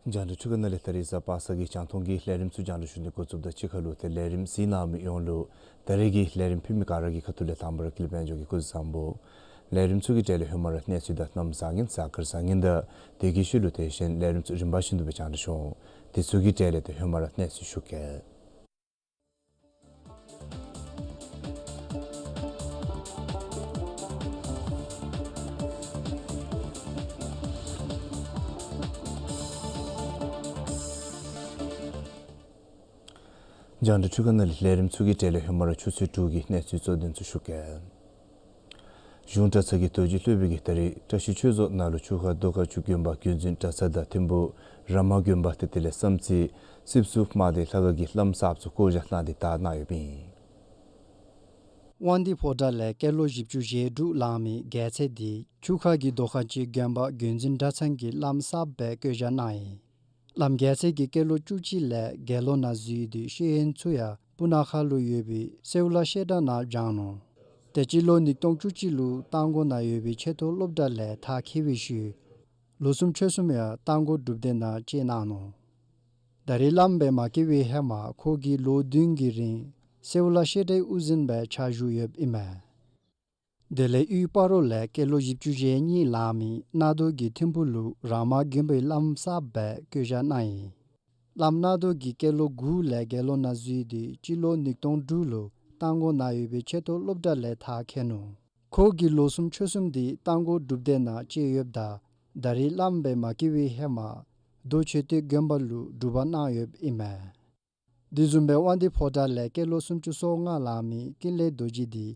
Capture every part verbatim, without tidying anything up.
རྒྱང་བསྒྲགས་འཕྲུལ་ཁང་ནང་ལས་ད་རིས་གཟའ་པ་སངས་ཀྱི་རྒྱང་མཐོང་གི་ལས་རིམ་ཚུ་རྒྱང་བསྒྲགས་ཞུ་ནི་འགོ་བཙུགསཔ་དང་གཅིག་ཁར་ལུ་ཏེ་ལས་རིམ་གཟིགས་གནང་མི་ཡོངས་ལུ་ད་རིས་ཀྱི་ལས་རིམ་ཕུལ་མི་ག་ར་གི་ཁ་ཐུག་ལས་དང་པ་ར་ཀུན་ལེགས་དཔལ་འབྱོར་གྱིས་སྐུ་གཟུགས་བཟང་པོ། ལས་རིམ་ཚུ་གི་གྲས་ལས་ཧེ་མ་ར་གནས་ཚུལ་དང་གནམ་བཟང་ངན་གཟའ་སྐར་བཟང་ངན་དང་དེ་གི་ཤུལ་ལུ་དེ་བཞིན་ལས་རིམ་ཚུ་རིམ་པ་བཞིན་དུ་སྦེ་རྒྱང་བསྒྲགས་ཞུ་འོང་། དེ་ཚུ་གི་གྲས་ལས་ཏེ་ཧེ་མ་ར་གནས་ཚུལ་ཞུ་གེ། རྒྱང་བསྒྲགས་འཕྲུལ་ཁང་ནང་ལས་ལས་རིམ་ཚུ་གི་གྲས་ལས་ཧེ་མ་ར་ཆུ་ཚོད་དྲུག་གི་གནས་ཚུལ་གཙོ་དོན་ཚུ་ཞུ་གེ། གཞུང་གྲྭ་ཚང་གི་རྡོ་རྗེ་སློབ་དཔོན་གྱིས་ད་རིས་བཀྲ་ཤིས་ཆོས་རྫོང་ནང་ལུ་ཆུ་ཁ་རྡོ་ཁ་ཆུ་དགོན་པ་བརྒྱུད་འཛིན་གྲྭ་ཚང་དང་ཐིམ་ཕུ་ར་མ་དགོན་པ་ཏེ་དེ་ལས་བསམ་རྩེ་སྲིབ་སུ་མ་དེ་ལྷ་ཁང་གི་བླམ་གསརཔ་ཚུ་བསྐོ་བཞག་གནང་སྟེ་དར་གནང་ཡོདཔ་ཨིན། དབང་འདུས་ཕོ་བྲང་ལས་སྐྱེས་ལོ་བཞི་བཅུ་ཞེ་དྲུག་ལང་མི་རྒྱལ་མཚན་འདི་ཆུ་ཁ་གི་རྡོ་ཁ་ཆུ་དགོན་པ་བརྒྱུད་འཛིན་གྲྭ་ཚང་གི་བླམ་གསརཔ་སྦེ་བསྐོ་བཞག་གནང་ཡི། བླམ་རྒྱལ་མཚན་གྱིས་སྐྱེས་ལོ་བཅུ་གཅིག་ལས་དགེ་སློང་ནང་འཛུལ་ཏེ་ཤེས་ཡོན་ཚུ་ཡང་སྤུ་ན་ཁ་ལུ་ཡོད་པའི་སེའུ་ལ་བཤད་གྲྭ་ནང་སྦྱངས་ནུག། ཏེ་སྤྱི་ལོ་ཉིས་སྟོང་བཅུ་གཅིག་ལུ་རྟ་མགོ་ནང་ཡོད་པའི་ཆེས་མཐོ་སློབ་གྲྭ་ལས་མཐར་འཁྱོལ་བའི་ཤུལ་ལོ་གསུམ་ཕྱོགས་གསུམ་ཡང་རྟ་མགོ་སྒྲུབ་སྡེ་ནང་བཅད་གནང་ནུག། ད་རིས་བླམ་སྦེ་མ་བསྐོ་བའི་ཧེ་མ་ཁོ་གིས་ལོ་བདུན་གྱི་རིང་སེའུ་ལ་བཤད་གྲྭའི་དབུ་འཛིན་སྦེ་ཕྱག་ཞུ་ཡོདཔ་ཨིན་མས། དེ་ལས་དབུས་སྤ་རོ་ལས་སྐྱེས་ལོ་བཞི་བཅུ་ཞེ་གཉིས་ལང་མི་གནག་རྡོ་གིས་ཐིམ་ཕུ་ལུ་ར་མ་དགོན་པའི་བླམ་གསརཔ་སྦེ་བསྐོ་བཞག་གནང་ཡི། བླམ་གནག་རྡོ་གིས་སྐྱེས་ལོ་དགུ་ལས་དགེ་སློང་ནང་འཛུལ་ཏེ་སྤྱི་ལོ་ཉིས་སྟོང་དྲུག་ལུ་རྟ་མགོ་ནང་ཡོད་པའི་ཆེས་མཐོ་སློབ་གྲྭ་ལས་མཐར་འཁྱོལ་ནུག། ཁོ་གིས་ལོ་གསུམ་ཕྱོགས་གསུམ་འདི་རྟ་མགོ་སྒྲུབ་སྡེ་ནང་བཅད་ཡོདཔ་ད་ད་རིས་བླམ་སྦེ་མ་བསྐོ་བའི་ཧེ་མ་རྡོ་མཆོད་རྟེན་དགོན་པ་ལུ་སྒྲུབ་པ་གནང་ཡོདཔ་ཨིན་མས། དེ་བཟུམ་སྦེ་དབང་འདུས་ཕོ་བྲང་ལས་སྐྱེས་ལོ་སུམ་ཅུ་སོ་ལྔ་ལང་མི་ཀུན་ལེགས་རྡོ་རྗེ་འདི་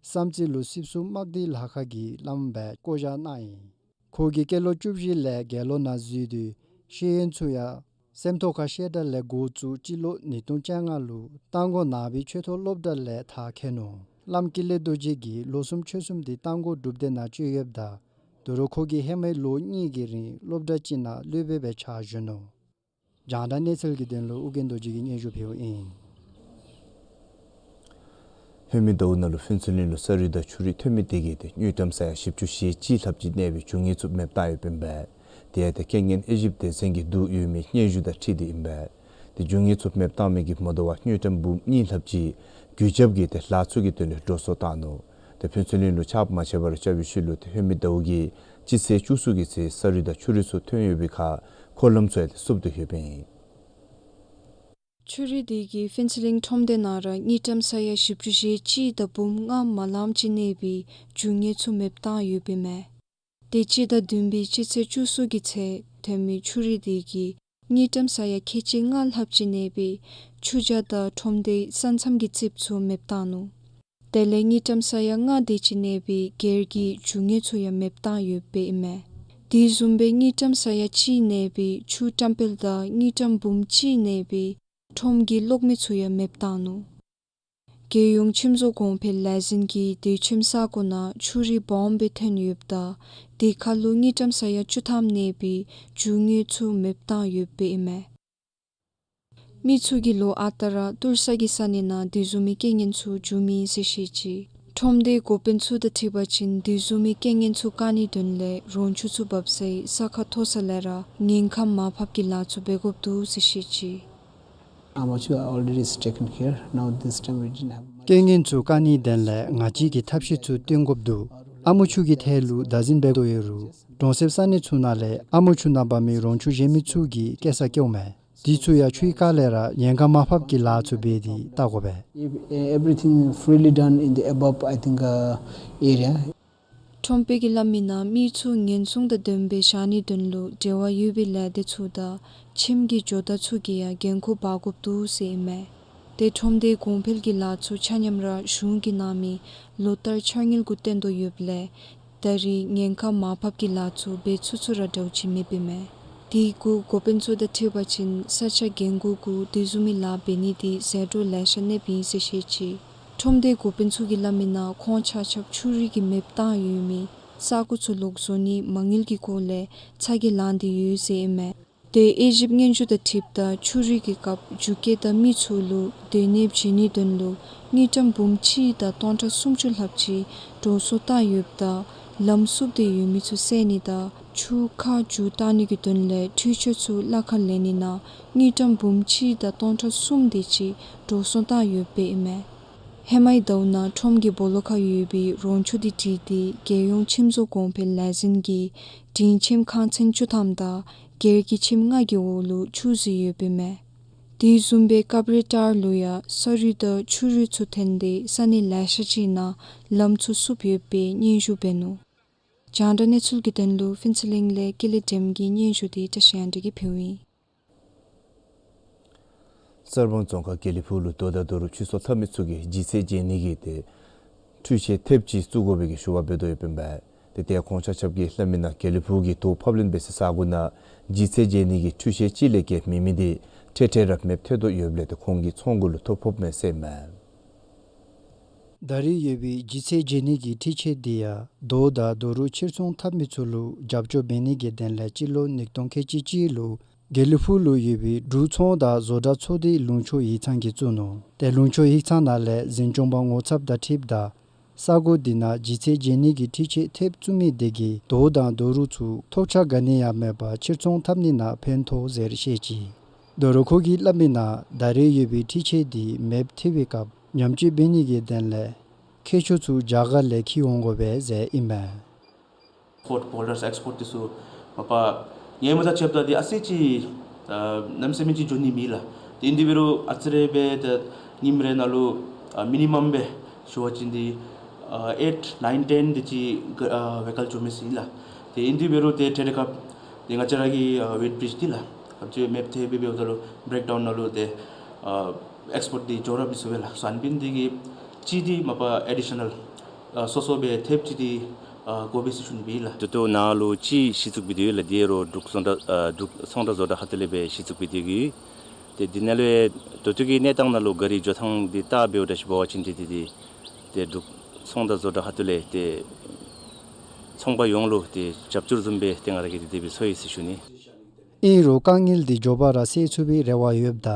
བསམ་རྩེ་ལུ་སྲིབ་སུ་དམག་སྡེ་ལྷ་ཁང་གི་བླམ་སྦེ་བསྐོ་བཞག་གནང་ཡི། ཁོ་གིས་སྐྱེས་ལོ་བཅུ་བཞི་ལས་དགེ་སློང་ནང་འཛུལ་ཏེ་ཤེས་ཡོན་ཚུ་ཡང་སེམས་རྟོགས་ཁ་བཤད་གྲྭ་ལས་འགོ་བཙུགས་སྤྱི་ལོ་ཉིས་སྟོང་བཅོ་ལྔ་ལུ་རྟ་མགོ་ནང་པའི་ཆོས་ཐོག་སློབ་གྲྭ་ལས་མཐར་འཁྱོལ་ནུག། བླམ་ཀུན་ལེགས་རྡོ་རྗེ་གིས་ལོ་གསུམ་ཕྱོགས་གསུམ་འདི་རྟ་མགོ་སྒྲུབ་སྡེ་ནང་བཅད་ཡོདཔ་ད་དོ་རུང་ཁོ་གིས་ཧེ་མའི་ལོ་གཉིས་ཀྱི་རིང་སློབ་གྲྭ་ཅིག་ནང་སློབ་དཔོན་སྦེ་ཕྱག་ཞུ་ནུག། རྒྱང་བསྒྲགས་གནས་ཚུལ་གྱི་དོན་ལུ་ཨོ་རྒྱན་རྡོ་རྗེ་གིས་སྙན་ཞུ་ཕུལཝ་ཨིན། ལྷོ་མི་ཟླཝ་ནང་ལུ་ཕུན་ཚོགས་གླིང་ལུ་ས་རུད་དང་ཆུ་རུད་ཐོན་མི་དེ་གིས་ཏེ་དངུལ་ཀྲམ་ས་ཡ་བཞི་བཅུ་ཞེ་གཅིག་ལྷགཔ་ཅིག་གནས་པའི་རྒྱུ་དངོས་ཚུ་མེདཔ་བཏང་ཡོདཔ་ཨིན་པས། དེ་ཡང་ཏེ་རྐྱེན་ངན་ཨེ་ཞིབ་སྡེ་ཚན་གྱི་བསྡུ་ཡོད་མི་སྙན་ཞུ་དང་འཁྲིལ་ཏེ་ཨིན་པས། ཏེ་རྒྱུ་དངོས་ཚུ་མེདཔ་བཏང་མི་གི་མ་དོ་བར་དངུལ་ཀྲམ་འབུམ་གཉིས་ལྷགཔ་ཅིག་གུས་རྒྱབ་ཀྱིས་ཏེ་ལཱ་ཚུ་གི་དོན་ལས་འགྲོ་སོང་བཏང་ནུག། ཏེ་ཕུན་ཚོགས་གླིང་ལུ་ཆརཔ་མ་ཆད་པར་རྐྱབ་པའི་ཤུལ་ལུ་ཏེ་ལྷོ་མི་ཟླཝ་གི་སྤྱི་ཚེས་བཅུ་གསུམ་གྱི་ཚེ་ས་རུད་དང་ཆུ་རུད་ཚུ་ཐོན་ཡོད་པའི་ཁར་འཁོར་ལམ་ཚུ་ཡང་ཏེ་བསུབ་སྟེ་ཡོདཔ་ཨིན། ཆུ་རུད་དེ་གིས་ཕུན་ཚོགས་གླིང་ཁྲོམ་སྡེ་ནང་ར་དངུལ་ཀྲམ་ས་ཡ་བཞི་བཅུ་ཞེ་གཅིག་དང་འབུམ་ལྔ་མ་ལངམ་ཅིག་གནས་པའི་རྒྱུ་དངོས་ཚུ་མེདཔ་བཏང་ཡོདཔ་ཨིན་མས། དེ་སྤྱི་ཟླ་བདུན་པའི་སྤྱི་ཚེས་བཅུ་གསུམ་གྱི་ཚེ་ཐོན་མི་ཆུ་རུད་དེ་གིས་དངུལ་ཀྲམ་ས་ཡ་ཁལ་གཅིག་ལྔ་ལྷགཔ་ཅིག་གནས་པའི་ཆུ་བྱ་དང་ཁྲོམ་སྡེའི་ས་མཚམས་ཀྱི་རྩིགཔ་ཚུ་མེདཔ་བཏང་ནུག། དེ་ལས་དངུལ་ཀྲམ་ས་ཡ་ལྔ་དེ་ཅིག་གནས་པའི་སྒེར་གྱི་རྒྱུ་དངོས་ཚུ་ཡང་མེདཔ་བཏང་ཡོདཔ་ཨིན་མས། དེ་བཟུམ་སྦེ་དངུལ་ཀྲམ་ས་ཡ་གཅིག་གནས་པའི་ཆུ་བཀྲམ་སྤེལ་དང་དངུལ་ཀྲམ་འབུམ་གཅིག་གནས་པའི་ཁྲོམ་གྱི་གློག་མེ་ཚུ་ཡང་མེདཔ་བཏང་ནུག། རྒྱལ་ཡོངས་ཁྱིམ་བཟོ་གོང་འཕེལ་ལས་འཛིན་གྱིས་དུས་ཁྱིམ་ས་གོ་ནང་ཆུ་རུད་སྦོམ་སྦེ་ཐོན་ཡོདཔ་ད་དེ་ཁར་ལུ་དངུལ་ཀྲམ་ས་ཡ་བཅུ་ཐམ་གནས་པའི་རྒྱུ་དངོས་ཚུ་མེདཔ་བཏང་ཡོདཔ་ཨིན་མས། མི་ཚུ་གིས་ལོ་ཨ་རྟག་ར་ཏུར་ས་གི་ས་གནས་ནང་དེ་བཟུམ་མའི་རྐྱེན་ངན་ཚུ་བྱུང་མི་ཟེར་བཤད་ཅི། ཁྲོམ་སྡེའི་འགོ་དཔོན་ཚུ་དང་འཁྲིལ་བ་ཅིན་དེ་བཟུམ་མའི་རྐྱེན་ངན་ཚུ་བཀག་ནིའི་དོན་ལས་རོང་ཆུ་ཚུ་འབབ་སའི་ས་ཁ་མཐོ་ས་ལས་ར་དངུལ་ཁང་མར་ཕབ་ཀྱི་ལཱ་ཚུ་འབད་དགོཔ་འདུག་ཟེར་བཤད་ཅི། Amachu already is taken care. Now this time we didn't have much. རྐྱེན་ངན་ཚུ་བཀག་ནིའི་དོན་ལས་ང་བཅས་ཀྱིས་ཐབས་ཤེས་ཚུ་བཏོན་དགོཔ་འདུག། ཨ་མོ་ཆུ་གི་ཐད་ལུ་བདག་འཛིན་འབད་དོ་ཡོད་རུང་གྲོང་གསེབ་ས་གནས་ཚུ་ནང་ལས་ཨ་མོ་ཆུ་ནང་འབབ་མི་རོང་ཆུ་གཞན་མི་ཚུ་གིས་སྐྱེལ་ས་སྐྱེལཝ་མས། དེ་ཚུ་ཡང་ཆུའི་རྐ་ལས་ར་དངུལ་ཁང་མར་ཕབ་ཀྱི་ལཱ་ཚུ་འབད་དེ་བལྟ་དགོ་པས། If, uh, everything freely done in the above, I think, uh, area. ཁྲོམ་དཔོན་གྱིས་སླབ་མིའི་ནང་མི་ཚུ་ཉེན་སྲུང་དང་ལྡནམ་སྦེ་བཞག་ནིའི་དོན་ལུ་འབྲེལ་བ་ཡོད་པའི་ལས་སྡེ་ཚུ་དང་ཁྱིམ་གྱི་ཇོ་བདག་ཚུ་གིས་ཡང་འགན་ཁུར་འབག་དགོཔ་འདུག་ཟེར་ཨིན་མས། ཏེ་ཁྲོམ་སྡེའི་གོང་འཕེལ་གྱི་ལཱ་ཚུ་ཆ་མཉམ་ར་གཞུང་གིས་གནང་མི་ལོ་ལྟར་འཆར་དངུལ་གུ་བརྟེན་དོ་ཡོདཔ་ལས་ད་རེས་དངུལ་ཁང་མར་ཕབ་ཀྱི་ལཱ་ཚུ་འབད་ཚུགས་ཚུགས་ར་འདྲཝ་ཅིག་མེདཔ་ཨིན་མས། དེ་གུ་འགོ་དཔོན་ཚུ་དང་འཁྲིལ་བ་ཅིན་ས་ཆ་རྒན་གུ་གུ་དེ་བཟུམ་མའི་ལཱ་འབད་ནི་དེ་ཟད་འགྲོ་ལེ་ཤ་གནསཔ་ཨིན་ཟེར་བཤད་ཅི། ཁྲོམ་སྡེའི་འགོ་དཔོན་ཚུ་གིས་སླབ་མིའི་ནང་ཁོང་ཆ་ཁྱབ་ཆུ་རུད་ཀྱིས་མེདཔ་བཏང་ཡོད་མི་ས་གོ་ཚུ་ལོག་བཟོ་ནིའི་མ་དངུལ་གྱི་སྐོར་ལས་ཚ་གྱང་ལངས་ཏེ་ཡོད་ཟེར་ཨིན་མས། ཏེ་དབྱེ་ཞིབ་སྙན་ཞུ་དང་འཁྲིལཝ་ད་ཆུ་རུད་ཀྱི་སྐབས་རྒྱུ་སྐྱེས་དང་མི་ཚུ་ལུ་སྡོད་གནསཔ་བྱིན་ནིའི་དོན་ལུ་དངུལ་ཀྲམ་འབུམ་གཅིག་དང་སྟོང་ཕྲག་སུམ་ཅུ་ལྷགཔ་ཅིག་འགྲོ་སོང་བཏང་ཡོདཔ་ད་ལམ་བསུབ་སྟེ་ཡོད་མི་ཚུ་བསལ་ནི་དང་ཆུ་ཁ་རྒྱུ་བཏང་ནི་གི་དོན་ལས་འཕྲུལ་ཆས་ཚུ་གླ་ཁར་ལེན་ནི་ནང་དངུལ་ཀྲམ་འབུམ་གཅིག་དང་སྟོང་ཕྲག་གསུམ་དེ་ཅིག་འགྲོ་སོང་བཏང་ཡོདཔ་ཨིན་མས། ཧེ་མའི་ཟླཝ་ནང་ཁྲོམ་གྱི་སྦོ་ལོགས་ཁར་ཡོད་པའི་རོང་ཆུ་དེ་བྲིས་ཏེ་རྒྱལ་ཡོངས་ཁྱིམ་བཟོ་གོང་འཕེལ་ལས་འཛིན་གྱིས་འབྲིང་ཁྱིམ་ཁང་ཚན་བཅུ་ཐམ་དང་སྒེར་གྱི་ཁྱིམ་ལྔ་གི་འོག་ལུ་ཆུ་བཟོས་ཡོདཔ་ཨིན་མས། དེ་བཟུམ་སྦེ་སྐབས་རེ་ཊར་ལུ་ཡང་ས་རུད་དང་ཆུ་རུད་ཚུ་ཐོན་ཏེ་ས་གནས་ལེ་ཤ་ཅིག་ནང་ལམ་ཚུ་བསུབ་ཡོད་པའི་སྙན་ཞུ་འབད་ནུག། རྒྱང་བསྒྲགས་གནས་ཚུལ་གྱི་དོན་ལུ་ཕུན་ཚོགས་གླིང་ལས་ཀུན་ལེགས་སྒྲོལམ་གྱི་སྙན་ཞུ་དེ་བཀྲ་ཤིས་དབང་འདུས་ཀྱིས་ཕུལཝ་ཨིན། གསར་སྤང་རྫོང་ཁག་དགེ་ལེགས་ཕུག་ལུ་རྡོ་དང་རྡོ་རུག་ཕྱིར་ཚོང་འཐབ་མི་ཚུ་གིས་ལྗིད་ཚད་འཇལ་ནི་གི་ཏེ་འཕྲུལ་ཆས་ཐེབས་ཅིག་བཙུགས་དགོ་པའི་གི་ཞུ་བ་འབད་དོ་ཡོདཔ་ཨིན་པས། ཏེ་ཏེ་ཁོང་ཆ་ཁྱབ་ཀྱིས་སླབ་མིའི་ནང་དགེ་ལེགས་ཕུག་གི་རྡོ་ཕབ་ལེན་འབད་སའི་ས་གོ་ནང་ལྗིད་ཚད་འཇལ་ནི་གི་འཕྲུལ་ཆས་ཅིག་ལས་བརྒལ་མེད་མི་དེ་འཕྲལ་འཕྲལ་ར་མེདཔ་ཐལ་དོ་ཡོདཔ་ལས་ཏེ་ཁོང་གི་ཚོང་གུ་ལུ་ཐོ་ཕོགཔ་མས་ཟེར་ཨིན་མས། ད་རེས་ཡོད་པའི་ལྗིད་ཚད་འཇལ་ནི་གི་འཕྲུལ་ཆས་དེ་ཡང་རྡོ་དང་རྡོ་རུག་ཕྱིར་ཚོང་འཐབ་མི་ཚུ་ལུ་རྒྱབ་སྐྱོར་འབད་ནི་གི་དོན་ལས་སྤྱི་ལོ་ཉིས་སྟོང་ཁལ་གཅིག་གཅིག་ལུ་དགེ་ལེགས་ཕུག་ལུ་ཡོད་པའི་འབྲུག་ཚོང་དང་བཟོ་གྲྭ་ཚོགས་སྡེའི་ལུང་ཕྱོགས་ཡིག་ཚང་གིས་བཙུགས་ནུག། ཏེ་ལུང་ཕྱོགས་ཡིག་ཚང་ནང་ལས་འཛིན་སྐྱོང་པ་ངོ་ཚབ་དང་འཁྲིལཝ་ད་ས་གོ་དེ་ནང་ལྗིད་ཚད་འཇལ་ནི་གི་འཕྲུལ་ཆས་ཐེབས་བཙུགས་མི་དེ་གིས་རྡོ་དང་རྡོ་རུག་ཚུ་ཐོགས་ཆགས་ག་ནི་ཡང་མེད་པར་ཕྱིར་ཚོང་འཐབ་ནི་ནང་ཕན་ཐོགས་ཟེར་བཤད་ཅི། ད་རུང་ཁོ་གིས་སླབ་མིའི་ནང་ད་རེས་ཡོད་པའི་འཕྲུལ་ཆས་དེ་མེདཔ་ཐལ་བའི་སྐབས་ཉམས་བཅོས་འབད་ནི་གི་དོན་ལས་མཁས་མཆོག་ཚུ་རྒྱ་གར་ལས་འཁྱིད་འོང་དགོ་པས་ཟེར་ཨིན་མས། ཨིམ་པོརཊ་བོལ་ཌརསི་ཨེགསི་པོརཊ་དེ་ཚུ་མ་པ་ཧེ་མ་དང་ཕྱདཔ་ད་དེ་ཨ་ཙི་ཅིག་ཨ་གནམ་མེད་ས་མེད་ཅིག་འགྱོ་ནི་མེད་ལགས། དེ་ཨིན་དེ་འབད་རུང་ཨ་ཙི་རེ་སྦེ་ད་ཉིནམ་རེ་ནང་ལུ་ཨ་མི་ནི་མམ་སྦེ་ཞུ་བ་ཅིན་དེ་ཨ་ཨེཊ་ནཱའིན་ཊེན་དེ་ཅིག་ཨ་ཝེ་ཀལ་འགྱོ་མི་ཅིག་ཨིན་ལགས། དེ་ཨིན་དེ་འབད་རུང་དེ་ཏེ་དེ་སྐབས་དེ་ང་བཅས་ར་གི་ཨ་ཝེཊ་བི་རིཇ་དེ་ལགས། ཨ་ཙི་མེདཔ་ཐལ་སྦེ་འབདཝ་ད་ལུ་བེརེཀ་ཌའུན་ནང་ལུ་དེ་ཨ་ཨེགསི་པོརཊ་དེ་འགྱོ་ར་མི་ཚུགས་པས་ལགས། སོ་ཨ་ནི་འབདན་དེ་གིས་ཅིག་དེ་མ་པ་ཨེ་ཌི་ཤ་ནཱལ་ཨ་སོ་སོ་སྦེ་ཐེབས་ཅིག་དེ་ཨ་དགོ་པས་ཟེར་ཞུ་ནི་སྦེ་ཨིན་ལགས། ད་ལྟོ་ནཱ་ལུ་ཅིག་གཞི་བཙུགས་འབད་དེ་ཡོད་ལགས། དེ་རུང་འབྲུག་ཚོང་དང་ཨ་འབྲུག་ཚོང་དང་བཟོ་གྲྭ་ཁ་ཐུག་ལས་སྦེ་གཞི་བཙུགས་འབད་དེ་གིས། ཏེ་དེ་ནང་ལུ་ད་ལྟོ་གི་གནས་སྟངས་ནང་ལུ་གཱ་རི་འགྱོ་ཐངས་དེ་བལྟ་འབདཝ་ད་ཅིག་འབད་བ་ཅིན་དེ་དེ་དེ་ཏེ་འབྲུག་ཚོང་དང་བཟོ་གྲྭ་ཁ་ཐུག་ལས་ཏེ་ཚོང་པ་ཡོངས་ལུ་ཏེ་རྒྱབ་སྐྱོར་བཟུམ་སྦེ་ཏེ་ང་ར་གིས་དེ་དེ་སྦེ་ཚོར་ཡི་ཟེར་ཞུ་ནི། ཨིན་རུང་དཀའ་ངལ་དེ་མགྱོགས་པ་ར་སེལ་ཚུགས་པའི་རེ་བ་ཡོདཔ་ད་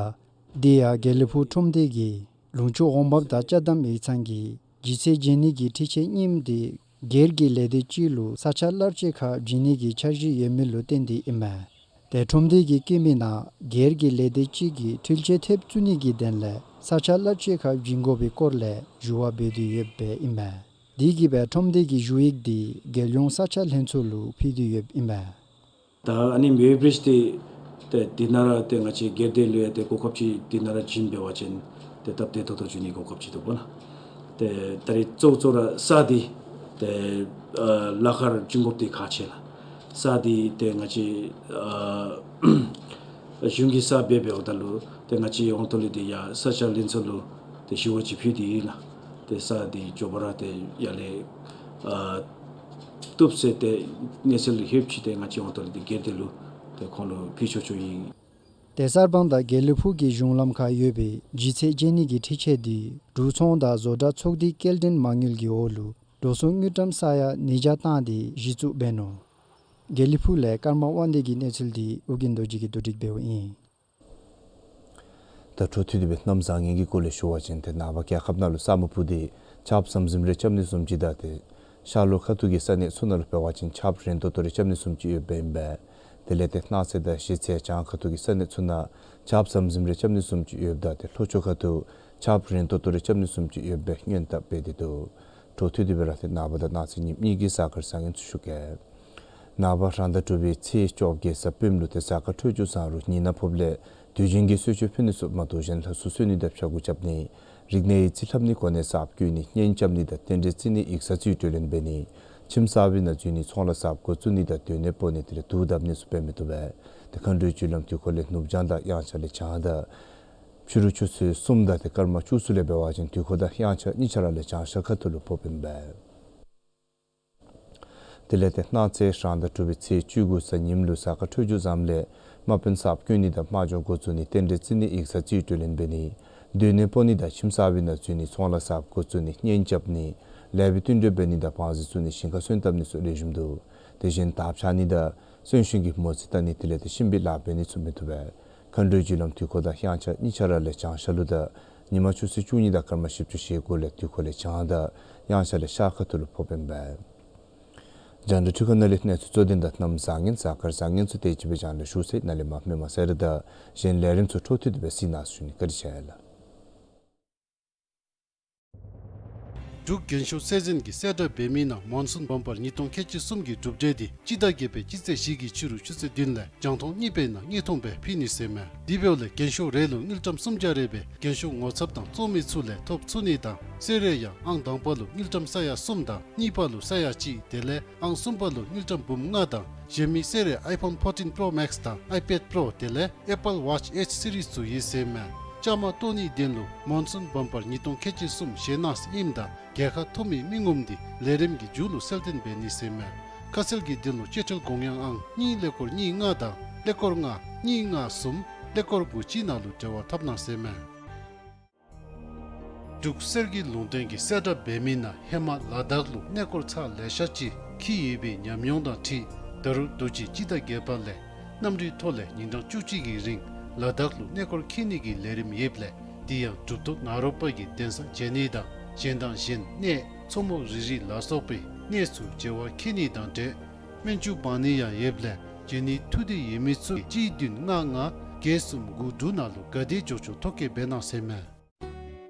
དེ་ཡང་དགེ་ལེགས་ཕུག་ཁྲོམ་སྡེ་གིས་ལུང་ཕྱོགས་འོང་འབབ་དང་ཅ་དམ་ཡིག་ཚང་གིས་ལྗིད་ཚད་འཇལ་ནི་གི་འཕྲུལ་ཆས་རྙིངམ་དེ་སྒེར་གྱི་ལས་སྡེ་ཅིག་ལུ་ས་ཆ་གླར་སྤྱོད་ཁར་བྱིན་ནི་གི་འཆར་གཞི་ཡོད་མི་ལུ་བརྟེན་ཏེ་ཨིན་མས། ཏེ་ཁྲོམ་སྡེ་གིས་བཀོད་མིའི་ནང་སྒེར་གྱི་ལས་སྡེ་ཅིག་གིས་འཕྲུལ་ཆས་ཐེབས་བཙུགས་ནི་གི་དོན་ལས་ས་ཆ་གླར་སྤྱོད་ཁར་བྱིན་དགོ་པའི་སྐོར་ལས་ཞུ་བ་འབད་དེ་ཡོདཔ་ཨིན་མས། དེ་གིས་སྦེ་ཁྲོམ་སྡེ་གི་ཞུ་ཡིག་དེ་རྒྱལ་ཡོངས་ས་ཆ་ལྷན་ཚོགས་ལུ་ཕུལ་ཏེ་ཡོདཔ་ཨིན་མས། ད་ཨ་ནི་ཝེ་བི་རིཇ་དེ་ཏེ་དེ་ནང་ར་ཏེ་ང་བཅས་སྒེར་སྡེ་ལུ་ཡང་ཏེ་གོ་སྐབས་ཅིག་དེ་ནང་ར་བྱིན་འབད་བ་ཅིན་ཏེ་སྟབས་བདེ་ཏོག་ཏོ་འགྱོ་ནི་གོ་སྐབས་ཅིག་འདུག་པ་ལགས། ཏེ་ད་རེས་གཙོ་བོ་གཙོ་བོ་ར་ས་དེ་ཏེ་ཨ་གླ་ཁར་བྱིན་དགོཔ་དེ་ཁག་ཆེ་ལགས། ས་དེ་ཏེ་ང་བཅས་ཨ་གཞུང་གི་ས་སྦེ་འབདཝ་ད་ལུ་ཏེ་ང་བཅས་ཡོངས་གཏོགས་ལས་ཏེ་ཡར་ས་ཆ་ལྷན་ཚོགས་ལུ་ཏེ་ཞུ་བ་ཅིག་ཕུལ་ཏེ་ཨིན་ལགས། ཏེ་ས་དེ་མགྱོགས་པ་ར་ཏེ་ཡར་ལས་ཨ་བཏུབ་ཟེར་ཏེ་གནས་ཚུལ་ལྷོདཔ་ཅིག་ཏེ་ང་བཅས་ཡོངས་གཏོགས་ལས་ཏེ་སྒེར་སྡེ་ལུ་ཏེ་ཁོང་ལུ་ཕུལ་ཆོག་ཆོག་ཨིན། ཏེ་གསར་སྤང་དང་དགེ་ལེགས་ཕུག་གི་གཞུང་ལམ་ཁར་ཡོད་པའི་ལྗིད་ཚད་བརྗེ་ནི་གི་འཕྲུལ་ཆས་འདི་འབྲུག་ཚོང་དང་བཟོ་གྲྭ་ཚོགས་སྡེ་སྐྱེལ་འདྲེན་མ་དངུལ་གྱི་འོག་ལུ་འགྲོ་སོང་དངུལ་ཀྲམ་ས་ཡ་ཉིས་བརྒྱ་བཏང་སྟེ་གཞི་བཙུགས་འབད་ནུག། དགེ་ལེགས་ཕུག་ལས་ཀརྨ་དབང་འདུས་ཀྱི་གནས་ཚུལ་འདི་ཨོ་རྒྱན་རྡོ་རྗེ་གིས་བསྡུ་སྒྲིག་འབདཝ་ཨིན། ད་འཕྲོ་མཐུད་དེ་སྦེ་གནམ་བཟང་ངན་གྱི་སྐོར་ལས་ཞུ་བ་ཅིན་ཏེ་ནངས་པ་རྒྱལ་ཁབ་ནང་ལུ་ས་སྨུག་ཕུབ་སྟེ་ཆརཔ་ཟམ་ཟིམ་རེ་རྐྱབ་ནི་བཟུམ་ཅིག་དང་ཏེ་ཤར་ལྷོ་ཁ་ཐུག་གི་ས་གནས་ཚུ་ནང་ལུ་འབད་བ་ཅིན་ཆརཔ་རན་ཏོག་ཏོ་རེ་རྐྱབ་ནི་བཟུམ་ཅིག་ཡོདཔ་ཨིན་པས། དེ་ལས་ཏེ་སྣང་གསལ་དང་ཞེ་ཚད་བྱང་ཁ་ཐུག་གི་ས་གནས་ཚུ་ནང་ཆརཔ་ཟམ་ཟིམ་རེ་རྐྱབ་ནི་བཟུམ་ཅིག་ཡོདཔ་ད་ཏེ་ལྷོ་ཕྱོགས་ཁ་ཐུག་ཆརཔ་རན་ཏོག་ཏོ་རེ་རྐྱབ་ནི་བཟུམ་ཅིག་ཡོདཔ་སྦེ་སྔོན་དཔག་འབད་དེ་འདུག། འཕྲོ་མཐུད་དེ་སྦེ་ར་ཏེ་ནངས་པ་དང་གནངས་ཚེ་ཉིནམ་གཉིས་ཀྱི་གཟའ་སྐར་བཟང་ངན་ཚུ་ཞུ་གེ། ནངས་པ་རང་ཟླ་དྲུག་པའི་ཚེས་བཅོ་བརྒྱད་གཟའ་སྤེནམ་ལུ་ཏེ་གཟའ་སྐར་འཕྲོད་སྦྱོར་བཟང་རུང་ཉིན་ནག་ཕོགཔ་ལས་དུས་རྒྱུན་གྱི་གསོལ་མཆོད་ཕུལ་ནི་ཚུ་མ་གཏོགས་གཞན་ལྷ་སྲུང་གསོལ་ནི་དང་ཕྱྭ་འགུགས་རྐྱབ་ནི་རིག་གནས་ཡིག་རྩིས་ལྷབ་ནི་གོ་གནས་གསརཔ་བསྐོ་ནི་གཉེན་རྐྱབ་ནི་དང་རྟེན་འབྲེལ་བརྩི་ནི་ཡིག་ཚང་རྩིས་སྤྲོད་ལེན་འབད་ནི་ཁྱིམ་གསར་པའི་ནང་འཛུལ་ནི་ཚོང་ལཱ་གསརཔ་འགོ་བཙུགས་ནི་དང་སྡོད་གནས་སྤོ་ནི་དེ་ལས་དུག་བརྡབ་ནི་ཚུ་འབད་མི་བཏུབ་པས། ཏེ་མཁའ་འགྲོའི་རྒྱུ་ལམ་དུས་འཁོར་ལས་ནུབ་བྱང་དང་དབྱངས་འཆར་ལས་བྱང་དང་ཕྱི་རུ་ཆུ་ཚོད་གསུམ་དང་ཏེ་སྐར་མ་བཅུ་གསུམ་ལས་འབད་བ་ཅིན་དུས་འཁོར་དང་དབྱངས་འཆར་གཉིས་ཆ་ར་ལས་བྱང་ཤར་ཁ་ཐུག་ལུ་ཕོགཔ་ཨིན་པས། དེ་ལས་ཏེ་གནངས་ཚེ་རང་ཟླ་དྲུག་པའི་ཚེས་བཅུ་དགུ་གཟའ་ཉིམ་ལུ་གཟའ་སྐར་འཕྲོད་སྦྱོར་བཟངམ་ལས་དམག་དཔོན་གསརཔ་བསྐོ་ནི་དང་དམག་སྦྱོང་འགོ་བཙུགས་ནི་རྟེན་འབྲེལ་བརྩི་ནི་ཡིག་ཚང་རྩིས་སྤྲོད་ལེན་འབད་ནི་སྡོད་གནས་སྤོ་ནི་དང་ཁྱིམ་གསར་པའི་ནང་འཛུལ་ནི་ཚོང་ལཱ་གསརཔ་འགོ་བཙུགས་ནི་གཉེན་རྐྱབ་ནི་ལེགས་པའི་བསྟུན་གྲོས་འབད་ནི་དང་བང་རྩིས་བཙུགས་ནི་ཞིང་ཁ་སོན་བཏབ་ནི་སོགས་ལེགས་ཤོམ་འདུག། དེ་བཞིན་དར་འཕྱར་ནི་དང་གསོན་གཤིན་གྱི་མོ་རྩིས་བལྟ་ནི་དེ་ལས་ཏེ་གཤིན་པོའི་ལཱ་འབད་ནི་ཚུ་མི་བཏུབ་པས། མཁའ་འགྲོའི་རྒྱུ་ལམ་དུས་འཁོར་དང་དབྱངས་འཆར་གཉིས་ཆ་ར་ལས་བྱང་ཤར་ལུ་དང་ཉིན་མ་ཆུ་ཚོད་བཅུ་གཉིས་དང་སྐར་མ་བཞི་བཅུ་ཞེ་དགུ་ལས་དུས་འཁོར་ལས་བྱང་དང་དབྱངས་འཆར་ལས་ཤར་ཁ་ཐུག་ལུ་ཕོགཔ་ཨིན་པས། རྒྱང་བསྒྲགས་འཕྲུལ་ཁང་ནང་ལས་གནས་ཚུལ་གཙོ་དོན་དང་གནམ་བཟང་ངན་གཟའ་སྐར་བཟང་ངན་ཚུ་དེ་ཅིག་སྦེ་རྒྱང་ལས་ཞུ་ཚར་ཡི། ནཱ་ལས་མར་མི་མང་གསལ་བསྒྲགས་དང་གཞན་ལས་རིམ་ཚུ་འཕྲོ་མཐུད་དེ་སྦེ་གཟིགས་གནང་ཟེར་ཞུ་ནི། བཀའ་དྲིན་ཆེ་ལགས། འབྲུག་རྒྱན་ཤོག་གསལ་འཛིན་གྱིས་གསལ་བསྒྲགས་འབད་མི་ནང་མོན་སུན་བམ་པར་ཉིས་སྟོང་ཁལ་གཅིག་གསུམ་གྱི་གྲུབ་འབྲས་འདི་སྤྱི་ཟླ་བརྒྱད་པའི་སྤྱི་ཚེས་བཞི་གི་ཕྱི་རུ་ཆུ་ཚོད་བདུན་ལས་རྒྱང་མཐོང་གཉིས་པའི་ནང་དངོས་མཐོང་སྦེ་ཕུལ་ནི་ཟེར་མས། དེ་འབདཝ་ལས་རྒྱན་ཤོག་རེ་ལུ་དངུལ་ཀྲམ་སུམ་བརྒྱ་རེ་སྦེ་རྒྱན་ཤོག་ངོ་ཚབ་དང་བཙོང་མི་ཚུ་ལས་ཐོབ་ཚུགས་ནི་དང་གསོལ་རས་ཡང་ཨང་དང་པ་ལུ་དངུལ་ཀྲམ་ས་ཡ་གསུམ་དང་གཉིས་པ་ལུ་ས་ཡ་གཅིག་དེ་ལས་ཨང་གསུམ་པ་ལུ་དངུལ་ཀྲམ་འབུམ་ལྔ་དང་གཞན་མི་གསོལ་རས་ཨའི་ཕོན་ཕོར་ཊིན་པྲོ་མེགསི་དང་ཨའི་པེཌ་པྲོ་དེ་ལས་ཨེ་པཱལ་ཝཱཆ་ཨེཆ་སི་རིསི་ཚུ་ཡོད་ཟེར་མས། བཅའ་མར་གཏོགས་ནིའི་དོན་ལུ་མོན་སུན་བམ་པར་ཉིས་སྟོང་ཁལ་གཅིག་གསུམ་ཞལ་ནང་ཨིནམ་ད་རྒྱལ་ཁ་ཐོབ་མི་མི་ངོམ་འདི་ལས་རིམ་གྱི་མཇུག་ལུ་གསལ་སྟོན་འབད་ནི་ཟེར་མས། ཁ་གསལ་གྱི་དོན་ལུ་སྤྱོད་ཁྲལ་དགོངས་ཡངས་ཨང་གཉིས་ཀླད་ཀོར་གཉིས་ལྔ་དང་ཀླད་ཀོར་ལྔ་གཉིས་ལྔ་གསུམ་ཀླད་ཀོར་དགུ་གཅིག་ནང་ལུ་འབྲེལ་བ་འཐབ་གནང་ཟེར་མས། འབྲུག་གསེར་གྱི་ལུང་བསྟན་གྱིས་གསལ་བསྒྲགས་འབད་མི་ནང་ཧེ་མ་ལ་དྭགས་ལུ་གནས་སྐོར་ཚར་ལེ་ཤ་ཅིག་འཁྱིད་ཡོད་པའི་ཉམས་མྱོང་དང་འཁྲིལ་ད་རུང་དུས་ཅི་སྤྱི་ཟླ་བརྒྱད་པ་ལས་གནམ་གྲུའི་ཐོག་ལས་ཉིན་གྲངས་བཅུ་གཅིག་གི་རིང་ལ་དྭགས་ལུ་གནས་སྐོར་འཁྱིད་ནི་གི་ལས་རིམ་ཡོདཔ་ལས་དེ་ཡང་གྲུབ་ཐོབ་ནཱ་རོ་པ་གི་གདན་ས་མཇལ་ནི་དང་གཞན་དང་གཞན་གནས་མཚོ་མོ་རི་རི་ལ་སོགས་པའི་གནས་ཚུ་མཇལ་བར་འཁྱིད་ནི་དང་འབྲེལ་སྨན་བཅོས་འབག་ནི་ཡང་ཡོདཔ་ལས་མཇལ་ནི་ཐུགས་འདོད་ཡོད་མི་ཚུ་གཅིག་བདུན་ལྔ་ལྔ་བརྒྱད་གསུམ་དགུ་དྲུག་ནང་ལུ་ག་དེ་མགྱོགས་མགྱོགས་ཐོ་བཀོད་འབད་གནང་ཟེར་མས།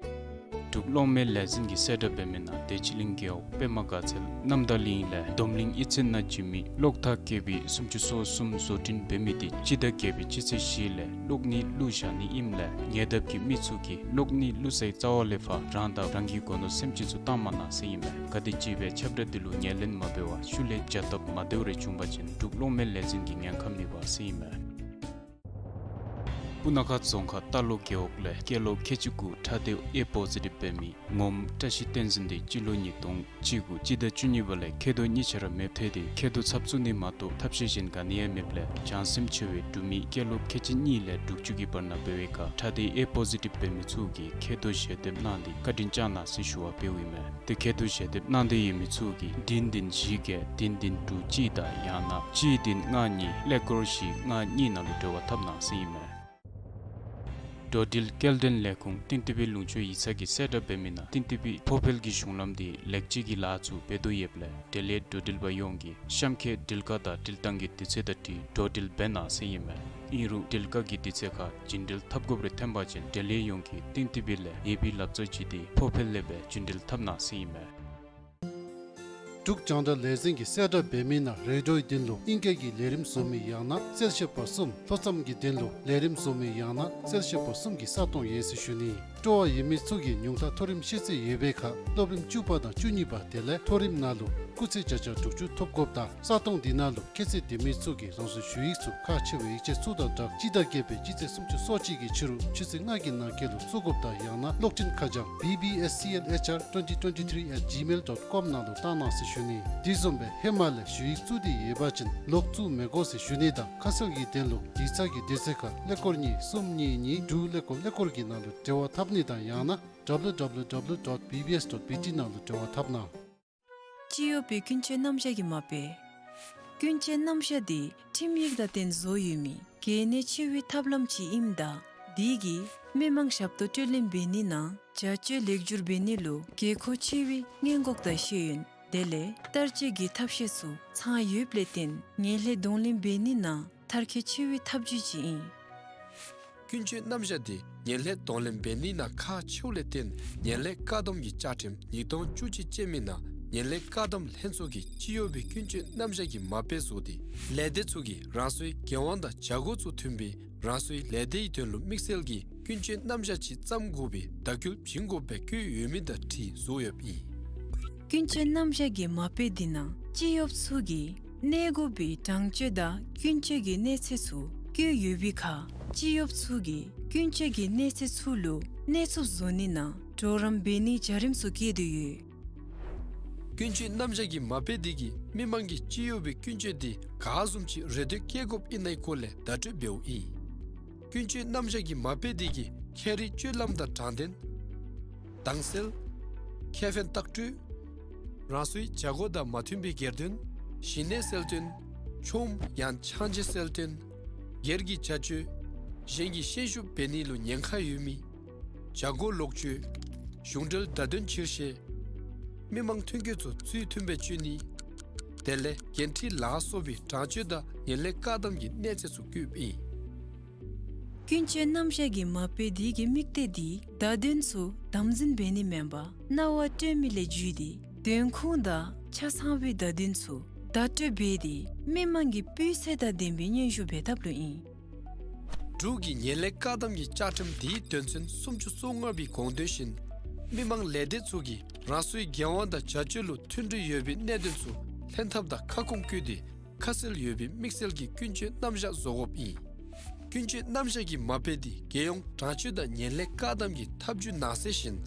འབྲུག་གློག་མེ་ལས་འཛིན་གྱིས་གསལ་བསྒྲགས་འབད་མི་ནང་བདེ་ཆེན་གླིང་རྒེད་འོག་པདྨ་དགའ་ཚལ་གནམ་ཐང་གླིང་ལས་སྡོམ་གླིང་གཡུས་ཚན་ནང་འཛུལ་མི་གློག་ཐག་ཀེ་བི་སུམ་ཅུ་སོ་གསུམ་བཟོ་སྐྲུན་འབད་མི་དེ་སྤྱི་ཟླ་བརྒྱད་པའི་སྤྱི་ཚེས་བཞི་ལས་གློག་ནི་བླུག་བཞག་ནི་ཨིནམ་ལས་ཉེ་འདབས་ཀྱི་མི་ཚུ་གིས་གློག་ནི་བླུག་སའི་རྩ་བ་ལས་ཕར་རང་དང་རང་གི་སྒོ་ནོར་སེམས་ཅན་ཚུ་བཏང་མ་གནང་ཟེར་ཨིན་མས། ག་དེམ་ཅིག་སྦེ་ཁྱབ་བསྒྲགས་འདི་ལུ་ངོས་ལེན་མ་འབད་བར་ཤུལ་ལས་བྱ་སྟབས་མ་བདེཝ་རེ་བྱུང་པ་ཅིན་འབྲུག་གློག་མེ་ལས་འཛིན་གྱིས་ཉེན་ཁ་མི་འབག་ཟེར་ཨིན་མས། སྤུ་ན་ཁ་རྫོང་ཁག་རྟ་ལོག་རྒེད་འོག་ལས་སྐྱེས་ལོ་ཁལ་གཅིག་དགུ་ཁྲག་སྡེ་ཨེ་པོ་ཟི་ཊིབ་འབད་མི་ངོམ་བཀྲ་ཤིས་བསྟན་འཛིན་དེ་སྤྱི་ལོ་ཉིས་སྟོང་བཅུ་དགུ་སྤྱི་ཟླ་བཅུ་གཉིས་པ་ལས་མཁལ་རྡོག་གཉིས་ཆ་ར་མེདཔ་ཐལ་ཏེ་མཁལ་རྡོག་ཚབ་བཙུགས་ནི་མ་གཏོགས་ཐབས་ཤེས་གཞན་ག་ནི་ཡང་མེདཔ་ལས་བྱང་སེམས་ཆེ་བའི་འབྲུག་མི་སྐྱེས་ལོ་ཁལ་གཅིག་གཉིས་ལས་དྲུག་ཅུ་གི་བར་ན་འབད་བའི་ཁར་ཁྲག་སྡེ་ཨེ་པོ་ཟི་ཊིབ་འབད་མི་ཚུ་གིས་མཁལ་རྡོག་ཞལ་འདེབས་གནང་སྟེ་བཀའ་དྲིན་བསྐྱང་གནང་ཟེར་ཞུ་བ་འབདཝ་ཨིན་མས། ཏེ་མཁལ་རྡོག་ཞལ་འདེབས་གནང་འདོད་ཡོད་མི་ཚུ་གིས་བདུན་བདུན་བཞི་བརྒྱད་བདུན་བདུན་དྲུག་གཅིག་དང་ཡང་ན་གཅིག་བདུན་ལྔ་གཉིས་ཀླད་ཀོར་བཞི་ལྔ་གཉིས་ནང་ལུ་འབྲེལ་བ་འཐབ་གནང་ཟེར་ཨིན་མས། འགྲོ་འགྲུལ་སྐྱེལ་འདྲེན་ལས་ཁུངས་ཏིང་ཏི་བི་ལུང་ཕྱོགས་ཡིག་ཚང་གིས་གསལ་བསྒྲགས་འབད་མི་ནང་ཏིང་ཏི་བི་ཕོ་ཕལ་གྱི་གཞུང་ལམ་དེ་ལེགས་བཅོས་ཀྱི་ལཱ་ཚུ་འབད་དོ་ཡོདཔ་ལས་འབྲེལ་ཡོད་འགྲོ་འགྲུལ་པ་ཡོངས་ཀྱིས་གཤམ་འཁོད་འགྲུལ་བཀག་དང་འགྲུལ་བཏང་གི་དུས་ཚོད་དང་འཁྲིལ་འགྲོ་འགྲུལ་འབད་གནང་ཟེར་ཨིན་མས། ཨིན་རུང་འགྲུལ་བཀག་གི་དུས་ཚོད་ཁར་རྒྱུན་འགྲུལ་འཐབ་དགོཔ་རེ་ཐོན་པ་ཅིན་འབྲེལ་ཡོད་ཡོངས་ཀྱིས་ཏིང་ཏི་བི་ལས་ཡོད་པའི་ལག་རྩལ་ཅིག་དེ་ཕོ་ཕལ་ལས་སྦེ་རྒྱུན་འགྲུལ་འཐབ་གནང་ཟེར་ཨིན་མས། འབྲུག་རྒྱང་བསྒྲགས་ལས་འཛིན་གྱིས་གསལ་བསྒྲགས་འབད་མི་ནང་རེ་ཌིའོའི་དོན་ལུ་ཨིང་སྐད་ཀྱི་ལས་རིམ་བཟོ་མི་ཡང་ན་གསལ་བཤད་པ་གསུམ། ལྷོ་མཚམས་ཀྱི་དོན་ལུ་ལས་རིམ་བཟོ་མི་ཡང་ན་གསལ་བཤད་པ་གསུམ་གྱི་ས་སྟོང་ཡོད་ཟེར་ཞུ་ནི། སྤྲོ་བ་ཡོད་མི་ཚུ་གིས་ཉུང་མཐའ་མཐོ་རིམ་ཤེས་ཚད་ཡོད་པའི་ཁར་སློབ་རིམ་བཅུ་པ་དང་བཅུ་གཉིས་པ་དེ་ལས་མཐོ་རིམ་ནང་ལུ་སྐུགས་ཚད་བརྒྱ་ཆ་དྲུག་ཅུ་ཐོབ་དགོཔ་དང་ས་སྟོང་འདི་ནང་ལུ་ཁྱད་ཚད་ལྡན་མི་ཚུ་གིས་རང་སོའི་ཞུ་ཡིག་ཚུ་ཁག་ཆེ་བའི་ཡིག་ཆ་ཚུ་དང་སྦྲགས་སྤྱི་ཟླ་བརྒྱད་པའི་སྤྱི་ཚེས་སུམ་ཅུ་སོ་གཅིག་གི་ཕྱི་རུ་ཆུ་ཚོད་ལྔ་གི་ནང་འཁོད་ལུ་བཙུགས་དགོཔ་དང་ཡང་ན་གློག་འཕྲིན་ཁ་བྱང་B B S C L H R twenty twenty-three at gmail dot com ནང་ལུ་བཏང་གནང་ཟེར་ཞུ་ནི། དེ་བཟུམ་སྦེ་ཧེ་མ་ལས་ཞུ་ཡིག་བཙུགས་ཏེ་ཡོད་པ་ཅིན་ལོག་བཙུགས་མི་དགོ་ཟེར་ཞུ་ནི་དང་ཁ་གསལ་གྱི་དོན་ལུ་ཡིག་ཚང་གི་དུས་ཚོད་ཁར་ཀླད་ཀོར་གཉིས་གསུམ་གཉིས་གཉིས་དྲུག་ཀླད་ཀོར་ཀླད་ཀོར་གྱི་ནང་ལུ་འབྲེལ་བ་འཐབ་ནི་དང་ཡང་ན་W W W dot B B S dot B T ནང་ལུ་འབྲེལ་བ་འཐབ་གནང་། སྤྱི་ཡོངས་པའི་ཀུན་སྤྱོད་རྣམ་གཞག་གི་མ་དཔེ། ཀུན་སྤྱོད་རྣམ་གཞག་འདི་ཁྲིམས་ཡིག་དང་ལྡན་བཟོ་ཡོད་མི་གལ་གནད་ཆེ་བའི་ཐབས་ལམ་ཅིག་ཨིནམ་ད་དེ་གིས་མི་མང་ཞབས་ཏོག་སྤྲོད་ལེན་འབད་ནི་ནང་བྱ་སྤྱོད་ལེགས་བསྒྱུར་འབད་ནི་ལུ་དགོས་མཁོ་ཆེ་བའི་སྔོན་འགོག་དང་ཤེས་ཡོན་དེ་ལས་བསྟར་སྤྱོད་ཀྱི་ཐབས་ཤེས་ཚུ་ཚང་ཡོདཔ་ལས་བརྟེན་ངན་ལྷད་གདོང་ལེན་འབད་ནི་ནང་མཐར་འཁྱོལ་ཆེ་བའི་ཐབས་བྱུས་ཅིག་ཨིན། ཀུན་སྤྱོད་རྣམ་གཞག་འདི་ངན་ལྷད་གདོང་ལེན་འབད་ནི་ནང་ཁག་ཆེཝ་ལས་བརྟེན་ངན་ལྷད་བཀག་སྡོམ་གྱི་བཅའ་ཁྲིམས་ཉིས་སྟོང་བཅུ་གཅིག་ཅན་མའི་ནང་ངན་ལྷད་བཀག་སྡོམ་ལྷན་ཚོགས་ཀྱིས་སྤྱི་ཡོངས་པའི་ཀུན་སྤྱོད་རྣམ་གཞག་གི་མ་དཔེ་བཟོ་སྟེ་ལས་སྡེ་ཚུ་གིས་རང་སོའི་འགན་དབང་དང་བྱ་སྒོ་ཚུ་མཐུན་པའི་རང་སོའི་ལས་སྡེའི་དོན་ལུ་དམིགས་བསལ་གྱི་ཀུན་སྤྱོད་རྣམ་གཞག་ཅིག་བརྩམ་དགོ་པའི་བརྡ་བསྐུལ་བྱིན་དགོཔ་སྦེ་བཀོད་ཡོད་མི་དང་འཁྲིལ་བཟོ་ཡོདཔ་ཨིན། ཀུན་སྤྱོད་རྣམ་གཞག་གི་མ་དཔེ་འདི་ནང་སྤྱི་གཡོགཔ་ཚུ་གིས་གནས་དགོ་པའི་དྲང་སྤྱོད་དང་ཀུན་སྤྱོད་ཀྱི་གནས་ཚད་ཚུ་བཀོད་ཡོད་པའི་ཁར་སྤྱི་གཡོགཔ་ཚུ་གིས་ཀུན་སྤྱོད་ཀྱི་གནས་ཚད་ཚུ་ལུ་གནས་ཚུགསཔ་བཟོ་ནི་ནང་གྲོགས་རམ་འབད་ནིའི་བྱ་རིམ་ཚུ་བཀོད་དེ་ཡོད། ཀུན་སྤྱོད་རྣམ་གཞག་གི་མ་དཔེ་འདི་གིས་མི་མང་གིས་སྤྱི་གཡོག་པའི་ཀུན་སྤྱོད་འདི་ག་བཟུམ་ཅིག་རེ་འདོད་བསྐྱེད་དགོཔ་ཨིན་ནའི་སྐོར་ལས་བརྡ་སྤྲོད་འབདཝ་ཨིན། ཀུན་སྤྱོད་རྣམ་གཞག་གི་མ་དཔེ་འདི་གིས་ཁྱད་རིག་སྤྱོད་ལམ་དང་དྲང་བདེན། དྭངས་གསལ། ཁེ་ཕན་ལྟག་སྤྲོད། རང་སོའི་བྱ་སྒོ་དང་མ་མཐུན་པའི་སྒེར་དོན། ཞི་གནས་གསལ་སྟོན། ཆོམ་ཡང་ཆང་བརྗེ་གསལ་སྟོན། སྒེར་གྱི་བྱ་སྤྱོད། གཞན་གྱི་ཤན་ཤུགས་འབད་ནི་ལུ་ཉེན་ཁ་ཡོད་མི། བྱ་སྒོ་ལོག་སྤྱོད། གཞུང་འབྲེལ་བརྡ་དོན་ཕྱིར་བཤེར། མི་མང་ཐོན་སྐྱེད་ཚུ་ཚུལ་མཐུན་པའི་སྤྱོད་ནི། དེ་ལས་འགན་འཁྲི་ལ་སོགས་པའི་དྲང་སྤྱོད་དང་ངན་ལྷད་བཀག་སྡོམ་གྱི་གནས་ཚད་ཚུ་བཀོདཔ་ཨིན། ཀུན་སྤྱོད་རྣམ་གཞག་གི་མ་དཔེ་འདི་གི་དམིགས་གཏད་འདི་བརྡ་དོན་ཚུ་དམ་འཛིན་འབད་ནི་མེན་པར་རྣ་བར་སྤྲོད་མི་ལས་བརྒྱུད་དེ་དོན་ཁུངས་དང་ཆ་ཚང་བའི་བརྡ་དོན་ཚུ་བརྡ་སྤྲོད་འབད་དེ་མི་མང་གི་སྤུས་ཚད་དང་ལྡན་པའི་སྙན་ཞུ་འབད་ཐབས་ལུ་ཨིན། འབྲུག་གི་ངན་ལྷད་བཀག་སྡོམ་གྱི་བཅའ་ཁྲིམས་འདིའི་དོན་ཚན་སུམ་ཅུ་སོ་ལྔ་པའི་དགོངས་དོན་བཞིན་མི་མང་ལས་སྡེ་ཚུ་གིས་རང་སོའི་འགན་དབང་དང་བྱ་སྤྱོད་ལུ་མཐུན་སྒྲིལ་ཡོད་པའི་གནད་དོན་ཚུ་ལྷན་ཐབས་དང་ཁ་སྐོང་བཀོད་དེ་ཁ་གསལ་ཡོད་པའི་དམིགས་བསལ་གྱི་ཀུན་སྤྱོད་རྣམ་གཞག་བཟོ་དགོཔ་ཨིན། ཀུན་སྤྱོད་རྣམ་གཞག་གི་མ་དཔེ་འདི་རྒྱལ་ཡོངས་དྲང་སྤྱོད་དང་ངན་ལྷད་བཀག་སྡོམ་གྱི་ཐབས་བྱུས་ནང་གསེས་བཞིན་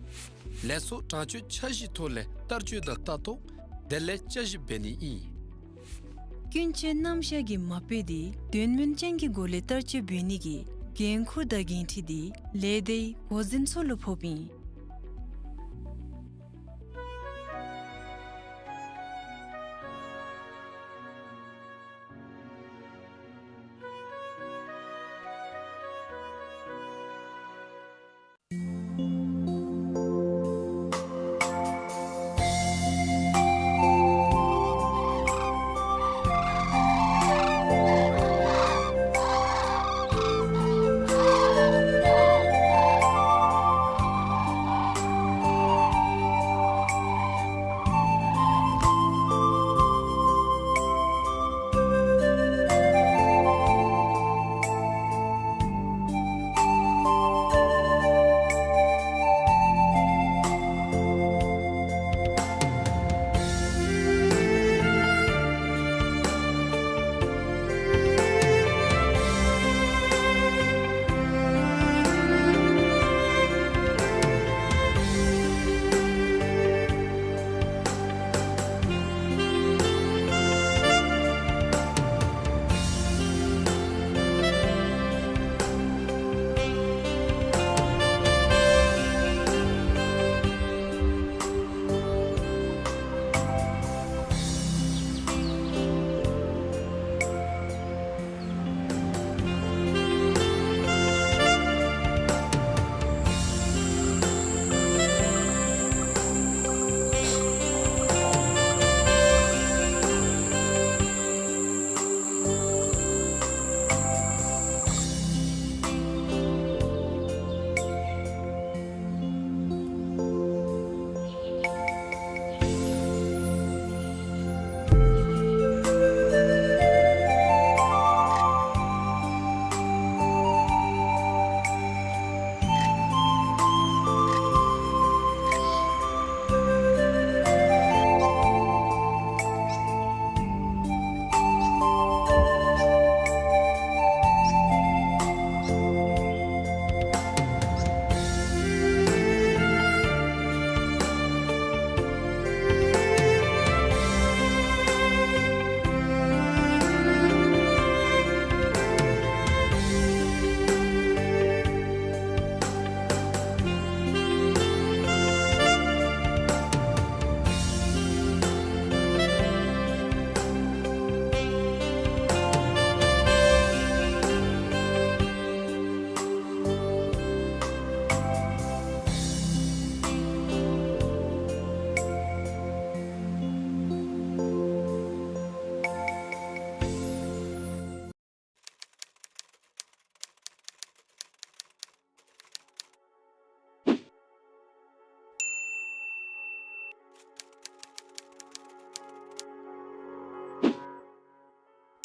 ལས་ཚོགས་དྲང་སྤྱོད་འཆར་གཞིའི་ཐོག་ལས་བསྟར་སྤྱོད་དང་ལྟ་རྟོག་དེ་ལས་བསྐྱར་ཞིབ་འབད་ནི་ཨིན། ཀུན་སྤྱོད་རྣམ་གཞག་གི་མ་དཔེ་འདི་དོན་སྨིན་ཅན་གྱི་སྒོ་ལས་བསྟར་སྤྱོད་འབད་ནི་གི་འགན་ཁུར་དང་འགན་འཁྲི་འདི་ལས་སྡེའི་འགོ་འཛིན་ཚུ་ལུ་ཕོགཔ་ཨིན།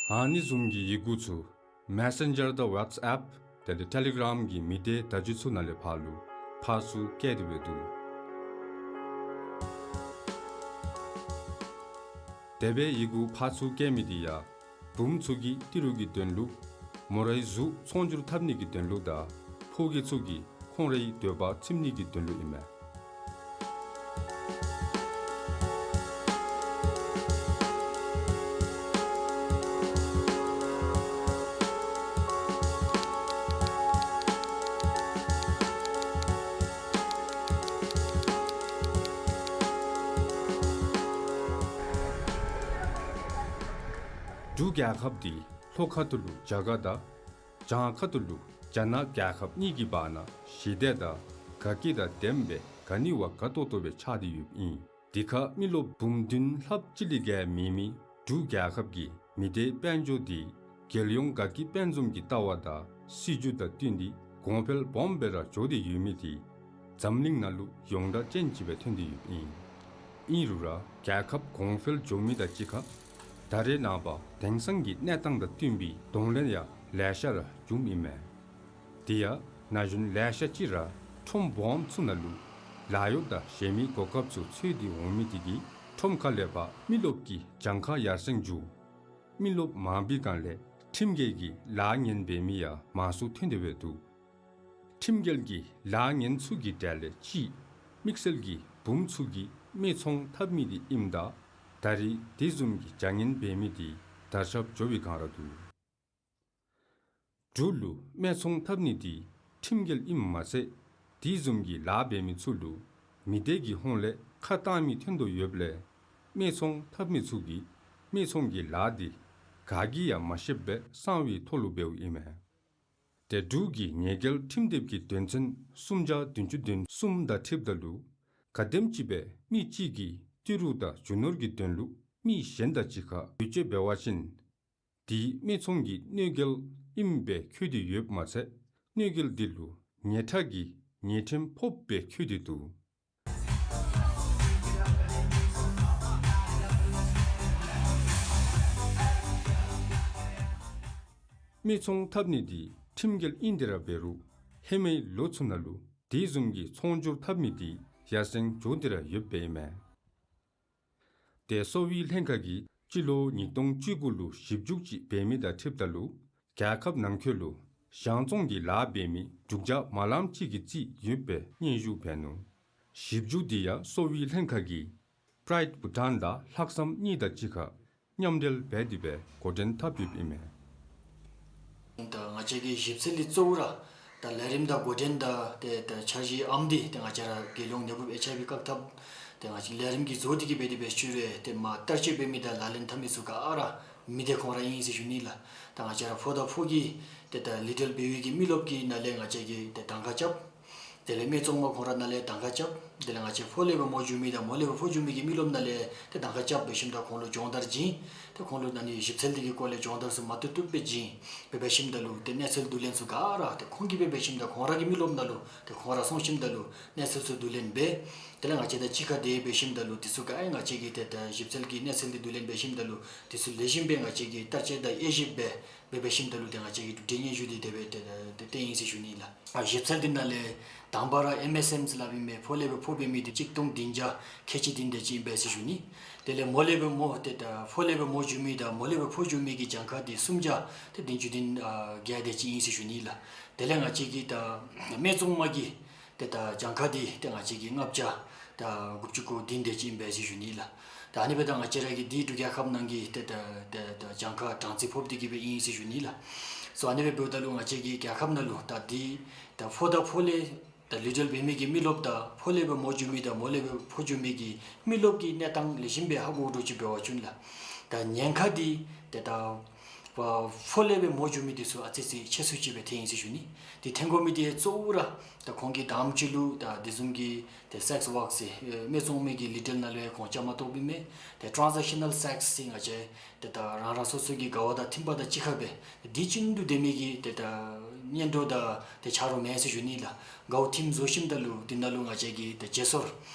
ཨ་ནི་བཟུམ་གྱི་ཡི་གུ་ཚུ་མེ་སེན་ཇར་དང་ཝཊས་ཨེཔ་དེ་ལས་ཊེ་ལི་གརམ་གྱི་མི་སྡེ་བརྡ་བརྒྱུད་ཚུ་ནང་ལས་ཕར་ལུ་ཕར་ཚུར་བསྐྱལ་ཏེ་སྦེ་འདུག། དེ་སྦེ་ཡི་གུ་ཕར་ཚུར་བསྐྱལ་མི་འདི་ཡང་བུམོ་ཚུ་གིས་ཏི་རུ་གི་དོན་ལུ་མོ་རའི་གཟུགས་ཚོང་བསྒྱུར་འཐབ་ནི་གི་དོན་ལུ་དང་ཕོ་སྐྱེས་ཚུ་གིས་ཁོང་རའི་འདོད་པ་ཚིམ་ནི་གི་དོན་ལུ་ཨིན་མས། འབྲུག་རྒྱལ་ཁབ་འདི་ལྷོ་ཁ་ཐུག་ལུ་རྒྱ་གར་དང་བྱང་ཁ་ཐུག་ལུ་རྒྱ་ནག་རྒྱལ་ཁབ་གཉིས་ཀྱི་བར་ན་ཞི་བདེ་དང་དགའ་སྐྱིད་དང་ལྡནམ་སྦེ་ག་ནི་བ་དགའ་ཏོག་ཏོ་སྦེ་ཆགས་ཏེ་ཡོདཔ་ཨིན། དེ་ཁར་མི་རློབས་འབུམ་བདུན་ལྷགཔ་ཅིག་ལས་བརྒལ་མེད་མི་འབྲུག་རྒྱལ་ཁབ་ཀྱི་མི་སྡེ་དཔལ་འབྱོར་འདི་རྒྱལ་ཡོངས་དགའ་སྐྱིད་དཔལ་འཛོམས་ཀྱི་ལྟ་བ་དང་སྲིད་བྱུས་དང་བསྟུན་ཏེ་གོང་འཕེལ་སྦོམ་སྦེ་ར་འགྱོ་སྟེ་ཡོད་མི་འདི་འཛམ་གླིང་ནང་ལུ་ཡོངས་གྲགས་ཅན་ཅིག་སྦེ་ཐོན་ཏེ་ཡོདཔ་ཨིན། ཨིན་རུང་ར་རྒྱལ་ཁབ་གོང་འཕེལ་འགྱོ་མི་དང་གཅིག་ཁར་ད་རེས་ནངས་པ་དེང་སང་གི་གནས་སྟངས་དང་བསྟུན་པའི་གདོང་ལེན་ཡང་ལེ་ཤ་ར་བྱུངམ་ཨིན་མས། དེ་ཡང་ན་གཞོན་ལེ་ཤ་ཅིག་ར་ཁྲོམ་སྦོམ་ཚུ་ནང་ལུ་ལཱ་གཡོག་དང་གཞན་མི་གོ་སྐབས་ཚུ་འཚོལ་ཏེ་འོང་མི་དེ་གིས་ཁྲོམ་ཁ་ལས་ཕར་མི་རློབས་ཀྱི་གྱངས་ཁ་ཡར་སེང་འགྱོ། མི་རློབས་མང་པའི་སྒང་ལས་ཁྲིམས་འགལ་གྱི་ལཱ་ངན་འབད་མི་ཡང་མང་སུ་ཐོན་ཏེ་སྦེ་འདུག། ཁྲིམས་འགལ་གྱི་ལཱ་ངན་ཚུ་གི་གྲས་ལས་གཅིག་དམིགས་བསལ་གྱི་བུམོ་ཚུ་གིས་སྨད་འཚོང་འཐབ་མི་དེ་ཨིནམ་ད་ད་རེས་དེ་བཟུམ་གྱི་བྱ་ངན་འབད་མི་དེ་དར་ཁྱབ་འགྱོ་བའི་སྒང་ར་འདུག། འབྲུག་ལུ་སྨད་འཚོང་འཐབ་ནི་དེ་ཁྲིམས་འགལ་ཨིནམ་མ་ཚད་དེ་བཟུམ་གྱི་ལཱ་འབད་མི་ཚུ་ལུ་མི་སྡེ་གི་ཧོངས་ལས་ཁ་བཏང་མི་ཐོན་དོ་ཡོདཔ་ལས་སྨད་འཚོང་འཐབ་མི་ཚུ་གིས་སྨད་འཚོང་གི་ལཱ་དེ་ག་གིས་ཡང་མ་ཤེསཔ་སྦེ་གསང་བའི་ཐོག་ལུ་འབདཝ་ཨིན་མས། ཏེ་འབྲུག་གི་ཉེས་འགེལ་ཁྲིམས་དེབ་ཀྱི་དོན་ཚན་སུམ་བརྒྱ་བདུན་ཅུ་དོན་གསུམ་དང་འཁྲིལཝ་ད་ལུ་ག་དེམ་ཅིག་སྦེ་མི་གཅིག་གིས་ཏི་རུ་དང་རྒྱུ་ནོར་གྱི་དོན་ལུ་མི་གཞན་དང་གཅིག་ཁར་བེད་སྤྱོད་འབད་བ་ཅིན་དེ་སྨད་འཚོང་གི་གནོད་འགེལ་ཨིནམ་སྦེ་འཁོད་དེ་ཡོདཔ་མ་ཚད་གནོད་འགེལ་དེ་ལུ་ཉེས་ཁྲག་གི་ཉེས་ཁྲིམས་ཕོགཔ་སྦེ་འཁོད་དེ་འདུག། སྨད་འཚོང་འཐབ་ནི་དེ་ཁྲིམས་འགལ་ཨིན་ཏེ་ར་འབད་རུང་ཧེ་མའི་ལོ་ཚུ་ནང་ལུ་དེ་བཟུམ་གྱི་ཚོང་སྒྱུར་འཐབ་མི་དེ་ཡར་སེང་འགྱོ་སྟེ་ར་ཡོདཔ་ཨིན་མས། ཏེ་གསོ་བའི་ལྷན་ཁག་གིས་སྤྱི་ལོ་ཉིས་སྟོང་བཅུ་དགུ་ལུ་ཞིབ་འཇུག་ཅིག་འབད་མི་དང་འཁྲིལཝ་ད་ལུ་རྒྱལ་ཁབ་ནང་འཁོད་ལུ་གཞང་བཙོང་གི་ལཱ་འབད་མི་དྲུག་བརྒྱ་མ་ལངམ་ཅིག་གི་རྩིས་ཡོདཔ་སྦེ་སྙན་ཞུ་འབད་ནུག། ཞིབ་འཇུག་དེ་ཡང་གསོ་བའི་ལྷན་ཁག་གིས་པྲའིཌ་བྷུ་ཊཱན་དང་ལྷག་བསམ་གཉིས་དང་གཅིག་ཁར་མཉམ་འབྲེལ་འབད་དེ་སྦེ་འགོ་འདྲེན་འཐབ་ཡོདཔ་ཨིན་མས། ད་ང་བཅས་ཀྱི་ཞིབ་འཚོལ་འདི་གཙོ་བོ་ར་ད་ལས་རིམ་དང་འགོ་འདྲེན་དང་ཏེ་ད་འཆར་གཞིའི་ཨམ་འདི་ཏེ་ང་བཅས་ར་རྒྱལ་ཡོངས་ནད་འབུབ་ཨེཆ་ཨའི་ཝི་བཀག་ཐབས་ཏེ་ང་བཅས་ལས་རིམ་གྱི་བཟོ་སྟེ་གི་སྦེ་དེ་སྦེ་ཞུ་རུང་ཏེ་མ་བསྟར་སྤྱོད་འབད་མི་དང་ལག་ལེན་འཐབ་མི་ཚུ་ག་ར་མི་སྡེ་ཁོང་ར་ཨིན་ཟེར་ཞུ་ནི་ལགས། ད་ང་བཅས་ར་ཕོ་དང་ཕོ་གི་ཏེ་ད་ལི་ཊལ་བེ་བི་གི་མི་རློབས་ཀྱི་ནང་ལས་ང་བཅས་ཀྱིས་ཏེ་གདམ་ཁ་རྐྱབ། དེ་ལས་སྨད་འཚོང་མ་ཁོང་ར་ནང་ལས་གདམ་ཁ་རྐྱབ། དེ་ལས་ང་བཅས་ཕོ་ལས་སྦེ་མོ་འགྱོ་མི་དང་མོ་ལས་སྦེ་ཕོ་འགྱོ་མི་གི་མི་རློབས་ནང་ལས་ཏེ་གདམ་ཁ་རྐྱབ་འབད་ཞིནམ་ད་ཁོང་ལུ་སྦྱོང་བརྡར་བྱིན། ཏེ་ཁོང་ལུ་ཨ་ནི་ཞིབ་འཚོལ་འདི་གི་སྐོར་ལས་སྦྱོང་བརྡར་ཚུ་མ་བཏུབ་བཏུབ་སྦེ་བྱིན། འབད་འབད་ཞིནམ་ད་ལུ་ཏེ་གནས་ཚུལ་བསྡུ་ལེན་ཚུ་ག་ར་ཏེ་ཁོང་གིས་འབད་འབད་ཞིནམ་ད་ཁོང་ར་གི་མི་རློབས་ནང་ལུ་ཏེ་ཁོང་ར་སོང་ཞིནམ་ད་ལུ་གནས་ཚུལ་ཚུ་བསྡུ་ལེན་འབད། དེ་ལས་ང་བཅས་དང་གཅིག་ཁར་དེ་འབད་ཞིནམ་ད་ལུ་དེ་ཚུ་ག་ཨེ་ང་བཅས་ཀྱིས་ཏེ་ད་ཞིབ་འཚོལ་གྱི་གནས་ཚུལ་འདི་བསྡུ་ལེན་འབད་ཞིནམ་ད་ལུ་དེ་ཚུ་ལེགས་ཤོམ་སྦེ་ང་བཅས་ཀྱིས་བསྟར་སྤྱོད་དང་དབྱེ་ཞིབ་འབད་འབད་འབད་ཞིནམ་ད་ལུ་ཏེ་ང་བཅས་ཀྱིས་གྲུབ་འབྲས་སྙན་ཞུ་འདི་དེ་སྦེ་ཏེ་ཏེ་ཏེ་ཨིན་ཟེར་ཞུ་ནི་ལགས། ཨ་ཞིབ་འཚོལ་འདི་ནང་ལས་དང་པ་ར་ཨེམ་ཨེས་ཨེམ་ཟེར་སླབ་ཨིན་མས། ཕོ་ལས་སྦེ་ཕོ་འབད་མི་འདི་གཅིག་སྟོང་བདུན་བརྒྱ་ཁལ་གཅིག་བདུན་དེ་ཅིག་ཨིན་པས་ཟེར་ཞུ་ནི། དེ་ལས་མོ་ལས་སྦེ་མོ་ཏེ་ད་ཕོ་ལས་སྦེ་མོ་འགྱོ་མི་དང་མོ་ལས་སྦེ་ཕོ་འགྱོ་མི་གི་གྱངས་ཁ་འདི་སུམ་བརྒྱ་ཏེ་བདུན་ཅུ་དོན་ཨ་བརྒྱད་དེ་ཅིག་ཨིན་ཟེར་ཞུ་ནི་ལགས། དེ་ལས་ང་བཅས་ཀྱི་ད་སྨད་འཚོང་མ་གི་ཏེ་ད་གྱངས་ཁ་འདི་ཏེ་ང་བཅས་ཀྱིས་ལྔ་བརྒྱ་ད་དགུ་བཅུ་གོ་བདུན་དེ་ཅིག་ཨིན་པས་ཟེར་ཞུ་ནི་ལགས། ད་ཨ་ནི་སྦེ་ད་ང་བཅས་ར་གི་འདི་འབྲུག་རྒྱལ་ཁབ་ནང་གི་ཏེ་ད་ཏེ་ད་གྱངས་ཁ་གྲངས་རྩིས་ཕོགཔ་འདི་གིས་སྦེ་ཨིན་ཟེར་ཞུ་ནི་ལགས། སོ་ཨ་ནི་སྦེ་འབདཝ་ད་ལུ་ང་བཅས་ཀྱི་རྒྱལ་ཁབ་ནང་ལུ་ད་འདི་ད་ཕོ་དང་ཕོ་ལས་ད་ལི་ཊལ་བེ་བི་གི་མི་རློབས་དང་ཕོ་ལས་སྦེ་མོ་འགྱོ་མི་དང་མོ་ལས་སྦེ་ཕོ་འགྱོ་མི་གི་མི་རློབས་ཀྱི་གནས་སྟངས་ལེགས་ཤོམ་སྦེ་ཧ་གོ་དོ་ཅིག་འབད་བ་ཅིན་ལགས། ད་ཉེན་ཁ་འདི་ཏེ་ད་ཕོ་ལས་སྦེ་མོ་འགྱོ་མི་འདི་ཚུ་ཨ་ཙི་ཙི་ཆེ་སུ་ཅིག་སྦེ་ཐོན་ཡི་ཟེར་ཞུ་ནི། འདི་ཐོན་དགོ་མི་འདི་གཙོ་བོ་ར་ད་ཁོང་གིས་དང་པ་ཅིག་ལུ་ད་འདི་བཟུམ་གྱི་ཏེ་སེགསི་ཝརཀ་ཟེར་ཨེ་སྨད་འཚོང་མའི་གི་ལི་ཊལ་ནང་ལུ་ཡང་ཁོང་བཅའ་མར་གཏོགསཔ་ཨིན་མས། ཏེ་ཊཱན་ཛེག་ཤ་ནཱལ་སེགསི་ཟེར་ང་བཅས་ཏེ་ད་རང་རང་སོ་སོ་གི་དགའ་བ་དང་མཐུན་པ་དང་གཅིག་ཁར་སྦེ་ཏེ་འདི་བྱིན་དོ་སྡོད་མི་གི་ཏེ་ད་གཉེན་གྲོགས་དང་ཏེ་ཆ་རོགས་མེན་ཟེར་ཞུ་ནི་ལགས། དགའཝ་ཐིམ་བཟོ་ཞིནམ་ད་ལུ་འདི་ནང་ལུ་ང་བཅས་ཀྱིས་ཏེ་བརྗེ་སོར་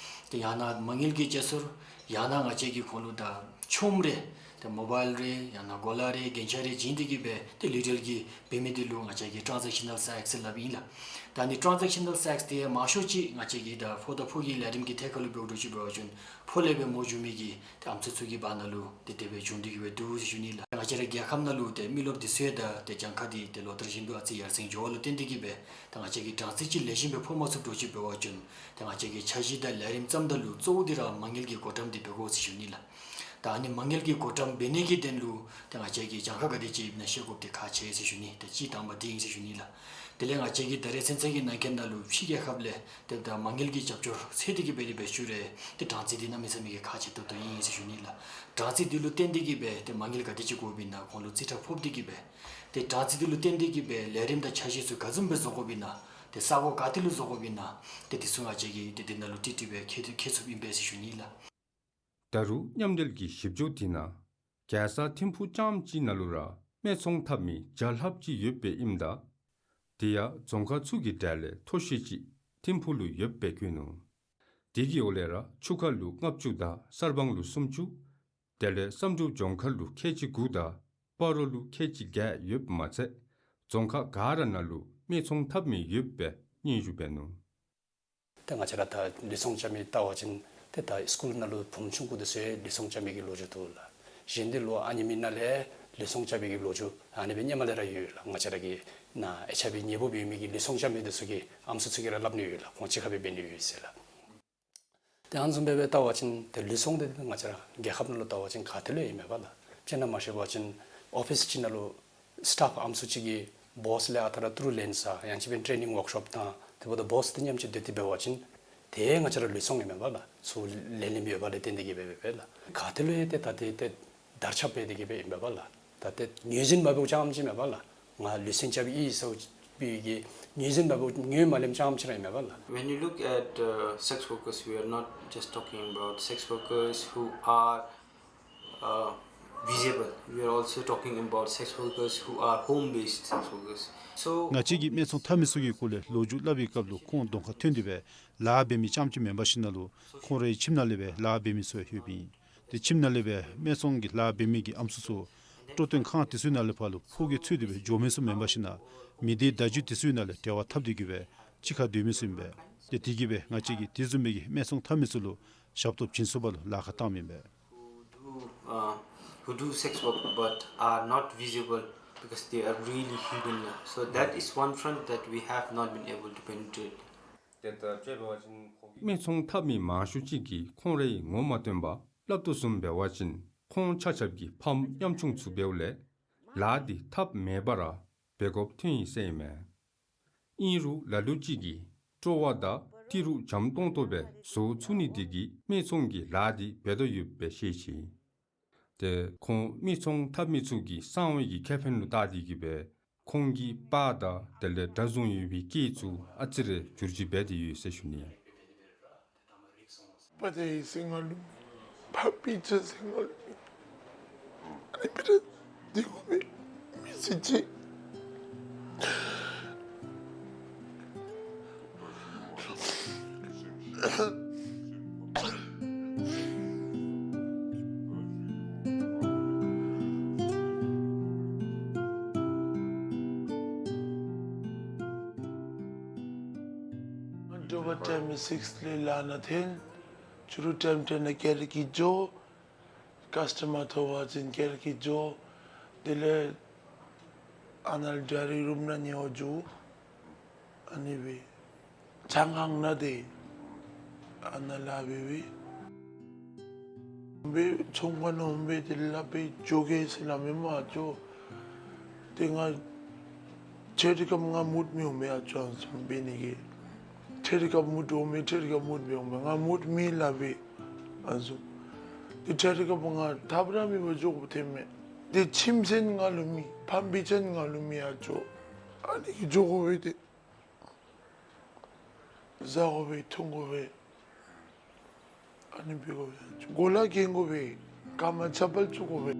ཏེ་ཡང་ན་མ་དངུལ་གྱི་བརྗེ་སོར་ ཡང་ན་ང་བཅས་ཀྱིས་ཁོང་ལུ་ད་ཆུམ་རེ་ཏེ་མོ་བཱའིལ་རེ་ཡང་ན་གོ་ལ་རེ་རྒྱན་ཆ་རེ་བྱིན་ཏེ་གི་སྦེ་ཏེ་ལི་ཊལ་གྱི་འབད་མི་འདི་ལུ་ང་བཅས་ཀྱིས་ཊཱན་ཟེག་ཤ་ནཱལ་ཊེགསི་ཟེར་སླབ་ཨིན་ལགས། ད་ཨ་ནི་ཊཱན་ཟེག་ཤ་ནཱལ་ཊེགསི་འདི་མང་ཤོས་ཅིག་ང་བཅས་ཀྱི་ད་ཕོ་དང་ཕོ་གི་ལས་རིམ་གྱི་ཐད་ཁར་ལུ་འབདཝ་འདྲཝ་ཅིག་འབད་བ་ཅིན་ཕོ་ལས་སྦེ་མོ་བྱུང་མི་གི་ཏེ་ཨམ་སྲུ་ཚུ་གི་བར་ན་ལུ་ཏེ་དེ་སྦེ་བྱུང་སྟེ་གི་སྦེ་འདུག་ཟེར་ཞུ་ནི་ལགས། ང་བཅས་ར་རྒྱལ་ཁབ་ནང་ལུ་ཏེ་མི་རློབས་འདི་ཚུ་ཡང་ད་ཏེ་གྱངས་ཁ་འདི་ཏེ་ལོ་ལྟར་བཞིན་དུ་ཨ་ཙི་ཡར་སེང་འགྱོ་བ་ལུ་བརྟེན་ཏེ་གི་སྦེ་ད་ང་བཅས་ཀྱིས་ཊཱན་ཟེག་ཅིག་ལེགས་ཤོམ་སྦེ་ཕོག་མ་ཚུགསཔ་འདྲཝ་ཅིག་འབད་བ་ཅིན་ཏེ་ང་བཅས་ཀྱི་འཆར་གཞི་དང་ལས་རིམ་བརྩམ་ད་ལུ་གཙོ་བོ་འདི་ར་མ་དངུལ་གྱི་བགོ་བཀྲམ་འདི་འབད་དགོ་ཟེར་ཞུ་ནི་ལགས། ད་ཨ་ནི་མ་དངུལ་གྱི་བགོ་བཀྲམ་འབད་ནི་གི་དོན་ལུ་ཏེ་ང་བཅས་ཀྱིས་གྱངས་ཁ་ག་དེ་ཅིག་ཨིན་ན་ཤེས་དགོཔ་འདི་ཁག་ཆེ་ཟེར་ཞུ་ནི། ཏེ་གཅིག་དང་པ་འདི་ཨིན་ཟེར་ཞུ་ནི་ལགས། དེ་ལས་ང་བཅས་ཀྱིས་ད་རེས་ཚུན་ཚོད་ཀྱི་ནང་འཁོད་ནང་ལུ་ཕྱི་རྒྱལ་ཁབ་ལས་ཏེ་ད་མ་དངུལ་གྱི་རྒྱབ་སྐྱོར་འཚོལ་ཏེ་གི་སྦེ་དེ་སྦེ་ཞུ་རུང་ཏེ་ཊཱན་ཟེག་འདི་གནམ་མེད་ས་མེད་ཀྱི་ཁག་ཆེ་ཏོག་ཏོ་ཨིན་ཟེར་ཞུ་ནི་ལགས། ཊཱན་ཟེག་འདི་ལུ་བརྟེན་ཏེ་གི་སྦེ་ཏེ་མ་དངུལ་ག་དེ་ཅིག་དགོཔ་ཨིན་ན་ཁོང་ལུ་རྩིས་ཁྲ་ཕོག་སྟེ་གི་སྦེ་ཏེ་ཊཱན་ཟེག་འདི་ལུ་བརྟེན་ཏེ་གི་སྦེ་ལས་རིམ་དང་འཆར་གཞི་ཚུ་ག་བཟུམ་སྦེ་བཟོ་དགོཔ་ཨིན་ན་ཏེ་ས་གོ་ག་ཏེ་ལུ་བཟོ་དགོཔ་ཨིན་ན་ཏེ་འདི་ཚུ་ང་བཅས་ཀྱིས་ཏེ་འདི་ནང་ལུ་ཏིག་ཏིག་སྦེ་མཁྱེན་མཁྱེན་ཚུགསཔ་ཨིན་པས་ཟེར་ཞུ་ནི་ལགས། ད་རུང་མཉམ་འབྲེལ་གྱི་ཞིབ་འཇུག་དེ་ནང་རྒྱལ་ས་ཐིམ་ཕུག་རྐྱངམ་གཅིག་ནང་ལུ་ར་སྨད་འཚོང་འཐབ་མི་བརྒྱ་ལྷགཔ་ཅིག་ཡོདཔ་ཨིནམ་ད་དེ་ཡང་རྫོང་ཁག་ཚུ་གི་གྲས་ལས་མཐོ་ཤོས་ཅིག་ཐིམ་ཕུག་ལུ་ཡོདཔ་སྦེ་བཀོད་ནུག། དེ་གི་འོག་ལས་ར་ཆུ་ཁ་ལུ་ལྔ་བཅུ་དང་གསར་སྤང་ལུ་སུམ་ཅུ། དེ་ལས་བསམ་གྲུབ་ལྗོངས་མཁར་ལུ་ཁལ་གཅིག་དགུ་དང་སྤ་རོ་ལུ་ཁལ་གཅིག་བརྒྱད་ཡོདཔ་མ་ཚད་རྫོང་ཁག་ག་ར་ནང་ལུ་སྨད་འཚོང་འཐབ་མི་ཡོདཔ་སྦེ་སྙན་ཞུ་འབད་ནུག། ཏེ་ང་བཅས་ར་ད་ལུས་ཟུངས་བཅའ་མི་བལྟ་བ་ཅིན་ཏེ་ད་སི་ཀུལ་ནང་ལུ་བུམོ་ཆུང་ཀུ་འདི་ཚུ་ཡང་ལུས་ཟུངས་བཅའ་མི་གི་ལོ་རྒྱུས་འདུག་ལགས། གཞན་འདི་ལོ་ཨ་ནེམ་ཅིག་ནང་ལས་ལུས་ཟུངས་བཅའ་མི་གི་ལོ་རྒྱུས་ཨ་ནི་སྦེ་སྔོན་མ་ལས་ར་ཡོད་ལགས། ང་བཅས་ར་གི་ནཱ་ཨེཆ་ཨའི་ཝི་ཉེ་པོ་འབད་མི་གི་ལུས་ཟུངས་བཅའ་མི་འདི་ཚུ་གི་ཨམ་སྲུ་ཚུ་གིས་ར་སླབ་ནི་ཡོད་ལགས། ཁོང་གཅིག་ཁར་སྦེ་འབད་ནི་ཡོད་ཟེར་ལགས། ཏེ་ཨ་ནི་བཟུམ་སྦེ་སྦེ་བལྟ་བ་ཅིན་ཏེ་ལུས་ཟུངས་འདི་ང་བཅས་ར་རྒྱལ་ཁབ་ནང་ལུ་བལྟ་བ་ཅིན་ག་ཏེ་ལུ་ཡང་མེད་པ་ལགས། དཔེར་ན་མ་ཤེས་པ་ཅིན་ཨོ་ཕིསི་ཅིག་ནང་ལུ་སི་ཊཱཕ་ཨམ་སྲུ་ཅིག་གིས་བོསི་ལས་ཨ་རྟག་ར་ཏི་རུ་ལེན་ས་ཡང་ཅིན་སྦེ་ཊེ་ནིང་ཝརཀ་ཤོབ་དང་དེ་འབདཝ་ད་བོསི་འདི་མཉམ་ཅིག་སྡོད་དེ་འབད་བ་ཅིན་ཏེ་ང་བཅས་ར་ལུས་ཟུངས་ཡང་མེད་པ་ལགས། ཚུར་ལེན་ལེནམ་ཡོད་པ་ལས་བརྟེན་ཏེ་གི་སྦེ་སྦེ་ལགས། ག་ཏེ་ལུ་ཡང་ཏེ་ད་ཏེ་ཏེ་དར་ཁྱབ་སྦེ་དེ་གི་སྦེ་ཨིན་པས་ལགས། ད་ཏེ་ངོས་འཛིན་འབད་འབདཝ་ཅང་ཅིག་མེད་པ་ལགས། ང་ལུས་ཟུངས་བཅའ་བའི་ཨིན་ཟེར་བའི་གི་ངོས་འཛིན་འབད་འབདཝ་ངོས་མ་ལེནམ་ཅང་ཅིག་ར་ཨིན་པས་ལགས། When you look at uh, sex workers, we are not just talking about sex workers who are uh, visible. We are also talking about sex workers who are home-based sex workers. So ང་བཅས་ཀྱིས་སྨད་འཚོང་འཐབ་མི་ཚུ་གི་སྐོར་ལས་ལོ་རྒྱུས་སླབ་པའི་སྐབས་ལུ་ཁོང་གདོང་ཁར་ཐོན་ཏེ་སྦེ་ལཱ་འབད་མི་ཙམ་ཅིག་མེན་པར་ཞིན་ན་ལུ་ཁོང་རའི་ཁྱིམ་ནང་ལས་སྦེ་ལཱ་འབད་མི་ཚུ་ཡང་ཡོདཔ་ཨིན། ཏེ་ཁྱིམ་ནང་ལས་སྦེ་སྨད་འཚོང་གི་ལཱ་འབད་མི་གི་ཨམ་སྲུ་ཚུ་སྤྲོ་སྟོན་ཁང་དེ་ཚུ་ནང་ལས་ཕར་ལུ་ཕོ་སྐྱེས་འཚོལ་ཏེ་སྦེ་འགྱོ་མི་ཚུ་མེན་པར་ཞིན་ན་མི་སྡེ་བརྡ་བརྒྱུད་དེ་ཚུ་ནང་ལས་འབྲེལ་བ་འཐབ་སྟེ་གི་སྦེ་གཅིག་ཁར་སྡོད་མི་ཚུ་ཨིན་པས། ཏེ་དེ་གིས་སྦེ་ང་བཅས་ཀྱིས་དེ་བཟུམ་མའི་གི་སྨད་འཚོང་འཐབ་མི་ཚུ་ལུ་ཞབས་ཏོག་བྱིན་ཚུགས་པ་ལུ་ལཱ་ཁག་བཏངམ་ཨིན་པས། Who do, uh, who do sex work but are not visible because they are really hidden. So that is one front that we have not been able to penetrate. སྨད་འཚོང་འཐབ་མི་མང་ཤོས་ཅིག་གིས་ཁོང་རའི་ངོ་མ་སྟོན་པ་སླབ་དོ་བཟུམ་འབད་བ་ཅིན་ཁོང་ཆ་ཁྱབ་ཀྱིས་ཕམ་ཉམ་ཆུང་ཚུ་འབདཝ་ལས་ལཱ་འདི་ཐབས་མེད་པར་འབད་དགོཔ་ཐོན་ཡི་ཟེར་ཨིན་མས། ཨིན་རུང་ལ་ལུ་ཅིག་གིས་སྤྲོ་བ་དང་ཏི་རུ་འཇམ་ཏོང་ཏོ་སྦེ་བཟོ་ཚུགས་ནི་དེ་གིས་སྨད་འཚོང་གི་ལཱ་འདི་འབད་དོ་ཡོདཔ་སྦེ་ཤེས་ཅི། ཏེ་ཁོང་སྨད་འཚོང་འཐབ་མི་ཚུ་གི་གསང་བའི་གི་ཁེ་ཕན་ལུ་བལྟ་སྟེ་གི་སྦེ་ཁོང་གི་པར་དང་དེ་ལས་གྲྭ་བཟུང་ཡོད་པའི་སྐད་ཚུ་ཨ་ཙི་རེ་བསྒྱུར་བཅོས་འབད་དེ་ཡོད་ཟེར་ཞུ་ནི། པ་དེ་ཡི་སེང་ང་ལུ་ཕ་པི་ཅ་སེང་ང་ལུ་ཨ་ནི་སྦེ་ར་དེ་གོ་མི་མི་སི་ཅིག་དྲོ་པ་ཊའིམ་སིགས་ལས་ལཱ་ནང་འཐོན། ཕྱི་རུ་ཊའིམ་ཊེན་ལས་ཀེར་གྱི་འགྱོ། ཀཱསི་ཊ་མར་ཐོབ་པ་ཅིན་ཀེར་གྱི་འགྱོ། དེ་ལས་ཨ་ནཱ་ལས་ཌའི་རི་རུམ་ནང་ཉལ་བར་འགྱོ། ཨ་ནི་སྦེ་ཆང་ཁང་ནང་ཏེ་ཨ་ནཱ་ལཱ་འབད་འབད། འབད་ཚོང་ཁང་ནང་འབད་དེ་ལཱ་འབད་འགྱོ་གེ་ཟེར་སླབ་མི་མ་འགྱོ། ཏེ་ང་ཁྲེ་རི་ཁབ་ང་མུཊ་མི་འོང་མས་ཨ་ཅོ་ཨ་ནི་བཟུམ་འབད་ནི་གི། ཁྲེ་རི་ཁབ་མུཊ་འོང་མས་ཁྲེ་རི་ཁབ་མུཊ་མི་འོང་མས་ང་མུཊ་མེད་སླབ་སྦེ་ཨ་ནི་བཟུམ། ཏེ་ཁྲེ་རི་ཁབ་ང་ཐབས་ར་མེད་པར་འགྱོ་དགོཔ་ཐོན་མས། ཏེ་ཁྱིམ་ཚན་ང་ལུ་མེད་ཕམ་སྦེ་ཚན་ང་ལུ་མེད་ཨ་ཅོ། ཨ་ནི་གིས་འགྱོ་དགོ་པས་ཏེ། བཟའ་དགོ་པས་འཐུང་དགོ་པས། ཨ་ནི་འབད་དགོ་པས། གོ་ལ་གྱོན་དགོ་པས། རྐངམ་ཆ་པལ་བཙུགས་དགོ་པས།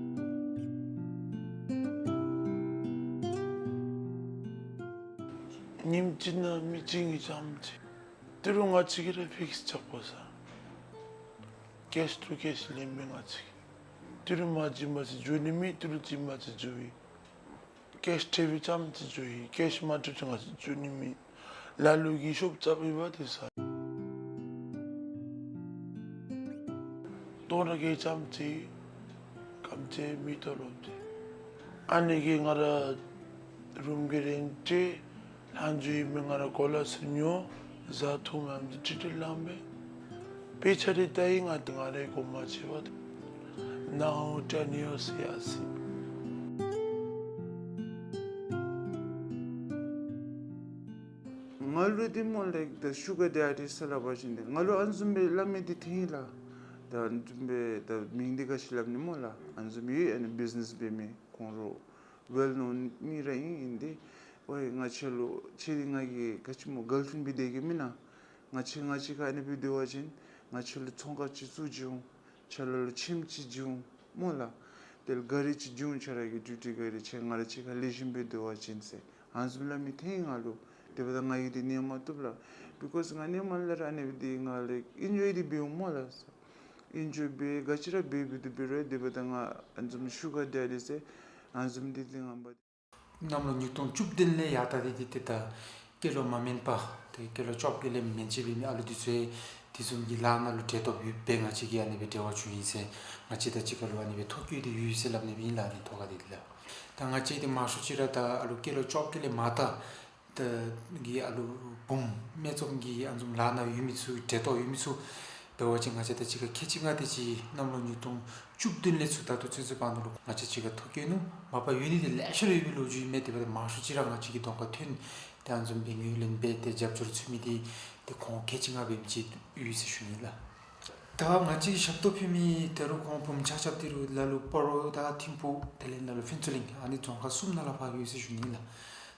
ཉིནམ་གཅིག་ནང་མི་གཅིག་གཉིས་ཙམ་ཅིག་ཏི་རུ་ང་གཅིག་གིས་ར་ཕིགསི་རྐྱབ་དགོ་ས། cash to cash ལེན་མི་ང་བཅས་ཀྱིས། ཏི་རུ་མ་བྱིན་པ་ཅིན་འགྱོ་ནི་མེད། ཏི་རུ་བྱིན་པ་ཅིན་འགྱོ་བའི། cash སྤྲོད་པའི་ཙམ་ཅིག་འགྱོ་ཡི། cash མ་སྤྲོད་ཅིན་ང་བཅས་འགྱོ་ནི་མེད། ལ་ལུ་གིས་ཤོབ་རྐྱབ་ཡོདཔ་དེ་ཟ། སྟོང་ཕྲག་བརྒྱད་ཙམ་ཅིག་གམ་ཅིག་མི་ཏོ་ལོབ་སྟེ། ཨ་ནི་གིས་ང་ར་རུམ་གྱི་རེནཊ་ལྷག་འགྱོ་ཡི་མེད། ང་ར་གོ་ལ་ཚུ་ཉོ་བཟའ་འཐུང་མེདཔ་འདི་ཁྲིག་ཁྲི་ལངམ་མས། དཔེ་ཆ་རེ་ལྟ་ཡི་ང་ང་རའི་གོ་མ་ཆོད་པར། Now ten years ཡར་སོ་ཡི། ང་ལུ་འདི་སྨོ་ལགས་ད་ཤུ་གར་ཌེ་ཌི་ཟེར་སླབ་པ་ཅིན་འདི་ང་ལུ་ཨ་ནི་བཟུམ་སྦེ་སླབ་མི་འདི་ཐོན་ཡི་ལགས། ད་ཨ་ནི་བཟུམ་སྦེ་ད་མིང་འདི་ག་ཅི་སླབ་ནི་སྨོ་ལགས། ཨ་ནི་བཟུམ་ཡོད། ཨ་ནི་བིཛ་ནེས་འབད་མི་ཁོང་ར་ཝེལ་ནོན་མི་ར་ཨིན། ཨིན་ཏེ་ཝའི་ང་བཅས་ལུ་ཁྱེད་འདི་ང་གི་ག་ཅི་སྨོ་གརལ་ཕྲེནཌ་སྦེ་སྡོད་གེ་མེན་ན། ང་བཅས་ང་བཅས་ག་ཨ་ནི་སྦེ་སྡོད་པ་ཅིན་ང་བཅས་ལུ་ཚོང་ཁང་ཅིག་བཙུགས་བྱིན་འོང་། ཁྱེད་ལུ་ཁྱིམ་ཅིག་བྱིན་འོང་སྨོ་ལགས། དེ་ལས་ག་རི་ཅིག་བྱིན་འོང་། ཁྱེད་ར་གི་ཌིའུ་ཊི་ག་རི། ཁྱེད་ང་ར་གཅིག་ཁར་ལེགས་ཤོམ་སྦེ་སྡོད་པ་ཅིན་ཟེར་ཨ་ནི་བཟུམ་སླབ་མི་ཐོན་ཡི་ང་ལུ། དེ་འབདཝ་ད་ང་གིས་འདི་ནི་མ་བཏུབ་ལགས། བི་ཀོསི་ང་ནི་མ་ལས་ར་ཨ་ནི་སྦེ་འདི་ང་ལུ་ཨིན་ཇོའི་འདི་འབད་འོང་སྨོ་ལགས། ཨིན་ཇོའི་འབད་ག་ཅི་ར་འབད་འབད་དེ་འབད་རུང་དེ་འབདཝ་ད་ང་ཨ་ནི་བཟུམ་ཤུ་གར་ཌེ་ཌི་ཟེར་ཨ་ནི་བཟུམ་འདི་འདི་ང་འབད། གནམ་ལོ་ཉིས་སྟོང་བཅུ་བདུན་ལས་ཡར་ད་འདི་འདི་ཏེ་ད་སྐྱེས་ལོ་མ་དམན་པ་ཏེ་སྐྱེས་ལོ་བཅོ་བརྒྱད་ལས་མན་ཆད་འབད་མི་ཨ་ལུ་འདི་ཚུ་ཡང་དེ་བཟུམ་གྱི་ལཱ་ནང་ལུ་འབྲེལ་གཏོགས་ཡོདཔ་སྦེ་ང་བཅས་ཀྱིས་ཨ་ནི་སྦེ་འབྲེལ་བ་བྱུང་ཡི་ཟེར་ང་བཅས་དང་གཅིག་ཁར་ལུ་ཨ་ནི་སྦེ་ཐོ་བཀོད་དེ་ཡོད་ཟེར་སླབ་ནི་སྦེ་ཨིན་ལགས། ཨ་ནི་ཐོག་ཁར་འདི་ལགས། ད་ང་བཅས་འདི་མང་ཤོས་ཅིག་ར་ད་ཨ་ལུ་སྐྱེས་ལོ་བཅོ་བརྒྱད་ལས་མར་ད་ད་གི་ཨ་ལུ་བུམོ་སྨད་འཚོང་གི་ཨ་ནི་བཟུམ་ལཱ་ནང་ཡོད་མི་ཚུ་འབྲེལ་གཏོགས་ཡོད་མི་ཚུ་འབད་བ་ཅིན་ང་བཅས་དང་གཅིག་ཁར་ཁལ་གཅིག་ལྔ་དེ་ཅིག་གནམ་ལོ་ཉིས་སྟོང་བཅུ་བདུན་ལས་ཚུར་ད་ལྟོ་ཚུན་ཚོད་བར་ན་ལུ་ང་བཅས་གཅིག་ཁར་ཐོ་བཀོད་ནུག། མ་པ་ཡོད་ནི་འདི་ལེ་ཤ་ར་ཡོད་པའི་ལོ་རྒྱུས་ཨིན་མས། དེ་འབདཝ་ད་མང་ཤོས་ཅིག་ར་ང་བཅས་ཀྱི་གདོང་ཁར་ཐོན་ཏེ་ཨ་ནི་བཟུམ་སྦེ་ངོས་ལེན་འབད་དེ་རྒྱབ་སྐྱོར་ཚུགས་མི་འདི་ཏེ་ཁོང་ཁལ་གཅིག་ལྔ་འབད་མི་ཅིག་ཡོད་ཟེར་ཞུ་ནི་ལགས། ད་ང་བཅས་ཀྱི་ཞབས་ཏོག་ཕུལ་མི་དེ་རུ་ཁོང་བུམོ་ཆ་ཁྱབ་དེ་རུ་ལ་ལུ་སྤ་རོ་དང་ཐིམ་ཕུག་དེ་ལས་ལ་ལུ་ཕུན་ཚོགས་གླིང་ཨ་ནི་རྫོང་ཁག་གསུམ་ནང་ལུ་ཕར་ཡོད་ཟེར་ཞུ་ནི་ལགས།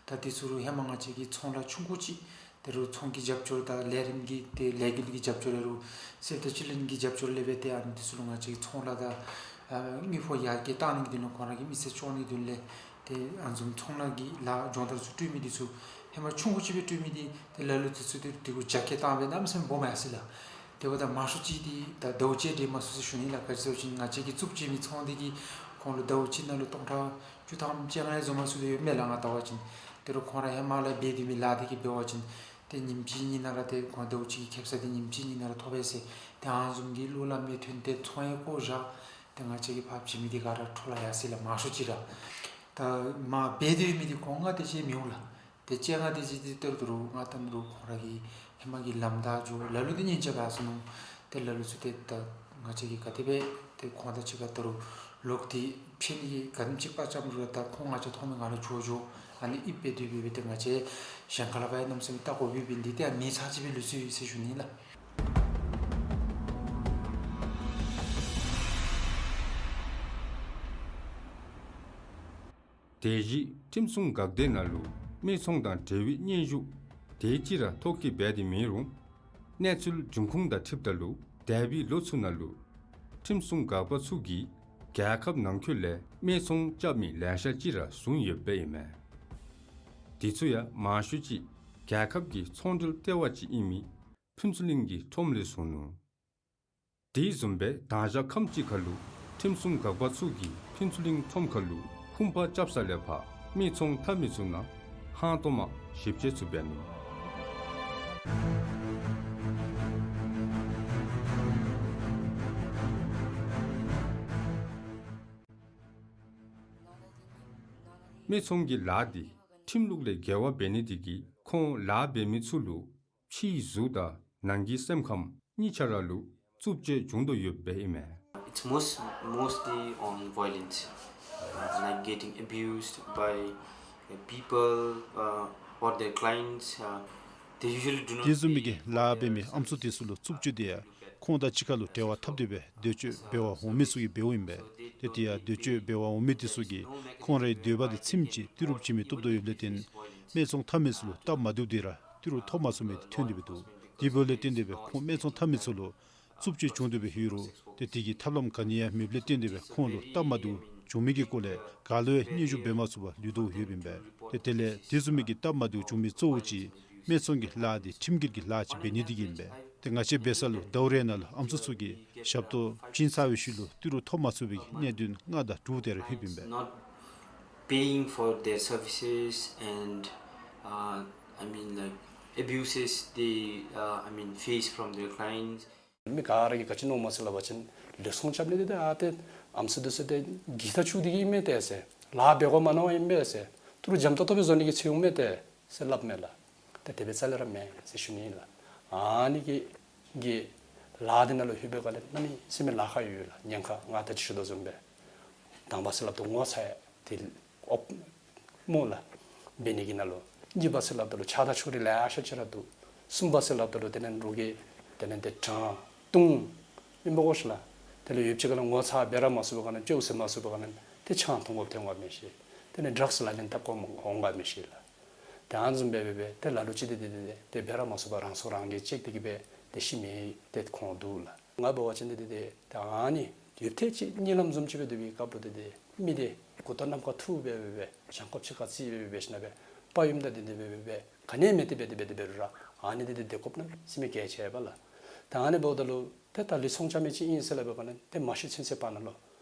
ད་དེ་ཚུ་རུ་ཧེ་མ་ང་བཅས་ཀྱི་ཚོང་ལཱ་ཆུང་ཀུ་ཅིག་དེ་རུ་ཚོང་གི་རྒྱབ་སྐྱོར་དང་ལས་རིམ་གྱི་ཏེ་ལས་འགུལ་གྱི་རྒྱབ་སྐྱོར་ལས་རུང་སེབ་ཏ་ཅིལ་ཌེན་གྱི་རྒྱབ་སྐྱོར་ལས་འབད་དེ་ཨ་ནི་དེ་ཚུ་ལུ་ང་བཅས་ཀྱིས་ཚོང་ལཱ་དང་ཨ་དངུལ་ཕོགས་ཡར་རྒྱས་གཏང་ནི་གི་དོན་ལུ་ཁོང་ར་གི་མི་ཚེ་སྐྱོང་ནི་དོན་ལས་ཏེ་ཨ་ནི་བཟུམ་ཚོང་ལཱ་གི་ལཱ་སྦྱོང་བརྡར་ཚུ་སྤྲོད་མི་འདི་ཚུ་ཧེ་མ་ཆུང་ཀུ་ཅིག་སྦེ་སྤྲོད་མི་འདི་ཏེ་ལ་ལུ་དུས་ཚོད་འདི་རྒྱ་སྐྱེད་བཏང་སྦེ་གནམ་མེད་ས་མེད་སྦོམ་ཡར་སོ་ཡི་ལགས། དེ་འབདཝ་ད་མང་ཤོས་ཅིག་འདི་ད་ཟླཝ་གཅིག་འགྲིག་མ་ཚུགས་ཟེར་ཞུ་ནི་ལགས། ག་ཅི་ཟེར་བ་ཅིན་ང་བཅས་ཀྱིས་བཙུགས་བྱིན་མི་ཚོང་འདི་གིས་ཁོང་ལུ་ཟླཝ་གཅིག་ནང་ལུ་སྟོང་ཕྲག་བཅུ་ཐམ་བཅོ་ལྔ་བཟོ་མ་ཚུགས་དེ་ཡོདཔ་མས་ལགས་ང་བལྟ་བ་ཅིན། དེ་རུ་ཁོང་ར་ཧེ་མ་ལས་འབད་སྡོད་མི་ལཱ་འདི་གིས་འབད་བ་ཅིན་ཏེ་ཉིནམ་གཅིག་གཉིས་ནང་ར་ཏེ་ཁོང་ཟླཝ་གཅིག་གི་ཁེ་སང་འདི་ཉིནམ་གཅིག་གཉིས་ནང་ར་ཐོབ་པས་ཟེར་ཏེ་ཨ་ནི་བཟུམ་གྱི་བློ་སླབ་མི་ཐོན་ཏེ་ཚོང་ཡང་བཀོ་བཞག། ཏེ་ང་བཅས་ཀྱིས་ཕར་བྱིན་མི་འདི་ག་ར་འཕྲོ་བརླག་ཡར་སོ་ཡི་ལགས། མང་ཤོས་ཅིག་ར། ད་མར་འབད་སྡོད་མི་འདི་ཁོང་ལྔ་དེ་ཅིག་མི་འོང་ལགས། ཏེ་བཅོ་ལྔ་དེ་ཅིག་འདི་ཏེ་རུ་ང་བལྟ་རུང་ཁོང་ར་གི་ཧེ་མ་གི་ལམ་བདའ་འགྱོ། ལ་ལུ་འདི་གཉེན་རྐྱབ་ཡར་སོ་ནུག། ཏེ་ལ་ལུ་ཚུ་ཏེ་ད་ང་བཅས་ཀྱིས་ག་དེ་སྦེ་ཏེ་ཁོང་དང་གཅིག་ཁར་ད་རུང་ལོག་སྟེ་ཕྱད་ནི་ག་དེམ་ཅིག་དཔའ་བཅམ་རུང་ར་ད་ཁོང་ང་བཅས་མཐོང་མི་ང་ལུ་འགྱོ་འགྱོ། ཨ་ནི་ཨིན་པས། དེ་འབད་འབད་དེ་ང་བཅས་གཞན་ཁ་ལས་ཕར་ཡང་གནམ་མེད་ས་མེད་བལྟ་དགོ་པའི་འབད་ནི་འདི་ཏེ་ཨ་མི་ཚར་གཅིག་སྦེ་ལུས་སོ་ཡི་ཟེར་ཞུ་ནི་ལགས། དེ་བཞིན་ཁྲིམས་སྲུང་འགག་སྡེ་ནང་ལུ་སྨད་འཚོང་དང་འབྲེལ་བའི་སྙན་ཞུ་དེ་ཅིག་ར་ཐོ་བཀོད་འབད་དེ་མེད་རུང་། གནས་ཚུལ་འབྱུང་ཁུངས་དང་འཁྲིལཝ་ད་ལུ་འདས་པའི་ལོ་ཚུ་ནང་ལུ་ཁྲིམས་སྲུང་འགག་པ་ཚུ་གིས་རྒྱལ་ཁབ་ནང་འཁོད་ལས་སྨད་འཚོང་རྐྱབ་མི་ལེ་ཤ་ཅིག་ར་བཟུང་ཡོདཔ་ཨིན་མས། དེ་ཚུ་ཡང་མང་ཤོས་ཅིག་རྒྱལ་ཁབ་ཀྱི་ཚོང་འབྲེལ་ལྟེ་བ་ཅིག་ཨིན་མི་ཕུན་ཚོགས་གླིང་གི་ཁྲོམ་ལས་བཟུང་ནུག། དེ་བཟུམ་སྦེ་དྭངས་གཞག་ཁམས་ཅིག་ཁར་ལུ་ཁྲིམས་སྲུང་འགག་པ་ཚུ་གིས་ཕུན་ཚོགས་གླིང་ཁྲོམ་ཁར་ལུ་ཁུངས་པ་རྐྱབ་ས་ལས་ཕར་སྨད་འཚོང་འཐབ་མི་ཚུ་ནང་ཧང་སྟོང་མ་ཞིབ་དཔྱད་ཚུ་འབད་ནུག། སྨད་འཚོང་གི་ལཱ་འདི་ཁྲིམས་ལུགས་ལས་འགལ་བ་འབད་ནི་དེ་གིས་ཁོང་ལཱ་འབད་མི་ཚུ་ལུ་ཕྱིའི་གཟུགས་དང་ནང་གི་སེམས་ཁམས་གཉིས་ཆ་ར་ལུ་རྩུབ་སྤྱོད་བྱུང་དོ་ཡོདཔ་ཨིན་མས། It's most, mostly on violence, uh, like getting abused by, uh, people, uh, or their clients. Uh, they usually do not. དེ་བཟུམ་མའི་གི་ལཱ་འབད་མི་ཨམ་སྲུ་དེ་ཚུ་ལུ་རྩུབ་སྤྱོད་དེ་ཡང་ཁོང་དང་གཅིག་ཁར་ལུ་འབྲེལ་བ་འཐབ་སྟེ་སྦེ་འདོད་སྤྱོད་འབད་བར་འོང་མི་ཚུ་གིས་འབདཝ་ཨིན་པས། ཏེ་དེ་ཡང་འདོད་སྤྱོད་འབད་བར་འོང་མི་དེ་ཚུ་གིས་ཁོང་རའི་འདོད་པ་དེ་ཚིམ་ཅིག་ཏི་རུ་བྱིན་མི་བཏུབ་དོ་ཡོདཔ་ལས་བརྟེན་སྨད་འཚོང་འཐབ་མི་ཚུ་ལུ་སྟབས་མ་བདེཝ་དེ་ར་ཏི་རུ་ཐོབ་མ་ཚུགས་མི་དེ་ཐོན་ཏེ་སྦེ་འདུག། དེ་འབདཝ་ལས་བརྟེན་ཏེ་སྦེ་ཁོང་སྨད་འཚོང་འཐབ་མི་ཚུ་ལུ་རྩུབ་སྤྱོད་བྱུང་སྟེ་སྦེ་ཡོད་རུང་ཏེ་དེ་གི་ཐབས་ལམ་ག་ནི་ཡང་མེདཔ་ལས་བརྟེན་ཏེ་སྦེ་ཁོང་ལུ་སྟབས་མ་བདེཝ་བྱུང་མི་གི་སྐོར་ལས་ག་ལུ་ཡང་སྙན་ཞུ་འབད་མ་ཚུགས་པར་ལུས་དོ་ཡོདཔ་ཨིན་པས། ཏེ་དེ་ལས་དེ་བཟུམ་མའི་གི་སྟབས་མ་བདེཝ་བྱུང་མི་གཙོ་བོ་ཅིག་སྨད་འཚོང་གི་ལཱ་འདི་ཁྲིམས་འགལ་གྱི་ལཱ་ཅིག་འབད་ནི་དེ་གིས་ཨིན་པས། ཏེ་ང་བཅས་འབད་ས་ལུ་ཟླཝ་རེ་ནང་ལུ་ཨམ་སྲུ་ཚུ་གིས་ཞབས་ཏོག་བྱིན་ཚར་བའི་ཤུལ་ལུ་ཏི་རུ་ཐོབ་མ་ཚུགས་པའི་གནད་དོན་ལྔ་དང་དྲུག་དེ་ར་ལྷོདཔ་ཨིན་པས། Not paying for their services and, uh, I mean, like, abuses they, uh, I mean, face from their clients. མི་ག་ར་གིས་ག་ཅི་མནོཝ་མས་ཟེར་སླབ་པ་ཅིན་ལུས་ཟུངས་རྐྱབ་ནི་འདི་ཏེ་ཨ་ཏེ་ཨམ་སྲུ་འདི་ཚུ་ཏེ་གི་ད་ཆུ་འདི་གིས་མེན་ཏེ་ཟེར། ལཱ་འབད་དགོ་མ་མནོ་བ་ཨིན་པས་ཟེར། ཏི་རུ་འཇམ་ཏོང་ཏོ་སྦེ་བཟོ་ནི་གི་ཚུལ་འོང་མེན་ཏེ་ཟེར་སླབ་མས་ལགས། ཏེ་དེ་སྦེ་རྩ་ལས་ར་མེན་ཟེར་ཞུ་ནི་ལགས། ཨ་ནི་གི་གི་ལཱ་འདི་ནང་ལུ་ལྷོད་པའི་སྒང་ལས་གནམ་མེད་ས་མེད་ལཱ་ཁག་ཡོད་ལགས། ཉེན་ཁ་ང་ད་ཅི་ཞུ་དོ་བཟུམ་སྦེ་དང་པ་ཟེར་སླབ་ད་ངོ་ཚ་ཡ་ཏེ་ཨོ་སྨོ་ལགས། འབད་ནི་གི་ནང་ལུ། གཉིས་པ་ཟེར་སླབ་ད་ལུ་ཆགས་སྡང་ཕྱོགས་རིས་ལེ་ཤ་ཅིག་ར་འདུག། གསུམ་པ་ཟེར་སླབ་ད་ལུ་དེ་ལས་རོགས་ཀྱིས་དེ་ལས་ཏེ་དྲང་བརྡུང་ཨིན་པ་གོ་ཤེས་ལགས། དེ་ལས་ཡོདཔ་ཅིག་ཁ་ལས་ངོ་ཚ་འབད་ར་མ་ཚུགས་པའི་སྒང་ལས་བཅོ་ཟེར་མ་ཚུགས་པའི་སྒང་ལས་ཏེ་ཆང་འཐུང་དགོཔ་ཐོན་འོང་ག་མི་ཤེས། དེ་ལས་ཌྲགསི་ལག་ལེན་འཐབ་དགོཔ་འོང་ག་མི་ཤེས་ལགས། ཏེ་ཨ་ནི་བཟུམ་སྦེ་སྦེ་སྦེ་ཏེ་ལ་ལུ་ཅིག་ཏེ་ཏེ་ཏེ་ཏེ་འབད་ར་མ་ཚུགས་པར་རང་སྲོག་རང་གིས་བཅད་དེ་གི་སྦེ་ཏེ་ཤི་མི་ཏེ་ཁོང་འདུག་ལགས། ང་འབད་བ་ཅིན་ཏེ་ཏེ་ཏེ་ཏེ་ཨ་ནི་ཡོདཔ་ཐད་ཅིག་གཉིད་ལམ་བཟུམ་ཅིག་སྦེ་སྡོད་པའི་སྐབས་ལུ་ཏེ་ཏེ་མི་འདི་མགུ་ཏོ་གནམ་ཁར་འཐུ་སྦེ་སྦེ་སྦེ་བྱང་ཁོག་ཕྱི་ཁར་བརྩིགས་སྦེ་སྦེ་འབད་ཞིན་ན་སྦེ་དཔའ་ཡུམ་དང་ཏེ་ཏེ་སྦེ་སྦེ་སྦེ་ག་ནི་མེད་དེ་སྦེ་ཏེ་སྦེ་ཏེ་འབད་རུང་ར་ཨ་ནི་ཏེ་ཏེ་སྡོད་དགོཔ་གནམ་མེད་ས་མེད་གལ་ཆེ་བས་ལགས། ཏེ་ཨ་ནི་འབདཝ་ད་ལུ་ཏེ་ད་ལུས་ཟུངས་རྐྱབ་མི་ཅིག་ཨིན་ཟེར་སླབ་པའི་སྒང་ལས་ཏེ་མ་ཤི་ཚུན་ཚོད་བར་ན་ལུ་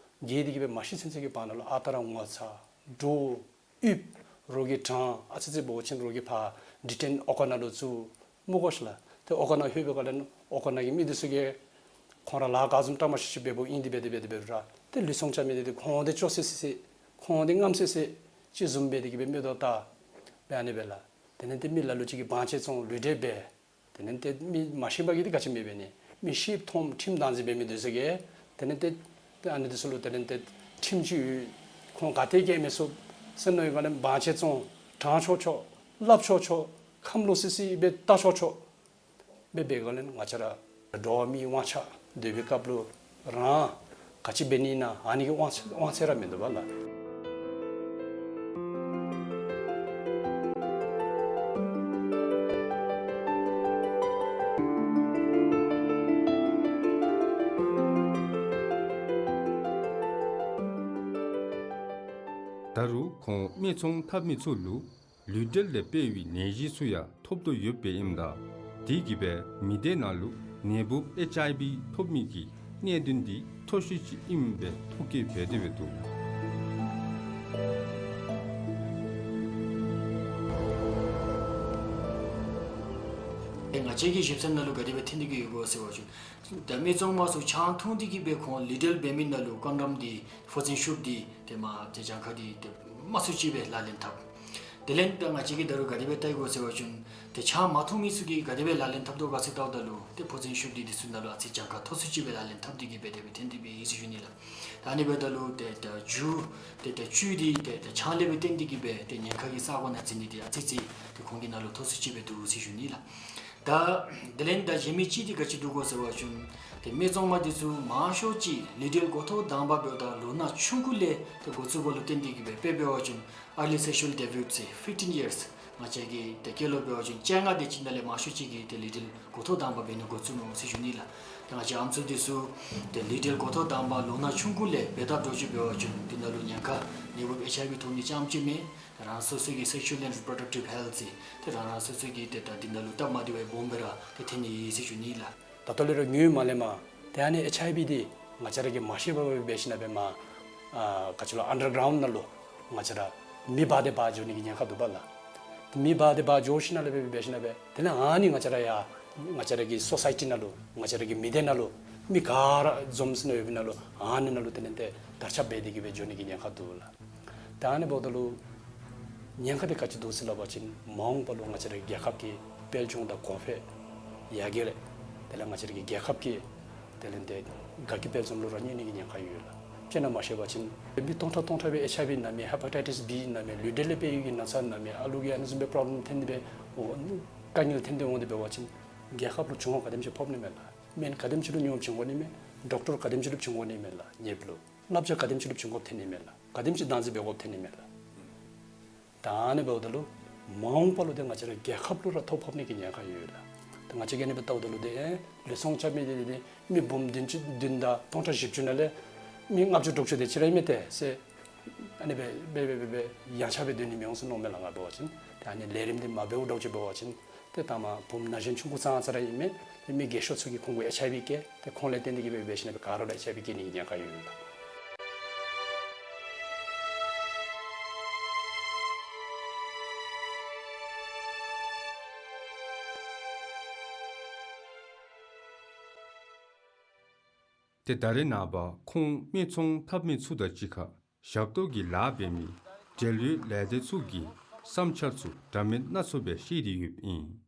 འགྱེལ་ཏེ་གི་སྦེ་མ་ཤི་ཚུན་ཚོད་ཀྱི་བར་ན་ལུ་ཨ་རྟག་ར་ངོ་ཚ་འདྲོག་ཡིབ། རོགས་ཀྱིས་དྲང་། ཨ་ཙི་ཙི་འབད་བ་ཅིན་རོགས་ཀྱིས་ཕར་ཌི་ཊེན་ཨོ་ཀ་ནང་ལུ་བཙུགས་སྨོ་གོ་ཤེས་ལགས། ཏེ་ཨོ་ཀ་ནང་ལྷོད་པའི་སྒང་ལས་ཨོ་ཀ་ནང་གི་མི་འདི་ཚུ་གིས་ཁོང་ར་ལཱ་ག་བཟུམ་བཀྲ་མ་ཤིས་ཤིས་འབདཝ་ཨིན་ཏེ་འབད་དེ་འབད་དེ་འབད་རུང་ར་ཏེ་ལུས་ཟུངས་རྐྱབ་མི་འདི་ཏེ་ཁོང་འདི་སྐྱོ་སི་སི་སི་ཁོང་འདི་རྔམ་སི་སི་ཅིག་བཟུམ་སྦེ་ཏེ་གི་སྦེ་མིག་ཏོ་བལྟ་སྦེ་ཨ་ནི་སྦེ་ལགས། དེ་ལས་ཏེ་མི་ལ་ལུ་ཅིག་གིས་བང་ཆེན་བཙོང་ལུས་འབྲེལ་འབད། དེ་ལས་ཏེ་མི་མ་ཤེས་པ་གིས་ཏེ་ག་ཅི་མི་འབད་ནི། མི་ཤིཝ་མཐོངམ་ཁྲིམས་བདག་འཛིན་འབད་མི་འདི་ཚུ་གིས་དེ་ལས་ཏེ་ཏེ་ཨ་ནི་འདི་ཚུ་ལུ་དེ་ལས་ཏེ་ཁྲིམས་ཅིག་ཡོད། ཁོང་ག་ཏེ་བཀལ་མི་ཚུགས་ཟེར་མནོ་བའི་སྒང་ལས་བང་ཆེན་བཙོང་དྲང་ཆོག་ཆོག་སླབ་ཆོག་ཆོག་ཁམས་ལོག་སི་སི་སྦེ་བལྟ་ཆོག་ཆོག་སྦེ་འབད་སྒང་ལས་ང་བཅས་ར་འགྲོ་བ་མིའི་དབང་ཆ་སྡོད་པའི་སྐབས་ལུ་རང་ག་ཅི་འབད་ནི་ཨིན་ན་ཨ་ནི་གི་དབང་ཆ་དབང་ཚད་ར་མིན་འདུག་པ་ལགས། ད་རུང་ཁོང་སྨད་འཚོང་འཐབ་མི་ཚུ་ལུ་ལུས་འབྲེལ་ལས་སྤེལ་བའི་ནད་གཞི་ཚུ་ཡང་ཐོབ་དོ་ཡོདཔ་ཨིནམ་ད་དེ་གིས་སྦེ་མི་སྡེ་ནང་ལུ་ནད་འབུཔ་ཨེཆ་ཨའི་བི་ཐོབ་མི་གི་གནད་དོན་འདི་མཐོ་ཤོས་ཅིག་ཨིནམ་སྦེ་ཐོ་བཀོད་འབད་དེ་སྦེ་འདུག། ང་བཅས་ཀྱི་ཞིབ་འཚོལ་ནང་ལུ་ག་དེ་སྦེ་ཐོན་ཏེ་གི་ཡོད་གོ་ཟེར་བ་ཅིན་ད་སྨད་འཚོང་མ་ཚུ་ཆང་འཐུང་སྟེ་གི་སྦེ་ཁོང་ལུས་འབྲེལ་འབད་མི་ནང་ལུ་ཀོན་ཌོམ་འདི་ཕོ་ཚན་ཤུབས་འདི་ཏེ་མ་ཏེ་གྱངས་ཁ་འདི་ཏེ་མང་སུ་ཅིག་སྦེ་ལག་ལེན་འཐབ། དེ་ལས་ད་ང་བཅས་ཀྱིས་ད་རུང་ག་དེ་སྦེ་བལྟ་ཡི་གོ་ཟེར་བ་ཅིན་ཏེ་ཆང་མ་འཐུང་མི་ཚུ་གིས་ག་དེ་སྦེ་ལག་ལེན་འཐབ་དོ་ག་ཟེར་བལྟཝ་ད་ལུ་ཏེ་ཕོ་ཚན་ཤུབས་འདི་འདི་ཚུ་ནང་ལུ་ཨ་ཙི་གྱངས་ཁ་མཐོ་སུ་ཅིག་སྦེ་ལག་ལེན་འཐབ་སྟེ་གི་སྦེ་དེ་སྦེ་ཐོན་ཏེ་སྦེ་ཨིན་ཟེར་ཞུ་ནི་ལགས། ད་ཨ་ནི་འབདཝ་ད་ལུ་ཏེ་ད་རྒྱུ་ཏེ་ད་བཅུད་འདི་ཏེ་ད་ཆང་ལས་སྦེ་བརྟེན་ཏེ་གི་སྦེ་ཏེ་ཉེན་ཁ་གི་ས་གོ་ནང་འཛུལ་ནི་འདི་ཨ་ཙི་ཙི་ཏེ་ཁོང་གི་ནང་ལུ་མཐོ་སུ་ཅིག་སྦེ་འདུག་ཟེར་ཞུ་ནི་ལགས། ད་དེ་ལས་ད་གཞན་མི་ཅིག་འདི་ག་ཅི་འདུག་གོ་ཟེར་བ་ཅིན་ཏེ་སྨད་འཚོང་མ་འདི་ཚུ་མང་ཤོས་ཅིག་ལུས་འབྲེལ་འགོ་ཐོག་དང་པ་འབདཝ་ད་ལོ་ན་ཆུང་ཀུ་ལས་ཏེ་འགོ་བཙུགས་པ་ལུ་བརྟེན་ཏེ་གི་སྦེ་དཔེ་འབད་བ་ཅིན་early sexual debut ཟེར་fifteen years ང་བཅས་ཀྱི་ཏེ་སྐྱེས་ལོ་འབད་བ་ཅིན་བཅོ་ལྔ་དེ་ཅིག་ནང་ལས་མང་ཤོས་ཅིག་གིས་ཏེ་ལུས་འབྲེལ་འགོ་ཐོག་དང་པ་འབད་ནི་འགོ་བཙུགས་ནུག་ཟེར་ཞུ་ནི་ལགས། ཏེ་ང་བཅས་ཨམ་སྲུ་འདི་ཚུ་ཏེ་ལུས་འབྲེལ་འགོ་ཐོག་དང་པ་ལོ་ན་ཆུང་ཀུ་ལས་འབད་འཐབ་འགྱོ་ཅི་འབད་བ་ཅིན་འདི་ནང་ལུ་ཉེན་ཁ་ནད་འབུཔ་ཨེཆ་ཨའི་བི་ཐོབ་ནི་རྐྱངམ་ཅིག་མེན། རང་སོ་སོ་གི་sexual and reproductive health ཟེར་ཏེ་རང་རང་སོ་སོ་གི་ཏེ་ད་འདི་ནང་ལུ་སྟབས་མ་བདེ་བའི་སྦོམ་སྦེ་ར་ཏེ་ཐོན་ནི་ཨིན་ཟེར་ཞུ་ནི་ལགས། ད་ལྟོ་ལས་ར་ངོས་མ་ལེན་པར་ཏེ་ཨ་ནི་ཨེཆ་ཨའི་བི་འདི་ང་བཅས་ར་གིས་མ་ཤེས་པར་སྦེ་འབད་ཞིན་ན་སྦེ་མར་ཨ་ག་ཅི་ལོ་ཨན་ཌར་གརའུནཌ་ནང་ལུ་ང་བཅས་ར་མེ་འབར་ཏེ་འབར་འགྱོ་ནི་གི་ཉེན་ཁ་འདུག་པ་ལགས། མེ་འབར་ཏེ་འབར་འགྱོ་ཞིན་ན་ལས་སྦེ་འབད་ཞིན་ན་སྦེ་དེ་ལས་ཨ་ནི་ང་བཅས་ར་ཡང་ང་བཅས་ར་གི་སོ་སའི་ཊི་ནང་ལུ་ང་བཅས་ར་གི་མི་སྡེ་ནང་ལུ་མི་ག་ར་འཛོམས་ཏེ་ཡོད་པའི་ནང་ལུ་ཨ་ནི་ནང་ལུ་དེ་ལས་ཏེ་དར་ཁྱབ་འབད་དེ་གི་སྦེ་འགྱོ་ནི་གི་ཉེན་ཁ་འདུག་ལགས། ད་ཨ་ནི་འབདཝ་ད་ལུ་ཉེན་ཁ་འདི་ག་ཅི་འདུག་ཟེར་སླབ་པ་ཅིན་མ་འོངས་པ་ལུ་ང་བཅས་ར་རྒྱལ་ཁབ་ཀྱི་དཔལ་འབྱོར་དང་གོང་འཕེལ་ཡར་རྒྱས་རེ་དེ་ལས་ང་བཅས་ར་གི་རྒྱལ་ཁབ་ཀྱི་དེ་ལས་ཏེ་དགའ་སྐྱིད་དཔལ་འཛོམས་ལུ་ར་གནོད་ནི་གི་ཉེན་ཁ་ཡོད་ལགས། དཔེར་ན་མ་ཤེས་པ་ཅིན་མི་སྟོང་ཕྲག་སྟོང་ཕྲག་སྦེ་ཨེཆ་ཨའི་བི་ན་མི་ཧེ་པ་ཊའི་ཊིས་བི་ན་མི་ལུས་འབྲེལ་ལས་སྤེལ་ཡུལ་གྱི་ན་ཚ་ན་མི་ཨ་ལུ་གིས་ཨ་ནི་བཟུམ་སྦེ་པོརོབ་ལེམ་ཐོན་ཏེ་སྦེ་འོ་དཀའ་ངལ་ཐོན་ཏེ་འོང་སྟེ་འབད་བ་ཅིན་རྒྱལ་ཁབ་ལུ་གྱོང་ག་དེམ་ཅིག་ཕོག་ནི་མས་ལགས། སྨན་ག་དེམ་ཅིག་ལུ་ཉོ་བྱིན་དགོ་ནི་མས། ཌོག་ཊར་ག་དེམ་ཅིག་ལུ་བྱིན་དགོ་ནི་མས་ལགས། ཉེ་སྦེ་ལུ་བསླབ་བྱ་ག་དེམ་ཅིག་ལུ་བྱིན་དགོཔ་ཐོན་ནི་མས་ལགས། ག་དེམ་ཅིག་བདག་འཛིན་འབད་དགོཔ་ཐོན་ནི་མས་ལགས། ད་ཨ་ནི་འབདཝ་ད་ལུ་མ་འོངས་པ་ལུ་ཏེ་ང་བཅས་ར་རྒྱལ་ཁབ་ལུ་ར་ཐོ་ཕོག་ནི་གི་ཉེན་ཁ་ཡོད་ལགས། ད་ང་བཅས་ཀྱིས་ཨ་ནི་སྦེ་བལྟཝ་ད་ལུ་ཏེ་ལུས་ཟུངས་རྐྱབ་མི་འདི་ཏེ་མི་འབུམ་བདུན་ཅུ་བདུན་དང་སྟོང་ཕྲག་བཞི་བཅུ་ནང་ལས་མི་ལྔ་བཅུ་དྲུག་ཅུ་དེ་ཅིག་ར་ཨིན་མས་ཏེ་ཟེར་ཨ་ནི་སྦེ་སྦེ་སྦེ་སྦེ་སྦེ་ཡང་ཆག་སྦེ་སྡོད་ནི་མི་འོང་ཟེར་མནོཝ་མས་ལགས་ང་འབད་བ་ཅིན། ཏེ་ཨ་ནི་ལས་རིམ་འདི་མ་འབདཝ་འདྲཝ་ཅིག་འབད་བ་ཅིན་ ཏེ་ད་མ་བུམོ་ན་གཞོན་ཆུང་ཀུ་ཙང་ཙ་ར་ཨིན་མས། ཏེ་མི་རྒས་ཤོས་ཚུ་གིས་ཁོང་གུ་ཨེཆ་ཨའི་ཝི་བཀལ། ཏེ་ཁོང་ལས་བརྟེན་ཏེ་གིས་སྦེ་འབད་ཞིནམ་ལས་ག་ར་ལུ་ཨེཆ་ཨའི་ཝི་བཀལ་ནི་གི་ཉེན་ཁ་ཡོད་ལགས། ཏེ་ད་རེས་ནངས་པ་ཁོང་སྨད་འཚོང་འཐབ་མི་ཚུ་དང་གཅིག་ཁར་ཞབས་ཏོག་གི་ལཱ་འབད་མི་འབྲེལ་ཡོད་ལས་སྡེ་ཚུ་གི་བསམ་འཆར་ཚུ་འདྲ་མིན་སྣ་ཚོགས་སྦེ་བཤད་དེ་ཡོདཔ་ཨིན།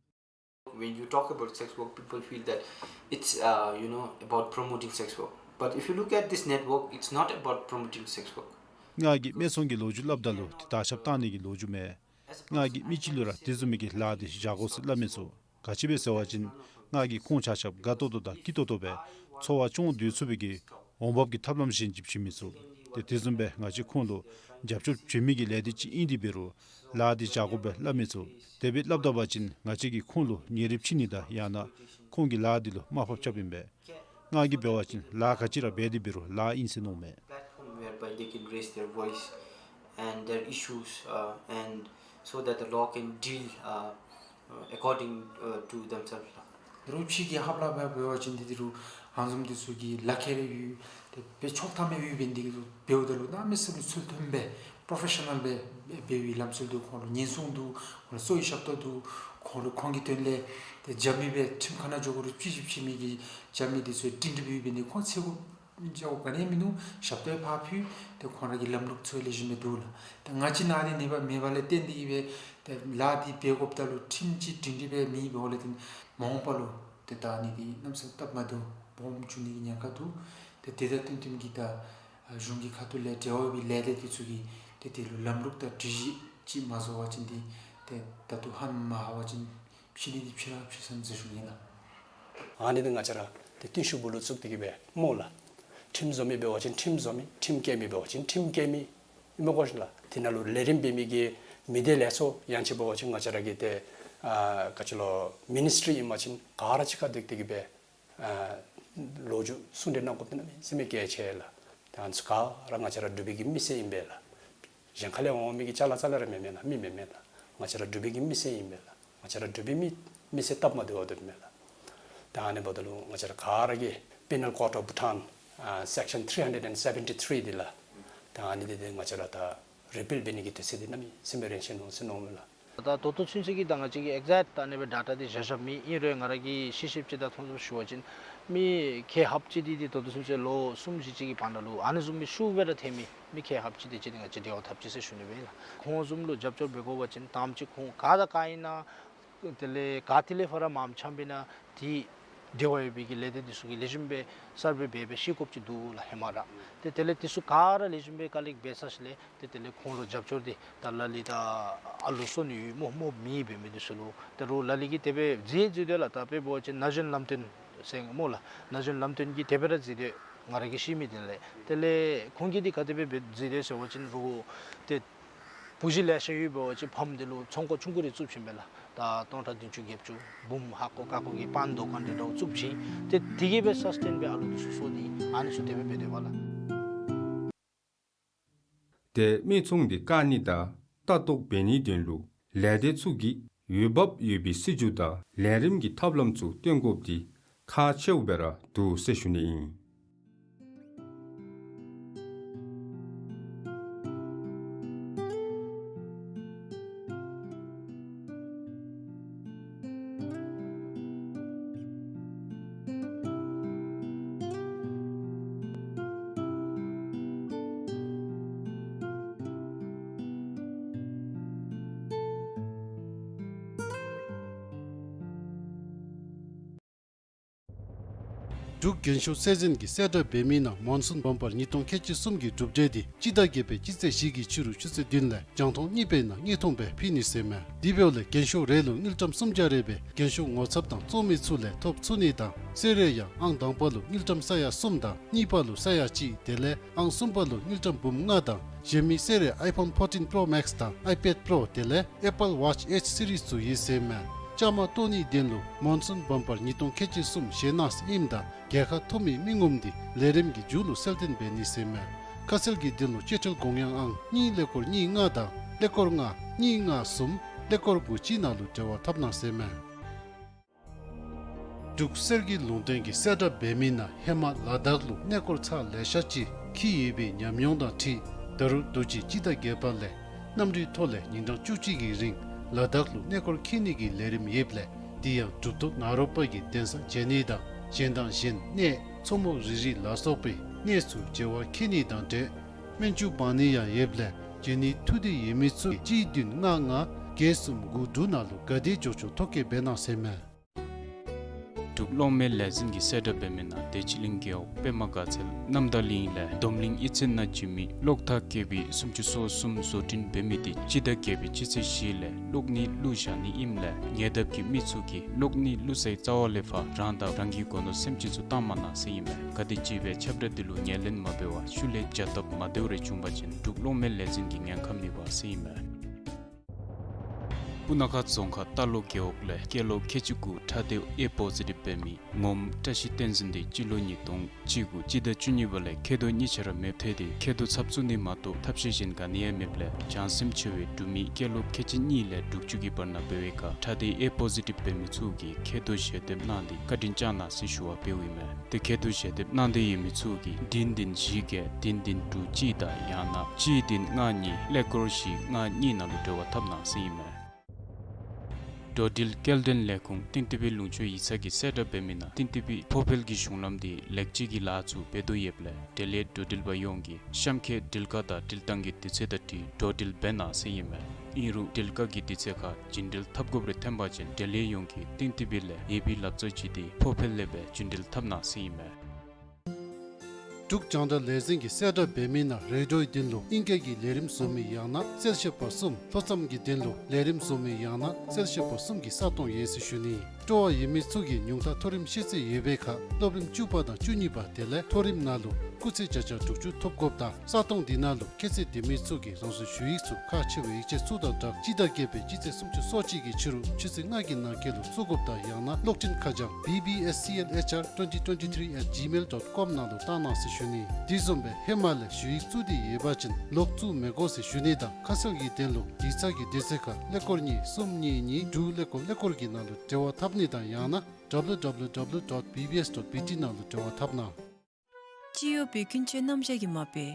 When you talk about sex work, people feel that it's, uh, you know, about promoting sex work. But if you look at this network, it's not about promoting sex work. ང་གིས་སྨད་འཚོང་གི་ལོ་རྒྱུས་སླབ་ད་ལུ་ཏེ་དར་ཁྱབ་བཏང་ནི་གི་ལོ་རྒྱུས་མེད། ང་གིས་མི་ཅིག་ལུ་ར་དེ་བཟུམ་མའི་གི་ལཱ་འདི་བཞག་དགོ་ཟེར་སླབ་མི་ཚུགས། ག་ཅི་སྦེ་ཟེར་བ་ཅིན་ང་གིས་ཁོང་ཆ་ཁྱབ་དགའ་ཏོག་ཏོ་དང་སྐྱིད་ཏོག་ཏོ་སྦེ་འཚོ་བ་སྐྱོང་སྡོད་ཚུགས་པའི་གི་འོང་འབབ་ཀྱི་ཐབས་ལམ་གཞན་ཅིག་བྱིན་མི་ཚུགས། ཏེ་དེ་བཟུམ་སྦེ་ང་བཅས་ཁོང་ལུ་རྒྱབ་སྐྱོར་བྱིན་མི་གི་ལས་སྡེ་ཅིག་ཨིན་ཏེ་འབད་རུང་ལཱ་འདི་བཞག་དགོ་པས་སླབ་མི་ཚུགས། དེ་སྦེ་སླབ་ད་པ་ཅིན་ང་བཅས་ཀྱིས་ཁོང་ལུ་ཉེ་རིབ་ཕྱེ་ནི་དང་ཡང་ན་ཁོང་གི་ལཱ་འདི་ལུ་དམའ་ཕབ་རྐྱབ་ཨིན་པས། ང་གིས་འབད་བ་ཅིན་ལཱ་ག་ཅི་ར་འབད་དེ་འབད་རུང་ལཱ་ཨིན་ཟེར་མནོཝ་མས། Platform whereby they can raise their voice and their issues, uh, and so that the law can deal, uh, uh, according, uh, to themselves. རུང་ཕྱི་གི་ཧབ་ལ་འབད་བ་ཅིན་འདི་འདི་རུང་ཧང་སངས་འདི་ཚུ་གི་ལག་ཁྱེར་ཡོད། ཏེ་དཔེ་ཆོག་ཐམ་ཡོད་པའི་འདི་གི་འབདཝ་ད་ལུ་གནམ་མེད་ས་མེད་ཚུལ་མཐུན་སྦེ་པྲོ་ཕེ་ཤ་ནཱལ་སྦེ་འབད་བའི་ལམ་སྲོལ་འདུག། ཁོང་ལུ་ཉེན་སྲུང་འདུག། ཁོང་ལུ་གསོ་བའི་ཞབས་ཏོག་འདུག། ཁོང་ལུ་ཁོང་གི་དོན་ལས་ཏེ་རྒྱབ་མི་སྦེ་ཁྲིམས་ཁང་ནང་འགྱོ་དགོ་རུང་ཅིག་ཅིག་བྱིན་མི་གི་རྒྱབ་མི་འདི་ཚུ་སྒྲིང་སྒྲི་སྦེ་ཡོད་པའི་འདི་ཁོང་ཚེ་གུ་འགྱོཝ་ག་ནི་མིན་འདུག། ཞབས་ཏོག་ཕར་ཕུལ། ཏེ་ཁོང་ར་གི་ལམ་ལུགས་ཚུ་ལེགས་ཤོམ་སྦེ་འདུག་ལགས། ཏེ་ང་བཅས་ནང་འདི་ནི་འབད་མེད་པ་ལས་བརྟེན་ཏེ་གིས་སྦེ་ཏེ་ལཱ་འདི་འབད་དགོཔ་ད་ལུ་ཁྲིམས་ཅིག་སྒྲིང་སྒྲི་སྦེ་མེད་པ་ལས་བརྟེན་མ་འོངས་པ་ལུ་ཏེ་ད་ཨ་ནི་འདི་གནམ་ས་སྟབས་མ་བདེཝ་སྦོམ་འབྱུང་ནི་གི་ཉེན་ཁ་འདུག། ཏེ་དེ་དང་བསྟུན་བསྟུན་གྱིས་ད་གཞུང་གི་ཁ་ཐུག་ལས་འབྲེལ་བ་ཡོད་པའི་ལས་སྡེ་འདི་ཚུ་གིས་ཏེ་དེ་ལུ་ལམ་ལུགས་དང་སྒྲིག་གཞི་ཅིག་མ་བཟོ་བ་ཅིན་འདི་ཏེ་ད་ལྟོ་ཧ་མ་ཧ་བ་ཅིན་ཕྱི་ནི་འདི་ཕྱི་ར་ཕྱི་སོང་ཟེར་ཞུ་ནི་ལགས། ཨ་ནི་འདི་ང་བཅས་ར་ཏེ་བརྟན་བཞུགས་སྦུག་ལུ་བཙུགས་ཏེ་གིས་སྦེ་སྨོ་ལགས། ཁྲིམས་བཟོ་མི་འབད་བ་ཅིན་ཁྲིམས་བཟོ་མི། ཁྲིམས་བཀལ་མི་འབད་བ་ཅིན་ཁྲིམས་བཀལ་མི། ཨིན་མས་གོ་ཤིག་ལགས། དེ་ནང་ལུ་ལས་རིམ་འབད་མི་གི་མི་སྡེ་ལས་ཚོགས་ཡང་ཅིན་འབད་བ་ཅིན་ང་བཅས་ར་གི་ཏེ་ཨ་ག་ཅི་ལོ་མི་ནིས་ཊི་རི་ཨིན་པ་ཅིན་ག་ར་གཅིག་ཁར་འདུས་ཏེ་གིས་སྦེ་ཨ་ལོ་རྒྱུས་གསུང་གྲོས་གནང་དགོཔ་འདི་གནམ་མེད་ས་མེད་གལ་ཆེ་ལགས། ད་ཨ་ནི་ཚུ་ག་ར་ང་བཅས་ར་འབྲུག་པའི་གི་མི་སེར་ཨིན་པས་ལགས། གཞན་ཁ་ལས་འོང་མི་གི་ཅ་ལ་ཙ་ལ་ར་མེན་མས་ལགས། མི་མེན་མས་ལགས། ང་བཅས་ར་འབྲུག་པའི་གི་མི་སེར་ཨིན་པས་ལགས། ང་བཅས་ར་འབྲུག་པའི་མི་མི་སེར་སྟབས་མ་བདེཝ་འདུག་མས་ལགས། ད་ཨ་ནི་འབདཝ་ད་ལུ་ང་བཅས་ར་ག་ར་གིས་Penal Code of Bhutan, uh, section three hundred and seventy-three འདི་ལགས། ད་ཨ་ནི་འདི་འདི་ང་བཅས་ར་ད་རི་པིལ་འབད་ནི་གི་དུས་ཚོད་འདི་གནམ་མེད་ས་མེད་རན་ཆི་ནུག་ཟེར་མནོཝ་མས་ལགས། ད་ད་ལྟོ་ཚུན་ཚོད་ཀྱི་ད་ང་བཅས་ཀྱིས་ཨེག་ཛེཀཊ་ད་ཨ་ནི་སྦེ་ཌེ་ཊ་འདི་བཞག་བཞགཔ་མེད། ཨིན་རུང་ང་ར་གིས་ཤེས་ཤེསཔ་ཅིག་དང་མཐོང་ཚུལ་ཞུ་བ་ཅིན་མི་ཁལ་ལྷགཔ་ཅིག་འདི་འདི་ད་ལྟོ་ཚུན་ཚོད་ལོ་གསུམ་བཞི་ཅིག་གི་བར་ན་ལུ་ཨ་ནི་བཟུམ་མའི་ཤུགས་སྦེ་ར་ཐོན་མི་མི་ཁལ་ལྷགཔ་ཅིག་འདི་ཅིག་འདི་ང་བཅས་འབྲེལ་བ་འཐབ་ཅི་ཟེར་ཞུ་ནི་སྦེ་ཨིན་ལགས། ཁོང་བཟུམ་ལུ་རྒྱབ་སྐྱོར་འབད་དགོ་པ་ཅིན་དང་པ་ཅིག་ཁོང་ག་དང་ག་ཨིན་ན་དེ་ལས་ག་ཏེ་ལས་ཕར་མངམ་འཁྱམས་པས་ན་དེ་འབྲེལ་བ་ཡོད་པའི་གི་ལས་སྡེ་འདི་ཚུ་གིས་ལེགས་ཤོམ་སྦེ་གསརཔ་སྦེ་འབད་སྦེ་ཤེས་དགོཔ་ཅིག་འདུག་ལགས་ཧེ་མ་ར། ཏེ་དེ་ལས་འདི་ཚུ་ག་ར་ལེགས་ཤོམ་སྦེ་ཀ་ལེཀཊ་འབད་ཚར་ཞིནམ་ལས་ཏེ་དེ་ལས་ཁོང་ལུ་རྒྱབ་སྐྱོར་འདི་ད་ལ་ལུ་ད་ཨ་ལོ་གསོ་ནི་ཡོད་སྨོ་སྨོ་མེད་འབད་མི་འདི་ཚུ་ལུ་ད་རུང་ལ་ལུ་གིས་དེ་སྦེ་མཛད་མཛད་དེ་ལགས། ད་དཔེ་འབད་བ་ཅིན་ན་གཞོན་ལམ་སྟོན་ཟེར་སྨོ་ལགས། ན་གཞོན་ལམ་སྟོན་གྱིས་དེ་སྦེ་ར་མཛད་དེ་ང་ར་གིས་ཤེས་མི་དེ་ལས། དེ་ལས་ཁོང་གིས་འདི་ག་དེ་སྦེ་འབད་མཛད་དེ་ཟེར་བ་ཅིན་རུང་ཏེ་བུ་གཞི་ལེ་ཤ་ཡོད་པ་ཅིན་ཕམ་འདི་ལུ་ཚོང་ཁང་ཆུང་ཀུ་རེ་བཙུགས་ཞིནམ་ལས་ད་སྟོང་ཕྲག་བདུན་ཅུ་བརྒྱད་ཅུ་བུམོ་ཧ་གོ་ཀ་ཀོ་གི་པཱན་དུ་ཀཱན་འདི་འདྲཝ་བཙུགས་ཞིནམ་ཏེ་དེ་གིས་སྦེ་སཱས་ཊེན་སྦེ་ཨ་ལུ་འདི་ཚུ་གསོ་ནི་ཨ་ནི་ཚུ་དེ་སྦེ་འབད་དེ་བ་ལགས། ཏེ་སྨད་འཚོང་འདི་བཀག་ནི་དང་ལྟ་རྟོག་འབད་ནིའི་དོན་ལུ་ལས་སྡེ་ཚུ་གིས་འོས་འབབ་ཡོད་པའི་སྲིད་བྱུས་དང་ལས་རིམ་གྱི་ཐབས་ལམ་ཚུ་སྟོན་དགོཔ་འདི་ཁག་ཆེཝ་སྦེ་ར་འདུག་ཟེར་ཞུ་ནི་ཨིན། འབྲུག་རྒྱན་ཤོག་གསལ་འཛིན་གྱིས་གསལ་བསྒྲགས་འབད་མི་ནང་མོན་སུན་བུམ་པར་ཉིས་སྟོང་ཁལ་གཅིག་གསུམ་གྱི་གྲུབ་འབྲས་འདི་སྤྱི་ཟླ་བརྒྱད་པའི་སྤྱི་ཚེས་བཞི་གི་ཕྱི་རུ་ཆུ་ཚོད་བདུན་ལས་རྒྱང་མཐོང་གཉིས་པའི་ནང་དངོས་མཐོང་སྦེ་ཕུལ་ནི་ཟེར་མས། དེ་འབདཝ་ལས་རྒྱན་ཤོག་རེ་ལུ་དངུལ་ཀྲམ་སུམ་བརྒྱ་རེ་སྦེ་རྒྱན་ཤོག་ངོ་ཚབ་དང་བཙོང་མི་ཚུ་ལས་ཐོབ་ཚུགས་ནི་དང་གསོལ་རས་ཡང་ཨང་དང་པ་ལུ་དངུལ་ཀྲམ་ས་ཡ་གསུམ་དང་གཉིས་པ་ལུ་ས་ཡ་གཅིག་དེ་ལས་ཨང་གསུམ་པ་ལུ་དངུལ་ཀྲམ་འབུམ་ལྔ་དང་གཞན་མི་གསོལ་རས་ཨའི་ཕོན་ཕོར་ཊིན་པྲོ་མེགསི་དང་ཨའི་པེཌ་པྲོ་དེ་ལས་ཨེ་པཱལ་ཝཱཆ་ཨེཆ་སི་རིས་ཚུ་ཡོད་ཟེར་མས། བཅའ་མར་གཏོགས་ནིའི་དོན་ལུ་མོན་སུན་བུམ་པར་ཉིས་སྟོང་ཁལ་གཅིག་གསུམ་ཞལ་ནང་ཨིནམ་ད་རྒྱལ་ཁ་ཐོབ་མི་མི་ངོམ་འདི་ལས་རིམ་གྱི་མཇུག་ལུ་གསལ་སྟོན་འབད་ནི་ཟེར་མས། ཁ་གསལ་གྱི་དོན་ལུ་གཅེས་སྤྲས་དགོངས་ཡངས་ཨང་གཉིས་ཀླད་ཀོར་གཉིས་ལྔ་དང་ཀླད་ཀོར་ལྔ་གཉིས་ལྔ་གསུམ་ཀླད་ཀོར་དགུ་གཅིག་ནང་ལུ་འབྲེལ་བ་འཐབ་གནང་ཟེར་མས། འབྲུག་གསེར་གྱི་ལུང་བསྟན་གྱི་གསལ་བསྒྲགས་འབད་མི་ནང་ཧེ་མ་ལ་དྭགས་ལུ་གནས་སྐོར་ཚར་ལེ་ཤ་ཅིག་འཁྱིད་ཡོད་པའི་ཉམས་མྱོང་དང་འཁྲིལ་ད་རུང་དུས་ཅི་སྤྱི་ཟླ་བརྒྱད་པ་ལས་གནམ་གྲུའི་ཐོག་ལས་ཉིན་གྲངས་བཅུ་གཅིག་གི་རིང་ལ་དྭགས་ལུ་གནས་སྐོར་འཁྱིད་ནི་གི་ལས་རིམ་ཡོདཔ་ལས་དེ་ཡང་གྲུབ་ཐོབ་ནཱ་རོ་པ་གི་གདན་ས་མཇལ་ནི་དང་གཞན་དང་གཞན་གནས་མཚོ་མོ་རི་རི་ལ་སོགས་པའི་གནས་སུ་མཇལ་བར་འཁྱིད་ནི་དང་འབྲེལ་སྨན་བཅོས་འབག་ནི་ཡང་ཡོདཔ་ལས་མཇལ་ནི་ཐུགས་འདོད་ཡོད་མི་ཚུ་གཅིག་བདུན་ལྔ་ལྔ་བརྒྱད་གསུམ་དགུ་དྲུག་ནང་ལུ་ག་དེ་མགྱོགས་མགྱོགས་ཐོ་བཀོད་འབད་གནང་ཟེར་མས། འབྲུག་གློག་མེ་ལས་འཛིན་གྱི་གསལ་བསྒྲགས་འབད་མི་ནང་བདེ་ཆེན་གླིང་རྒེད་འོག་པདྨ་དགའ་ཚལ་རྣམ་དག་གླིང་ལས་བསྡོམས་གླིང་གཡུས་ཚན་ནང་བྱིན་མི་གློག་ཐག་བཀལ་བའི་སུམ་ཅུ་སོ་གསུམ་བཟོ་སྐྲུན་འབད་མི་དེ་སྤྱི་ཟླ་བརྒྱད་པའི་སྤྱི་ཚེས་བཞི་ལས་གློག་ནི་བླུག་བཞག་ནི་ཨིནམ་ལས་ཉེ་འདབས་ཀྱི་མི་ཚུ་གིས་གློག་ནི་བླུག་སའི་རྩ་བ་ལས་ཕར་རང་དང་རང་གི་སྒོ་ནོར་སེམས་ཅན་ཚུ་བཏང་མ་གནང་ཟེར་ཨིན་མས། ག་དེམ་ཅིག་སྦེ་ཁྱབ་བསྒྲགས་དེ་ལུ་ངོས་ལེན་མ་འབད་བར་ཤུལ་ལས་བྱ་སྟབས་མ་བདེཝ་རེ་བྱུང་པ་ཅིན་འབྲུག་གློག་མེ་ལས་འཛིན་གྱིས་ཉེན་ཁ་མེད་པ་ཟེར་ཨིན་མས། སྤུ་ན་ཁ་རྫོང་ཁག་རྟ་ལོག་རྒེད་འོག་ལས་སྐྱེས་ལོ་ཁལ་གཅིག་དགུ་ཁྲག་སྡེ་ཨེ་པོ་ཟི་ཊིབ་འབད་མི་ངོམ་བཀྲ་ཤིས་བསྟན་འཛིན་དེ་སྤྱི་ལོ་ཉིས་སྟོང་གཅིག་དགུ་སྤྱི་ཟླ་བཅུ་གཉིས་པ་ལས་མཁལ་རྡོག་གཉིས་ཆ་ར་མེདཔ་ཐལ་ཏེ་མཁལ་རྡོག་ཚབ་བཙུགས་ནི་མ་གཏོགས་ཐབས་ཤེས་གཞན་ག་ནི་ཡང་མེདཔ་ལས་བྱང་སེམས་ཆེ་བའི་འབྲུག་མི་སྐྱེས་ལོ་ཁལ་གཅིག་གཉིས་ལས་དྲུག་ཅུ་གི་བར་ན་འབད་བའི་ཁར་ཁྲག་སྡེ་ཨེ་པོ་ཟི་ཊིབ་འབད་མི་ཚུ་གིས་མཁལ་རྡོག་ཞལ་འདེབས་གནང་སྟེ་བཀའ་དྲིན་བསྐྱང་གནང་ཟེར་ཞུ་བ་འབདཝ་ཨིན་མས། ཏེ་མཁལ་རྡོག་ཞལ་འདེབས་གནང་སྟེ་ཡོད་མི་ཚུ་གིས་བདུན་བདུན་བཞི་བརྒྱད་བདུན་བདུན་དྲུག་གཅིག་དང་ཡང་ན་གཅིག་བདུན་ལྔ་གཉིས་ཀླད་ཀོར་བཞི་ལྔ་གཉིས་ནང་ལུ་འབྲེལ་བ་འཐབ་གནང་ཟེར་ཨིན་མས། འགྲོ་འགྲུལ་སྐྱེལ་འདྲེན་ལས་ཁུངས་ཏིང་ཏི་ཕི་ལུང་ཕྱོགས་ཡིག་ཚང་གི་གསལ་བསྒྲགས་འབད་མི་ནང་ཏིང་ཏི་ཕི་ཕོ་འཕེལ་གྱི་གཞུང་ལམ་དེ་ལེགས་བཅོས་ཀྱི་ལཱ་ཚུ་འབད་དོ་ཡོདཔ་ལས་འབྲེལ་ཡོད་འགྲོ་འགྲུལ་པ་ཡོངས་ཀྱིས་གཤམ་འཁོད་འགྲུལ་བཀག་དང་འགྲུལ་བཏང་གི་དུས་ཚོད་དང་འཁྲིལ་འགྲོ་འགྲུལ་འབད་གནང་ཟེར་ཨིན་མས། ཨིན་རུང་འགྲུལ་བཀག་གི་དུས་ཚོད་ཁར་རྒྱུན་འགྲུལ་འཐབ་དགོཔ་རེ་ཐོན་པ་ཅིན་འབྲེལ་ཡོད་ཡོངས་ཀྱིས་ཏིང་ཏི་ཕི་ལས་ཡོད་པའི་ལག་རྩལ་ཅིག་དེ་ཕོ་འཕེལ་ལས་སྦེ་རྒྱུན་འགྲུལ་འཐབ་གནང་ཟེར་ཨིན་མས། འབྲུག་རྒྱང་བསྒྲགས་ལས་འཛིན་གྱི་གསལ་བསྒྲགས་འབད་མི་ནང་རེ་ཌིའོའི་དོན་ལུ་ཨིང་སྐད་ཀྱི་ལས་རིམ་བཟོ་མི་ཡང་ན་གསལ་བཤད་པ་གསུམ། ལྷོ་མཚམས་ཀྱི་དོན་ལུ་ལས་རིམ་བཟོ་མི་ཡང་ན་གསལ་བཤད་པ་གསུམ་གྱི་ས་སྟོང་ཡོད་ཟེར་ཞུ་ནི། སྤྲོ་བ་ཡོད་མི་ཚུ་གིས་ཉུང་མཐའ་མཐོ་རིམ་ཤེས་ཚད་ཡོད་པའི་ཁར་སློབ་རིམ་བཅུ་པ་དང་བཅུ་གཉིས་པ་དེ་ལས་མཐོ་རིམ་ནང་ལུ་སྐུགས་ཚད་བརྒྱ་ཆ་དྲུག་ཅུ་ཐོབ་དགོཔ་དང་ས་སྟོང་འདི་ནང་ལུ་ཁྱད་ཚད་ལྡན་མི་ཚུ་གིས་རང་སོའི་ཞུ་ཡིག་ཚུ་ཁག་ཆེ་བའི་ཡིག་ཆ་ཚུ་དང་སྦྲགས་སྤྱི་ཟླ་བརྒྱད་པའི་སྤྱི་ཚེས་སུམ་ཅུ་སོ་གཅིག་གི་ཕྱི་རུ་ཆུ་ཚོད་ལྔ་གི་ནང་འཁོད་ལུ་བཙུགས་དགོཔ་དང་ཡང་ན་གློག་འཕྲིན་ཁ་བྱང་B B S C L H R twenty twenty-three at gmail dot com ནང་ལུ་བཏང་གནང་ཟེར་ཞུ་ནི། དེ་བཟུམ་སྦེ་ཧེ་མ་ལས་ཞུ་ཡིག་བཙུགས་ཏེ་ཡོད་པ་ཅིན་ལོག་བཙུགས་མི་དགོ་ཟེར་ཞུ་ནི་དང་ཁ་གསལ་གྱི་དོན་ལུ་ཡིག་ཚང་གི་དུས་ཚོད་ཁར་ཀླད་ཀོར་གཉིས་གསུམ་གཉིས་གཉིས་དྲུག་ཀླད་ཀོར་ཀླད་ཀོར་གྱི་ནང་ལུ་འབྲེལ་བ་འཐབ་ནི་དང་ཡང་ན་W W W dot B B S dot B T ནང་ལུ་འབྲེལ་བ་འཐབ་གནང་། སྤྱི་ཡོངས་པའི་ཀུན་སྤྱོད་རྣམ་གཞག་གི་མ་དཔེ།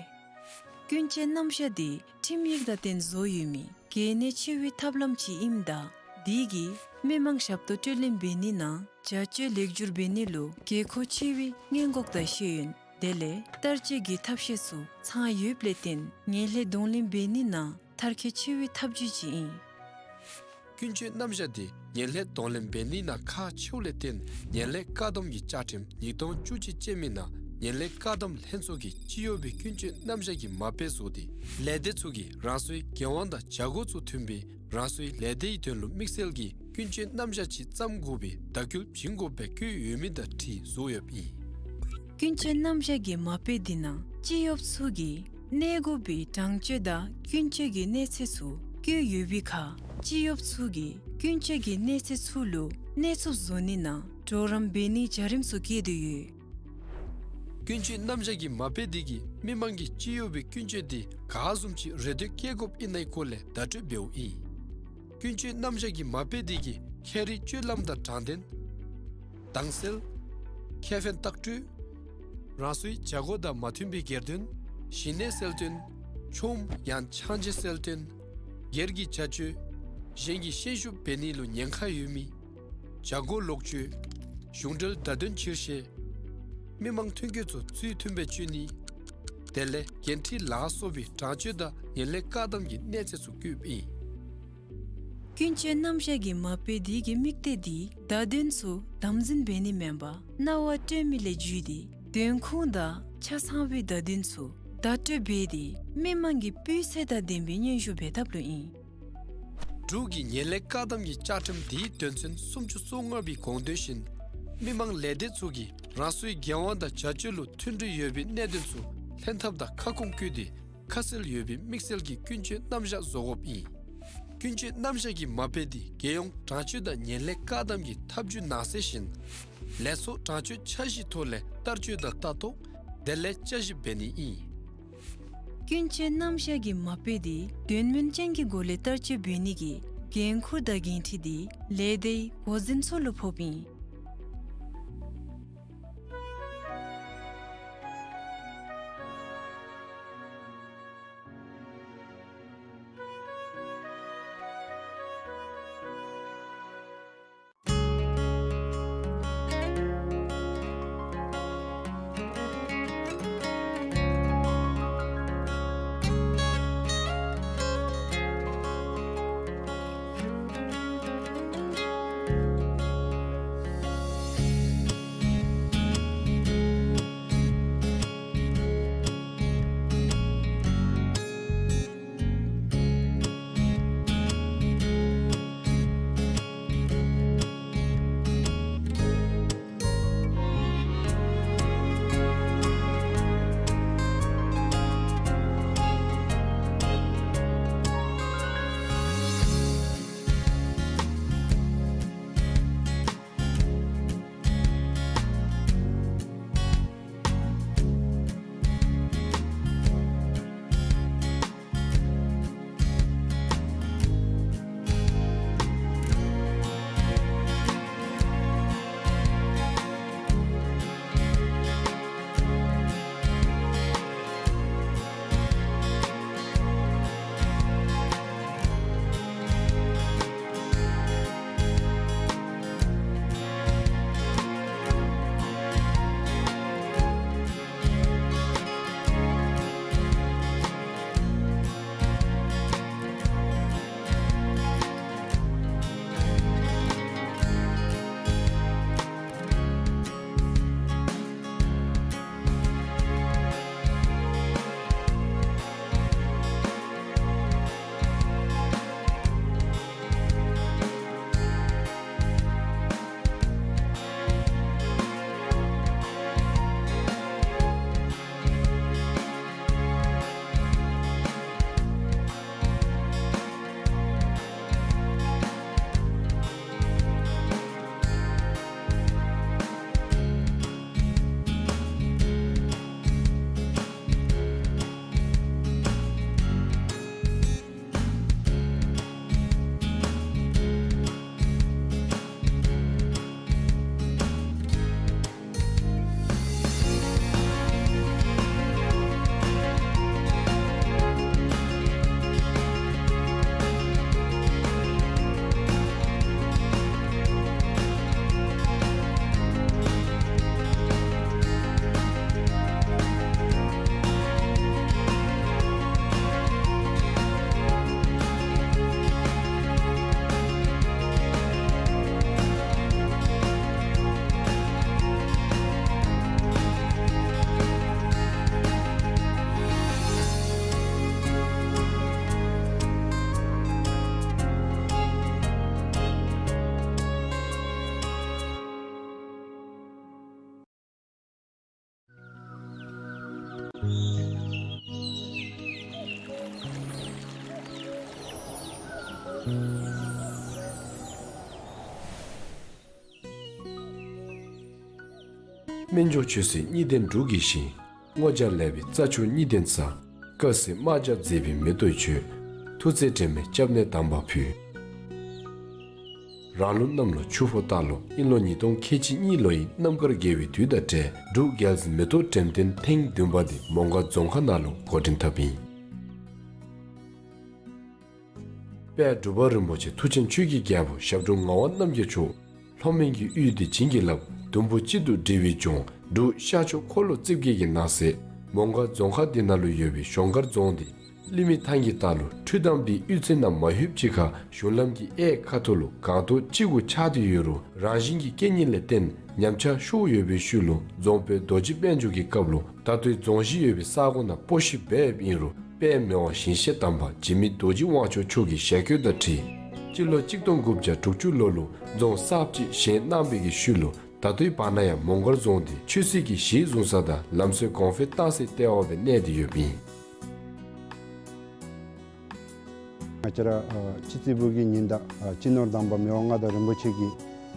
ཀུན་སྤྱོད་རྣམ་གཞག་འདི་ཁྲིམས་ཡིག་དང་བསྟུན་བཟོ་ཡོད་མི་གལ་གནད་ཆེ་བའི་ཐབས་ལམ་ཅིག་ཨིནམ་ད་དེ་གིས་མི་མང་ཞབས་ཏོག་སྤྲོད་ལེན་འབད་ནི་ནང་བྱ་སྤྱོད་ལེགས་བསྒྱུར་འབད་ནི་ལུ་དགོས་མཁོ་ཆེ་བའི་སྔོན་འགོག་དང་ཤེས་ཡོན་དེ་ལས་བསྟར་སྤྱོད་ཀྱི་ཐབས་ཤེས་ཚུ་ཚང་ཡོདཔ་ལས་བརྟེན་ངན་ལྷད་གདོང་ལེན་འབད་ནི་ནང་མཐར་འཁྱོལ་ཆེ་བའི་ཐབས་བྱུས་ཅིག་ཨིན། ཀུན་སྤྱོད་རྣམ་གཞག་དེ་ངན་ལྷད་གདོང་ལེན་འབད་ནི་ནང་ཁག་ཆེཝ་ལས་བརྟེན་ངན་ལྷད་བཀག་སྡོམ་གྱི་བཅའ་ཁྲིམས་ཉིས་སྟོང་བཅུ་གཅིག་ཅན་མི་ནང་ངན་ལྷད་བཀག་སྡོམ་ལྷན་ཚོགས་ཀྱིས་སྤྱི་ཡོངས་པའི་ཀུན་སྤྱོད་རྣམ་གཞག་གི་མ་དཔེ་བཟོ་སྟེ་ལས་སྡེ་ཚུ་གིས་རང་སོའི་འགན་དབང་དང་བྱ་སྒོ་ཚུ་མཐུན་པའི་རང་སོའི་ལས་སྡེའི་དོན་ལུ་དམིགས་བསལ་གྱི་ཀུན་སྤྱོད་རྣམ་གཞག་ཅིག་བརྩམ་དགོ་པའི་བརྡ་སྐུལ་བྱིན་དགོཔ་སྦེ་བཀོད་ཡོད་མི་དང་འཁྲིལ་བཟོ་ཡོདཔ་ཨིན། ཀུན་སྤྱོད་རྣམ་གཞག་གི་མ་དཔེ་འདི་ནང་སྤྱི་ཡོངས་ཚུ་གིས་གནས་དགོ་པའི་དྲང་སྤྱོད་དང་ཀུན་སྤྱོད་ཀྱི་གནས་ཚད་ཚུ་བཀོད་ཡོད་པའི་ཁར་སྤྱི་ཡོངས་ཚུ་གིས་ཀུན་སྤྱོད་ཀྱི་གནས་ཚད་ཚུ་ལུ་གནས་ཚུགསཔ་བཟོ་ནི་ནང་གྲོགས་རམ་འབད་ནིའི་བྱ་རིམ་ཚུ་བཀོད་དེ་ཡོད། ཀུན་སྤྱོད་རྣམ་གཞག་གི་མ་དཔེ་འདི་གིས་མི་མང་གིས་སྤྱི་ཡོངས་པའི་ཀུན་སྤྱོད་འདི་ག་བཟུམ་ཅིག་རེ་ལྟོས་བསྐྱེད་དགོཔ་ཨིན་ནའི་སྐོར་ལས་བརྡ་སྤྲོད་འབདཝ་ཨིན། ཀུན་སྤྱོད་རྣམ་གཞག་གི་མ་དཔེ་འདི་གིས་ཁྱད་རིག་སྤྱོད་ལམ་དང་དྲང་བདེན། དྭངས་གསལ། ཁེ་ཕན་ལྟག་སྤྲོད། རང་སོའི་བྱ་སྒོ་དང་མ་མཐུན་པའི་སྒེར་དོན། ཞི་གནས་གསལ་སྟོན། ཆོམ་ཡང་ཆང་ཆེ་གསལ་སྟོན། སྒེར་གྱི་བྱ་སྤྱོད། གཞན་གྱི་ཤན་ཤུགས་འབད་ནི་ལུ་ཉེན་ཁ་ཡོད་མི། བྱ་སྒོ་ལོག་སྤྱོད། གཞུང་འབྲེལ་བརྡ་དོན་ཕྱིར་བཤད། མི་མང་ཐོན་སྐྱེད་ཚུ་ཚུལ་མཐུན་སྦེ་སྤྱོད་ནི། དེ་ལས་འགན་འཁྲི་ལ་སོགས་པའི་དྲང་སྤྱོད་དང་ངན་ལྷད་བཀག་སྡོམ་གྱི་གནས་ཚད་ཚུ་བཀོདཔ་ཨིན། ཀུན་སྤྱོད་རྣམ་གཞག་གི་མ་དཔེ་འདི་གི་དམིགས་གཏད་འདི་བརྡ་དོན་ཚུ་དམ་འཛིན་འབད་ནི་མེན་པར་རྣ་བར་སྤྲོད་མི་ལས་བརྒྱུད་དེ་དོན་ཁུངས་དང་ཆ་ཚང་བའི་བརྡ་དོན་ཚུ་བརྡ་སྤྲོད་འབད་དེ་མི་མང་གི་སྤུས་ཚད་དང་ལྡན་པའི་སྙན་ཞུ་འབད་ཐབས་ལུ་ཨིན། འབྲུག་གི་ངན་ལྷད་བཀག་སྡོམ་གྱི་བཅའ་ཁྲིམས་འདིའི་དོན་ཚན་སུམ་ཅུ་སོ་ལྔ་པའི་དགོངས་དོན་བཞིན་མི་མང་ལས་སྡེ་ཚུ་གིས་རང་སོའི་འགན་དབང་དང་བྱ་སྤྱོད་ལུ་མཐུན་སྒྲིལ་ཡོད་པའི་གནད་དོན་ཚུ་ལྷན་ཐབས་དང་ཁ་སྐོང་བཀོད་དེ་ཁ་གསལ་ཡོད་པའི་དམིགས་བསལ་གྱི་ཀུན་སྤྱོད་རྣམ་གཞག་བཟོ་དགོཔ་ཨིན། ཀུན་སྤྱོད་རྣམ་གཞག་གི་མ་དཔེ་འདི་རྒྱལ་ཡོངས་དྲང་སྤྱོད་དང་ངན་ལྷད་བཀག་སྡོམ་གྱི་ཐབས་བྱུས་ནང་གསེས་བཞིན་ལས་ཚོགས་དྲང་སྤྱོད་འཆར་གཞིའི་ཐོག་ལས་བསྟར་སྤྱོད་དང་ལྟ་རྟོག་དེ་ལས་བསྐྱར་ཞིབ་འབད་ནི་ཨིན། ཀུན་སྤྱོད་རྣམ་གཞག་གི་མ་དཔེ་འདི་དོན་སྨིན་ཅན་གྱི་སྒོ་ལས་བསྟར་སྤྱོད་འབད་ནི་གི་འགན་ཁུར་དང་འགན་འཁྲི་འདི་ལས་སྡེའི་འགོ་འཛིན་ཚུ་ལུ་ཕོགཔ་ཨིན། སྨན་ལྗོངས་ཆོས་སྲིད་གཉིས་ལྡན་འབྲུག་གི་ཞིང་། སྔོ་ལྗང་ལེགས་པའི་རྩྭ་ཆུ་གཉིས་ལྡན་ས། དཀར་སེར་དམར་ལྗང་མཛེས་པའི་མེ་ཏོག་མཆོད། ཐུགས་བརྩེ་དྲན་མེད་སྐྱབས་གནས་དམ་པ་ཕུལ། རང་ལུགས་གནམ་ལོ་ཆུ་ཕོ་སྟག་ལོ། དབྱིན་ལོ་ཉིས་སྟོང་ཁལ་གཅིག་གཉིས་ལོ་ཡི་རྣམ་དཀར་དགེ་བའི་དུས་དང་འབྲེལ། འབྲུག་རྒྱལ་འཛིན་མེ་ཏོག་འགྲེམས་སྟོན་ཐེངས་བདུན་པ་འདི་མོང་སྒར་རྫོང་ཁག་ནང་ལུ་འགོ་འདྲེན་འཐབ་ཨིན། དཔལ་འབྲུག་པ་རིན་པོ་ཆེ་མཐུ་ཆེན་ཆོས་ཀྱི་རྒྱལ་པོ་ཞབས་དྲུང་ངག་དབང་རྣམ་རྒྱལ་མཆོག་ལྷོ་མོན་གྱི་དབུས་འདི་བྱིན་གྱིས་བརླབས། ཟླུམ་པོ་གཅིག་ཏུ་སྒྲིལ་བའི་ལྗོངས་འབྲུག་ཤར་ཕྱོགས་འཁོར་ལོ་རྩིབས་བརྒྱད་ཀྱི་ནང་གསེས་མོང་སྒར་རྫོང་ཁག་འདི་ནང་ལུ་ཡོད་པའི་གཞོང་སྒར་རྫོང་འདི་གླིང་མི་ཐང་གི་ལྟག་ལུ་ཁྲུས་དམ་པའི་གཡུས་ཚན་ནང་མ་ལྷོདཔ་ཅིག་ཁར་གཞུང་ལམ་གྱི་གཡས་ཁ་ཐུག་ལུ་སྒང་ཏོག་གཅིག་གུ་ཆགས་ཏེ་ཡོད་རུང་རང་བཞིན་གྱི་རྐྱེན་ངན་ལས་བརྟེན་ཉམས་ཆག་ཤོར་ཡོད་པའི་ཤུལ་ལུ་རྫོང་དཔོན་རྡོ་རྗེ་དཔལ་འབྱོར་གྱི་སྐབས་ལུ་ད་ལྟོའི་རྫོང་གཞི་ཡོད་པའི་ས་གོ་ནང་སྤོ་བཤིག་འབད་ཡོདཔ་ཨིན་རུང་དཔལ་མི་དབང་ཞིང་གཤེགས་དམ་པ་འཇིགས་མེད་རྡོ་རྗེ་དབང་ཕྱུག་མཆོག་གི་ཞལ་བཀོད་དང་འཁྲིལ་སྤྱི་ལོ་གཅིག་སྟོང་དགུ་བརྒྱ་དྲུག་ཅུ་ལོ་ལུ་རྫོང་གསརཔ་ཅིག་བཞེངས་གནང་བའི་གི་ཤུལ་ལུ་ད་ལྟོའི་བར་ན་ཡང་མོང་སྒར་རྫོང་འདི་ཆོས་སྲིད་ཀྱི་གཞི་བཟུང་ས་དང་ལམ་སྲོལ་གོང་འཕེལ་བཏང་སའི་ལྟེ་བ་སྦེ་གནས་ཏེ་ཡོདཔ་ཨིན། ང་བཅས་ར་ཨ་སྤྱི་རྩིས་པའི་གི་ཉི་ཟླ་ཨ་སྤྱི་ནོར་དམ་པ་མི་དབང་མངའ་བདག་རིན་པོ་ཆེ་གི་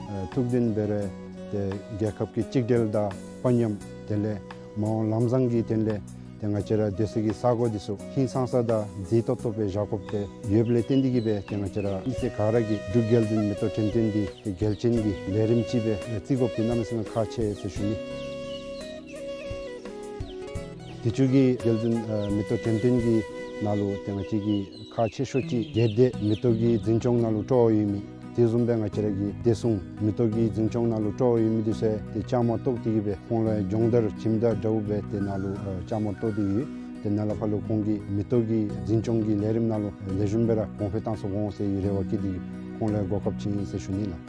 ཨ་ཐུགས་འདུན་འབད་རུང་ཏེ་རྒྱལ་ཁབ་ཀྱི་གཅིག་སྒྲིལ་དང་དཔའ་ཉམས་དེ་ལས་མ་འོངས་ལམ་བཟང་གི་དོན་ལས་ཏེ་ང་བཅས་ར་སྡོད་སའི་གི་ས་གོ་འདི་ཚུ་ཧིང་སངས་ས་དང་མཛེས་ཏོག་ཏོ་སྦེ་བཞག་དགོཔ་དེ་ཡོདཔ་ལས་བརྟེན་ཏེ་གིས་སྦེ་ཏེ་ང་བཅས་ར་མི་སེར་ག་ར་གིས་འབྲུག་རྒྱལ་འཛིན་མེ་ཏོག་འགྲེམས་སྟོན་འདི་ཏེ་གལ་ཆེན་གྱི་ལས་རིམ་ཅིག་སྦེ་བརྩི་དགོཔ་འདི་གནམ་མེད་ས་མེད་ཁག་ཆེ་ཟེར་ཞུ་ནི། དུས་ཅི་གི་རྒྱལ་འཛིན་ཨ་མེ་ཏོག་འགྲེམས་སྟོན་གྱི་ནང་ལུ་ཏེ་ང་བཅས་ཀྱི་ཁག་ཆེ་ཤོས་ཅིག་སྒེར་སྡེ་མེ་ཏོག་གི་འཛིན་སྐྱོང་ནང་ལུ་སྤྲོ་བ་ཡོད་མི་དེ་བཟུམ་སྦེ་ང་བཅས་ར་གི་བདེ་སྲུང་མེ་ཏོག་གི་འཛིན་སྐྱོང་ནང་ལུ་སྤྲོ་བ་ཡོད་མི་དེ་ཚུ་ཏེ་བཅའ་མར་གཏོགས་ཏེ་གིས་སྦེ་ཁོང་ལུ་སྦྱོང་བརྡར་ཁྱིམ་བདག་འདྲཝ་སྦེ་ཏེ་ནང་ལུ་ཨ་བཅའ་མར་གཏོགས་ཏེ་ཡོད། ཏེ་ནཱ་ལས་ཕར་ལུ་ཁོང་གིས་མེ་ཏོག་གི་འཛིན་སྐྱོང་གི་ལས་རིམ་ནང་ལུ་ལེགས་ཤོམ་སྦེ་ར་གོང་འཕེལ་བཏང་ཚུགས་འོང་ཟེར་བའི་རེ་བ་བསྐྱེད་དེ་ཁོང་ལུ་གོ་སྐབས་བྱིན་ཡི་ཟེར་ཞུ་ནི་ལགས།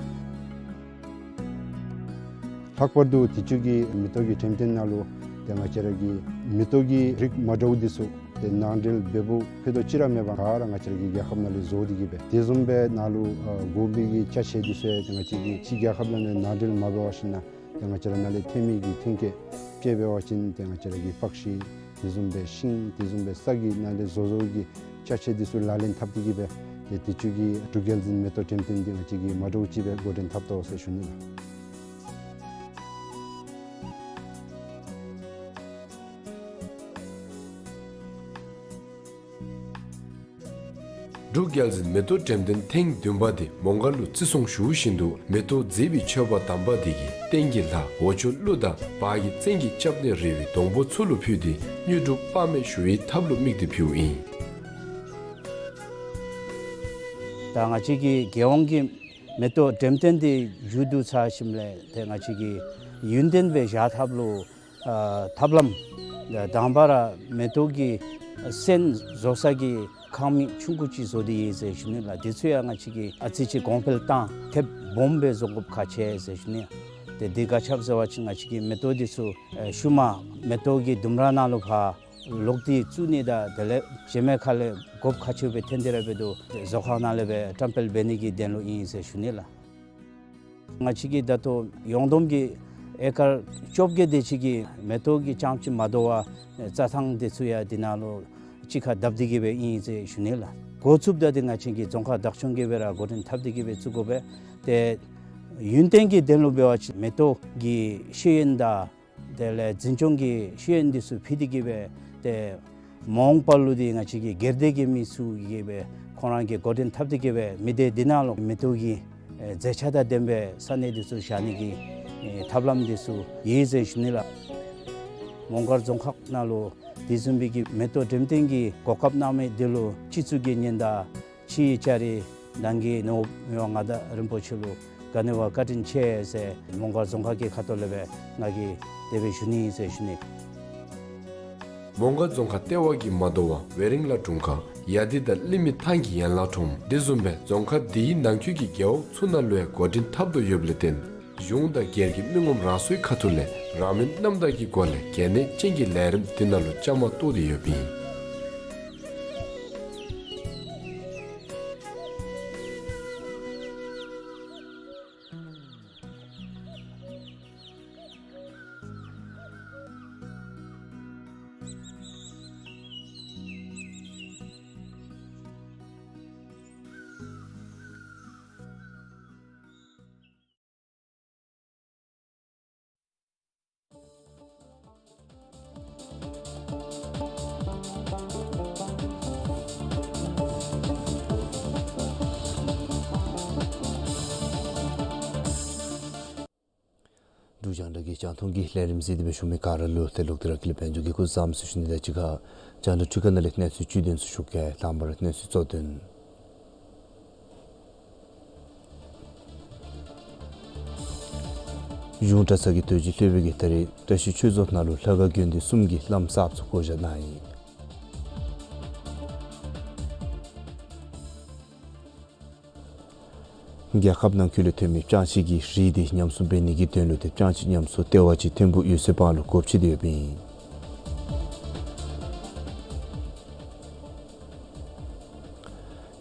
ལྷག་པར་དུ་དུས་ཅི་གི་མེ་ཏོག་གི་འགྲེམས་སྟོན་ནང་ལུ་ཏེ་ང་བཅས་ར་གི་མེ་ཏོག་གི་རིགས་མ་འདྲཝ་དེ་ཚུ་ཏེ་ནང་འགྲེལ་འབད་བའི་ཕུད་རྡོག་ཅིག་ར་མེད་པར་ག་ར་ང་བཅས་ར་གི་རྒྱལ་ཁབ་ནང་ལས་བཟོ་སྟེ་གིས་སྦེ་དེ་བཟུམ་སྦེ་ནཱ་ལུ་ཨ་དགོ་པའི་གི་ཅ་ཆས་དེ་ཚུ་ཡང་ཏེ་ང་བཅས་ཀྱིས་ཕྱི་རྒྱལ་ཁབ་ནང་ལས་ནང་འགྲེལ་མ་འབད་བར་ཞིན་ན་ཏེ་ང་བཅས་ར་ནཱ་ལས་ཐོན་མི་གི་ཐོན་སྐྱེད་དཔྱེ་འབད་བ་ཅིན་ཏེ་ང་བཅས་ར་གི་པགས་ཤིང་དེ་བཟུམ་སྦེ་ཤིང་དེ་བཟུམ་སྦེ་ས་གི་ནང་ལས་བཟོ་བཟོཝ་གི་ཅ་ཆས་དེ་ཚུ་ལག་ལེན་འཐབ་སྟེ་གིས་སྦེ་ཏེ་དུས་ཅི་གི་འབྲུག་རྒྱལ་འཛིན་མེ་ཏོག་འགྲེམས་སྟོན་འདི་ང་བཅས་ཀྱིས་མ་འདྲཝ་ཅིག་སྦེ་འགོ་འདྲེན་འཐབ་དོ་ཟེར་ཞུ་ནི་ལགས། འབྲུག་རྒྱལ་འཛིན་མེ་ཏོག་འགྲེམས་སྟོན་ཐེངས་བདུན་པ་འདི་མོང་སྒར་ལུ་བརྩི་སྲུང་ཞུ་བཞིན་དུ་མེ་ཏོག་མཛེས་པའི་མཆོད་པ་དམ་པ་འདི་གིས་སྟེང་གི་ལྷ་འོག་ཕྱོགས་ཀླུ་དང་བར་གྱི་བཙན་གྱི་སྐྱབས་གནས་རི་བོའི་སྡོང་པོ་ཚུ་ལུ་ཕུལ་ཏེ་དངོས་གྲུབ་དཔག་མེད་ཞུ་བའི་ཐབས་ལུ་དམིགས་ཏེ་ཕུལཝ་ཨིན། ད་ང་བཅས་ཀྱི་རྒྱལ་ཡོངས་ཀྱི་མེ་ཏོག་འགྲེམས་སྟོན་འདི་མཇུག་བསྡུ་ཚར་ཞིནམ་ལས་ཏེ་ང་བཅས་ཀྱིས་ཡུན་བརྟན་སྦེ་བཞག་ཐབས་ལུ་ཨ་ཐབས་ལམ་དང་པ་ར་མེ་ཏོག་གི་སོན་བཟོ་ས་གི་ཁང་མིག་ཆུང་ཀུ་ཅིག་བཟོ་སྟེ་ཡོད་ཟེར་ཞུ་ནི་ལགས། དེ་ཚུ་ཡང་ང་བཅས་ཀྱིས་ཨ་ཙི་ཅིག་གོང་འཕེལ་བཏང་ཐེབས་སྦོམ་སྦེ་བཟོ་དགོཔ་ཁག་ཆེ་ཟེར་ཞུ་ནི། ཏེ་དེ་ག་ཅི་སྦེ་ཟེར་བ་ཅིན་ང་བཅས་ཀྱི་མེ་ཏོག་འདི་ཚུ་ཨེ་ཤུལ་མ་མེ་ཏོག་གི་ལྡུམ་ར་ནང་ལུ་ཕར་ལོག་སྟེ་བཙུགས་ནི་དང་དེ་ལས་བྱེ་མའི་ཁ་ལས་དགོཔ་ཁག་ཆེ་སྦེ་ཐོན་ཏེ་ར་འབད་དོ། བཟོ་ཁང་ནང་ལས་སྦེ་བཀྲམ་སྤེལ་འབད་ནི་གི་དོན་ལུ་ཨིན་ཟེར་ཞུ་ནི་ལགས། ང་བཅས་ཀྱིས་ད་ལྟོ་ཡོངས་བསྡོམས་ཀྱི་ཨེ་ཀར་བཅོ་བརྒྱད་དེ་ཅིག་གི་མེ་ཏོག་གི་རྐྱངམ་ཅིག་མ་དོ་བར་རྩྭ་ཐང་དེ་ཚུ་ཡང་དེ་ནང་ལུ་གཅིག་ཁར་བརྡབ་སྟེ་གིས་སྦེ་ཨིན་ཟེར་ཞུ་ནི་ལགས། འགོ་བཙུགསཔ་ད་འདི་ང་བཅས་ཀྱིས་རྫོང་ཁག་བདག་སྐྱོང་གིས་སྦེ་ར་འགོ་འདྲེན་འཐབ་སྟེ་གིས་སྦེ་བཙུགས་དགོ་པས། ཏེ་ཡུན་བརྟན་གྱི་དོན་ལུ་འབད་བ་ཅིན་མེ་ཏོག་གི་ཤེས་ཡོན་དང་དེ་ལས་འཛིན་སྐྱོང་གི་ཤེས་ཡོན་འདི་ཚུ་ཕུལ་ཏེ་གིས་སྦེ་ཏེ་མ་འོངས་པ་ལུ་འདི་ང་བཅས་ཀྱི་སྒེར་སྡེ་གི་མི་ཚུ་གིས་སྦེ་ཁོང་ར་གིས་འགོ་འདྲེན་འཐབ་སྟེ་གིས་སྦེ་མི་སྡེ་འདི་ནང་ལུ་མེ་ཏོག་གི་ཨེ་མཛེས་ཆ་དང་ལྡན་པའི་ས་གནས་འདི་ཚུ་བཞག་ནི་གི་ཨེ་ཐབས་ལམ་འདི་ཚུ་ཡོད་ཟེར་ཞུ་ནི་ལགས། མོང་སྒར་རྫོང་ཁག་ནང་ལུ་དེ་བཟུམ་སྦེ་གི་མེ་ཏོག་འགྲེམས་སྟོན་གྱི་གོ་སྐབས་གནང་མི་འདི་ལུ་སྤྱི་གཙུག་གི་ཉི་ཟླ་ཕྱིའི་ལྕགས་རི་ནང་གི་ནོར་བུ་མི་དབང་མངའ་བདག་རིན་པོ་ཆེ་ལུ་ག་ནི་བ་བཀའ་དྲིན་ཆེ་ཟེར་མོང་སྒར་རྫོང་ཁག་གི་ཁ་ཐུག་ལས་སྦེ་ང་གིས་དེ་སྦེ་ཞུ་ནི་ཨིན་ཟེར་ཞུ་ནི། མོང་སྒར་རྫོང་ཁག་ལྟེ་བ་གི་མ་དོ་བར་ཝེ་རིང་ལ་དྲུང་ཁག་ཡ་དི་དང་གླིང་མི་ཐང་གི་ཡན་ལག་ཁྲོམ་དེ་བཟུམ་སྦེ་རྫོང་ཁག་འདི་གི་ནང་འཁོད་ཀྱི་རྒེད་འོག་ཚུ་ནང་ལུ་ཡང་འགོ་འདྲེན་འཐབ་དོ་ཡོདཔ་ལས་བརྟེན་གཞུང་དང་སྒེར་གྱི་མི་ངོམ་རང་སོའི་ཁ་ཐུག་ལས་རང་མོས་རྣམ་དག་གི་སྒོ་ལས་གལ་གནད་ཅན་གྱི་ལས་རིམ་འདི་ནང་ལུ་བཅའ་མར་གཏོགས་ཏེ་ཡོདཔ་ཨིན། རྒྱང་བསྒྲགས་ཀྱི་རྒྱང་མཐོང་གི་ལས་རིམ་གཟིགས་ཏེ་སྦེ་བཞུགས་མི་ག་ར་ལུ་ཏེ་ལོག་སྟེ་ར་ཀུན་ལེགས་དཔལ་འབྱོར་གྱིས་སྐུ་གཟུགས་བཟང་པོ་ཟེར་ཞུ་ནི་དང་གཅིག་ཁར་རྒྱང་བསྒྲགས་འཕྲུལ་ཁང་ནང་ལས་གནས་ཚུལ་བཅུད་དོན་ཚུ་ཞུ་གེ། དང་པ་ར་གནས་ཚུལ་གཙོ་དོན། གཞུང་གྲྭ་ཚང་གི་དོལ་རྒྱལ་སློབ་དཔོན་གྱིས་ད་རིས་བཀྲ་ཤིས་ཆོས་རྫོང་ནང་ལུ་ལྷ་ཁང་དགོན་སྡེ་གསུམ་གྱི་བླམ་གསརཔ་ཚུ་བསྐོ་བཞག་གནང་ཡི། རྒྱལ་ཁབ་ནང་འཁོད་ལས་ཐོན་མི་ལྕང་ཕྱེ་གི་རིགས་འདི་ཉམས་སྲུང་འབད་ནི་གི་དོན་ལུ་ཏེ་ལྕང་ཕྱེ་ཉམས་སྲུང་ལྟེ་བ་ཅིག་ཐིམ་ཕུག་འོད་གསལ་སྤང་ལུ་སྒོ་ཕྱེ་སྟེ་ཡོདཔ་ཨིན།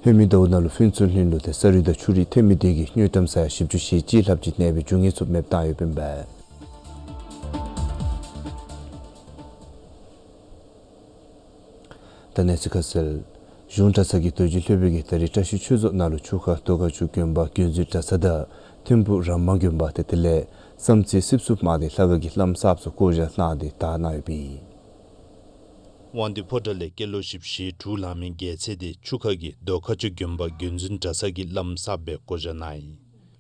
ཧེ་མའི་ཟླཝ་ནང་ལུ་ཕུན་ཚོགས་གླིང་ལུ་ཏེ་ས་རུད་དང་ཆུ་རུད་ཐོན་མི་དེ་གིས་དངུལ་ཀྲམ་ས་ཡ་བཞི་བཅུ་ཞེ་གཅིག་ལྷགཔ་ཅིག་གནོད་པའི་རྒྱུ་ངན་ཚུ་མེདཔ་བཏང་ཡོདཔ་ཨིན་པས། ད་གནས་ཚུལ་ཁ་གསལ། གཞུང་གྲྭ་ཚང་གི་དོལ་རྒྱལ་སློབ་དཔོན་གྱིས་ད་རིས་བཀྲ་ཤིས་ཆོས་རྫོང་ནང་ལུ་ཆུ་ཁ་རྡོ་ཁ་ཆུ་དགོན་པ་དགོན་འཛིན་གྲྭ་ཚང་དང་ཐིམ་ཕུག་ར་མ་དགོན་པ་ཏེ་དེ་ལས་བསམ་རྩེ་སྲིབ་སུ་མ་དེ་ལྷ་ཁང་གི་བླམ་གསརཔ་ཚུ་བསྐོ་བཞག་གནང་སྟེ་དར་གནང་ཡོདཔ་ཨིན། དབང་འདུས་ཕོ་བྲང་ལས་སྐྱེས་ལོ་བཞི་བཅུ་ཞེ་དྲུག་ལང་མི་རྒྱལ་མཚན་དེ་ཆུ་ཁ་གི་རྡོ་ཁ་ཆུ་དགོན་པ་དགོན་འཛིན་གྲྭ་ཚང་གི་བླམ་གསརཔ་སྦེ་བསྐོ་བཞག་གནང་ཡི།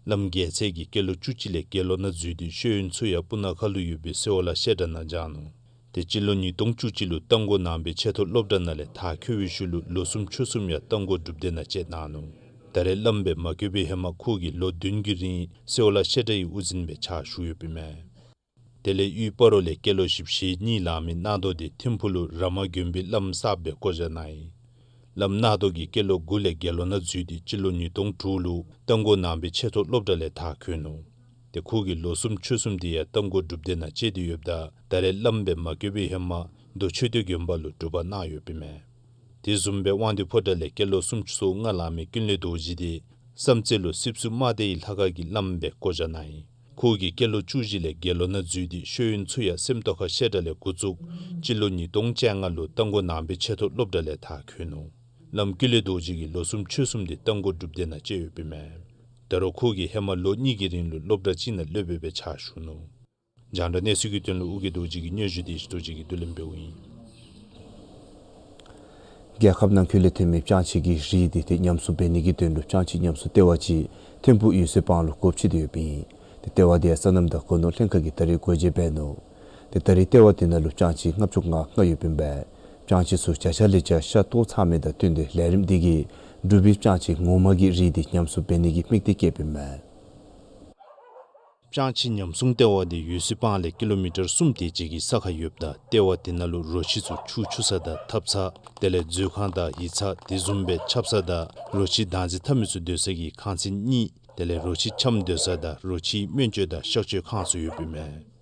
བླམ་རྒྱལ་མཚན་གྱིས་སྐྱེས་ལོ་བཅུ་གཅིག་ལས་དགེ་སློང་ནང་འཛུལ་ཏེ་ཤེས་ཡོན་ཚུ་ཡང་སྤུ་ན་ཁ་ལུ་ཡོད་པའི་སེ་འོ་ལ་བཤད་གྲྭ་ནང་སྦྱངས་ནུག། ཏེ་སྤྱི་ལོ་ཉིས་སྟོང་བཅུ་གཅིག་ལུ་རྟ་མགོ་ནང་པའི་ཆེ་མཐོ་སློབ་གྲྭ་ནང་ལས་མཐར་འཁྱོལ་བའི་ཤུལ་ལུ་ལོ་གསུམ་ཕྱོགས་གསུམ་ཡང་རྟ་མགོ་སྒྲུབ་སྡེ་ནང་བཅད་གནང་ནུག། ད་རེས་བླམ་སྦེ་མ་བསྐོས་པའི་ཧེ་མ་ཁོ་གིས་ལོ་བདུན་གྱི་རིང་སེ་འོ་ལ་བཤད་གྲྭའི་དབུ་འཛིན་སྦེ་ཕྱག་ཞུ་ཡོདཔ་ཨིན་མས། དེ་ལས་དབུས་སྤ་རོ་ལས་སྐྱེས་ལོ་བཞི་བཅུ་ཞེ་གཉིས་ལང་མི་གནག་རྡོར་དེ་ཐིམ་ཕུག་ལུ་ར་མ་དགོན་པའི་བླམ་གསརཔ་སྦེ་བསྐོ་བཞག་གནང་ཡི། བླམ་གནག་རྡོར་གྱིས་སྐྱེས་ལོ་དགུ་ལས་དགེ་སློང་ནང་འཛུལ་ཏེ་སྤྱི་ལོ་ཉིས་སྟོང་དྲུག་ལུ་རྟ་མགོ་ནང་པའི་ཆེ་མཐོ་སློབ་གྲྭ་ལས་མཐར་འཁྱོལ་ནུག། ཏེ་ཁོ་གིས་ལོ་གསུམ་ཕྱོགས་གསུམ་དེ་ཡང་རྟ་མགོ་སྒྲུབ་སྡེ་ནང་བཅད་དེ་ཡོདཔ་ད་ད་རེས་བླམ་སྦེ་མ་བསྐོས་པའི་ཧེ་མ་མདོ་ཆོས་སྡེ་དགོན་པ་ལུ་སྒྲུབ་པ་གནང་ཡོདཔ་ཨིན་མས། དེ་བཟུམ་སྦེ་དབང་འདུས་ཕོ་བྲང་ལས་སྐྱེས་ལོ་སུམ་ཅུ་སོ་ལྔ་ལང་མི་ཀུན་ལེགས་རྡོ་རྗེ་དེ་བསམ་རྩེ་ལུ་སྲིབ་སུ་མ་དེའི་ལྷ་ཁང་གི་བླམ་སྦེ་བསྐོ་བཞག་གནང་ཡི། ཁོ་གིས་སྐྱེས་ལོ་བཅུ་བཞི་ལས་དགེ་སློང་ནང་འཛུལ་ཏེ་ཤེས་ཡོན་ཚུ་ཡང་སེམས་རྟོགས་ཁ་བཤད་གྲྭ་ལས་འགོ་བཙུགས་སྤྱི་ལོ་ཉིས་སྟོང་བཅོ་ལྔ་ལུ་རྟ་མགོ་ནང་པའི་ཆེ་མཐོ་སློབ་གྲྭ་ལས་མཐར་འཁྱོལ་ནུག། བླམ་ཀུན་ལེགས་རྡོ་རྗེ་གིས་ལོ་གསུམ་ཕྱོགས་གསུམ་དེ་རྟ་མགོ་སྒྲུབ་སྡེ་ནང་བཅད་ཡོདཔ་ཨིན་མས། ད་རུང་ཁོ་གིས་ཧེ་མ་ལོ་གཉིས་ཀྱི་རིང་ལུ་སློབ་གྲྭ་གཅིག་ནང་སློབ་དཔོན་སྦེ་ཕྱག་ཞུ་ནུག། རྒྱང་བསྒྲགས་གནས་ཚུལ་གྱི་དོན་ལུ་ཨོ་རྒྱན་རྡོ་རྗེ་གི་སྙན་ཞུ་དེ་ཡེ་ཤེས་རྡོ་རྗེ་གིས་བསྡུ་ལེན་འབདཝ་ཨིན། རྒྱལ་ཁབ་ནང་འཁོད་ལས་ཐོན་མི་ལྕང་ཕྱེ་གི་རིགས་འདི་ཏེ་ཉམས་སྲུང་འབད་ནི་གི་དོན་ལུ་ལྕང་ཕྱེ་ཉམས་སྲུང་ལྟེ་བ་ཅིག་ཐིམ་ཕུག་འོད་གསལ་སྤང་ལུ་སྒོ་ཕྱེ་སྟེ་ཡོདཔ་ཨིན། ཏེ་ལྟེ་བ་དེ་ཡང་སོ་ནམ་དང་སྒོ་ནོར་ལྷན་ཁག་གིས་ད་རིས་སྒོ་འབྱེད་འབད་ནུག། ཏེ་ད་རིས་ལྟེ་བ་དེ་ནང་ལུ་ལྕང་ཕྱེ་ལྔ་བཅུ་ང་ལྔ་ཡོདཔ་ཨིན་པས། ལྕང་ཕྱེ་ཚུ་བརྒྱ་ཆ་ལས་བརྒྱ་ཤ་སྟོར་ཚར་མི་དང་བསྟུན་ཏེ་ལས་རིམ་འདི་གིས་འབྲུག་པའི་ལྕང་ཕྱེ་ངོ་མ་གི་རིགས་འདི་ཉམས་སྲུང་འབད་ནི་གི་དམིགས་གཏད་བསྐྱེདཔ་ཨིན་མས། ལྕང་ཕྱེ་ཉམས་སྲུང་ལྟེ་བ་དེ་འོད་གསལ་སྤང་ལས་ཀི་ལོ་མི་ཊར་གསུམ་དེ་ཅིག་གི་ས་ཁར་ཡོདཔ་ད་ལྟེ་བ་དེ་ནང་ལུ་རོ་ཁྱི་ཚུ་ཆུ་འཁྱུ་ས་དང་ཐབ་ཚང་དེ་ལས་མཛོད་ཁང་དང་ཡིག་ཚང་དེ་བཟུམ་སྦེ་ཆབ་གསང་དང་རོ་ཁྱི་བདག་འཛིན་འཐབ་མི་ཚུ་སྡོད་ས་གི་ཁང་ཚན་གཉིས་དེ་ལས་རོ་ཁྱི་འཁྱམ་སྡོད་ས་དང་རོ་ཁྱི་སྨན་བཅོས་དང་གཤག་བཅོས་ཁང་ཚུ་ཡོདཔ་ཨིན་མས།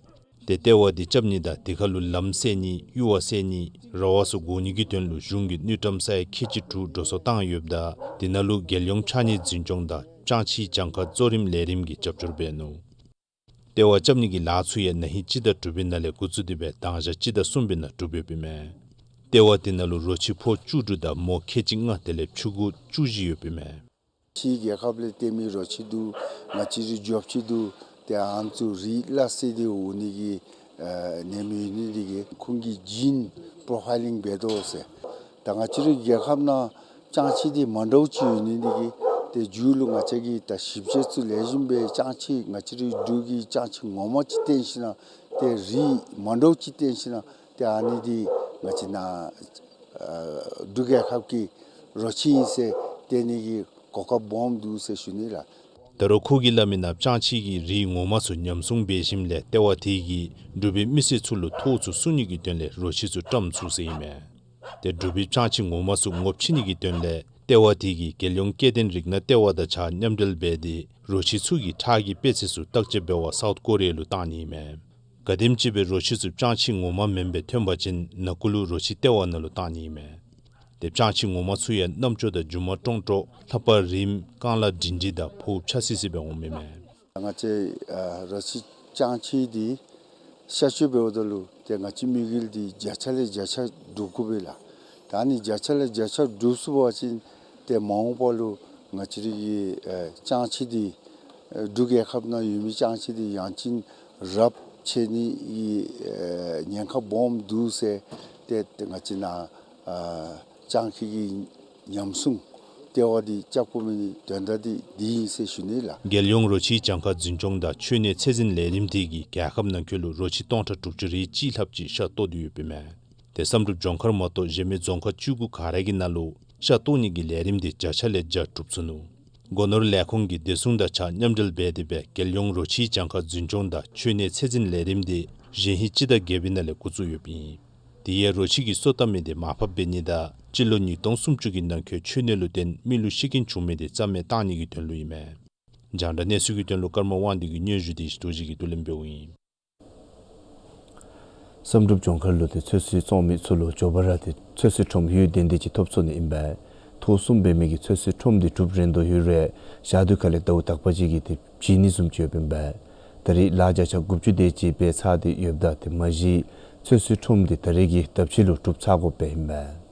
ཏེ་ལྟེ་བ་འདི་རྐྱབ་ནི་དང་དེ་ཁར་ལུ་ལམ་བསལ་ནི་ཡུར་བ་བསལ་ནི་ར་བ་ཚུ་བསྒོར་ནི་གི་དོན་ལུ་གཞུང་གིས་དངུལ་ཀྲམ་ས་ཡ་ཁལ་གཅིག་དྲུག་འགྲོ་སོང་བཏང་ཡོདཔ་ད་དེ་ནང་ལུ་རྒྱལ་ཡོངས་ཕྱགས་སྙིགས་འཛིན་སྐྱོང་དང་ལྕང་ཕྱེ་གྱངས་ཁ་གཙོ་རིམ་ལས་རིམ་གྱིས་རྒྱབ་སྐྱོར་འབད་ནུག། ལྟེ་བ་རྐྱབ་ནི་གི་ལཱ་ཚུ་ཡང་ན་ཧིང་སྤྱི་ཟླ་དྲུག་པའི་ནང་ལས་འགོ་བཙུགས་ཏེ་སྦེ་དང་ཞག་སྤྱི་ཟླ་གསུམ་པའི་ནང་གྲུབ་ཡོདཔ་ཨིན་མས། ལྟེ་བ་དེ་ནང་ལུ་རོ་ཁྱི་ཕོ་བཅུ་དྲུག་དང་མོ་ཁལ་གཅིག་ལྔ་དེ་ལས་ཕྱུ་གུ་བཅུ་བཞི་ཡོདཔ་ཨིན་མས། ཕྱི་རྒྱལ་ཁབ་ལས་བཏོན་མི་རོ་ཁྱི་འདུག། ང་བཅས་རའི་འབྲུག་ཁྱི་འདུག། ཏེ་ཨ་ནི་ཚུ་རིགས་སླ་བསྲེ་སྟེ་འོང་ནི་གི་ཨ་ནད་མེད་ཡོད་ནི་འདི་གིས་ཁོང་གི་ཇིན་པོརོ་ཕའི་ལིང་འབད་དོ་ཟེར། ད་ང་བཅས་རའི་རྒྱལ་ཁབ་ནང་ལྕང་ཕྱེ་འདི་མ་འདྲཝ་ཅིག་ཡོད་ནི་འདི་གིས་ཏེ་མཇུག་ལུ་ང་བཅས་ཀྱིས་ད་ཞིབ་དཔྱད་ཚུ་ལེགས་ཤོམ་སྦེ་ལྕང་ཕྱེ་ང་བཅས་རའི་འབྲུག་གི་ལྕང་ཕྱེ་ངོ་མ་ཅིག་བཏོན་ཞིན་ན་ཏེ་རིགས་མ་འདྲཝ་ཅིག་བཏོན་ཞིན་ན་ཏེ་ཨ་ནི་འདི་ང་བཅས་ནཱ་ཨ་འབྲུག་རྒྱལ་ཁབ་ཀྱི་རོ་ཁྱི་ཨིན་ཟེར་སྟོན་ནི་གི་གོ་སྐབས་སྦོམ་འདུག་ཟེར་ཞུ་ནི་ལགས། ད་རུང་ཁོ་གིས་སླབ་མིའི་ནང་ལྕང་ཕྱེ་གི་རིགས་ངོ་མ་ཚུ་ཉམས་སྲུང་འབད་ཞིནམ་ལས་ལྟེ་བ་དེ་གིས་འབྲུག་པའི་མི་སེར་ཚུ་ལུ་ཐོག་ཚུ་སྲུང་ནི་གི་དོན་ལས་རོ་ཁྱི་ཚུ་བཀྲམ་ཚུགས་ཟེར་ཨིན་མས། ཏེ་འབྲུག་པའི་ལྕང་ཕྱེ་ངོ་མ་ཚུ་ངོ་ཕྱེ་ནི་གི་དོན་ལས་ལྟེ་བ་དེ་གིས་རྒྱལ་ཡོངས་སྐྱེ་ལྡན་རིགས་སྣ་ལྟེ་བ་དང་གཅིག་ཁར་མཉམ་འབྲེལ་འབད་དེ་རོ་ཁྱི་ཚུ་གི་ཁྲག་གི་དཔེ་ཚད་ཚུ་བརྟག་དཔྱད་འབད་བར་སའུཐ་ཀོ་རི་ཡ་ལུ་བཏང་ནི་ཨིན་མས། ག་དེམ་ཅིག་སྦེ་རོ་ཁྱི་ཚུ་ལྕང་ཕྱེ་ངོ་མ་མེན་པར་ཐོན་པ་ཅིན་ནང་འཁོད་ལུ་རོ་ཁྱི་ལྟེ་བ་ནང་ལུ་བཏང་ནི་ཨིན་མས། ཏེ་ལྕང་ཕྱེ་ངོ་མ་ཚུ་ཡང་རྣམ་ཅོ་དང་རྒྱུ་མ་ཀྲོང་ཀྲོ་ལྷ་པ་རིངམ་རྐང་ལག་སྒྲིང་སྒྲི་དང་ཕོཝ་ཆགས་སི་སི་སྦེ་འོངམ་ཨིན་མས། ང་བཅས་ཨ་རོ་ཁྱི་ལྕང་ཕྱེ་འདི་གཤག་བཅོས་འབདཝ་ད་ལུ་ཏེ་ང་བཅས་དམིགས་ཡུལ་འདི་བརྒྱ་ཆ་ལས་བརྒྱ་ཆ་སྒྲུབ་དགོ་པས་ལགས། ད་ཨ་ནི་བརྒྱ་ཆ་ལས་བརྒྱ་ཆ་སྒྲུབ་ཚུགས་པ་ཅིན་ཏེ་མ་འོངས་པ་ལུ་ང་བཅས་རའི་གི་ཨེ་ལྕང་ཕྱེ་འདི་ཨེ་འབྲུག་རྒྱལ་ཁབ་ནང་ཡོད་མི་ལྕང་ཕྱེ་འདི་ཡང་ཅིན་རབ་ཆད་ནི་གི་ཨེ་ཉེན་ཁ་སྦོམ་འདུག་ཟེར་ཏེ་ང་བཅས་ནཱ་ཨ་ལྕང་ཕྱེ་གི་ཉམས་སྲུང་ ལྟེ་བ་འདི་རྐྱབ་དགོ་མི་ནི་དོན་དག་འདི་འདི་ཨིན་ཟེར་ཞུ་ནི་ལགས། རྒྱལ་ཡོངས་རོ་ཁྱིའི་གྱངས་ཁ་འཛིན་སྐྱོང་དང་འཕྲུལ་གནས་ཚད་འཛིན་ལས་རིམ་དེ་གིས་རྒྱལ་ཁབ་ནང་འཁོད་ལུ་རོ་ཁྱི་སྟོང་ཕྲག་དྲུག་ཅུ་རེ་གཅིག་ལྷགཔ་ཅིག་ཤ་བཏོག་སྟེ་ཡོདཔ་ཨིན་མས། ཏེ་བསམ་གྲུབ་ལྗོངས་མཁར་མ་གཏོགས་གཞན་མི་རྫོང་ཁག་བཅུ་དགུ་ག་ར་གི་ནང་ལུ་ཤ་བཏོག་ནི་གི་ལས་རིམ་དེ་བརྒྱ་ཆ་ལས་བརྒྱ་གྲུབ་ཚུགས་ནུག། སྒོ་ནོར་ལས་ཁུངས་ཀྱིས་བདེ་སྲུང་དང་གཅིག་ཁར་མཉམ་འབྲེལ་འབད་དེ་སྦེ་རྒྱལ་ཡོངས་རོ་ཁྱིའི་གྱངས་ཁ་འཛིན་སྐྱོང་དང་འཕྲུལ་གནས་ཚད་འཛིན་ལས་རིམ་དེ་གཞེས་ཧིང་སྤྱི་ཟླ་བརྒྱད་པའི་ནང་ལས་འགོ་བཙུགས་ཡོདཔ་ཨིན། དེ་ཡང་རོ་ཁྱི་གི་སོ་བཏབ་མི་དེ་མར་ཕབ་འབད་ནི་དང་སྤྱི་ལོ་ཉིས་སྟོང་སུམ་ཅུ་གི་ནང་འཁོད་འཕྲུལ་གནས་ལུ་བརྟེན་མི་ལུ་ཤི་རྐྱེན་བྱུང་མི་དེ་རྩ་མེད་བཏང་ནི་གི་དོན་ལུ་ཨིན་མས། རྒྱང་བསྒྲགས་གནས་ཚུལ་གྱི་དོན་ལུ་ཀརྨ་དབང་འདུས་ཀྱི་སྙན་ཞུ་དེ་རྡོ་རྗེ་གིས་བསྡུ་ལེན་འབདཝ་ཨིན། བསམ་གྲུབ་ལྗོངས་མཁར་ལུ་ཏེ་ཚོད་བསྲེ་བཙོང་མི་ཚུ་ལུ་མགྱོགས་པ་ར་ཏེ་ཚོད་བསྲེ་ཁྲོམ་ཡུན་བརྟན་ཏེ་ཅིག་ཐོབ་ཚུགས་ནི་ཨིན་པས། ཐོག་གསུམ་འབད་མི་གི་ཚོད་བསྲེ་ཁྲོམ་དེ་གྲུབ་རན་དོ་ཡོད་རུང་ཞག་དུས་ཁ་ལས་ཟླཝ་དག་པ་ཅིག་གི་ཏེ་བྱིན་ནི་བཟུམ་ཅིག་ཡོདཔ་ཨིན་པས། ད་རེས་ལཱ་བརྒྱ་ཆ་དགུ་བཅུ་དེ་ཅིག་འབད་ཚར་ཏེ་ཡོདཔ་ད་ཏེ་མ་གཞི་ཚོད་བསྲེ་ཁྲོམ་དེ་ད་རེས་ཀྱི་ཟླཝ་གཅིག་ལུ་གྲུབ་ཚར་དགོཔ་ཨིན་པས།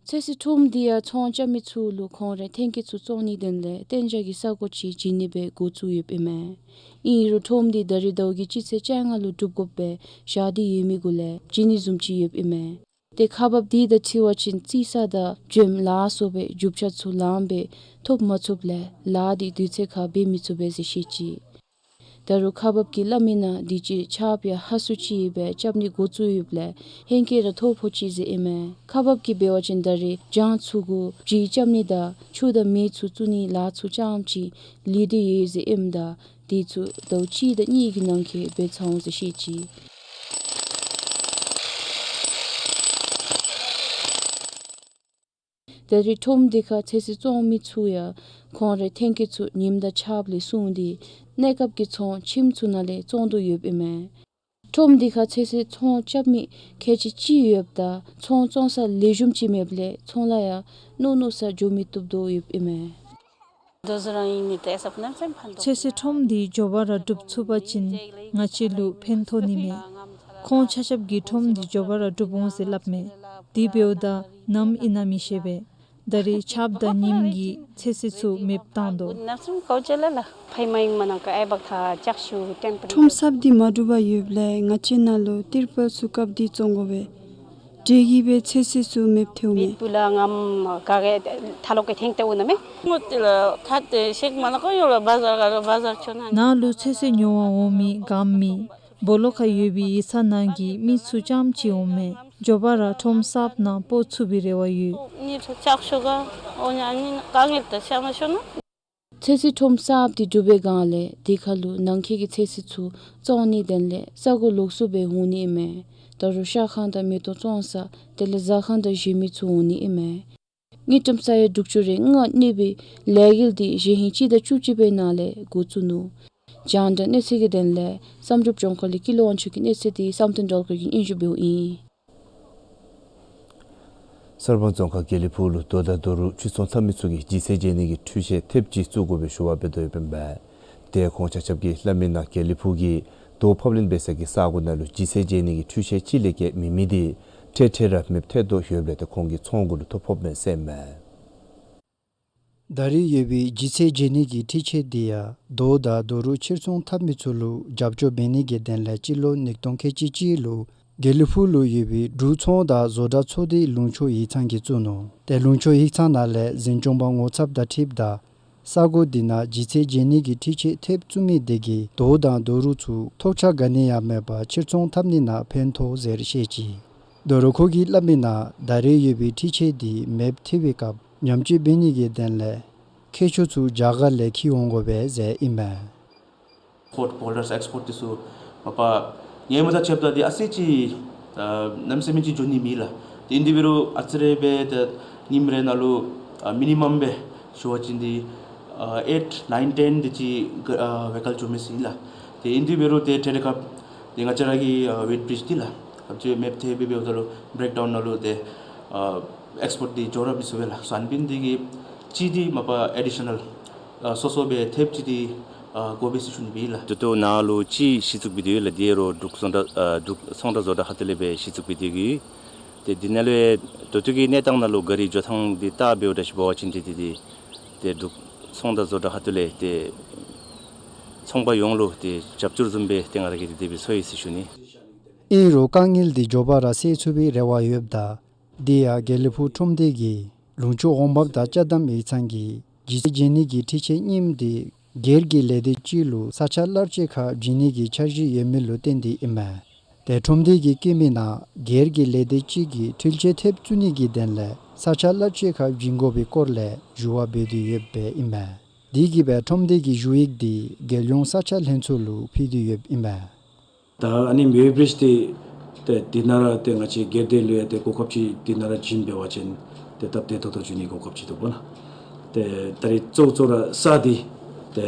ཚོད་བསྲེ་ཁྲོམ་འདི་ཡང་ཚོང་རྐྱབ་མི་ཚུ་ལུ་ཁོང་རའི་ཐོན་སྐྱེད་ཚུ་བཙོང་ནིའི་དོན་ལས་གཏན་འཇགས་ཀྱི་ས་གོ་ཅིག་བྱིན་ནི་སྦེ་འགོ་བཙུགས་ཡོདཔ་ཨིན་མས། ཨིན་རུང་ཁྲོམ་འདི་ད་རེས་ཟླཝ་གི་སྤྱི་ཚེས་བཅོ་ལྔ་ལུ་གྲུབ་དགོཔ་སྦེ་བཞག་སྟེ་ཡོད་མི་གུ་ལས་བྱིན་ནི་བཟུམ་ཅིག་ཡོདཔ་ཨིན་མས། ཏེ་ཁག་འབགཔ་དེ་དང་འཁྲིལ་བ་ཅིན་རྩིས་ས་དང་འགྲེམས་ལཱ་སོགས་པའི་རྒྱུ་ཆ་ཚུ་ལངམ་སྦེ་ཐོབ་མ་ཚུགསཔ་ལས་ལཱ་དེ་དུས་ཚོད་ཁར་འབད་མི་ཚུགས་པས་ཟེར་བཤད་ཅི། ད་རུང་ཁག་འབགཔ་གིས་སླབ་མིའི་ནང་དུས་ཅི་ཆརཔ་ཡང་ཧ་སུ་ཅིག་སྦེ་རྐྱབ་ནི་འགོ་བཙུགས་ཡོདཔ་ལས་ཧེང་སྐལ་ར་ཐོབ་ཕོག་ཅི་ཟེར་ཨིན་མས། ཁག་འབགཔ་གིས་འབད་བ་ཅིན་ད་རེས་གྱང་ཚུ་གུ་བྱི་རྐྱབ་ནི་དང་ཆུ་དང་མེ་ཚུ་བཙུགས་ནིའི་ལཱ་ཚུ་རྐྱངམ་ཅིག་ལུས་ཏེ་ཡོད་ཟེར་ཨིནམ་ད་དེ་ཚུ་ཟླཝ་གཅིག་དང་གཉིས་ཀྱི་ནང་འཁོད་འབད་ཚར་འོང་ཟེར་བཤད་ཅི། ད་རེས་ཁྲོམ་འདི་ཁར་ཚོད་བསྲེ་བཙོང་མི་ཚུ་ཡང་ཁོང་རའི་ཐོན་སྐྱེད་ཚུ་ཉིམ་དང་ཆརཔ་ལས་སྲུང་སྟེ་གནས་སྐབས་ཀྱི་ཚོང་ཁྱིམ་ཚུ་ནང་ལས་བཙོང་དོ་ཡོདཔ་ཨིན་མས། ཁྲོམ་འདི་ཁར་ཚོད་བསྲེ་ཚོང་རྐྱབ་མི་ཁལ་གཅིག་ཅིག་ཡོདཔ་ད་ཚོང་བཙོང་ས་ལེགས་ཤོམ་ཅིག་མེདཔ་ལས་ཚོང་ལཱ་ཡང་ནུ་ནུ་ས་འགྱོ་མི་བཏུབ་དོ་ཡོདཔ་ཨིན་མས། ཚོད་བསྲེ་ཁྲོམ་འདི་མགྱོགས་པ་ར་གྲུབ་ཚུགས་པ་ཅིན་ང་བཅས་ལུ་ཕན་ཐོགས་ནི་མས། ཁོང་ཆ་ཁྱབ་ཀྱིས་ཁྲོམ་འདི་མགྱོགས་པ་ར་གྲུབ་འོང་ཟེར་སླབ་མས། དེ་འབདཝ་ད་ནམ་ཨིན་ན་མི་ཤེས་པས། ད་རེས་ཆརཔ་དང་ཉིམ་གྱིས་ཚོད་བསྲེ་ཚུ་མེདཔ་བཏང་དོ། ཁྲོམ་གསརཔ་འདི་མ་གྲུབ་པར་ཡོདཔ་ལས་ང་བཅས་ནང་ལུ་ཏིར་པལ་ཚུ་བཀབ་སྟེ་བཙོང་དགོ་པས། དེ་གིས་སྦེ་ཚོད་བསྲེ་ཚུ་མེདཔ་ཐལཝ་མས། ནང་ལུ་ཚོད་བསྲེ་ཉོ་བར་འོང་མི་སྒར་མི་སྦོ་ལོགས་ཁར་ཡོད་པའི་ཡིག་ཚང་ནང་གི་མི་ཚུ་རྐྱངམ་ཅིག་འོང་མས། མགྱོགས་པ་ར་ཁྲོམ་གསརཔ་ནང་སྤོ་ཚུགས་པའི་རེ་བ་ཡོད། ཚོད་བསྲེ་ཁྲོམ་གསརཔ་འདི་གྲུབ་པའི་སྒང་ལས་དེ་ཁར་ལུ་ནང་འཁོད་ཀྱི་ཚོད་བསྲེ་ཚུ་བཙོང་ནིའི་དོན་ལས་ས་གོ་ལོགས་སུ་སྦེ་འོང་ནི་ཨིན་མས། ད་རུང་ཤ་ཁང་དང་མེ་ཏོག་བཙོང་ས་དེ་ལས་ཟ་ཁང་དང་བཞེས་མི་ཚུ་འོང་ནི་ཨིན་མས། དངུལ་ཀྲམ་ས་ཡ་དྲུག་ཅུ་རེ་ལྔ་གནས་པའི་ལས་འགུལ་འདི་གཞེས་ཧིང་སྤྱི་ཟླ་བཅུ་གཅིག་པའི་ནང་ལས་འགོ་བཙུགས་ནུག། རྒྱང་བསྒྲགས་གནས་ཚུལ་གྱི་དོན་ལས་བསམ་གྲུབ་ལྗོངས་མཁར་ལས་ཀུན་ལེགས་དབང་ཕྱུག་གི་གནས་ཚུལ་དེ་བསམ་གཏན་སྒྲོལ་དཀར་གྱིས་སྙན་ཞུ་འབདཝ་ཨིན། གསར་སྤང་རྫོང་ཁག་དགེ་ལེགས་ཕུག་ལུ་རྡོ་དང་རྡོ་རུག་ཕྱིར་ཚོང་འཐབ་མི་ཚུ་གིས་ལྗིད་ཚད་འཇལ་ནི་གི་འཕྲུལ་ཆས་ཐེབས་ཅིག་བཙུགས་དགོ་པའི་ཞུ་བ་འབད་དོ་ཡོདཔ་ཨིན་པས། ཏེ་ཁོང་ཆ་ཁྱབ་ཀྱིས་སླབ་མིའི་ནང་དགེ་ལེགས་ཕུག་གི་རྡོ་ཕབ་ལེན་འབད་ས་གི་ས་གོ་ནང་ལུ་ལྗིད་ཚད་འཇལ་ནི་གི་འཕྲུལ་ཆས་ཅིག་ལས་བརྒལ་མེད་མི་དེ་འཕྲལ་འཕྲལ་ར་མེདཔ་ཐལ་དོ་ཡོདཔ་ལས་ཏེ་ཁོང་གི་ཚོང་གུ་ལུ་ཐོ་ཕོགཔ་མས་ཟེར་མས། ད་རེས་ཡོད་པའི་ལྗིད་ཚད་འཇལ་ནི་གི་འཕྲུལ་ཆས་དེ་ཡང་རྡོ་དང་རྡོ་རུག་ཕྱིར་ཚོང་འཐབ་མི་ཚུ་ལུ་རྒྱབ་སྐྱོར་འབད་ནི་གི་དོན་ལས་སྤྱི་ལོ་ཉིས་སྟོང་ཁལ་གཅིག་གཅིག་ལུ་དགེ་ལེགས་ཕུག་ལུ་ཡོད་པའི་འབྲུག་ཚོང་དང་བཟོ་གྲྭ་ཚོགས་སྡེའི་ལུང་ཕྱོགས་ཡིག་ཚང་གིས་བཙུགས་ནུག། ཏེ་ལུང་ཕྱོགས་ཡིག་ཚང་ནང་ལས་འཛིན་སྐྱོང་པ་ངོ་ཚབ་དང་འཁྲིལཝ་ད་ས་གོ་འདི་ནང་ལྗིད་ཚད་འཇལ་ནི་གི་འཕྲུལ་ཆས་ཐེབས་བཙུགས་མི་དེ་གིས་རྡོ་དང་རྡོ་རུག་ཚུ་ཐོགས་ཆགས་ག་ནི་ཡང་མེད་པར་ཕྱིར་ཚོང་འཐབ་ནི་ནང་ཕན་ཐོགས་ཟེར་བཤད་ཅི། ད་རུང་ཁོ་གིས་སླབ་མིའི་ནང་ད་རེས་ཡོད་པའི་འཕྲུལ་ཆས་དེ་མེདཔ་ཐལ་བའི་སྐབས་ཉམས་བཅོས་འབད་ནི་གི་དོན་ལས་མཁས་མཆོག་ཚུ་རྒྱ་གར་ལས་འཁྱིད་འོང་དགོ་པས་ཟེར་ཨིན་མས། ཕོརཌ་བོལ་ཌར་ཨེགསི་ཕོརཌ་དེ་ཚུ་མ་པ་ཧེ་མ་དང་ཕྱདཔ་ད་དེ་ཨ་ཙི་ཅིག་ཨ་གནམ་མེད་ས་མེད་ཅིག་འགྱོ་ནི་མེད་ལགས། དེ་ཨིན་དེ་འབད་རུང་ཨ་ཙི་རེ་སྦེ་ཏེ་ཉིནམ་རེ་ནང་ལུ་ཨ་མི་ནི་མམ་སྦེ་ཞུ་བ་ཅིན་དེ་ཨ་ཨེཊ་ནཱའིན་ཊེན་དེ་ཅིག་ཨ་བེ་ཀལ་འགྱོ་མས་ཟེར་ཨིན་ལགས། དེ་ཨིན་དེ་འབད་རུང་ཏེ་འཕྲལ་འཕྲལ་སྐབས་ཏེ་ང་བཅས་ར་གི་ཨ་ཝེཊ་བི་རིཇ་དེ་ལགས། ཨ་ཙི་མེདཔ་ཐལ་སྦེ་འབདཝ་ད་ལུ་བེརེཀ་ཌའུན་ནང་ལུ་ཏེ་ཨ་ཨེགསི་ཕོརཌ་དེ་འགྱོ་ར་མི་ཚུགས་པས་ལགས། སོ་ཨ་ནི་འབད་ནི་དེ་གིས་ཅིག་དེ་མ་པ་ཨེ་ཌི་ཤ་ནཱལ་ཨ་སོ་སོ་སྦེ་ཐེབས་ཅིག་དེ་ཨ་དགོ་པས་ཟེར་ཞུ་ནི་སྦེ་ཨིན་ལགས། ད་ལྟོ་ནཱ་ལུ་ཅིག་གཞི་བཙུགས་འབད་དེ་ཡོད་ལགས། དེ་རུང་འབྲུག་ཚོང་དང་ཨ་འབྲུག་ཚོང་དང་བཟོ་གྲྭ་ཁ་ཐུག་ལས་སྦེ་གཞི་བཙུགས་འབད་དེ་ཡོད། ཏེ་འདི་ནང་ལུ་ད་ལྟོ་གི་གནས་སྟངས་ནང་ལུ་ག་རི་འགྱོ་ཐངས་འདི་བལྟ་འབདཝ་ད་ཅིག་འབད་བ་ཅིན་ཏེ་ཏེ་ཏེ་ཏེ་འབྲུག་ཚོང་དང་བཟོ་གྲྭ་ཁ་ཐུག་ལས་ཏེ་ཚོང་པ་ཡོངས་ལུ་ཏེ་རྒྱབ་སྐྱོར་བཟུམ་སྦེ་ཏེ་ང་ར་གིས་ཏེ་དེ་སྦེ་ཚོར་ཡི་ཟེར་ཞུ་ནི། ཨིན་རུང་དཀའ་ངལ་འདི་མགྱོགས་པ་ར་སེལ་ཚུགས་པའི་རེ་བ་ཡོདཔ་ད་དེ་ཡང་དགེ་ལེགས་ཕུག་ཁྲོམ་སྡེ་གིས་ ལུང་ཕྱོགས་འོང་འབབ་དང་ཅ་དམ་ཡིག་ཚང་གིས་ལྗིད་ཚད་འཇལ་ནི་གི་འཕྲུལ་ཆས་རྙིངམ་དེ་སྒེར་གྱི་ལས་སྡེ་ཅིག་ལུ་ས་ཆ་གླར་སྤྱོད་ཁར་བྱིན་ནི་གི་འཆར་གཞི་ཡོད་མི་ལུ་བརྟེན་ཏེ་ཨིན་མས། ཏེ་ཁྲོམ་སྡེ་གིས་བཀོད་མི་ནང་སྒེར་གྱི་ལས་སྡེ་ཅིག་གིས་འཕྲུལ་ཆས་ཐེབས་བཙུགས་ནི་གི་དོན་ལས་ས་ཆ་གླར་སྤྱོད་ཁར་བྱིན་དགོ་པའི་སྐོར་ལས་ཞུ་བ་འབད་དེ་ཡོདཔ་ཨིན་མས། དེ་གིས་སྦེ་ཁྲོམ་སྡེ་གི་ཞུ་ཡིག་དེ་རྒྱལ་ཡོངས་ས་ཆ་ལྷན་ཚོགས་ལུ་ཕུལ་ཏེ་ཡོདཔ་ཨིན་མས། ད་ཨ་ནི་མེ་བི་རིཇ་དེ་ཏེ་དེ་ནང་ར་ཏེ་ང་བཅས་སྒེར་སྡེ་ལུ་ཡང་ཏེ་གོ་སྐབས་ཅིག་དེ་ནང་ར་བྱིན་འབད་བ་ཅིན་ཏེ་སྟབས་བདེ་ཏོག་ཏོ་འགྱོ་ནི་གོ་སྐབས་ཅིག་འདུག་པ་ལགས། ཏེ་ད་རེས་གཙོ་བོ་གཙོ་བོ་ར་ས་དེ་ཏེ་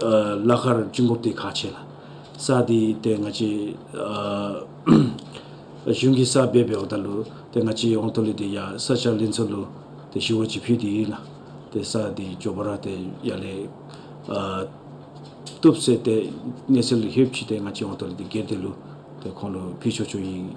ཨ་ལཱ་ཁག་ར་བྱིན་དགོཔ་དེ་ཁག་ཆེ་ལགས། ས་དེ་ཏེ་ང་བཅས་ཨ་གཞུང་གི་ས་འབད་འབདཝ་ད་ལུ་ཏེ་ང་བཅས་ཡོངས་ཐོག་ལས་ཏེ་ཡར་ས་ཆ་ལྷན་ཚོགས་ལུ་ཏེ་ཞུ་བ་ཅིག་ཕུལ་ཏེ་ཨིན་ལགས། ཏེ་ས་དེ་མགྱོགས་པ་ར་ཏེ་ཡར་ལས་ཨ་བཏུབ་ཟེར་ཏེ་གནས་ཚུལ་ལྷོདཔ་ཅིག་ཏེ་ང་བཅས་ཡོངས་ཐོག་ལས་ཏེ་སྒེར་སྡེ་ལུ་ཏེ་ཁོང་ལུ་ཕུལ་ཆོག་ཆོག་ཨིན།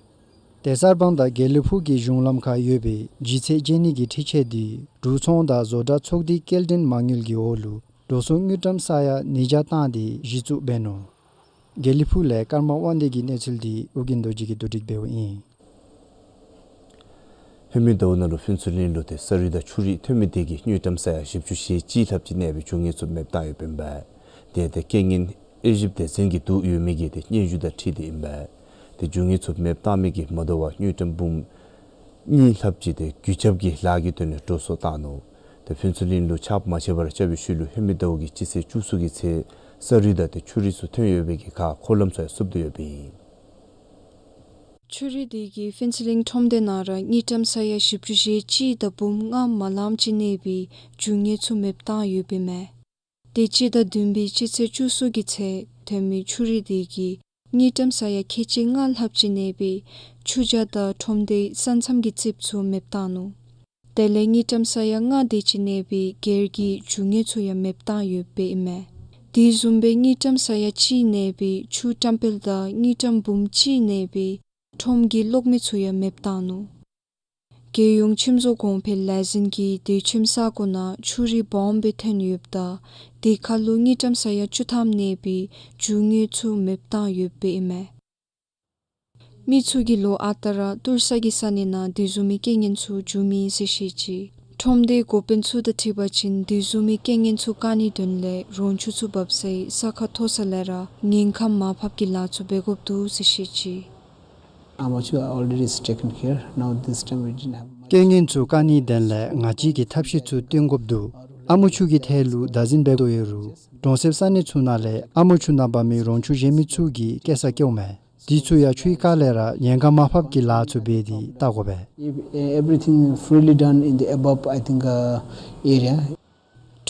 ཏེ་གསར་སྤང་དང་དགེ་ལེགས་ཕུག་གི་གཞུང་ལམ་ཁར་ཡོད་པའི་ལྗིད་ཚད་འཇལ་ནི་གི་འཕྲུལ་ཆས་དེ་འབྲུག་ཚོང་དང་བཟོ་གྲྭ་ཚོགས་སྡེ་སྐྱེལ་འདྲེན་མ་དངུལ་གྱི་འོག་ལུ་འགྲོ་སོང་དངུལ་ཀྲམ་ས་ཡ་ཉིས་བརྒྱ་བཏང་སྟེ་གཞི་བཙུགས་འབད་ནུག། དགེ་ལེགས་ཕུག་ལས་ཀརྨ་དབང་འདུས་ཀྱི་གནས་ཚུལ་དེ་ཨོ་རྒྱན་རྡོ་རྗེ་གིས་བསྡུ་སྒྲིག་འབདཝ་ཨིན། ཧེ་མའི་ཟླཝ་ནང་ལུ་ཕུན་ཚོགས་གླིང་ལུ་ཏེ་ས་རུད་དང་ཆུ་རུད་ཐོན་མི་དེ་གིས་དངུལ་ཀྲམ་ས་ཡ་བཞི་བཅུ་ཞེ་གཅིག་ལྷགཔ་ཅིག་གནས་པའི་རྒྱུ་དངོས་ཚུ་མེདཔ་བཏང་ཡོདཔ་ཨིན་པས། ཏེ་ཏེ་རྐྱེན་ངན་དབྱེ་ཞིབ་སྡེ་ཚན་གྱིས་བསྡུ་ཡོད་མི་གི་ཏེ་སྙན་ཞུ་དང་འཁྲིལ་ཏེ་ཨིན་པས། ཏེ་རྒྱུ་དངོས་ཚུ་མེདཔ་བཏང་མི་གིས་མ་དོ་བར་དངུལ་ཀྲམ་འབུམ་གཉིས་ལྷགཔ་ཅིག་ཏེ་གུད་རྒྱབ་ཀྱི་ལཱ་གི་དོན་ལས་འགྲོ་སོང་བཏང་ནུག། ཏེ་ཕུན་ཚོགས་གླིང་ལུ་ཆརཔ་མ་ཆད་པར་རྐྱབ་པའི་ཤུལ་ལུ་ཧེ་མའི་ཟླཝ་གི་སྤྱི་ཚེས་བཅུ་གསུམ་གྱི་ཚེ་ས་རུད་དང་ཏེ་ཆུ་རུད་ཚུ་ཐོན་ཡོད་པའི་གི་ཁར་འཁོར་ལམ་ཚུ་ཡང་བསུབ་སྟེ་ཡོདཔ་ཨིན། ཆུ་རུད་དེ་གིས་ཕུན་ཚོགས་གླིང་ཁྲོམ་སྡེ་ནང་ར་དངུལ་ཀྲམ་ས་ཡ་བཞི་བཅུ་ཞེ་གཅིག་དང་འབུམ་ལྔ་མ་ལངམ་ཅིག་གནས་པའི་རྒྱུ་དངོས་ཚུ་མེདཔ་བཏང་ཡོདཔ་ཨིན་མས། ཏེ་སྤྱི་ཟླ་བདུན་པའི་སྤྱི་ཚེས་བཅུ་གསུམ་གྱི་ཚེ་ཐོན་མི་ཆུ་རུད་དེ་གིས་དངུལ་ཀྲམ་ས་ཡ་ཁལ་གཅིག་ལྔ་ལྷགཔ་ཅིག་གནས་པའི་ཆུ་ཇ་དང་ཁྲོམ་སྡེའི་ས་མཚམས་ཀྱི་རྩིགཔ་ཚུ་མེདཔ་བཏང་ནུག། དེ་ལས་དངུལ་ཀྲམ་ས་ཡ་ལྔ་དེ་ཅིག་གནས་པའི་སྒེར་གྱི་རྒྱུ་དངོས་ཚུ་ཡང་མེདཔ་བཏང་ཡོདཔ་ཨིན་མས། དེ་བཟུམ་སྦེ་དངུལ་ཀྲམ་ས་ཡ་གཅིག་གནས་པའི་ཆུ་ཀྲམ་དཔལ་དང་དངུལ་ཀྲམ་འབུམ་གཅིག་གནས་པའི་ཁྲོམ་གྱི་གློག་མེ་ཚུ་ཡང་མེདཔ་བཏང་ནུག། རྒྱལ་ཡོངས་ཁྱིམ་བཟོ་གོང་འཕེལ་ལས་འཛིན་གྱིས་དེ་ཁྱིམ་ས་གོ་ནང་ཆུ་རུད་སྦོམ་སྦེ་ཐོན་ཡོདཔ་ད་དེ་ཁར་ལུ་དངུལ་ཀྲམ་ས་ཡ་བཅུ་ཐམ་གནས་པའི་རྒྱུ་དངོས་ཚུ་མེདཔ་བཏང་ཡོདཔ་ཨིན་མས། མི་ཚུ་གིས་ལོ་ཨ་རྟག་ར་ཏུར་ས་གི་ས་གནས་ནང་དེ་བཟུམ་མའི་རྐྱེན་ངན་ཚུ་བྱུང་མི་ཨིན་ཟེར་བཤད་ཅི། ཁྲོམ་སྡེའི་འགོ་དཔོན་ཚུ་དང་འཁྲིལ་བ་ཅིན་དེ་བཟུམ་མའི་རྐྱེན་ངན་ཚུ་བཀག་ནིའི་དོན་ལས་རོང་ཆུ་ཚུ་འབབ་སའི་ས་ཁ་མཐོ་ས་ལས་ར་ཉེན་ཁ་མར་ཕབ་ཀྱི་ལཱ་ཚུ་འབད་དགོཔ་འདུག་ཟེར་བཤད་ཅི། Amachu already is taken care. Now this time we didn't have much. རྐྱེན་ངན་ཚུ་བཀག་ནིའི་དོན་ལས་ང་བཅས་ཀྱིས་ཐབས་ཤེས་ཚུ་སྟོན་དགོཔ་འདུག། ཨ་མོ་ཆུ་གི་ཐད་ལུ་བདག་འཛིན་འབད་དོ་ཡོད་རུང་གྲོང་གསེབ་ས་གནས་ཚུ་ནང་ལས་ཨ་མོ་ཆུ་ནང་འབབ་མི་རོང་ཆུ་གཞན་མི་ཚུ་གིས་སྐྱེལ་ས་སྐྱེལཝ་མས། དེ་ཚུ་ཡང་ཆུའི་རྐ་ལས་ར་ཉེན་ཁ་མར་ཕབ་ཀྱི་ལཱ་ཚུ་འབད་དེ་བལྟ་དགོ་པས། If, uh, everything freely done in the above, I think, uh, area.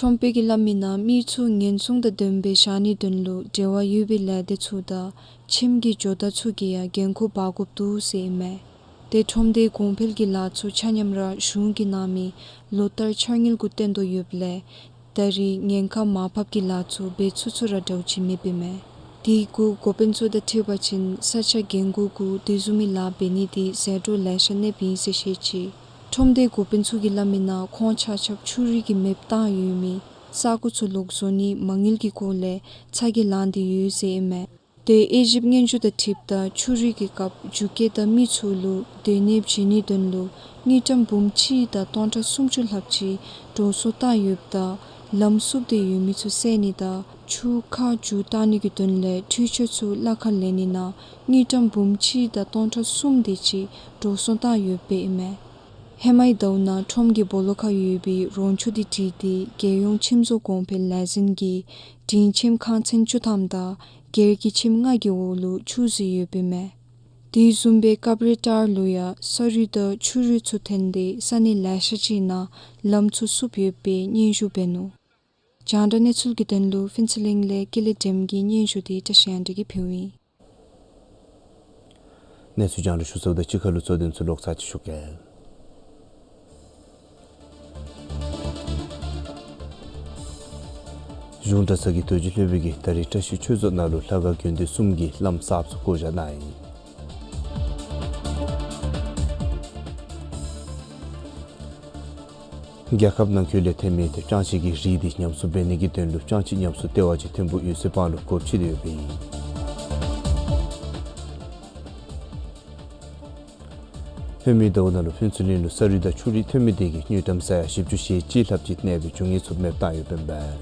ཁྲོམ་དཔོན་གྱིས་སླབ་མིའི་ནང་མི་ཚུ་ཉེན་སྲུང་དང་ལྡནམ་སྦེ་བཞག་ནིའི་དོན་ལུ་འབྲེལ་བ་ཡོད་པའི་ལས་སྡེ་ཚུ་དང་ཁྱིམ་གྱི་ཇོ་བདག་ཚུ་གིས་ཡང་འགན་ཁུར་འབག་དགོཔ་འདུག་ཟེར་ཨིན་མས། ཏེ་ཁྲོམ་སྡེའི་གོང་འཕེལ་གྱི་ལཱ་ཚུ་ཆ་མཉམ་ར་གཞུང་གིས་གནང་མི་ལོ་ལྟར་འཆར་དངུལ་གུ་བརྟེན་དོ་ཡོདཔ་ལས་ད་རེས་ཉེན་ཁ་མར་ཕབ་ཀྱི་ལཱ་ཚུ་འབད་ཚུགས་ཚུགས་ར་འདྲཝ་ཅིག་མེདཔ་ཨིན་མས། དེ་གུ་འགོ་དཔོན་ཚུ་དང་འཁྲིལ་བ་ཅིན་ས་ཆ་རྒན་རྒོན་གུ་དེ་བཟུམ་མའི་ལཱ་འབད་ནི་དེ་ཟད་འགྲོ་ལེ་ཤ་གནསཔ་ཨིན་ཟེར་བཤད་ཅི། ཁྲོམ་སྡེའི་འགོ་དཔོན་ཚུ་གིས་སླབ་མིའི་ནང་ཁོང་ཆ་ཁྱབ་ཆུ་རུད་ཀྱིས་མེདཔ་བཏང་ཡོད་མི་ས་གོ་ཚུ་ལོག་བཟོ་ནིའི་མ་དངུལ་གྱི་སྐོར་ལས་ཚ་གྱང་ལང་སྟེ་ཡོད་ཟེར་ཨིན་མས། ཏེ་དབྱེ་ཞིབ་སྙན་ཞུ་དང་འཁྲིལཝ་ད་ཆུ་རུད་ཀྱི་སྐབས་རྒྱུ་སྐྱེལ་དང་མི་ཚུ་ལུ་སྡོད་གནས་བྱིན་ནིའི་དོན་ལུ་དངུལ་ཀྲམ་འབུམ་གཅིག་དང་སྟོང་ཕྲག་སུམ་ཅུ་ལྷགཔ་ཅིག་འགྲོ་སོང་བཏང་ཡོདཔ་ད་ལམ་བསུབ་སྟེ་ཡོད་མི་ཚུ་བསལ་ནི་དང་ཆུ་ཁ་འགྱུར་བཏང་ནི་གི་དོན་ལས་འཕྲུལ་ཆས་ཚུ་གླ་ཁར་ལེན་ནི་ནང་དངུལ་ཀྲམ་འབུམ་གཅིག་དང་སྟོང་ཕྲག་གསུམ་དེ་ཅིག་འགྲོ་སོང་བཏང་ཡོདཔ་ཨིན་མས། ཧེ་མའི་ཟླཝ་ནང་ཁྲོམ་གྱི་སྦོ་ལོགས་ཁར་ཡོད་པའི་རོང་ཆུ་དེ་འདྲེན་ཏེ་རྒྱལ་ཡོངས་ཁྱིམ་བཟོ་གོང་འཕེལ་ལས་འཛིན་གྱིས་འབྲིང་ཁྱིམ་ཁང་ཚན་བཅུ་ཐམ་དང་སྒེར་གྱི་ཁྱིམ་ལྔ་གི་འོག་ལུ་ཆུ་བཟི་ཡོདཔ་ཨིན་མས། དེ་བཟུམ་སྦེ་སྐབས་རེ་ལྟར་ལུ་ཡང་ས་རུད་དང་ཆུ་རུད་ཚུ་ཐོན་ཏེ་ས་གནས་ལེ་ཤ་ཅིག་ནང་ལམ་ཚུ་བསུབ་ཡོད་པའི་སྙན་ཞུ་འབད་ནུག། རྒྱང་བསྒྲགས་གནས་ཚུལ་གྱི་དོན་ལུ་ཕུན་ཚོགས་གླིང་ལས་ཀུན་ལེགས་སྒྲོལམ་གྱི་སྙན་ཞུ་དེ་བཀྲ་ཤིས་དབང་འདུས་ཀྱིས་ཕུལཝ་ཨིན། གནས་ཚུལ་རྒྱང་བསྒྲགས་ཞུ་ཚརཝ་དང་གཅིག་ཁར་ལུ་གཙོ་དོན་ཚུ་ལོག་ཚར་ཅིག་ཞུ་གེ། གཞུང་གྲྭ་ཚང་གི་རྡོ་རྗེ་སློབ་དཔོན་གྱིས་ད་རེས་བཀྲ་ཤིས་ཆོས་རྫོང་ནང་ལུ་ལྷ་ཁང་དགོན་སྡེ་གསུམ་གྱི་བླམ་གསརཔ་ཚུ་བསྐོ་བཞག་གནང་ཡི། རྒྱལ་ཁབ་ནང་འཁོད་ལས་ཐོན་མི་དེ་ཕྱག་མཆོད་ཀྱི་རིགས་དེ་ཉམས་གསོ་འབད་ནི་གི་དོན་ལུ་ཕྱག་མཆོད་ཉམས་གསོ་ལྟེ་བ་ཅིག་ཐོན་འབོ་ཡོད་ཟེར་བ་ལུ་སྒོ་ཕྱེ་སྟེ་ཡོདཔ་ཨིན། ཐོན་མི་ཟླཝ་ནང་ལུ་ཕུན་ཚོགས་གླིང་ལུ་ས་རུད་དང་ཆུ་རུད་ཐོན་མི་དེ་གིས་དངུལ་ཀྲམ་ས་ཡ་བཞི་བཅུ་ཞེ་གཅིག་ལྷགཔ་ཅིག་གནོད་པའི་རྒྱུ་དངོས་ཚུ་མེདཔ་བཏང་ཡོདཔ་ཨིན་པས།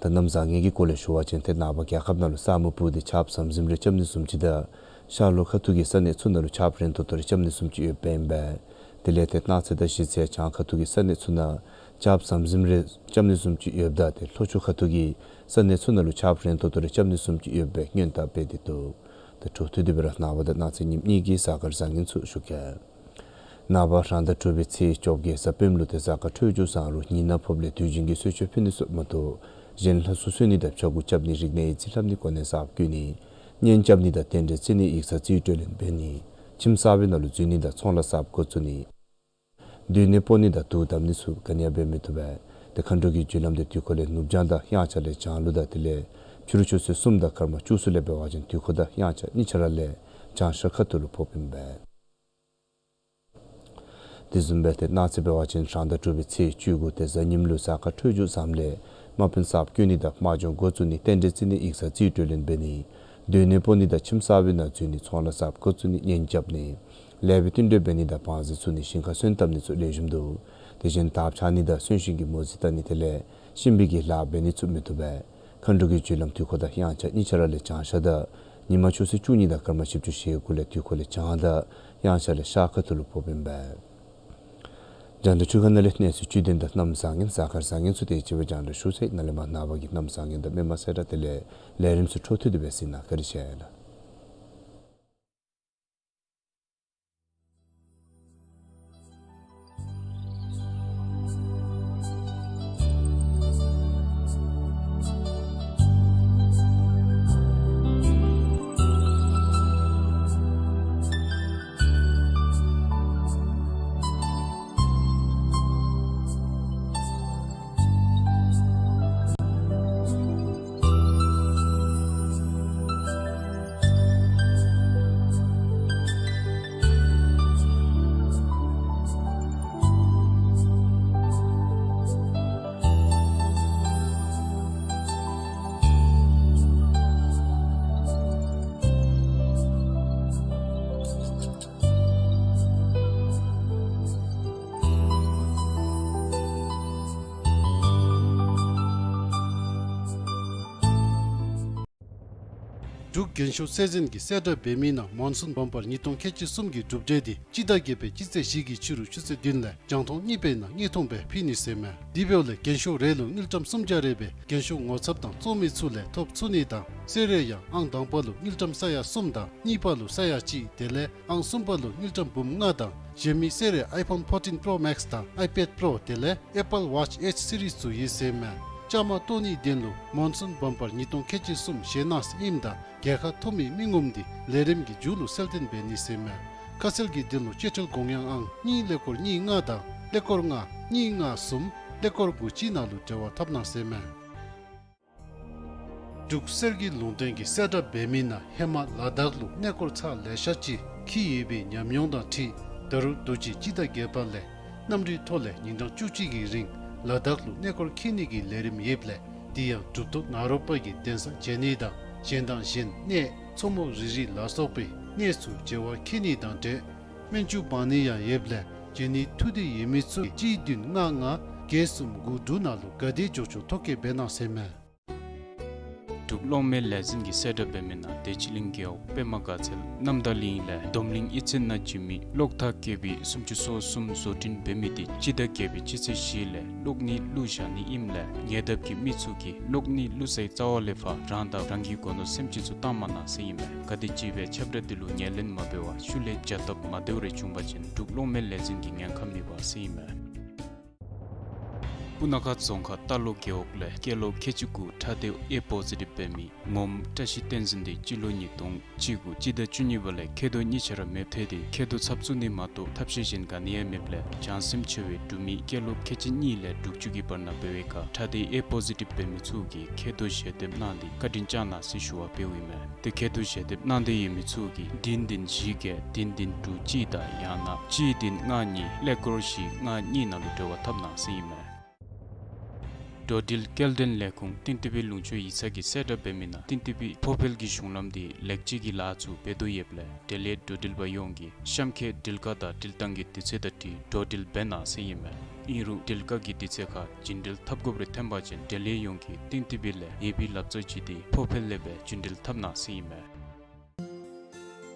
ད་གནམ་བཟང་ངན་གྱི་སྐོར་ལས་ཞུ་བ་ཅིན་ཏེ་ནངས་པ་རྒྱལ་ཁབ་ནང་ལུ་ས་སྨུག་སྤུབས་ཏེ་ཆརཔ་ཟམ་ཟིམ་རེ་རྐྱབ་ནི་བཟུམ་ཅིག་དང་ཤར་ལྷོ་ཁ་ཐུག་གི་ས་གནས་ཚུ་ནང་ལུ་ཆརཔ་རན་ཏོག་ཏོ་རེ་རྐྱབ་ནི་བཟུམ་ཅིག་ཡོདཔ་ཨིན་པས། དེ་ལས་ཏེ་གནངས་ཚེ་དང་གཞེས་ཚེ་བྱང་ཁ་ཐུག་གི་ས་གནས་ཚུ་ནང་ཆརཔ་ཟམ་ཟིམ་རེ་རྐྱབ་ནི་བཟུམ་ཅིག་ཡོདཔ་ད་ཏེ་ལྷོ་ཕྱོགས་ཁ་ཐུག་གི་ས་གནས་ཚུ་ནང་ལུ་ཆརཔ་རན་ཏོག་ཏོ་རེ་རྐྱབ་ནི་བཟུམ་ཅིག་ཡོད་པའི་སྔོན་བརྡ་སྤེལ་ཏེ་འདུག། ཏེ་འཕྲོ་མཐུད་དེ་སྦེ་ར་ནངས་པ་དང་གནངས་ཚེ་ཉིནམ་གཉིས་ཀྱི་གཟའ་སྐར་བཟང་ངན་ཚུ་ཞུ་གེ། ནངས་པ་རང་ཟླ་དྲུག་པའི་ཚེས་བཅོ་བརྒྱད་གཟའ་སྤེནམ་ལུ་ཏེ་གཟའ་སྐར་འཕྲོད་སྦྱོར་བཟང་རུང་ཉི་ནག་ཕོགཔ་ལས་དུས་རྒྱུན་གྱི་གསོལ་མཆོད་ཕུལ་ནི་ཚུ་མ་གཏོགས་གཞན་ལྷ་སྲུང་གསོལ་ནི་དང་ཕྱྭ་འགུགས་རྐྱབ་ནི་རིག་གནས་ཡིག་རྩིས་ལྷབ་ནི་གོ་གནས་གསརཔ་བསྐོ་ནི་གཉེན་རྐྱབ་ནི་དང་རྟེན་འབྲེལ་བརྩི་ནི་ཡིག་ཚང་རྩིས་སྤྲོད་ལེན་འབད་ནི་ཁྱིམ་གསར་པའི་ནང་ལུ་འཛུལ་ནི་དང་ཚོང་ལཱ་གསརཔ་འགོ་བཙུགས་ནི། སྡོད་གནས་སྤོ་ནི་དང་དུག་བསྡམ་ནི་ཚུ་ག་ནི་ཡང་འབད་མི་བཏུབ་པས། ཏེ་མཁའ་འགྲོ་གི་རྒྱུ་ལམ་དེ་དུས་འཁོར་ལས་ནུབ་བྱང་དང་དབྱངས་འཆར་ལས་བྱང་ལུ་དང་དེ་ལས་ཕྱི་རུ་ཆུ་ཚོད་གསུམ་དང་སྐར་མ་བཅུ་གསུམ་ལས་འབད་བ་ཅིན་དུས་འཁོར་དང་དབྱངས་འཆར་གཉིས་ཆ་ར་ལས་བྱང་ཤར་ཁ་ཐུག་ལུ་ཕོགཔ་ཨིན་པས། དེ་བཟུམ་སྦེ་ཏེ་གནངས་ཚེ་འབད་བ་ཅིན་རང་ཟླ་དྲུག་པའི་ཚེས་བཅུ་དགུ་ཏེ་གཟའ་ཉིམ་ལུ་གཟའ་སྐར་འཕྲོད་སྦྱོར་བཟངམ་ལས་དམག་དཔོན་གསརཔ་བསྐོ་ནི་དང་དམག་སྦྱོང་འགོ་བཙུགས་ནི་རྟེན་འབྲེལ་བརྩི་ནི་ཡིག་ཚང་རྩིས་སྤྲོད་ལེན་འབད་ནི་སྡོད་གནས་སྤོ་ནི་དང་ཁྱིམ་གསར་པའི་ནང་འཛུལ་ནི་ཚོང་ལཱ་གསརཔ་འགོ་བཙུགས་ནི་གཉེན་རྐྱབ་ནི་ལེགས་པའི་བསྟུན་གྲོས་འབད་ནི་དང་བང་རྩི་འཚུགས་ནི་ཞིང་ཁར་སོན་བཏབ་ནི་ཚུ་ལེགས་ཤོམ་འདུག། དེ་བཞིན་དར་འཕྱར་ནི་དང་གསོན་གཤིན་གྱི་མོ་རྩིས་བལྟ་ནི་དེ་ལས་གཤིན་པོའི་གི་ལཱ་འབད་ནི་ཚུ་མི་བཏུབ་པས། མཁའ་འགྲོ་གི་རྒྱུ་ལམ་དུས་འཁོར་དང་དབྱངས་འཆར་གཉིས་ཆ་ར་ལས་བྱང་ཤར་དང་ཉི་མ་ཆུ་ཚོད་བཅུ་གཉིས་དང་སྐར་མ་བཞི་བཅུ་ཞེ་དགུ་ལས་དུས་འཁོར་ལས་བྱང་དང་དབྱངས་འཆར་ལས་ཤར་ཁ་ཐུག་ལུ་ཕོགཔ་ཨིན་པས། རྒྱང་བསྒྲགས་འཕྲུལ་ཁང་ནང་ལས་གནས་ཚུལ་བཅུད་ལྡན་དང་གནམ་བཟང་ངན་གཟའ་སྐར་བཟང་ངན་ཚུ་དེ་ཅིག་སྦེ་རྒྱང་བསྒྲགས་ཞུ་ཚར་ཡི། ནཱ་ལས་མར་ནངས་པ་གི་གནམ་བཟང་ངན་དང་མི་མང་གསལ་བསྒྲགས་དེ་ལས་ལས་རིམ་ཚུ་འཕྲོ་མཐུད་དེ་སྦེ་གཟིགས་གནང་། བཀའ་དྲིན་ཆེ་ལགས། འབྲུག་རྒྱན་ཤོག་གསལ་འཛིན་གྱིས་གསལ་བསྒྲགས་འབད་མི་ནང་མོན་སུན་བམ་པར་ཉིས་སྟོང་ཁལ་གཅིག་གསུམ་གྱི་གྲུབ་འབྲས་དེ་སྤྱི་ཟླ་བརྒྱད་པའི་སྤྱི་ཚེས་བཞི་གི་ཕྱི་རུ་ཆུ་ཚོད་བདུན་ལས་རྒྱང་མཐོང་གཉིས་པའི་ནང་དངོས་མཐོང་སྦེ་ཕུལ་ནི་ཟེར་མས། དེ་འབདཝ་ལས་རྒྱན་ཤོག་རེ་ལུ་དངུལ་ཀྲམ་སུམ་བརྒྱ་རེ་སྦེ་རྒྱན་ཤོག་ངོ་ཚབ་དང་བཙོང་མི་ཚུ་ལས་ཐོབ་ཚུགས་ནི་དང་གསོལ་རས་ཡང་ཨང་དང་པ་ལུ་དངུལ་ཀྲམ་ས་ཡ་གསུམ་དང་གཉིས་པ་ལུ་ས་ཡ་གཅིག་དེ་ལས་ཨང་གསུམ་པ་ལུ་དངུལ་ཀྲམ་འབུམ་ལྔ་དང་གཞན་མི་གསོལ་རས་ཨའི་ཕོན་ཕོར་ཊིན་པྲོ་མེགསི་དང་ཨའི་པེཌ་པྲོ་དེ་ལས་ཨེ་པཱལ་ཝཱཆ་ཨེཆ་སི་རིས་ཚུ་ཡོད་ཟེར་མས། བཅའ་མར་གཏོགས་ནིའི་དོན་ལུ་མོན་སུན་བམ་པར་ཉིས་སྟོང་ཁལ་གཅིག་གསུམ་ཞལ་གནང་ཟེར་ཨིནམ་ད་རྒྱལ་ཁ་ཐོབ་མི་མི་ངོམ་དེ་ལས་རིམ་གྱི་མཇུག་ལུ་གསལ་སྟོན་འབད་ནི་ཟེར་མས། ཁ་གསལ་གྱི་དོན་ལུ་གཅེས་སྤྲོད་དགོངས་ཡངས་ཨང་གཉིས་ཀླད་ཀོར་གཉིས་ལྔ་དང་ཀླད་ཀོར་ལྔ་གཉིས་ལྔ་གསུམ་ཀླད་ཀོར་དགུ་གཅིག་ནང་ལུ་འབྲེལ་བ་འཐབ་གནང་ཟེར་མས། འབྲུག་གསེར་གྱི་ལུང་བསྟན་གྱིས་གསལ་བསྒྲགས་འབད་མི་ནང་ཧེ་མ་ལ་དྭགས་ལུ་གནས་སྐོར་ཚར་ལེ་ཤ་ཅིག་འཁྱིད་ཡོད་པའི་ཉམས་མྱོང་དང་འཁྲིལ་ད་རུང་དུས་ཅི་སྤྱི་ཟླ་བརྒྱད་པ་ལས་གནམ་གྲུའི་ཐོག་ལས་ཉིན་གྲངས་བཅུ་གཅིག་གི་རིང་ལ་དྭགས་ལུ་གནས་སྐོར་འཁྱིད་ནི་གི་ལས་རིམ་ཡོདཔ་ལས་དེ་ཡང་གྲུབ་ཐོབ་ནཱ་རོ་པ་གི་གདན་ས་མཇལ་ནི་དང་གཞན་དང་གཞན་གནས་མཚོ་མོ་རི་རི་ལ་སོགས་པའི་གནས་ཚུ་མཇལ་བར་འཁྱིད་ནི་དང་འབྲེལ་སྨན་ཆུ་འབག་ནི་ཡང་ཡོདཔ་ལས་མཇལ་ནི་ཐུགས་འདོད་ཡོད་མི་ཚུ་གཅིག་བདུན་ལྔ་ལྔ་བརྒྱད་གསུམ་དགུ་དྲུག་ནང་ལུ་ག་དེ་མགྱོགས་མགྱོགས་ཐོ་བཀོད་འབད་གནང་ཟེར་མས། འབྲུག་གློག་མེ་ལས་འཛིན་གྱིས་གསལ་བསྒྲགས་འབད་མི་ནང་བདེ་ཆེན་གླིང་རྒེད་འོག་པདྨ་དགའ་ཚལ་གནམ་བདག་གླིང་ལས་སྡོམ་གླིང་གཡུས་ཚན་ནང་བྱོན་མི་གློག་ཐག་བཀོད་པའི་སུམ་ཅུ་སོ་གསུམ་བཟོ་སྐྲུན་འབད་མི་དེ་སྤྱི་ཟླ་བརྒྱད་པའི་སྤྱི་ཚེས་བཞི་ལས་གློག་ནི་བླུག་བཞག་ནི་ཨིནམ་ལས་ཉེ་འདབས་ཀྱི་མི་ཚུ་གིས་གློག་ནི་བླུག་སའི་རྩ་བ་ལས་ཕར་རང་དང་རང་གི་སྒོ་ནོར་སེམས་ཅན་ཚུ་བཏང་མ་གནང་ཟེར་ཨིན་མས། ག་དེམ་ཅིག་སྦེ་ཁྱབ་བསྒྲགས་དེ་ལུ་ངོས་ལེན་མ་འབད་བར་ཤུལ་ལས་བྱ་སྟབས་མ་བདེཝ་རེ་བྱུང་བ་ཅིན་འབྲུག་གློག་མེ་ལས་འཛིན་གྱིས་ཉེན་ཁ་མེད་པ་ཟེར་ཨིན་མས། སྤུ་ན་ཁ་རྫོང་ཁག་རྟ་ལོག་རྒེད་འོག་ལས་སྐྱེས་ལོ་ཁལ་གཅིག་དགུ་ཁྲག་ཐིགས་ཨེ་པོ་ཟི་ཊིབ་འབད་མི་ངོམ་བཀྲ་ཤིས་བསྟན་འཛིན་དེ་སྤྱི་ལོ་ཉིས་སྟོང་གཅིག་དགུ་སྤྱི་ཟླ་བཅུ་གཉིས་པ་ལས་མཁལ་རྡོག་གཉིས་ཆ་ར་མེདཔ་ཐལ་ཏེ་མཁལ་རྡོག་ཚབ་བཙུགས་ནི་མ་གཏོགས་ཐབས་ཤེས་གཞན་ག་ནི་ཡང་མེདཔ་ལས་བྱང་སེམས་ཆེ་བའི་འབྲུག་མི་སྐྱེས་ལོ་ཁལ་གཅིག་གཉིས་ལས་དྲུག་ཅུ་གི་བར་ན་འབད་བའི་ཁར་ཁྲག་ཐིགས་ཨེ་པོ་ཟི་ཊིབ་འབད་མི་ཚུ་གིས་མཁལ་རྡོག་ཞལ་འདེབས་གནང་སྟེ་བཀའ་དྲིན་བསྐྱངས་གནང་ཟེར་ཞུ་བ་འབདཝ་ཨིན་མས། ཏེ་མཁལ་རྡོག་ཞལ་འདེབས་གནང་འདོད་ཡོད་མི་ཚུ་གིས་བདུན་བདུན་བཞི་བརྒྱད་བདུན་བདུན་དྲུག་གཅིག་དང་ཡང་ན་གཅིག་བདུན་ལྔ་གཉིས་ཀླད་ཀོར་བཞི་ལྔ་གཉིས་ནང་ལུ་འབྲེལ་བ་འཐབ་གནང་ཟེར་ཨིན་མས། འགྲོ་འགྲུལ་སྐྱེལ་འདྲེན་ལས་ཁུངས་ཏིན་ཏི་བི་ལུང་ཕྱོགས་ཡིག་ཚང་གིས་གསལ་བསྒྲགས་འབད་མི་ནང་ཏིན་ཏི་བི་ཕོ་བལ་གྱི་གཞུང་ལམ་འདི་ལེགས་བཅོས་ཀྱི་ལཱ་ཚུ་འབད་དོ་ཡོདཔ་ལས་འབྲེལ་ཡོད་འགྲོ་འགྲུལ་པ་ཡོངས་ཀྱིས་གཤམ་འཁོད་འགྲུལ་ཁག་དང་འགྲུལ་བཏང་གི་དུས་ཚོད་དང་འཁྲིལ་འགྲོ་འགྲུལ་འབད་གནང་ཟེར་ཨིན་མས། ཨིན་རུང་འགྲུལ་ཁག་གི་དུས་ཚོད་ཁར་རྒྱུན་འགྲུལ་འཐབ་དགོཔ་རེ་ཐོན་པ་ཅིན་འབྲེལ་ཡོད་ཡོངས་ཀྱིས་ཏིན་ཏི་བི་ལས་ཡོད་པའི་ལག་རྩལ་ཅིག་འདི་ཕོ་བལ་ལས་སྦེ་རྒྱུན་འགྲུལ་འཐབ་གནང་ཟེར་ཨིན་མས།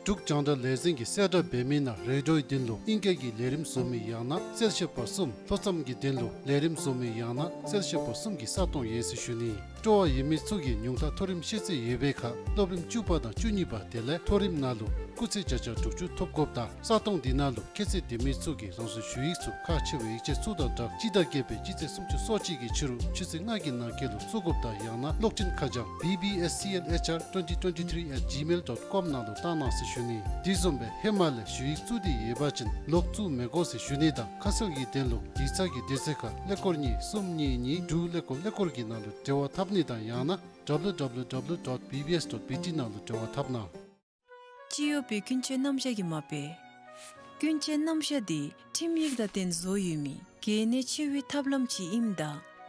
འབྲུག་རྒྱང་བསྒྲགས་ལས་འཛིན་གྱིས་གསལ་བསྒྲགས་འབད་མི་ནང་རེ་ཌིའོའི་དོན་ལུ་ཨིང་སྐད་ཀྱི་ལས་རིམ་བཟོ་མི་ཡང་ན་གསལ་བཤད་པ་གསུམ། ལྷོ་མཚམས་ཀྱི་དོན་ལུ་ལས་རིམ་བཟོ་མི་ཡང་ན་གསལ་བཤད་པ་གསུམ་གྱི་ས་སྟོང་ཡོད་ཟེར་ཞུ་ནི། སྤྲོ་བ་ཡོད་མི་ཚུ་གིས་ཉུང་མཐའ་མཐོ་རིམ་ཤེས་ཚད་ཡོད་པའི་ཁར་སློབ་རིམ་བཅུ་པ་དང་བཅུ་གཉིས་པ་དེ་ལས་མཐོ་རིམ་ནང་ལུ་སྐུགས་ཚད་བརྒྱ་ཆ་དྲུག་ཅུ་ཐོབ་དགོཔ་དང་ས་སྟོང་འདི་ནང་ལུ་ཁྱད་ཚད་ལྡན་མི་ཚུ་གིས་རང་སོའི་ཞུ་ཡིག་ཚུ་ཁག་ཆེ་བའི་ཡིག་ཆ་ཚུ་དང་སྦྲགས་སྤྱི་ཟླ་བརྒྱད་པའི་སྤྱི་ཚེས་སུམ་ཅུ་སོ་གཅིག་གི་ཕྱི་རུ་ཆུ་ཚོད་ལྔ་གི་ནང་འཁོད་ལུ་བཙུགས་དགོཔ་དང་ཡང་ན་གློག་འཕྲིན་ཁ་བྱང་B B S C L H R twenty twenty-three at gmail dot com ནང་ལུ་བཏང་གནང་ཟེར་ཞུ་ནི། དེ་བཟུམ་སྦེ་ཧེ་མ་ལས་ཞུ་ཡིག་བཙུགས་ཏེ་ཡོད་པ་ཅིན་ལོག་བཙུགས་མི་དགོ་ཟེར་ཞུ་ནི་དང་ཁ་གསལ་གྱི་དོན་ལུ་ཡིག་ཚང་གི་དུས་ཚོད་ཁར་ཀླད་ཀོར་གཉིས་གསུམ་གཉིས་གཉིས་དྲུག་ཀླད་ཀོར་ཀླད་ཀོར་གྱི་ནང་ལུ་འབྲེལ་བ་འཐབ་ནི་དང་ཡང་ན་W W W dot B B S dot B T ནང་ལུ་འབྲེལ་བ་འཐབ་གནང་། སྤྱི་ཡོངས་པའི་ཀུན་སྤྱོད་རྣམ་གཞག་གི་མ་དཔེ། ཀུན་སྤྱོད་རྣམ་གཞག་འདི་ཁྲིམས་ཡིག་དང་བསྟུན་བཟོ་ཡོད་མི་གལ་གནད་ཆེ་བའི་ཐབས་ལམ་ཅིག་ཨིནམ་ད་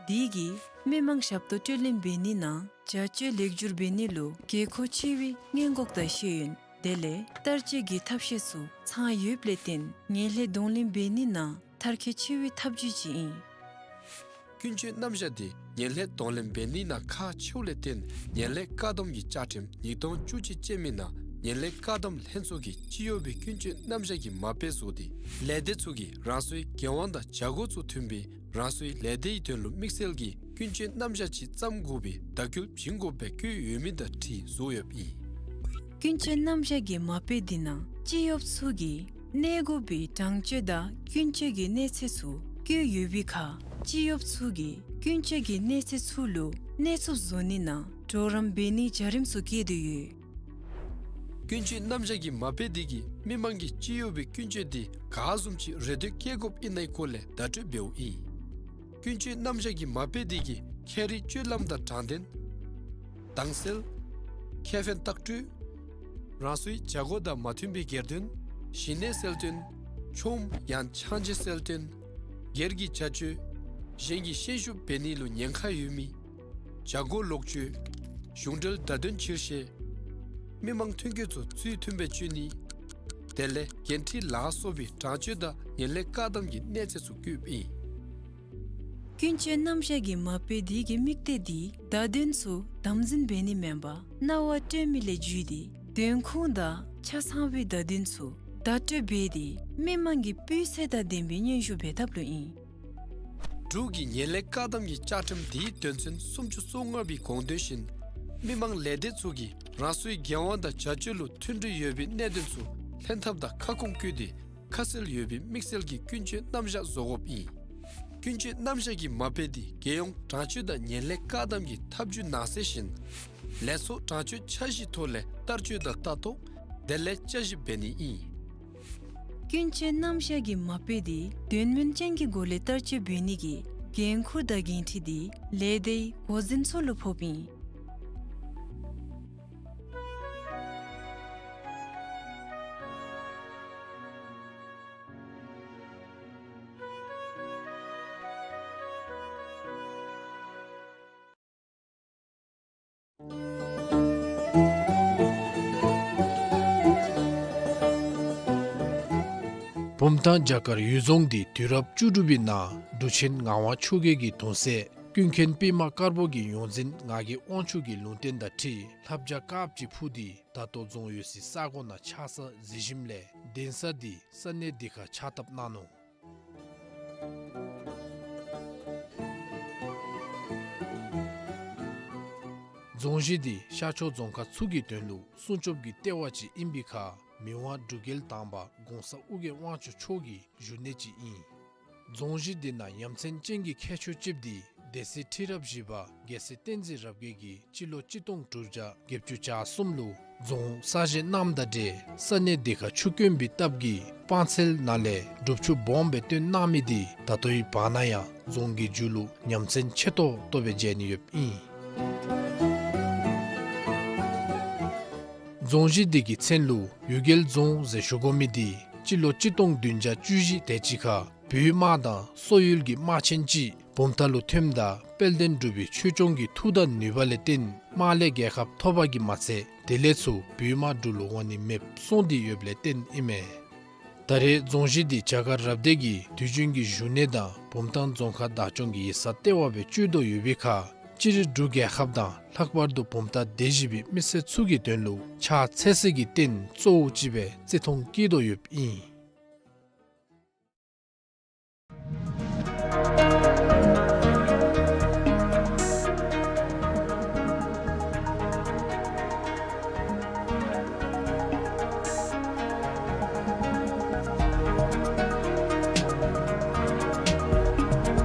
འདི་གིས་མི་མང་ཞབས་ཏོག་སྤྲོད་ལེན་འབད་ནི་ནང་བྱ་སྤྱོད་ལེགས་བསྒྱུར་འབད་ནི་ལུ་དགོས་མཁོ་ཆེ་བའི་སྔོན་འགོག་དང་ཤེས་ཡོན་དེ་ལས་བསྟར་སྤྱོད་ཀྱི་ཐབས་ཤེས་ཚུ་ཚང་ཡོདཔ་ལས་བརྟེན་ངན་ལྷད་གདོང་ལེན་འབད་ནི་ནང་མཐར་འཁྱོལ་ཆེ་བའི་ཐབས་བྱུས་ཅིག་ཨིན། ཀུན་སྤྱོད་རྣམ་གཞག་འདི་ངན་ལྷད་གདོང་ལེན་འབད་ནི་ནང་ཁག་ཆེཝ་ལས་བརྟེན་ངན་ལྷད་བཀག་སྡོམ་གྱི་བཅའ་ཁྲིམས་ཉིས་སྟོང་བཅུ་གཅིག་ཅན་མི་ནང་ངན་ལྷད་བཀག་སྡོམ་ལྷན་ཚོགས་ཀྱིས་སྤྱི་ཡོངས་པའི་ཀུན་སྤྱོད་རྣམ་གཞག་གི་མ་དཔེ་བཟོ་སྟེ་ལས་སྡེ་ཚུ་གིས་རང་སོའི་འགན་དབང་དང་བྱ་སྒོ་ཚུ་མཐུན་པའི་རང་སོའི་ལས་སྡེའི་དོན་ལུ་དམིགས་བསལ་གྱི་ཀུན་སྤྱོད་རྣམ་གཞག་ཅིག་བརྩམ་དགོ་པའི་བརྡ་སྐུལ་བྱིན་དགོཔ་སྦེ་བཀོད་ཡོད་མི་དང་འཁྲིལ་བཟོ་ཡོདཔ་ཨིན། ཀུན་སྤྱོད་རྣམ་གཞག་གི་མ་དཔེ་འདི་ནང་སྤྱི་གཡོགཔ་ཚུ་གིས་གནས་དགོ་པའི་དྲང་སྤྱོད་དང་ཀུན་སྤྱོད་ཀྱི་གནས་ཚད་ཚུ་བཀོད་ཡོད་པའི་ཁར་སྤྱི་གཡོགཔ་ཚུ་གིས་ཀུན་སྤྱོད་ཀྱི་གནས་ཚད་ཚུ་ལུ་གནས་ཚུགསཔ་བཟོ་ནི་ནང་གྲོགས་རམ་འབད་ནིའི་བྱ་རིམ་ཚུ་བཀོད་དེ་ཡོད། ཀུན་སྤྱོད་རྣམ་གཞག་གི་མ་དཔེ་འདི་གིས་མི་མང་གིས་སྤྱི་གཡོགཔ་སྦེ་ཀུན་སྤྱོད་འདི་ག་བཟུམ་ཅིག་རེ་འདོད་བསྐྱེད་དགོཔ་ཨིན་ན་ཡི་སྐོར་ལས་བརྡ་སྤྲོད་འབདཝ་ཨིན། ཀུན་སྤྱོད་རྣམ་གཞག་གི་མ་དཔེ་འདི་གིས་ཁྱད་རིག་སྤྱོད་ལམ་དང་དྲང་བདེན། དྭངས་གསལ། ཁེ་ཕན་ལྟག་སྤྲོད། རང་སོའི་བྱ་སྒོ་དང་མ་མཐུན་པའི་སྒེར་དོན། ཞི་གནས་གསལ་སྟོན། ཆོམ་ཡང་ཆང་བརྗེ་གསལ་སྟོན། སྒེར་གྱི་བྱ་སྤྱོད། གཞན་གྱི་ཤན་ཤུགས་འབད་ནི་ལུ་ཉེན་ཁ་ཡོད་མི། བྱ་སྒོ་ལོག་སྤྱོད། གཞུང་འབྲེལ་བརྡ་དོན་ཕྱིར་བཤེར། མི་མང་ཐོན་སྐྱེད་ཚུ་ཚུལ་མཐུན་སྦེ་སྤྱོད་ནི། དེ་ལས་འགན་འཁྲི་ལ་སོགས་པའི་དྲང་སྤྱོད་དང་ངན་ལྷད་བཀག་སྡོམ་གྱི་གནས་ཚད་ཚུ་བཀོདཔ་ཨིན། ཀུན་སྤྱོད་རྣམ་གཞག་གི་མ་དཔེ་འདི་གི་དམིགས་གཏད་འདི་བརྡ་དོན་ཚུ་དམ་འཛིན་འབད་ནི་མེན་པར་རྣ་བར་སྤྲོད་མི་ལས་བརྒྱུད་དེ་དོན་ཁུངས་དང་ཆ་ཚང་བའི་བརྡ་དོན་ཚུ་བརྡ་སྤྲོད་འབད་དེ་མི་མང་གི་སྤུས་ཚད་དང་ལྡན་པའི་སྙན་ཞུ་འབད་ཐབས་ལུ་ཨིན། འབྲུག་གི་ངན་ལྷད་བཀག་སྡོམ་གྱི་བཅའ་ཁྲིམས་འདིའི་དོན་ཚན་སུམ་ཅུ་སོ་ལྔ་པའི་དགོངས་དོན་བཞིན་མི་མང་ལས་སྡེ་ཚུ་གིས་རང་སོའི་འགན་དབང་དང་བྱ་སྤྱོད་ལུ་མཐུན་སྒྲིལ་ཡོད་པའི་གནད་དོན་ཚུ་ལྷན་ཐབས་དང་ཁ་སྐོང་བཀོད་དེ་ཁ་གསལ་ཡོད་པའི་དམིགས་བསལ་གྱི་ཀུན་སྤྱོད་རྣམ་གཞག་བཟོ་དགོཔ་ཨིན། ཀུན་སྤྱོད་རྣམ་གཞག་གི་མ་དཔེ་འདི་རྒྱལ་ཡོངས་དྲང་སྤྱོད་དང་ངན་ལྷད་བཀག་སྡོམ་གྱི་ཐབས་བྱུས་ནང་གསེས་བཞིན་ལས་ཚོགས་དྲང་སྤྱོད་འཆར་གཞིའི་ཐོག་ལས་བསྟར་སྤྱོད་དང་ལྟ་རྟོག་དེ་ལས་དཔྱད་ཞིབ་འབད་ནི་ཨིན། ཀུན་སྤྱོད་རྣམ་གཞག་གི་མ་དཔེ་འདི་དོན་སྨིན་ཅན་གྱི་སྒོ་ལས་བསྟར་སྤྱོད་འབད་ནི་གི་འགན་ཁུར་དང་འགན་འཁྲི་འདི་ལས་སྡེའི་འགོ་འཛིན་ཚུ་ལུ་ཕོགཔ་ཨིན། བུམ་ཐང་བྱ་དཀར་གཡུལ་རྫོང་འདི་དུས་རབས་བཅུ་དྲུག་པའི་ནང་འབྲུག་ཆེན་ངག་དབང་ཆོས་རྒྱལ་གྱི་གདུང་སྲས་ཀུན་མཁྱེན་པདྨ་དཀར་པོ་གི་ཡོངས་འཛིན་ངག་གི་དབང་ཕྱུག་གི་ལུང་བསྟན་དང་འཁྲིལ་ལྷ་བྱ་དཀརཔོ་ཅིག་འཕུར་ཏེ་ད་ལྟོ་རྫོང་ཡོད་སའི་ས་གོ་ནང་ཆགས་ས་གཟིགས་ཞིནམ་ལས་གདན་ས་འདི་ས་གནས་འདི་ཁར་ཕྱག་བཏབ་གནང་ནུག། རྫོང་གཞི་འདི་ཤར་ཕྱོགས་རྫོང་ཁག་ཚུ་གི་དོན་ལུ་སྲུང་སྐྱོབ་ཀྱི་ལྟེ་བ་ཅིག་ཨིན་པའི་ཁར་མི་དབང་འབྲུག་རྒྱལ་དང་པ་གོང་ས་ཨོ་རྒྱན་དབང་ཕྱུག་མཆོག་གི་བཞུགས་གནས་ཅིག་ཨིན། རྫོང་གཞི་འདི་ནང་ཡ་མཚན་ཅན་གྱི་ཁྱད་ཆོས་ཅིག་འདི་སྡེ་སྲིད་ཁྲི་རབས་བཞི་པ་རྒྱལ་སྲས་བསྟན་འཛིན་རབ་རྒྱས་ཀྱིས་སྤྱི་ལོ་གཅིག་སྟོང་དྲུག་བརྒྱ་བརྒྱད་ཅུ་གྱ་གསུམ་ལུ་རྫོང་གསར་བཞེངས་གནངམ་དང་འབྲེལ་ས་གནས་འདི་ཁར་ཆུ་དཀོན་པའི་སྟབས་ཀྱིས་སྤང་ཚལ་ནང་ལས་སྒྲུབ་ཆུ་སྦོམ་སྦེ་བཏོན་གནང་མི་འདི་ད་ལྟོའི་བར་ན་ཡང་རྫོང་གི་རྒྱུད་ལུ་ཡ་མཚན་ཆེ་ཏོག་ཏོ་སྦེ་མཇལ་ནི་ཡོདཔ་ཨིན། རྫོང་གཞི་འདི་གི་མཚན་ལུ་གཡུལ་རྒྱལ་རྫོང་ཟེར་ཞུ་དགོ་མི་འདི་སྤྱི་ལོ་གཅིག་སྟོང་བདུན་བརྒྱ་བཅུ་བཞི་དེ་ཅིག་ཁར་བོད་དམག་དང་སོག་ཡུལ་གྱི་དམག་ཆེན་ཅིག་ བུམ་ཐང་ལུ་ཐོནམ་ད་དཔལ་ལྡན་འབྲུག་པའི་ཆོས་སྐྱོང་གི་མཐུ་དང་ནུས་པ་ལས་བརྟེན་དམག་ལས་རྒྱལ་ཁ་ཐོབ་པ་གིས་མ་ཚད་དེ་ལས་ཚུར་བོད་དམག་འབྲུག་ལུ་འོང་ནི་མེདཔ་སོང་སྟེ་ཡོདཔ་ལས་བརྟེན་ཨིན་མས། ད་རེས་རྫོང་གཞི་འདི་བྱ་དཀར་རབ་སྡེ་གི་དུས་རྒྱུན་གྱི་བཞུགས་གནས་དང་བུམ་ཐང་རྫོང་ཁག་བདག་སྐྱོང་གི་ཡིག་ཚང་ལྟེ་བ་སྦེ་སྤྱོད་དོ་ཡོད་པའི་ཁར་སྤྱིར་འབྲུག་རྒྱལ་ཁབ་དང་ལྷག་པར་དུ་བུམ་ཐང་སྡེ་བཞི་པའི་མི་སེར་ཚུ་གི་དོན་ལུ་ཕྱག་འཚལ་སྲིད་ཀྱི་རྟེན་གཙོ་བོ་ཅིག་སྦེ་བརྩི་མཐོང་བསྐྱེད་དོ་ཡོདཔ་ཨིན།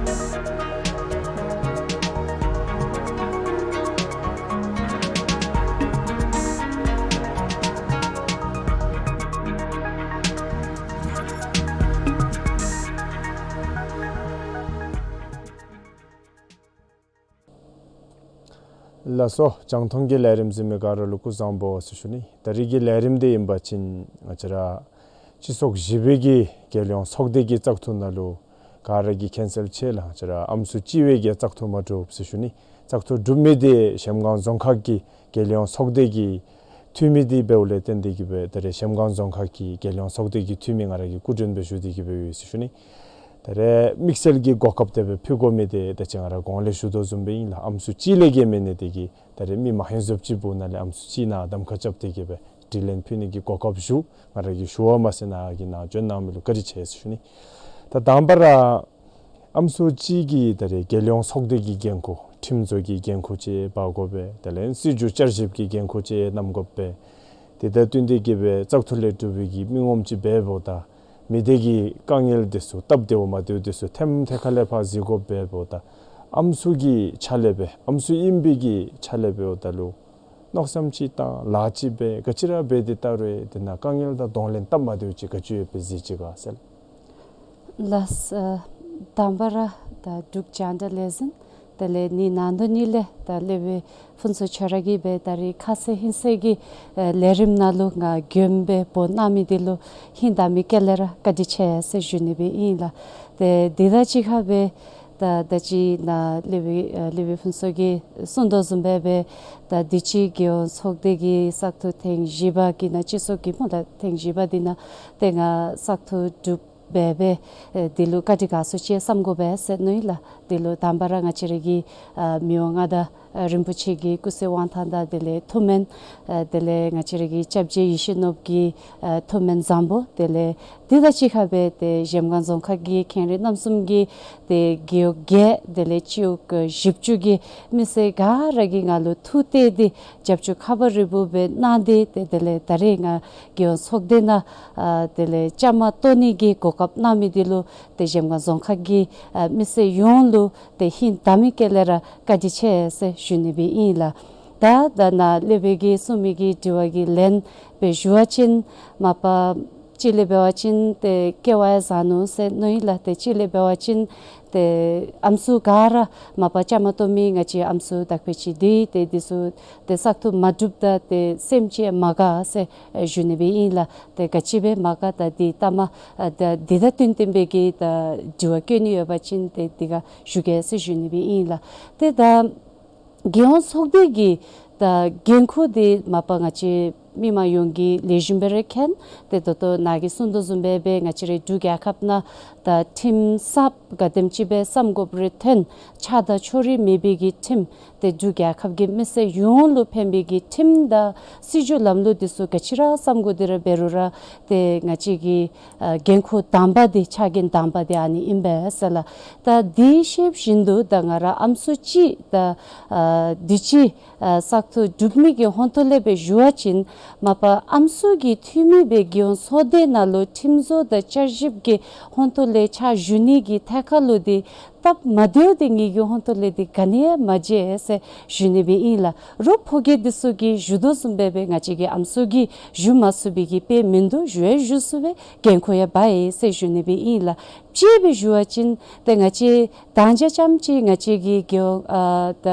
ལགས་སོ། རྒྱང་མཐོང་གི་ལས་རིམ་གཟིགས་མི་ག་ར་ལུ་སྐུ་གཟུགས་བཟང་པོ་ཟེར་ཞུ་ནི། ད་རིས་ཀྱི་ལས་རིམ་འདི་ཨིན་པ་ཅིན་ང་བཅས་ར་སྤྱི་ཚོགས་བཞི་པའི་གི་རྒྱལ་ཡོངས་ཚོགས་སྡེ་གི་བཙག་འཐུ་ནང་ལུ་ག་ར་གིས་མཁྱེན་གསལ་ཅིག་ལགས། ང་བཅས་ར་ཨམ་སྲུ་གཅིག་བའི་གིས་བཙག་འཐུ་མ་གྲུབ་ཟེར་ཞུ་ནི། བཙག་འཐུ་གྲུབ་མི་འདི་གཞལམ་སྒང་རྫོང་ཁག་གི་རྒྱལ་ཡོངས་ཚོགས་སྡེ་གི་འཐུས་མི་འདི་འབདཝ་ལས་བརྟེན་ཏེ་གིས་སྦེ་ད་རེས་གཞལམ་སྒང་རྫོང་ཁག་གི་རྒྱལ་ཡོངས་ཚོགས་སྡེ་གི་འཐུས་མི་ང་ར་གིས་སྐུ་མགྲོན་སྦེ་ཞུ་སྟེ་གིས་སྦེ་ཡོད་ཟེར་ཞུ་ནི། ད་རེས་དམིགས་བསལ་གྱི་གོ་སྐབས་དེ་སྦེ་ཕུལ་དགོ་མི་འདི་ད་ཅི་ང་ར་གོང་ལས་ཞུ་དོ་བཟུམ་སྦེ་ཨིན་ལགས། ཨམ་སྲུ་གཅིག་ལས་བརྒལ་མེད་ནི་དེ་གིས་ད་རེས་མི་མ་ཧེ་བཟུམ་ཅིག་སྦུག་ནང་ལས་ཨམ་སྲུ་གཅིག་ནང་གདམ་ཁ་རྐྱབ་སྟེ་གིས་སྦེ་དྲི་ལན་ཕུལ་ནི་གི་གོ་སྐབས་ཞུ། ང་ར་གིས་ཞུ་བ་མ་ཟད་ནཱ་གིས་ནཱ་བྱོན་གནང་མི་ལུ་བཀའ་དྲིན་ཆེ་ཟེར་ཞུ་ནི། ད་དང་པ་ར་ཨམ་སྲུ་གཅིག་གིས་ད་རེས་རྒྱལ་ཡོངས་ཚོགས་སྡེ་གི་འགན་ཁུར་ཁྲིམས་བཟོ་གི་འགན་ཁུར་ཅིག་འབག་དགོ་པས། དེ་ལས་སྲིད་བྱུས་བསྐྱར་ཞིབ་ཀྱི་འགན་ཁུར་ཅིག་བསྣམ་དགོ་པས། དེ་དང་བསྟུན་ཏེ་གིས་སྦེ་བཙག་འཐུ་ལས་གྲུབ་པའི་གི་མི་ངོམ་ཅིག་འབདཝ་ད་མི་སྡེ་གི་དཀའ་ངལ་དེ་ཚུ་སྟབས་བདེཝ་མ་བདེཝ་དེ་ཚུ་ཐེམ་ཐེ་ཁ་ལས་ཕར་གཟིགས་དགོཔ་འབདཝ་ད་ཨམ་སྲུ་གི་ཆ་ལས་སྦེ་ཨམ་སྲུ་ཨིན་པའི་གི་ཆ་ལས་འབདཝ་ད་ལུ་མནོ་བསམ་ཅིག་དང་ལཱ་ཅིག་སྦེ་ག་ཅི་ར་འབད་དེ་ད་རུང་དེ་ནང་དཀའ་ངལ་དང་གདོང་ལེན་སྟབས་མ་བདེཝ་ཅིག་ག་ཅི་ཡོདཔ་སྦེ་གཟིགས་ཅི་ག་ཟེར། ལགས། ཨ་དང་པ་ར་ད་འབྲུག་རྒྱང་བསྒྲགས་ལས་འཛིན་དེ་ལས་ནི་ནང་དོན་ནི་ལས་ད་སློབ་དཔོན་ཕུན་ཚོགས་ཁྱོད་ར་གིས་སྦེ་ད་རིས་ཁ་གསལ་ཧིང་གསལ་གྱི་ཨ་ལས་རིམ་ནང་ལུ་ང་མགྱོནམ་སྦེ་འབོ་གནང་མི་འདི་ལུ་ཧིང་དང་མི་སྐལ་ལས་ར་བཀའ་དྲིན་ཆེ་ཟེར་ཞུ་ནི་སྦེ་ཨིན་ལགས། ཏེ་འདི་དང་གཅིག་ཁར་སྦེ་ད་ད་ཅི་ནཱ་སློབ་དཔོན་ཨ་སློབ་དཔོན་ཕུན་ཚོགས་ཀྱིས་གསུང་དོ་བཟུམ་སྦེ་སྦེ་ད་དུས་ཅི་རྒྱལ་ཡོངས་ཚོགས་སྡེ་གི་བཙག་འཐུ་ཐེངས་བཞི་པ་གི་ནང་སྤྱི་ཚོགས་ཀྱི་སྨོ་ད་ཐེངས་བཞི་པ་འདི་ནང་ཏེ་ང་བཙག་འཐུ་གྲུབ་སྦེ་སྦེ་ཨེ་འདི་ལུ་བཀའ་དྲིན་དགའ་ཚོར་ཆེ་བསམ་དགོ་པས་ཟེར་མནོ་ཡི་ལགས། འདི་ལུ་དང་པ་ར་ང་བཅས་ར་གི་ཨ་མི་དབང་མངའ་བདག་ཨ་རིན་པོ་ཆེ་གི་སྐུ་ཚེ་དབང་ཐང་དང་དེ་ལས་ཐུགས་སྨོན་ཨ་དེ་ལས་ང་བཅས་ར་གི་སྐྱབས་རྗེ་ཡིད་བཞིན་ནོར་བུ་གི་ཨ་ཐུགས་སྨོན་བཟང་པོ་དེ་ལས་འདི་དང་གཅིག་ཁར་སྦེ་ཏེ་གཞལམ་སྒང་རྫོང་ཁག་གི་མཁན་རིན་རྣམ་གསུམ་གྱི་ཏེ་རྒེད་འོག་བརྒྱད་དེ་ལས་སྤྱི་འོག་བཞི་བཅུ་གི་མི་སེར་ག་ར་གིས་ང་ལུ་ཐུགས་གཏད་དེ་རྒྱབ་སྐྱོར་ཁ་བ་རི་བོ་སྦེ་གནང་སྟེ་ཏེ་དེ་ལས་ད་རེས་ང་རྒྱལ་ཡོངས་ཚོགས་སྡེ་ནང་ཨ་དེ་ལས་བཅའ་མར་གཏོགས་ནི་གི་གོ་སྐབས་གནང་མི་འདི་ལུ་ཏེ་གཞལམ་སྒང་རྫོང་ཁག་གི་ཨ་མི་སེར་ཡོངས་ལུ་ཏེ་ཧིང་དང་མི་སྐལ་ལས་ར་བཀའ་དྲིན་ཆེ་ཟེར་ཞུ་ནི་སྦེ་ཨིན་ལགས། ད་ད་ནཱ་སློབ་དཔོན་གྱིས་གསུང་མི་གི་དྲི་བ་གི་ལན་སྦེ་ཞུ་བ་ཅིན་མ་པ་གཅིག་ལས་འབད་བ་ཅིན་ཏེ་སྐལ་བ་ཡང་བཟང་ནུག་ཟེར་མནོ་ཡི་ལགས། ཏེ་གཅིག་ལས་འབད་བ་ཅིན་ཏེ་ཨམ་སྲུ་ག་ར་མ་པ་བཅའ་མར་གཏོགས་མི་ང་བཅས་ཨམ་སྲུ་དག་པ་ཅིག་འདི་ཏེ་འདི་ཚུ་ཏེ་བཙག་འཐུ་མ་གྲུབ་ད་ཏེ་སེམས་ཅིག་མ་དགའ་ཟེར་ཞུ་ནི་སྦེ་ཨིན་ལགས། ཏེ་ག་ཅི་སྦེ་མ་དགའ་ད་འདི་ལྟ་མ་ཨ་ད་འདི་དང་བསྟུན་བསྟུན་པའི་གི་ད་དྲི་བ་བཀོད་ནི་ཡོད་པ་ཅིན་ཏེ་འདི་ག་ཞུ་གེ་ཟེར་ཞུ་ནི་སྦེ་ཨིན་ལགས། ཏེ་ད་རྒྱལ་ཡོངས་ཚོགས་སྡེ་གི་ད་འགན་ཁུར་འདི་མ་པ་ང་བཅས་མི་མང་ཡོངས་ཀྱིས་ལེགས་ཤོམ་སྦེ་ར་མཁྱེན། ཏེ་ད་ལྟོ་ནཱ་གིས་གསུང་དོ་བཟུམ་སྦེ་སྦེ་ང་བཅས་རའི་འབྲུག་རྒྱལ་ཁབ་ནང་ད་ཁྲིམས་གསརཔ་ག་དེམ་ཅིག་སྦེ་བརྩམ་དགོཔ་རེ་ཐོན། ཆགས་སྡང་ཕྱོགས་རིས་མེད་པའི་གི་ཁྲིམས་ཏེ་འབྲུག་རྒྱལ་ཁབ་ཀྱི་མི་སེར་ཡོངས་ལུ་ཕན་པའི་གི་ཁྲིམས་དང་སྲིད་བྱུས་ལམ་ལུགས་འདི་ཚུ་ག་ཅི་ར་བརྩམ་དགོ་དེ་ར་འབད་རུང་ར་ཏེ་ང་བཅས་ཀྱི་ཨ་འགན་ཁུར་དང་པ་འདི་ཕྱག་འགན་དང་པ་འདི་ཨ་ནི་ཨིན་པས་ཟེར་ལགས། ད་འདི་ཤེསཔ་བཞིན་དུ་ད་ང་ར་ཨམ་སྲུ་གཅིག་ད་ཨ་དུས་ཅི་ཨ་བཙག་འཐུ་གྲུབ་མི་གི་ཧོང་ཏོ་ལས་སྦེ་ཞུ་བ་ཅིན་མ་པ་ཨམ་སྲུ་གི་འཐུས་མི་སྦེ་རྒྱལ་ཡོངས་ཚོགས་སྡེ་ནང་ལུ་ཁྲིམས་བཟོ་དང་བསྐྱར་ཞིབ་ཀྱི་ཧོང་ཏོ་ལས་ཕྱག་ཞུ་ནི་གི་ཐད་ཁར་ལུ་འདི་སྟབས་མ་བདེཝ་འདི་ངེ་གི་ཧོང་ཏོ་ལས་འདི་ག་ནི་ཡང་མ་མཇལ་ཟེར་ཞུ་ནི་སྦེ་ཨིན་ལགས། རོགས་ཕོ་སྐྱེས་འདི་ཚུ་གིས་ཞུ་དོ་བཟུམ་སྦེ་སྦེ་ང་བཅས་ཀྱི་ཨམ་སྲུ་གིས་ཞུ་མ་ཚུགས་པའི་གི་དཔེ་མིན་འདུག། ཞུ་ཡང་ཞུ་ཚུགས་པས། འགན་ཁུར་ཡང་འབག་ཡི་ཟེར་ཞུ་ནི་སྦེ་ཨིན་ལགས། དཔྱེ་སྦེ་ཞུ་བ་ཅིན་ཏེ་ང་བཅས་དང་རྐྱངམ་ཅིག་ང་བཅས་ཀྱི་རྒེད་འོག་ཨ་ད་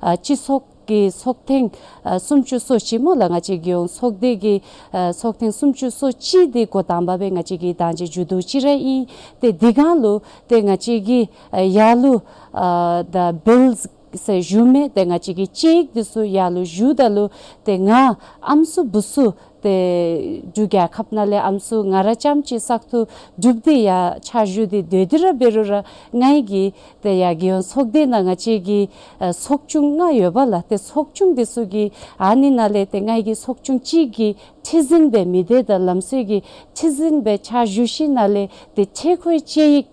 ཨ་སྤྱི་ཚོགས་ གི་ཚོགས་ཐེངས་ཨ་སུམ་ཅུ་སོ་གཅིག་སྨོ་ལགས། ང་བཅས་རྒྱལ་ཡོངས་ཚོགས་སྡེ་གི་ཨ་ཚོགས་ཐེངས་སུམ་ཅུ་སོ་གཅིག་འདི་འགོ་དང་པ་སྦེ་ང་བཅས་ཀྱིས་ད་ཅི་མཇུག་བསྡུ་ཅི་ར་ཨིན། ཏེ་འདི་སྒང་ལུ་ཏེ་ང་བཅས་ཀྱིས་ཨ་ཡར་ལུ་ཨ་ད་བིལསི་ཟེར་ཞུ་མི་ཏེ་ང་བཅས་ཀྱི་དཔྱད་ཡིག་འདི་ཚུ་ཡར་ལུ་ཞུཝ་ད་ལུ་ཏེ་ང་ཨམ་སྲུ་བུ་ཚུ་ཏེ་འབྲུག་རྒྱལ་ཁབ་ནང་ལས་ཨམ་སྲུ་ང་ར་རྐྱངམ་གཅིག་བཙག་འཐུ་གྲུབ་སྟེ་ཡར་ཕྱག་ཞུ་སྟེ་སྡོད་དེ་ར་འབད་རུང་ར་ང་གིས་ཏེ་ཡར་རྒྱལ་ཡོངས་ཚོགས་སྡེ་ནང་ང་བཅས་ཀྱི་ཨ་ཚོགས་ཆུང་ལྔ་ཡོད་པ་ལགས། ཏེ་ཚོགས་ཆུང་འདི་ཚུ་གི་ཨ་ནི་ནང་ལས་ཏེ་ང་གིས་ཚོགས་ཆུང་གཅིག་གི་ཁྲི་འཛིན་སྦེ་མི་སྡེ་དང་ལམ་སྲོལ་གྱི་ཁྲི་འཛིན་སྦེ་ཕྱག་ཞུ་ཞིནམ་ལས་ཏེ་ཆེ་མཐོའི་དཔྱད་ཡིག་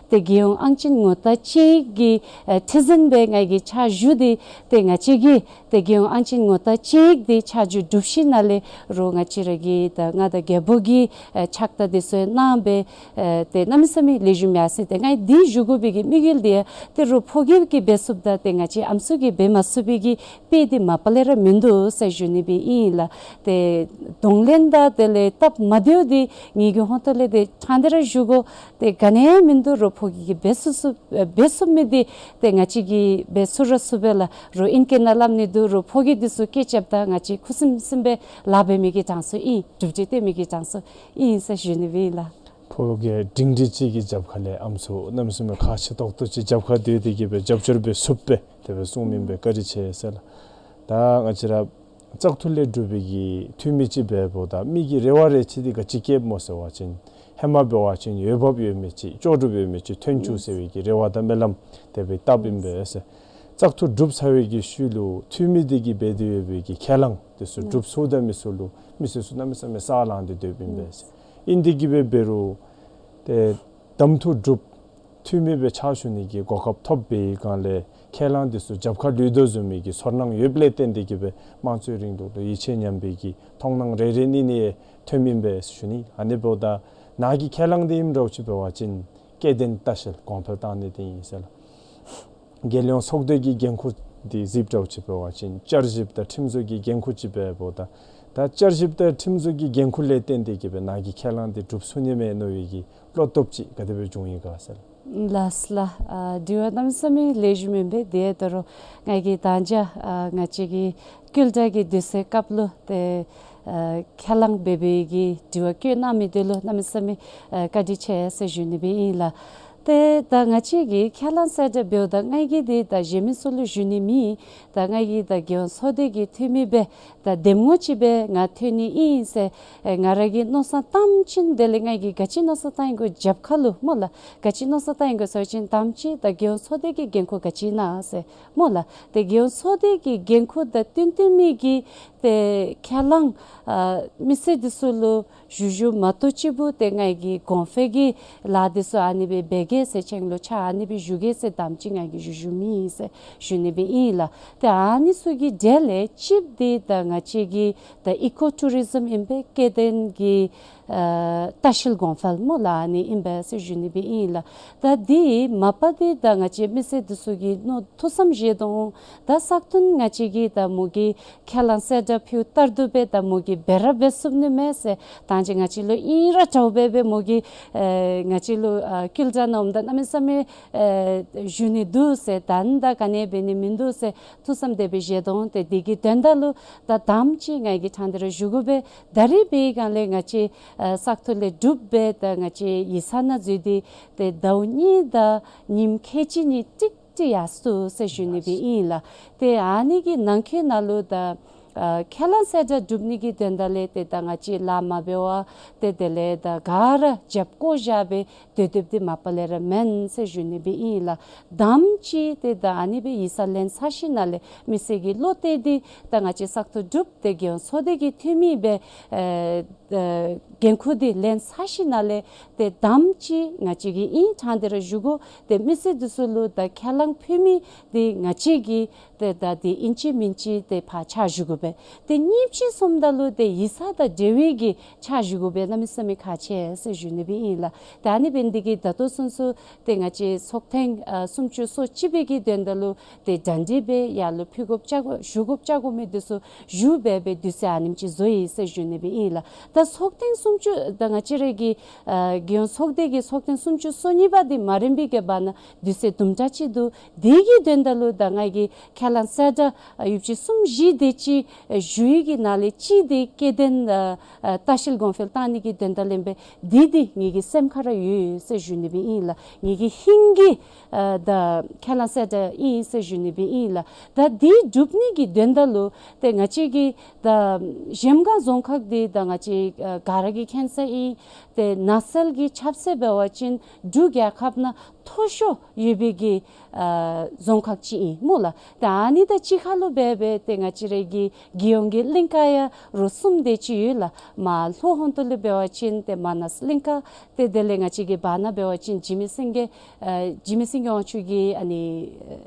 ཏེ་རྒྱལ་ཡོངས་ཨང་ཅན་ངོ་རྟགས་དཔྱད་ཡིག་གི་ཨ་ཁྲི་འཛིན་སྦེ་ང་གིས་ཕྱག་ཞུ་སྟེ་ཏེ་ང་བཅས་ཀྱིས་ཏེ་རྒྱལ་ཡོངས་ཨང་ཅན་ངོ་རྟགས་དཔྱད་ཡིག་འདི་ཕྱག་ཞུ་གྲུབ་ཞིནམ་ལས་རོགས་ང་བཅས་ར་གི་ད་ང་དང་རྒྱལ་པོ་གི་ཨ་ཕྱག་རྟགས་འདི་ཚུ་གནང་སྦེ་ཨ་ཏེ་གནམ་མེད་ས་མེད་ལེགས་ཤོམ་ཡར་སོང་། ཏེ་ང་འདི་ཞུ་དགོ་པའི་གི་དམིགས་ཡུལ་འདི་ཏེ་རོགས་ཕོ་རྒྱས་ཀྱིས་འབད་ཚུགསཔ་ད་ཏེ་ང་བཅས་ཨམ་སྲུ་གིས་འབད་མ་ཚུགས་པའི་གི་དཔེ་འདི་མ་པ་ལས་ར་མིན་འདུག་ཟེར་ཞུ་ནི་སྦེ་ཨིན་ལགས། ཏེ་གདོང་ལེན་དང་དེ་ལས་སྟབས་མ་བདེཝ་འདི་ངེ་གི་ཧོངས་ཏོ་ལས་ཏེ་ཕྲང་སྟེ་ར་ཞུ་དགོ། ཏེ་ག་ནི་ཡང་མིན་འདུག། རོགས་ཕོ་རྒྱས་ཀྱིས་འབད་ཚུགས་ཚུགས་འབད་ཚུགས་མི་འདི་ཏེ་ང་བཅས་ཀྱིས་འབད་ཚུགས་ར་ཚུགས་པས་ལགས། རོགས་ཨིན་སྐད་ནང་སླབ་ནི་འདུག། རོགས་ཕོ་རྒྱས་འདི་ཚུ་སྐད་རྐྱབ་ད་ང་བཅས་ཁུ་སིམ་སིམ་སྦེ་ལཱ་འབད་མི་གི་གྲངས་སུ་ཨིན། གྲུབ་འབྲས་སྟོན་མི་གི་གྲངས་སུ་ཨིན་ཟེར་ཞུ་ནི་སྦེ་ཨིན་ལགས། ཕོ་རྒྱས་འབྲིང་འབྲིང་ཅིག་གི་རྒྱབ་ཁ་ལས་ཨམ་སྲུ་གནམ་མེད་ས་མེད་ཁག་ཆེ་ཏོག་ཏོ་ཅིག་རྒྱབ་ཁར་སྡོད་དེ་གིས་སྦེ་རྒྱབ་སྐྱོར་འབད་ཚུགས་པས། དེ་སྦེ་གསུངམ་ཨིན་པས། བཀའ་དྲིན་ཆེ་ཟེར་ལགས། ད་ང་བཅས་ར་བཙག་འཐུ་ལས་གྲུབ་པའི་གི་འཐུས་མི་ཅིག་འབདཝ་ད་མི་གི་རེ་བ་རེ་ཆེ་འདི་ག་ཅི་བསྐྱེདཔ་སྨོ་ཟེར་བ་ཅིན་ཧེ་མ་འབད་བ་ཅིན་འོས་འབབ་ཡོད་མི་ཅིག་ལྕོགས་གྲུབ་ཡོད་མི་ཅིག་ཐོན་བཅུག་ཟེར་བའི་གི་རེ་བ་དང་སྨོན་ལམ་དེ་སྦེ་བཏབ་ཨིན་པས་ཟེར། བཙག་འཐུ་གྲུབ་ཚར་བའི་གི་ཤུལ་ལུ་འཐུས་མི་འདི་གིས་འབད་དེ་ཡོད་པའི་གི་ཁས་བླངས་འདི་ཚུ་གྲུབ་ཚུགས་དང་མི་ཚུགས་ལུ་མི་སེར་ཚུ་གནམ་མེད་ས་མེད་སེམས་ལང་སྟེ་སྡོདཔ་ཨིན་པས་ཟེར། ཨིན་དེ་གིས་སྦེ་འབད་རུང་ཏེ་གདམ་འཐུ་གྲུབ་འཐུས་མི་སྦེ་ཕྱག་ཞུ་ནི་གི་གོ་སྐབས་ཐོབ་པའི་སྒང་ལས་ཁས་བླངས་འདི་ཚུ་རྒྱབ་ཁར་ལུས་དོ་བཟུམ་མའི་གི་ཚོར་སྣང་ཡོདཔ་ལས་བརྟེན་ཏེ་གིས་སྦེ་དམངས་གཙོའི་རིང་ལུགས་ལུ་ཡིད་ཆེས་ཉམས་པའི་གི་མཐོང་སྣང་རེ་རེ་གཉིས་གཉིས་ཐོནམ་ཨིན་པས་ཞུ་ནི། ཨ་ནི་འབདཝ་ད་ནཱ་གི་ཁས་བླངས་འདི་ཨིནམ་འདྲཝ་ཅིག་འབད་བ་ཅིན་སྐྱེ་ལྡན་ལྟ་བཤལ་གོང་འཕེལ་བཏང་ནི་འདི་ཨིན་ཟེར་ལགས། རྒྱལ་ཡོངས་ཚོགས་སྡེ་གི་འགན་ཁུར་འདི་གཟིགསཔ་འདྲཝ་ཅིག་འབད་བ་ཅིན་བསྐྱར་ཞིབ་དང་ཁྲིམས་བཟོ་གི་འགན་ཁུར་ཅིག་འབདཝ་ད་ད་བསྐྱར་ཞིབ་དང་ཁྲིམས་བཟོ་གི་འགན་ཁུར་ལས་བརྟེན་ཏེ་གིས་སྦེ་ནཱ་གི་ཁས་བླངས་འདི་གྲུབ་ཚུགས་ནི་མས་མནོ་བའི་གི་བློ་སྟོབས་ཅིག་ག་དེ་སྦེ་བྱུང་ཡི་ག་ཟེར། ལགས་ལགས། ཨ་དྲི་བ་གནམ་མེད་ས་མེད་ལེགས་ཤོམ་ཨིན་པས། དེ་ད་རུང་ང་གིས་ད་ཅི་ཨ་ང་བཅས་ཀྱི་བསྐུལ་བསྒྲགས་ཀྱི་དུས་ཚོད་སྐབས་ལུ་ཏེ་ཨ་ཁས་བླངས་འབད་བའི་གི་དྲི་བ་བཀོད་གནང་མི་འདི་ལུ་གནམ་མེད་ས་མེད་ཨ་བཀའ་དྲིན་ཆེ་ཟེར་ཞུ་ནི་སྦེ་ཨིན་ལགས། ཏེ་ད་ང་བཅས་ཀྱིས་ཁས་བླངས་གསལ་བསྒྲགས་འབདཝ་ད་ང་གིས་འདི་ད་གཞན་མི་ཚུ་ལུ་ཞུ་ནི་མེད། ད་ང་གིས་ད་རྒྱལ་ཡོངས་ཚོགས་སྡེ་གི་འཐུས་མི་སྦེ་ད་འདེམས་ངོ་ཅིག་སྦེ་ང་ཐོན་ནི་ཨིན་ཟེར་ཨེ་ང་ར་གིས་མནོ་བསམ་བཏང་ཞིནམ་དེ་ལས་ང་གིས་ག་ཅི་མནོ་བསམ་བཏང་ཡི་གོ་རྒྱབ་ཁ་ལུ་སྨོ་ལགས། ག་ཅི་མནོ་བསམ་བཏང་ཡི་གོ་ཟེར་བ་ཅིན་དང་པ་ཅིག་ད་རྒྱལ་ཡོངས་ཚོགས་སྡེ་གི་འགན་ཁུར་ག་ཅི་ཨིན་ན་ཟེར་སྨོ་ལགས། ཏེ་རྒྱལ་ཡོངས་ཚོགས་སྡེ་གི་འགན་ཁུར་དང་བསྟུན་བསྟུན་མི་གི་ཏེ་ཁས་བླངས་ཨ་མི་སེར་འདི་ཚུ་ལུ་ཞུ་ཞུཝ་མ་གཏོགས་གཅིག་པུ་ཏེ་ང་གིས་གོང་འཕེལ་གྱི་ལཱ་འདི་ཚུ་ཨ་ནི་སྦེ་འབད་གེ་ཟེར་ཆེན་ལུ་ཕྱག་ཨ་ནི་སྦེ་ཞུ་གེ་ཟེར་དང་པ་ཅིག་ང་གིས་ཞུ་ཞུཝ་མེད་ཟེར་ཞུ་ནི་སྦེ་ཨིན་ལགས། ཏེ་ཨ་ནི་ཚུ་གི་གྲས་ལས་གཅིག་འདི་ད་ང་བཅས་ཀྱི་ད་ཨི་ཀོ་ཊུ་རི་ཛིམ་ཨིན་པས། སྐྱེ་ལྡན་གྱི་ཨ་ལྟ་བཤལ་གོང་འཕེལ་སྨོ་ལགས། ཨ་ནི་ཨིན་པས་ཟེར་ཞུ་ནི་སྦེ་ཨིན་ལགས། ད་འདི་མ་པ་འདི་ད་ང་བཅས་མི་སེར་འདི་ཚུ་གིས་མནོ་ཐུགས་བསམ་བཞེས་དོ་འོང་། ད་སག་ཐུན་ང་བཅས་ཀྱིས་ད་མོ་གིས་ཁས་བླངས་གསལ་བསྒྲགས་ཕུལཝ་ལྟར་དུ་སྦེ་ད་མོ་གིས་འབད་ར་འབད་ཚུགས་ནི་མས་ཟེར། ད་ཅི་ང་བཅས་ལུ་ཨིན་ར་འདྲཝ་སྦེ་སྦེ་མོ་གིས་ཨེ་ང་བཅས་ལུ་ཨ་བསྐུལ་བསྒྲགས་གནངམ་ད་གནམ་མེད་ས་མེད་ཨེ་ཞུ་ནི་འདུག་ཟེར། ད་ནི་ད་ག་ནི་འབད་ནི་མིན་འདུག་ཟེར་ཐུགས་བསམ་དེ་སྦེ་བཞེས་དོ་འོང་། ཏེ་འདི་གི་དོན་དག་ལུ་ད་དང་པ་ཅིག་ང་གིས་ཕྲང་སྟེ་ར་ཞུ་དགོ་པས། ད་རིས་འབད་བའི་སྒང་ལས་ང་བཅས་ཨ་སག་ཐུན་ལས་གྲུབ་སྦེ་ད་ང་བཅས་ཡིག་ཚང་ནང་འཛུལ་ཏེ་ཏེ་ཟླཝ་གཉིས་དང་ཉིནམ་ཁལ་གཅིག་གཉིས་ཀྲིག་ཀྲི་ཡར་སོང་ཟེར་ཞུ་ནི་སྦེ་ཨིན་ལགས། ཏེ་ཨ་ནི་གི་ནང་འཁོད་ནང་ལུ་ད་ཨ་ཁས་བླངས་གསལ་བསྒྲགས་གྲུབ་ནི་གི་དོན་དག་ལས་ཏེ་ད་ང་བཅས་ལཱ་མ་འབད་བར་ཏེ་དེ་ལས་ད་ག་ར་རྒྱབ་བཀོ་བཞག་སྦེ་སྡོད་སྡོདཔ་འདི་མ་པ་ལས་ར་མེན་ཟེར་ཞུ་ནི་སྦེ་ཨིན་ལགས། དང་པ་ཅིག་ཏེ་ད་ཨ་ནི་སྦེ་ཡིག་ཚང་ལེན་ཚར་ཞིནམ་ལས་མི་སེར་གྱི་བློ་གཏད་དེ་ད་ང་བཅས་སག་ཐུན་གྲུབ་སྟེ་རྒྱལ་ཡོངས་ཚོགས་སྡེ་གི་འཐུས་མི་སྦེ་ཨེ་ཨེ་འགན་ཁུར་འདི་ལེན་ཚར་ཞིནམ་ལས་ཏེ་དང་པ་ཅིག་ང་བཅས་ཀྱིས་ཨིན་ཕྲང་སྟེ་ར་ཞུ་དགོ། ཏེ་མི་སེར་འདི་ཚུ་ལུ་ད་ཁས་བླངས་ཕུལ་མི་འདི་ང་བཅས་ཀྱིས་ཏེ་ད་འདི་ཨིན་ཅི་མིན་ཅི་ཏེ་ཕར་ཕྱག་ཞུ་དགོ་པས། ཏེ་གཉིས་པ་ཅིག་སོངམ་ད་ལུ་ཏེ་ཡིག་ཚང་དང་འབྲེལ་བའི་གི་ཕྱག་ཞུ་དགོ་པས། གནམ་མེད་ས་མེད་ཁག་ཆེ་ཟེར་ཞུ་ནི་སྦེ་ཨིན་ལགས། ཏེ་ཨ་ནི་འབད་ནི་འདི་གིས་ད་ལྟོ་ཚུན་ཚོད་ཏེ་ང་བཅས་ཚོགས་ཐེངས་ཨ་སུམ་ཅུ་སོ་གཅིག་པའི་གི་དོན་དག་ལུ་ཏེ་གྲ་སྒྲིག་འབད་ཡར་ལུ་ཕུལ་དགོཔ་བཅར་དགོ་ཞུ་དགོཔ་བཅར་དགོ་མི་འདི་ཚུ་ཞུ་སྦེ་སྦེ་དུས་ཚོད་ཨ་ནེམ་ཅིག་བཟོ་ཡི་ཟེར་ཞུ་ནི་སྦེ་ཨིན་ལགས། ད་ཚོགས་ཐེངས་ སུམ་ཅུ་ད་ང་བཅས་རའི་གི་ཨ་རྒྱལ་ཡོངས་ཚོགས་སྡེ་གི་ཚོགས་ཐེངས་སུམ་ཅུ་སོ་གཉིས་པ་འདི་མ་རནམ་པའི་གི་བར་ན་དུས་ཚོད་དུམ་གྲ་ཅིག་འདུག། དེ་གི་དོན་དག་ལུ་ད་ང་གིས་ཁས་བླངས་གསལ་བསྒྲགས་ཨ་ཡོདཔ་ཅིག་གསུམ་བཞི་དེ་ཅིག་ཨ་ཞུ་ཡི་གི་ནང་ལས་གཅིག་དེ་སྐྱེ་ལྡན་ཨ་ཨ་ལྟ་བཤལ་གོང་འཕེལ་བཏང་ནི་གི་དོན་དག་ལས་འབད་དེ་དེ་ངེ་གི་སེམས་ཁར་ཡོད་ཟེར་ཞུ་ནི་སྦེ་ཨིན་ལགས། ངེ་གི་ཧིང་གི་ཨ་ད་ཁས་བླངས་གསལ་བསྒྲགས་ཨིན་ཟེར་ཞུ་ནི་སྦེ་ཨིན་ལགས། ད་དེ་སྒྲུབ་ནི་གི་དོན་དག་ལུ་ཏེ་ང་བཅས་ཀྱི་ད་གཞལམ་སྒང་རྫོང་ཁག་འདི་ད་ང་བཅས་ཨ་ག་ར་གིས་མཁྱེན་གསལ་ཨིན། ཏེ་ནགས་ཚལ་གྱི་ཁྱབ་ཚད་འབད་བ་ཅིན་འབྲུག་རྒྱལ་ཁབ་ནང་མཐོ་ཤོས་ཡོད་པའི་གི་ཨ་རྫོང་ཁག་ཅིག་ཨིན་སྨོ་ལགས། ཏེ་ཨ་ནི་དང་གཅིག་ཁར་ལུ་འབད་འབད་ཏེ་ང་བཅས་རའི་གི་རྒྱལ་ཡོངས་ཀྱི་གླིང་ཀ་ཡང་རོ་གསུམ་དེ་ཅིག་ཡོད་ལགས། མར་ལྷོ་ཧོང་ཏོ་ལུ་འབད་བ་ཅིན་ཏེ་མ་ནཱས་གླིང་ཀ། ཏེ་དེ་ལས་ང་བཅས་ཀྱི་བར་ན་འབད་བ་ཅིན་འཇིགས་མེད་སེང་གེ་ཨ་འཇིགས་མེད་སེང་གེ་དབང་ཕྱུག་གི་ཨ་ནི་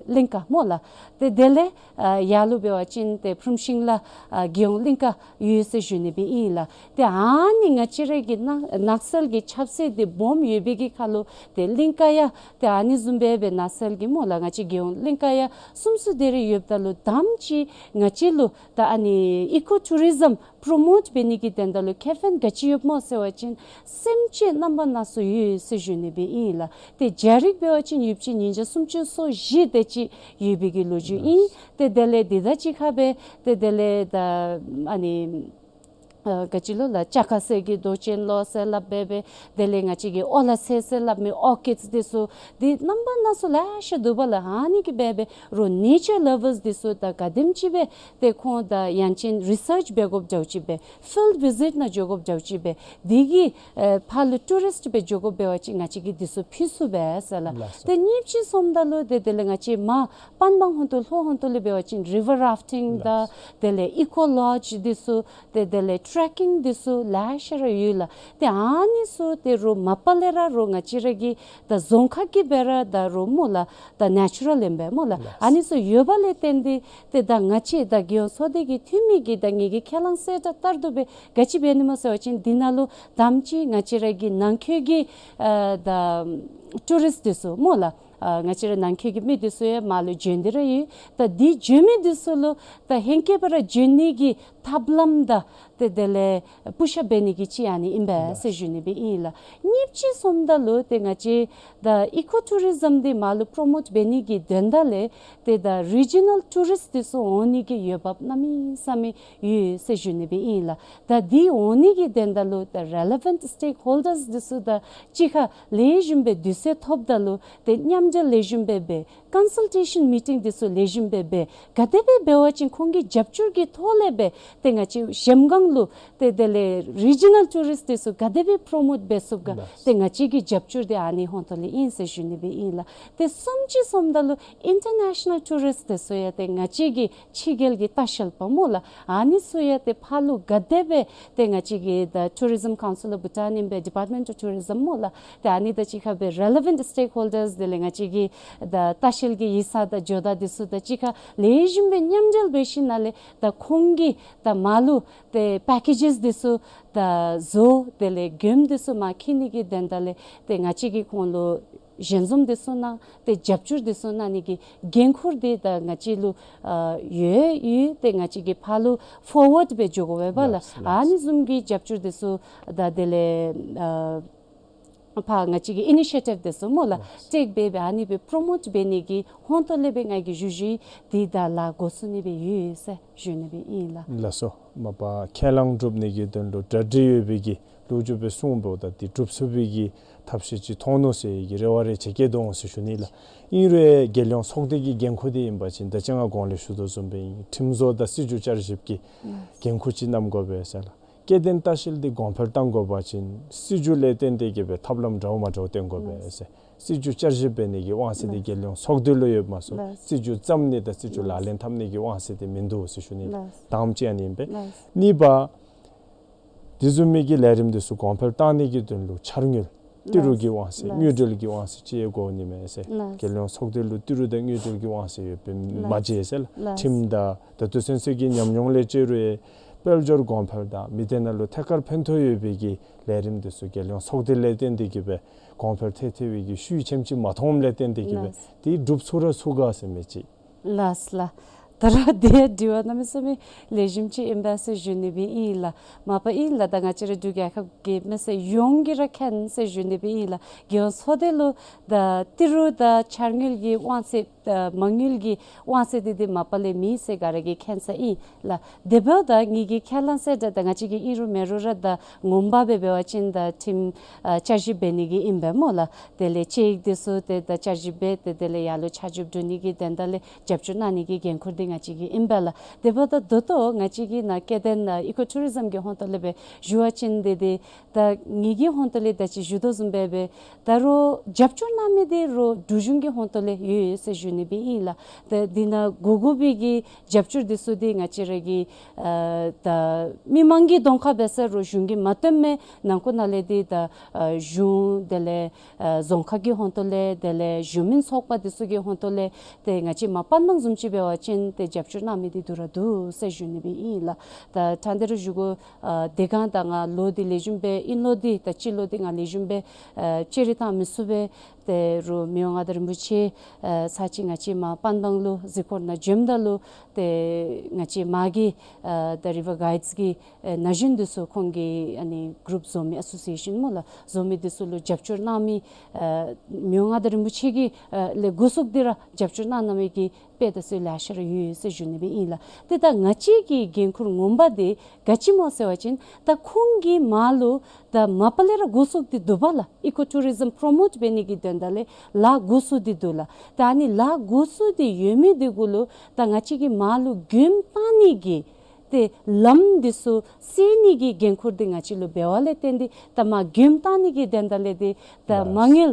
གླིང་ཀ་སྨོ་ལགས། ཏེ་དེ་ལས་ཨ་ཡར་ལུ་འབད་བ་ཅིན་ཏེ་འབྲུག་ཤིང་ལ་ཨ་རྒྱལ་ཡོངས་གླིང་ཀ་ཡོད་ཟེར་ཞུ་ནི་སྦེ་ཨིན་ལགས། ཏེ་ཨ་ནི་ང་བཅས་རའི་གི་ནགས་ནགས་ཚལ་གྱི་ཁྱབ་ཚད་འདི་སྦོམ་ཡོད་པའི་གི་ཁར་ལུ་ཏེ་གླིང་ཀ་ཡང་ཏེ་ཨ་ནི་བཟུམ་སྦེ་འབད་ནགས་ཚལ་གྱི་སྨོ་ལགས་ང་བཅས་རྒྱལ་ཡོངས་གླིང་ཀ་ཡང་གསུམ་གསུམ་དེ་རེ་ཡོདཔ་ད་ལུ་དམ་ཅིག་ང་བཅས་ལུ་ད་ཨ་ནི་ཨི་ཀོ་ཊུ་རི་ཛམ་པྲོ་མོཊ་འབད་ནི་གི་དོན་དག་ལུ་ཁེ་ཕན་ག་ཅི་ཡོདཔ་སྨོ་ཟེར་བ་ཅིན་སེམས་ཅན་རྣམ་པ་སྣ་ཚོགས་ཡོད་ཟེར་ཞུ་ནི་སྦེ་ཨིན་ལགས། ཏེ་རྒྱ་རིགས་འབད་བ་ཅིན་ཡོདཔ་ཅིག་ཉིས་བརྒྱ་སུམ་ཅུ་སོ་བཞི་དེ་ཅིག་ཡོད་པའི་གི་ལོ་རྒྱུས་ཨིན། ཏེ་དེ་ལས་དེ་དང་གཅིག་ཁར་སྦེ་ཏེ་དེ་ལས་ད་ཨ་ནི་ཨ་ག་ཅི་ལོ་ལགས་ལྕགས་ཁ་སེར་གྱི་རྡོ་ཅན་ལོ་ཟེར་སླབ་འབད་འབད་དེ་ལས་ང་བཅས་ཀྱི་ཨོ་ལ་ཚེ་ཟེར་སླབ་མི་ཨོར་ཀིཌས་འདི་ཚུ་འདི་རྣམ་པ་སྣ་ཚོགས་ལེ་ཤ་འདུག་པ་ལགས། ཨ་ནི་གིས་འབད་འབད་རོགས་ནེ་ཅར་ལ་ཝརས་འདི་ཚུ་ད་ག་དེམ་ཅིག་སྦེ་ཏེ་ཁོང་ད་ཡང་ཅིན་རི་སརཆ་འབད་དགོཔ་འདྲཝ་ཅིག་སྦེ་ཕིལཌ་བི་ཟིཊ་ནང་འགྱོ་དགོཔ་འདྲཝ་ཅིག་སྦེ་དེ་གི་ཨེ་ཕར་ལུ་ཊུ་རིསཊ་སྦེ་འགྱོ་དགོཔ་འབད་བ་ཅིན་ང་བཅས་ཀྱིས་འདི་ཚུ་ཕུལ་ཚུགས་པས་ཟེར་ལགས། ལགས་སོ། ཏེ་གཉིས་ཅིག་སོངམ་ད་ལུ་ཏེ་དེ་ལས་ང་བཅས་མར་པན་བང་ཧོང་ཏོ་ལྷོ་ཧོང་ཏོ་ལུ་འབད་བ་ཅིན་རི་ཝར་རཱཕ་ཊིང་དང་ལགས། དེ་ལས་ཨི་ཀོ་ལོཇ་འདི་ཚུ་ཏེ་དེ་ལས་ཊེ་རེ་ཀིང་འདི་ཚུ་ལེ་ཤ་ར་ཡོད་ལགས། ཏེ་ཨ་ནི་ཚུ་ཏེ་རོགས་མ་པ་ལས་ར་རོགས་ང་བཅས་ར་གི་ད་རྫོང་ཁག་གི་སྦེ་ར་ད་རོགས་སྨོ་ལགས་ད་ནེ་ཅུ་རཱལ་ཨིན་པས་སྨོ་ལགས། ལགས། ཨ་ནི་ཚུ་ཡོད་པ་ལས་བརྟེན་ཏེ་ཏེ་ད་ང་བཅས་ད་རྒྱལ་ཡོངས་ཚོགས་སྡེ་གི་འཐུས་མི་གིས་ད་ངེ་གི་ཁས་བླངས་གསལ་བསྒྲགས་ལྟར་དུ་སྦེ་ག་ཅི་འབད་ནི་སྨོ་ཟེར་བ་ཅིན་འདི་ནང་ལུ་དམ་ཅིག་ང་བཅས་ར་གི་ནང་འཁོད་ཀྱི་ཨ་ད་ཊུ་རིསཊ་འདི་ཚུ་སྨོ་ལགས། ཨ་ང་བཅས་ར་ནང་འཁོད་ཀྱི་མི་འདི་ཚུ་ཡང་མར་ལུ་འབྱོན་ཏེ་ར་ཡོད། ད་འདི་འབྱོན་མི་འདི་ཚུ་ལུ་ད་ཧེང་སྐལ་སྦེ་ར་འབྱོན་ནི་གི་ཐབས་ལམ་དང་ཏེ་དེ་ལས་པུ་ཤ་འབད་ནི་གི་ཅིག་ཨ་ནི་ཨིན་པས་ཟེར་ཞུ་ནི་སྦེ་ཨིན་ལགས། གཉིས་ཅིག་སོངམ་ད་ལུ་ཏེ་ང་བཅས་ད་ཨི་ཀོ་ཊུ་རི་ཛམ་འདི་མར་ལུ་པྲོ་མོཊ་འབད་ནི་གི་དོན་དག་ལས་ཏེ་ད་རི་ཇི་ནཱལ་ཊུ་རིསཊ་འདི་ཚུ་འོང་ནི་གི་འོས་འབབ་གནམ་མེད་ས་མེད་ཡོད་ཟེར་ཞུ་ནི་སྦེ་ཨིན་ལགས། ད་འདི་འོང་ནི་གི་དོན་དག་ལུ་ད་རེ་ལེ་ཝེནཊ་སི་ཊེཀ་ཧོལ་ཌརས་འདི་ཚུ་དང་གཅིག་ཁར་ལེགས་ཤོམ་སྦེ་དུས་ཚོད་ཐོབ་ད་ལུ་ཏེ་མཉམ་འབྲེལ་ལེགས་ཤོམ་སྦེ་འབད། ཀོན་སཱལ་ཊེ་ཤཱན་མི་ཊིང་འདི་ཚུ་ལེགས་ཤོམ་སྦེ་འབད། ག་དེ་སྦེ་འབད་བ་ཅིན་ཁོང་གི་རྒྱབ་སྐྱོར་གྱི་ཐོག་ལས་སྦེ་ཏེ་ང་བཅས་གཞལམ་སྒང་ལུ་ཏེ་དེ་ལས་རི་ཇི་ནཱལ་ཊུ་རིསཊ་འདི་ཚུ་ག་དེ་སྦེ་པྲོ་མོཊ་འབད་ཚུགས་ག། ལགས། ཏེ་ང་བཅས་ཀྱི་རྒྱབ་སྐྱོར་འདི་ཨ་ནི་ཧོང་ཏོ་ལས་ཨིན་ཟེར་ཞུ་ནི་སྦེ་ཨིན་ལགས། ཏེ་གསུམ་ཅིག་སོངམ་ད་ལུ་ཨིན་ཊར་ནེ་ཤ་ནཱལ་ཊུ་རིསཊ་འདི་ཚུ་ཡང་ཏེ་ང་བཅས་ཀྱི་ཕྱི་རྒྱལ་གྱི་ལྟ་བཤལ་པ་སྨོ་ལགས། ཨ་ནི་ཚུ་ཡང་ཏེ་ཕར་ལུ་ག་དེ་སྦེ་ཏེ་ང་བཅས་ཀྱི་ད་ཊུ་རི་ཛམ་ཀའུན་སིལ་ཨོཕ་བྷུ་ཊཱན་ཨིན་པས། ཌི་པཱརཊ་མེནཊ་ཨོཕ་ཊུ་རི་ཛམ་སྨོ་ལགས། ཏེ་ཨ་ནི་དང་གཅིག་ཁར་སྦེ་རེ་ལེ་ཝེནཊ་སི་ཊེཀ་ཧོལ་ཌརས་དེ་ལས་ང་བཅས་ཀྱི་ད་ལྟ་བཤལ་གྱི་ཡིག་ཚང་དང་ཇོ་བདག་འདི་ཚུ་དང་གཅིག་ཁར་ལེགས་ཤོམ་སྦེ་མཉམ་འབྲེལ་འབད་ཞིནམ་ལས་ད་ཁོང་གིས་ད་མར་ལུ་ཏེ་པེ་ཀེ་ཇེས་འདི་ཚུ་ད་བཟོ། དེ་ལས་མགྱོནམ་འདི་ཚུ་མར་འཁྱིད་ནི་གི་དོན་དག་ལས་ཏེ་ང་བཅས་ཀྱིས་ཁོང་ལུ་ཞལ་འཛོམས་འདི་ཚུ་གནང་སྟེ་རྒྱབ་སྐྱོར་འདི་ཚུ་གནང་ནི་གི་འགན་ཁུར་འདི་ད་ང་བཅས་ལུ་ཨ་ཡོད་ཡོད། ཏེ་ང་བཅས་ཀྱིས་ཕར་ལུ་ཕོར་ཝརཌ་འབད་འགྱོ་དགོ་པས་ལགས། ལགས། ཨ་ནི་བཟུམ་གྱི་རྒྱབ་སྐྱོར་འདི་ཚུ་ད་དེ་ལས་ཨ་ཕར་ང་བཅས་ཀྱི་ཨི་ནི་ཤི་ཡེ་ཊིབ་འདི་ཚུ་སྨོ་ལགས། ལགས། ཊེཀ་འབད་འབད་ཨ་ནི་སྦེ་པྲོ་མོཊ་འབད་ནི་གི་ཧོང་ཏོ་ལས་སྦེ་ང་གིས་ཞུ་ཞུཝ་འདི་ད་ལཱ་འགོ་བཙུགས་ནི་སྦེ་ཡོད་ཟེར་ཞུ་ནི་སྦེ་ཨིན་ལགས། ལགས་སོ། མ་པ་ཁས་བླངས་སྒྲུབ་ནི་གི་དོན་ལུ་གྲ་སྒྲིག་ཡོད་པའི་གི་ལོ་རྒྱུས་སྦེ་གསུངས་འབདཝ་ད་འདི་འགྲུབ་ཚུགས་པའི་གི་ཐབས་ཤེས་ཅིག་མཐོང་ནུག་ཟེར་གི་རེ་བ་རེ་ཆེ་བསྐྱེད་དོ་འོང་ཟེར་ཞུ་ནི་ལགས། ཨིན་རུང་རྒྱལ་ཡོངས་ཚོགས་སྡེ་གི་འགན་ཁུར་འདི་ཨིན་པ་ཅིན་ད་ཅི་ང་གོང་ལས་ཞུ་དོ་བཟུམ་སྦེ་ཨིན། ཁྲིམས་བཟོ་དང་སྲིད་བྱུས་བསྐྱར་ཞིབ་ཀྱི་འགན་ཁུར་ཅིག་བསྣམ་དགོ་པས་ཟེར་ལགས། སྐྱེ་ལྡན་ལྟ་བཤལ་འདི་གོང་འཕེལ་གཏང་དགོ་པ་ཅིན་སྲིད་བྱུས་ལས་བརྟེན་ཏེ་གི་སྦེ་ཐབས་ལམ་འདྲཝ་མ་འདྲཝ་བཏོན་དགོ་པས་ཟེར། སྲིད་བྱུས་བསྐྱར་ཞིབ་འབད་ནི་གི་དབང་ཚད་འདི་རྒྱལ་ཡོངས་ཚོགས་སྡེ་ལུ་ཡོདཔ་མ་ཚད་སྲིད་བྱུས་བརྩམ་ནི་དང་སྲིད་བྱུས་ལག་ལེན་འཐབ་ནི་གི་དབང་ཚད་འདི་མིན་འདུག་ཟེར་ཞུ་ནི། དང་པ་ཅིག་ཨ་ནི་ཨིན་པས། གཉིས་པ་དེ་བཟུམ་མའི་གི་ལས་རིམ་འདི་ཚུ་གོང་འཕེལ་གཏང་ནི་གི་དོན་ལུ་འཆར་དངུལ་ཏི་རུ་གི་དབང་ཚད་དངུལ་འབྲེལ་གྱི་དབང་ཚད་ཅིག་དགོ་ནི་མས་ཟེར། རྒྱལ་ཡོངས་ཚོགས་སྡེ་ལུ་ཏི་རུ་དང་དངུལ་འབྲེལ་གྱི་དབང་ཚད་ཡོད་པའི་མ་བརྗེད་ཟེར་ལགས། ཁྲིམས་དང་ད་ལྟོ་ཚུན་ཚོད་ཀྱི་ཉམས་མྱོང་ལས་བརྟེན་རུང་དཔལ་འབྱོར་གོང་འཕེལ་དང་མི་སྡེ་ནང་ལུ་ཐད་ཀར་ཕན་ཐོགས་ཡོད་པའི་གི་ལས་རིམ་འདི་ཚུ་རྒྱལ་ཡོངས་ཚོགས་སྡེ་ལས་བརྟེན་ཏེ་གི་སྦེ་གོང་འཕེལ་ཐལ་ཐལ་བའི་གི་ཤུལ་ཆེམ་ཅིག་མ་མཐོངམ་ལས་བརྟེན་ཏེ་གི་སྦེ་དེ་འགྲུབ་ཚུགས་ར་ཚུགས་ག་ཟེར་མི་ཅིག། ལགས་ལགས། ད་རུང་དེ་དྲི་བ་གནམ་མེད་ས་མེད་ལེགས་ཤོམ་ཅིག་ཨིན་པས་ཟེར་ཞུ་ནི་སྦེ་ཨིན་ལགས། མ་པ་ཨིན་ལགས། ད་ང་བཅས་རའི་འབྲུག་རྒྱལ་ཁབ་ཀྱི་མི་སེར་ཡོངས་ཀྱིས་ར་མཁྱེན་ཟེར་ཞུ་ནི་སྦེ་ཨིན་ལགས། རྒྱལ་ཡོངས་ཚོགས་སྡེ་ལུ་ད་ཏི་རུ་དང་འཆར་དངུལ་གྱི་དབང་ཚད་ད་མ་དངུལ་གྱི་དབང་ཚད་འདི་འདི་མ་པ་ལས་མེད་ཟེར་ག་ར་གིས་མཁྱེན་ས་ཨིན་ལགས། དེ་འབདཝ་ད་ངེ་གི་ཁས་བླངས་ཟེར་ད་ད་ང་བཅས་ཀྱིས་ཨིན་རུང་མེན་རུང་ར་ད་ངོ་མ་སྦེ་འབད་བ་ཅིན་ད་ཁྲིམས་ཨ་བསྐྱར་ཞིབ་འབད་ནི་གི་ཨིན་པས་སྨོ་ལགས། དེ་ལས་དཔྱད་ཡིག་འདི་ཚུ་ཏེ་ད་བསྐྱར་ཞིབ་འབད་དེ་དེ་ལས་ཡར་ལུ་ཆ་འཇོག་འབྲུ་ནི་གི་དོན་དག་ལས་རྒྱབ་སྐྱོར་གནང་ནི་གི་འགན་ཁུར་འདི་ང་བཅས་ཀྱི་ཨིན་པས་ལགས། དེ་འབདཝ་ད་ད་ལྟོ་ང་བཅས་ཀྱི་ནཱ་སྐྱེ་ལྡན་ཨ་ཨི་ཀོ་ཊུ་རི་ཛམ་གྱི་ཧོང་ཏོ་ལས་སྦེ་ཞུ་བ་ཅིན་འདི་འདི་ད་ངེ་གི་ཧོང་ཏོ་ལས་ད་ཅི་ཞུ་དོ་བཟུམ་སྦེ་སྦེ་ད་རུང་རྒྱབ་སྐྱོར་གནང་མི་འདི་རུང་འབྲུག་གཞུང་གི་ཧོང་ཏོ་ལས་ཡོད་ཡོད་ཟེར་ཞུ་ནི་སྦེ་ཨིན་ལགས། ད་འདི་ནང་དགོ་དགོ་པའི་གི་རྒྱབ་སྐྱོར་འདི་ཚུ་འདི་ང་བཅས་ར་གི་ཨ་ད་མི་མང་གི་གདོང་ཁར་འབད་ས་རུང་གཞུང་གིས་མ་སྟོན་མི་ནང་ཁོ་ན་ལས་འདི་ད་ཨ་གཞུང་དེ་ལས་ཨ་རྫོང་ཁག་གི་ཧོང་ཏོ་ལས་དེ་ལས་གཞུང་མིན་ཚོགས་པ་འདི་ཚུ་གི་ཧོང་ཏོ་ལས་ཏེ་ང་བཅས་མར་པན་བང་བཟུམ་ཅིག་འབད་བ་ཅིན་ཏེ་རྒྱབ་སྐྱོར་གནང་མི་འདི་འདུག་ར་འདུག་ཟེར་ཞུ་ནི་སྦེ་ཨིན་ལགས། ད་ད་འདི་རུང་ཞུ་དགོ། ཨ་དེ་སྒང་ད་ང་ལོ་འདི་ལེགས་ཤོམ་སྦེ་ཨིན་ལོ་འདི་ད་སྤྱི་ལོ་འདི་ང་ལེགས་ཤོམ་སྦེ་ཨ་ཅི་རིགས་བཏང་མི་ཚུགས་པས། དེ་རུང་མི་དབང་མངའ་བདག་རིན་པོ་ཆེ་ཨ་ཚར་གཅིག་ང་བཅས་མར་པན་བང་ལུ་གཟིགས་སྐོར་ནང་བྱོནམ་ད་ལུ་ཏེ་ང་བཅས་མ་གི་ཨ་ད་རི་བར་གའིཌསི་གི་ཨ་ན་གཞོན་འདི་ཚུ་ཁོང་གི་ཨ་ནི་གུ་རུབ་བཟོ་མི་ཨ་སོ་སི་ཨེ་ཤཱན་སྨོ་ལགས། བཟོ་མི་འདི་ཚུ་ལུ་རྒྱབ་སྐྱོར་གནང་མི་ཨ་མི་དབང་མངའ་བདག་རིན་པོ་ཆེ་གི་ཨ་ལས་འགོ་བཙུགས་ཏེ་ར་རྒྱབ་སྐྱོར་གནང་གནང་མི་གི་དཔེ་འདི་ཚུ་ལེ་ཤ་ར་ཡོད་ཡོད་ཟེར་ཞུ་ནི་སྦེ་ཨིན་ལགས། ཏེ་ད་ང་བཅས་ཀྱི་འགན་ཁུར་ངོ་མ་འདི་ག་ཅི་སྨོ་ཟེར་བ་ཅིན་ད་ཁོང་གིས་མར་ལུ་ད་མ་པ་ལས་ར་འགོ་བཙུགས་ཏེ་འདུག་པ་ལགས། ཨི་ཀོ་ཊུ་རི་ཛམ་པྲོ་མོཊ་འབད་ནི་གི་དོན་དག་ལས་ལཱ་འགོ་བཙུགས་ཏེ་འདུག་ལགས། ད་ཨ་ནི་ལཱ་འགོ་བཙུགས་ཏེ་ཡོད་མི་འདི་གུ་ལུ་ད་ང་བཅས་ཀྱིས་མར་ལུ་མགྱོནམ་བཏང་ནི་གི་ཏེ་ལམ་འདི་ཚུ་སེལ་ནི་གི་འགན་ཁུར་འདི་ང་བཅས་ལུ་འབད་བ་ལས་བརྟེན་ཏེ་ད་མར་མགྱོནམ་བཏང་ནི་གི་དོན་དག་ལས་འདི་ད་མ་དངུལ་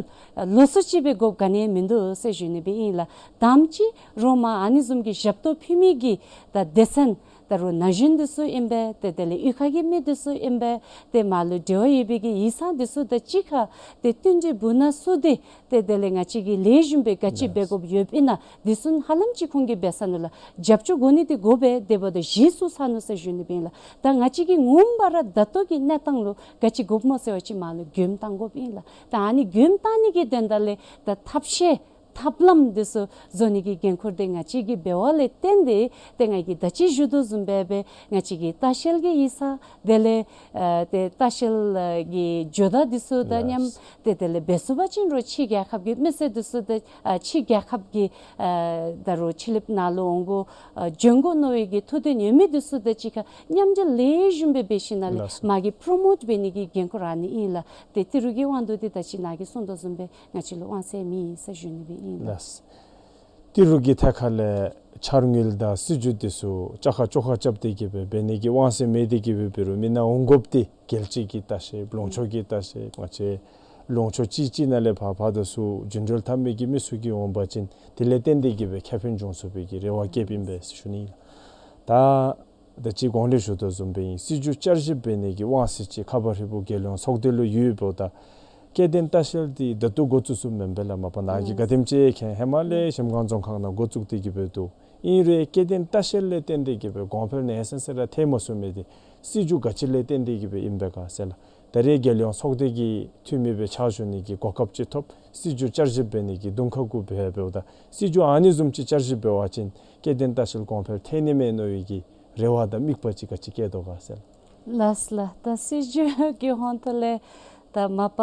ལོགས་སུ་ཅིག་སྦེ་དགོཔ་ག་ནི་ཡང་མིན་འདུག་ཟེར་ཞུ་ནི་སྦེ་ཨིན་ལགས། དང་པ་ཅིག་རོགས་མར་ཨ་ནི་བཟུམ་གྱི་ཞབས་ཏོག་ཕུལ་མི་གི་ད་སྡེ་ཚན་ད་རུང་ན་གཞོན་འདི་ཚུ་ཨིན་པས། ཏེ་དེ་ལས་གཡུས་ཁ་གི་མི་འདི་ཚུ་ཨིན་པས། ཏེ་མར་ལུ་འབྲེལ་བ་ཡོད་པའི་གི་ཡིག་ཚང་འདི་ཚུ་དང་གཅིག་ཁར་ཏེ་བསྟུན་གྲོས་འབུལ་ནང་ཚུད་དེ་ཏེ་དེ་ལས་ང་བཅས་ཀྱིས་ལེགས་ཤོམ་སྦེ་ག་ཅི་འབད་དགོཔ་ཡོདཔ་ཨིན་ན་འདི་ཚུ་ཧ་ལམ་ཅིག་ཁོང་གིས་འབད་ཚར་ནུག་ལགས། རྒྱབ་སྐྱོར་དགོ་ནི་འདི་དགོ་པས། དེ་འབདཝ་ད་གཞི་བཙུགས་ཚར་ནུག་ཟེར་ཞུ་ནི་སྦེ་ཨིན་ལགས། ད་ང་བཅས་ཀྱིས་ངོ་མ་ར་ད་ལྟོ་གི་གནས་སྟངས་ལུ་ག་ཅི་དགོཔ་སྨོ་ཟེར་བ་ཅིན་མར་ལུ་མགྱོནམ་བཏང་དགོཔ་ཨིན་ལགས། ད་ཨ་ནི་མགྱོནམ་བཏང་ནི་གི་དོན་དག་ལས་ད་ཐབས་ཤེས་ཐབས་ལམ་འདི་ཚུ་བཟོ་ནི་གི་འགན་ཁུར་འདི་ང་བཅས་ཀྱིས་འབད་བ་ལས་བརྟེན་ཏེ་ཏེ་ང་གིས་ད་ཅི་ཞུ་དོ་བཟུམ་སྦེ་སྦེ་ང་བཅས་ཀྱི་ལྟ་བཤལ་གྱི་ཡིག་ཚང་དེ་ལས་ཨ་ཏེ་ལྟ་བཤལ་གྱི་ཇོ་བདག་འདི་ཚུ་དང་མཉམ་ཏེ་དེ་ལས་འབད་ཚུགས་པ་ཅིན་རོགས་ཕྱི་རྒྱལ་ཁབ་ཀྱི་མི་སེར་འདི་ཚུ་དང་ཨ་ཕྱི་རྒྱལ་ཁབ་ཀྱི་ཨ་ད་རུང་ཕྱི་གླིངཔ་ནང་ལུ་འོང་དགོ་ཨ་བྱོན་དགོ་མནོ་བའི་གི་ཐུགས་འདུན་ཡོད་མི་འདི་ཚུ་དང་གཅིག་ཁར་མཉམ་འབྲེལ་ལེགས་ཤོམ་སྦེ་འབད་ཞིནམ་ལས་མ་གི་པྲོ་མོཊ་འབད་ནི་གི་འགན་ཁུར་ར་ནི་ཨིན་ལགས། ཏེ་ཏི་རུ་གི་དབང་དུ་འདི་ད་ཅི་ནཱ་གིས་གསུངས་དོ་བཟུམ་སྦེ་ང་བཅས་ལུ་དབང་ཚད་མེད་ཟེར་ཞུ་ནི་སྦེ་ཨིན་ལགས། ཏི་རུ་གི་ཐད་ཁ་ལས་འཆར་དངུལ་དང་སྲིད་ཇུས་འདི་ཚུ་བཅའ་ཁ་བཅོ་ཁ་རྐྱབ་སྟེ་གི་སྦེ་འབད་ནི་གི་དབང་ཚད་མེད་དེ་གི་སྦེ་འབད་རུང་མི་ནང་འོང་དགོཔ་འདི་རྒྱལ་སྤྱི་གི་ལྟ་བཤལ་ལུང་ཕྱོགས་ཀྱི་ལྟ་བཤལ་ང་བཅས་ལུང་ཕྱོགས་གཅིག་གཅིག་ནང་ལས་ཕར་ཕར་འདི་ཚུ་རྒྱུན་འགྲུལ་འཐབ་མི་གི་མི་ཚུ་གིས་འོང་པ་ཅིན་དེ་ལས་བརྟེན་ཏེ་གི་སྦེ་ཁེ་ཕན་འབྱུང་ཚུགས་པའི་གི་རེ་བ་བསྐྱེདཔ་ཨིན་པས་ཟེར་ཞུ་ནི་ཨིན་ལགས། ད་ད་ཅི་གོང་ལས་ཞུ་དོ་བཟུམ་སྦེ་ཨིན། སྲིད་ཇུས་བསྐྱར་ཞིབ་འབད་ནི་གི་དབང་ཚད་ཅིག་ཁ་བ་ཧྲིལ་པོ་རྒྱལ་ཡོངས་ཚོགས་སྡེ་ལུ་ཡོདཔ་ད་སྐྱེ་ལྡན་ལྟ་བཤལ་འདི་ད་ལྟོ་འགོ་བཙུགས་ཚུགསཔ་མེན་པས་ལགས། མ་པ་ནཱ་གིས་ག་དེམ་ཅིག་མཁྱེན་ཧེ་མ་ལས་གཞལམ་སྒང་རྫོང་ཁག་ནང་འགོ་བཙུགས་ཏེ་གི་སྦེ་འདུག། ཨིན་རུང་སྐྱེ་ལྡན་ལྟ་བཤལ་ལས་བརྟེན་ཏེ་གི་སྦེ་གོང་འཕེལ་ནེ་སན་སི་ར་ཐལ་མ་སོང་མི་འདི་སྲིད་ཇུས་ག་ཅི་ལས་བརྟེན་ཏེ་གི་སྦེ་ཨིན་པས་ག་ཟེར་ལགས། ད་རེས་རྒྱལ་ཡོངས་ཚོགས་སྡེ་གི་འཐུས་མི་སྦེ་ཕྱག་ཞུ་ནི་གི་གོ་སྐབས་ཅིག་ཐོབ། སྲིད་ཇུས་བསྐྱར་ཞིབ་འབད་ནི་གི་དུང་ཁ་གུ་འབད་འབདཝ་ད་སྲིད་ཇུས་ཨ་ནི་བཟུམ་ཅིག་བསྐྱར་ཞིབ་འབད་བ་ཅིན་སྐྱེ་ལྡན་ལྟ་བཤལ་གོང་འཕེལ་ཐལ་ནི་མས་མནོ་བའི་གི་རེ་བ་དང་དམིགས་པ་ཅིག་ག་ཅི་བསྐྱེད་དོ་ག་ཟེར་ལགས། ལགས་ལགས། ད་སྲིད་ཇུས་ཀྱི་ཧོང་ཏོ་ལས་ད་མ་པ་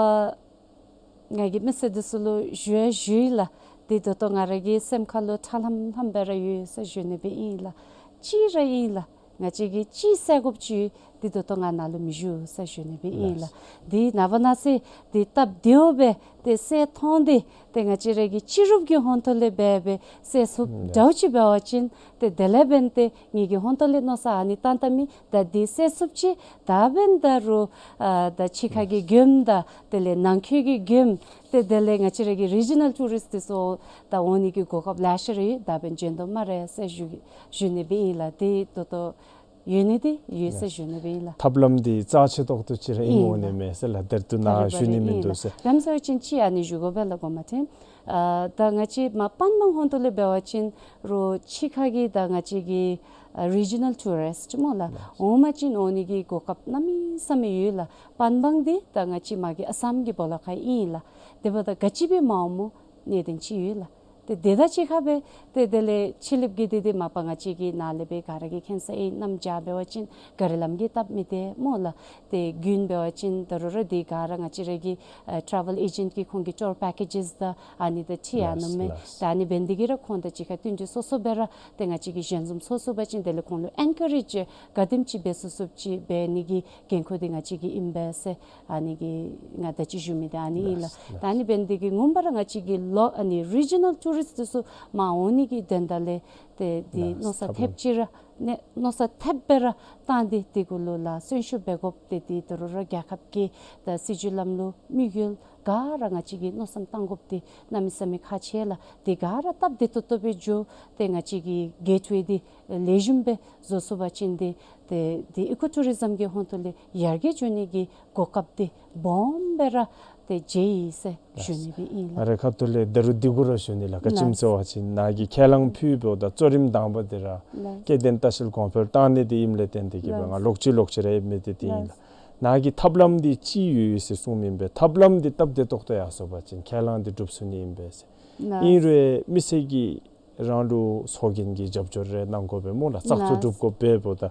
ང་གིས་མི་སེར་འདི་ཚུ་ལུ་ཞུ་ཡང་ཞུ་ཡི་ལགས། འདི་ད་ལྟོ་ང་ར་གི་སེམས་ཁ་ལུ་ཁྲ་ལྷམ་ལྷམ་སྦེ་ར་ཡོད་ཟེར་ཞུ་ནི་སྦེ་ཨིན་ལགས། གཅིག་ར་ཨིན་ལགས། ང་བཅས་ཀྱིས་གཅིག་སེལ་དགོཔ་ཅིག་འདི་ད་ལྟོ་ང་ནཱ་ལུ་མི་བཞུགས་ཟེར་ཞུ་ནི་སྦེ་ཨིན་ལགས། འདི་ནངས་པ་གནངས་ཚེ་འདི་སྟབས་བདེཝ་སྦེ་ཏེ་སེལ་ཐོན་ཏེ་ཏེ་ང་བཅས་ར་གི་སྤྱི་རུབ་ཀྱི་ཧོང་ཏོ་ལས་སྦེ་སྦེ་སེལ་ཚུགསཔ་འདྲཝ་ཅིག་འབད་བ་ཅིན་ཏེ་དེ་ལས་འབདན་ཏེ་ངེ་གི་ཧོང་ཏོ་ལས་མནོ་བསམ་ཨ་ནི་བཏང་བཏངམ་ཨིན། ད་འདི་སེལ་ཚུགསཔ་ཅིག་ད་འབདན་ད་རུང་ཨ་ད་ཕྱི་ཁ་གི་མགྱོནམ་དང་དེ་ལས་ནང་འཁོད་ཀྱི་མགྱོནམ་ཏེ་དེ་ལས་ང་བཅས་ར་གི་རི་ཇི་ནཱལ་ཊུ་རིསཊ་འདི་ཚུ་ད་འོང་ནི་གི་གོ་སྐབས་ལེ་ཤ་ར་ཡོད། ད་འབདན་འབྱོན་དོ་སྨ་རེ་ཟེར་ཞུ་ཞུ་ནི་སྦེ་ཨིན་ལགས། འདི་ད་ལྟོ་ཡོད་ནི་འདི་ཡོད་ཟེར་ཞུ་ནི་སྦེ་ཨིན་ལགས། ཐབས་ལམ་འདི་རྩ་ཆེ་ཏོག་ཏོ་ཅིག་ར་ཨིན་ཨིན་འོང་ནི་ལགས། མས་ཟེར་ལགས། དེར་ད་ནཱ་ཞུ་ནི་མིན་འདུག་ཟེར། ད་མ་ཟེར་བ་ཅིན་ཅིག་ཨ་ནི་ཞུ་དགོ་པས་ལགས། གོ་མ་ཐོན། ཨ་ད་ང་བཅས་མ་པན་བང་ཧོང་ཏོ་ལས་འབད་བ་ཅིན་རོགས་ཕྱི་ཁ་གི་ད་ང་བཅས་ཀྱི་ཨ་རི་ཇི་ནཱལ་ཊུ་རིསཊ་སྨོ་ལགས། འོང་པ་ཅིན་འོང་ནི་གི་གོ་སྐབས་གནམ་མེད་ས་མེད་ཡོད་ལགས། པན་བང་འདི་ད་ང་བཅས་མ་གི་ཨ་སམ་གྱི་སྦོ་ལོགས་ཁར་ཨིན་ལགས། དེ་འབདཝ་ད་ག་ཅི་སྦེ་མ་འོང་སྨོ་གནད་དོན་ཅིག་ཡོད་ལགས། དེ་དང་གཅིག་ཁར་སྦེ་ཏེ་དེ་ལས་ཕྱི་གླིངཔ་གི་འདི་འདི་མ་པ་ང་བཅས་ཀྱི་ནཱ་ལས་སྦེ་ག་ར་གིས་མཁྱེན་ས་ཨིན། གནམ་བྱཱར་འབད་བ་ཅིན་ག་རི་ལམ་གྱིས་བཏབ་མི་སྡོད་སྨོ་ལགས། ཏེ་དགུན་འབད་བ་ཅིན་ད་རུང་ར་འདི་ག་ར་ང་བཅས་ར་གི་ཨ་ཊེ་རེ་ཝེལ་ཨེ་ཇེནཊ་གིས་ཁོང་གི་ཊུར་པེ་ཀེ་ཇེས་དང་ཨ་ནི་དང་འཁྲིལ་ཡར་ལགས་ནུག་མས། ལགས། ད་ཨ་ནི་འབད་ནི་འདི་གིས་ར་ཁོང་དང་གཅིག་ཁར་བསྟུན་གྲོས་སོ་སོ་སྦེ་ར་ཏེ་ང་བཅས་ཀྱིས་ཞལ་འཛོམས་སོ་སོ་འབད་བ་ཅིན་དེ་ལས་ཁོང་ལུ་ཨེན་ཀེ་རེཇ་ག་དེམ་ཅིག་འབད་ཚུགས་ཚུགསཔ་ཅིག་འབད་ནི་གི་འགན་ཁུར་འདི་ང་བཅས་ཀྱི་ཨིན་པས་ཟེར་ཨ་ནི་གི་ང་ད་ཅི་ཞུ་མི་འདི་ཨ་ནི་ཨིན་ལགས། ལགས། ད་ཨ་ནི་འབད་ནི་འདི་གིས་ངོ་མ་ར་ང་བཅས་ཀྱི་ལོ་ཨ་ནི་རི་ཇི་ནཱལ་ཊུ་རིསཊ་འདི་ཚུ་མར་འོང་ནི་གི་དོན་དག་ལས་ཏེ་འདི་ལགས། མནོ་བསམ་ཐབས་ལམ་ཐེབས་ཅིག་ར་ནི་མནོ་བསམ་ཐེབས་སྦེ་ར་བཏང་སྟེ་འདི་གུ་ལུ་ལགས་གསོན་ཤུགས་འབད་དགོཔ་འདི་འདི་ད་རུང་ར་རྒྱལ་ཁབ་ཀྱི་ད་སྲིད་བྱུས་ལམ་ལུགས་དམིགས་ཡུལ་ག་ར་ང་བཅས་ཀྱིས་མནོ་བསམ་བཏང་དགོཔ་འདི་གནམ་མེད་ས་མེད་ཁག་ཆེ་ལགས། འདི་ག་ར་སྟབས་བདེ་ཏོག་ཏོ་སྦེ་འགྱོ་སྟེ་ང་བཅས་ཀྱི་གེཊ་ཝེ་འདི་ལེགས་ཤོམ་སྦེ་བཟོ་ཚུགས་པ་ཅིན་འདི་ཏེ་འདི་ཨི་ཀོ་ཊུ་རི་ཛམ་གྱི་ཧོང་ཏོ་ལས་ཡར་རྒྱས་འགྱོ་ནི་གི་གོ་སྐབས་འདི་སྦོམ་སྦེ་ར་ཏེ་མཇལ་ཡི་ཟེར་ཞུ་ནི་སྦེ་ཨིན་ལགས། ཨ་རེ་ཁ་ཐུག་ལས་ད་རུང་འདི་གུ་ར་ཞུ་ནི་ལགས། ག་ཅི་སྨོ་ཟེར་བ་ཅིན་ནཱ་གིས་ཁས་བླངས་ཕུལ་བའི་ད་གཙོ་རིམ་དང་པ་འདི་ར་ལགས། སྐྱེ་ལྡན་ལྟ་བཤལ་གོང་འཕེལ་བཏང་ནི་འདི་ཨིནམ་ལས་བརྟེན་ཏེ་གིས་སྦེ་ལགས། ང་ལོག་ཅི་ལོག་ཅི་ར་ཡོད་མི་འདི་འདི་ཨིན་ལགས། ལགས། ནཱ་གི་ཐབས་ལམ་འདི་ཅིག་ཡོད་ཟེར་གསུངམ་ཨིན་པས། ཐབས་ལམ་འདི་སྟབས་བདེ་ཏོག་ཏོ་ཡར་སོང་པ་ཅིན་ཁས་བླངས་འདི་འགྲུབ་ཚུགས་ནི་ཨིན་པས་ཟེར། ལགས། ཨིན་རུང་མི་སེར་གྱིས་རང་ལུ་ཚོགས་རྒྱན་གྱི་རྒྱབ་སྐྱོར་རེ་གནང་དགོ་པས་སྨོ་ལགས། བཙག་འཐུ་ལགས། གྲུབ་དགོ་པས་འབདཝ་ད་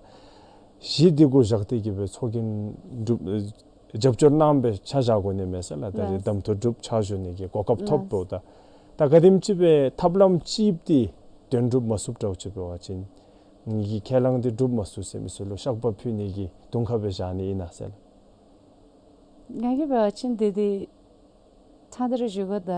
གཞི་འདི་གུ་བཞག་སྟེ་གིས་སྦེ་ཚོགས་རྒྱན་གྲུབ་རྒྱབ་སྐྱོར་གནང་སྦེ་ཆ་བཞག་དགོ་ནི་མས་ཟེར་ལགས། ད་རེས་ལགས། གདམ་འཐུ་གྲུབ་ཕྱག་ཞུ་ནི་གི་གོ་སྐབས་ཐོབ་ལགས། འབདཝ་ད་ད་ག་དེམ་ཅིག་སྦེ་ཐབས་ལམ་ཅིག་འདི་དོན་འགྲུབ་མ་ཚུགསཔ་འདྲཝ་ཅིག་འབད་བ་ཅིན་ངེ་གི་ཁས་བླངས་འདི་འགྲུབ་མ་ཚུགས་ཟེར་མི་ཚུ་ལུ་བཤགས་པ་ཕུལ་ནི་གི་དུང་ཁ་སྦེ་བཞག་ནི་ཨིན་ན་ཟེར་ལགས། ང་གིས་འབད་བ་ཅིན་འདི་འདི་ཕྲང་སྟེ་ར་ཞུ་དགོ། ད་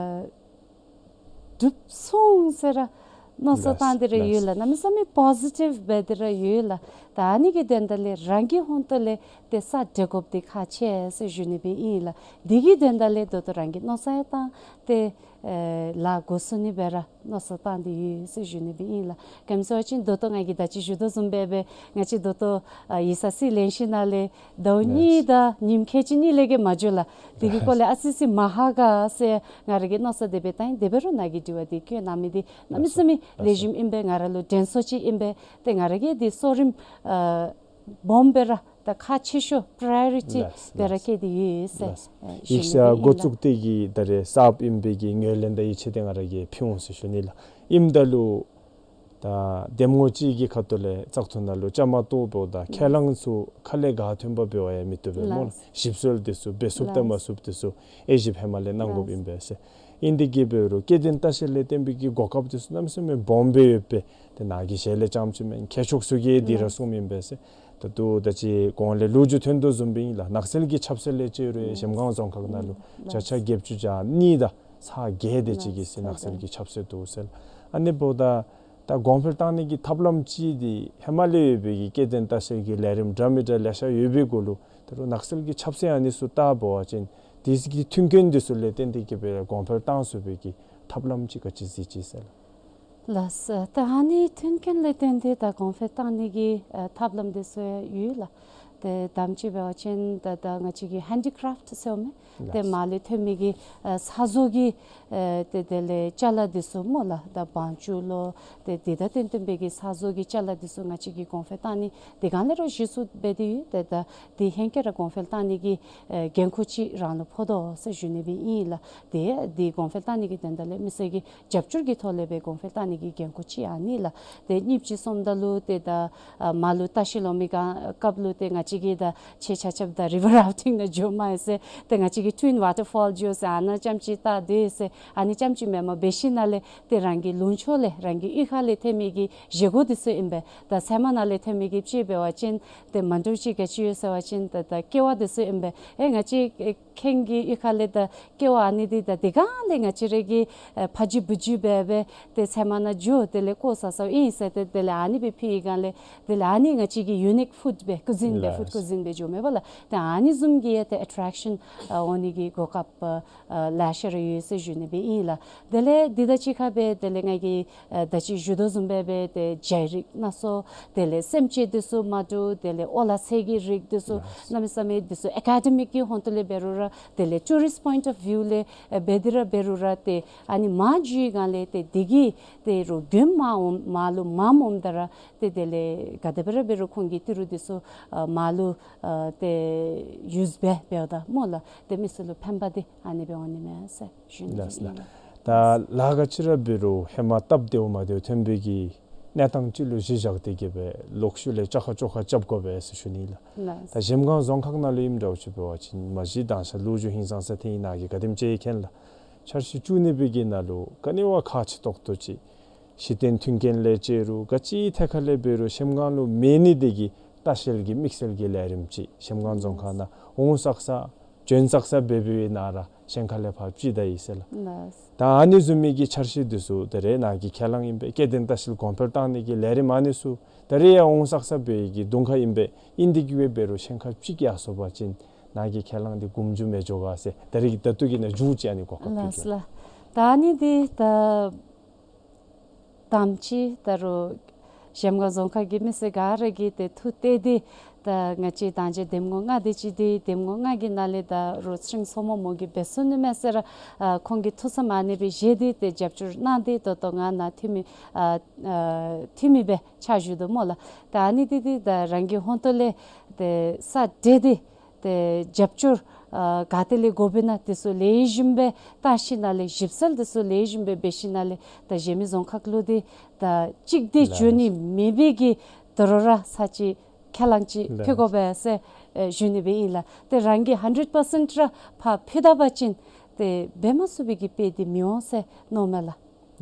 འགྲུབ་སོང་ཟེར་ར་མནོ་བསམ་ལགས། བཏང་སྟེ་ར་ཡོད་ལགས། ལགས། གནམ་མེད་ས་མེད་པོ་ཟི་ཊིབ་འབད་དེ་ར་ཡོད་ལགས། ད་ཨ་ནི་གི་དོན་དག་ལས་རང་གི་ཧོང་ཏོ་ལས་ཏེ་ས་འབྲེལ་དགོཔ་འདི་ཁག་ཆེ་ཟེར་ཞུ་ནི་སྦེ་ཨིན་ལགས། འདི་གི་དོན་དག་ལས་ད་ལྟོ་རང་གིས་མནོ་བསམ་ཡང་བཏང་སྟེ་ཨེ་ལཱ་འགོ་བཙུགས་ནི་སྦེ་ར་མནོ་བསམ་བཏང་སྟེ་ཡོད་ཟེར་ཞུ་ནི་སྦེ་ཨིན་ལགས། ག་ཅི་སྨོ་ཟེར་བ་ཅིན་ད་ལྟོ་ང་གིས་ད་ཅི་ཞུ་དོ་བཟུམ་སྦེ་སྦེ་ང་བཅས་ད་ལྟོ་ཨ་ཡིག་ཚང་རྩིས་ལེན་ཞིནམ་ལས་ཟླཝ་གཉིས་ལགས། དང་ཉིནམ་ཁལ་གཅིག་གཉིས་ལས་བརྒལ་མ་འགྱོ་ལགས། དེ་གི་སྐོར་ལས་ཨ་ཙི་ཙི་མ་ཧ་གོ་ཟེར་ང་ར་གིས་མནོ་བསམ་དེ་སྦེ་བཏང་ཡི། དེ་འབད་རུང་ནཱ་གིས་དྲི་བ་འདི་བཀོད་གནང་མི་འདི་གནམ་མེད་ས་མེད་ལེགས་ཤོམ་ཨིན་པས། ང་ར་ལུ་དྲན་གསོ་ཅིག་ཨིན་པས། ཏེ་ང་ར་གིས་འདི་གཙོ་རིམ་ཨ་སྦོམ་སྦེ་ར་ད་ཁག་ཆེ་ཤོས་པྲའི་ཡོ་རི་ཊི་ལགས། སྦེ་ར་ལགས། བཀལ་ཏེ་ཡོད་ཟེར་ལགས། ཨ་ཞུ་ཡིག་ནི་ཚང་སྦེ་འགོ་ཨིན་ལགས། བཙུགས་ཏེ་གི་ད་རེས་གསརཔ་ཨིན་པའི་གི་ངོས་ལེན་དང་ཡིད་ཆེས་འདི་ང་ར་གིས་ཕུལ་འོང་ཟེར་ཞུ་ནི་ལགས། ཨིནམ་ད་ལུ་ད་འདེམས་ངོ་ཅིག་གི་ཁ་ཐུག་ལས་བཙག་འཐུ་ནང་ལུ་བཅའ་མར་གཏོགས་འབདཝ་ད་ཁས་བླངས་ཚུ་ཁ་ལས་ག་ཐོན་པ་འབད་བ་ཡང་མི་བཏུབ་པས་སྨོ་ལགས། ལགས། ཞིབ་འཚོལ་འདི་ཚུ་འབད་ཚུགསཔ་དང་མ་ཚུགསཔ་འདི་ཚུ་དབྱེ་ཞིབ་ཧེ་མ་ལས་གནང་དགོཔ་ཨིན་པས་ཟེར། ཨིན་དེ་གིས་འབད་རུང་སྐྱེ་ལྡན་ལྟ་བཤལ་ལས་བརྟེན་པའི་གི་གོ་སྐབས་འདི་ཚུ་གནམ་མེད་ས་མེད་སྦོམ་སྦེ་ཡོད་པས། ཏེ་ནཱ་གི་ཞལ་ལས་རྐྱངམ་ཅིག་མེན་མཁས་མཆོག་ཚུ་གིས་འདི་ར་གསུངམ་ཨིན་པས་ཟེར། ད་ལྟོ་ད་ཅི་གོང་ལས་ལོ་རྒྱུས་ཐོན་དོ་བཟུམ་སྦེ་ཨིན་ལགས། ནགས་ཚལ་གྱི་ཆབ་སྲིད་ལས་བཅད་རུང་གཞལམ་སྒང་རྫོང་ཁག་ནང་ལུ་བརྒྱ་ཆ་བརྒྱད་ཅུ་གྱ་གཉིས་དང་ཚག་བརྒྱད་དེ་ཅིག་གི་ཟེར་ནགས་ཚལ་གྱི་ཆབ་སྲིད་འདུག་ཟེར་ལགས། ཨ་ནི་འབདཝ་ད་ད་གོང་འཕེལ་བཏང་ནི་གི་ཐབས་ལམ་ཅིག་འདི་ཧེ་མ་ལས་ཡོད་པའི་གི་སྐྱེ་ལྡན་ལྟ་བཤལ་གྱི་ལས་རིམ་འདྲ་མི་འདྲ་ལེ་ཤ་ཡོད་པའི་གུ་ལུ་ད་རུང་ནགས་ཚལ་གྱི་ཆབ་སྲིད་ཨ་ནི་ཚུ་བལྟ་འབད་བ་ཅིན་དེ་གི་མཐུན་རྐྱེན་འདི་ཚུ་ལས་བརྟེན་ཏེ་གིས་སྦེ་གོང་འཕེལ་བཏང་ཚུགས་པའི་གི་ཐབས་ལམ་ཅིག་ག་ཅི་གཟིགས་ཅི་ཟེར་ལགས། ལགས་སོ། ད་ཨ་ནི་མཐུན་རྐྱེན་ལས་བརྟེན་ཏེ་ད་གོང་འཕེལ་བཏང་ནི་གི་ཨ་ཐབས་ལམ་འདི་ཚུ་ཡོད་ལགས། ཏེ་དང་པ་ཅིག་འབད་བ་ཅིན་ད་ད་ང་བཅས་ཀྱི་ཧེན་ཌི་ཀྲེཕཊ་ཟེརཝ་མས། ཏེ་ལགས། མར་ལས་ཐོན་མི་གི་ཨ་ས་བཟོ་གི་ཨ་ཏེ་དེ་ལས་ཅ་ལ་འདི་ཚུ་སྨོ་ལགས། ད་བང་ཅུ་ལོ་ཏེ་འདི་དང་བསྟུན་བསྟུན་པའི་གི་ས་བཟོ་གི་ཅ་ལ་འདི་ཚུ་ང་བཅས་ཀྱིས་གོང་འཕེལ་བཏང་ནི་དེ་སྒང་ལས་ར་གཞི་བཙུགས་འབད་དེ་ཡོད། ཏེ་ད་འདི་ཧེང་སྐལ་ར་གོང་འཕེལ་བཏང་ནི་གི་ཨ་འགན་ཁུར་ཅིག་རང་ལུ་ཕོག་དོ་ཟེར་ཞུ་ནི་སྦེ་ཨིན་ལགས། ཏེ་འདི་གོང་འཕེལ་བཏང་ནི་གི་དོན་དག་ལས་མི་སེར་གྱི་རྒྱབ་སྐྱོར་གྱི་ཐོག་ལས་སྦེ་གོང་འཕེལ་བཏང་ནི་གི་འགན་ཁུར་ཅིག་ཨ་ནི་ལགས། ཏེ་གཉིས་པ་ཅིག་སོངམ་ད་ལུ་ཏེ་ད་ཨ་མར་ལུ་ལྟ་བཤལ་འོང་མི་གི་སྐབས་ལུ་ཏེ་ང་བཅས་ཀྱིས་ད་ཁྱེད་ཆ་ཁྱབ་ད་རི་ཝར་རཱཕ་ཊིང་ནང་འགྱོ་མས་ཟེར། ཏེ་ང་བཅས་ཀྱིས་ཊུ་ཝིན་ཝ་ཊར་ཕོལ་འགྱོ་ཟེར། ཨ་ནཱ་རྐྱངམ་ཅིག་བལྟ་སྡོད་ཟེར། ཨ་ནི་རྐྱངམ་ཅིག་མེན་པར་འབད་ཞིནམ་ལས་ཏེ་རང་གི་ལུང་ཕྱོགས་ལས་རང་གི་གཡུས་ཁ་ལས་ཐོན་མི་གི་བཞེས་སྒོ་འདི་ཚུ་ཨིན་པས། ད་ཚལ་མ་ནང་ལས་ཐོན་མི་གི་ཅིག་འབད་བ་ཅིན་ཏེ་མ་འདྲཝ་ཅིག་ག་ཅི་ཡོད་ཟེར་བ་ཅིན་ད་ད་ཀེ་བ་འདི་ཚུ་ཨིན་པས། ཨེ་ང་བཅས་ཨེ་ཁེངས་ཀྱི་གཡུས་ཁ་ལས་ད་ཀེ་བ་ཨ་ནི་འདི་ད་དེ་སྒང་ལས་ང་བཅས་ར་གིས་ཨེ་ཕར་འགྱོ་བུ་འགྱོ་འབད་འབད་ཏེ་ཚལ་མ་ནང་འགྱོ་དེ་ལས་བཀོ་ཟ་ཟཝ་ཨིན་ཟེར། ཏེ་དེ་ལས་ཨ་ནི་སྦེ་ཕུལ་བའི་སྒང་ལས་དེ་ལས་ཨ་ནི་ང་བཅས་ཀྱི་ཡུ་ནིཀ་ཕུཌ་སྦེ་ཀུ་ཟིན་སྦེ་ཕུཌ་ཀུ་ཟིན་སྦེ་འགྱོཝ་མས་པ་ལགས། ཏེ་ཨ་ནི་བཟུམ་གྱི་ཡང་ཏེ་ཨེ་ཊེག་ཤཱན་ཨ་འོང་ནི་གི་གོ་སྐབས་ཨ་ལེ་ཤ་ར་ཡོད་ཟེར་ཞུ་ནི་སྦེ་ཨིན་ལགས། དེ་ལས་འདི་དང་གཅིག་ཁར་སྦེ་དེ་ལས་ང་གིས་ཨ་ད་ཅི་ཞུ་དོ་བཟུམ་སྦེ་སྦེ་ཏེ་བྱའི་རིགས་སྣ་ཚོགས་དེ་ལས་སེམས་ཅན་འདི་ཚུ་མ་འདྲཝ་དེ་ལས་ཨོ་ལ་ཚལ་གྱི་རིགས་འདི་ཚུ་གནམ་མེད་ས་མེད་འདི་ཚུ་ཨེ་ཀ་ཌེ་མིག་གི་ཧོང་ཏོ་ལས་འབད་རུང་ར་དེ་ལས་ཊུ་རིསཊ་པོའིནཊ་ཨོཕ་ཝིའུ་ལས་ཨ་འབད་དེ་ར་འབད་རུང་ར་ཏེ་ཨ་ནི་མར་འགྱོ་བའི་སྒང་ལས་ཏེ་འདི་གིས་ཏེ་རོགས་གྱོང་མར་འོང་མར་ལུ་མངམ་འོངམ་ད་ར་ཏེ་དེ་ལས་ག་དེ་སྦེ་ར་འབད་རུང་ཁོང་གི་ཏི་རུ་འདི་ཚུ་ཨ་མར་ལུ་ཨ་ཏེ་ཡུསི་འབད་འབདཝ་ད་སྨོ་ལགས། ཏེ་མི་ཚུ་ལུ་ཕན་པ་འདི་ཨ་ནི་སྦེ་འོང་ནི་མས་ཟེར་ཞུ་ནི་ལགས་ལགས། ཨིན་ལགས། ད་ལཱ་ག་ཅི་ར་འབད་རུང་ཧེ་མ་སྟབས་བདེཝ་མ་བདེཝ་ཐོན་པའི་གི་གནས་སྟངས་ཅིག་ལུ་གཞི་བཞག་སྟེ་གི་སྦེ་ལོག་ཤུལ་ལས་བཅའ་ཁ་བཅོ་ཁ་རྐྱབ་དགོ་པས་ཟེར་ཞུ་ནི་ལགས། ལགས། ད་གཞལམ་སྒང་རྫོང་ཁག་ནང་ལུ་ཨིནམ་འདྲཝ་ཅིག་འབད་བ་ཅིན་མ་གཞི་དང་ཤ་ལུ་ཅུ་ཧིང་སངས་ས་ཐེ་ཨིན་ན་གི་ག་དེམ་ཅིག་མཁྱེན་ལགས། འཆར་གཞི་བཅུ་གཉིས་པའི་གི་ནང་ལུ་ག་ནི་བ་ཁག་ཆེ་ཏོག་ཏོ་ཅིག་གཞི་རྟེན་མཐུན་རྐྱེན་ལས་བཅད་རུང་ག་ཅི་ཐད་ཁ་ལས་འབད་རུང་གཞལམ་སྒང་ལུ་མེད་ནི་དེ་གིས་ལྟ་བཤལ་གྱི་དམིགས་བསལ་གྱི་ལས་རིམ་ཅིག་གཞལམ་སྒང་རྫོང་ཁག་ནང་འོང་བསགས་ས་བྱོན་བསགས་ས་འབད་བའི་ནང་ར་གཞན་ཁ་ལས་ཕར་ཅིག་ད་ཡི་ཟེར་ལགས། ལགས། ད་ཨ་ནི་བཟུམ་མའི་གི་འཆར་གཞི་འདི་ཚུ་ད་རེས་ནཱ་གི་ཁས་བླངས་ཨིན་པས། སྐྱེ་ལྡན་ལྟ་བཤལ་གོང་འཕེལ་བཏང་ནི་གི་ལས་རིམ་ཨ་ནི་ཚུ་ད་རེས་ཡང་འོང་བསགས་ས་འབད་བའི་གི་གདོང་ཁར་ཨིན་པས། ཨིན་དེ་གིས་འབད་རུང་གཞན་ཁ་ཅིག་ཡར་སོང་པ་ཅིན་ནཱ་གི་ཁས་བླངས་འདི་གོམ་མཇུག་མི་འགྱོ་ག་ཟེར་ད་རེས་ཀྱི་ད་ལྟོ་གི་ནང་མཇུག་ཅིག་ཨ་ནི་གོ་སྐབས་ལགས་ཕུལ་གེ་ལགས། ལགས། ད་ཨ་ནི་འདི་ད་དང་པ་ཅིག་ད་རུང་གཞལམ་སྒང་རྫོང་ཁག་གི་མི་སེར་ག་ར་གིས་ཏེ་ཐུགས་གཏད་དེ་ད་ང་བཅས་ད་ཅི་འདེམས་ངོ་ལྔ་དེ་ཅིག་འདི་འདེམས་ངོ་ལྔ་གི་ནང་ལས་ད་རུང་ཚེ་རིང་མཚོ་མོ་མོ་གིས་འབད་ཚུགས་ནི་མས་ཟེར་ར་ཨ་ཁོང་གིས་ཐུགས་བསམ་ཨ་ནི་སྦེ་བཞེས་ཏེ་ཏེ་རྒྱབ་སྐྱོར་གནང་སྟེ་ད་ལྟོ་ང་ནཱ་འཐུས་མི་ཨ་ཨ་འཐུས་མི་སྦེ་ཕྱག་ཞུ་དོ་སྨོ་ལགས། ད་ཨ་ནི་འདི་འདི་ད་རང་གི་ཧོང་ཏོ་ལས་ཏེ་ས་སྤྲེལ་ཏེ་ཏེ་རྒྱབ་སྐྱོར་ཨ་ག་ཏེ་ལས་དགོ་པས་ན་དེ་ཚུ་ལེགས་ཤོམ་སྦེ་བལྟ་ཞིནམ་ལས་ཞིབ་འཚོལ་དེ་ཚུ་ལེགས་ཤོམ་སྦེ་འབད་ཞིནམ་ལས་ད་གཞལ་མེད་རྫོང་ཁག་ལུ་འདི་ད་གཅིག་འདི་ལགས། འགྱོ་ནི་མེད་པའི་གི་དོ་རུང་ར་ས་ཅིག་ཁས་བླངས་ཅིག་ལགས། ཕུལ་དགོ་པས་ཟེར་ཨེ་ཞུ་ནི་སྦེ་ཨིན་ལགས། ཏེ་རང་གིས་ཧན་ཌེཌ་པར་སེནཊ་ར་ཕར་ཕུལ་ད་པ་ཅིན་ཏེ་འབད་མ་ཚུགས་པའི་གི་དཔེ་འདི་མི་འོང་ཟེར་མནོཝ་མས་ལགས།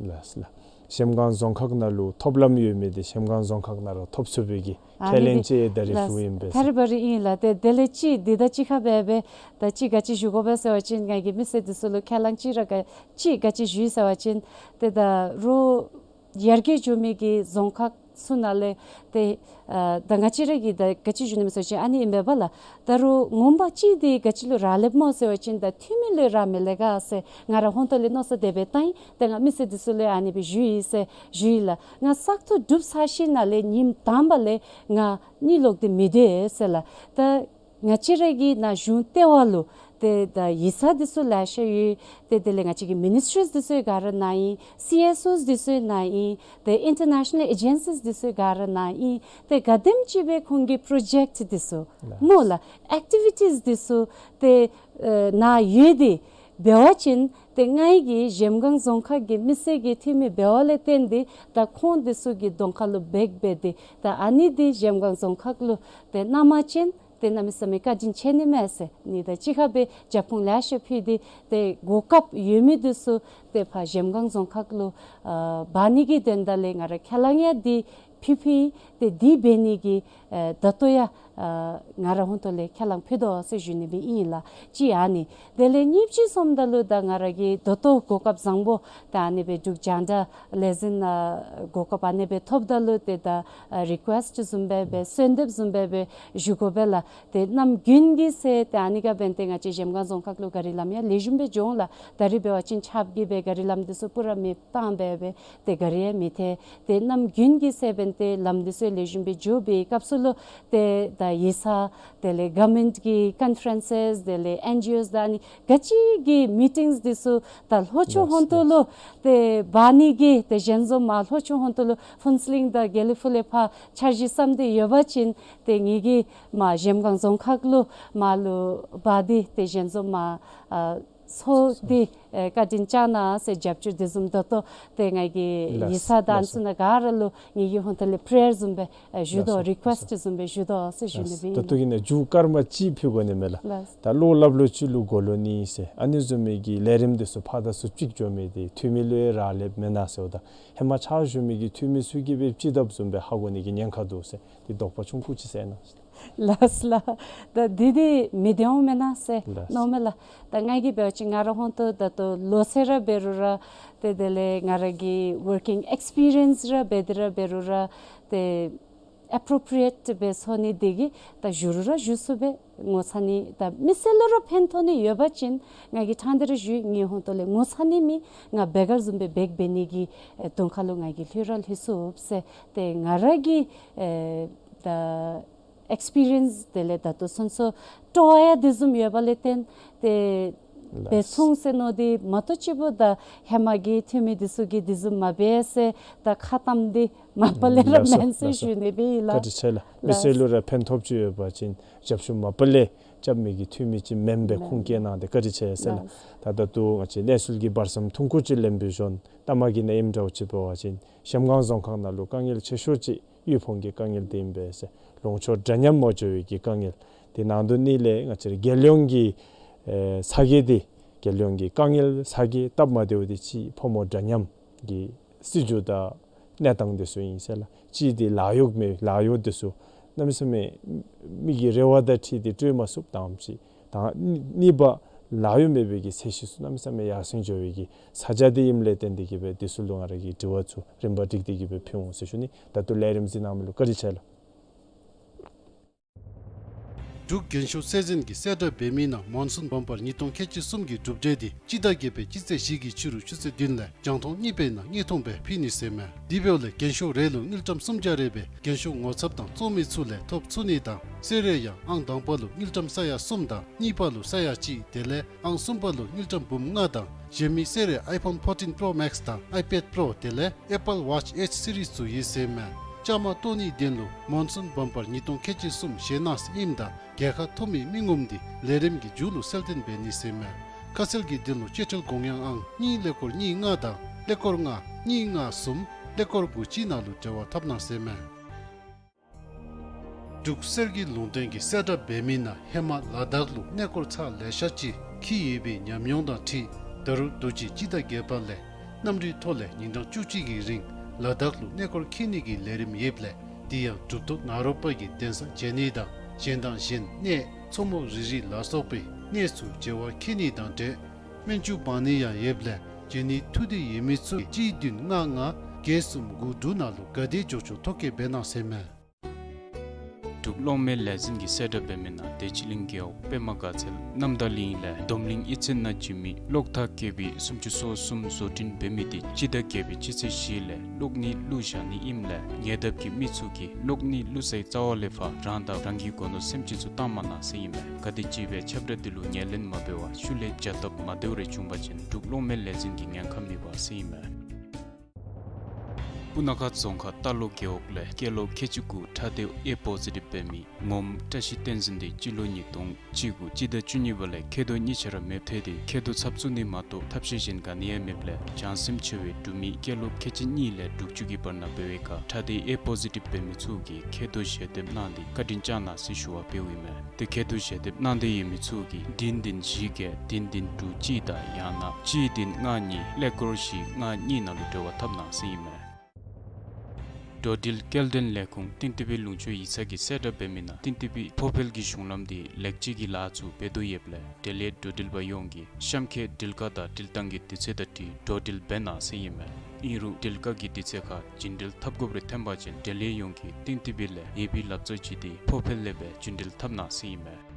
ལགས་ལགས། གཞལམ་སྒང་རྫོང་ཁག་ནང་ལུ་ཐོབ་ལམ་ཡོད་མི་འདི་གཞལམ་སྒང་རྫོང་ཁག་ནང་ར་ཐོབ་ཚུགས་པའི་གི་ཨ་ཁས་ལེན་ནི་ཅིག་ད་རེས་ལགས་ཞུཝ་ཨིན་པས། ད་རེས་འབད་རུང་ཨིན་ལགས། ཏེ་དེ་ལས་ཅིག་འདི་ད་ཅིག་ཁར་འབད་འབད་ད་ཅིག་ག་ཅི་ཞུ་དགོ་པས་ཟེར་བ་ཅིན་ང་གིས་མི་སེར་འདི་ཚུ་ལུ་ཁས་བླངས་ཅིག་ར་ག་ཅིག་ག་ཅི་ཞུ་ཡི་ཟེར་བ་ཅིན་ཏེ་ད་རུང་ཡར་རྒྱས་འགྱོ་མི་གི་རྫོང་ཁག་ཚུ་ནང་ལས་ཏེ་ཨ་ད་ང་བཅས་ར་གིས་ད་ག་ཅི་ཞུ་ནི་མས་ཟེར་བ་ཅིན་ཨ་ནི་ཨིན་པས་པ་ལགས། ད་རུང་ངོ་མ་ཅིག་འདི་ག་ཅི་ལུ་རག་ལསཔ་སྨོ་ཟེར་བ་ཅིན་ད་འཐུས་མི་ལུ་རག་མི་ལས་ག་ཟེར་ང་ར་ཧོང་ཏོ་ལས་མནོ་བསམ་དེ་སྦེ་བཏང་ཡི། ཏེ་ང་མི་སེར་འདི་ཚུ་ལུ་ཨ་ནི་སྦེ་ཞུ་ཡི་ཟེར་ཞུ་ཡི་ལགས། ང་བཙག་འཐུ་གྲུབ་ཚར་ཞིནམ་ལས་ཉིནམ་དང་པ་ལས་ང་གཉིད་ལོག་སྟེ་མི་སྡོད་ཟེར་ལགས། ད་ང་བཅས་ར་གི་ནཱ་གཞུང་ལྟེ་བ་ལུ་ཏེ་ད་ཡིག་ཚང་འདི་ཚུ་ལེ་ཤ་ཡོད། ཏེ་དེ་ལས་ང་བཅས་ཀྱི་མི་ནིས་ཊྲིས་འདི་ཚུ་ག་ར་ནཱ་ཨིན། སི་ཨེས་ཨོས་འདི་ཚུ་ནཱ་ཨིན། ཏེ་ཨིན་ཊར་ནེ་ཤ་ནཱལ་ཨེ་ཇེན་སིས་འདི་ཚུ་ག་ར་ནཱ་ཨིན། ཏེ་ག་དེམ་ཅིག་སྦེ་ཁོང་གི་པྲོ་ཇེཀཊ་འདི་ཚུ་ལགས། སྨོ་ལགས། ཨེག་ཊི་བི་ཊིས་འདི་ཚུ་ཏེ་ཨེ་ནཱ་ཡོད་དེ་འབད་བ་ཅིན་ཏེ་ང་གིས་གཞལམ་སྒང་རྫོང་ཁག་གི་མི་སེར་གྱི་འཐུས་མི་འབདཝ་ལས་བརྟེན་ཏེ་ད་ཁོང་འདི་ཚུ་གི་གདོང་ཁ་ལུ་འབད་འབད་དེ་ད་ཨ་ནི་འདི་གཞལམ་སྒང་རྫོང་ཁག་ལུ་ཏེ་གནང་པ་ཅིན་ཏེ་གནམ་མེད་ས་མེད་བཀའ་དྲིན་ཆེ་ནི་མས་ཟེར་ནི་དང་གཅིག་ཁར་སྦེ་རྒྱབ་ཁུངས་ལེ་ཤ་ཕུལ་ཏེ་ཏེ་གོ་སྐབས་ཡོད་མི་འདི་ཚུ་ཏེ་ཕར་གཞལམ་སྒང་རྫོང་ཁག་ལུ་ཨ་འབག་ནི་གི་དོན་དག་ལས་ང་ར་ཁས་བླངས་ཡང་འདི་ཕུལ་ཕུལ་ཡི། ཏེ་འདི་འབད་ནི་གི་ཨེ་ད་ལྟོ་ཡང་ཨ་ང་ར་ཧོང་ཏོ་ལས་ཁས་བླངས་ཕུལ་དོ་ཟེར་ཞུ་ནི་སྦེ་ཨིན་ལགས། གཅིག་ཨ་ནི། དེ་ལས་གཉིས་པ་ཅིག་སོངམ་ད་ལུ་ད་ང་ར་གིས་ད་ལྟོ་གོ་སྐབས་བཟང་པོ་ད་ཨ་ནི་སྦེ་འབྲུག་རྒྱང་བསྒྲགས་ལས་འཛིན་ཨ་གོ་སྐབས་ཨ་ནི་སྦེ་ཐོབ་ད་ལུ་ཏེ་ད་ཨ་རི་ཀུ་ཨེསཊ་བཟུམ་སྦེ་སྦེ་གསོལ་འདེབས་བཟུམ་སྦེ་སྦེ་ཞུ་དགོ་པས་ལགས། ཏེ་གནམ་དགུན་གྱི་ཚེ་ཏེ་ཨ་ནི་ག་འབད་ནི་ཏེ་ང་བཅས་གཞལམ་སྒང་རྫོང་ཁག་ལུ་ག་རི་ལམ་ཡང་ལེགས་ཤོམ་སྦེ་འགྱོ་འོང་ལགས། ད་རིས་འབད་བ་ཅིན་ཆརཔ་གིས་སྦེ་ག་རི་ལམ་འདི་ཚུ་པུ་ར་མེ་བཏང་སྦེ་སྦེ་ཏེ་ག་རི་ཡང་མི་ཐལ། ཏེ་གནམ་དགུན་གྱི་ཚེ་འབད་ནི་ཏེ་ལམ་འདི་ཚུ་ལེགས་ཤོམ་སྦེ་འགྱོ་བའི་སྐབས་སུ་ལུ་ཏེ་ད་ཡིག་ཚང་དེ་ལས་གོ་ཝར་མེནཊ་གི་ཀོན་ཕ་རེནསི་དེ་ལས་ཨེན་ཇི་ཨོས་ད་ཨ་ནི་ག་ཅི་གི་མི་ཊིངས་འདི་ཚུ་ད་ལྷོ་ཕྱོགས་ཧོང་ཏོ་ལུ་ཏེ་འབག་ནི་གི་ཏེ་གཞན་བཟུམ་མར་ལྷོ་ཕྱོགས་ཧོང་ཏོ་ལུ་ཕུན་ཚོགས་གླིང་དང་དགེ་ལེགས་ཕུག་ལས་ཕར་འཆར་གཞི་བརྩམས་ཏེ་ཡོད་པ་ཅིན་ཏེ་ངེ་གི་མར་གཞལམ་སྒང་རྫོང་ཁག་ལུ་མར་ལུ་འབག་སྟེ་ཏེ་གཞན་བཟུམ་མར་ཨ་ཚོགས་ཏེ་ཨེ་བཀའ་དྲིན་བསྐྱང་གནང་ཟེར་རྒྱབ་སྐྱོར་དེ་བཟུམ་ད་ལྟོ་ཏེ་ང་གིས་ཡིག་ཚང་དང་ཨ་ནི་ཚུ་ནང་ག་ར་ལུ་ངེ་གི་ཧོང་ཏོ་ལས་པེ་ཡར་བཟུམ་སྦེ་ཨེ་ཞུ་དོ། རི་ཀུ་ཨེསཊ་བཟུམ་སྦེ་ཞུ་དོ་ཟེར་ཞུ་ནི་སྦེ་ཨིན། ད་ལྟོ་གི་ནང་མཇུག་སྐར་མ་གཅིག་ཕུལ་དགོ་ནི་མས་ལགས། ད་བློ་སླབ་ལུ་ཅིག་ལུ་གོ་ལོ་ནི་ཟེར་ཨ་ནི་བཟུམ་མའི་གི་ལས་རིམ་དེ་ཚུ་ཕར་དང་ཚུར་ཅིག་འགྱོ་མི་དེ་འཐུས་མི་ལུ་ཡང་རག་ལསཔ་མེན་ན་ཟེརཝ་ད་ཧེ་མ་ཕྱག་ཞུ་མི་གི་འཐུས་མི་ཚུ་གིས་སྦེ་ཅིག་དཔ་བཟུམ་སྦེ་ཧ་གོ་ནི་གི་ཉེན་ཁ་འདུག་ཟེར་དེ་དོགས་པ་ཆུང་ཀུ་ཅིག་སེལ་གནང་། ལགས་ལགས། ད་འདི་འདི་མི་བདེཝ་མེན་ན་ཟེར་ལགས། མནོཝ་མས་ལགས། ད་ང་གིས་འབད་བ་ཅིན་ང་ར་ཧོང་ཏོ་ད་ལྟོ་ལོ་ཚད་ར་འབད་རུང་ར་ཏེ་དེ་ལས་ང་ར་གི་ཝར་ཀིང་ཨེགསི་པི་རི་ཡནསི་ར་འབད་དེ་ར་འབད་རུང་ར་ཏེ་ཨེ་པྲོ་པི་རི་ཨེཊ་སྦེ་ཚོར་ནི་དེ་གིས་ད་ཞུ་རུང་ར་ཞུ་ཚུགས་པས། ངོ་ཚ་ནི་ད་མི་སེར་ལུ་ར་ཕན་ཐོགས་ནི་ཡོད་པ་ཅིན་ང་གིས་ཕྲང་སྟེ་ར་ཞུ་ཡི། ངེའི་ཧོང་ཏོ་ལས་ངོ་ཚ་ནི་མེད། ང་འབད་དགའ་བཟུམ་སྦེ་འབད་འབད་ནི་གི་ཨེ་གདོང་ཁ་ལུ་ང་གིས་ལྷོད་ར་ལྷོད་ཚུགས་ཟེར་ཏེ་ང་ར་གི་ཨེ་ད་ཨེགསི་པི་རི་ཡནསི་དེ་ལས་ད་ལྟོ་ཚུན་ཚོད་སྤྲོ་བ་ཡང་དེ་བཟུམ་ཡོད་པ་ལས་བརྟེན་ཏེ་ལགས། འབད་ཚུགས་ཟེར་མནོ་སྟེ་མ་གཏོགས་ཅིག་པོ་ད་ཧེ་མ་གི་འཐུས་མི་དེ་ཚུ་གིས་དེ་བཟུམ་མ་འབད་ཟེར་ད་ཁ་གཏམ་འདི་མ་པ་ལས་ར་ལགས་སོ། མེན་ཟེར་ལགས་སོ། ཞུ་ནི་སྦེ་ཨིན་ལགས། བཀའ་དྲིན་ཆེ་ལགས། མི་སེར་ལགས། ལུ་ར་ཕན་ཐོགས་ཅིག་ཡོད་པ་ཅིན་རྒྱབ་ཤུགས་མ་པ་ལས་ རྐྱབ་མི་གི་འཐུས་མི་ཅིག་མེན་པས། ཁུངས་སྐྱེལ་གནང་སྟེ་བཀའ་དྲིན་ཆེ་ཟེར་ལགས། ད་ད་ལྟོ་ང་བཅས་གནས་ཚུལ་གྱི་བར་མཚམས་ཐུང་ཀུ་ཅིག་ལེན་པའི་ཞོར་ལྟ་མ་གི་ནང་ཨིནམ་འདྲཝ་ཅིག་འབད་བ་ཅིན་གཞལམ་སྒང་རྫོང་ཁག་ནང་ལུ་དཀའ་ངལ་ཆེ་ཤོས་ཅིག་དབུལ་ཕོངས་ཀྱི་དཀའ་ངལ་འདི་ཨིན་པས་ཟེར། ལུང་ཕྱོགས་འདྲ་མཉམ་མ་འགྱོ་བའི་གི་དཀའ་ངལ། དེ་ནང་དོན་ནི་ལས་ང་བཅས་རྒྱལ་ཡོངས་ཀྱི་ཨེ་ས་གོ་འདི་རྒྱལ་ཡོངས་ཀྱི་དཀའ་ངལ་ས་གོ་སྟབས་མ་བདེཝ་འདི་གཅིག་ཕོ་མོ་འདྲ་མཉམ་གྱི་སྲིད་བྱུས་དང་གནས་སྟངས་འདི་ཚུ་ཨིན་ཟེར་ལགས། གཅིག་འདི་ལཱ་གཡོག་མེད། ལཱ་གཡོག་འདི་ཚུ་གནམ་མེད་ས་མེད་མི་གི་རེ་བ་དང་འཁྲིལ་ཏེ་སྤྲོད་མ་ཚུགསཔ་དང་གཅིག་དང་གཉིས་པ་ལཱ་གཡོག་མེད་པའི་གི་ཚད་གཞི་ཚུ་གནམ་མེད་ས་མེད་ཡར་སེང་འགྱོ་བའི་གི་ས་ཆ་འདི་ཨིནམ་ལས་བརྟེན་ཏེ་གིས་སྦེ་འདི་ཚུ་ལུ་ང་ར་གིས་དྲི་བ་ཚུ་རིམ་པ་བསྒྲིགས་ཏེ་གིས་སྦེ་ཕུལ་འོང་ཟེར་ཞུ་ནི། ད་ལྟོ་ལས་རིམ་གཟིགས་གནང་མི་ལུ་བཀའ་དྲིན་ཆེ་ལགས། འབྲུག་རྒྱན་ཤོག་གསལ་འཛིན་གྱིས་གསལ་བསྒྲགས་འབད་མི་ནང་མོན་སུན་བམ་པར་ཉིས་སྟོང་ཁལ་གཅིག་གསུམ་གྱི་གྲུབ་འབྲས་འདི་སྤྱི་ཟླ་བརྒྱད་པའི་སྤྱི་ཚེས་བཞི་གི་ཕྱི་རུ་ཆུ་ཚོད་བདུན་ལས་རྒྱང་མཐོང་གཉིས་པའི་ནང་དངོས་མཐོང་སྦེ་ཕུལ་ནི་ཟེར་མས། དེ་འབདཝ་ལས་རྒྱན་ཤོག་རེ་ལུ་དངུལ་ཀྲམ་སུམ་བརྒྱ་རེ་སྦེ་རྒྱན་ཤོག་ངོ་ཚབ་དང་བཙོང་མི་ཚུ་ལས་ཐོབ་ཚུགས་ནི་དང་གསོལ་རས་ཡང་ཨང་དང་པ་ལུ་དངུལ་ཀྲམ་ས་ཡ་གསུམ་དང་གཉིས་པ་ལུ་ས་ཡ་གཅིག་དེ་ལས་ཨང་གསུམ་པ་ལུ་དངུལ་ཀྲམ་འབུམ་ལྔ་དང་གཞན་མི་གསོལ་རས་iPhone fourteen Pro Max དང་iPad Pro དེ་ལས་Apple Watch H series ཚུ་ཡོད་ཟེར་མས། བཅའ་མར་གཏོགས་ནིའི་དོན་ལུ་མོན་སུན་བམ་པར་ཉིས་སྟོང་ཁལ་གཅིག་གསུམ་ཞལ་ནང་ཨིནམ་ད་རྒྱལ་ཁ་ཐོབ་མི་མི་ངོམ་འདི་ལས་རིམ་གྱི་མཇུག་ལུ་གསལ་སྟོན་འབད་ནི་ཟེར་མས། ཁ་གསལ་གྱི་དོན་ལུ་གཅེས་སྤྲས་དགོངས་ཡངས་ཨང་གཉིས་ཀླད་ཀོར་གཉིས་ལྔ་དང་ཀླད་ཀོར་ལྔ་གཉིས་ལྔ་གསུམ་ཀླད་ཀོར་དགུ་གཅིག་ནང་ལུ་འབྲེལ་བ་འཐབ་གནང་ཟེར་མས། འབྲུག་གསེར་གྱི་ལུང་བསྟན་གྱིས་གསལ་བསྒྲགས་འབད་མི་ནང་ཧེ་མ་ལ་དྭགས་ལུ་གནས་སྐོར་ཚར་ལེ་ཤ་ཅིག་འཁྱིད་ཡོད་པའི་ཉམས་མྱོང་དང་འཁྲིལ་ད་རུང་དུས་ཅི་སྤྱི་ཟླ་བརྒྱད་པ་ལས་གནམ་གྲུའི་ཐོག་ལས་ཉིན་གྲངས་བཅུ་གཅིག་གི་རིང་ལ་དྭགས་ལུ་གནས་སྐོར་འཁྱིད་ནི་གི་ལས་རིམ་ཡོདཔ་ལས་དེ་ཡང་གྲུབ་ཐོབ་ནཱ་རོ་པ་གི་གདན་ས་མཇལ་ནི་དང་གཞན་དང་གཞན་གནས་མཚོ་མོ་རི་རི་ལ་སོགས་པའི་གནས་ཚུ་མཇལ་བར་འཁྱིད་ནི་དང་འབྲེལ་སྨན་ཆུ་འབག་ནི་ཡང་ཡོདཔ་ལས་མཇལ་ནི་ཐུགས་འདོད་ཡོད་མི་ཚུ་གཅིག་བདུན་ལྔ་ལྔ་བརྒྱད་གསུམ་དགུ་དྲུག་ནང་ལུ་ག་དེ་མགྱོགས་མགྱོགས་ཐོ་བཀོད་འབད་གནང་ཟེར་མས། འབྲུག་གློག་མེ་ལས་འཛིན་གྱིས་གསལ་བསྒྲགས་འབད་མི་ནང་བདེ་ཆེན་གླིང་རྒེད་འོག་པདྨ་དགའ་ཚལ་གནམ་བདག་གླིང་ལས་སྡོམ་གླིང་གཡུས་ཚན་ནང་བྱོན་མི་གློག་ཐག་བཀལ་བའི་སུམ་ཅུ་སོ་གསུམ་བཟོ་སྐྲུན་འབད་མི་དེ་སྤྱི་ཟླ་བརྒྱད་པའི་སྤྱི་ཚེས་བཞི་ལས་གློག་ནི་བླུག་བཞག་ནི་ཨིནམ་ལས་ཉེ་འདབས་ཀྱི་མི་ཚུ་གིས་གློག་ནི་བླུག་སའི་རྩ་བ་ལས་ཕར་རང་དང་རང་གི་སྒོ་ནོར་སེམས་ཅན་ཚུ་བཏང་མ་གནང་ཟེར་ཨིན་མས། ག་དེམ་ཅིག་སྦེ་ཁྱབ་བསྒྲགས་འདི་ལུ་ངོས་ལེན་མ་འབད་བར་ཤུལ་ལས་བྱ་སྟབས་མ་བདེཝ་རེ་བྱུང་པ་ཅིན་འབྲུག་གློག་མེ་ལས་འཛིན་གྱི་ཉེན་ཁ་མེད་པ་ཟེར་ཨིན་མས། སྤུ་ན་ཁ་རྫོང་ཁག་རྟ་ལོག་རྒེད་འོག་ལས་སྐྱེས་ལོ་ཁལ་གཅིག་དགུ་ཁྲག་སྡེ་ཨེ་པོ་ཟི་ཊིབ་འབད་མི་ངོམ་བཀྲ་ཤིས་བསྟན་འཛིན་དེ་སྤྱི་ལོ་ཉིས་སྟོང་གཅིག་དགུ་སྤྱི་ཟླ་བཅུ་གཉིས་པ་ལས་མཁལ་རྡོག་གཉིས་ཆ་ར་མེདཔ་ཐལ་ཏེ་མཁལ་རྡོག་ཚབ་བཙུགས་ནི་མ་གཏོགས་ཐབས་ཤེས་གཞན་ག་ནི་ཡང་མེདཔ་ལས་བྱང་སེམས་ཆེ་བའི་འབྲུག་མི་སྐྱེས་ལོ་ཁལ་གཅིག་གཉིས་ལས་དྲུག་ཅུ་གི་བར་ན་འབད་བའི་ཁར་ཁྲག་སྡེ་ཨེ་པོ་ཟི་ཊིབ་འབད་མི་ཚུ་གིས་མཁལ་རྡོག་ཞལ་འདེབས་གནང་སྟེ་བཀའ་དྲིན་བསྐྱང་གནང་ཟེར་ཞུ་བ་འབདཝ་ཨིན་མས། ཏེ་མཁལ་རྡོག་ཞལ་འདེབས་གནང་སྟེ་ཡོད་མི་ཚུ་གིས་བདུན་བདུན་བཞི་བརྒྱད་བདུན་བདུན་དྲུག་གཅིག་དང་ཡང་ན་གཅིག་བདུན་ལྔ་གཉིས་ཀླད་ཀོར་བཞི་ལྔ་གཉིས་ནང་ལུ་འབྲེལ་བ་འཐབ་གནང་ཟེར་ཨིན་མས། འགྲོ་འགྲུལ་སྐྱེལ་འདྲེན་ལས་ཁུངས་ཏིང་ཏི་པི་ལུང་ཕྱོགས་ཡིག་ཚང་གིས་གསལ་བསྒྲགས་འབད་མི་ནང་ཏིང་ཏི་པི་ཕོ་ཕལ་གྱི་གཞུང་ལམ་དེ་ལེགས་བཅོས་ཀྱི་ལཱ་ཚུ་འབད་དོ་ཡོདཔ་ལས་འབྲེལ་ཡོད་འགྲོ་འགྲུལ་པ་ཡོངས་ཀྱིས་གཤམ་འཁོད་འགྲུལ་བཀག་དང་འགྲུལ་བཏང་གི་དུས་ཚོད་དང་འཁྲིལ་འགྲོ་འགྲུལ་འབད་གནང་ཟེར་ཨིན་མས། ཨིན་རུང་འགྲུལ་བཀག་གི་དུས་ཚོད་ཁར་བྱིན་འགྲུལ་འཐབ་དགོཔ་རེ་ཐོན་པ་ཅིན་འབྲེལ་ཡོད་ཡོངས་ཀྱིས་ཏིང་ཏི་པི་ལས་ཡོད་པའི་ལག་རྩལ་ཅིག་དེ་ཕོ་ཕལ་ལས་སྦེ་བྱིན་འགྲུལ་འཐབ་གནང་ཟེར་ཨིན་མས།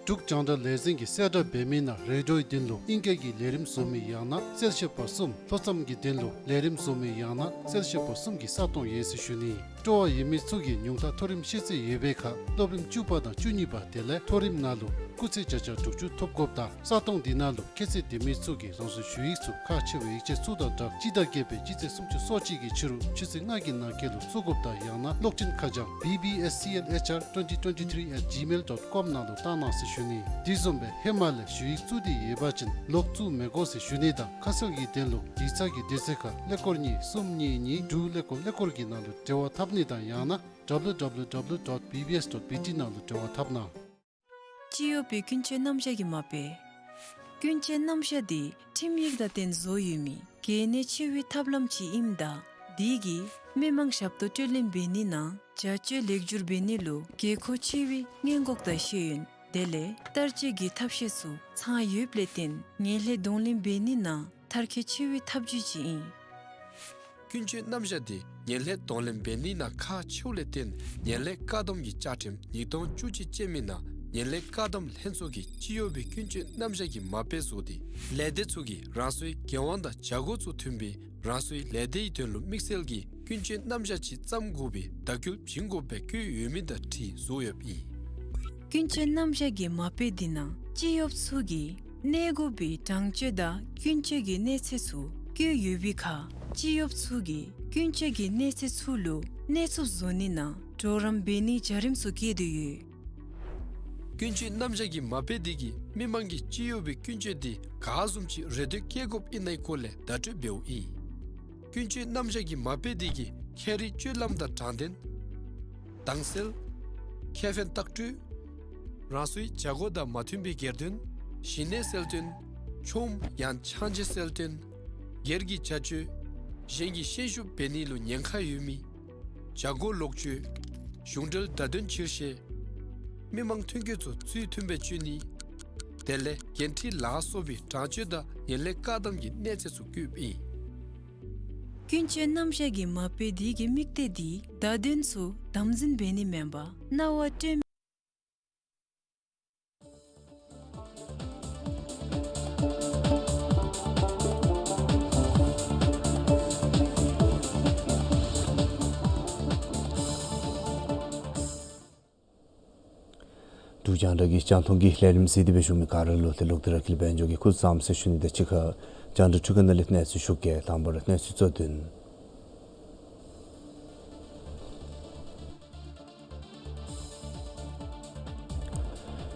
འབྲུག་རྒྱང་བསྒྲགས་ལས་འཛིན་གྱིས་གསལ་བསྒྲགས་འབད་མི་ནང་རེ་ཌིའོའི་དོན་ལུ་ཨིང་སྐད་ཀྱི་ལས་རིམ་བཟོ་མི་ཡང་ན་གསལ་བཤད་པ་གསུམ། ལྷོ་མཚམས་ཀྱི་དོན་ལུ་ལས་རིམ་བཟོ་མི་ཡང་ན་གསལ་བཤད་པ་གསུམ་གྱི་ས་སྟོང་ཡོད་ཟེར་ཞུ་ནི། སྤྲོ་བ་ཡོད་མི་ཚུ་གིས་ཉུང་མཐའ་མཐོ་རིམ་ཤེས་ཚད་ཡོད་པའི་ཁར་སློབ་རིམ་བཅུ་པ་དང་བཅུ་གཉིས་པ་དེ་ལས་མཐོ་རིམ་ནང་ལུ་སྐུགས་ཚད་བརྒྱ་ཆ་དྲུག་ཅུ་ཐོབ་དགོཔ་དང་ས་སྟོང་འདི་ནང་ལུ་ཁྱད་ཚད་ལྡན་མི་ཚུ་གིས་རང་སོའི་ཞུ་ཡིག་ཚུ་ཁག་ཆེ་བའི་ཡིག་ཆ་ཚུ་དང་སྦྲགས་སྤྱི་ཟླ་བརྒྱད་པའི་སྤྱི་ཚེས་སུམ་ཅུ་སོ་གཅིག་གི་ཕྱི་རུ་ཆུ་ཚོད་ལྔ་གི་ནང་འཁོད་ལུ་བཙུགས་དགོཔ་དང་ཡང་ན་གློག་འཕྲིན་ཁ་བྱང་B B S C L H R twenty twenty-three at gmail dot com ནང་ལུ་བཏང་གནང་ཟེར་ཞུ་ནི། དེ་བཟུམ་སྦེ་ཧེ་མ་ལས་ཞུ་ཡིག་བཙུགས་ཏེ་ཡོད་པ་ཅིན་ལོག་བཙུགས་མི་དགོ་ཟེར་ཞུ་ནི་དང་ཁ་གསལ་གྱི་དོན་ལུ་ཡིག་ཚང་གི་དུས་ཚོད་ཁར་ཀླད་ཀོར་གཉིས་གསུམ་གཉིས་གཉིས་དྲུག་ཀླད་ཀོར་ཀླད་ཀོར་གྱི་ནང་ལུ་འབྲེལ་བ་འཐབ་ནི་དང་ཡང་ན་W W W dot B B S dot B T ནང་ལུ་འབྲེལ་བ་འཐབ་གནང་། སྤྱི་གཡོགཔ་པའི་ཀུན་སྤྱོད་རྣམ་གཞག་གི་མ་དཔེ། ཀུན་སྤྱོད་རྣམ་གཞག་འདི་ཁྲིམས་ཡིག་དང་བསྟུན་བཟོ་ཡོད་མི་གལ་གནད་ཆེ་བའི་ཐབས་ལམ་ཅིག་ཨིནམ་ད་དེ་གིས་མི་མང་ཞབས་ཏོག་སྤྲོད་ལེན་འབད་ནི་ནང་བྱ་སྤྱོད་ལེགས་བསྒྱུར་འབད་ནི་ལུ་དགོས་མཁོ་ཆེ་བའི་སྔོན་འགོག་དང་ཤེས་ཡོན་དེ་ལས་བསྟར་སྤྱོད་ཀྱི་ཐབས་ཤེས་ཚུ་ཚང་ཡོདཔ་ལས་བརྟེན་ངན་ལྷད་གདོང་ལེན་འབད་ནི་ནང་མཐར་འཁྱོལ་ཆེ་བའི་ཐབས་བྱུས་ཅིག་ཨིན། ཀུན་སྤྱོད་རྣམ་གཞག་འདི་ངན་ལྷད་གདོང་ལེན་འབད་ནི་ནང་ཁག་ཆེཝ་ལས་བརྟེན་ངན་ལྷད་བཀག་སྡོམ་གྱི་བཅའ་ཁྲིམས་ཉིས་སྟོང་བཅུ་གཅིག་ཅན་མི་ནང་ངན་ལྷད་བཀག་སྡོམ་ལྷན་ཚོགས་ཀྱིས་སྤྱི་གཡོགཔ་པའི་ཀུན་སྤྱོད་རྣམ་གཞག་གི་མ་དཔེ་བཟོ་སྟེ་ལས་སྡེ་ཚུ་གིས་རང་སོའི་འགན་དབང་དང་བྱ་སྒོ་ཚུ་མཐུན་པའི་རང་སོའི་ལས་སྡེའི་དོན་ལུ་དམིགས་བསལ་གྱི་ཀུན་སྤྱོད་རྣམ་གཞག་ཅིག་བརྩམ་དགོ་པའི་བརྡ་བསྐུལ་བྱིན་དགོཔ་སྦེ་བཀོད་ཡོད་མི་དང་འཁྲིལ་བཟོ་ཡོདཔ་ཨིན། ཀུན་སྤྱོད་རྣམ་གཞག་གི་མ་དཔེ་འདི་ནང་སྤྱི་གཡོགཔ་ཚུ་གིས་གནས་དགོ་པའི་དྲང་སྤྱོད་དང་ཀུན་སྤྱོད་ཀྱི་གནས་ཚད་ཚུ་བཀོད་ཡོད་པའི་ཁར་སྤྱི་གཡོགཔ་ཚུ་གིས་ཀུན་སྤྱོད་ཀྱི་གནས་ཚད་ཚུ་ལུ་གནས་ཚུགསཔ་བཟོ་ནི་ནང་གྲོགས་རམ་འབད་ནིའི་བྱ་རིམ་ཚུ་བཀོད་དེ་ཡོད། ཀུན་སྤྱོད་རྣམ་གཞག་གི་མ་དཔེ་འདི་གིས་མི་མང་གི་སྤྱི་གཡོག་པའི་ཀུན་སྤྱོད་འདི་ག་བཟུམ་ཅིག་རེ་ལྟོས་བསྐྱེད་དགོཔ་ཨིན་ནའི་སྐོར་ལས་བརྡ་སྤྲོད་འབདཝ་ཨིན། ཀུན་སྤྱོད་རྣམ་གཞག་གི་མ་དཔེ་འདི་གིས་ཁྱད་རིག་སྤྱོད་ལམ་དང་དྲང་བདེན། དྭངས་གསལ། ཁེ་ཕན་ལྟག་སྤྲོད། རང་སོའི་བྱ་སྒོ་དང་མ་མཐུན་པའི་སྒེར་དོན། ཞི་གནས་གསལ་སྟོན། ཆོམ་ཡང་ཆང་ཆེ་གསལ་སྟོན། སྒེར་གྱི་བྱ་སྤྱོད། གཞན་གྱི་ཤན་ཤུགས་འབད་ནི་ལུ་ཉེན་ཁ་ཡོད་མི། བྱ་སྒོ་ལོག་སྤྱོད། གཞུང་འབྲེལ་བརྡ་དོན་ཕྱིར་བཤེར། མི་མང་ཐོན་སྐྱེད་ཚུ་ཚུལ་མཐུན་སྦེ་སྤྱོད་ནི། དེ་ལས་འགན་འཁྲི་ལ་སོགས་པའི་དྲང་སྤྱོད་དང་ངན་ལྷད་བཀག་སྡོམ་གྱི་གནས་ཚད་ཚུ་བཀོདཔ་ཨིན། ཀུན་སྤྱོད་རྣམ་གཞག་གི་མ་དཔེ་འདི་གི་དམིགས་གཏད་འདི་བརྡ་དོན་ཚུ་དམ་འཛིན་འབད་ནི་མེན་པར་སྣང་བ་སྤྲོད་མི། འབྲུག་རྒྱང་བསྒྲགས་ཀྱི་རྒྱང་མཐོང་གི་ལས་རིམ་གཟིགས་ཏེ་སྦེ་བཞུགས་མི་ག་ར་ལུ་ཏེ་ལོག་སྟེ་ར་དཀྱིལ་དཔལ་འབྱོར་གྱིས་སྐུ་གཟུགས་བཟང་པོ་ཟེར་ཞུ་ནི་དང་གཅིག་ཁར་རྒྱང་བསྒྲགས་འཕྲུལ་ཁང་ནང་ལས་གནས་ཚུལ་ཞུ་གེ། དང་པ་ར་གནས་ཚུལ་གཙོ་དོན།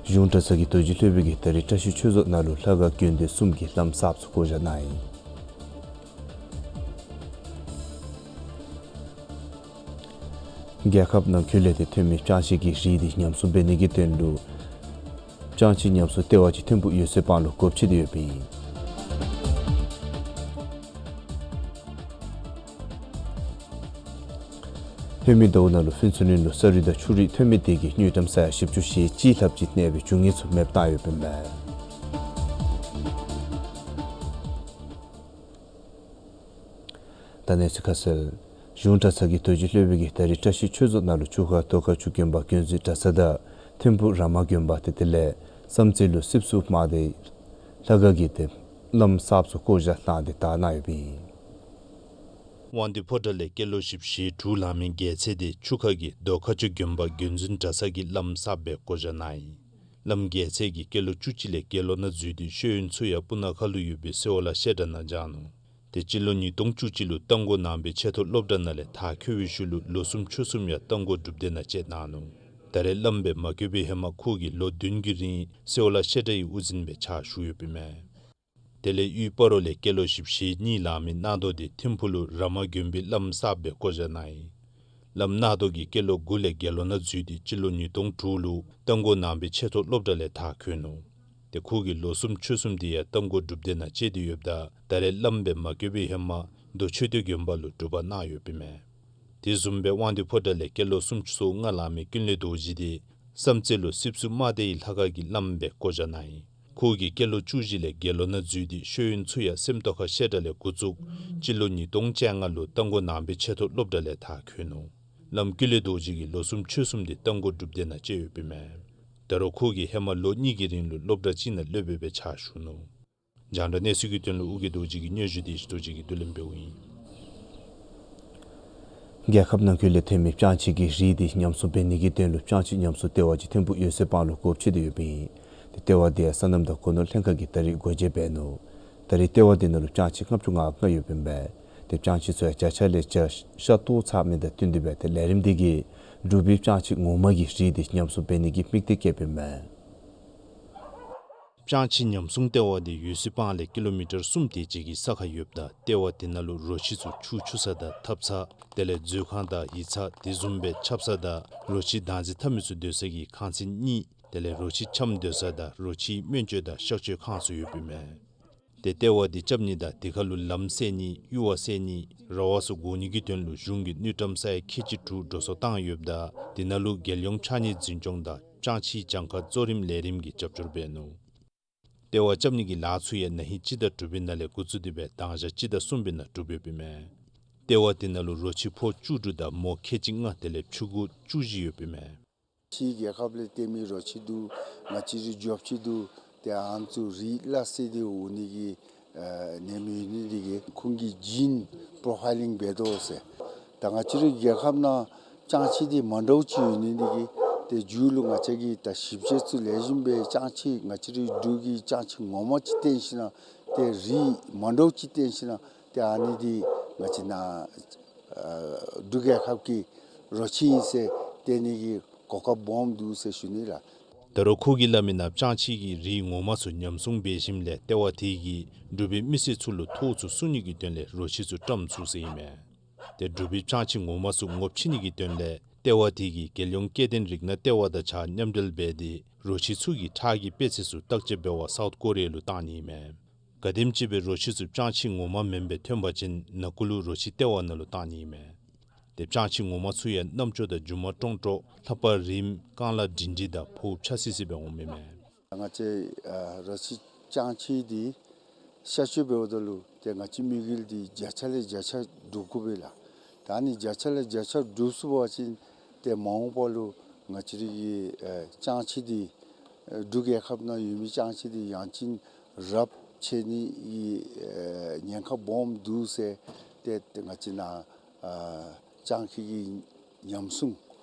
གཞུང་གྲྭ་ཚང་གི་རྡོ་རྗེ་སློབ་དཔོན་གྱིས་ད་རིས་བཀྲ་ཤིས་ཆོས་རྫོང་ནང་ལུ་ལྷ་ཁང་དགོན་སྡེ་གསུམ་གྱི་བླམ་གསརཔ་ཚུ་བསྐོ་བཞག་གནང་ཡི། རྒྱལ་ཁབ་ནང་འཁོད་ལས་ཏེ་ཐོན་མི་ལྕང་ཕྱེ་གི་རིགས་འདི་ཉམས་སྲུང་འབད་ནི་གི་དོན་ལུ་ལྕང་ཕྱེ་ཉམས་སྲུང་ལྟེ་བ་ཅིག་ཐིམ་ཕུག་འོད་གསལ་སྤང་ལུ་སྒོ་ཕྱེ་སྟེ་ཡོདཔ་ཨིན། ལྷོ་མི་རྡོ་ནང་ལུ་ཕུན་ཚོགས་གླིང་ལུ་ས་རུད་དང་ཆུ་རུད་ཐོན་མི་དེ་གིས་དངུལ་ཀྲམ་ས་ཡ་བཞི་བཅུ་ཞེ་གཅིག་ལྷགཔ་ཅིག་གནས་པའི་རྒྱུ་དངོས་ཚུ་མེདཔ་བཏང་ཡོདཔ་ཨིན་མས། ད་གནས་ཚུལ་ཁ་གསལ། གཞུང་གྲྭ་ཚང་གི་རྡོ་རྗེ་སློབ་དཔོན་གྱིས་ད་རིས་བཀྲ་ཤིས་ཆོས་རྫོང་ནང་ལུ་ཆུ་ཁ་རྡོ་ཁ་ཆུ་དགོན་པ་དགོན་འཛིན་གྲྭ་ཚང་དང་ཐིམ་ཕུག་ར་མ་དགོན་པ་ཏེ་དེ་ལས་བསམ་རྩེ་ལུ་སྲིབ་སུ་དམག་སྡེའི་ལྷ་ཁང་གི་ཏེ་བླམ་གསརཔ་ཚུ་བསྐོ་བཞག་གནང་སྟེ་དར་གནང་ཡོདཔ་ཨིན། དབང་འདུས་ཕོ་བྲང་ལས་སྐྱེས་ལོ་བཞི་བཅུ་ཞེ་དྲུག་ལང་མི་རྒྱལ་མཚན་དེ་ཆུ་ཁ་གི་རྡོ་ཁ་ཆུ་དགོན་པ་དགོན་འཛིན་གྲྭ་ཚང་གི་བླམ་གསརཔ་སྦེ་བསྐོ་བཞག་གནང་ཡི། བླམ་རྒྱལ་མཚན་གྱིས་སྐྱེས་ལོ་བཅུ་གཅིག་ལས་དགེ་སློང་ནང་འཛུལ་ཏེ་ཤེས་ཡོན་ཚུ་ཡང་སྤུ་ན་ཁ་ལུ་ཡོད་པའི་སེ་འོ་ལ་བཤད་གྲྭ་ནང་སྦྱངས་ནུག། ཏེ་སྤྱི་ལོ་ཉིས་སྟོང་བཅུ་གཅིག་ལུ་རྟ་མགོ་ནང་པའི་ཆེས་མཐོ་སློབ་གྲྭ་ནང་ལས་མཐར་འཁྱོལ་བའི་ཤུལ་ལུ་ལོ་གསུམ་ཕྱོགས་གསུམ་ཡང་རྟ་མགོ་སྒྲུབ་སྡེ་ནང་བཅད་གནང་ནུག། ད་རེས་བླམ་སྦེ་མ་བསྐོས་པའི་ཧེ་མ་ཁོ་གིས་ལོ་བདུན་གྱི་རིང་སེ་འོ་ལ་བཤད་གྲྭའི་དབུ་འཛིན་སྦེ་ཕྱག་ཞུ་ཡོདཔ་ཨིན་མས། དེ་ལས་དབུས་སྤ་རོ་ལས་སྐྱེས་ལོ་བཞི་བཅུ་ཞེ་གཉིས་ལང་མི་གནང་དོ་དེ་ཐིམ་ཕུག་ལུ་ར་མ་དགོན་པའི་བླམ་གསརཔ་སྦེ་བསྐོ་བཞག་གནང་ཡི། བླམ་གནང་དོ་གིས་སྐྱེས་ལོ་དགུ་ལས་དགེ་སློང་ནང་འཛུལ་ཏེ་སྤྱི་ལོ་ཉིས་སྟོང་དྲུག་ལུ་རྟ་མགོ་ནང་པའི་ཆེས་མཐོ་སློབ་གྲྭ་ལས་མཐར་འཁྱོལ་ནུག། ཏེ་ཁོ་གིས་ལོ་གསུམ་ཕྱོགས་གསུམ་དེ་ཡང་རྟ་མགོ་སྒྲུབ་སྡེ་ནང་བཅད་དེ་ཡོདཔ་ད་ད་རེས་བླམ་སྦེ་མ་བསྐོས་པའི་ཧེ་མ་མདོ་མཆོད་རྟེན་དགོན་པ་ལུ་སྒྲུབ་པ་གནང་ཡོདཔ་ཨིན་མས། དེ་བཟུམ་སྦེ་དབང་འདུས་ཕོ་བྲང་ལས་སྐྱེས་ལོ་སུམ་ཅུ་སོ་ལྔ་ལང་མི་ཀུན་ལེགས་རྡོ་རྗེ་དེ་བསམ་རྩེ་ལུ་སྲིབ་སུ་དམག་སྡེའི་ལྷ་ཁང་གི་བླམ་སྦེ་བསྐོ་བཞག་གནང་ཡི། ཁོ་གིས་སྐྱེས་ལོ་བཅུ་བཞི་ལས་དགེ་སློང་ནང་འཛུལ་ཏེ་ཤེས་ཡོན་ཚུ་ཡང་སེམས་རྟོགས་ཁ་བཤད་གྲྭ་ལས་འགོ་བཙུགས་སྤྱི་ལོ་ཉིས་སྟོང་བཅོ་ལྔ་ལུ་རྟ་མགོ་ནང་པའི་ཆེས་མཐོ་སློབ་གྲྭ་ལས་མཐར་འཁྱོལ་ནུག། བླམ་ཀུན་ལེགས་རྡོ་རྗེ་གིས་ལོ་གསུམ་ཕྱོགས་གསུམ་དེ་རྟ་མགོ་སྒྲུབ་སྡེ་ནང་བཅད་ཡོདཔ་ཨིན་མས། ད་རུང་ཁོ་གིས་ཧེ་མ་ལོ་གཉིས་ཀྱི་རིང་ལུ་སློབ་གྲྭ་གཅིག་ནང་སློབ་དཔོན་སྦེ་ཕྱག་ཞུ་ནུག། རྒྱང་བསྒྲགས་གནས་ཚུལ་གྱི་དོན་ལུ་ཨོ་རྒྱན་རྡོ་རྗེ་གིས་སྙན་ཞུ་དེ་ཞུ་རྡོ་རྗེ་གིས་བསྡུ་ལེན་འབདཝ་ཨིན། རྒྱལ་ཁབ་ནང་འཁོད་ལས་ཐོན་མི་ལྕང་ཕྱེ་གི་རིགས་དེ་ཉམས་སྲུང་འབད་ནི་གི་དོན་ལུ་ལྕང་ཕྱེ་ཉམས་སྲུང་ལྟེ་བ་ཅིག་ཐིམ་ཕུག་འོད་གསལ་སྤང་ལུ་སྒོ་ཕྱེ་སྟེ་ཡོདཔ་ཨིན། ཏེ་ལྟེ་བ་དེ་ཡང་སོ་ནམ་དང་སྒོ་ནོར་ལྷན་ཁག་གིས་ད་རིས་སྒོ་འབྱེད་འབད་ནུག། ད་རིས་ལྟེ་བ་དེ་ནང་ལུ་ལྕང་ཕྱེ་ལྔ་བཅུ་ང་ལྔ་ཡོདཔ་ཨིན་པས། ཏེ་ལྕང་ཕྱེ་ཚུ་ཡང་བརྒྱ་ཆ་ལས་བརྒྱ་ཤ་སྟོར་ཚར་མི་དང་བསྟུན་ཏེ་སྦེ་ཏེ་ལས་རིམ་དེ་གིས་འབྲུག་པའི་ལྕང་ཕྱེ་ངོ་མ་གི་རིགས་དེ་ཉམས་སྲུང་འབད་ནི་གི་དམིགས་གཏད་བསྐྱེདཔ་ཨིན་མས། ལྕང་ཕྱེ་ཉམས་སྲུང་ལྟེ་བ་དེ་འོད་གསལ་སྤང་ལས་ཀི་ལོ་མི་ཊར་གསུམ་དེ་ཅིག་གི་ས་ཁར་ཡོདཔ་ད་ལྟེ་བ་དེ་ནང་ལུ་རོ་ཁྱི་ཚུ་ཆུ་འཁྱུ་ས་དང་ཐབ་ཚང་དེ་ལས་མཛོད་ཁང་དང་ཡིག་ཚང་དེ་བཟུམ་སྦེ་ཆབ་གསང་དང་རོ་ཁྱི་བདག་འཛིན་འཐབ་མི་ཚུ་སྡོད་ས་གི་ཁང་ཚན་གཉིས་དེ་ལས་རོ་ཁྱི་འཁྱམ་སྡོད་ས་དང་རོ་ཁྱིའི་སྨན་བཅོས་དང་གཤག་བཅོས་ཁང་ཚུ་ཡོདཔ་ཨིན་མས། ཏེ་ལྟེ་བ་དེ་རྐྱབ་ནི་དང་དེ་ཁར་ལུ་ལམ་བསལ་ནི་གཡུར་བ་བསལ་ནི་ར་བ་ཚུ་བསྒོར་ནི་གི་དོན་ལུ་གཞུང་གིས་དངུལ་ཀྲམ་ས་ཡ་ཁལ་གཅིག་དྲུག་འགྲོ་སོང་བཏང་ཡོདཔ་ད་དེ་ནང་ལུ་རྒྱལ་ཡོངས་ཕྱགས་སྙིགས་འཛིན་སྐྱོང་དང་ལྕང་ཕྱེའི་གྱངས་ཁ་གཙོ་རིམ་ལས་རིམ་གྱིས་རྒྱབ་སྐྱོར་འབད་ནུག། ལྟེ་བ་རྐྱབ་ནི་གི་ལཱ་ཚུ་ཡང་ན་ཧིང་སྤྱི་ཟླ་དྲུག་པའི་ནང་ལས་འགོ་བཙུགས་ཏེ་སྦེ་མདང་ཞག་སྤྱི་ཟླ་གསུམ་པའི་ནང་གྲུབ་ཡོདཔ་ཨིན་མས། ལྟེ་བ་དེ་ནང་ལུ་རོ་ཁྱི་ཕོ་བཅུ་དྲུག་དང་མོ་ཁལ་གཅིག་ལྔ་དེ་ལས་ཕྱུ་གུ་བཅུ་བཞི་ཡོདཔ་ཨིན་མས། ཕྱིའི་རྒྱལ་ཁབ་ལས་བཏོན་མི་རོ་ཁྱི་འདུག། ང་བཅས་རའི་འབྲོག་ཁྱི་འདུག། ཏེ་ཨ་ནི་ཚུ་རིགས་སླ་བསྲེ་སྟེ་འོང་ནི་གི་ཨ་ནེམ་ཡོད་ནི་དེ་གིས་ཁོང་གི་ཇིན་པོརོ་ཕའི་ལིང་འབད་དོ་ཟེར། ད་ང་བཅས་རའི་རྒྱལ་ཁབ་ནང་ལྕང་ཕྱེ་དེ་མ་འདྲཝ་ཅིག་ཡོད་ནི་དེ་གིས་ཏེ་མཇུག་ལུ་ང་བཅས་ཀྱིས་ད་ཞིབ་དཔྱད་ཚུ་ལེགས་ཤོམ་སྦེ་ལྕང་ཕྱེ་ང་བཅས་རའི་འབྲུག་གི་ལྕང་ཕྱེ་ངོ་མ་ཅིག་བཏོན་ཞིན་ན་ཏེ་རིགས་མ་འདྲཝ་ཅིག་བཏོན་ཞིན་ན་ཏེ་ཨ་ནི་དེ་ང་བཅས་ནཱ་ཨ་འབྲུག་རྒྱལ་ཁབ་ཀྱི་རོ་ཁྱི་ཨིན་ཟེར་སྟོན་ནི་གི་གོ་སྐབས་སྦོམ་འདུག་ཟེར་ཞུ་ནི་ལགས། ད་རུང་ཁོ་གིས་སླབ་མི་ནང་སྤྱང་ཁྱི་གིས་རིགས་ངོ་མ་ཚུ་ཉམས་སྲུང་འབད་ཞིནམ་ལས་ལྟེ་བ་དེ་གིས་འབྲུག་པའི་མི་སེར་ཚུ་ལུ་ཐོག་ཚུ་སྲུང་ནི་གི་དོན་ལས་རོ་ཁྱི་ཚུ་བཀྲམ་ཚུགས་ཟེར་ཨིན་མས། ཏེ་འབྲུག་པའི་སྤྱང་ཁྱི་ངོ་མ་ཚུ་ངོ་ཕྱེ་ནི་གི་དོན་ལས་ལྟེ་བ་དེ་གིས་རྒྱལ་ཡོངས་སྐྱེ་ལྡན་རིགས་སྣ་ལྟེ་བ་དང་གཅིག་ཁར་མཉམ་འབྲེལ་འབད་དེ་རོ་ཁྱི་ཚུ་གི་ཁྲག་གི་དཔེ་ཚད་ཚུ་བརྟག་དཔྱད་འབད་བར་སའུཐ་ཀོ་རི་ཡ་ལུ་བཏང་ནི་ཨིན་མས། ག་དེམ་ཅིག་སྦེ་རོ་ཁྱི་ཚུ་སྤྱང་ཁྱི་ངོ་མ་མེན་པར་ཐོན་པ་ཅིན་ནང་འཁོད་ལུ་རོ་ཁྱི་ལྟེ་བ་ནང་ལུ་བཏང་ནི་ཨིན་མས། ཏེ་སྤྱང་ཁྱི་ངོ་མ་ཚུ་ཡང་རྣམ་ཅོ་དང་མཇུག་མ་ཀྲོང་ཀྲོ་ལྷ་པ་རིངམ་རྐང་ལག་སྒྲིང་སྒྲི་དང་ཕོཝ་ཆགས་སི་སི་སྦེ་འོངམ་ཨིན་མས། ང་བཅས་ཨ་རོ་ཁྱི་སྤྱང་ཁྱི་འདི་གཤག་བཅོས་འབདཝ་ད་ལུ་ཏེ་ང་བཅས་དམིགས་ཡུལ་འདི་བརྒྱ་ཆ་ལས་བརྒྱ་ཆ་སྒྲུབ་དགོ་པས་ལགས། ད་ཨ་ནི་བརྒྱ་ཆ་ལས་བརྒྱ་ཆ་སྒྲུབ་ཚུགས་པ་ཅིན་ཏེ་མ་འོངས་པ་ལུ་ང་བཅས་རའི་གི་ཨེ་སྤྱང་ཁྱི་འདི་ཨེ་འབྲུག་རྒྱལ་ཁབ་ནང་ཡོད་མི་སྤྱང་ཁྱི་འདི་ཡང་ཅིན་རབས་ཆད་ནི་གི་ཨེ་ཉེན་ཁ་སྦོམ་འདུག་ཟེར་ཏེ་ཏེ་ང་བཅས་ནཱ་ཨ་སྤྱང་ཁྱི་གི་ཉམས་སྲུང་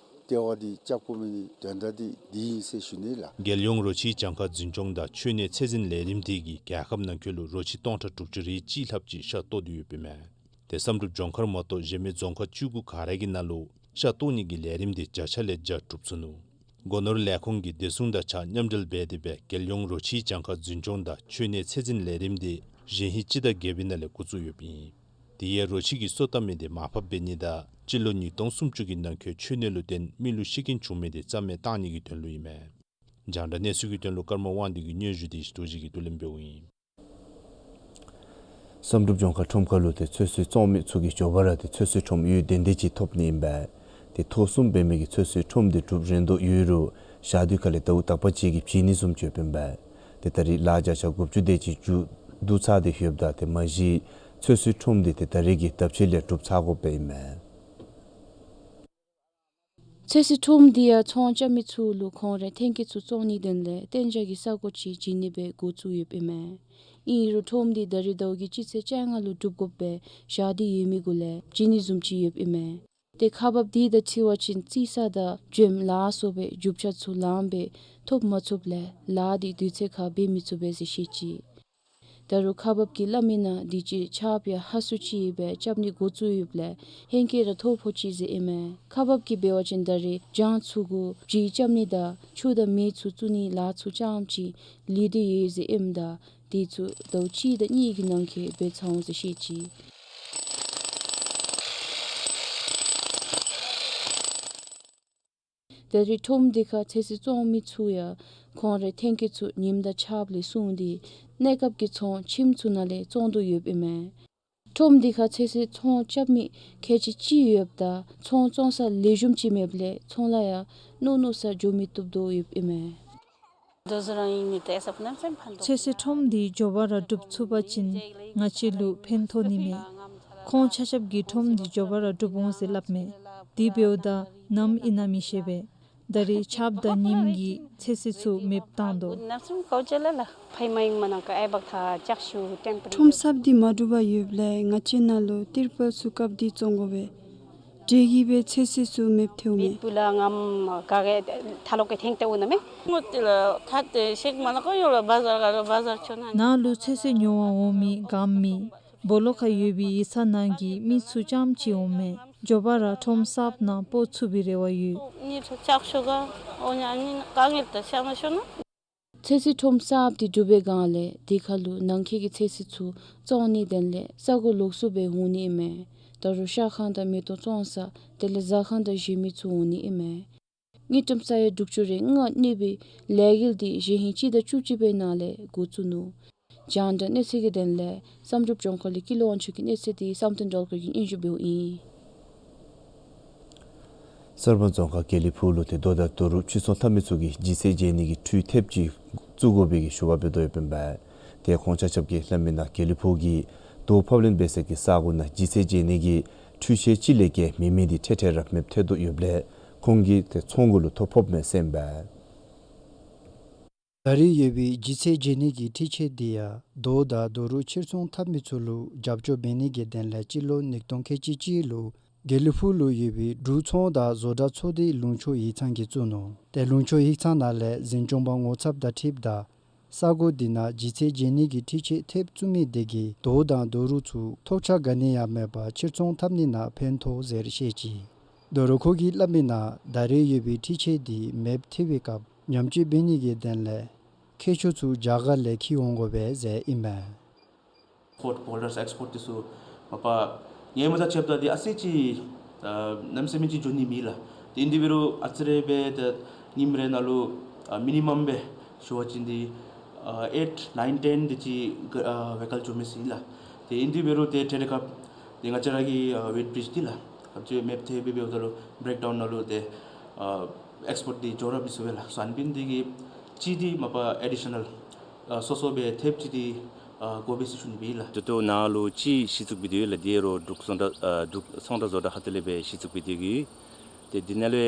ལྟེ་བ་འདི་རྐྱབ་དགོ་མི་ནི་དོན་དག་འདི་འདི་ཨིན་ཟེར་ཞུ་ནི་ལགས། རྒྱལ་ཡོངས་རོ་ཁྱིའི་གྱངས་ཁ་འཛིན་སྐྱོང་དང་ཁྱོན་ནས་ཚད་འཛིན་ལས་རིམ་དེ་གིས་རྒྱལ་ཁབ་ནང་འཁོད་ལུ་རོ་ཁྱི་སྟོང་ཕྲག་དྲུག་ཅུ་རེ་གཅིག་ལྷགཔ་ཅིག་ཤ་བཏོག་སྟེ་ཡོདཔ་ཨིན་མས། ཏེ་བསམ་གྲུབ་ལྗོངས་མཁར་མ་གཏོགས་གཞན་མི་རྫོང་ཁག་བཅུ་དགུ་ག་ར་གི་ནང་ལུ་ཤ་བཏོག་ནི་གི་ལས་རིམ་དེ་བརྒྱ་ཆ་ལས་བརྒྱ་གྲུབ་ཚུགས་ནུག། སྒོ་ནོར་ལས་ཁུངས་ཀྱིས་བདེ་སྲུང་དང་གཅིག་ཁར་མཉམ་འབྲེལ་འབད་དེ་སྦེ་རྒྱལ་ཡོངས་རོ་ཁྱིའི་གྱངས་ཁ་འཛིན་སྐྱོང་དང་ཁྱོན་ནས་ཚད་འཛིན་ལས་རིམ་དེ་གཞེས་ཧིང་སྤྱི་ཟླ་བརྒྱད་པའི་ནང་ལས་འགོ་བཙུགས་ཡོདཔ་ཨིན། དེ་ཡང་རོ་ཁྱི་གིས་སོ་བཏབ་མི་དེ་མར་ཕབ་འབད་ནི་དང་སྤྱི་ལོ་ཉིས་སྟོང་སུམ་ཅུ་གི་ནང་འཁོད་ཁྱོན་ནས་ལུ་བརྟེན་མི་ལུ་ཤི་རྐྱེན་བྱུང་མི་དེ་རྩ་མེད་བཏང་ནི་གི་དོན་ལུ་ཨིན་མས། རྒྱང་བསྒྲགས་གནས་ཚུལ་གྱི་དོན་ལུ་ཀརྨ་དབང་འདུས་ཀྱི་སྙན་ཞུ་དེ་ཞི་ཏོ་ཅིག་གིས་བསྡུ་ལེན་འབདཝ་ཨིན། བསམ་གྲུབ་ལྗོངས་མཁར་ཁྲོམ་ཁ་ལུ་ཏེ་ཚོད་བསྲེ་བཙོང་མི་ཚུ་གིས་མགྱོགས་པ་ར་ཏེ་ཚོད་བསྲེ་ཁྲོམ་ཡོད་བདེན་བདེན་ཅིག་ཐོབ་ནི་ཨིན་པས། ཏེ་ཐོག་གསུམ་འབད་མི་གི་ཚོད་བསྲེ་ཁྲོམ་དེ་གྲུབ་རན་དོ་ཡོད་རུང་ཞག་དུས་ཁ་ལས་ཟླཝ་དག་པ་ཅིག་གི་བྱིན་ནི་བཟུམ་ཅིག་ཡོདཔ་ཨིན་པས། ཏེ་ད་རེས་ལཱ་བརྒྱ་ཆ་དགུ་བཅུ་དེ་ཅིག་མཇུག་བསྡུ་ཚར་ཏེ་ཡོདཔ་ད་ཏེ་མ་གཞི་ཚོད་བསྲེ་ཁྲོམ་དེ་ཏེ་ད་རེས་ཀྱི་ཟླཝ་ཕྱེད་ལས་གྲུབ་ཚར་དགོཔ་ཨིན་མས། ཚོད་བསྲེ་ཁྲོམ་འདི་ཡང་ཚོང་རྐྱབ་མི་ཚུ་ལུ་ཁོང་རའི་ཐོན་སྐྱེད་ཚུ་བཙོང་ནིའི་དོན་ལས་གཏན་འཇགས་ཀྱི་ས་གོ་ཅིག་བྱིན་ནི་སྦེ་འགོ་བཙུགས་ཡོདཔ་ཨིན་མས། ཨིན་རུང་ཁྲོམ་འདི་ད་རེས་ཟླཝ་གི་སྤྱི་ཚེས་བཅོ་ལྔ་ལུ་གྲུབ་དགོ་པའི་ཞག་དུས་ཡོད་མི་གུ་ལས་བྱིན་ནི་བཟུམ་ཅིག་ཡོདཔ་ཨིན་མས། ཏེ་ཁག་འབགཔ་དེ་དང་འཁྲིལ་བ་ཅིན་རྩིས་ས་དང་འཇམ་ལ་སོགས་པའི་རྒྱུ་ཆ་ཚུ་ལངམ་སྦེ་ཐོབ་མ་ཚུགསཔ་ལས་ལཱ་དེ་དུས་ཚོད་ཁར་འབད་མི་ཚུགས་པས་ཟེར་བཤད་ཅི། ད་རུང་ཁག་འབགཔ་གིས་སླབ་མི་ནང་དུས་ཅི་ཆརཔ་ཡང་ཧ་སུ་ཅིག་སྦེ་རྐྱབ་ནི་འགོ་བཙུགས་ཡོདཔ་ལས་ཧེང་སྐལ་ར་ཐོབ་ཕོག་ཅི་ཟེར་ཨིན་མས། ཁག་འབགཔ་གིས་འབད་བ་ཅིན་ད་རེས་གྱང་ཚུ་གུ་བྱི་རྐྱབ་ནི་དང་ཆུ་དང་མེ་ཚུ་བཙུགས་ནིའི་ལཱ་ཚུ་རྐྱངམ་ཅིག་ལུས་ཏེ་ཡོད་ཟེར་ཨིནམ་ད་དེ་ཚུ་ཟླཝ་གཅིག་དང་གཉིས་ཀྱི་ནང་འཁོད་འབད་ཚར་འོང་ཟེར་བཤད་ཅི། ད་རེས་ཁྲོམ་འདི་ཁར་ཚོད་བསྲེ་བཙོང་མི་ཚུ་ཡང་ཁོང་རའི་ཐོན་སྐྱེད་ཚུ་ཉིམ་དང་ཆརཔ་ལས་སྲུང་སྟེ་གནས་སྐབས་ཀྱི་ཚོང་ཁྱིམ་ཚུ་ནང་ལས་བཙོང་དོ་ཡོདཔ་ཨིན་མས། ཁྲོམ་འདི་ཁར་ཚོད་བསྲེ་ཚོང་རྐྱབ་མི་ཁལ་གཅིག་གཅིག་ཡོདཔ་ད་ཚོང་བཙོང་ས་ལེགས་ཤོམ་ཅིག་མེདཔ་ལས་ཚོང་ལཱ་ཡང་ནུ་ནུ་སར་འགྱོ་མི་བཏུབ་དོ་ཡོདཔ་ཨིན་མས། ཚོད་བསྲེ་ཁྲོམ་འདི་མགྱོགས་པ་ར་གྲུབ་ཚུགས་པ་ཅིན་ང་བཅས་ལུ་ཕན་ཐོགས་ནི་མས། ཁོང་ཆ་ཁྱབ་ཀྱིས་ཁྲོམ་འདི་མགྱོགས་པ་ར་གྲུབ་འོང་ཟེར་སླབ་མས། དེ་འབདཝ་ད་ནམ་ཨིན་ན་མི་ཤེས་པས། ད་རེས་ཆརཔ་དང་ཉིམ་གྱིས་ཚོད་བསྲེ་ཚུ་མེདཔ་བཏང་དོ། ཁྲོམ་གསརཔ་འདི་མ་གྲུབ་པར་ཡོདཔ་ལས་ང་བཅས་ནཱ་ལུ་ཏིར་པལ་ཚུ་བཀབ་སྟེ་བཙོང་དགོ་པས། དེ་གིས་སྦེ་ཚོད་བསྲེ་ཚུ་མེདཔ་ཐལཝ་མས། ནཱ་ལུ་ཚོད་བསྲེ་ཉོ་བར་འོང་མི་སྒརཔ་མི་སྦོ་ལོགས་ཁར་ཡོད་པའི་ཡིག་ཚང་ནང་གི་མི་ཚུ་རྐྱངམ་ཅིག་འོང་མས། མགྱོགས་པ་ར་ཁྲོམ་གསརཔ་ནང་སྤོ་ཚུགས་པའི་རེ་བ་ཡོད། ཚོད་བསྲེ་ཁྲོམ་གསརཔ་འདི་གྲུབ་པའི་སྒང་ལས་དེ་ཁར་ལུ་ནང་འཁོད་ཀྱི་ཚོད་བསྲེ་ཚུ་བཙོང་ནིའི་དོན་ལས་ས་གོ་ལོགས་སུ་སྦེ་འོང་ནི་ཨིན་མས། ད་རུང་ཤ་ཁང་དང་མེ་ཏོག་བཙོང་ས་དེ་ལས་ཟ་ཁང་དང་བཞེས་མི་ཚུ་འོང་ནི་ཨིན་མས། དངུལ་ཀྲམ་ས་ཡ་དྲུག་ཅུ་རེ་ལྔ་གནས་པའི་ལས་འགུལ་འདི་གཞེས་ཧིང་སྤྱི་ཟླ་བཅུ་གཅིག་པའི་ནང་ལས་འགོ་བཙུགས་ནུག། རྒྱང་བསྒྲགས་གནས་ཚུལ་གྱི་དོན་ལས་བསམ་གྲུབ་ལྗོངས་མཁར་ལས་ཀུན་ལེགས་དབང་ཕྱུག་གི་གནས་ཚུལ་འདི་བསམ་གཏན་སྒྲོལ་དཀར་གྱིས་སྙན་ཞུ་འབདཝ་ཨིན། གསར་སྤང་རྫོང་ཁག་དགེ་ལེགས་ཕུག་ལུ་ཏེ་རྡོ་དང་རྡོ་རུག་ཕྱིར་ཚོང་འཐབ་མི་ཚུ་གིས་ལྗིད་ཚད་འཇལ་ནི་གི་འཕྲུལ་ཐེབས་ཅིག་བཙུགས་དགོ་པའི་གི་ཞུ་བ་འབད་དོ་ཡོདཔ་ཨིན་པས། ཏེ་ཁོང་ཆ་ཁྱབ་ཀྱིས་སླབ་མི་ནང་དགེ་ལེགས་ཕུག་གི་རྡོ་ཕབ་ལེན་འབད་སའི་གི་ས་གོ་ནང་ལྗིད་ཚད་འཇལ་ནི་གི་འཕྲུལ་ཆས་གཅིག་ལས་བརྒལ་མེད་མི་འདི་འཕྲལ་འཕྲལ་ར་མེདཔ་ཐལ་དོ་ཡོདཔ་ལས་ཁོང་གིས་ཏེ་ཚོང་གུ་ལུ་ཐོ་ཕོགཔ་མས་ཟེར་ཨིན་པས། ད་རེས་ཡོད་པའི་ལྗིད་ཚད་འཇལ་ནི་གི་འཕྲུལ་ཆས་འདི་ཡང་རྡོ་དང་རྡོ་རུག་ཕྱིར་ཚོང་འཐབ་མི་ཚུ་ལུ་རྒྱབ་སྐྱོར་འབད་ནི་གི་དོན་ལས་སྤྱི་ལོ་ཉིས་སྟོང་ཁལ་གཅིག་གཅིག་ལུ་དགེ་ལེགས་ཕུག་ལུ་ཡོད་པའི་འབྲུག་ཚོང་དང་བཟོ་གྲྭ་ཚོགས་སྡེའི་ལུང་ཕྱོགས་ཡིག་ཚང་གིས་བཙུགས་ནུག། ཏེ་ལུང་ཕྱོགས་ཡིག་ཚང་ནང་ལས་འཛིན་སྐྱོང་པ་ངོ་ཚབ་དང་འཁྲིལཝ་ད་ས་གོ་འདི་ནང་ལྗིད་ཚད་འཇལ་ནི་གི་འཕྲུལ་ཆས་ཐེབས་བཙུགས་མི་དེ་གིས་རྡོ་དང་རྡོ་རུག་ཚུ་ཐོགས་ཆགས་ག་ནི་ཡང་མེད་པར་ཕྱིར་ཚོང་འཐབ་ནི་ནང་ཕན་ཐོགས་ཟེར་བཤད་ཅི། ད་རུང་ཁོ་གིས་སླབ་མི་ནང་ད་རེས་ཡོད་པའི་འཕྲུལ་ཆས་འདི་མེདཔ་ཐལ་བའི་སྐབས་ ཉམས་བཅོས་འབད་ནི་གི་དོན་ལས་མཁས་མཆོག་ཚུ་རྒྱ་གར་ལས་འཁྱིད་འོང་དགོ་པས་ཟེར་ཨིན་མས། ཨེགསི་པོརཊ་བོལ་ཌརསི་ཨེགསི་པོརཊ་འདི་ཚུ་མ་པ་ཧེ་མ་དང་ཕྱདཔ་ད་འདི་ཨ་ཙི་ཅིག་ཨ་གནམ་མེད་ས་མེད་ཅིག་འགྱོ་ནི་མེད་ལགས། ཏེ་ཨིན་དེ་འབད་རུང་ཨ་ཙི་རེ་སྦེ་ཏེ་ཉིནམ་རེ་ནང་ལུ་ཨ་མི་ནི་མམ་སྦེ་ཞུ་བ་ཅིན་འདི་ཨ་ཨེཊ་ནཱའིན་ཊེན་དེ་ཅིག་ག་ཨ་བྷེ་ཀལ་འགྱོ་མི་ཅིག་ཨིན་ལགས། ཏེ་ཨིན་དེ་འབད་རུང་ཏེ་ཊེ་ལེ་ཀརབ་ཏེ་ང་བཅས་ར་གི་ཨ་ཝེཊ་བི་རིཇ་འདི་ལགས། ཨ་ཙི་མེབ་ཐེབས་སྦེ་འབདཝ་ད་ལུ་བེརེཀ་ཌའུན་ནང་ལུ་ཏེ་ཨ་ཨེགསི་པོརཊ་འདི་འགྱོ་ར་མི་ཚུགས་པས་ལགས། སོ་ཨ་ནི་འབད་ནི་དེ་གིས་ཅིག་འདི་མ་པ་ཨེ་ཌི་ཤ་ནཱལ་ཨ་སོ་སོ་སྦེ་ཐེབས་ཅིག་འདི་ཨ་དགོ་པས་ཟེར་ཞུ་ནི་སྦེ་ཨིན་ལགས། ད་ལྟོ་ནཱ་ལུ་ཅིག་གཞི་བཙུགས་འབད་དེ་ཡོད་ལགས། དེ་རུ་འབྲུག་ཚོང་འབྲེལ་ཨ་འབྲུག་ཚོང་འབྲེལ་བཟོ་གྲྭ་ཁ་ཐུག་ལས་སྦེ་གཞི་བཙུགས་འབད་དེ་ཡོད། ཏེ་འདི་ནང་ལུ་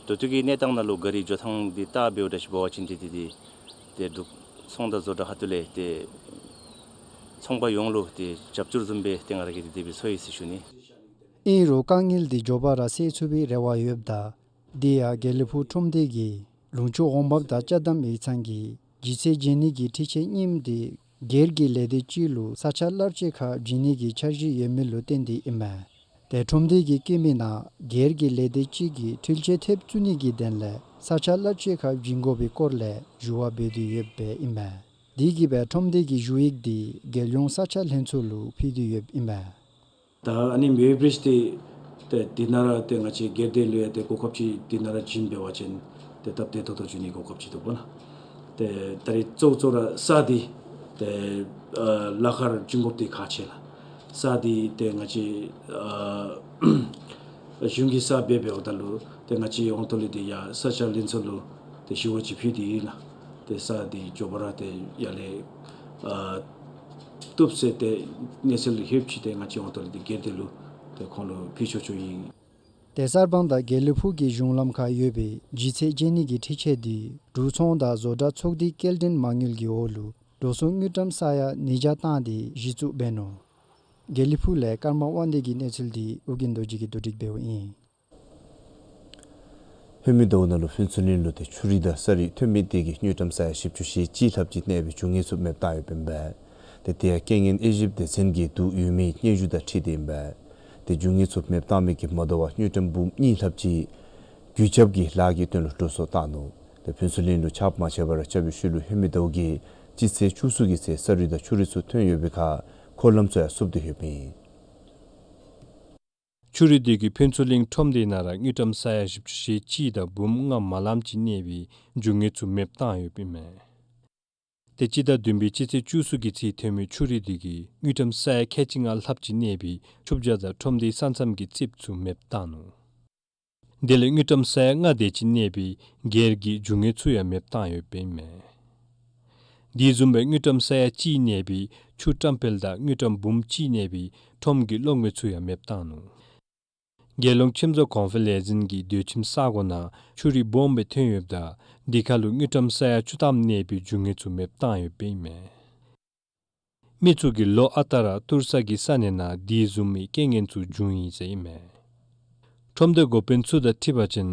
ད་ལྟོ་གི་གནས་སྟངས་ནང་ལུ་ག་རི་འགྱོ་ཐངས་འདི་བལྟ་འབདཝ་ད་ཅིག་འབད་བ་ཅིན་ཏེ་ཏེ་ཏེ་ཏེ་འབྲུག་ཚོང་འབྲེལ་བཟོ་གྲྭ་ཁ་ཐུག་ལས་ཏེ་ཚོང་པ་ཡོངས་ལུ་ཏེ་རྒྱབ་སྐྱོར་བཟུམ་སྦེ་ཏེ་ང་ར་གིས་ཏེ་དེ་སྦེ་ཚོར་ཡི་ཟེར་ཞུ་ནི། ཨིན་རུང་དཀའ་ངལ་འདི་མགྱོགས་པ་ར་སེལ་ཚུགས་པའི་རེ་བ་ཡོདཔ་ད་དེ་ཡང་དགེ་ལེགས་ཕུག་ཁྲོམ་སྡེ་གིས་ལུང་ཕྱོགས་འོང་འབབ་དང་ཅ་དམ་ཡིག་ཚང་གི་ལྗིད་ཚད་འཇལ་ནི་གི་འཕྲུལ་ཆས་རྙིངམ་འདི་སྒེར་གྱི་ལས་སྡེ་ཅིག་ལུ་ས་ཆ་གླར་ཆད་ཁར་བྱིན་ནི་གི་འཆར་གཞི་ཡོད་མི་ལུ་བརྟེན་ཏེ་ཨིན་མས། ཏེ་ཁྲོམ་སྡེ་གིས་བཀོད་མི་ནང་སྒེར་གྱི་ལས་སྡེ་ཅིག་གིས་འཕྲུལ་ཆས་ཐེབས་བཙུགས་ནི་གི་དོན་ལས་ས་ཆ་གླར་ཆད་ཁར་བྱིན་དགོ་པའི་སྐོར་ལས་ཞུ་བ་འབད་དེ་ཡོདཔ་ཨིན་མས། དེ་གིས་སྦེ་ཁྲོམ་སྡེ་གི་ཞུ་ཡིག་འདི་རྒྱལ་ཡོངས་ས་ཆ་ལྷན་ཚོགས་ལུ་ཕུལ་ཏེ་ཡོདཔ་ཨིན་མས། ད་ཨ་ནི་ཝེཊ་བི་རིཇ་འདི་ཏེ་འདི་ནང་ར་ཏེ་ང་བཅས་སྒེར་སྡེ་ལུ་ཡང་ཏེ་གོ་སྐབས་ཅིག་འདི་ནང་ར་བྱིན་འབད་བ་ཅིན་ཏེ་སྟབས་བདེ་ཏོག་ཏོ་འགྱོ་ནི་གོ་སྐབས་ཅིག་འདུག་པ་ལགས། ཏེ་ད་རེས་གཙོ་བོ་གཙོ་བོ་ར་ས་འདི་ཏེ་ཨ་ལཱ་ཁག་ར་བྱིན་དགོཔ་འདི་ཁག་ཆེ་ལགས། ས་འདི་ཏེ་ང་བཅས་ཨ་གཞུང་གི་ས་འབད་འབདཝ་ད་ལུ་ཏེ་ང་བཅས་ཡོངས་གཏོགས་ལས་འདི་ཡང་ས་ཆ་ལྷན་ཚོགས་ལུ་ཏེ་ཞུ་བ་ཅིག་ཕུལ་ཏེ་ཨིན་ལགས། ཏེ་ས་འདི་མགྱོགས་པ་ར་ཏེ་ཡར་ལས་ཨ་བཏུབ་ཟེར་ཏེ་གནས་ཚུལ་ལྷོདཔ་ཅིག་ཏེ་ང་བཅས་ཡོངས་གཏོགས་ལས་འདི་སྒེར་སྡེ་ལུ་ཏེ་ཁོང་ལུ་ཕུལ་ཆོག་ཆོག་ཨིན། ཏེ་གསར་སྤང་དང་དགེ་ལེགས་ཕུག་གི་གཞུང་ལམ་ཁར་ཡོད་པའི་ལྗིད་ཚད་འཇལ་ནི་གི་འཕྲུལ་ཆས་འདི་འབྲུག་ཚོང་དང་བཟོ་གྲྭ་ཚོགས་སྡེའི་སྐྱེལ་འདྲེན་མ་དངུལ་གྱི་འོག་ལུ་འགྲོ་སོང་དངུལ་ཀྲམ་ས་ཡ་ཉིས་བརྒྱ་བཏང་སྟེ་གཞི་བཙུགས་འབད་ནུག། དགེ་ལེགས་ཕུག་ལས་ཀརྨ་དབང་འདུས་ཀྱི་གནས་ཚུལ་འདི་ཨོ་རྒྱན་རྡོ་རྗེ་གིས་བསྡུ་སྒྲིག་འབདཝ་ཨིན། ཧེ་མའི་ཟླཝ་ནང་ལུ་ཕུན་ཚོགས་གླིང་ལུ་ཏེ་ཆུ་རུད་དང་ས་རུད་ཐོན་མི་དེ་གིས་དངུལ་ཀྲམ་ས་ཡ་བཞི་བཅུ་ཞེ་གཅིག་ལྷགཔ་ཅིག་གནས་པའི་རྒྱུ་དངོས་ཚུ་མེདཔ་བཏང་ཡོདཔ་ཨིན་པས། ཏེ་དེ་ཡང་རྐྱེན་ངན་དབྱེ་ཞིབ་སྡེ་ཚན་གྱིས་བསྡུ་ཡོད་མི་སྙན་ཞུ་དང་འཁྲིལ་ཏེ་ཨིན་པས། ཏེ་རྒྱུ་དངོས་ཚུ་མེདཔ་བཏང་མི་གིས་མ་དོ་བར་དངུལ་ཀྲམ་འབུམ་གཉིས་ལྷགཔ་ཅིག་གུས་རྒྱབ་ཀྱི་ལཱ་གི་དོན་ལུ་འགྲོ་སོང་བཏང་ནུག། ཏེ་ཕུན་ཚོགས་གླིང་ལུ་ཆརཔ་མ་ཆད་པར་རྐྱབ་པའི་ཤུལ་ལུ་ཧེ་མའི་ཟླཝ་གི་སྤྱི་ཚེས་བཅུ་གསུམ་གྱི་ཚེ་ས་རུད་དང་ཆུ་རུད་ཚུ་ཐོན་ཡོད་པའི་ཁར་འཁོར་ལམ་ཚུ་ཡང་བསུབ་སྟེ་ཡོདཔ་ཨིན། ཆུ་རུད་དེ་གིས་ཕུན་ཚོགས་གླིང་ཁྲོམ་སྡེའི་ནང་ར་དངུལ་ཀྲམ་ས་ཡ་བཞི་བཅུ་ཞེ་གཅིག་དང་འབུམ་ལྔ་མ་ལངམ་ཅིག་གནས་པའི་རྒྱུ་དངོས་ཚུ་མེདཔ་བཏང་ཡོདཔ་ཨིན་མས། ཏེ་སྤྱི་ཟླ་བདུན་པའི་སྤྱི་ཚེས་བཅུ་གསུམ་གྱི་ཚེ་ཐོན་མི་ཆུ་རུད་དེ་གིས་དངུལ་ཀྲམ་ས་ཡ་ཁལ་གཅིག་ལྔ་ལྷགཔ་ཅིག་གནས་པའི་ཆུ་བྱ་དང་ཁྲོམ་སྡེའི་ས་མཚམས་ཀྱི་རྩིགཔ་ཚུ་མེདཔ་བཏང་ནུག། དེ་ལས་དངུལ་ཀྲམ་ས་ཡ་ལྔ་དེ་ཅིག་གནས་པའི་སྒེར་གྱི་རྒྱུ་དངོས་ཚུ་ཡང་མེདཔ་བཏང་ཡོདཔ་ཨིན་མས། དེ་བཟུམ་སྦེ་དངུལ་ཀྲམ་ས་ཡ་གཅིག་གནས་པའི་ཆུ་བཀྲམ་སྤེལ་དང་དངུལ་ཀྲམ་འབུམ་གཅིག་གནས་པའི་ཁྲོམ་གྱི་གློག་མེ་ཚུ་ཡང་མེདཔ་བཏང་ནུག། རྒྱལ་ཡོངས་ཁྱིམ་བཟོ་གོང་འཕེལ་ལས་འཛིན་གྱི་སྡོད་ཁྱིམ་ས་གོ་ནང་ཆུ་རུད་སྦོམ་སྦེ་ཐོན་ཡོདཔ་ད་དེ་ཁར་ལུ་དངུལ་ཀྲམ་ས་ཡ་བཅུ་ཐམ་གནས་པའི་རྒྱུ་དངོས་ཚུ་མེདཔ་བཏང་ཡོདཔ་ཨིན་མས། མི་ཚུ་གིས་ལོ་ཨ་རྟག་ར་ཏུར་ས་གི་ས་གནས་ནང་དེ་བཟུམ་མའི་རྐྱེན་ངན་ཚུ་བྱུང་ཡི་ཟེར་ཨིན་མས། ཁྲོམ་སྡེ་འགོ་དཔོན་ཚུ་དང་འཁྲིལ་བ་ཅིན་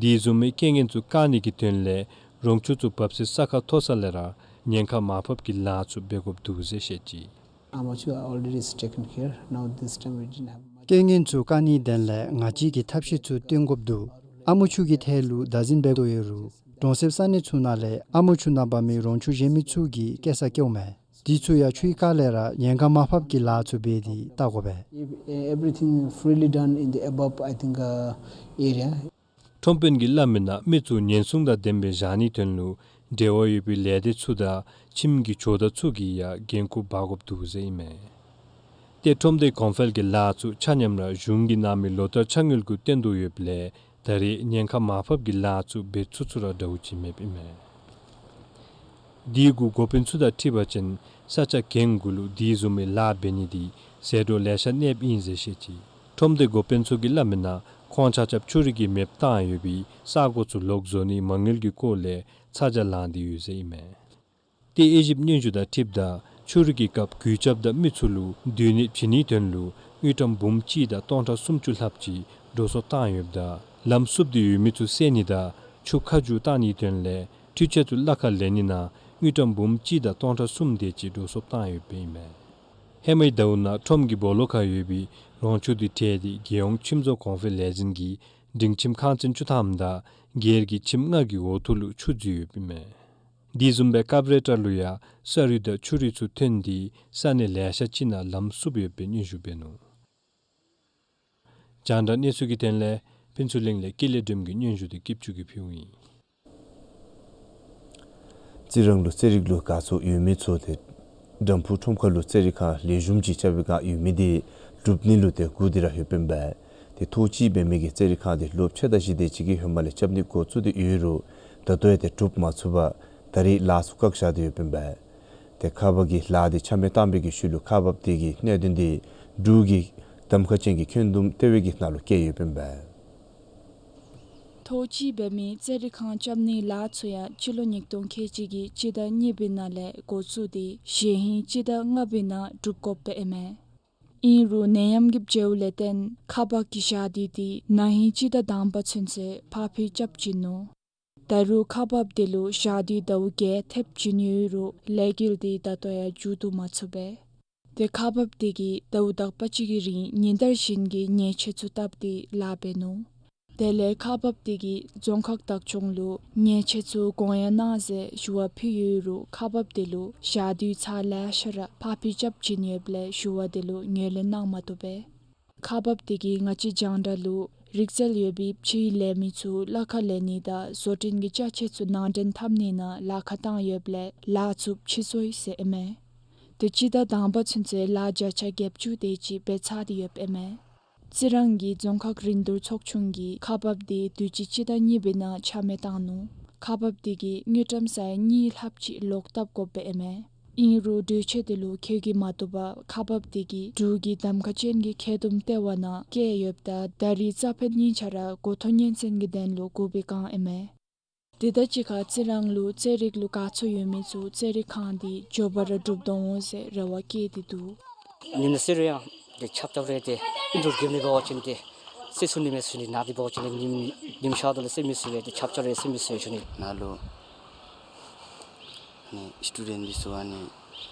དེ་བཟུམ་མའི་རྐྱེན་ངན་ཚུ་བཀག་ནི་གི་དོན་ལས་རོང་ཆུ་ཚུ་འབབ་སའི་ས་ཁ་མཐོ་ས་ལས་ར་ཉེན་ཁ་མར་ཕབ་ཀྱི་ལཱ་ཚུ་འབད་དགོཔ་འདུག་ཟེར་བཤད་ཅི། Amachu already is taken care. Now this time we didn't have much. རྐྱེན་ངན་ཚུ་བཀག་ནིའི་དོན་ལས་ང་བཅས་ཀྱིས་ཐབས་ཤེས་ཚུ་བཏོན་དགོཔ་འདུག། ཨ་མོ་ཆུ་གི་ཐད་ལུ་བདག་འཛིན་འབད་དོ་ཡོད་རུང་གྲོང་གསེབ་ས་གནས་ཚུ་ནང་ལས་ཨ་མོ་ཆུ་ནང་འབབ་མི་རོང་ཆུ་གཞན་མི་ཚུ་གིས་སྐྱེལ་ས་བསྐྱལཝ་མས། དེ་ཚུ་ཡང་ཆུའི་རྐ་ལས་ར་ཉེན་ཁ་མར་ཕབ་ཀྱི་ལཱ་ཚུ་འབད་དེ་བལྟ་དགོ་པས། If, uh, everything freely done in the above, I think, uh, area. ཁྲོམ་དཔོན་གྱིས་སླབ་མི་ནང་མི་ཚུ་ཉེན་སྲུང་དང་ལྡནམ་སྦེ་བཞག་ནིའི་དོན་ལུ་འབྲེལ་བ་ཡོད་པའི་ལས་སྡེ་ཚུ་དང་ཁྱིམ་གྱི་ཇོ་བདག་ཚུ་གིས་ཡང་འགན་ཁུར་འབག་དགོཔ་འདུག་ཟེར་ཨིན་མས། ཏེ་ཁྲོམ་སྡེ་གོང་འཕེལ་གྱི་ལཱ་ཚུ་ཆ་མཉམ་ར་གཞུང་གིས་གནང་མི་ལོ་བསྟར་ཆ་དངུལ་གུ་བརྟེན་དོ་ཡོདཔ་ལས་ད་རེས་ཉེན་ཁ་མར་ཕབ་ཀྱི་ལཱ་ཚུ་འབད་ཚུགས་ཚུགས་ར་འདྲཝ་ཅིག་མེདཔ་ཨིན་མས། དེ་གུ་འགོ་དཔོན་ཚུ་དང་འཁྲིལ་བ་ཅིན་ས་ཆ་གྱེན་གུ་ལུ་དེ་བཟུམ་མའི་ལཱ་འབད་ནི་འདི་ཟད་འགྲོ་ལེ་ཤ་གནསཔ་ཨིན་ཟེར་བཤད་ཅི། ཁྲོམ་སྡེ་འགོ་དཔོན་ཚུ་གིས་སླབ་མི་ནང་ཁོང་ཆ་ཁྱབ་ཆུ་རུད་ཀྱིས་མེདཔ་བཏང་ཡོད་པའི་ས་གོ་ཚུ་ལོག་བཟོ་ནིའི་མ་དངུལ་གྱི་སྐོར་ལས་ཚ་གྱང་ལང་སྟེ་ཡོད་ཟེར་ཨིན་མས། ཏེ་དབྱེ་ཞིབ་སྙན་ཞུ་དང་འཁྲིལཝ་ད་ཆུ་རུད་ཀྱི་སྐབས་གུས་རྒྱབ་དང་མི་ཚུ་ལུ་སྡོད་གནས་བྱིན་ནིའི་དོན་ལུ་དངུལ་ཀྲམ་འབུམ་གཅིག་དང་སྟོང་ཕྲག་སུམ་ཅུ་ལྷགཔ་ཅིག་འགྲོ་སོང་བཏང་ཡོདཔ་ད་ལམ་བསུབ་སྟེ་ཡོད་མི་ཚུ་སེལ་ནི་དང་ཆུ་ཁ་རྒྱུ་བཏང་ནིའི་དོན་ལས་འཕྲུལ་ཆས་ཚུ་གླ་ཁར་ལེན་ནི་ནང་དངུལ་ཀྲམ་འབུམ་གཅིག་དང་སྟོང་ཕྲག་གསུམ་དེ་ཅིག་འགྲོ་སོང་བཏང་ཡོདཔ་ཨིན་མས། ཧེ་མའི་ཟླཝ་ནང་ཁྲོམ་གྱི་སྦོ་ལོགས་ཁར་ཡོད་པའི་རོང་ཆུ་དེ་བྲལ་ཏེ་རྒྱལ་ཡོངས་ཁྱིམ་བཟོ་གོང་འཕེལ་ལས་འཛིན་གྱིས་ འབྲིང་ཁྱིམ་ཁང་ཚན་བཅུ་ཐམ་དང་སྒེར་གྱི་ཁྱིམ་ལྔ་གི་འོག་ཐུག་ལུ་ཆུ་འཛུལ་ཡོདཔ་ཨིན་མས། དེ་བཟུམ་སྦེ་ཀབ་རེ་ཊ་ལུ་ཡང་ས་རུད་དང་ཆུ་རུད་ཚུ་ཐོན་ཏེ་ས་གནས་ལེ་ཤ་ཅིག་ནང་ལམ་བསུབ་ཡོདཔ་སྦེ་སྙན་ཞུ་འབད་ནུག། རྒྱང་བསྒྲགས་གནས་ཚུལ་གྱི་དོན་ལས་ཕུན་ཚོགས་གླིང་ལས་ཀུན་ལེགས་སྒྲོལམ་གྱི་སྙན་ཞུ་དེ་སྐྱིད་ཆུ་གིས་ཕུལཝ་ཨིན། རྩི་རང་ལུ་རྩེད་རིགས་ལུ་དགའ་ཚོར་ཡོད་མི་ཚུ་ཏེ་འགྲམ་ཕུག་ཁྲོམ་ཁ་ལུ་རྩེད་རིགས་ཁང་ལེགས་ཤོམ་ཅིག་རྐྱབ་པའི་བསྒང་ཡོད་མི་དེ་གྲུབ་ནི་ལུ་ཏེ་སྒུག་སྟེ་ར་ཡོདཔ་ཨིན་པས། ཏེ་ཐོག་གཅིག་འབད་མི་གི་རྩེད་རིགས་ཁང་དེ་ལོ་ཕྱེད་དང་བཞི་དེ་ཅིག་གི་ཧེ་མ་ལས་རྐྱབ་ནི་འགོ་བཙུགས་ཏེ་ཡོད་རུང་ད་ལྟོ་ཡང་ཏེ་གྲུབ་མ་ཚུགས་པར་ད་རེས་ལཱ་ཚུ་བཀག་བཞག་སྟེ་ཡོདཔ་ཨིན་པས། ཏེ་ཁག་འབག་གིས་ལཱ་དེ་ཆ་མེད་བཏང་བའི་གི་ཤུལ་ལུ་ཁག་འབགཔ་དེ་གི་གནད་དོན་དེ་འབྲུག་གི་གདམ་ཁ་ཅན་གྱི་འཁོན་འདུམ་ལྟེ་བའི་གི་ནང་ལུ་བཀལ་ཡོདཔ་ཨིན་པས། ཐོག་གཅིག་འབད་མི་རྩེད་རིགས་ཁང་རྐྱབ་ནིའི་ལཱ་ཚུ་ཡང་སྤྱི་ལོ་ཉིས་སྟོང་ཁལ་གཅིག་གི་སྤྱི་ཟླ་གཉིས་པའི་ནང་ལས་འགོ་བཙུགས་ཏེ་གཞེས་ཧིང་སྤྱི་ཟླ་ལྔ་པའི་ནང་གྲུབ་དགོཔ་ཨིན་མས། ཨིན་རུང་ནད་ཡམས་ཀྱི་བྱེལཝ་ལས་བརྟེན་ཁག་འབག་གི་ཞག་དུས་དེ་ན་ཧིང་སྤྱི་ཟླ་དང་པ་ཚུན་ཚོད་ཕར་འཕུལ་རྐྱབ་བྱིན་ནུག། ད་རུང་ཁག་འབགཔ་དེ་ལུ་ཞག་དུས་ཟླཝ་བརྒྱད་ཐེབས་བྱིན་ཡོད་རུང་ལས་འགུལ་དེ་ད་ལྟོ་ཡང་མཇུག་བསྡུ་མ་ཚུགས་པས། ཏེ་ཁག་འབགཔ་དེ་གིས་ཟླཝ་དག་པ་ཅིག་གི་རིང་ཉིན་ལྟར་བཞིན་གྱི་ཉེས་ཆད་ཚུ་བཏབ་སྟེ་ལཱ་འབད་ནུག། དེ་ལས་ཁག་འབགཔ་དེ་གིས་རྫོང་ཁག་བདག་སྐྱོང་ལུ་ཉེས་ཆད་ཚུ་དགོངས་ཡངས་གནང་ཟེར་ཞུ་བ་ཕུལ་ཡོད་རུང་ཁག་འབགཔ་དེ་ལུ་ཞག་དུས་ཚར་ལེ་ཤ་ར་ཕར་འཕུལ་རྐྱབ་བྱིན་ཡོདཔ་ལས་ཞུ་བ་དེ་ལུ་ངོས་ལེན་གནང་མ་བཏུབ་པས། ཁག་འབགཔ་དེ་གིས་ང་བཅས་རྒྱང་བསྒྲགས་ལུ་རིག་རྩལ་ཡོད་པའི་ཕྱིའི་ལས་མི་ཚུ་གླ་ཁར་ལེན་ནི་དང་བཟོ་སྐྲུན་གྱི་ཅ་ཆས་ཚུ་ནང་འདྲེན་འཐབ་ནི་ནང་ལཱ་ཁག་བཏང་ཡོདཔ་ལས་ལཱ་ཚུ་ཕྱིས་སོང་ཡི་ཟེར་ཨིན་མས། ཏེ་སྤྱི་ཟླ་དང་པ་ཚུན་ཚོད་ལཱ་བརྒྱ་ཆ་བརྒྱད་ཅུ་དེ་ཅིག་འབད་ཚར་ཏེ་ཡོདཔ་ཨིན་མས། རྩི་རང་གི་རྫོང་ཁག་རིན་བསྡུར་ཚོགས་ཆུང་གིས་ཁག་འབགཔ་དེ་དུས་ཅི་སྤྱི་ཟླ་གཉིས་པའི་ནང་ཆ་མེད་བཏང་ནུག། ཁག་འབགཔ་དེ་གིས་དངུལ་ཀྲམ་ས་ཡ་གཉིས་ལྷགཔ་ཅིག་ལོག་བཏབ་དགོཔ་ཨིན་མས། ཨིན་རུང་གྲོས་ཆོད་དེ་ལུ་འཁྱོལ་གྱི་མ་བཏུབ་པར་ཁག་འབགཔ་དེ་གིས་འབྲུག་གི་གདམ་ཁ་ཅན་གྱི་འཁོན་འདུམ་ལྟེ་བ་ནང་བསྐྱལ་ཡོདཔ་ད་ད་རེས་རྩ་ཕན་གཉིས་ཆ་ར་འགོ་ཐོག་ཉིན་མཚན་གྱི་དོན་ལུ་སྒུག་པའི་བསྒང་ཨིན་མས། དེ་དང་གཅིག་ཁར་རྩི་རང་ལུ་རྩེད་རིགས་ལུ་དགའ་ཚོར་ཡོད་མི་ཚུ་རྩེད་རིགས་ཁང་དེ་མགྱོགས་པ་ར་གྲུབ་དོ་འོང་ཟེར་རེ་བ་བསྐྱེད་དེ་འདུག། ཉིནམ་ནང་རྩེད་རུང་ཡང་ཏེ་ཆབ་ཆབ་རེ་ཏེ་ཨིན་དུར་གེམ་ནི་འབད་བ་ཅིན་ཏེ་རྩེད་ཚུགས་ནི་མས་ཟེར་ཞུ་ནི། ནཱ་འདི་འབད་བ་ཅིན་ཏེ་ཉིམ་ཉིམ་ཤརཝ་ད་ལུ་རྩེད་མི་ཚུགས་པས། ཏེ་ཆབ་ཆབ་རེ་རྩེད་མི་ཚུགས་པས་ཟེར་ཞུ་ནི། ནཱ་ལུ་ཨ་ནི་སི་ཊུ་ཌེནཊ་འདི་ཚུ་ཨ་ནི་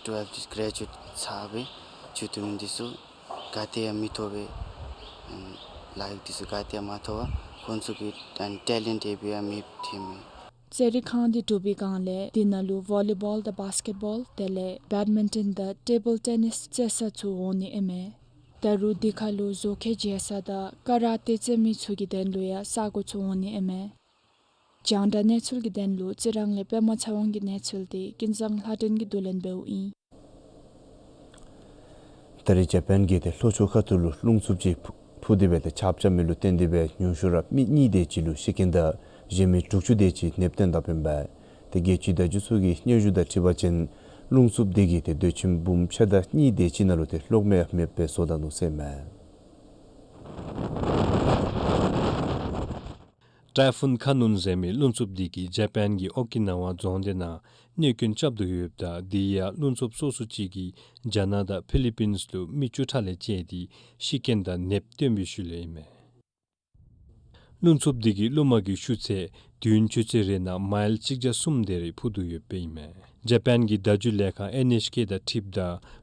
ཊུ་ཝེལཕ་འདི་གྲེ་ཇུ་ཨེཊ་ཚར་སྦེ་འགྱོ་བཏུབ་མི་འདི་ཚུ་ག་ཏེ་ཡང་མི་ཐོབ་པས། ཨ་ནི་ལཱ་གཡོག་འདི་ཚུ་ག་ཏེ་ཡང་མ་ཐོབ་པར་ཁོང་ཚུ་གི་ཨ་ནི་ཊེ་ལེནཊ་དེ་སྦེ་ཡང་མེདཔ་ཐོནམ་མས། རྩེད་རིགས་ཁང་འདི་གྲུབ་པའི་བསྒང་ལས་དེ་ནང་ལུ་ཝོ་ལི་བཱོལ་དང་བཱསི་ཀེཊ་བཱོལ་དེ་ལས་བེཌ་མིན་ཊོན་དང་ཊེ་བཱལ་ཊེ་ནིསི་རྩེད་ས་ཚུ་འོང་ནི་ཨིན་མས། ད་རུང་དེ་ཁར་ལུ་བཟོ་ཁང་བརྗེ་ས་དང་ཀ་ར་ཏེ་རྩེད་མི་ཚུ་གི་དོན་ལུ་ཡང་ས་གོ་ཚུ་འོང་ནི་ཨིན་མས། རྒྱང་བསྒྲགས་གནས་ཚུལ་གྱི་དོན་ལུ་རྩི་རང་ལས་པདྨ་ཚེ་དབང་གི་གནས་ཚུལ་དེ་ཀུན་བཟང་ལྷ་སྒྲོན་གྱིས་བསྡུ་ལེན་འབདཝ་ཨིན། ད་རེས་ཇ་པཱན་གྱིས་ཏེ་ལྷོ་ཕྱོགས་ཁ་ཐུག་ལུ་རླུང་འཚུབ་ཅིག་ཕུ་ཕུ་སྟེ་སྦེ་ཏེ་ཆརཔ་རྐྱབ་མི་ལུ་བརྟེན་ཏེ་སྦེ་ཉུང་ཤོས་ར་མི་གཉིས་དེ་ཅིག་ལུ་ཤི་རྐྱེན་དང་གཞན་མི་དྲུག་ཅུ་དེ་ཅིག་ནདཔ་བཏོན་དཔ་ཨིན་པས། ཏེ་རྒྱལ་སྤྱིའི་བརྡ་བརྒྱུད་ཚུ་གི་སྙན་ཞུ་དང་འཁྲིལ་བ་ཅིན་རླུང་འཚུབ་དེ་གིས་ཏེ་སྡོད་ཁྱིམ་འབུམ་ཕྱེད་དང་གཉིས་དེ་ཅིག་ནང་ལུ་ཏེ་གློག་མེ་མེདཔ་སྦེ་བཟོ་ད་ནུག་ཟེར་མས། ཊའི་ཕུན་ཁ་ནུན་ཟེར་མི་རླུང་འཚུབ་དེ་གིས་ཇ་པཱན་གྱི་ཨོ་ཀི་ན་ཝ་རྫོང་དེ་ནང་གནོད་སྐྱོན་རྐྱབ་དོ་ཡོདཔ་ད་དེ་ཡང་རླུང་འཚུབ་སོ་སོ་ཅིག་གིས་རྒྱ་ནག་དང་ཕི་ལི་པིནསི་ལུ་མི་བཅུ་ཕྲག་ལས་བཅད་དེ་ཤི་རྐྱེན་དང་ནདཔ་བཏོན་པའི་ཤུལ་ལས་ཨིན་མས། རླུང་འཚུབ་དེ་གིས་རླུང་མ་གི་ཤུགས་ཚད་དུས་ཡུན་ཆུ་ཚོད་རེ་ནང་མའིལ་གཅིག་བརྒྱ་གསུམ་དེ་རེ་ཕུ་དོ་ཡོདཔ་ཨིན་མས། ཇ་པཱན་གྱི་བརྡ་བརྒྱུད་ལས་ཁང་ཨེན་ཨེཆ་ཀེ་དང་འཁྲིལཝ་ད་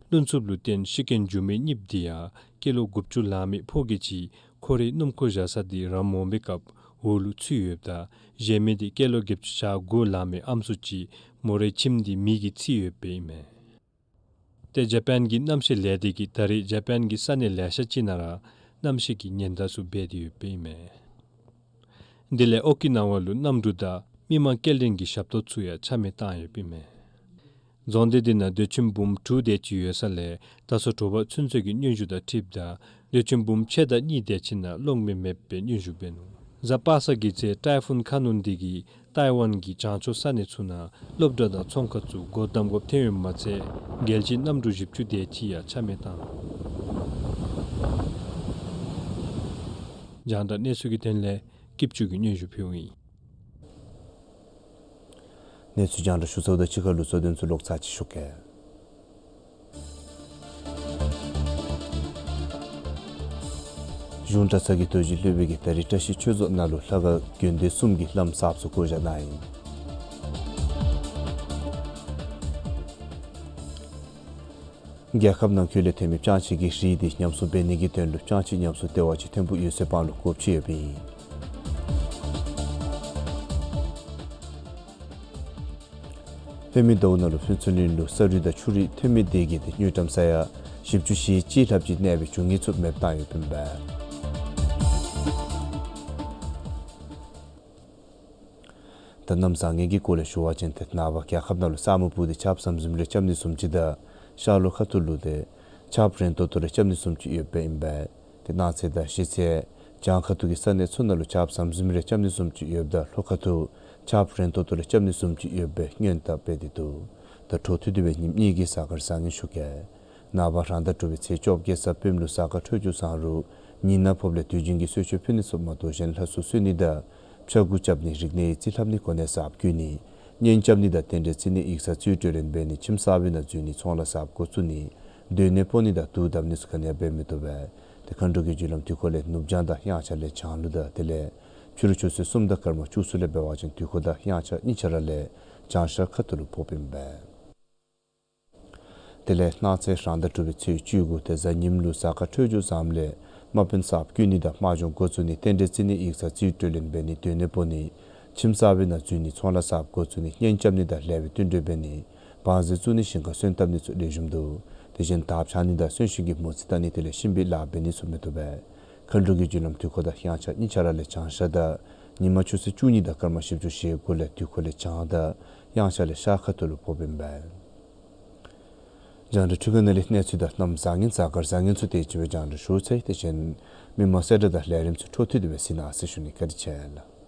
རླུང་འཚུབ་ལུ་བརྟེན་ཤི་རྐྱེན་འགྱོ་མི་གཉིསཔོ་དེ་ཡང་སྐྱེས་ལོ་དགུ་བཅུ་ལང་མི་ཕོ་སྐྱེས་ཅིག་ཁོ་རའི་སྣུམ་འཁོར་བཞག་ས་དེ་རམ་འོང་པའི་སྐབས་འོག་ལུ་ཚུད་ཡོདཔ་ད་གཞན་མི་དེ་སྐྱེས་ལོ་བརྒྱད་ཅུ་གྱ་དགུ་ལང་མི་ཨམ་སྲུ་ཅིག་མོ་རའི་ཁྱིམ་དེ་མེ་གིས་འཚིག་ཡོདཔ་ཨིན་མས། ཏེ་ཇ་པཱན་གྱི་གནམ་གཤིས་ལས་སྡེ་གིས་ད་རེས་ཇ་པཱན་གྱི་ས་གནས་ལེ་ཤ་ཅིག་ནང་ར་གནམ་གཤིས་ཀྱི་ཉེན་བརྡ་ཚུ་འབད་དེ་ཡོདཔ་ཨིན་མས། དེ་ལས་ཨོ་ཀི་ན་ཝ་ལུ་གནམ་གྲུ་དང་མི་མང་སྐྱེལ་འདྲེན་གྱི་ཞབས་ཏོག་ཚུ་ཡང་ཆ་མེད་བཏང་ཡོདཔ་ཨིན་མས། རྫོང་སྡེ་དེ་ནང་སྡོད་ཁྱིམ་འབུམ་དྲུག་དེ་ཅིག་ཡོད་ས་ལས་ད་ལྟོ་དྲོ་པ་ཚུན་ཚོད་ཀྱི་སྙན་ཞུ་དང་འཁྲིལཝ་ད་སྡོད་ཁྱིམ་འབུམ་ཕྱེད་དང་གཉིས་དེ་ཅིག་ནང་གློག་མེ་མེདཔ་སྦེ་སྙན་ཞུ་འབད་ནུག། གཟའ་པ་སངས་ཀྱི་ཚེ་ཊའི་ཕུན་ཁ་ནུན་དེ་གིས་ཏའི་ཝཱན་གྱི་བྱང་ཕྱོགས་ས་གནས་ཚུ་ནང་སློབ་གྲྭ་དང་ཚོང་ཁང་ཚུ་སྒོ་བསྡམ་དགོཔ་ཐོན་ཡོདཔ་མ་ཚད་རྒྱལ་སྤྱིའི་གནམ་གྲུ་བཞི་བཅུ་དེ་ཅིག་ཡང་ཆ་མེད་བཏང་ནུག། རྒྱང་བསྒྲགས་གནས་ཚུལ་གྱི་དོན་ལས་སྐྱིད་ཆུ་གིས་སྙན་ཞུ་ཕུལཝ་ཨིན། གནས་ཚུལ་རྒྱང་བསྒྲགས་ཞུ་ཚརཝ་དང་གཅིག་ཁར་ལུ་གཙོ་དོན་ཚུ་ལོག་ཚར་ཅིག་ཞུ་གེ། གཞུང་གྲྭ་ཚང་གི་རྡོ་རྗེ་སློབ་དཔོན་གྱིས་ད་རིས་བཀྲ་ཤིས་ཆོས་རྫོང་ནང་ལུ་ལྷ་ཁང་དགོན་སྡེ་གསུམ་གྱི་བླམ་གསརཔ་ཚུ་བསྐོ་བཞག་གནང་ཡི། རྒྱལ་ཁབ་ནང་འཁོད་ལས་ཐོན་མི་ལྕང་ཕྱེ་གི་རིགས་དེ་ཉམས་གསོ་འབད་ནི་གི་དོན་ལུ་ལྕང་ཕྱེ་ཉམས་གསོ་ལྟེ་བ་ཅིག་ཐིམ་ཕུག་ཡོད་ཚད་སྤང་ལུ་སྒོ་ཕྱེ་ཡོདཔ་ཨིན། ལྷོ་མི་ཟླཝ་ནང་ལུ་ཕུན་ཚོགས་གླིང་ལུ་ས་རུད་དང་ཆུ་རུད་ཐོན་མི་དེ་གིས་ཏེ་དངུལ་ཀྲམ་ས་ཡ་བཞི་བཅུ་ཞེ་གཅིག་ལྷགཔ་ཅིག་གནོད་པའི་རྒྱུ་ངན་ཚུ་མེདཔ་བཏང་ཡོདཔ་ཨིན་པས། ད་གནམ་བཟང་ངན་གྱི་སྐོར་ལས་ཞུ་བ་ཅིན་ཏེ་ནངས་པ་རྒྱལ་ཁབ་ནང་ལུ་ས་སྨུག་སྤུབས་ཏེ་ཆརཔ་ཟམ་ཟིམ་རེ་རྐྱབ་ནི་བཟུམ་ཅིག་དང་ཤར་ལྷོ་ཁ་ཐུག་ལུ་ཏེ་ཆརཔ་རན་ཏོག་ཏོ་རེ་རྐྱབ་ནི་བཟུམ་ཅིག་ཡོདཔ་ཨིན་པས། ཏེ་གནངས་ཚེ་དང་གཞེས་ཚེ་བྱང་ཁ་ཐུག་གི་ས་གནས་ཚུ་ནང་ལུ་ཆརཔ་ཟམ་ཟིམ་རེ་རྐྱབ་ནི་བཟུམ་ཅིག་ཡོདཔ་ད་ལྷོ་ཁ་ཐུག་ཆརཔ་རན་ཏོག་ཏོ་རེ་རྐྱབ་ནི་བཟུམ་ཅིག་ཡོད་པའི་སྔོན་དཔག་འབད་དེ་འདུག། ད་འཕྲོ་མཐུད་དེ་སྦེ་ཉིནམ་གཉིས་ཀྱི་གཟའ་སྐར་བཟང་ངན་ཞུ་གེ། ནངས་པ་རང་ཟླ་དྲུག་པའི་ཚེས་བཅོ་བརྒྱད་གཟའ་སྤེནམ་ལུ་གཟའ་སྐར་འཕྲོད་སྦྱོར་བཟང་རུང་ཉིན་ནག་ཕོགཔ་ལས་དུས་རྒྱུན་གྱི་གསོལ་མཆོད་ཕུལ་ནི་ཚུ་མ་གཏོགས་གཞན་ལྷ་སྲུང་གསོལ་ནི་དང་ཕྱྭ་འགུགས་རྐྱབ་ནི། རིག་གནས་ཡིག་རྩིས་ལྷབ་ནི། གོ་གནས་གསརཔ་བརྒྱུད་ནི། གཉེན་རྐྱབ་ནི་དང་རྟེན་འབྲེལ་བརྩི་ནི། ཡིག་ཚང་རྩིས་སྤྲོད་ལེན་འབད་ནི། ཁྱིམ་གསར་པའི་ནང་འཛུལ་ནི། ཚོང་ལཱ་གསརཔ་འགོ་བཙུགས་ནི། སྡོད་གནས་སྤོ་ནི་དང་དུག་བསྡམ་ནི་ཚུ་ག་ནི་ཡང་འབད་མི་བཏུབ་པས། ཏེ་མཁའ་འགྲོ་གི་རྒྱུ་ལམ་དུས་འཁོར་ལས་ནུབ་བྱང་དང་དབྱངས་འཆར་ལས་བྱང་ལུ་དང་དེ་ལས་ཕྱི་རུ་ཆུ་ཚོད་གསུམ་དང་སྐར་མ་བཅུ་གསུམ་ལས་འབད་བ་ཅིན་དུས་འཁོར་དང་དབྱངས་འཆར་གཉིས་ཆ་ར་ལས་བྱང་ཤར་ཁ་ཐུག་ལུ་ཕོགཔ་ཨིན་པས། དེ་ལས་གནངས་ཚེ་རང་ཟླ་དྲུག་པའི་ཚེས་བཅུ་དགུ་ཏེ་གཟའ་ཉིམ་ལུ་གཟའ་སྐར་འཕྲོད་སྦྱོར་བཟངམ་ལས་དམག་དཔོན་གསརཔ་བརྒྱུད་ནི་དང་དམག་སྦྱོང་འགོ་བཙུགས་ནི། རྟེན་འབྲེལ་བརྩི་ནི། ཡིག་ཚང་རྩིས་སྤྲོད་ལེན་འབད་ནི། སྡོད་གནས་སྤོ་ནི། ཁྱིམ་གསར་པའི་ནང་འཛུལ་ནི། ཚོང་ལཱ་གསརཔ་འགོ་བཙུགས་ནི། གཉེན་རྐྱབ་ནི་དང་ལེགས་པའི་བསྟུན་གྲོས་འབད་ནི། བང་རྩི་བཙུགས་ནི། ཞིང་ཁ་སོན་བཏབ་ནི་ཚུ་ལེགས་ཤོམ་འདུག། དེ་བཞིན་དར་འཕྱར་ནི་དང་གསོན་གཤིན་གྱི་མོ་རྩིས་བལྟ་ནི་དེ་ལས་གཤིན་པོའི་ལཱ་འབད་ནི་ཚུ་མི་བཏུབ་པས། མཁའ་འགྲོ་གི་རྒྱུ་ལམ་དུས་འཁོར་དང་དབྱངས་འཆར་གཉིས་ཆ་ར་ལས་བྱང་ཤར་དང་ཉིན་མ་ཆུ་ཚོད་བཅུ་གཉིས་དང་སྐར་མ་བཞི་བཅུ་ཞེ་དགུ་ལས་དུས་འཁོར་ལས་བྱང་དང་དབྱངས་འཆར་ལས་ཤར་ཁ་ཐུག་ལུ་ཕོགཔ་ཨིན་པས། རྒྱང་བསྒྲགས་འཕྲུལ་ཁང་ནང་ལས་གནས་ཚུལ་དང་གནམ་བཟང་ངན་གཟའ་སྐར་བཟང་ངན་ཚུ་དེ་ཅིག་སྦེ་རྒྱང་བསྒྲགས་ཞུ་ཚར་ཡི། དེ་བཞིན་མི་མང་གསལ་བསྒྲགས་དང་ལས་རིམ་ཚུ་འཕྲོ་མཐུད་དེ་སྦེ་གཟིགས་གནང་ཟེར་ཞུ་ནི། བཀའ་དྲིན་ཆེ་ལགས།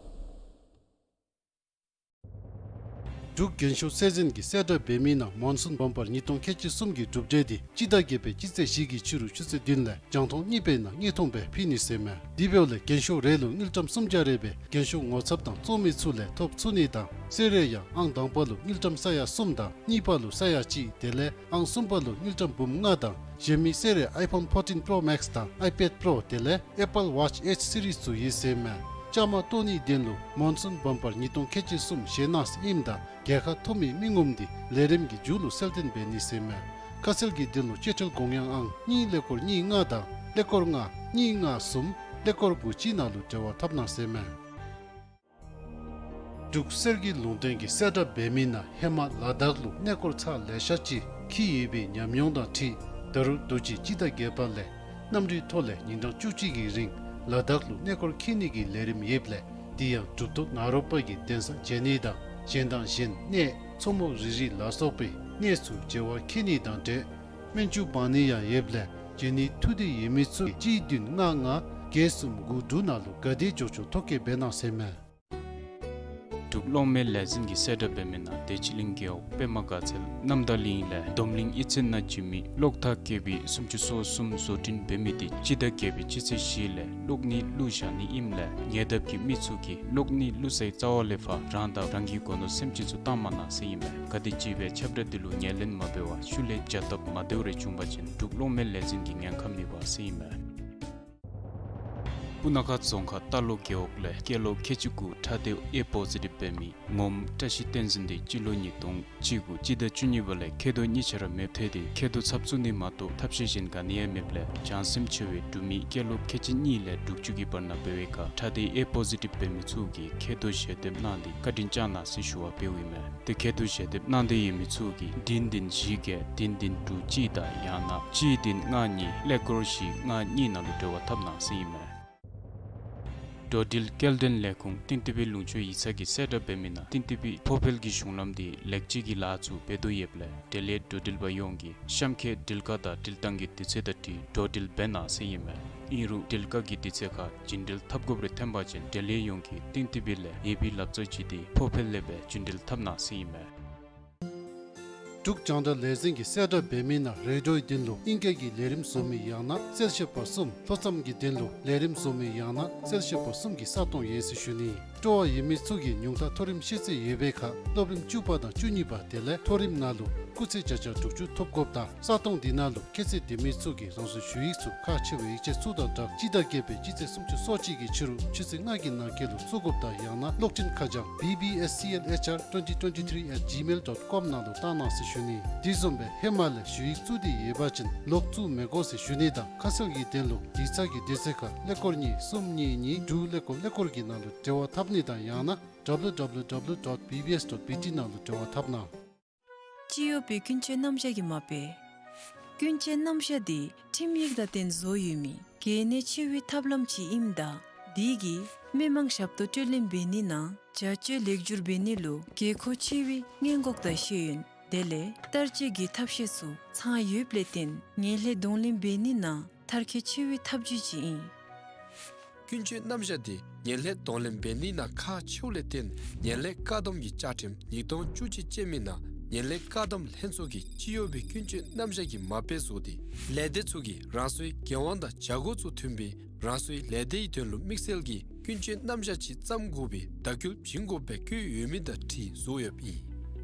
འབྲུག་རྒྱན་ཤོག་གསལ་འཛིན་གྱིས་གསལ་བསྒྲགས་འབད་མི་ནང་མོན་སུན་བུམ་པར་ཉིས་སྟོང་ཁལ་གཅིག་གསུམ་གྱི་གྲུབ་འབྲས་དེ་སྤྱི་ཟླ་བརྒྱད་པའི་སྤྱི་ཚེས་བཞི་གི་ཕྱི་རུ་ཆུ་ཚོད་བདུན་ལས་རྒྱང་མཐོང་གཉིས་པའི་ནང་དངོས་མཐོང་སྦེ་ཕུལ་ནི་ཟེར་མས། དེ་འབདཝ་ལས་རྒྱན་ཤོག་རེ་ལུ་དངུལ་ཀྲམ་སུམ་བརྒྱ་རེ་སྦེ་རྒྱན་ཤོག་ངོ་ཚབ་དང་བཙོང་མི་ཚུ་ལས་ཐོབ་ཚུགས་ནི་དང་གསོལ་རས་ཡང་ཨང་དང་པ་ལུ་དངུལ་ཀྲམ་ས་ཡ་གསུམ་དང་གཉིས་པ་ལུ་ས་ཡ་གཅིག་དེ་ལས་ཨང་གསུམ་པ་ལུ་དངུལ་ཀྲམ་འབུམ་ལྔ་དང་གཞན་མི་གསོལ་རས་iPhone fourteen Pro Max དང་iPad Pro དེ་ལས་Apple Watch H series ཚུ་ཡོད་ཟེར་མས། བཅའ་མར་གཏོགས་ནིའི་དོན་ལུ་མོན་སུན་བུམ་པར་ཉིས་སྟོང་ཁལ་གཅིག་གསུམ་བཞེས་གནང་ཟེར་ཨིནམ་ད་རྒྱལ་ཁ་ཐོབ་མི་མི་ངོམ་དེ་ལས་རིམ་གྱི་མཇུག་ལུ་གསལ་སྟོན་འབད་ནི་ཟེར་མས། ཁ་གསལ་གྱི་དོན་ལུ་གཅེས་སྤྲས་དགོངས་ཡངས་ཨང་གཉིས་ཀླད་ཀོར་གཉིས་ལྔ་དང་ཀླད་ཀོར་ལྔ་གཉིས་ལྔ་གསུམ་ཀླད་ཀོར་དགུ་གཅིག་ནང་ལུ་འབྲེལ་བ་འཐབ་གནང་ཟེར་མས། འབྲུག་གསེར་གྱི་ལུང་བསྟན་གྱིས་གསལ་བསྒྲགས་འབད་མི་ནང་ཧེ་མ་ལ་དྭགས་ལུ་གནས་སྐོར་ཚར་ལེ་ཤ་ཅིག་འཁྱིད་ཡོད་པའི་ཉམས་མྱོང་དང་འཁྲིལ་ད་རུང་དུས་ཅི་སྤྱི་ཟླ་བརྒྱད་པ་ལས་གནམ་གྲུའི་ཐོག་ལས་ཉིན་གྲངས་བཅུ་གཅིག་གི་རིང་ལ་དྭགས་ལུ་གནས་སྐོར་འཁྱིད་ནི་གི་ལས་རིམ་ཡོདཔ་ལས་དེ་ཡང་གྲུབ་ཐོབ་ནཱ་རོ་པ་གི་གདན་ས་མཇལ་ནི་དང་གཞན་དང་གཞན་གནས་མཚོ་མོ་རི་རི་ལ་སོགས་པའི་གནས་ཚུ་མཇལ་བར་འཁྱིད་ནི་དང་འབྲེལ་སྨན་ཆུ་འབག་ནི་ཡང་ཡོདཔ་ལས་མཇལ་ནིའི་ཐུགས་འདོད་ཡོད་མི་ཚུ་གཅིག་བདུན་ལྔ་ལྔ་བརྒྱད་གསུམ་དགུ་དྲུག་ནང་ལུ་ག་དེ་མགྱོགས་མགྱོགས་ཐོ་བཀོད་འབད་གནང་ཟེར་མས། འབྲུག་གློག་མེ་ལས་འཛིན་གྱིས་གསལ་བསྒྲགས་འབད་མི་ནང་བདེ་ཆེན་གླིང་རྒེད་འོག་པདྨ་དགའ་ཚལ་རྣམ་དག་གླིང་ལས་འདོམ་གླིང་གཡུས་ཚན་ནང་བྱོན་མི་གློག་ཐག་བཀལ་བའི་སུམ་ཅུ་སོ་གསུམ་བཟོ་སྐྲུན་འབད་མི་དེ་སྤྱི་ཟླ་བརྒྱད་པའི་སྤྱི་ཚེས་བཞི་ལས་གློག་ནི་བླུགས་བཞག་ནི་ཨིནམ་ལས་ཉེ་འདབས་ཀྱི་མི་ཚུ་གིས་གློག་ནི་བླུགས་སའི་རྩ་བ་ལས་ཕར་རང་དང་རང་གི་སྒོ་ནོར་སེམས་ཅན་ཚུ་བཏང་མ་གནང་ཟེར་ཨིན་མས། ག་དེམ་ཅིག་སྦེ་ཁྱབ་བསྒྲགས་དེ་ལུ་ངོས་ལེན་མ་འབད་བར་ཤུལ་ལས་བྱ་སྟབས་མ་བདེཝ་རེ་བྱུང་པ་ཅིན་འབྲུག་གློག་མེ་ལས་འཛིན་གྱི་ཉེན་ཁ་མེད་པ་ཟེར་ཨིན་མས། སྤུ་ན་ཁ་རྫོང་ཁག་རྟ་ལོག་རྒེད་འོག་ལས་སྐྱེས་ལོ་ཁལ་གཅིག་དགུ་ཁྲག་ཐིགས་ཨེ་པོ་ཟི་ཊིབ་འབད་མི་ངོམ་བཀྲ་ཤིས་བསྟན་འཛིན་དེ་སྤྱི་ལོ་ཉིས་སྟོང་བཅུ་དགུ་སྤྱི་ཟླ་བཅུ་གཉིས་པ་ལས་མཁལ་རྡོག་གཉིས་ཆ་ར་མེདཔ་ཐལ་ཏེ་མཁལ་རྡོག་ཚབ་བཙུགས་ནི་མ་གཏོགས་ཐབས་ཤེས་གཞན་ག་ནི་ཡང་མེདཔ་ལས་བྱང་སེམས་ཆེ་བའི་འབྲུག་མི་སྐྱེས་ལོ་ཁལ་གཅིག་གཉིས་ལས་དྲུག་ཅུ་གི་བར་ན་འབད་བའི་ཁར་ཁྲག་ཐིགས་ཨེ་པོ་ཟི་ཊིབ་འབད་མི་ཚུ་གིས་མཁལ་རྡོག་ཞལ་འདེབས་གནང་སྟེ་བཀའ་དྲིན་བསྐྱངས་གནང་ཟེར་ཞུ་བ་འབདཝ་ཨིན་མས། ཏེ་མཁལ་རྡོག་ཞལ་འདེབས་གནང་སྟེ་ཡོད་མི་ཚུ་གིས་བདུན་བདུན་བཞི་བརྒྱད་བདུན་བདུན་དྲུག་གཅིག་དང་ཡང་ན་གཅིག་བདུན་ལྔ་གཉིས་ཀླད་ཀོར་བཞི་ལྔ་གཉིས་ནང་ལུ་འབྲེལ་བ་འཐབ་གནང་ཟེར་ཨིན་མས། འགྲོ་འགྲུལ་སྐྱེལ་འདྲེན་ལས་ཁུངས་ཏིང་ཏི་བི་ལུང་ཕྱོགས་ཡིག་ཚང་གིས་གསལ་བསྒྲགས་འབད་མི་ནང་ཏིང་ཏི་བི་ཕོ་འཕེལ་གྱི་གཞུང་ལམ་དེ་ལེགས་བཅོས་ཀྱི་ལཱ་ཚུ་འབད་དོ་ཡོདཔ་ལས་འབྲེལ་ཡོད་འགྲོ་འགྲུལ་པ་ཡོངས་ཀྱིས་གཤམ་འཁོད་འགྲུལ་བཀག་དང་འགྲུལ་བཏང་གི་དུས་ཚོད་དང་འཁྲིལ་འགྲོ་འགྲུལ་འབད་གནང་ཟེར་ཨིན་མས། ཨིན་རུང་འགྲུལ་བཀག་གི་དུས་ཚོད་ཁར་རྒྱུན་འགྲུལ་འཐབ་དགོཔ་རེ་ཐོན་པ་ཅིན་འབྲེལ་ཡོད་ཡོངས་ཀྱིས་ཏིང་ཏི་བི་ལས་ཡོད་པའི་ལག་རྩལ་བརྒྱུད་དེ་ཕོ་འཕེལ་ལས་སྦེ་རྒྱུན་འགྲུལ་འཐབ་གནང་ཟེར་ཨིན་མས། འབྲུག་རྒྱང་བསྒྲགས་ལས་འཛིན་གྱིས་གསལ་བསྒྲགས་འབད་མི་ནང་རེ་ཌིའོའི་དོན་ལུ་ཨིང་སྐད་ཀྱི་ལས་རིམ་བཟོ་མི་ཡང་ན་གསལ་བཤད་པ་གསུམ། ལྷོ་མཚམས་ཀྱི་དོན་ལུ་ལས་རིམ་བཟོ་མི་ཡང་ན་གསལ་བཤད་པ་གསུམ་གྱི་ས་སྟོང་ཡོད་ཟེར་ཞུ་ནི། སྤྲོ་བ་ཡོད་མི་ཚུ་གིས་ཉུང་མཐའ་མཐོ་རིམ་ཤེས་ཚད་ཡོད་པའི་ཁར་སློབ་རིམ་བཅུ་པ་དང་བཅུ་གཉིས་པ་དེ་ལས་མཐོ་རིམ་ནང་ལུ་སྐུགས་ཚད་བརྒྱ་ཆ་དྲུག་ཅུ་ཐོབ་དགོཔ་དང་ས་སྟོང་འདི་ནང་ལུ་ཁྱད་ཚད་ལྡན་མི་ཚུ་གིས་རང་སོའི་ཞུ་ཡིག་ཚུ་ཁག་ཆེ་བའི་ཡིག་ཆ་ཚུ་དང་སྦྲགས་སྤྱི་ཟླ་བརྒྱད་པའི་སྤྱི་ཚེས་སུམ་ཅུ་སོ་གཅིག་གི་ཕྱི་རུ་ཆུ་ཚོད་ལྔ་གི་ནང་འཁོད་ལུ་བཙུགས་དགོཔ་དང་ཡང་ན་གློག་འཕྲིན་ཁ་བྱང་B B S C L H R twenty twenty-three at gmail dot com ནང་ལུ་བཏང་གནང་ཟེར་ཞུ་ནི། དེ་བཟུམ་སྦེ་ཧེ་མ་ལས་ཞུ་ཡིག་བཙུགས་ཏེ་ཡོད་པ་ཅིན་ལོག་བཙུགས་མི་དགོ་ཟེར་ཞུ་ནི་དང་ཁ་གསལ་གྱི་དོན་ལུ་ཡིག་ཚང་གི་དུས་ཚོད་ཁར་ཀླད་ཀོར་གཉིས་གསུམ་གཉིས་གཉིས་དྲུག་ཀླད་ཀོར་ཀླད་ཀོར་གྱི་ནང་ལུ་འབྲེལ་བ་འཐབ་ནི་དང་ཡང་ན་W W W dot B B S dot B T ནང་ལུ་འབྲེལ་བ་འཐབ་གནང་། སྤྱི་གཡོག་པའི་ཀུན་སྤྱོད་རྣམ་གཞག་གི་མ་དཔེ། ཀུན་སྤྱོད་རྣམ་གཞག་འདི་ཁྲིམས་ཡིག་དང་བསྟུན་བཟོ་ཡོད་མི་གལ་གནད་ཆེ་བའི་ཐབས་ལམ་ཅིག་ཨིནམ་ད་འདི་གིས་མི་མང་ཞབས་ཏོག་སྤྲོད་ལེན་འབད་ནི་ནང་བྱ་སྤྱོད་ལེགས་བསྒྱུར་འབད་ནི་ལུ་དགོས་མཁོ་ཆེ་བའི་སྔོན་འགོག་དང་ཤེས་ཡོན་དེ་ལས་བསྟར་སྤྱོད་ཀྱི་ཐབས་ཤེས་ཚུ་ཚང་ཡོདཔ་ལས་བརྟེན་ངན་ལྷད་གདོང་ལེན་འབད་ནི་ནང་མཐར་འཁྱོལ་ཆེ་བའི་ཐབས་བྱུས་ཅིག་ཨིན། ཀུན་སྤྱོད་རྣམ་གཞག་འདི་ངན་ལྷད་གདོང་ལེན་འབད་ནི་ནང་ཁག་ཆེཝ་ལས་བརྟེན་ངན་ལྷད་བཀག་སྡོམ་གྱི་བཅའ་ཁྲིམས་ཉིས་སྟོང་བཅུ་གཅིག་ཅན་མའི་ནང་ངན་ལྷད་བཀག་སྡོམ་ལྷན་ཚོགས་ཀྱིས་སྤྱི་གཡོག་པའི་ཀུན་སྤྱོད་རྣམ་གཞག་གི་མ་དཔེ་བཟོ་སྟེ་ལས་སྡེ་ཚུ་གིས་རང་སོའི་འགན་དབང་དང་བྱ་སྒོ་ཚུ་མཐུན་པའི་རང་སོའི་ལས་སྡེའི་དོན་ལུ་དམིགས་བསལ་གྱི་ཀུན་སྤྱོད་རྣམ་གཞག་ཅིག་བརྩམ་དགོ་པའི་བརྡ་བསྐུལ་བྱིན་དགོཔ་སྦེ་བཀོད་ཡོད་མི་དང་འཁྲིལ་བཟོ་ཡོདཔ་ཨིན།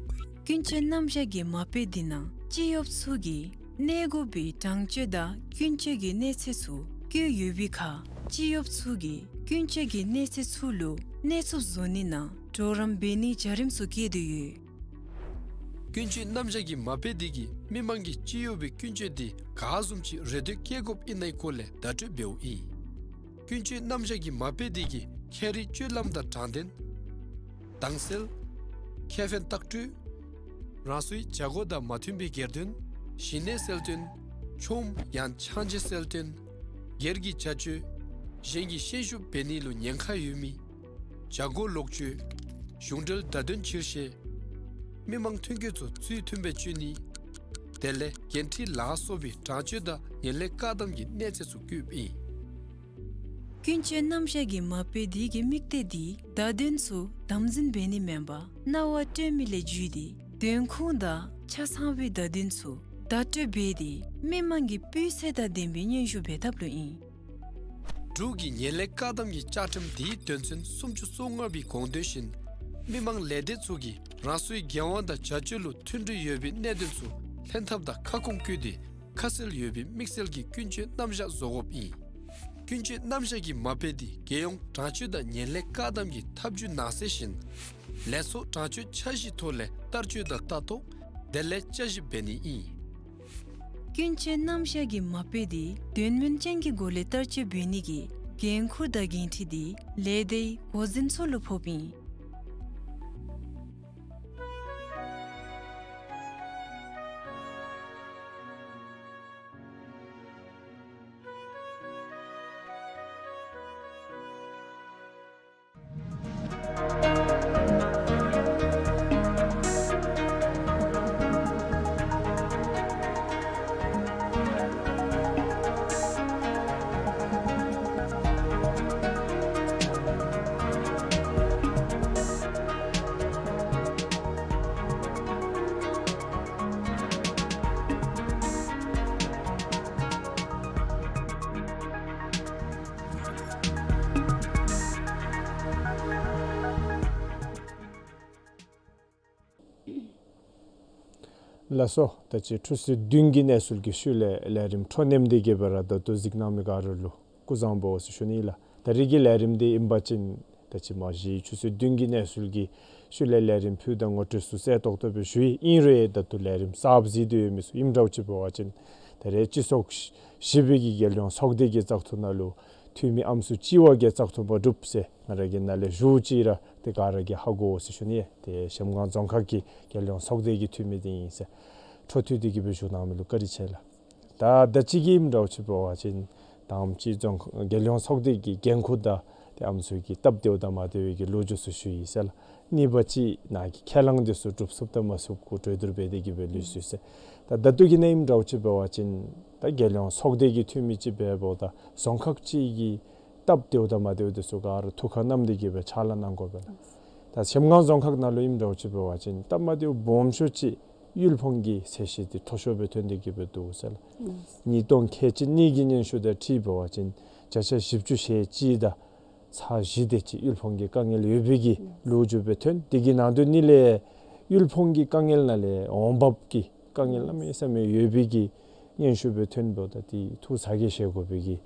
ཀུན་སྤྱོད་རྣམ་གཞག་གི་མ་དཔེ་འདི་ནང་སྤྱི་གཡོགཔ་ཚུ་གིས་གནས་དགོ་པའི་དྲང་སྤྱོད་དང་ཀུན་སྤྱོད་ཀྱི་གནས་ཚད་ཚུ་བཀོད་ཡོད་པའི་ཁར་སྤྱི་གཡོགཔ་ཚུ་གིས་ཀུན་སྤྱོད་ཀྱི་གནས་ཚད་ཚུ་ལུ་གནས་ཚུགསཔ་བཟོ་ནི་ནང་གྲོགས་རམ་འབད་ནིའི་བྱ་རིམ་ཚུ་བཀོད་དེ་ཡོད། ཀུན་སྤྱོད་རྣམ་གཞག་གི་མ་དཔེ་འདི་གིས་མི་མང་གིས་སྤྱི་གཡོག་པའི་ཀུན་སྤྱོད་འདི་ག་བཟུམ་ཅིག་རེ་ལྟོས་བསྐྱེད་དགོཔ་ཨིན་ན་གི་སྐོར་ལས་བརྡ་སྤྲོད་འབདཝ་ཨིན། ཀུན་སྤྱོད་རྣམ་གཞག་གི་མ་དཔེ་འདི་གིས་ཁྱད་རིག་སྤྱོད་ལམ་དང་དྲང་བདེན། དྭངས་གསལ། ཁེ་ཕན་ལྟག་སྤྲོད། རང་སོའི་བྱ་སྒོ་དང་མ་མཐུན་པའི་སྒེར་དོན། ཞི་གནས་གསལ་སྟོན། ཆོམ་ཡང་ཆང་བརྗེ་གསལ་སྟོན། སྒེར་གྱི་བྱ་སྤྱོད། གཞན་གྱི་ཤན་ཤུགས་འབད་ནི་ལུ་ཉེན་ཁ་ཡོད་མི། བྱ་སྒོ་ལོག་སྤྱོད། གཞུང་འབྲེལ་བརྡ་དོན་ཕྱིར་བཤེར། མི་མང་ཐོན་སྐྱེད་ཚུ་ཚུལ་མཐུན་སྦེ་སྤྱོད་ནི། དེ་ལས་འགན་འཁྲི་ལ་སོགས་པའི་དྲང་སྤྱོད་དང་ངན་ལྷད་བཀག་སྡོམ་གྱི་གནས་ཚད་ཚུ་བཀོདཔ་ཨིན། ཀུན་སྤྱོད་རྣམ་གཞག་གི་མ་དཔེ་འདི་གི་དམིགས་གཏད་འདི་བརྡ་དོན་ཚུ་དམ་འཛིན་འབད་ནི་མེན་པར་རྣ་བར་སྤྲོད་མི་ལས་བརྒྱུད་དེ་དོན་ཁུངས་དང་ཆ་ཚང་བའི་བརྡ་དོན་ཚུ་བརྡ་སྤྲོད་འབད་དེ་མི་མང་གི་སྤུས་ཚད་དང་ལྡན་པའི་སྙན་ཞུ་འབད་ཐབས་ལུ་ཨིན། འབྲུག་གི་ངན་ལྷད་བཀག་སྡོམ་གྱི་བཅའ་ཁྲིམས་འདིའི་དོན་ཚན་སུམ་ཅུ་སོ་ལྔ་པའི་དགོངས་དོན་བཞིན་མི་མང་ལས་སྡེ་ཚུ་གིས་རང་སོའི་འགན་དབང་དང་བྱ་སྤྱོད་ལུ་མཐུན་སྒྲིལ་ཡོད་པའི་གནད་དོན་ཚུ་ལྷན་ཐབས་དང་ཁ་སྐོང་བཀོད་དེ་ཁ་གསལ་ཡོད་པའི་དམིགས་བསལ་གྱི་ཀུན་སྤྱོད་རྣམ་གཞག་བཟོ་དགོཔ་ཨིན། ཀུན་སྤྱོད་རྣམ་གཞག་གི་མ་དཔེ་འདི་རྒྱལ་ཡོངས་དྲང་སྤྱོད་དང་ངན་ལྷད་བཀག་སྡོམ་གྱི་ཐབས་བྱུས་ནང་གསེས་བཞིན་ལས་ཚོགས་དྲང་སྤྱོད་འཆར་གཞིའི་ཐོག་ལས་བསྟར་སྤྱོད་དང་ལྟ་རྟོག་དེ་ལས་བསྐྱར་ཞིབ་འབད་ནི་ཨིན། ཀུན་སྤྱོད་རྣམ་གཞག་གི་མ་དཔེ་འདི་དོན་སྨིན་ཅན་གྱི་སྒོ་ལས་བསྟར་སྤྱོད་འབད་ནི་གི་འགན་ཁུར་དང་འགན་འཁྲི་འདི་ལས་སྡེའི་འགོ་འཛིན་ཚུ་ལུ་ཕོགཔ་ཨིན། ལགས་སོ། ད་ཅི་ཆུ་ཚོད་བདུན་གྱི་གནས་ཚུལ་གྱི་ཤུལ་ལས་ལས་རིམ་འཕྲོ་མཉམ་འདི་གི་སྦེ་ར་ད་ལྟོ་གཟིགས་གནང་མི་ག་ར་ལུ་སྐུ་གཟུགས་བཟང་པོ་ཟེར་ཞུ་ནི་ལགས། ད་རིས་ཀྱི་ལས་རིམ་འདི་ཨིན་པ་ཅིན་ད་ཅི་མ་གཞི་ཆུ་ཚོད་བདུན་གྱི་གནས་ཚུལ་གྱི་ཤུལ་ལས་ལས་རིམ་ཕུལ་ད་ངོ་སྤྲོད་ཚུ་གསལ་ཏོག་ཏོ་སྦེ་ཞུ་ཡི། ཨིན་རུང་ད་ལྟོ་ལས་རིམ་གསརཔ་གཟིགས་ཏེ་ཡོད་མི་ཚུ་ཨིནམ་འདྲཝ་ཅིག་འབད་བ་ཅིན་ད་རེས་སྤྱི་ཚོགས་བཞི་པའི་གི་རྒྱལ་ཡོངས་ཚོགས་སྡེ་གི་བཙག་འཐུ་ནང་ལུ་འཐུས་མི་ཨམ་སྲུ་གཅིག་པོ་གིས་བཙག་འཐུ་མ་གྲུབ་ཟེར་ང་ར་གི་ནང་ལས་ཞུ་ཅི་ར་ཏེ་ག་ར་གིས་ཧ་གོ་ཟེར་ཞུ་ནི། ཏེ་གཞལམ་སྒང་རྫོང་ཁག་གི་རྒྱལ་ཡོངས་ཚོགས་སྡེ་གི་འཐུས་མི་འདི་ཨིན་ཟེར་འཕྲོ་མཐུད་དེ་གི་སྦེ་ཞུ་གནང་མི་ལུ་བཀའ་དྲིན་ཆེ་ལགས། ད་ད་ཅི་གི་ཨིནམ་འདྲཝ་ཅིག་འབད་བ་ཅིན་དང་པ་ཅིག་རྫོང་རྒྱལ་ཡོངས་ཚོགས་སྡེ་གི་འགན་ཁུར་དང་ཏེ་ཨམ་སྲུ་གི་སྟབས་བདེཝ་དང་མ་བདེ་བའི་གི་ལོ་རྒྱུས་ཚུ་ཞུ་ཡི་ཟེར་ལགས། གཉིས་པ་ཅིག་ནཱ་གི་ཁས་བླངས་འདི་ཚུ་གྲུབ་ཚུགསཔ་དང་མ་ཚུགསཔ་གུ་གྲོས་བསྡུར་འབད་དེ་གི་སྦེ་ལུས་སོ་ཡི་ཟེར། ད་ད་ལྟོ་གི་ནང་ཨིནམ་འདྲཝ་ཅིག་འབད་བ་ཅིན་ད་རྒྱལ་ཡོངས་ཚོགས་སྡེ་གི་འཐུས་མི་ཅིག་འབདཝ་ད་རྫོང་ཁག་ཅིག་གི་སྟབས་བདེཝ་དང་མ་བདེཝ་འདི་ཚུ་ག་ར་ཐུགས་ཁར་བསྣམས་ཏེ་གི་སྦེ་ཕྱག་ལཱ་གནང་དགོ་པས་ལགས། ད་གཞལམ་སྒང་རྫོང་ཁག་ནང་ལུ་ཨིནམ་འདྲཝ་ཅིག་འབད་བ་ཅིན་སྟབས་མ་བདེཝ་སྦོམ་ཤོས་ཅིག་དབུལ་ཕོངས་ཀྱི་ཚད་གཞི་འདི་མཐོ་ཤོས་སྦེ་ཐོན་ཏེ་གི་སྦེ་འདུག་ཟེར་ལགས། ཉིས་སྟོང་ཁལ་གཅིག་གཉིས་ཀྱི་སྙན་ཞུ་དང་འཁྲིལ་འབད་བ་ཅིན་བརྒྱ་ཆ་བཞི་བཅུ་ཞེ་གཅིག་དང་ཚག་བཞི་དེ་ཅིག་དབུལ་ཕོངས་ཀྱི་དཀའ་ངལ་ཡོད་པའི་གི་ལོ་རྒྱུས་སྦེ་ཐོན། དེ་གི་ནང་དོན་ནི་ལས་དབུལ་ཕོངས་ཀྱི་དཀའ་ངལ་ནང་ལས་འོང་འབབ་ཀྱི་དཀའ་ངལ་གནམ་མེད་ས་མེད་ཡོད་པའི་གི་སྙན་ཞུ་སྦེ་ཐོན་འབདཝ་ད་འདི་ཐུགས་ཚ་གྱང་བཞེས་དགོ་པའི་གི་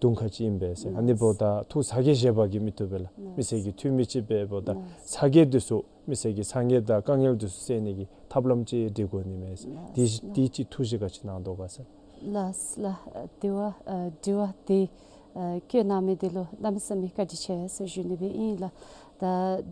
དུང་ཁ་ཅིག་ཨིན་པས་ཟེར། ཨ་ནི་འབདཝ་ད་ཐུགས་ཚ་གྱང་བཞེས་པ་གིས་མི་བཏུབ་པས་ལགས། མི་སེར་གྱི་འཐུས་མི་ཅིག་འབདཝ་ད་ཚ་གྱང་འདི་ཚུ་མི་སེར་གྱི་ཚ་གྱང་དང་དཀའ་ངལ་འདི་ཚུ་སེལ་ནི་གི་ཐབས་ལམ་ཅིག་སྒྲིག་དགོ་ནི་མས་ཟེར། འདི་འདི་ཅིག་ཐུགས་བཞེད་ག་ཅི་གནང་དོ་ག་ཟེར། ལགས་ལགས། དྲི་བ་ཨ་དྲི་བ་འདི་ཨ་བཀོད་གནང་མི་འདི་ལུ་གནམ་མེད་ས་མེད་བཀའ་དྲིན་ཆེ་ཟེར་ཞུ་ནི་སྦེ་ཨིན་ལགས། ད་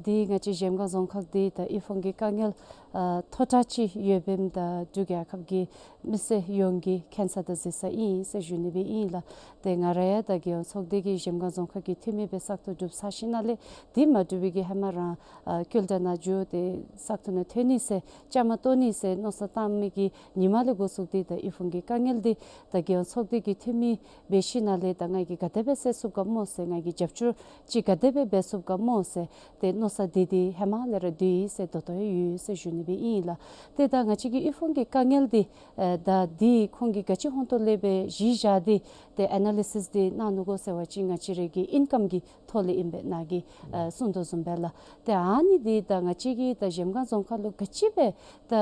འདི་ང་བཅས་གཞལམ་སྒང་རྫོང་ཁག་འདི་ད་དབུལ་ཕོངས་ཀྱི་དཀའ་ངལ་ ཨ་མཐོ་དྲགས་ཅིག་ཡོདཔ་ཨིནམ་ད་འབྲུག་རྒྱལ་ཁབ་ཀྱི་མི་སེར་ཡོངས་ཀྱིས་མཁྱེན་ས་དང་གཟིགས་ས་ཨིན་ཟེར་ཞུ་ནི་སྦེ་ཨིན་ལགས། ཏེ་ང་ར་ཡང་ད་རྒྱལ་ཡོངས་ཚོགས་སྡེ་གི་གཞལམ་སྒང་རྫོང་ཁག་གི་འཐུས་མི་སྦེ་བཙག་འཐུ་གྲུབ་ཚར་ཞིནམ་ལས་དེ་མ་གྲུབ་པའི་གི་ཧེ་མ་རང་ཨ་ཀུལ་ཌའོན་ནང་འགྱོ་སྟེ་བཙག་འཐུ་ནང་ཐོན་ནི་ཟེར་བཅའ་མར་གཏོགས་ནི་ཟེར་མནོ་བསམ་བཏང་མི་གི་ཉིནམ་ལས་འགོ་བཙུགས་ཏེ་ད་དབུལ་ཕོངས་ཀྱི་དཀའ་ངལ་འདི་ད་རྒྱལ་ཡོངས་ཚོགས་སྡེ་གི་འཐུས་མི་འབད་ཞིནམ་ལས་ད་ང་གིས་ག་དེ་སྦེ་སེལ་ཚུགས་ག་སྨོ་ཟེར་ང་གིས་རྒྱབ་སྐྱོར་ཅིག་ག་དེ་སྦེ་འབད་ཚུགས་ག་སྨོ་ཟེར་ཏེ་མནོ་བསམ་འདི་འདི་ཧེ་མ་ལས་ར་འདི་ཡོད་ཟེར་ད་ལྟོ་ཡང་ཡོད་ཟེར་ཞུ་ནི་སྦེ་ཨིན་ལགས། ཏེ་ད་ང་བཅས་ཀྱི་དབུལ་ཕོངས་ཀྱི་དཀའ་ངལ་འདི་ཨེ་ད་འདི་ཁོང་གིས་ག་ཅི་ཧོང་ཏོ་ལས་སྦེ་གཞི་བཞག་སྟེ་ཏེ་ཨེ་ན་ལི་སིས་འདི་གནང་ནུག་གོ་ཟེར་བ་ཅིན་ང་བཅས་ར་གི་ཨིན་ཀམ་གྱི་ཐོག་ལས་ཨིན་པས་ནཱ་གིས་ཨེ་གསུངས་དོ་བཟུམ་སྦེ་ལགས། ཏེ་ཨ་ནི་འདི་ད་ང་བཅས་ཀྱི་ད་གཞལམ་སྒང་རྫོང་ཁག་ལུ་ག་ཅི་སྦེ་ད་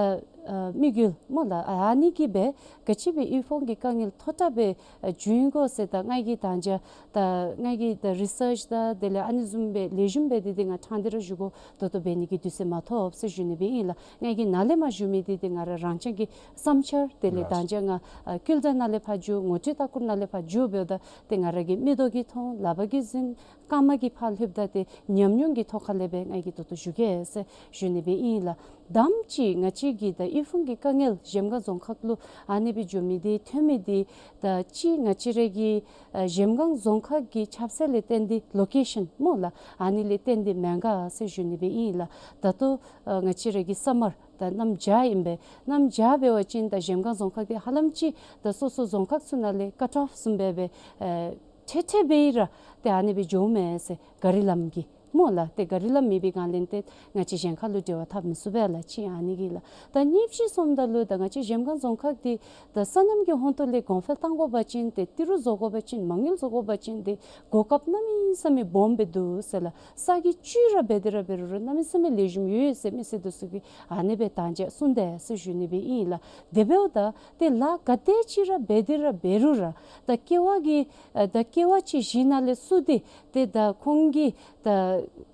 ཨ་དམིགས་ཡུལ་སྨོ་ལགས། ཨ་ནི་གིས་སྦེ་ག་ཅི་སྦེ་དབུལ་ཕོངས་ཀྱི་དཀའ་ངལ་མཐོ་དྲགས་སྦེ་ཨ་བྱུང་ཡི་གོ་ཟེར་ད་ང་གིས་ད་ཅི་ད་ང་གིས་ད་རི་སརཆ་དང་དེ་ལས་ཨ་ནི་བཟུམ་སྦེ་ལེགས་ཤོམ་སྦེ་འདི་འདི་ང་ཕྲང་སྟེ་ར་ཞུ་དགོ་ད་ལྟོ་འབད་ནི་གི་དུས་ཚོད་མ་ཐོབ་ཟེར་ཞུ་ནི་སྦེ་ཨིན་ལགས། ང་གིས་ནཱ་ལས་མར་ཞུ་མི་འདི་འདི་ང་ར་རང་རྐྱང་གི་བསམ་འཆར་དེ་ལས་ད་ཅི་ང་ཨ་ཀུལ་ཌའོན་ནང་ལས་ཕར་འགྱོ་ངོ་སྤྲོད་ལྟ་སྐོར་ནང་ལས་ཕར་འགྱོ་འབདཝ་ད་ཏེ་ང་ར་གི་མིག་ཏོ་གིས་མཐོང་ལག་པ་གིས་འཛིན་རྐངམ་གིས་ཕར་ལྷོདཔ་ད་ཏེ་ཉམས་མྱོང་གི་ཐོག་ཁ་ལས་སྦེ་ང་གིས་ད་ལྟོ་ཞུ་གེ་ཟེར་ཞུ་ནི་སྦེ་ཨིན་ལགས། དང་པ་ཅིག་ང་བཅས་ཀྱི་ད་དབུལ་ཕོངས་ཀྱི་དཀའ་ངལ་གཞལམ་སྒང་རྫོང་ཁག་ལུ་ཨ་ནི་སྦེ་འགྱོ་མི་འདི་ཐོན་མི་འདི་ད་ཅི་ང་བཅས་ར་གི་ཨ་གཞལམ་སྒང་རྫོང་ཁག་གི་ཁྱབ་ཚད་ལས་བརྟེན་ཏེ་ལོ་ཀེ་ཤཱན་སྨོ་ལགས། ཨ་ནི་ལས་བརྟེན་ཏེ་མེན་ག་ཟེར་ཞུ་ནི་སྦེ་ཨིན་ལགས། ད་ལྟོ་ཨ་ང་བཅས་ར་གི་སམ་མར་ད་གནམ་བྱཱར་ཨིན་པས། གནམ་བྱཱར་འབད་བ་ཅིན་ད་གཞལམ་སྒང་རྫོང་ཁག་འདི་ཧ་ལམ་ཅིག་ད་སོ་སོ་རྫོང་ཁག་ཚུ་ནང་ལས་ཀཊ་ཨོཕ་བཟུམ་སྦེ་སྦེ་ཨེ་ཁྲེ་ཁྲེ་སྦེ་ར་ཏེ་ཨ་ནི་སྦེ་འགྱོཝ་མས་ཟེར་གཱ་རི་ལམ་གྱི་སྨོ་ལགས། ཏེ་གཱ་རི་ལམ་མེད་པའི་སྒང་ལས་ཏེ་ང་བཅས་གཞན་ཁ་ལུ་འབྲེལ་བ་འཐབ་མི་ཚུགས་པས་ལགས། གཅིག་ཨ་ནི་གིས་ལགས། ད་གཉིས་པ་ཅིག་སོངམ་ད་ལུ་ད་ང་བཅས་གཞལམ་སྒང་རྫོང་ཁག་འདི་ད་སོ་ནམ་གྱི་ཧོང་ཏོ་ལས་གོང་འཕེལ་གཏང་དགོ་པ་ཅིན་ཏེ་ཏི་རུ་བཟོ་དགོ་པ་ཅིན་མ་དངུལ་བཟོ་དགོ་པ་ཅིན་ཏེ་གོ་སྐབས་གནམ་མེད་ས་མེད་སྦོམ་སྦེ་འདུག་ཟེར་ལགས། ས་གི་བཅུད་ར་འབད་དེ་ར་འབད་རུང་ར་གནམ་མེད་ས་མེད་ལེགས་ཤོམ་ཡོད་ཟེར་མི་སེར་འདི་ཚུ་གིས་ཨ་ནི་སྦེ་ད་ཅི་གསུངས་དེས་ཟེར་ཞུ་ནི་སྦེ་ཨིན་ལགས། དེ་འབདཝ་ད་ཏེ་ལཱ་ག་དེ་ཅིག་ར་འབད་དེ་ར་འབད་རུང་ར་ད་ཀེ་བ་གི་ཨ་ད་ཀེ་བ་ཅིག་གཞི་ནང་ལས་བཙུགས་ཏེ་ཏེ་ད་ཁོང་གིས་ད་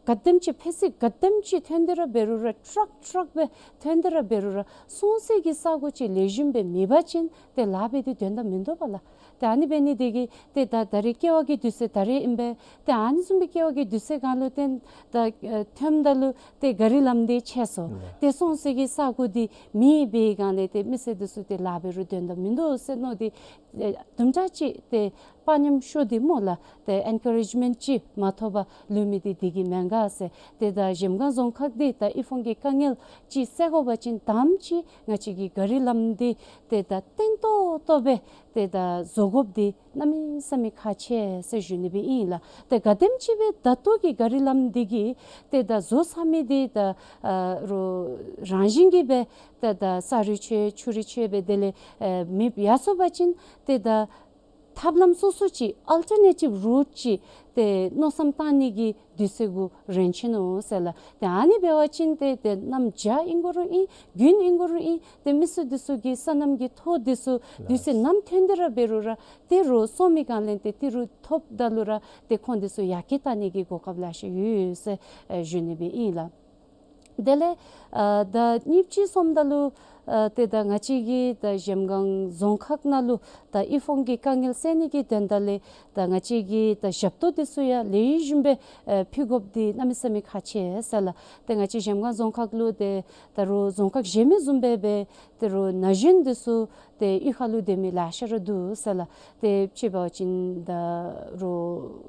ག་དེམ་ཅིག་ཕད་ཙི་ག་དེམ་ཅིག་ཐོན་ཏེ་ར་འབད་རུང་ར་ཊཱག་ཊཱག་སྦེ་ཐོན་ཏེ་ར་འབད་རུང་ར་སོང་སའི་གི་ས་གོ་ཅིག་ལེགས་ཤོམ་སྦེ་མེད་པ་ཅིན་ཏེ་ལཱ་འབད་དེ་དོན་དག་མིན་འདུག་པ་ལགས། ཏེ་ཨ་ནི་འབད་ནི་དེ་གིས་ཏེ་ད་ད་རེས་ཀེ་བ་གི་དུས་ཚོད་ད་རེས་ཨིན་པས། ཏེ་ཨ་ནི་བཟུམ་སྦེ་ཀེ་བ་གི་དུས་ཚོད་སྒང་ལུ་ཏེ་ད་ཨེ་ཐོནམ་ད་ལུ་ཏེ་གཱ་རི་ལམ་འདི་ཆད་སོང་། ཏེ་སོང་སའི་གི་ས་གོ་འདི་མེད་པའི་སྒང་ལས་ཏེ་མི་སེར་འདི་ཚུ་ཏེ་ལཱ་འབད་རུང་དོན་དག་མིན་འདུག་ཟེར་མནོ་སྟེ་ཨེ་དུམ་གྲ་ཅིག་ཏེ་དཔའ་ཉམས་ཤོར་ཏེ་སྨོ་ལགས། ཏེ་ཨེན་ཀ་རེཇ་མེནཊ་ཅིག་མ་ཐོབ་པར་ལུས་མི་འདི་འདི་གིས་མེན་ག་ཟེར། ཏེ་ད་གཞལམ་སྒང་རྫོང་ཁག་འདི་ད་དབུལ་ཕོངས་ཀྱི་དཀའ་ངལ་ཅིག་སེལ་དགོ་པ་ཅིན་དང་པ་ཅིག་ང་བཅས་ཀྱི་གཱ་རི་ལམ་འདི་ཏེ་ད་བརྟན་ཏོག་ཏོ་སྦེ་ཏེ་ད་བཟོ་དགོཔ་འདི་གནམ་མེད་ས་མེད་ཁག་ཆེ་ཟེར་ཞུ་ནི་སྦེ་ཨིན་ལགས། ཏེ་ག་དེམ་ཅིག་སྦེ་ད་ལྟོ་གི་གཱ་རི་ལམ་འདི་གིས་ཏེ་ད་བཟོ་ཚར་མི་འདི་ད་ཨ་རོ་རང་བཞིན་གྱིས་སྦེ་ཏེ་ད་ས་རུད་ཆད་ཆུ་རུད་ཆད་སྦེ་དེ་ལས་ཨེ་མེདཔ་ཡར་སོང་པ་ཅིན་ཏེ་ད་ཐབས་ལམ་སོ་སོ་ཅིག་ཨལ་ཊར་ནེ་ཊིབ་རུཊ་ཅིག་ཏེ་མནོ་བསམ་བཏང་ནི་གི་དུས་ཚོད་གུ་རན་ཆི་ནུག་ཟེར་ལགས། ཏེ་ཨ་ནི་འབད་བ་ཅིན་ཏེ་ཏེ་གནམ་བྱཱར་ཨིན་དགོ་རུང་ཨིན་དགུན་ཨིན་དགོ་རུང་ཨིན་ཏེ་མི་སེར་འདི་ཚུ་གི་སོ་ནམ་གྱི་ཐོག་འདི་ཚུ་དུས་ཚོད་ནམ་ཐོན་ཏེ་ར་འབད་རུང་ར་ཏེ་རོགས་སོང་མི་སྒང་ལས་ཏེ་ཏི་རུ་ཐོབ་ད་ལུ་ར་ཏེ་ཁོང་འདི་ཚུ་ཡར་རྒྱས་གཏང་ནི་གི་གོ་སྐབས་ལེ་ཤ་ཡོད་ཟེར་ཨེ་ཞུ་ནི་སྦེ་ཨིན་ལགས། དེ་ལས་ཨ་ད་གཉིས་པ་ཅིག་སོངམ་ད་ལུ་ཨ་ཏེ་ད་ང་བཅས་ཀྱི་ད་གཞལམ་སྒང་རྫོང་ཁག་ནང་ལུ་ད་དབུལ་ཕོངས་ཀྱི་དཀའ་ངལ་སེལ་ནི་གི་དོན་དག་ལས་ད་ང་བཅས་ཀྱི་ད་ཞབས་ཏོག་འདི་ཚུ་ཡང་ལེགས་ཤོམ་སྦེ་ཨ་ཕུལ་དགོཔ་འདི་གནམ་མེད་ས་མེད་ཁག་ཆེ་ཟེར་ལགས། ཏེ་ང་བཅས་གཞལམ་སྒང་རྫོང་ཁག་ལུ་ཏེ་ད་རུང་རྫོང་ཁག་གཞན་མི་བཟུམ་སྦེ་སྦེ་ད་རུང་ན་གཞོན་འདི་ཚུ་ཏེ་གཡུས་ཁ་ལུ་སྡོད་མི་ལེ་ཤ་ར་འདུག་ཟེར་ལགས། ཏེ་ཅིག་འབད་བ་ཅིན་ད་རུང་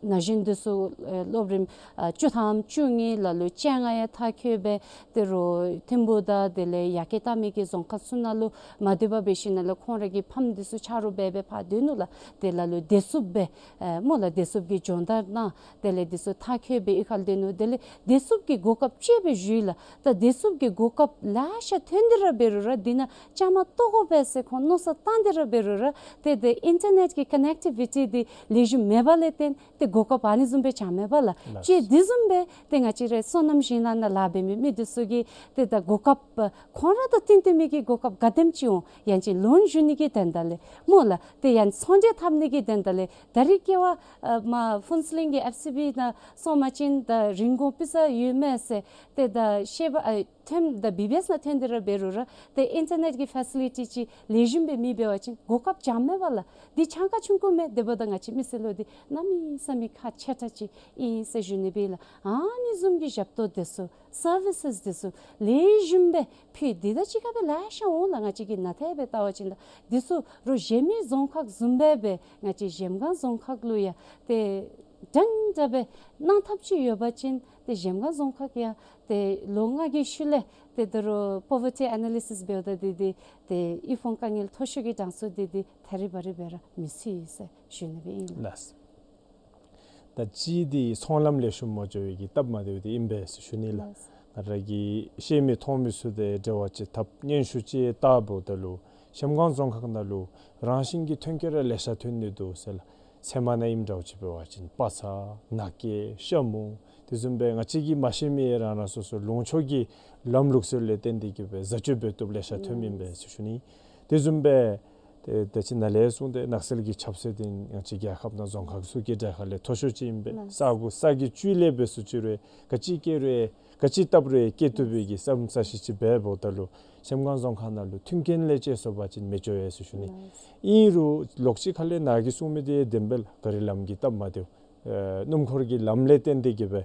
ན་གཞོན་འདི་ཚུ་ཨེ་སློབ་རིམ་ཨ་བཅུ་ཐམ་བཅུ་གཉིས་ལ་ལུ་བཅོ་ལྔ་ཡང་མཐར་འཁྱོལ་སྦེ་ད་རུང་ཐིམ་ཕུག་དང་དེ་ལས་ཡར་རྒྱས་གཏང་མི་གི་རྫོང་ཁག་ཚུ་ནང་ལུ་མ་སྡོད་པར་འབད་ཞིནམ་ལས་ཁོང་ར་གི་ཕམ་འདི་ཚུ་ཆ་རོགས་འབད་སྦེ་ཕར་སྡོད་ནུག་ལགས། དེ་ལ་ལུ་བདེ་སྲུངཔ་སྦེ་ཨེ་སྨོ་ལགས། བདེ་སྲུངཔ་གི་སྦྱོང་བརྡར་གནང་། དེ་ལས་འདི་ཚུ་མཐར་འཁྱོལ་སྦེ་གཡུས་ཁར་སྡོད་ནུག། དེ་ལས་བདེ་སྲུངཔ་གི་གོ་སྐབས་ཅིག་སྦེ་ཞུ་ཡི་ལགས། ད་བདེ་སྲུངཔ་གི་གོ་སྐབས་ལེ་ཤ་ཐོན་ཏེ་ར་འབད་རུང་ར་འདི་ནང་བཅའ་མར་གཏོགས་དགོ་པས་ཟེར་ཁོང་མནོ་བསམ་བཏང་སྟེ་ར་འབད་རུང་ར་ཏེ་ཏེ་ཨིན་ཊར་ནེཊ་གི་ཀོ་ནེག་ཊི་བི་ཊི་འདི་ལེགས་ཤོམ་མེད་པ་ལས་བརྟེན་ཏེ་གོ་སྐབས་ཨ་ནི་བཟུམ་སྦེ་བྱང་མེད་པ་ལགས། ལགས། ཅིག་འདི་བཟུམ་སྦེ་ཏེ་ང་བཅས་རའི་སོ་ནམ་ཞིང་ནང་ན་ལཱ་འབད་མི་མི་འདི་ཚུ་གིས་ཏེ་ད་གོ་སྐབས་ཁོང་ར་དང་བསྟུན་ཏེ་མི་གི་གོ་སྐབས་ག་དེམ་ཅིག་འོང་ཡང་ཅིན་ལོན་ཞུ་ནི་གི་དོན་དག་ལས་སྨོ་ལགས། ཏེ་ཡང་ཚོང་འབྲེལ་འཐབ་ནི་གི་དོན་དག་ལས་ད་རེས་ཀེ་བ་ཨ་མར་ཕུན་ཚོགས་གླིང་གི་ཨེཕ་སི་བི་ནང་སོང་པ་ཅིན་ད་རིན་གོང་སྤུས་ཚད་ཡོད་མས་ཟེར་ཏེ་ད་ཤེས་པ་ཨ་ཐོན་ད་བི་བི་ཨེསི་ནང་ཐོན་ཏེ་ར་འབད་རུང་ར་ཏེ་ཨིན་ཊར་ནེཊ་གི་ཕེ་སི་ལི་ཊི་ཅིག་ལེགས་ཤོམ་སྦེ་མེད་པ་ཅིན་གོ་སྐབས་བྱང་མེད་པ་ལགས། འདི་གྱངས་ཁ་ཆུང་ཀུ་མེན། དེ་འབདཝ་ད་ང་བཅས་མི་སེར་ལུ་འདི་གནམ་མེད་ས་ མི་ཁག་ཆེ་དྲགས་ཅིག་ཨིན་ཟེར་ཞུ་ནི་སྦེ་ལགས། ཨ་ནི་བཟུམ་གྱི་ཞབས་ཏོག་འདི་ཚུ་སར་བི་སེས་འདི་ཚུ་ལེགས་ཤོམ་སྦེ་ཕུལ། འདི་དང་གཅིག་ཁར་སྦེ་ལེ་ཤ་འོང་ལགས། ང་བཅས་ཀྱི་ནང་ཐད་སྦེ་བལྟ་བ་ཅིན་ལགས། འདི་ཚུ་རོགས་གཞན་མི་རྫོང་ཁག་བཟུམ་སྦེ་སྦེ་ང་བཅས་གཞལམ་སྒང་རྫོང་ཁག་ལུ་ཡང་ཏེ་འདྲན་འདྲ་སྦེ་གནང་ཐབས་ཅིག་ཡོད་པ་ཅིན་ཏེ་གཞལམ་སྒང་རྫོང་ཁག་ཡང་ཏེ་ལོ་ལྔ་གི་ཤུལ་ལས་ཏེ་ད་རུང་པོ་ཝར་ཊི་ཨེ་ན་ལི་སིས་འབདཝ་ད་འདི་འདི་ཏེ་དབུལ་ཕོངས་དཀའ་ངལ་མཐོ་ཤོས་ཀྱི་གྲངས་སུ་འདི་འདི་ད་རིས་བར་རི་སྦེ་ར་མི་ཚུད་ཟེར་ཞུ་ནི་སྦེ་ཨིན་ལགས། ལགས། ད་ཅི་འདི་ཚོང་ལམ་ལེགས་ཤོམ་མ་འགྱོ་བའི་གི་སྟབས་མ་བདེཝ་འདི་ཨིན་པས་ཟེར་ཞུ་ནི་ལགས། ལགས། ང་ར་གིས་ཤེས་མི་མཐོང་མི་ཚུ་དང་འབྲེལ་བ་ཅིག་འཐབ་སྙན་ཞུ་ཅིག་བཏབ་འབདཝ་ད་ལུ་གཞལམ་སྒང་རྫོང་ཁག་ནང་ལུ་རང་བཞིན་གྱི་ཐོན་སྐྱེད་ར་ལེ་ཤ་ཐོན་ནི་འདུག་ཟེར་ལགས། ཚལ་མ་ནང་ཨིནམ་འདྲཝ་ཅིག་འབད་བ་ཅིན་པ་ཚྭ་ནག་སྐྱེས་ཤ་མུ་དེ་བཟུམ་སྦེ་ང་བཅས་ཀྱིས་མ་ཤེས་མི་རང་རང་སོ་སོ་ལུང་ཕྱོགས་ཀྱི་ལམ་ལུགས་སྲོལ་ལས་བརྟེན་ཏེ་གིས་སྦེ་བཟའ་སྤྱོད་འབད་བཏུབ་ལེ་ཤ་ཐོནམ་ཨིན་པས་ཟེར་ཞུ་ནི། དེ་བཟུམ་སྦེ་ཏེ་ད་ཅི་ནཱ་ལས་གསུངས་ཏེ་ནགས་ཚལ་གྱི་ཁྱབ་ཚད་འདི་ང་བཅས་རྒྱལ་ཁབ་ནང་རྫོང་ཁག་ཚུ་གི་གྲས་ཁ་ལས་མཐོ་ཤོས་ཅིག་ཨིན་པས། ལགས། ས་གོ་ས་གི་བཅུད་ལས་འབད་སུ་ཅིག་རུང་ག་ཅི་སྐྱེ་རུང་ག་ཅི་བཏབ་རུང་སྐྱེ་བཏུབ་པའི་གི་ས་ས་གཞི་ཅིག་འབདཝ་ད་ལུ་གཞལམ་སྒང་རྫོང་ཁག་ནང་ལུ་མཐུན་རྐྱེན་ལས་བཅད་སོང་པ་ཅིན་མི་ཆོག་ཡ་ཟེར་ཞུ་ནི། ལགས། ཨིན་རུང་ལོགས་ཅིག་ཁ་ལས་ནཱ་གིས་གསུངས་མི་འདི་བདེན་པས་ལགས། ག་རི་ལམ་གྱི་སྟབས་མ་བདེཝ་ཨེ་སྣུམ་འཁོར་གྱི་ལམ་ལས་བརྟེན་ཏེ་གིས་སྦེ་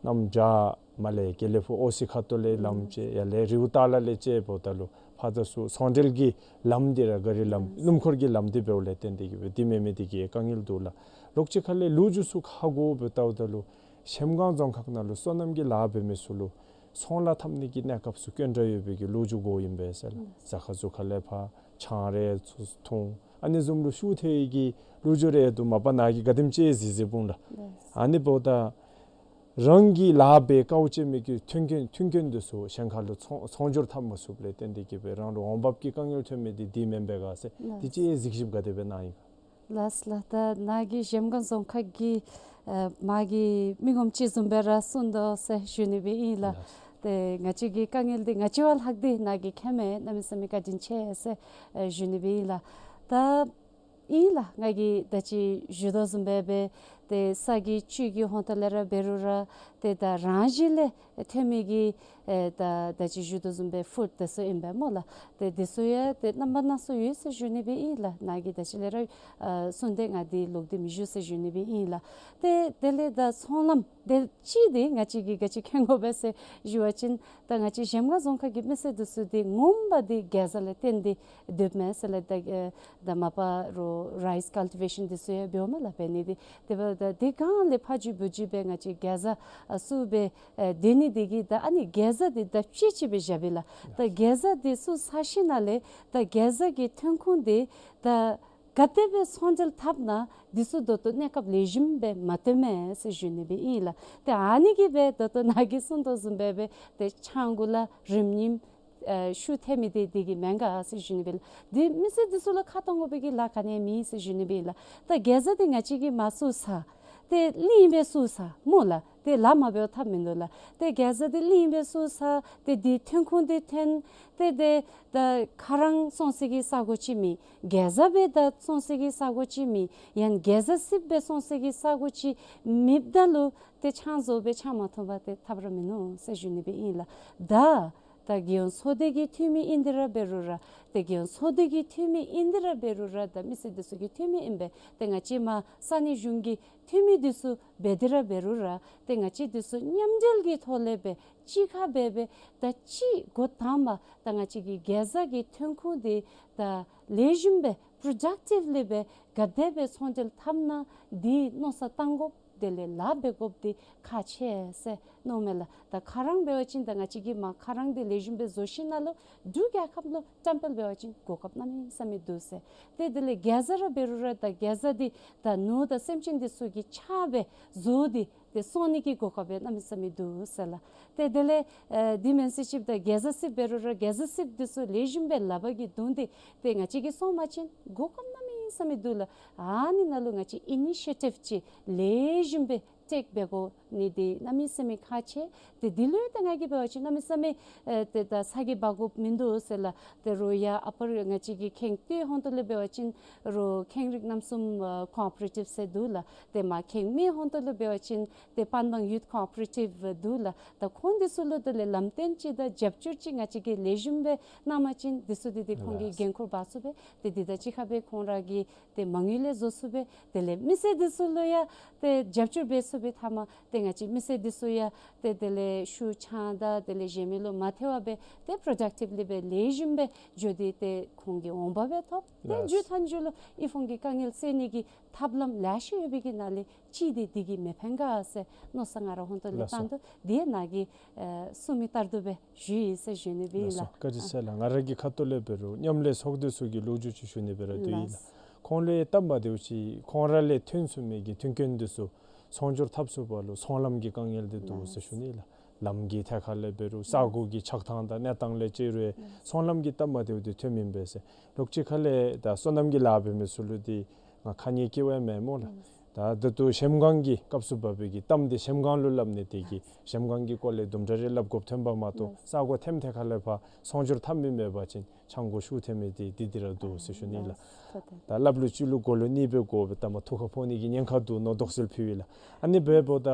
གནམ་བྱཱར་མར་ལས་དགེ་ལེགས་ཕུག་ཨོ་སི་ཁ་ཐུག་ལས་ལམ་བཅད་ཡར་ལས་རི་བོ་ཏ་ལ་ལས་བཅད་འབདཝ་ད་ལུ་ཕར་དང་ཚུར་ཚོང་འབྲེལ་གྱི་ལམ་འདི་ར་ག་རི་ལམ་སྣུམ་འཁོར་གྱི་ལམ་འདི་འབདཝ་ལས་བརྟེན་ཏེ་གིས་སྦེ་འདི་མེད་མི་འདི་གིས་དཀའ་ངལ་འདུག་ལགས། ལོགས་ཅིག་ཁ་ལས་ལོ་རྒྱུས་ཚུ་ཧ་གོ་འབདཝ་ད་ལུ་གཞལམ་སྒང་རྫོང་ཁག་ནང་ལུ་སོ་ནམ་གྱི་ལཱ་འབད་མི་ཚུ་ལུ་ཚོང་ལཱ་འཐབ་ནི་གི་གནས་སྐབས་ཚུ་དཀོན་དྲགས་ཡོད་པའི་གི་ལོ་རྒྱུས་གོཝ་ཨིན་པས་ཟེར་ལགས། ཟ་ཁང་ཚུ་ཁ་ལས་ཕར་ཆང་རེ་ཚུ་འཐུང་ཨ་ནི་བཟུམ་ལུ་ཤུགས་ཐལ་བའི་གི་ལོ་རྒྱུས་རེ་འདུག། མ་པ་ནཱ་གིས་ག་དེམ་ཅིག་གཟིགས་གཟིགསཔ་འོང་ལགས། ལགས། ཨ་ནི་འབདཝ་ད་རང་གི་ལཱ་འབད་དཀའཝ་སྤྱད་མི་གི་མཐུན་རྐྱེན་མཐུན་རྐྱེན་འདི་ཚུ་གཞན་ཁ་ལུ་ཚོང་ཚོང་སྒྱུར་འཐབ་མ་ཚུགསཔ་ལས་བརྟེན་ཏེ་གིས་སྦེ་རང་ལུ་འོང་འབབ་ཀྱི་དཀའ་ངལ་ཐོན་མི་འདི་འདི་མེན་པས་ག་ཟེར། ལགས། འདི་ཅིག་གཟིགས་ཞིབ་ག་དེ་སྦེ་གནང་ཡི་ག། ལགས་ལགས། ད་ནཱ་གིས་གཞལམ་སྒང་རྫོང་ཁག་གི་ཨེ་མ་གི་མི་ངོམ་ཅིག་བཟུམ་སྦེ་ར་གསུངས་དོ་ཟེར་ཞུ་ནི་སྦེ་ཨིན་ལགས། ལགས། ཏེ་ང་བཅས་ཀྱི་དཀའ་ངལ་འདི་ང་བཅས་བ་ལྷག་སྟེ་ནཱ་གིས་མཁྱེནམ་མས། གནམ་མེད་ས་མེད་བཀའ་དྲིན་ཆེ་ཟེར་ཨེ་ཞུ་ནི་སྦེ་ཨིན་ལགས། ད་ཨིན་ལགས། ང་གིས་ད་ཅི་ཞུ་དོ་བཟུམ་སྦེ་སྦེ་ཏེ་ས་གི་བཅུད་ཀྱི་ཧོང་ཏོ་ལས་ར་འབད་རུང་ར་ཏེ་ད་རང་བཞིན་ལས་ཐོན་མི་གི་ཨེ་ད་ད་ཅི་ཞུ་དོ་བཟུམ་སྦེ་ཕུཌ་དེ་ཚུ་ཨིན་པས་སྨོ་ལགས། ཏེ་དེ་ཚུ་ཡང་ཏེ་རྣམ་པ་སྣ་ཚོགས་ཡོད་ཟེར་ཞུ་ནི་སྦེ་ཨིན་ལགས། ནཱ་གིས་ད་ཅི་ལས་ར་ཨ་གསུངས་ཏེ་ང་འདི་ལོག་སྟེ་མི་ཞུ་ཟེར་ཞུ་ནི་སྦེ་ཨིན་ལགས། ཏེ་དེ་ལས་ད་ཚོང་ལམ་དེ་ཅིག་འདི་ང་བཅས་ཀྱིས་ག་ཅི་མཁྱེན་དགོ་པས་ཟེར་ཞུ་བ་ཅིན་ད་ང་བཅས་གཞལམ་སྒང་རྫོང་ཁག་གི་མི་སེར་འདི་ཚུ་འདི་ངོ་མ་འདི་གེ་ཛ་ལས་བརྟེན་ཏེ་སྡོདཔ་མས་ཟེར་ལགས། ད་ཨེ་ད་མ་པ་རོགས་རའིས་ཀལ་ཊི་བེ་ཤཱན་འདི་ཚུ་ཡང་འབདཝ་མས་ལགས། འབད་ནི་འདི་དེ་འབདཝ་ད་འདི་གང་ལས་ཕར་འགྱོ་བུ་འགྱོ་སྦེ་ང་བཅས་གེ་ཛ་ཨ་བཙུགས་སྦེ་ཨེ་སྡོད་ནི་འདི་གིས་ད་ཨ་ནི་གེ་ཛ་འདི་ད་ཕྱེ་ཕྱེ་སྦེ་བཞག་པས་ལགས། ད་གེ་ཛ་འདི་བཙུགས་ཚར་ཞིནམ་ལས་ད་གེ་ཛ་གི་ཐོན་ཁུངས་འདི་ད་ག་དེ་སྦེ་ཚོང་འབྲེལ་འཐབ་ན་འདི་ཚུ་ད་ལྟོ་གནས་སྐབས་ལེགས་ཤོམ་སྦེ་མ་ཐོནམ་མས་ཟེར་ཞུ་ནི་སྦེ་ཨིན་ལགས། ཏེ་ཨ་ནི་གིས་སྦེ་ད་ལྟོ་ནཱ་གིས་གསུངས་དོ་བཟུམ་སྦེ་སྦེ་ཏེ་ཆང་གུ་ལ་རིམས་ཉེས་ཨེ་ཤུགས་ཐལ་མི་འདི་འདི་གིས་མེན་ག་ཟེར་ཞུ་ནི་སྦེ་ལགས། འདི་མི་སེར་འདི་ཚུ་ལུ་ཁ་གཏང་དགོ་པའི་གི་ལཱ་ག་ནི་ཡང་མེད་ཟེར་ཞུ་ནི་སྦེ་ལགས། ད་གེ་ཛ་འདི་ང་བཅས་ཀྱིས་མ་བཙུགས་ཚར་ཏེ་གླིང་སྦེ་བཙུགས་ཚར་སྨོ་ལགས། ཏེ་ལཱ་མ་འབདཝ་ཐབས་མིན་འདུག་ལགས། ཏེ་གེ་ཛ་འདི་གླིང་སྦེ་བཙུགས་ཚར་ཏེ་འདི་ཐོན་ཁུངས་འདི་ཐོན་ཏེ་ཏེ་ད་ཁ་རང་བཙོང་སའི་གི་ས་གོ་ཅིག་མེད། གེ་ཛ་སྦེ་ད་བཙོང་སའི་གི་ས་གོ་ཅིག་མེད། ཡང་གེ་ཛ་སིབ་སྦེ་བཙོང་སའི་གི་ས་གོ་ཅིག་མེདཔ་ད་ལུ་ཏེ་ཆང་བཙོང་སྦེ་ཆང་མ་འཐུང་བར་ཏེ་ཐབས་ར་མིན་ནུག་ཟེར་ཞུ་ནི་སྦེ་ཨིན་ལགས། ད་ད་རྒྱལ་ཡོངས་ཚོགས་སྡེ་གི་འཐུས་མི་ཨིན་ཏེ་ར་འབད་རུང་ར་ཏེ་རྒྱལ་ཡོངས་ཚོགས་སྡེ་གི་འཐུས་མི་ཨིན་ཏེ་ར་འབད་རུང་ར་ད་མི་སེར་འདི་ཚུ་གི་འཐུས་མི་ཨིན་པས། ཏེ་ང་བཅས་མ་ས་གནས་གཞུང་གི་འཐུས་མི་འདི་ཚུ་འབད་དེ་ར་འབད་རུང་ར་ཏེ་ང་བཅས་འདི་ཚུ་མཉམ་འབྲེལ་གྱི་ཐོག་ལས་སྦེ་གཅིག་ཁར་སྦེ་སྦེ་ད་ཅི་འགོ་དང་པ་ད་ང་བཅས་ཀྱི་གེ་ཛ་གི་ཐོན་ཁུངས་འདི་ད་ལེགས་ཤོམ་སྦེ་པྲོ་ཌག་ཊིབ་ལི་སྦེ་ག་དེ་སྦེ་ཚོང་འབྲེལ་འཐབ་ན་འདི་མནོ་བསམ་བཏང་དགོཔ་དེ་ལས་ལཱ་འབད་དགོཔ་འདི་ཁག་ཆེ་ཟེར་མནོཝ་མས་ལགས། ད་ཁ་རང་འབད་བ་ཅིན་ད་ང་བཅས་ཀྱིས་མ་ཁ་རང་འདི་ལེགས་ཤོམ་སྦེ་བཟོ་ཞིནམ་ལས་འབྲུག་རྒྱལ་ཁབ་ལུ་བཀྲམ་སྤེལ་འབད་བ་ཅིན་གོ་སྐབས་གནམ་མེད་ས་མེད་འདུག་ཟེར། ཏེ་དེ་ལས་གེ་ཛ་ར་འབད་རུང་ར་ད་གེ་ཛ་འདི་ད་ནོར་དང་སེམས་ཅན་འདི་ཚུ་གི་ཆག་སྦེ་བཟོ་སྟེ་ཏེ་བཙོང་ནི་གི་གོ་སྐབས་སྦེ་གནམ་མེད་ས་མེད་འདུག་ཟེར་ལགས། ཏེ་དེ་ལས་ཨེ་འདི་མེན་ཟེར་ཅིག་ད་གེ་ཛ་སིབ་འབད་རུང་ར་གེ་ཛ་སིབ་འདི་ཚུ་ལེགས་ཤོམ་སྦེ་ལག་པ་གིས་བརྡུང་སྟེ་ཏེ་ང་བཅས་ཀྱིས་བཙོང་པ་ཅིན་གོ་སྐབས་གནམ་མེད་ས་མེད་འདུག་ལགས། ཨ་ནི་ནང་ལུ་ང་བཅས་ཨི་ནི་ཤི་ཡེ་ཊིབ་ཅིག་ལེགས་ཤོམ་སྦེ་ ཊེཀ་འབད་དགོ་ནི་འདི་གནམ་མེད་ས་མེད་ཁག་ཆེ། ཏེ་འདི་ལུ་ཡང་ཏེ་ང་གིས་འབད་བ་ཅིན་གནམ་མེད་ས་མེད་ཨེ་ཏེ་ད་ས་གི་འབག་དགོཔ་མིན་འདུག་ཟེར་ལགས། ཏེ་རོགས་ཡར་ཨ་པར་ང་བཅས་ཀྱི་ཁེངས་ཏེ་ཧོང་ཏོ་ལུ་འབད་བ་ཅིན་རོགས་ཁེངས་རིགས་རྣམ་གསུམ་ཨ་ཀོ་ཨོ་པ་རེ་ཊིབ་ཟེར་འདུག་ལགས། ཏེ་མར་ཁེངས་མེད་ཧོང་ཏོ་ལུ་འབད་བ་ཅིན་ཏེ་པན་བང་ཡུཐ་ཀོ་ཨོ་པ་རེ་ཊིབ་འདུག་ལགས། ད་ཁོང་འདི་ཚུ་ལུ་དེ་ལས་ལམ་སྟོན་ཅིག་དང་རྒྱབ་སྐྱོར་ཅིག་ང་བཅས་ཀྱིས་ལེགས་ཤོམ་སྦེ་གནང་པ་ཅིན་འདི་ཚུ་འདི་ཏེ་ཁོང་གིས་ལགས། འགན་ཁུར་འབག་ཚུགས་པས། ཏེ་འདི་དང་གཅིག་ཁར་སྦེ་ཁོང་ར་གིས་ཏེ་མ་དངུལ་ལས་བཟོ་ཚུགས་པས། དེ་ལས་མི་སེར་འདི་ཚུ་ལུ་ཡང་ཏེ་རྒྱབ་སྐྱོར་འབད་ཚུགས་པའི་མཐའ་མ་ཏེ་ང་བཅས་མི་སེར་འདི་ཚུ་ཡང་ཏེ་དེ་ལས་ཤུགས་ཆང་དང་དེ་ལས་གཞན་མི་ལུ་མ་ཐལ་བར་སྦེ་ཏེ་པྲོ་ཌག་ཊིབ་ལི་སྦེ་ལེགས་ཤོམ་སྦེ་འགྱོ་སྟེ་ཏེ་ཁོང་གི་འོང་འབབ་སྦེ་ཐོབ། ཏེ་ལགས། མཇུག་མཐའ་མཇུག་ལུ་དབུལ་ཕོངས་ཀྱི་དཀའ་ངལ་སེལ་ནི་གི་ཐབས་ལམ་ལེ་ཤ་ཡོད་པའི་གི་ནང་ལས་གཅིག་འདི་འདི་གིས་མི་ཕན་ག་ཟེར་མནོ་བསམ་ང་ར་ཧོང་ཏོ་ལས་ལགས་སོ། བཏང་འདུག། དེ་ནཱ་གིས་ཨེ་གསུང་མི་ལྟར་དུ་སྦེ་ཞུ་ཡི་ཟེར་ཞུ་ནི་སྦེ་ཨིན་ལགས་སོ། ལགས། བཀའ་དྲིན་ཆེ་ལགས། ང་ར་གི་ཁ་ཐུག་ལས་འབད་རུང་མཉམ་ལས་ཚོགས་སྡེ་ཚུ་གི་ལོ་རྒྱུས་ཅིག་ཞུ་ནི་སྦེ་ར་འདུག་ཨིན་ལགས། ལགས། ཁོང་ལུ་ཡང་སྟབས་མ་བདེཝ་ཅིག་ཁོང་ར་ལས་ཐོན་ཚུགས་མི་གི་མཐུན་རྐྱེན་འདི་ཚུ་ཚོང་སྒྱུར་འཐབ་ཚུགས་པ་ལུ་ཚོང་ལམ་གྱི་དཀའ་ངལ་འདི་འདུག་ཟེར་ཞུ་ནི་ལགས། ལམ་གྱི་ཐད་ཁར་ལས་འབད་རུང་ས་གོ་གི་ཆགས་ཐངས་དང་གནས་སྟངས་ལས་ཅིག་རུང་ཚོང་ལམ་གྱི་སྟབས་མ་བདེཝ་འདི་ཐོནམ་ཨིན་པས་ཟེར། ལོགས་ཅིག་ཁ་ལས་ད་སོ་ནམ་གྱི་ལཱ་འབད་མི་ཚུ་ལུ་འདི་ང་ཁ་ཉེས་བཀལཝ་མེན་སྨོ་ལགས། ད་ད་ལྟོ་གཞལམ་སྒང་གི་སྐབས་སུ་བབས་པའི་གི་གཏམ་འདི་གཞལམ་སྒང་ལུ་སླབ་ནི་དེ་གིས་གཞལམ་སྒང་གི་སྐོར་ལས་དུམ་གྲ་རེ་སླབ་དགོཔ་ཐོན་པ་མ་གཏོགས་ས་གོ་ཐེམ་ཐད་ཁར་ལས་ཕར་ཚོང་སྒྱུར་འཐབ་མི་མེད་པ་ཅིན་ཆང་གོ་ཤུགས་ཐོན་མི་འདི་འདི་འདི་ར་འདུག་ཟེར་ཞུ་ནི་ལགས། ད་སླབ་ལུ་ཅིག་ལུ་གོ་ལུ་གཉིས་སྦེ་གོ་སྦེ་ད་མ་ཐུགས་ཁར་ཕོག་ནི་གི་ཉེན་ཁ་འདུག་མནོ་དོགས་སེལ་ཕུལ་ཡི་ལགས། ཨ་ནི་འབདཝ་ད་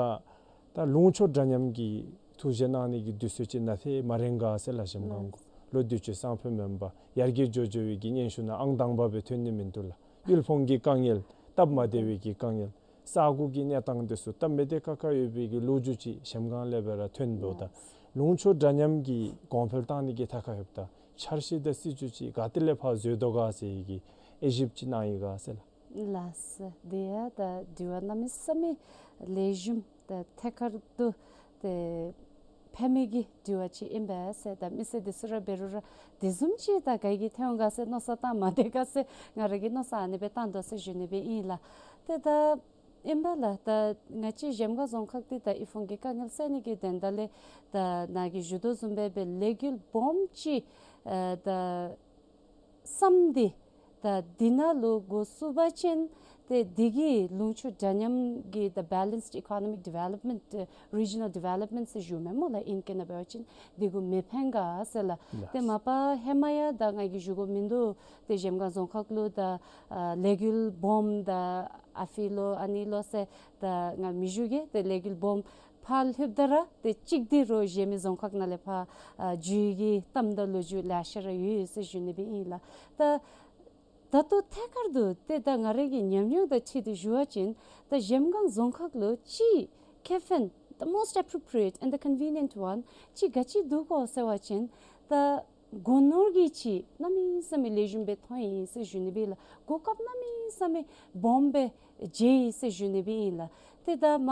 ད་ལུང་ཕྱོགས་འདྲ་མཉམ་གྱི་ཐུགས་བཞེད་གནང་ནི་གི་དུས་ཚོད་ཅིག་ནཱ་ཏེ་མ་རན་ག་ཟེར་ལགས། གཞལམ་སྒང་གུ་ལོ་དུས་ཅི་སང་ཕོད་མེན་པར་ཡར་རྒྱས་འགྱོ་འགྱོ་བའི་གི་སྙན་ཞུ་ནང་ཨང་དང་པ་སྦེ་ཐོན་ནི་མིན་འདུག་ལགས། དབུལ་ཕོངས་ཀྱི་དཀའ་ངལ་སྟབས་མ་བདེ་བའི་གི་དཀའ་ངལ་ས་གོ་གི་གནས་སྟངས་འདི་ཚུ་སྟབས་མི་བདེ་ཁག་ཁ་ཡོད་པའི་གི་ལོ་རྒྱུས་ཅིག་གཞལམ་སྒང་ལས་སྦེ་ར་ཐོན་འདུག། ད་ལུང་ཕྱོགས་འདྲ་མཉམ་གྱི་གོང་འཕེལ་བཏང་ནི་གི་ཐད་ཁར་ཡོདཔ་ད་འཆར་གཞི་དང་སྲིད་བྱུས་ཅིག་ག་ཏེ་ལས་ཕར་བཟོ་དོ་ག་ཟེར་བའི་གི་དབྱེ་ཞིབ་ཅིག་གནང་ཡི་ག་ཟེར་ལགས། ལགས་སོ། དེ་ཡང་ད་དྲི་བ་གནམ་མེད་ས་མེད་ལེགས་ཤོམ་ད་ཐད་ཀར་དུ་ཏེ་ཕན་མི་གི་དྲི་བ་ཅིག་ཨིན་པས་ཟེར། ད་མི་སེར་འདི་ཚུ་ར་འབད་རུང་ར་དེ་བཟུམ་ཅིག་ད་ག་གིས་ཐོན་འོང་ག་ཟེར་མནོ་བསམ་བཏང་མ་སྡོད་ག་ཟེར་ང་ར་གིས་མནོ་བསམ་ཨ་ནི་སྦེ་བཏང་དོ་ཟེར་ཞུ་ནི་སྦེ་ཨིན་ལགས། ཏེ་ད་ཨིན་པས་ལགས། ད་ང་བཅས་གཞལམ་སྒང་རྫོང་ཁག་འདི་ད་དབུལ་ཕོངས་ཀྱི་དཀའ་ངལ་སེལ་ནི་གི་དོན་དག་ལས་ད་ནཱ་གིས་ཞུ་དོ་བཟུམ་སྦེ་སྦེ་ལས་འགུལ་སྦོམ་ཅིག་ཨེ་ད་བསམ་སྟེ་ད་འདི་ནང་ལུ་འགོ་བཙུགས་པ་ཅིན་ཏེ་འདི་གིས་ལུང་ཕྱོགས་འདྲ་མཉམ་གྱི་the balanced economic development, regional development ཟེར་ཞུཝ་མེན་སྨོ་ལགས། ཨིང་སྐད་ནང་འབད་བ་ཅིན་འདི་གུ་མི་ཕན་ག་ཟེར་ལགས། ལགས། ཏེ་མ་པ་ཧེ་མ་ཡང་ད་ང་གིས་ཞུ་དགོཔ་མིན་འདུག། ཏེ་གཞལམ་སྒང་རྫོང་ཁག་ལུ་ད་ཨ་ལས་འགུལ་སྦོམ་ད་ཨ་ཕི་ལོ་ཨ་ནི་ལོ་ཟེར་ད་ང་མི་ཞུ་གེ། ཏེ་ལས་འགུལ་སྦོམ་ཕར་ལྷོདཔ་ད་ར་ཏེ་གཅིག་འདི་རོགས་གཞན་མི་རྫོང་ཁག་ནང་ལས་ཕར་ཨ་འགྱོ་ནི་གི་གཏམ་དང་ལོ་རྒྱུས་ལེ་ཤ་ར་ཡོད་ཟེར་ཞུ་ནི་སྦེ་ཨིན་ལགས། ད་ད་ལྟོ་ཐད་ཀར་དུ་ཏེ་ད་ང་རའི་གི་ཉམས་མྱོང་དང་འཁྲིལ་ཏེ་ཞུ་བ་ཅིན་ད་གཞལམ་སྒང་རྫོང་ཁག་ལུ་ཅིག་ཁེ་ཕན་the most appropriate and the convenient one ཅིག་ག་ཅི་འདུག་གོ་ཟེར་བ་ཅིན་ད་སྒོ་ནོར་གྱི་ཅིག་གནམ་མེད་ས་མེད་ལེགས་ཤོམ་སྦེ་ཐོན་ཡི་ཟེར་ཞུ་ནི་སྦེ་ལགས། གོ་སྐབས་གནམ་མེད་ས་མེད་སྦོམ་སྦེ་མཇལ་ཡི་ཟེར་ཞུ་ནི་སྦེ་ཨིན་ལགས། ཏེ་ད་མ་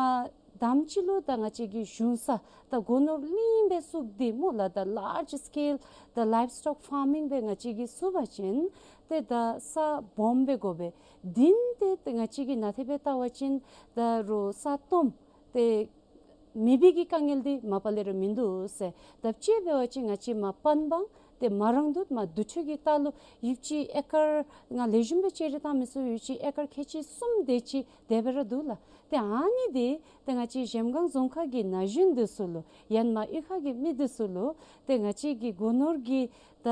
དམ་ཅིག་ལུ་ད་ང་བཅས་ཀྱི་གཞུང་ས་ད་སྒོ་ནོར་གླིང་སྦེ་བཙུགས་ཏེ་སྨོ་ལགས། ད་large scale the livestock farming སྦེ་ང་བཅས་ཀྱིས་བཙུགས་པ་ཅིན་ཏེ་ད་ས་སྦོམ་སྦེ་དགོ་པས། དེ་ནི་ཏེ་ང་བཅས་ཀྱིས་ནཱ་ཏེ་སྦེ་བལྟ་བ་ཅིན་ད་རོགས་ས་སྟོངམ་ཏེ་མེད་པའི་གི་དཀའ་ངལ་འདི་མ་པ་ལས་ར་མིན་འདུག་ཟེར། ད་ཅི་འབད་བ་ཅིན་ང་བཅས་མར་པན་བང་ཏེ་མར་རང་དུད་མར་དུར་ཁྲོད་ཀྱི་ལྟག་ལུ་ཡུདཔ་ཅིག་ཨེ་ཀར་ང་ལེགས་ཤོམ་སྦེ་དཔྱད་རིས་བཏང་མི་ཚུགས། ཡུདཔ་ཅིག་ཨེ་ཀར་ཁལ་གཅིག་གསུམ་དེ་ཅིག་དེ་སྦེ་ར་འདུག་ལགས། ཏེ་ཨ་ནི་འདི་ཏེ་ང་བཅས་གཞལམ་སྒང་རྫོང་ཁག་གི་ན་གཞོན་འདི་ཚུ་ལུ་ཡང་མ་གཡུས་ཁ་གི་མི་འདི་ཚུ་ལུ་ཏེ་ང་བཅས་ཀྱི་སྒོ་ནོར་གྱི་ད་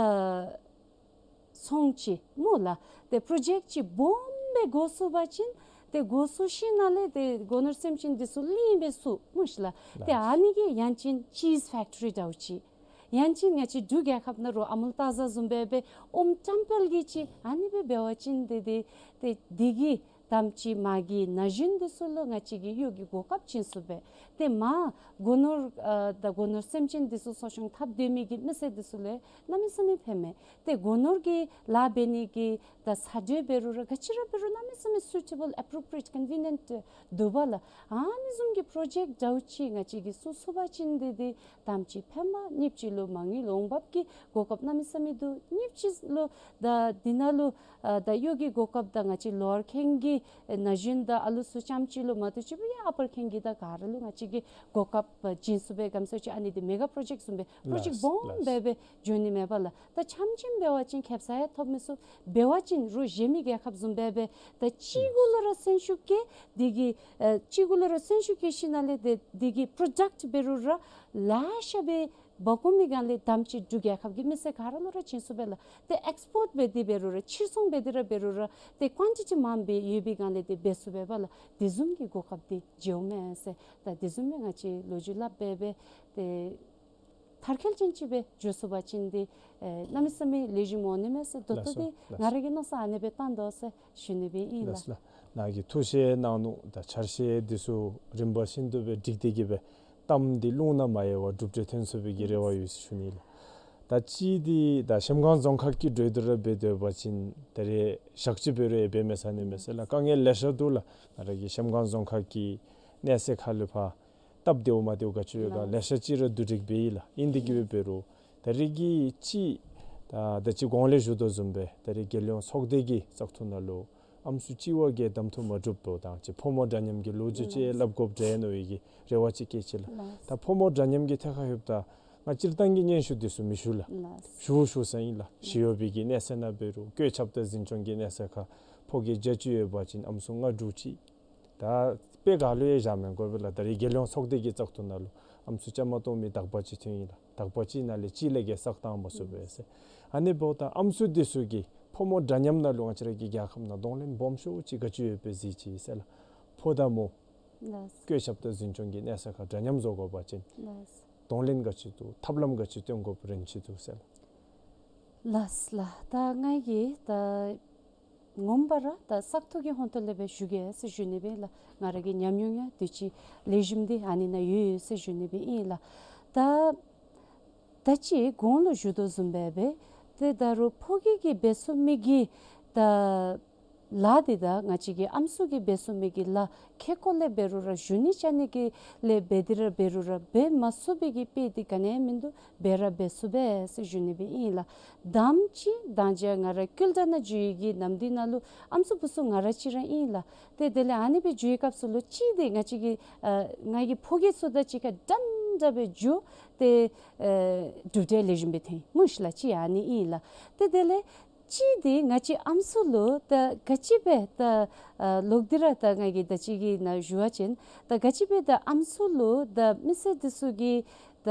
ཚོང་ཅིག་སྨོ་ལགས། ཏེ་པྲོ་ཇེཀཊ་ཅིག་སྦོམ་སྦེ་འགོ་བཙུགས་པ་ཅིན་ཏེ་འགོ་བཙུགས་ཞིནམ་ལས་ཏེ་སྒོ་ནོར་སེམས་ཅན་འདི་ཚུ་གླིང་སྦེ་བཙུགས་སྨོ་ཤིག་ལགས། ཏེ་ཨ་ནི་གི་ཡང་ཅིན་ཅིསི་ཕེཀ་ཊི་རི་འདྲཝ་ཅིག་ཡང་ཅིན་ང་བཅས་འབྲུག་རྒྱལ་ཁབ་ནང་རོགས་ཨ་མུལ་ཏ་ཛ་བཟུམ་སྦེ་སྦེ་ཨོམ་བཀྲམ་སྤེལ་གྱི་ཅིག་ཨ་ནི་སྦེ་འབད་བ་ཅིན་ཏེ་ཏེ་ཏེ་འདི་གིས་དམ་ཅིག་མ་གི་ན་གཞོན་འདི་ཚུ་ལུ་ང་བཅས་ཀྱིས་གཡོག་གི་གོ་སྐབས་བྱིན་ཚུགས་པས། ཏེ་མ་སྒོ་ནོར་ཨ་ད་སྒོ་ནོར་སེམས་ཅན་འདི་ཚུ་གསོ་སྐྱོང་འཐབ་སྡོད་མི་གི་མི་སེར་འདི་ཚུ་ལུ་གནམ་མེད་ས་མེད་ཕན་མས། ཏེ་སྒོ་ནོར་གྱི་ལཱ་འབད་ནི་གི་ད་ས་འདྲེན་འབད་རུང་ར་ག་ཅི་ར་འབད་རུང་གནམ་མེད་ས་མེད་སུ་ཊེ་བཱལ་ཨེ་པྲོ་པི་རི་ཨེཊ་ཀོན་བི་ནི་ཡེནཊ་འདུག་པ་ལགས། ཨ་ནི་བཟུམ་གྱི་པྲོ་ཇེཀཊ་འདྲཝ་ཅིག་ང་བཅས་ཀྱིས་བཙུགས་ཚུགས་པ་ཅིན་ཏེ་ཏེ་དམ་ཅིག་ཕན་པ། གཉིས་པ་ཅིག་ལུ་མ་དངུལ་འོང་འབབ་ཀྱི་གོ་སྐབས་གནམ་མེད་ས་མེད་འདུག། གཉིས་པ་ཅིག་ལུ་ད་འདི་ནང་ལུ་ཨ་ད་གཡོག་གི་གོ་སྐབས་དང་ང་བཅས་ལོ་ཨར་ཁེངས་ཀྱི་ ཨེ་ན་གཞོན་དང་ཨ་ལུ་ཚུ་རྐྱངམ་ཅིག་ལུ་མ་གཏོགས་ཅིག་སྦེ་ཡང་ཨ་པར་ཁེན་གྱི་དང་ག་ར་ལུ་ང་བཅས་ཀྱིས་གོ་སྐབས་བྱིན་ཚུགས་པས། ག་ཅི་སྨོ་ཟེར་བ་ཅིན་ཨ་ནི་འདི་མེ་ག་པྲོ་ཇེཀཊ་བཟུམ་སྦེ་པྲོ་ཇེཀཊ་ལགས་སྦོམ་ལགས། སྦེ་སྦེ་འགྱོ་ནི་མེད་པས་ལགས། ད་ཆམ་ཆིམ་འབད་བ་ཅིན་ཁེབ་ས་ཡང་ཐོབ་མི་ཚུགས། འབད་བ་ཅིན་རོགས་གཞན་མི་རྒྱལ་ཁབ་བཟུམ་སྦེ་སྦེ་ད་གཅིག་གུ་ལུ་ར་སེམས་ཤུགས་བསྐྱེད་དེ་གིས་ཨེ་གཅིག་གུ་ལུ་ར་སེམས་ཤུགས་བསྐྱེད་ཞིནམ་ལས་དེ་དེ་གིས་པྲོ་ཌཀཊ་འབད་རུང་ར་ལེ་ཤ་སྦེ་འབག་འོང་མི་སྒང་ལས་དམ་ཅིག་འབྲུག་རྒྱལ་ཁབ་ཀྱི་མི་སེར་ག་ར་ལུ་ར་བྱིན་ཚུགས་པས་ལགས། ཏེ་ཨེགསི་པོརཊ་འབད་དེ་འབད་རུང་ར་ཕྱིར་ཚོང་འབད་དེ་ར་འབད་རུང་ར་ཏེ་ཀུའན་ཊི་ཊི་མངམ་སྦེ་ཡོད་པའི་སྒང་ལས་ཏེ་འབད་ཚུགས་པས་ལགས། དེ་བཟུམ་གྱི་གོ་སྐབས་འདི་མཇལཝ་མས་ཟེར། ད་དེ་བཟུམ་སྦེ་ང་བཅས་ལོ་རྒྱུས་སླབ་སྦེ་སྦེ་ཏེ་མཐར་འཁྱོལ་ཅན་ཅིག་སྦེ་འགྱོ་ཚུགས་པ་ཅིན་ཏེ་ཨེ་གནམ་མེད་ས་མེད་ལེགས་ཤོམ་འོང་ནི་མས་ཟེར་ད་ལྟོ་ལགས་སོ། འདི་ལགས་ང་སོ། ར་གི་མནོ་བསམ་ཨ་ནེ་སྦེ་བཏང་དོ་ཟེར་ཞུ་ནི་སྦེ་ཨིན་ལགས། ལགས་སོ་ལགས། ནཱ་གིས་ཐུགས་བཞེད་གནང་ནུག། ད་ཆ་རོགས་འདི་ཚུ་རིམ་པ་བཞིན་དུ་སྦེ་སྒྲིག་སྟེ་གིས་སྦེ་གཏམ་འདི་རླུང་ནང་མ་ཡལ་བར་གྲུབ་འབྲས་ཐོན་ཚུགས་པའི་གི་རེ་བ་ཡོད་ཟེར་ཞུ་ནི་ལགས། ད་ཅི་འདི་ད་གཤམ་སྒང་རྫོང་ཁག་གི་འགྲོས་འདི་ར་འབད་སྡོད་པ་ཅིན་ད་རེས་ཞག་གཅིག་འབད་རུང་ཡང་འབད་མི་ཚར་ནི་མས་ཟེར་ལགས། དཀའ་ངལ་ལེ་ཤ་འདུག་ལགས། ང་ར་གི་གཤམ་སྒང་རྫོང་ཁག་གི་གནས་ཚད་ཁར་ལུ་ཕར་སྟབས་བདེཝ་མ་བདེཝ་ག་ཅི་ཡོད་ག་ལགས། ལེ་ཤ་ཅིག་ར་བསྡུ་སྒྲིག་འབད་ཡི་ལགས། ཨིན་དེ་གིས་སྦེ་འབད་རུང་ད་རེས་ཀྱི་ཅིག་ད་ད་ཅི་གོང་ལས་ཞུ་དོ་བཟུམ་སྦེ་ད་རེས་རྒྱལ་ཡོངས་ཚོགས་སྡེ་གི་བཙག་འཐུ་ནང་ལུ་ཨམ་སྲུ་གཅིག་བ་གིས་གདམ་འཐུ་མ་གྲུབ་པ་དང་ཅིག་ཕོ་མོ་འདྲ་མཉམ་གྱི་ལོ་རྒྱུས་ཅིག་ལགས། སླབ་དགོཔ་འདྲས་མནོ་བའི་གི་རེ་བ་ཅིག་བསྐྱེད་ཅི་ལགས། ལགས། ད་ཕོ་མོ་འདྲ་མཉམ་གྱི་ཐད་ཁར་ལྷོདཔ་ད་ང་སྤྱིར་བཏང་གི་སྙན་ཞུ་འདི་ཚུ་མི་ཞུ་ལགས། ལགས། ཞུ་ཞུ་ས་ཨིན་ལགས། ཞི་གཡོགཔ་གི་གནས་ཚད་ནང་འབད་རུང་བཀོད་ཁྱབ་དང་འཛིན་སྐྱོང་གི་གནས་ཚད་ཁར་ཕོ་སྐྱེས་བརྒྱ་ཅིག་ཡོད་པ་ཅིན་ཨམ་སྲུ་ལྔ་དྲུག་ཅིག་ད་དཔེ་ག་ལུ་ཡང་བཞག་མི་དགོ་པས་ལགས། ད་རེས་རྒྱལ་ཡོངས་ཚོགས་སྡེ་གི་བཙག་འཐུ་ནང་ལུ་ཨམ་སྲུ་བཅའ་མར་གཏོགས་མི་དག་པ་ཅིག་ཐོན་ཡི་ལགས། དག་པ་ཅིག་ནང་ལས་གཅིག་ལས་བརྒལ་བསགས་བཏང་མ་ཚུགས་པས་ཟེར། ཨ་ནི་འབདཝ་ད་ཨམ་སྲུ་འདི་ཚུ་གིས་ཕོ་མོ་འདྲ་མཉམ་ནང་ལུ་ང་བཅས་ར་གི་རྒྱལ་ཁབ་ནང་གདོང་ལེན་སྦོམ་ཤོས་ཅིག་ག་ཅི་ཡོད་པས་གཟིགས་ཅི་ཟེར་ལགས། ཕོ་དང་མོ་ལགས། བཀོད་ཁྱབ་དང་འཛིན་སྐྱོང་གི་གནས་ཚད་ཁར་འདྲ་མཉམ་བཟོ་དགོ་པ་ཅིན་ལགས། གདོང་ལེན་ག་ཅི་འདུག། ཐབས་ལམ་ག་ཅི་སྟོན་དགོཔ་རན་ཅི་འདུག་ཟེར་ལགས། ལགས་ལགས། ད་ང་གིས་ད་ངོ་མ་ར་ད་བཙག་འཐུ་གི་ཧོང་ཏོ་ལས་སྦེ་ཞུ་གེ་ཟེར་ཞུ་ནི་སྦེ་ལགས། ང་ར་གི་ཉམས་མྱོང་ཡང་དུས་ཅི་ལེགས་ཤོམ་འདི་ཨ་ནི་ནང་ཡོད་ཡོད་ཟེར་ཞུ་ནི་སྦེ་ཨིན་ལགས། ད་ད་ཅི་གོང་ལུ་ཞུ་དོ་བཟུམ་སྦེ་སྦེ་ཏེ་ད་རུང་ཕོ་སྐྱེས་ཀྱིས་འབད་ཚུགས་མི་གི་ད་ལཱ་འདི་དང་ང་བཅས་ཀྱི་ཨམ་སྲུ་གིས་འབད་ཚུགས་མི་གི་ལཱ་ཁེ་ཀོ་ལས་འབད་རུང་ར་ཞུ་ནི་ཅ་ནི་གི་ལས་འབད་དེ་ར་འབད་རུང་ར་འབད་མ་ཚུགས་པའི་གི་དཔེ་འདི་ག་ནི་ཡང་མིན་འདུག། འབད་ར་འབད་ཚུགས་པས་ཟེར་ཞུ་ནི་སྦེ་ཨིན་ལགས། དང་ཅིག་དང་ཅིག་ང་ར་ཀུལ་ཊ་ནང་འགྱོ་ཡི་གི་ནམ་དུས་ནང་ལུ་ཨམ་སྲུ་བུ་ཚུ་ང་ར་གཅིག་ར་ཨིན་ལགས། ཏེ་དེ་ལས་ཨ་ནི་སྦེ་འགྱོ་བའི་སྐབས་སུ་ལུ་གཅིག་འདི་ང་བཅས་ཀྱི་ཨ་ང་གི་ཕོ་སྐྱེས་ཚུ་དང་གཅིག་ཁར་འདྲན་འདྲ་སྦེ་འགྱོ་སྟེ་ཨེ་གྲུབ་འབྲས་ལེགས་ཤོམ་སྦེ་ཐོན་མི་ཤེས་ལགས། གཅིག་ཨ་ནི་ཨིན་ལགས། ཏེ་དེ་ལས་གཅིག་འདི་ང་བཅས་ཨམ་སྲུ་ལུ་ད་ག་ཅི་སྦེ་ད་ཨ་ལོག་སྟེ་ར་ད་ང་གིས་ད་ཅི་གི་ནང་ཞུ་བ་ཅིན་ད་ག་ཅི་སྦེ་ད་ཨམ་སྲུ་ལུ་ད་མི་སེར་འདི་ཚུ་གིས་ད་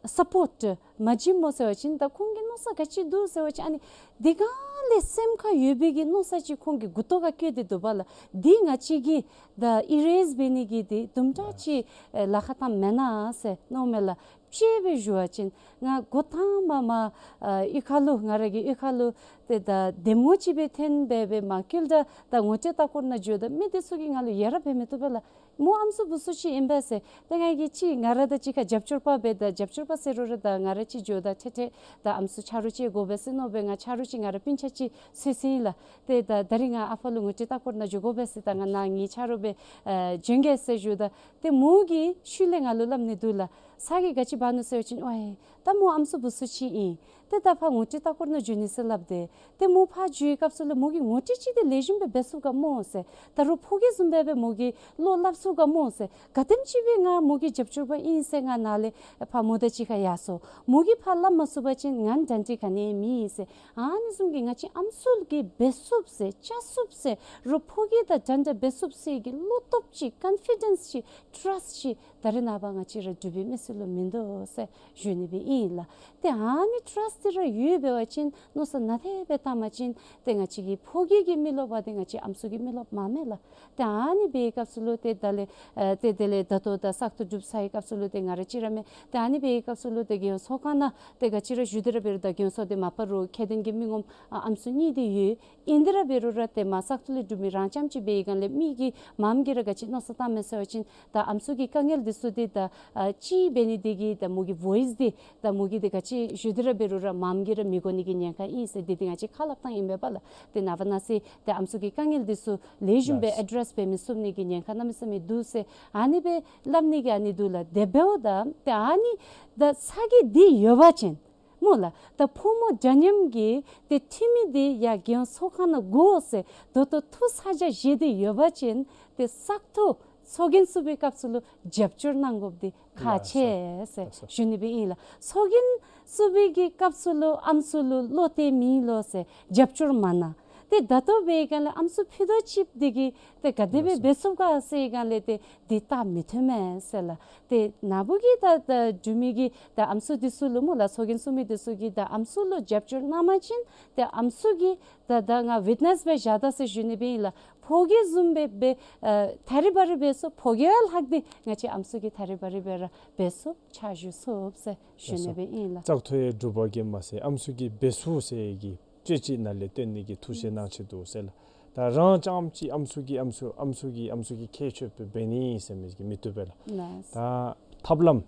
སཔོརཊ་མ་བྱིནམ་སྨོ་ཟེར་བ་ཅིན་ད་ཁོང་གི་མནོ་བསམ་ག་ཅི་འདུག་ཟེར་བ་ཅིན་ཨ་ནི་དེ་སྒང་ལས་སེམས་ཁར་ཡོད་པའི་གི་མནོ་བསམ་ཅིག་ཁོང་གི་མགུ་ཏོ་ཁར་བཀོད་དེ་འདུག་པ་ལགས། འདི་ང་བཅས་ཀྱིས་ད་ཨི་རེས་འབད་ནི་གི་འདི་དུམ་གྲ་ཅིག་ཨེ་ལཱ་ཁག་བཏངམ་མེན་ན་ཟེར་མནོཝ་མས་ལགས། དཔྱེ་སྦེ་ཞུ་བ་ཅིན་ང་འགོ་དང་པ་མར་ཨ་གཡུས་ཁ་ལུ་ང་ར་གི་གཡུས་ཁ་ལུ་ཏེ་ད་འདེམས་ངོ་ཅིག་སྦེ་འཐོན་སྦེ་སྦེ་མར་ཀུལ་ཊ་ད་ངོ་སྤྲོད་ལྟ་སྐོར་ནང་འགྱོཝ་ད་མི་འདི་ཚུ་གིས་ང་ལུ་ཡ་རབས་སྦེ་མི་བཏུབ་པས་ལགས། མོ་ཨམ་སྲུ་བུ་ཚུ་ཅིག་ཨིན་པས་ཟེར། ཏེ་ང་གིས་ཅིག་ང་ར་དང་གཅིག་ཁར་རྒྱབ་སྐྱོར་པ་སྦེ་ད་རྒྱབ་སྐྱོར་པ་ཟེར་རུང་ར་ད་ང་ར་ཅིག་འགྱོཝ་ད་ཏེ་ཏེ་ད་ཨམ་སྲུ་ཆ་རོགས་ཅིག་དགོ་པས་ཟེར་མནོ་སྦེ་ང་ཆ་རོགས་ཅིག་ང་ར་སྤུན་ཆ་ཅིག་འཚོལ་འཚོལཝ་ཨིན་ལགས། ཏེ་ད་ད་རིས་ང་ཨ་ཕར་ལུ་ངོ་སྤྲོད་ལྟ་སྐོར་ནང་འགྱོ་དགོ་པས་ཟེར་ད་ང་ནཱ་ངེའི་ཆ་རོགས་སྦེ་ཨེ་བྱོན་གེ་ཟེར་ཞུཝ་ད་ཏེ་མོ་གིས་ཤུལ་ལས་ང་ལུ་སླབ་ནི་འདུག་ལགས། ས་གིས་ག་ཅི་འབད་ནུག་ཟེར་བ་ཅིན་ཝའི་ད་མོ་ཨམ་སྲུ་བུ་ཚུ་ཅིག་ཨིན། ཏེ་ད་ཕར་ངོ་སྤྲོད་ལྟ་སྐོར་ནང་འགྱོ་ནི་ཟེར་སླབ་སྟེ། ཏེ་མོ་ཕར་འགྱོ་བའི་སྐབས་སུ་ལུ་མོ་གིས་ངོ་སྤྲོད་ཅིག་འདི་ལེགས་ཤོམ་སྦེ་འབད་ཚུགས་ག་སྨོ་ཟེར། ད་རུང་ཕོ་སྐྱེས་བཟུམ་སྦེ་སྦེ་མོ་གིས་བློ་སླབ་ཚུགས་ག་སྨོ་ཟེར། ག་དེམ་ཅིག་སྦེ་ང་མོ་གི་རྒྱབ་སྐྱོར་པ་ཨིན་ཟེར་ང་ནཱ་ལས་ཕར་མོ་དང་གཅིག་ཁར་ཡར་སོང་། མོ་གིས་ཕར་སླབ་མ་ཚུགས་པ་ཅིན་ང་གྲ་སྒྲིག་ག་ནི་ཡང་མེད་ཟེར། ཨ་ནི་བཟུམ་གྱི་ང་བཅས་ཨམ་སྲུ་གིས་འབད་ཚུགསཔ་ཟེར་བཅའ་ཚུགསཔ་ཟེར་རོགས་ཕོ་སྐྱེས་དང་འདྲན་འདྲ་འབད་ཚུགསཔ་ཟེར་གྱི་བློ་སྟོབས་ཅིག་ཀོན་ཕི་ཌེནསི་ཅིག་ཊ་རསཊ་ཅིག་ད་རེས་ནངས་པ་ང་བཅས་ར་འབྲུག་པའི་མི་སེར་ལུ་མིན་འདུག་ཟེར་ཞུ་ནི་སྦེ་ཨིན་ལགས། ཏེ་ཨ་ནི་ཊ་རསཊ་འདི་ར་ཡོདཔ་འབད་བ་ཅིན་མནོ་བསམ་ནན་ཏན་སྦེ་བཏང་པ་ཅིན་ཏེ་ང་བཅས་ཀྱི་ཕོ་སྐྱེས་ཀྱི་མི་རློབས་པ་འདི་ང་བཅས་ཨམ་སྲུ་གི་མི་རློབས་མ་མས་ལགས། ཏེ་ཨ་ནི་འབད་བའི་སྐབས་སུ་ལུ་ཏེ་ད་ལས་ཨེ་ཏེ་དེ་ལས་ད་ལྟོ་ད་བཙག་འཐུ་གྲུབ་ཚར་བའི་སྐབས་སུ་ལུ་ཏེ་ང་ར་གཅིག་ར་མེན། ཏེ་ཨ་ནི་འབད་བའི་སྐབས་སུ་ལུ་ཏེ་རྒྱལ་ཡོངས་ཚོགས་ཁང་ནང་ཏེ་ག་ཅི་ར་ཞུ་སྟེ་ར་འབད་རུང་ད་རྒྱལ་ཡོངས་ཚོགས་སྡེ་མ་པ་རུ་ཁྱད་ལྡན་གྱི་མི་ངོམ་ཨ་ཨམ་སྲུ་གཉིས་འདི་ཡོད། ཨིན་དེ་ར་འབད་རུང་ར་ཏེ་མར་བཙག་འཐུ་ལས་གྲུབ་མི་རང་རྐྱངམ་ཅིག་འབད་བའི་སྒང་ལས་མི་གིས་མངམ་གིས་ར་ག་ཅི་མནོ་བསམ་བཏངམ་མས་ཟེར་བ་ཅིན་ད་ཨམ་སྲུ་གི་དཀའ་ངལ་འདི་ཚུ་འདི་ད་ཨ་གཅིག་འབད་ནི་འདི་གིས་ད་མོ་གི་ཝོ་ཡིསི་འདི་ད་མོ་གིས་འདི་ག་ཅི་ཞུ་སྟེ་ར་འབད་རུང་ར་མངམ་གིས་ར་མི་གོ་ནི་གི་ཉེན་ཁ་ཨིན་ཟེར་འདི་འདི་ང་བཅས་ཁ་སླབ་ཐངས་ཨིན་མས་པ་ལགས། ཏེ་ནངས་པ་གནངས་ཚེ་ཏེ་ཨམ་སྲུ་གི་དཀའ་ངལ་འདི་ཚུ་ལེགས་ཤོམ་སྦེ་ཨེ་ཌེ་རེསི་འབད་མི་ཚུགས་ནི་གི་ཉེན་ཁ་གནམ་མེད་ས་མེད་འདུག་ཟེར་ཨ་ནི་སྦེ་སླབ་ནི་གི་ཨ་ནི་འདུག་ལགས། དེ་འབདཝ་ད་ཏེ་ཨ་ནི་ད་ས་གི་འདི་ཡོད་པ་ཅིན་ སྨོ་ལགས། ད་ཕོ་མོ་འདྲ་མཉམ་གྱི་ཏེ་ཁྲིམས་མི་འདི་ཡར་རྒྱལ་ཡོངས་ཚོགས་ཁང་ནང་དགོ་ཟེར་ད་ལྟོ་ཐུགས་ས་ཆ་བཞེས་ཏེ་ཡོད་པ་ཅིན་ཏེ་བཙག་འཐུ་ཚོགས་རྒྱན་བཙུགས་པའི་སྐབས་སུ་ལུ་རྒྱབ་སྐྱོར་གནང་དགོཔ་འདི་ཁག་ཆེ་ཟེར་ཞུ་ནི་སྦེ་ཨིན་ལགས། ཚོགས་རྒྱན་བཙུགས་པའི་གི་སྐབས་སུ་ལུ་ཨམ་སྲུ་ལུ་བློ་གཏད་མེད་ལོ་ཟེར་རྒྱབ་སྐྱོར་མ་གནང་། ཏེ་ད་ལྟོ་འབད་བའི་སྒང་ལས་ཨམ་སྲུ་ཕུད་རྡོག་གཅིག་འདི་གིས་ཏེ་ག་དེ་སྦེ་འབད་ཚུགས་ག་ཟེར་བའི་སྒང་ལས་ཏེ་འདི་ད་མི་ཐོན་མས་ཟེར་ལགས། ཏེ་ན་བུ་གིས་ད་ད་འབྲུག་མི་གིས་ད་ཨམ་སྲུ་འདི་ཚུ་ལུ་སྨོ་ལགས། ཚོགས་རྒྱན་བཙུགས་མི་འདི་ཚུ་གིས་ད་ཨམ་སྲུ་ལུ་རྒྱབ་སྐྱོར་གནང་པ་ཅིན་ཏེ་ཨམ་སྲུ་གིས་ད་ད་ང་ཝིཊ་ནེས་སྦེ་བཞག་ད་ཟེར་ཞུ་ནི་སྦེ་ཨིན་ལགས། ཕོ་རྒྱས་བཟུམ་སྦེ་སྦེ་ཨ་ཐ་རི་བ་རི་འབད་ཚུགས། ཕོ་རྒྱས་ལྷག་སྟེ་ང་བཅས་ཨམ་སྲུ་གིས་ཐ་རི་བ་རི་སྦེ་ར་འབད་ཚུགས། ཕྱག་ཞུ་ཚུགས་ཟེར་ཞུ་ནི་སྦེ་ཨིན་ལགས། བཙག་འཐུ་ཡང་འགྲུབ་པ་གིས་མ་ཚད་ཨམ་སྲུ་གིས་འབད་ཚུགས་ཟེར་གྱི་དཔྱད་ཅིག་ནཱ་ལས་སྟོན་ནི་གི་ཐུགས་བཞེད་གནང་ཅི་འདུག་ཟེར་ལགས། ད་རང་རྐྱངམ་གཅིག་ཨམ་སྲུ་གིས་ཨམ་སྲུ་ཨམ་སྲུ་གིས་ཨམ་སྲུ་གི་ཁྱད་ཆོས་སྦེ་འབད་ནི་ཟེར་མི་གིས་མི་བཏུབ་པས་ལགས། ལགས། ད་ཐབས་ལམ་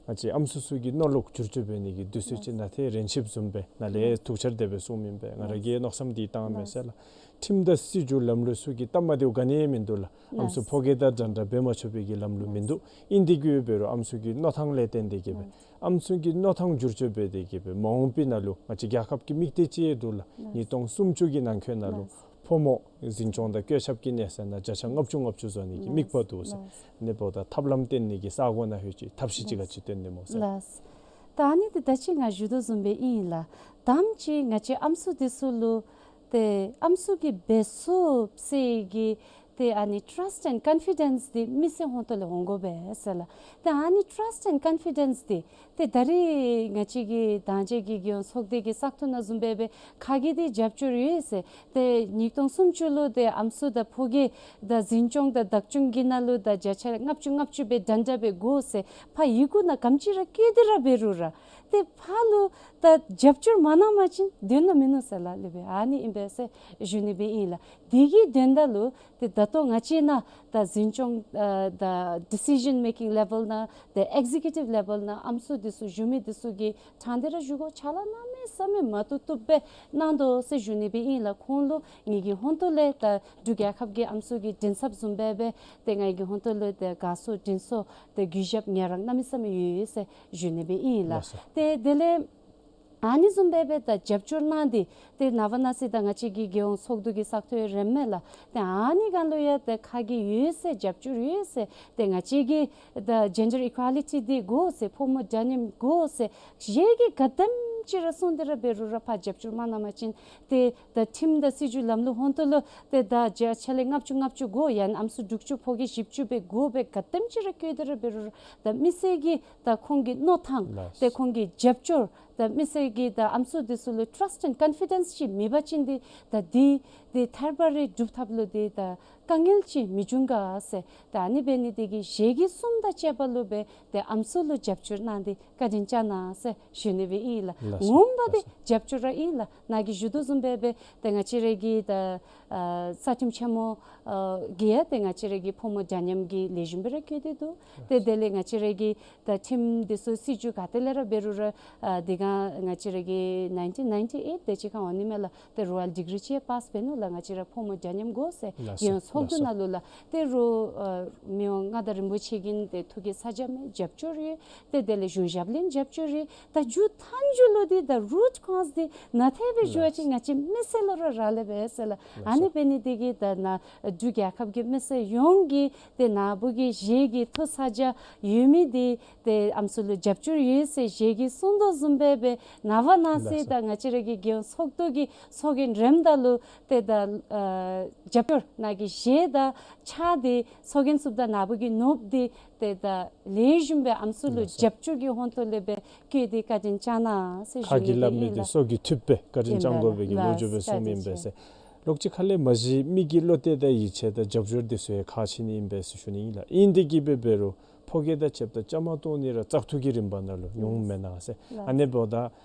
ང་བཅས་ཨམ་སྲུ་ཚུ་གི་མནོ་ལུགས་བསྒྱུར་བཅོས་འབད་ནི་གི་དུས་ཚོད་ཅིག་ནཱ་ཏེ་རན་ཆིབ་བཟུམ་སྦེ་ནཱ་ལས་ཐུགས་འཆར་དེ་སྦེ་གསུངམ་ཨིན་པས། ང་ར་གིས་མནོ་བསམ་འདི་བཏངམ་མས་ཟེར་ལགས། ཁྲིམས་དང་སྲིད་བྱུས་ལམ་ལུགས་ཚུ་གིས་སྟབས་མ་བདེཝ་ག་ནི་ཡང་མིན་འདུག་ལགས། ཨམ་སྲུ་ཕོ་རྒྱས་དང་འདྲན་འདྲ་འབད་མ་ཆོག་པའི་གི་ལམ་ལུགས་མིན་འདུག། ཨིན་དེ་གིས་འབད་རུང་ཨམ་སྲུ་གི་མནོ་ཐངས་ལས་བརྟེན་ཏེ་གིས་སྦེ་ཨམ་སྲུ་གི་མནོ་ཐངས་བསྒྱུར་བཅོས་འབད་དེ་གིས་སྦེ་མ་འོངས་པའི་ནང་ལུ་ང་བཅས་རྒྱལ་ཁབ་ཀྱི་དམིགས་གཏད་ཅིག་འདུག་ལགས། ཉིས་སྟོང་སུམ་ཅུ་གི་ནང་འཁོད་ནང་ལུ་ཕོ་མོ་འཛིན་སྐྱོང་དང་བཀོད་ཁྱབ་ཀྱི་གནས་ཚད་ནང་བརྒྱ་ཆ་ལྔ་བཅུ་ལྔ་བཅུ་བཟོ་ནི་གི་དམིགས་པ་འདུག་ཟེར། ཨ་ནི་འབདཝ་ད་ཐབས་ལམ་སྟོན་ནི་གི་ས་གོ་ནང་ལྷོད་ཅིག་ཐབས་ཤེས་ཅིག་ག་ཅི་སྟོན་ནི་སྨོ་ཟེར། ལགས། ད་ཨ་ནི་འདི་ད་ཅི་ང་ཞུ་དོ་བཟུམ་སྦེ་ཨིན་ལགས། དང་པ་ཅིག་ང་བཅས་ཨམ་སྲུ་འདི་ཚུ་ལུ་ཏེ་ཨམ་སྲུ་གིས་འབད་ཚུགས་ཟེར་གྱི་ཏེ་ཨ་ནི་ཊཱསཊ་ཨེནཌ་ཀོན་ཕི་ཌེནསི་འདི་མི་སེར་ཧོང་ཏོ་ལས་འོང་དགོ་པས་ཟེར་ལགས། ཏེ་ཨ་ནི་ཊཱསཊ་ཨེནཌ་ཀོན་ཕི་ཌེནསི་འདི་ཏེ་ད་རེས་ང་བཅས་ཀྱི་དང་བཅས་ཀྱི་རྒྱལ་ཡོངས་ཚོགས་སྡེ་གི་བཙག་འཐུ་ནང་བཟུམ་སྦེ་སྦེ་ཁ་གིས་འདི་རྒྱབ་སྐྱོར་ཡོད་ཟེར། ཏེ་ཉིས་སྟོང་སུམ་ཅུ་ལུ་ཏེ་ཨམ་སྲུ་དང་ཕོ་རྒྱས་དང་འཛིན་སྐྱོང་དང་བདག་སྐྱོང་གི་ནང་ལུ་ད་བརྒྱ་ཆ་ལྔ་བཅུ་ལྔ་བཅུ་སྦེ་འདྲན་འདྲ་སྦེ་དགོ་ཟེར་ཕར་ཡི་གུ་ནང་ག་དེམ་ཅིག་ར་བཀོད་དེ་ར་འབད་རུང་ར་ཏེ་ཕར་ལུ་ད་རྒྱབ་སྐྱོར་མ་གནང་པ་ཅིན་དོན་དག་མིན་ནུག་ཟེར་ལགས། ལེགས་པས། ཨ་ནི་ཨིན་པས་ཟེར་ཞུ་ནི་སྦེ་ཨིན་ལགས། དེ་གི་དོན་དག་ལུ་ཏེ་ད་ལྟོ་ང་བཅས་ནཱ་ད་འཛིན་སྐྱོང་ཨ་ད་ཌི་སི་ཤཱན་མེ་ཀིང་ལེ་ཝེལ་ནང་ཏེ་ཨེག་ཟེ་ཀིའུ་ཊིབ་ལེ་ཝེལ་ནང་ཨམ་སྲུ་འདི་ཚུ་བཞུགས་མི་འདི་ཚུ་གིས་དྲང་སྟེ་ར་ཞུ་དགོ། ཕྱག་ལཱ་གནམ་མེད་ས་མེད་མ་བཏུབ་བཏུབ་སྦེ་གནང་དོ་ཟེར་ཞུ་ནི་སྦེ་ཨིན་ལགས། ཁོང་ལུ་ངེ་གི་ཧོང་ཏོ་ལས་ད་འབྲུག་རྒྱལ་ཁབ་ཀྱི་ཨམ་སྲུ་གི་མགྲིན་ཚབ་བཟུམ་སྦེ་སྦེ་ཏེ་ངེ་གི་ཧོང་ཏོ་ལུ་ཏེ་དགའ་ཚོར་དྲིན་གཟོ་ཏེ་གུས་ཞབས་ངེ་རང་གནམ་མེད་ས་མེད་ཡོད་ཡོད་ཟེར་ཞུ་ནི་སྦེ་ཨིན་ལགས། ལགས་སོ། ཏེ་དེ་ལས་ཨ་ནི་བཟུམ་སྦེ་སྦེ་ད་རྒྱབ་སྐྱོར་གནང་སྟེ་ཏེ་ནངས་པ་གནངས་ཚེ་ད་ང་བཅས་ཀྱི་རྒྱལ་ཡོངས་ཚོགས་འདུ་གི་བཙག་འཐུ་རནམ་མས་ལགས། ཏེ་ཨ་ནི་སྒང་ལུ་ཡང་ཏེ་ཁ་གིས་ཡོད་ཟེར་རྒྱབ་སྐྱོར་ཡོད་ཟེར་ཏེ་ང་བཅས་ཀྱིས་ད་ཇེན་ཌར་ཨི་ཀུ་ཨེ་ལི་ཊི་འདི་དགོ་ཟེར་ཕོ་མོ་འདྲ་མཉམ་དགོ་ཟེར་གཞན་གྱིས་ག་དེམ་ཅིག་ར་གསུངས་ཏེ་ར་འབད་རུང་ར་ཕར་རྒྱབ་སྐྱོར་མ་གནང་པ་ཅིན་ཏེ་ད་ཁྲིམས་དང་སྲིད་བྱུས་ལམ་ལུགས་ཧོང་ཏོ་ལུ་ཏེ་ད་བརྒྱ་ཆ་ལས་ལྔ་བཅུ་ལྔ་བཅུ་དགོ་ཡང་ན་ཨམ་སྲུ་དྲུག་ཅུ་ཕོ་རྒྱས་བཞི་བཅུ་སྦེ་དགོ་སྦེ་ག་དེམ་ཅིག་ར་བཀོད་དེ་ར་འབད་རུང་ར་ད་མི་སེར་གྱི་ད་ཁོང་གི་མནོ་ཐངས་ལགས། ཏེ་ཁོང་གི་རྒྱབ་སྐྱོར་ད་མི་སེར་གྱི་ད་ཨམ་སྲུ་འདི་ཚུ་ལུ་ཊཱསཊ་ཨེནཌ་ཀོན་ཕི་ཌེནསི་ཅིག་མེད་པ་ཅིན་འདི་ད་འདི་འདི་ཐད་པ་རེ་སྒྲུབ་ཐབས་ལུ་འདི་ད་དཀའ་ངལ་ཅིག་མི་འབྱུང་ག་ཟེར། ད་ཨ་ནི་འབད་ནི་འདི་གིས་ཞལ་གྱིས་གསུངམ་དང་བཅས་པ་ལུ་སྦེ་ཏེ་ཨམ་སྲུ་ལུ་རྒྱབ་སྐྱོར་གནང་སྟེ་བཀའ་དྲིན་བསྐྱང་གནང་ཟེར་ཞུ་ནི་སྦེ་ཨིན་ལགས། ལགས་སོ། ངོ་མ་འདི་ལགས་སོ། རྒྱབ་སྐྱོར་ར་ཨིན་ལགས། ནཱ་གིས་ཞུ་དོ་བཟུམ་སྦེ་སྦེ་ཏེ་ང་བཅས་ར་གི་ད་ཨ་རྩ་ཁྲིམས་ཆེན་མོ་ཨ་གིས་ཡང་ཏེ་ང་བཅས་ར་གི་ཕོ་མོ་འདྲ་མཉམ་གྱི་ལེགས་ཤོམ་སྦེ་ར་བཀོད་དེ་འདུག། ཏེ་དེ་ལས་ང་བཅས་ར་གི་ད་ཁྲིམས་འདི་ཚུ་སྲིད་བྱུས་ག་ཏེ་ལས་ར་འབད་རུང་ར་ཨ་དེ་སྒང་ང་བཅས་ར་གི་ནའིན་ཊིན་ནའིན་ཊི་ཨེཊ་དེ་ཅིག་ཁར་འོང་ནི་མས་ལགས། ཏེ་རོ་ཡལ་ཌིག་རི་ཅིག་པཱསི་འབད་ནུག་ལགས། ང་བཅས་ར་ཕོ་མོ་འདྲ་མཉམ་དགོ་ཟེར་ལགས་སོ། རྒྱལ་ཡོངས་ཚོགས་འདུ་ལགས་སོ། ནང་ལུ་ལགས། ཏེ་རུང་ཨ་མི་དབང་མངའ་བདག་རིན་པོ་ཆེ་གིས་ཏེ་ཐུགས་ཀྱི་ས་འཇམ་མས། རྒྱབ་སྐྱོར་ཡོད། ཏེ་དེ་ལས་གཞུང་ཞབས་ལས་རྒྱབ་སྐྱོར་ཡོད། ད་མཇུག་མཐའ་མཇུག་ལུ་འདི་ད་རུཊ་ཀོ་ཛི་འདི་ནཱ་ཐད་སྦེ་ཞུ་བ་ཅིན་ལགས་སོ། ང་བཅས་མི་སེར་ལུ་ར་རག་ལས་པས་ཟེར་ལགས། ལགས་སོ། ཨ་ནི་འབད་ནི་འདི་གིས་ད་ནཱ་འབྲུག་རྒྱལ་ཁབ་ཀྱི་མི་སེར་ཡོངས་ཀྱིས་ཏེ་ནཱ་བུ་གི་ཞལ་གྱིས་ཐུགས་ས་འཇམ་ཡོད་མི་འདི་ཏེ་ཨམ་སྲུ་ལུ་རྒྱབ་སྐྱོར་ཡོད་ཟེར་ཞལ་གྱིས་གསུངས་དོ་བཟུམ་སྦེ་སྦེ་ནངས་པ་གནངས་ཚེ་ལགས་སོ། ད་ང་བཅས་ར་གི་རྒྱལ་ཡོངས་ཚོགས་འདུ་གི་ཚོགས་རྒྱན་རནམ་ད་ལུ་ཏེ་ད་ཨ་རྒྱབ་སྐྱོར་ནཱ་གི་ཞལ་དང་ཕྱག་འདི་ཚོགས་རྒྱན་བཙུགསཔ་ད་ནཱ་བུ་གི་ནོར་བུ་འདི་ཏེ་ད་ལེགས་ཤོམ་སྦེ་ཨམ་སྲུ་ལུ་ལགས་སོ། རྒྱབ་སྐྱོར་གྱི་ཧོང་ཏོ་ལས་སྦེ་བཀོད་དེ་བཀའ་དྲིན་བསྐྱང་གནང་ཟེར་ཞུ་ནི་སྦེ་ཨིན་ལགས། ཁ་གིས་སླབ་མི་འདི་སོ་གི་ཐུབ་པས་བཀའ་དྲིན་བསྐྱང་དགོ་པའི་གི་ལོ་རྒྱུས་སྦེ་གསུངམ་ཨིན་པས་ཟེར། ལགས་སོ། བཀའ་དྲིན་ཆེ། ལོག་ཅིག་ཁ་ལས་མ་གཞི་མི་གི་བློ་གཏད་དང་ཡིད་ཆེས་དང་རྒྱབ་སྐྱོར་འདི་ཚུ་ཡང་ཁག་ཆེ་ནི་ཨིན་པས་ཟེར་ཞུ་ནི་ཨིན་ལགས། ཨིན་དེ་གིས་འབད་འབད་རུང་ཕོ་རྒྱས་དང་ཕྱདཔ་ད་བཅའ་མར་གཏོགས་ནི་ར་བཙག་འཐུ་གི་རིམ་པ་ནང་ལུ་ཉུང་མེན་ན་ཟེར། ལགས། ཨ་ནི་འབདཝ་ད་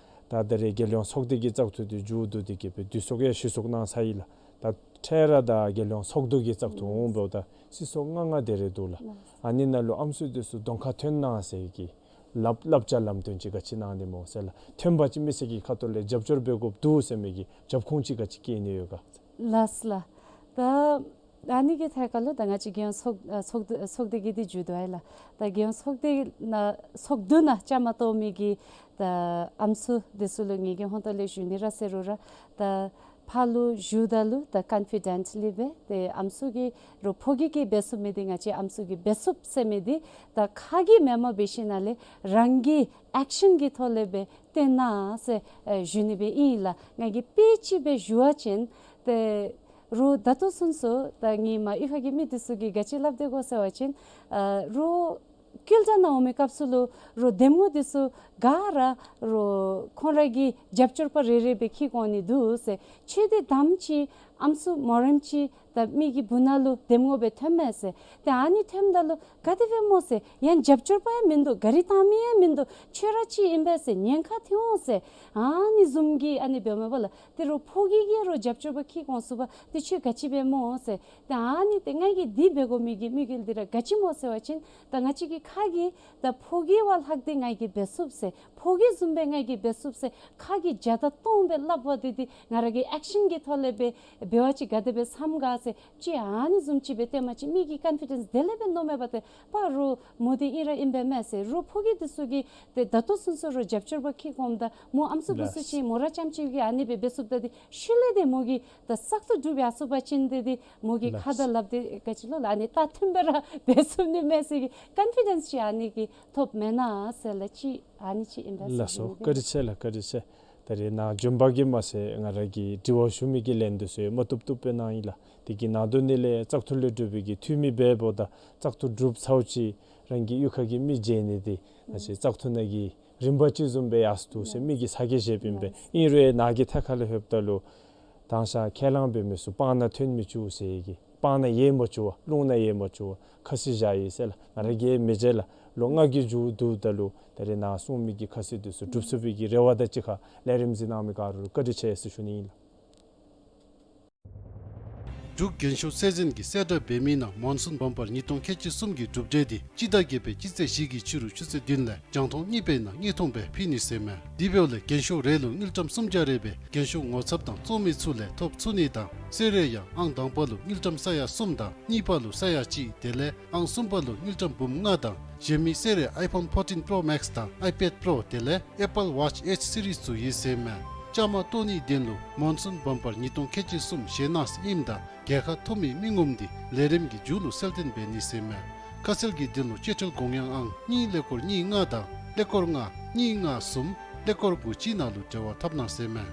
ད་ད་རེས་རྒྱལ་ཡོངས་ཚོགས་སྡེ་གི་བཙག་འཐུ་འདི་མཇུག་བསྡུ་སྟེ་གིས་སྦེ་བསྡུ་གསོག་ཡང་ཞུ་གསོག་གནང་ཚར་ཡི་ལགས། ད་འཕྲལ་ར་ད་རྒྱལ་ཡོངས་ཚོགས་འདུ་གི་བཙག་འཐུ་འོང་འབདཝ་ད་སྲིད་ཚོགས་ལྔ་ལྔ་དེ་རེ་འདུག་ལགས། ལགས། ཨ་ནི་ནང་ལུ་ཨམ་སྲུ་འདི་ཚུ་གདོང་ཁར་ཐོན་གནང་ཟེར་གྱི་ལགས་བསླབ་བྱ་ལམ་སྟོན་ཅིག་ག་ཅི་གནང་ནི་སྨོ་ཟེར་ལགས། ཐོན་པ་ཅིན་མི་སེར་གྱི་ཁ་ཐུག་ལས་རྒྱབ་སྐྱོར་འབད་དགོཔ་འདུག་ཟེར་མི་གི་རྒྱབ་ཁུངས་ཅིག་ག་ཅི་བཀལ་ནི་ཡོད་ག། ལགས་ལགས། ད་ ཨ་ནི་གི་ཐད་ཁར་ལུ་ད་ང་བཅས་རྒྱལ་ཡོངས་ཚོགས་ཨ་ཚོགས་འདུ་ཚོགས་སྡེ་གི་འདི་མཇུག་བསྡུ་ཡི་ལགས། ད་རྒྱལ་ཡོངས་ཚོགས་སྡེ་ནང་ཚོགས་འདུ་ནང་བཅའ་མར་གཏོགས་མི་གི་ད་ཨམ་སྲུ་འདི་ཚུ་ལུ་ངེ་གི་ཧོང་ཏོ་ལས་ཞུ་ནི་ར་ཟེར་རུང་ར་ད་ཕར་ལུ་ཞུཝ་ད་ལུ་ད་ཀོན་ཕི་ཌེནཊ་ལི་སྦེ་ཏེ་ཨམ་སྲུ་གིས་རོགས་ཕོ་སྐྱེས་ཀྱིས་འབད་ཚུགས་མི་འདི་ང་བཅས་ཨམ་སྲུ་གིས་འབད་ཚུགས་ཟེར་མི་འདི་ད་ཁ་གིས་མེནམ་འབད་ཞིནམ་ལས་རང་གིས་ཨེཀ་ཤཱན་གྱི་ཐོག་ལས་སྦེ་སྟོན་གནང་ཟེར་ཨེ་ཞུ་ནི་སྦེ་ཨིན་ལགས། ང་གིས་དཔེ་ཅིག་སྦེ་ཞུ་བ་ཅིན་ཏེ་རོགས་ད་ལྟོ་ཚུན་ཚོད་ད་ངེའི་མ་གཡུས་ཁ་གི་མི་འདི་ཚུ་གིས་ག་ཅི་སླབ་སྡོད་གོ་ཟེར་བ་ཅིན་ཨ་རོགས་ཀུལ་ཊ་ནང་འོང་མི་སྐབས་སུ་ལུ་རོགས་འདེམས་ངོ་འདི་ཚུ་ག་ར་རོགས་ཁོང་ར་གི་རྒྱབ་སྐྱོར་པ་རེ་རེ་སྦེ་འཁྱིད་འོང་ནི་འདུག་ཟེར། ཁྱོད་འདི་དམ་ཅིག་ཨམ་སྲུ་མོ་རེངམ་ཅིག་ད་མི་གི་སྦུག་ན་ལུ་འདེམས་ངོ་སྦེ་ཐོནམ་མས་ཟེར། ཏེ་ཨ་ནི་ཐོནམ་ད་ལུ་ག་དེ་སྦེ་སྨོ་ཟེར། ཡང་རྒྱབ་སྐྱོར་པ་ཡང་མིན་འདུག། གཱ་རི་བཏང་མི་ཡང་མིན་འདུག། ཁྱོད་ར་ཅིག་ཨིན་པས་ཟེར་ཉེན་ཁ་ཐོན་འོང་ཟེར། ཨ་ནི་བཟུམ་གྱི་ཨ་ནི་འབདཝ་མས་པ་ལགས། ཏེ་རོགས་ཕོ་སྐྱེས་ཀྱིས་རོགས་རྒྱབ་སྐྱོར་པ་འཁྱིད་འོང་ཚུགས་པ་འདི་ཁྱོད་ག་ཅི་སྦེ་སྨོ་ཟེར། ཏེ་ཨ་ནི་ཏེ་ང་གིས་འདི་འབད་དགོ་མི་གི་དམིགས་ཡུལ་འདི་ར་ག་ཅི་སྨོ་ཟེར་བ་ཅིན་ད་ང་བཅས་ཀྱི་ཁ་གིས་ད་ཕོ་སྐྱེས་བ་ལྷག་སྟེ་ང་གིས་འབད་ཚུགས་ཟེར། ཕོ་སྐྱེས་བཟུམ་སྦེ་ང་གིས་འབད་ཚུགས་ཟེར་ཁ་གིས་བརྒྱ་དང་སྟོང་སྦེ་སླབ་པ་འདི་འདི་ང་ར་གིས་ཨེཀ་ཤཱན་གྱི་ཐོག་ལས་སྦེ་འབད་བ་ཅིན་ག་དེ་སྦེ་འཚམས་ག་ཟེར་ཅིག་ཨ་ནི་བཟུམ་ཅིག་སྦེ་སྟོནམ་ཅིག་མི་གིས་ཀོན་ཕི་ཌེནཊ་དེ་ལས་སྦེ་མནོཝ་མས་པ། ཏེ་པ་རོགས་མོ་འདི་ཨིན་ར་ཨིན་པས་མས་ཟེར། རོགས་ཕོ་སྐྱེས་འདི་ཚུ་གིས་ཏེ་ད་ལྟོ་ཚུན་ཚོད་རོགས་རྒྱབ་སྐྱོར་པ་འཁྱིད་འོངམ་ད་མོ་ཨམ་སྲུ་འབད་ཚུགས་ཅི། མོ་ར་རྐྱངམ་ཅིག་གིས་ཨ་ནི་སྦེ་འབད་ཚུགསཔ་ད་འདི་ཤུལ་ལས་ཏེ་མོ་གིས་ད་བཙག་འཐུ་གྲུབ་ཡར་སོང་པ་ཅིན་ཏེ་འདི་མོ་གིས་ཁ་དང་ལགཔ་འདི་ག་ཅི་ལོ་ལགས་ཨ་ནི་ད་མཐུནམ་སྦེ་ར་འབད་ཚུགས་ནི་མས་ཟེར་གྱི་ཀོན་ཕི་ཌེནཊ་ཅིག་ཨ་ནི་གིས་ཐོབ་མེན་ན་ཟེར་ལགས། ཅིག་ཨ་ནི་ཅིག་ཨིན་པས་ཟེར་ཞུ་ནི། ལགས་སོ། བཀའ་དྲིན་ཆེ་ལགས། བཀའ་དྲིན་ཆེ། ད་རེས་ནཱ་བྱོན་པ་གིས་མ་ཚད་ང་ར་གིས་དྲི་བ་ཞུ་མི་གི་ལན་འདི་ཚུ་མ་བཏུབ་བཏུབ་སྦེ་གནང་ཡི་ལགས། དེ་གི་ནང་དོན་ནི་ལས་བཙག་འཐུ་ལས་གྲུབ་པའི་གི་འཐུས་མི་འབདཝ་ད་བཙག་འཐུ་གྲུབ་ཚརཝ་ཅིག་རང་གི་གཡུས་ཁ་གི་མི་མཇལ་ནི་འདི་ང་བཅས་བཙག་འཐུ་ནང་གི་རིམ་པ་ཅིག་བཟུམ་སྦེ་ཡར་སོ་འདུག་ཟེར་མི་གིས་ཚ་གྱང་བཞེསཔ་ཨིན་པས། ཨིན་རུང་ནཱ་གི་ཐད་ཁར་ལུ་ལྷོདཔ་ད་ལུ་དང་ཤ་ཁས་བླངས་འབད་མི་ཚུ་སྤང་ནང་ཐོན་མི་བཅུག་ཟེར་གི་སྤང་ནང་ཡར་མ་བཅུག་པར་རླུང་ནང་ཡར་མ་བཅུག་པར་ཁ་བསིལ་བཞག་ཡི་ཟེར་ལགས། ང་ར་གིས་མི་མཇལ་ལགས། ལོ་ལྔ་གི་མཇུག་བསྡུཝ་ད་ལུ་ད་རེས་ནཱ་གསུངས་མི་གི་ཁ་བསིལ་འདི་ཚུ་གྲུབ་ཚུགས་པའི་གི་རེ་བ་དང་གཅིག་ཁར་ལས་རིམ་གཟིགས་གནང་མི་ག་ར་ལུ་བཀའ་དྲིན་ཆེ་ཟེར་ཞུ་ནི་ཨིན་ལགས། འབྲུག་རྒྱན་ཤོག་གསལ་འཛིན་གྱིས་གསལ་བསྒྲགས་འབད་མི་ནང་མོན་སུན་བམ་པར་ཉིས་སྟོང་ཁལ་གཅིག་གསུམ་གྱི་གྲུབ་འབྲས་འདི་སྤྱི་ཟླ་བརྒྱད་པའི་སྤྱི་ཚེས་བཞི་གི་ཕྱི་རུ་ཆུ་ཚོད་བདུན་ལས་རྒྱང་མཐོང་གཉིས་པའི་ནང་དངོས་མཐོང་སྦེ་ཕུལ་ནི་ཟེར་མས། དེ་འབདཝ་ལས་རྒྱན་ཤོག་རེ་ལུ་དངུལ་ཀྲམ་སུམ་བརྒྱ་རེ་སྦེ་རྒྱན་ཤོག་ངོ་ཚབ་དང་བཙོང་མི་ཚུ་ལས་ཐོབ་ཚུགས་ནི་དང་གསོལ་རས་ཡང་ཨང་དང་པ་ལུ་དངུལ་ཀྲམ་ས་ཡ་གསུམ་དང་གཉིས་པ་ལུ་ས་ཡ་གཅིག་དེ་ལས་ཨང་གསུམ་པ་ལུ་དངུལ་ཀྲམ་འབུམ་ལྔ་དང་གཞན་མི་གསོལ་རས་ཨའི་ཕོན་ཕོར་ཊིན་པྲོ་མེགསི་དང་ཨའི་པེཌ་པྲོ་དེ་ལས་ཨེ་པཱལ་ཝཱཆ་ཨེཆ་སི་རིས་ཚུ་ཡོད་ཟེར་མས། བཅའ་མར་གཏོགས་ནིའི་དོན་ལུ་མོན་སུན་བམ་པར་ཉིས་སྟོང་ཁལ་གཅིག་གསུམ་ཞལ་གནས་ཨིནམ་ད་རྒྱལ་ཁ་ཐོབ་མི་མི་ངོམ་འདི་ལས་རིམ་གྱི་མཇུག་ལུ་གསལ་སྟོན་འབད་ནི་ཟེར་མས། ཁ་གསལ་གྱི་དོན་ལུ་སྤྱོད་ཁྲལ་དགོངས་ཡངས་ཨང་གཉིས་ཀླད་ཀོར་གཉིས་ལྔ་དང་ཀླད་ཀོར་ལྔ་གཉིས་ལྔ་གསུམ་ཀླད་ཀོར་དགུ་གཅིག་ནང་ལུ་འབྲེལ་བ་འཐབ་གནང་ཟེར་མས།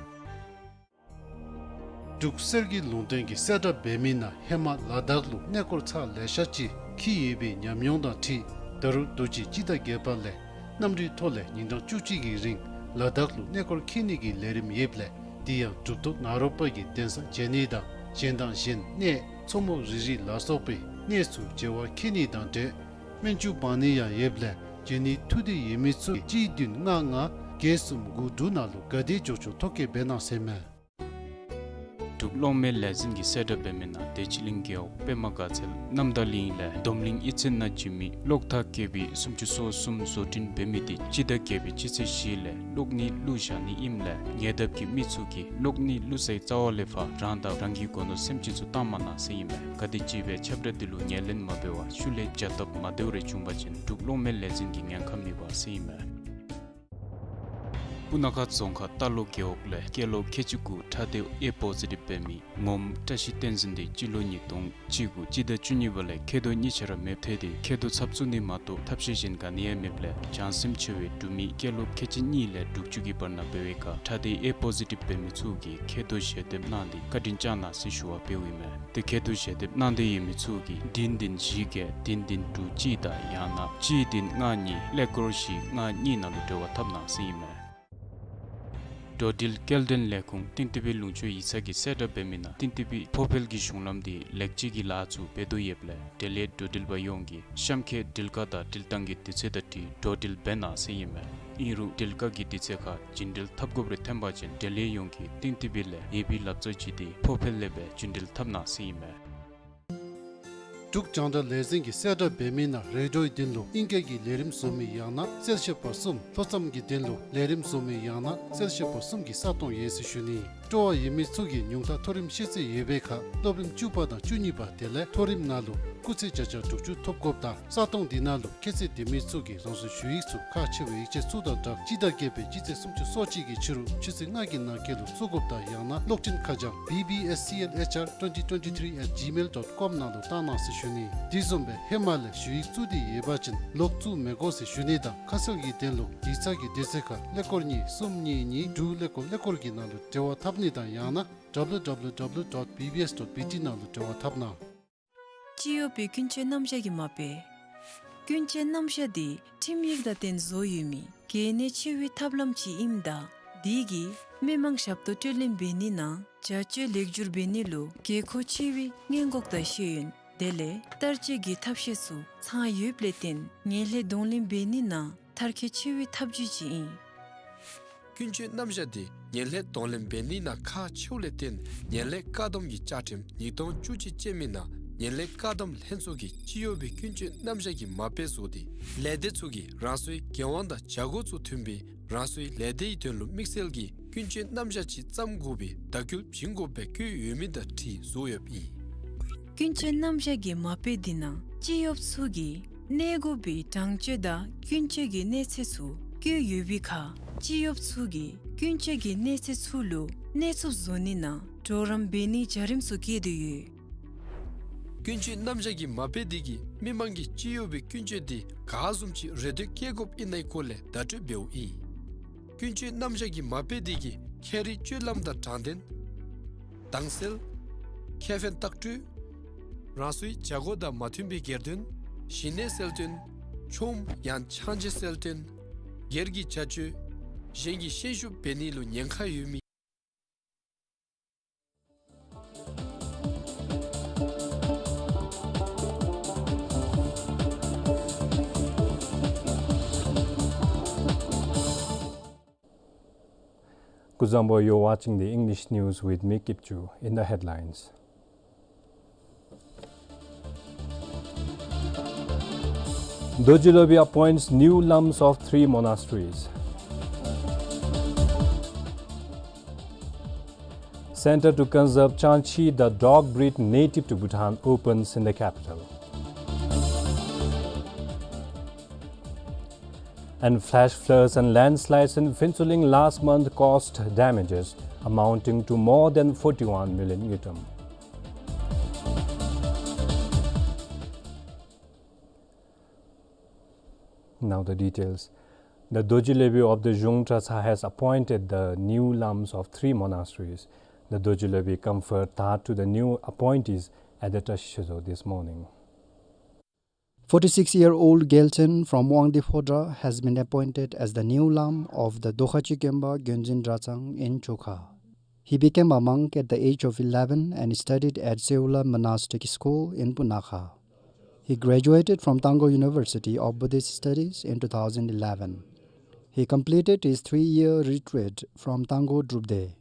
འབྲུག་གསེར་གྱི་ལུང་བསྟན་གྱིས་གསལ་བསྒྲགས་འབད་མི་ནང་ཧེ་མ་ལ་དྭགས་ལུ་གནས་སྐོར་ཚར་ལེ་ཤ་ཅིག་འཁྱིད་ཡོད་པའི་ཉམས་མྱོང་དང་འཁྲིལ་ད་རུང་དུས་ཅི་སྤྱི་ཟླ་བརྒྱད་པ་ལས་གནམ་གྲུའི་ཐོག་ལས་ཉིན་གྲངས་བཅུ་གཅིག་གི་རིང་ལ་དྭགས་ལུ་གནས་སྐོར་འཁྱིད་ནི་གི་ལས་རིམ་ཡོདཔ་ལས་དེ་ཡང་གྲུབ་ཐོབ་ནཱ་རོ་པ་གི་གདན་ས་མཇལ་ནི་དང་གཞན་དང་གཞན་གནས་མཚོ་མོ་རི་རི་ལ་སོགས་པའི་གནས་ཚུ་མཇལ་བར་འཁྱིད་ནི་དང་འབྲེལ་སྨན་ཆུ་འབག་ནི་ཡང་ཡོདཔ་ལས་མཇལ་ནིའི་ཐུགས་འདོད་ཡོད་མི་ཚུ་གཅིག་བདུན་ལྔ་ལྔ་བརྒྱད་གསུམ་དགུ་དྲུག་ནང་ལུ་ག་དེ་མགྱོགས་མགྱོགས་ཐོ་བཀོད་འབད་གནང་ཟེར་མས། འབྲུག་གློག་མེ་ལས་འཛིན་གྱིས་གསལ་བསྒྲགས་འབད་མི་ནང་བདེ་ཆེན་གླིང་རྒེད་འོག་པདྨ་དགའ་ཚལ་རྣམ་དག་གླིང་ལས་འདོམ་གླིང་གཡུས་ཚན་ནང་བྱོན་མི་གློག་ཐག་ཀེ་བི་སུམ་ཅུ་སོ་གསུམ་བཟོ་སྐྲུན་འབད་མི་དེ་སྤྱི་ཟླ་བརྒྱད་པའི་སྤྱི་ཚེས་བཞི་ལས་གློག་ནི་བླུག་བཞག་ནི་ཨིནམ་ལས་ཉེ་འདབས་ཀྱི་མི་ཚུ་གིས་གློག་ནི་བླུག་སའི་རྩ་བ་ལས་ཕར་རང་དང་རང་གི་སྒོ་ནོར་སེམས་ཅན་ཚུ་བཏང་མ་གནང་ཟེར་ཨིན་མས། ག་དེམ་ཅིག་སྦེ་ཁྱབ་བསྒྲགས་འདི་ལུ་ཉན་ལེན་མ་འབད་བར་ཤུལ་ལས་བྱ་སྟབས་མ་བདེཝ་རེ་བྱུང་པ་ཅིན་འབྲུག་གློག་མེ་ལས་འཛིན་གྱིས་ཉེན་ཁ་མི་འབག་ཟེར་ཨིན་མས། སྤུ་ན་ཁ་རྫོང་ཁག་རྟ་ལོག་རྒེད་འོག་ལས་སྐྱེས་ལོ་ཁལ་གཅིག་དགུ་ཁྲག་སྡེ་ཨེ་པོ་ཟི་ཊིབ་འབད་མི་ངོམ་བཀྲ་ཤིས་བསྟན་འཛིན་དེ་སྤྱི་ལོ་ཉིས་སྟོང་བཅུ་དགུ་སྤྱི་ཟླ་བཅུ་གཉིས་པ་ལས་མཁལ་རྡོག་གཉིས་ཆ་ར་མེདཔ་ཐལ་ཏེ་མཁལ་རྡོག་ཚབ་བཙུགས་ནི་མ་གཏོགས་ཐབས་ཤེས་གཞན་ག་ནི་ཡང་མེདཔ་ལས་བྱང་སེམས་ཆེ་བའི་འབྲུག་མི་སྐྱེས་ལོ་ཁལ་གཅིག་གཉིས་ལས་དྲུག་ཅུ་གི་བར་ན་འབད་བའི་ཁར་ཁྲག་སྡེ་ཨེ་པོ་ཟི་ཊིབ་འབད་མི་ཚུ་གིས་མཁལ་རྡོག་ཞལ་འདེབས་གནང་སྟེ་བཀའ་དྲིན་བསྐྱང་གནང་ཟེར་ཞུ་བ་འབདཝ་ཨིན་མས། ཏེ་མཁལ་རྡོག་ཞལ་འདེབས་གནང་འདོད་ཡོད་མི་ཚུ་གིས་བདུན་བདུན་བཞི་བརྒྱད་བདུན་བདུན་དྲུག་གཅིག་དང་ཡང་ན་གཅིག་བདུན་ལྔ་གཉིས་ཀླད་ཀོར་བཞི་ལྔ་གཉིས་ནང་ལུ་འབྲེལ་བ་འཐབ་གནང་ཟེར་ཨིན་མས། འགྲོ་འགྲུལ་སྐྱེལ་འདྲེན་ལས་ཁུངས་ཏིང་ཏི་བི་ལུང་ཕྱོགས་ཡིག་ཚང་གིས་གསལ་བསྒྲགས་འབད་མི་ནང་ཏིང་ཏི་བི་ཕོ་འཕེལ་གྱི་གཞུང་ལམ་དེ་ལེགས་བཅོས་ཀྱི་ལཱ་ཚུ་འབད་དོ་ཡོདཔ་ལས་འབྲེལ་ཡོད་འགྲོ་འགྲུལ་པ་ཡོངས་ཀྱིས་གཤམ་འཁོད་འགྲུལ་བཀག་དང་འགྲུལ་བཏང་གི་དུས་ཚོད་དང་འཁྲིལ་འགྲོ་འགྲུལ་འབད་གནང་ཟེར་ཨིན་མས། ཨིན་རུང་འགྲུལ་བཀག་གི་དུས་ཚོད་ཁར་རྒྱུན་འགྲུལ་འཐབ་དགོཔ་རེ་ཐོན་པ་ཅིན་འབྲེལ་ཡོད་ཡོངས་ཀྱིས་ཏིང་ཏི་བི་ལས་ཡོད་པའི་ལག་རྩལ་བརྒྱུད་དེ་ཕོ་འཕེལ་ལས་སྦེ་རྒྱུན་འགྲུལ་འཐབ་གནང་ཟེར་ཨིན་མས། འབྲུག་རྒྱང་བསྒྲགས་ལས་འཛིན་གྱིས་གསལ་བསྒྲགས་འབད་མི་ནང་རེ་ཌིའོའི་དོན་ལུ་ཨིང་སྐད་ཀྱི་ལས་རིམ་བཟོ་མི་ཡང་ན་གསལ་བཤད་པ་གསུམ་ལྷོ་མཚམས་ཀྱི་དོན་ལུ་ལས་རིམ་བཟོ་མི་ཡང་ན་གསལ་བཤད་པ་གསུམ་གྱི་ས་སྟོང་ཡོད་ཟེར་ཞུ་ནི། སྤྲོ་བ་ཡོད་མི་ཚུ་གིས་ཉུང་མཐའ་མཐོ་རིམ་ཤེས་ཚད་ཡོད་པའི་ཁར་སློབ་རིམ་བཅུ་པ་དང་བཅུ་གཉིས་པ་དེ་ལས་མཐོ་རིམ་ནང་ལུ་སྐུགས་ཚད་བརྒྱ་ཆ་དྲུག་ཅུ་ཐོབ་དགོཔ་དང་ས་སྟོང་འདི་ནང་ལུ་ཁྱད་ཚད་ལྡན་མི་ཚུ་གིས་རང་སོའི་ཞུ་ཡིག་ཚུ་ཁག་ཆེ་བའི་ཡིག་ཆ་ཚུ་དང་སྦྲགས་སྤྱི་ཟླ་བརྒྱད་པའི་སྤྱི་ཚེས་སུམ་ཅུ་སོ་གཅིག་གི་ཕྱི་རུ་ཆུ་ཚོད་ལྔ་གི་ནང་འཁོད་ལུ་བཙུགས་དགོཔ་དང་ཡང་ན་གློག་འཕྲིན་ཁ་བྱང་B B S C L H R twenty twenty-three at gmail dot com ནང་ལུ་བཏང་གནང་ཟེར་ཞུ་ནི། དེ་བཟུམ་སྦེ་ཧེ་མ་ལས་ཞུ་ཡིག་བཙུགས་ཏེ་ཡོད་པ་ཅིན་ལོག་བཙུགས་མི་དགོ་ཟེར་ཞུ་ནི་དང་ཁ་གསལ་གྱི་དོན་ལུ་ཡིག་ཚང་གི་དུས་ཚོད་ཁར་ཀླད་ཀོར་གཉིས་གསུམ་གཉིས་གཉིས་དྲུག་ཀླད་ཀོར་ཀླད་ཀོར་གྱི་ནང་ལུ་འབྲེལ་བ་འཐབ་ནི་དང་ཡང་ན་W W W dot B B S dot B T ནང་ལུ་འབྲེལ་བ་འཐབ་གནང་། སྤྱི་གཡོགཔ་གི་ཀུན་སྤྱོད་རྣམ་གཞག་གི་མ་དཔེ། ཀུན་སྤྱོད་རྣམ་གཞག་འདི་ཁྲིམས་ཡིག་དང་བསྟུན་བཟོ་ཡོད་མི་གལ་གནད་ཆེ་བའི་ཐབས་ལམ་ཅིག་ཨིནམ་ད་དེ་གིས་མི་མང་ཞབས་ཏོག་སྤྲོད་ལེན་འབད་ནི་ནང་བྱ་སྤྱོད་ལེགས་བསྒྱུར་འབད་ནི་ལུ་དགོས་མཁོ་ཆེ་བའི་སྔོན་འགོག་དང་ཤེས་ཡོན་དེ་ལས་བསྟར་སྤྱོད་ཀྱི་ཐབས་ཤེས་ཚུ་ཚང་ཡོདཔ་ལས་བརྟེན་ངན་ལྷད་གདོང་ལེན་འབད་ནི་ནང་མཐར་འཁྱོལ་ཆེ་བའི་ཐབས་བྱུས་ཅིག་ཨིན། ཀུན་སྤྱོད་རྣམ་གཞག་འདི་ངན་ལྷད་གདོང་ལེན་འབད་ནི་ནང་ཁག་ཆེཝ་ལས་བརྟེན་ངན་ལྷད་བཀག་སྡོམ་གྱི་བཅའ་ཁྲིམས་ཉིས་སྟོང་བཅུ་གཅིག་ཅན་མའི་ནང་ངན་ལྷད་བཀག་སྡོམ་ལྷན་ཚོགས་ཀྱིས་སྤྱི་གཡོགཔ་གི་ཀུན་སྤྱོད་རྣམ་གཞག་གི་མ་དཔེ་བཟོ་སྟེ་ལས་སྡེ་ཚུ་གིས་རང་སོའི་འགན་དབང་དང་བྱ་སྒོ་ཚུ་མཐུན་པའི་རང་སོའི་ལས་སྡེའི་དོན་ལུ་དམིགས་བསལ་གྱི་ཀུན་སྤྱོད་རྣམ་གཞག་ཅིག་བརྩམ་དགོ་པའི་བརྡ་སྐུལ་བྱིན་དགོཔ་སྦེ་བཀོད་ཡོད་མི་དང་འཁྲིལ་བཟོ་ཡོདཔ་ཨིན། ཀུན་སྤྱོད་རྣམ་གཞག་གི་མ་དཔེ་འདི་ནང་སྤྱི་གཡོགཔ་ཚུ་གིས་གནས་དགོ་པའི་གྲངས་སྤྱོད་དང་ཀུན་སྤྱོད་ཀྱི་གནས་ཚད་ཚུ་བཀོད་ཡོད་པའི་ཁར་སྤྱི་གཡོགཔ་ཚུ་གིས་ཀུན་སྤྱོད་ཀྱི་གནས་ཚད་ཚུ་ལུ་གནས་ཚུགསཔ་བཟོ་ནི་ནང་གྲོགས་རམ་འབད་ནིའི་བྱ་རིམ་ཚུ་བཀོད་དེ་ཡོད། ཀུན་སྤྱོད་རྣམ་གཞག་གི་མ་དཔེ་འདི་གིས་མི་མང་གིས་སྤྱི་གཡོགཔ་གི་ཀུན་སྤྱོད་འདི་ག་བཟུམ་ཅིག་རེ་ལྟོས་བསྐྱེད་དགོཔ་ཨིན་ནའི་སྐོར་ལས་བརྡ་སྤྲོད་འབདཝ་ཨིན། ཀུན་སྤྱོད་རྣམ་གཞག་གི་མ་དཔེ་འདི་གིས་ཁྱད་རིག་སྤྱོད་ལམ་དང་དྲང་བདེན། དྭངས་གསལ། ཁེ་ཕན་བརྟག་གྲོས། རང་སོའི་བྱ་སྒོ་དང་མ་མཐུན་པའི་སྒེར་དོན། ཞི་གནས་གསལ་སྟོན། ཆོམ་ཡང་ཆང་བཅད་གསལ་སྟོན། སྒེར་གྱི་བྱ་སྤྱོད། གཞན་གྱི་ཤན་ཤུགས་འབད་ནི་ལུ་ཉེན་ཁ་ཡོད་མི། Kuzuzangpo, you're watching the English news with me, Kipchu. In the headlines, Dorji Lobi appoints new lams of three monasteries. Center to conserve Changchi, the dog breed native to Bhutan, opens in the capital. And flash floods and landslides in Phuentsholing last month caused damages amounting to more than forty-one million ngultrum. Now the details. The Dorji Lobi of the Zhung Dratshang has appointed the new lams of three monasteries. The Dorji Lobi conferred that to the new appointees at the Tashi Shezo this morning. Forty-six-year-old Gyaltsen from Wangdue Phodrang has been appointed as the new lam of the Dokhachi Gyalpa Gyonzin Dratshang in Chokha. He became a monk at the age of eleven and studied at Seola Monastic School in Punakha. He graduated from Tangkhul University of Buddhist Studies in two thousand eleven. He completed his three-year retreat from Tangkhul Drupdey.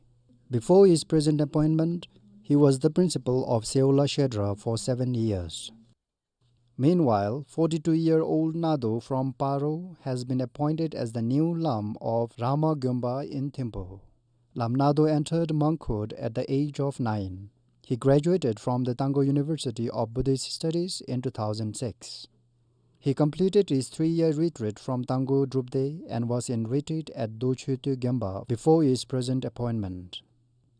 Before his present appointment, he was the principal of Seola Shedra for seven years. Meanwhile, forty-two-year-old Nato from Paro has been appointed as the new lam of Rama Gyalpa in Thimphu. Lam Nato entered monkhood at the age of nine. He graduated from the Tangkhul University of Buddhist Studies in two thousand six. He completed his three-year retreat from Tangkhul Drupdey and was in retreat at Dorji Lobi Gyalpa before his present appointment.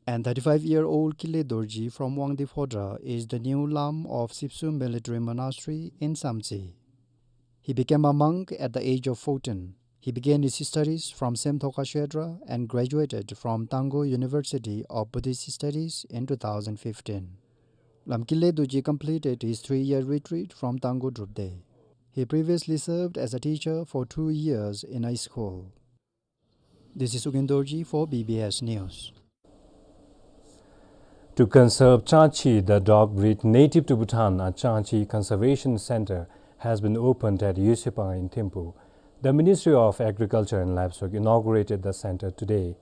And thirty-five-year-old Kinley Dorji from Wangdue Phodrang is the new lam of Sipsu Military Monastery in Samtse. He became a monk at the age of fourteen. He began his studies from Semtokha Shedra and graduated from Tangkhul University of Buddhist Studies in two thousand fifteen. Lam Kinley Dorji completed his three-year retreat from Tangkhul Drupdey. He previously served as a teacher for two years in a school. This is Ugyen Dorji for B B S News. To conserve Changchi, the dog breed native to Bhutan, a Changchi Conservation Center has been opened at Yusupang in Thimphu. The Ministry of Agriculture and Livestock inaugurated the center today.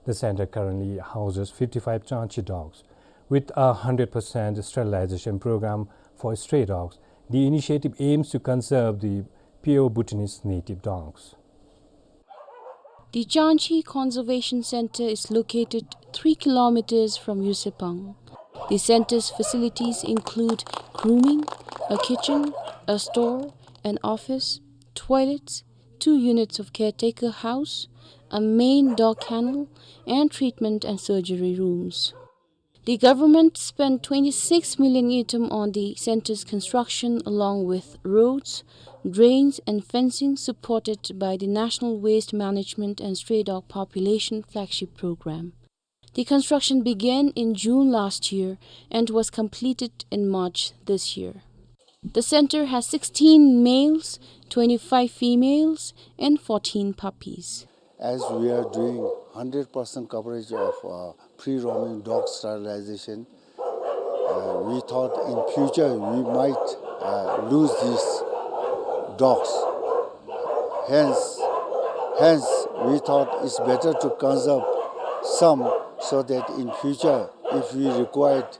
The center currently houses fifty-five Changchi dogs, with a hundred percent sterilization program for stray dogs. The initiative aims to conserve the pure Bhutanese native dogs. The Changchi Conservation Center is located three kilometers from Yusepang. The center's facilities include grooming, a kitchen, a store, an office, toilets, two units of caretaker house, a main dog kennel, and treatment and surgery rooms. The government spent twenty-six million ngultrum on the center's construction, along with roads, drains, and fencing, supported by the National Waste Management and Stray Dog Population Flagship Program. The construction began in June last year and was completed in March this year. The center has sixteen males, twenty-five females, and fourteen puppies. As we are doing hundred percent coverage of, uh, free roaming dog sterilization, uh, we thought in future we might, uh, lose these dogs. Hence, hence we thought it's better to conserve some, so that in future, if we required,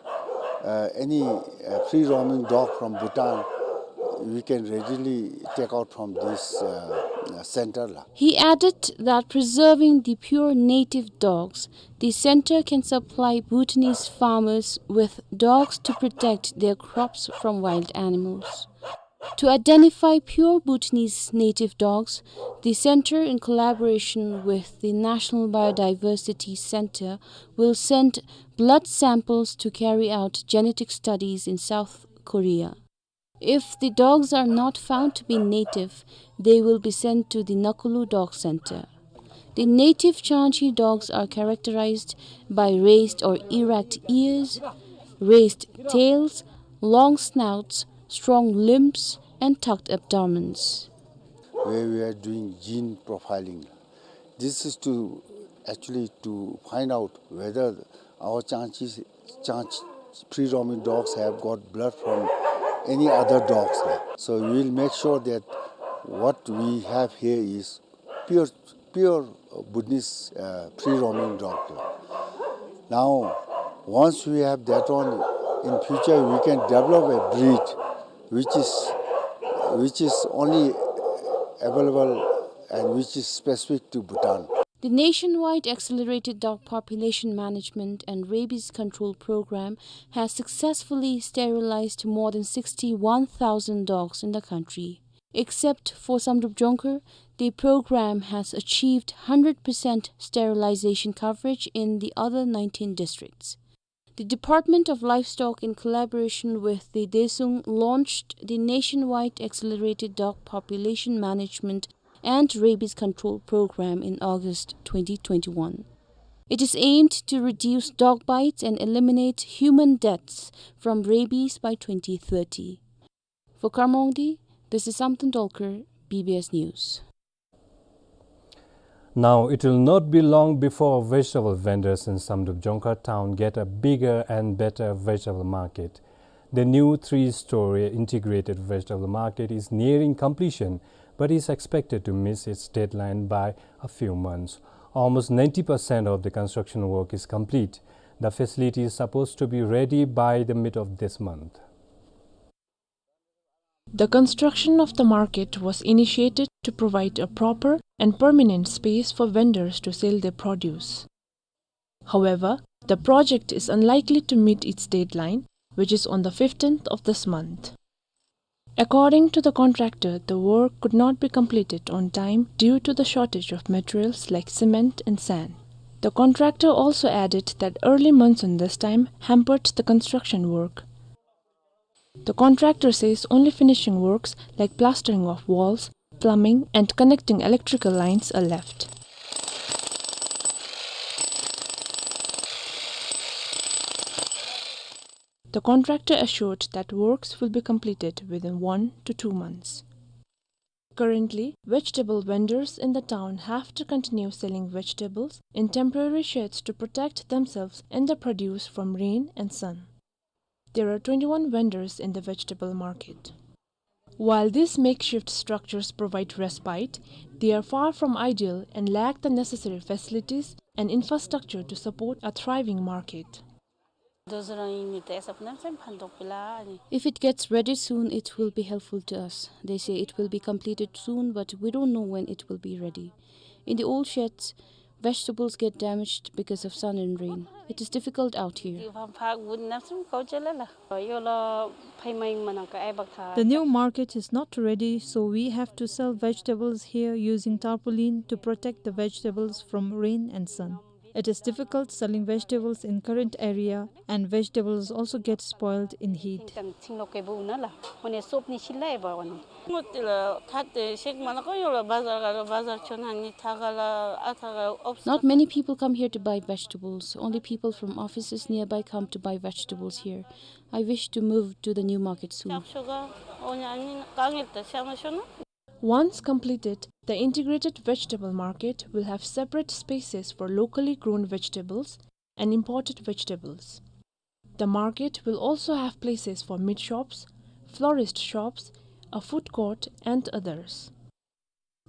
uh, any, uh, free roaming dog from Bhutan, we can readily take out from this, uh, center la. He added that preserving the pure native dogs, the center can supply Bhutanese farmers with dogs to protect their crops from wild animals. To identify pure Bhutanese native dogs, the center, in collaboration with the National Biodiversity Center, will send blood samples to carry out genetic studies in South Korea. If the dogs are not found to be native, they will be sent to the Nakulu Dog Center. The native Changchi dogs are characterized by raised or erect ears, raised tails, long snouts, strong limbs, and tucked abdomens. Where we are doing gene profiling. This is to actually to find out whether our Changchi, Changchi free roaming dogs have got blood from any other dogs. So we will make sure that what we have here is pure, pure Bhutanese, uh, free roaming dog. Now, once we have that one, in future we can develop a breed which is, which is only available and which is specific to Bhutan. The Nationwide Accelerated Dog Population Management and Rabies Control Program has successfully sterilized more than sixty-one thousand dogs in the country. Except for Samdrup Jongkhar, the program has achieved hundred percent sterilization coverage in the other nineteen districts. The Department of Livestock, in collaboration with the DESUNG, launched the Nationwide Accelerated Dog Population Management and Rabies Control Program in August twenty twenty-one. It is aimed to reduce dog bites and eliminate human deaths from rabies by twenty thirty. For Kharmongdi, this is Samten Dolkar, B B S News. Now, it will not be long before vegetable vendors in Samdrup Jongkhar town get a bigger and better vegetable market. The new three-story integrated vegetable market is nearing completion, but is expected to miss its deadline by a few months. Almost ninety percent of the construction work is complete. The facility is supposed to be ready by the mid of this month. The construction of the market was initiated to provide a proper and permanent space for vendors to sell their produce. However, the project is unlikely to meet its deadline, which is on the fifteenth of this month. According to the contractor, the work could not be completed on time due to the shortage of materials like cement and sand. The contractor also added that early monsoon this time hampered the construction work. The contractor says only finishing works like plastering of walls, plumbing, and connecting electrical lines are left. The contractor assured that works will be completed within one to two months. Currently, vegetable vendors in the town have to continue selling vegetables in temporary sheds to protect themselves and the produce from rain and sun. There are twenty-one vendors in the vegetable market. While these makeshift structures provide respite, they are far from ideal and lack the necessary facilities and infrastructure to support a thriving market. If it gets ready soon, it will be helpful to us. They say it will be completed soon, but we don't know when it will be ready. In the old sheds, vegetables get damaged because of sun and rain. It is difficult out here. The new market is not ready, so we have to sell vegetables here using tarpaulin to protect the vegetables from rain and sun. It is difficult selling vegetables in current area, and vegetables also get spoiled in heat. Not many people come here to buy vegetables. Only people from offices nearby come to buy vegetables here. I wish to move to the new market soon. Once completed, the integrated vegetable market will have separate spaces for locally grown vegetables and imported vegetables. The market will also have places for meat shops, florist shops, a food court, and others.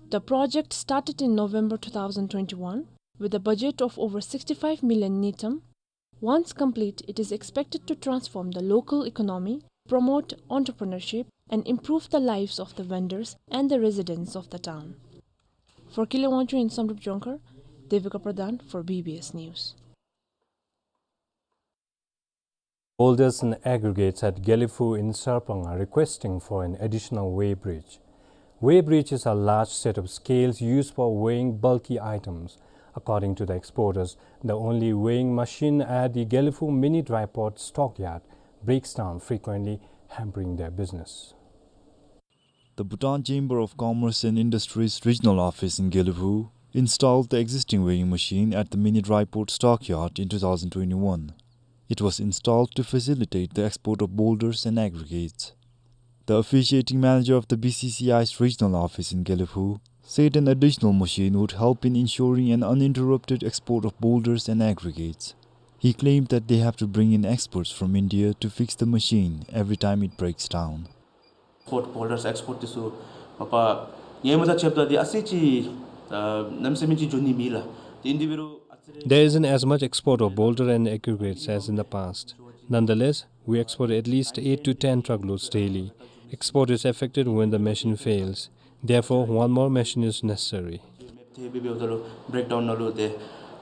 The project started in November two thousand twenty-one with a budget of over sixty-five million ngultrum. Once complete, it is expected to transform the local economy, promote entrepreneurship, and improve the lives of the vendors and the residents of the town. For Kile Wangchuk and Samdrup Jongkhar, Devika Pradhan for B B S News. Boulders and aggregates at Gelephu in Sarpang are requesting for an additional weighbridge. Weighbridge is a large set of scales used for weighing bulky items. According to the exporters, the only weighing machine at the Gelephu mini dry port stockyard breaks down frequently, hampering their business. The Bhutan Chamber of Commerce and Industry's regional office in Gelephu installed the existing weighing machine at the mini dry port stockyard in two thousand twenty-one. It was installed to facilitate the export of boulders and aggregates. The officiating manager of the B C C I's regional office in Gelephu said an additional machine would help in ensuring an uninterrupted export of boulders and aggregates. He claimed that they have to bring in experts from India to fix the machine every time it breaks down. Export boulders, export དེ་ཚུ་མ་པ་ངོ་མ་ད་ཆེབ་ད་དེ་ཨ་ཙི་ཅིག་ཨ་གནམ་མེད་ས་མེད་ཅིག་འགྱོ་ནི་མེད་ལགས། དེ་འདི་འབད་རུང་ཨ་ཙི་རེ། There isn't as much export of boulder and aggregates as in the past. Nonetheless, we export at least eight to ten truckloads daily. Export is affected when the machine fails. Therefore, one more machine is necessary. དེ་འབད་འབདཝ་ད་ལུ་breakdown ནང་ལུ་དེ་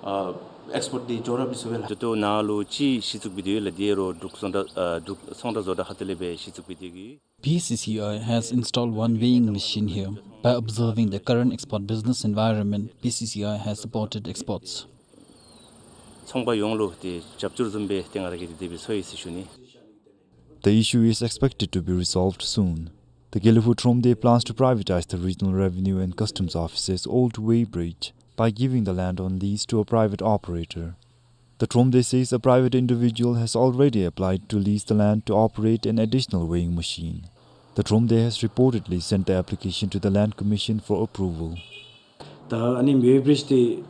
ཨ་export དེ་འགྱོ་ར་མི་ཚུགས་པས་ལགས། ད་ལྟོ་ནཱ་ལུ་ཅིག་གཞི་བཙུགས་འབད་དེ་ཡོད་ལགས། དེ་རུང་འབྲུག་ཚོང་ར་ཨ་འབྲུག་ཚོང་ར་བཟོ་གྲྭ་ཁ་ཐུག་ལས་སྦེ་གཞི་བཙུགས་འབད་དེ་གི། B C C I has installed one weighing machine here. By observing the current export business environment, B C C I has supported exports. ཚོང་པ་ཡོངས་ལུ་དེ་རྒྱབ་སྐྱོར་བཟུམ་སྦེ་ཏེ་ང་ར་གིས་དེ་སྦེ་འཚོལ་ཡི་ཟེར་ཞུ་ནི། The issue is expected to be resolved soon. The Gelephu Thromde plans to privatize the regional revenue and customs office's old weighbridge by giving the land on lease to a private operator. The Thromde says a private individual has already applied to lease the land to operate an additional weighing machine. The Thromde has reportedly sent the application to the Land Commission for approval. ད་ཨ་ནི་weighbridge དེ་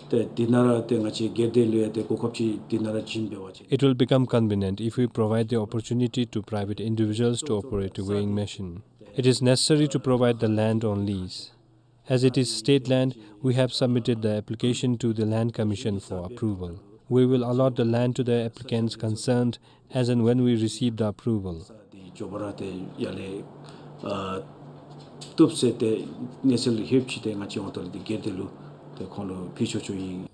ཏེ་དེ་ནང་ར་ཏེ་ང་བཅས་སྒེར་སྡེ་ལུ་ཡང་ཏེ་གོ་སྐབས་ཅིག་དེ་ནང་ར་བྱིན་འབད་བ་ཅིན། It will become convenient if we provide the opportunity to private individuals to operate a weighing machine. It is necessary to provide the land on lease. As it is state land, we have submitted the application to the Land Commission for approval. We will allot the land to the applicants concerned as and when we receive the approval. དེ་མགྱོགས་པ་ར་ཏེ་ཡར་ལས་ཨ་བཏུབ་ཟེར་ཏེ་གནས་ཚུལ་ལྷོདཔ་ཅིག་ཏེ་ང་བཅས་འོང་ཐོག་ལས་ཏེ་སྒེར་སྡེ་ལུ་ཏེ་ཁོང་ལུ་ཕུལ་ཆོག་ཆོག་ཨིན།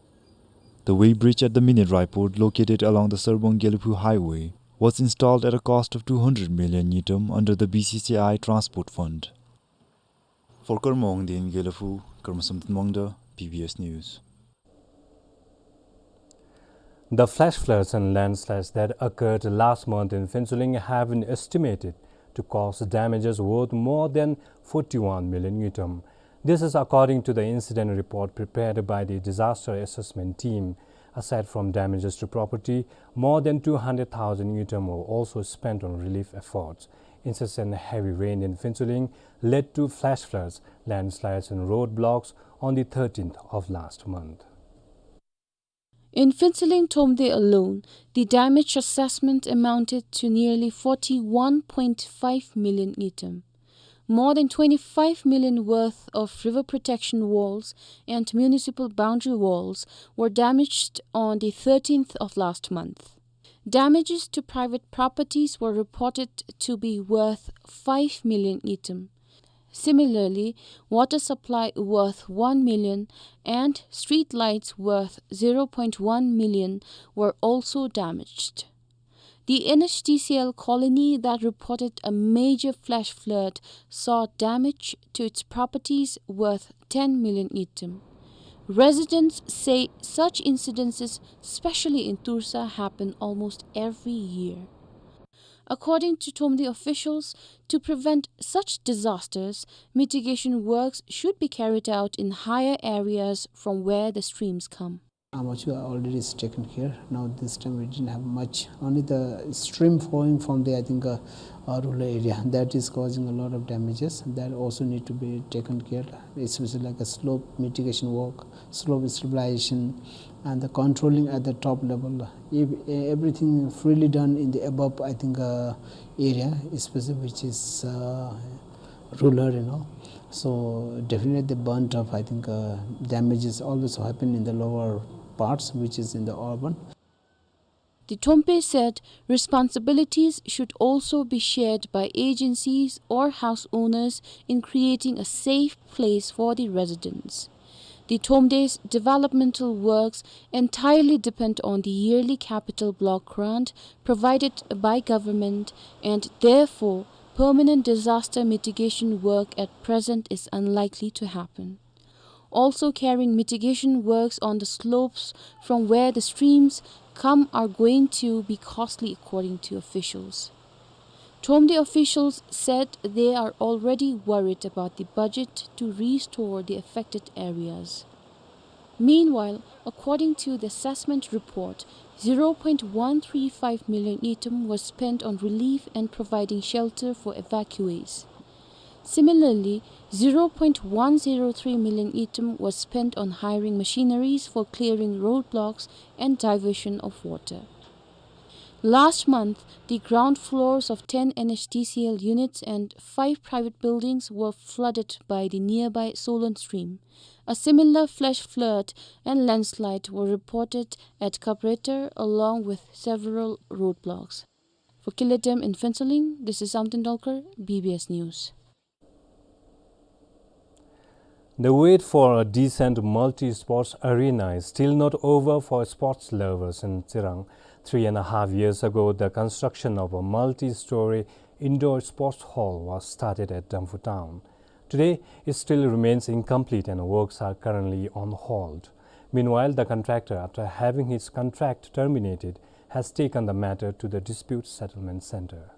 The weighbridge at the mini dry port located along the Sarpang-Gelephu highway was installed at a cost of two hundred million ngultrum under the B C C I Transport Fund. For Karma Wangdi in Gelephu, Karma Samten Wangda, B B S News. The flash floods and landslides that occurred last month in Phuentsholing have been estimated to cause damages worth more than forty-one million ngultrum. This is according to the incident report prepared by the disaster assessment team. Aside from damages to property, more than two hundred thousand ngultrum were also spent on relief efforts. Incessant heavy rain in Phuentsholing led to flash floods, landslides and roadblocks on the thirteenth of last month. In Phuentsholing Thromde alone, the damage assessment amounted to nearly forty-one point five million ngultrum. More than twenty-five million worth of river protection walls and municipal boundary walls were damaged on the thirteenth of last month. Damages to private properties were reported to be worth five million ngultrum. Similarly, water supply worth one million and street lights worth zero point one million were also damaged. The N H D C L colony that reported a major flash flood saw damage to its properties worth ten million ngultrum. Residents say such incidences, especially in Torsar, happen almost every year. According to Thromde officials, to prevent such disasters, mitigation works should be carried out in higher areas from where the streams come. Amachuo already is taken care. Now this time we didn't have much. Only the stream flowing from the, I think, uh, uh, rural area, that is causing a lot of damages. That also need to be taken care, especially like a slope mitigation work, slope stabilization, and the controlling at the top level. If, uh, everything freely done in the above, I think, uh, area, especially which is, uh, rural, you know. So definitely the burnt up, I think, uh, damages always happen in the lower parts, which is in the urban. The Thromde said responsibilities should also be shared by agencies or house owners in creating a safe place for the residents. The Thromde's developmental works entirely depend on the yearly capital block grant provided by government, and therefore permanent disaster mitigation work at present is unlikely to happen. Also, carrying mitigation works on the slopes from where the streams come are going to be costly, according to officials. Thromde officials said they are already worried about the budget to restore the affected areas. Meanwhile, according to the assessment report, zero point one three five million ngultrum was spent on relief and providing shelter for evacuees. Similarly, zero point one zero three million ngultrum was spent on hiring machineries for clearing roadblocks and diversion of water. Last month, the ground floors of ten N H D C L units and five private buildings were flooded by the nearby Solon stream. A similar flash flood and landslide were reported at Kapretar, along with several roadblocks. For Killer F M in Phuentsholing, this is Samten Dolkar, B B S News. The wait for a decent multi-sports arena is still not over for sports lovers in Tsirang. Three and a half years ago, the construction of a multi-story indoor sports hall was started at Damphu town. Today, it still remains incomplete and works are currently on hold. Meanwhile, the contractor, after having his contract terminated, has taken the matter to the Dispute Settlement Center.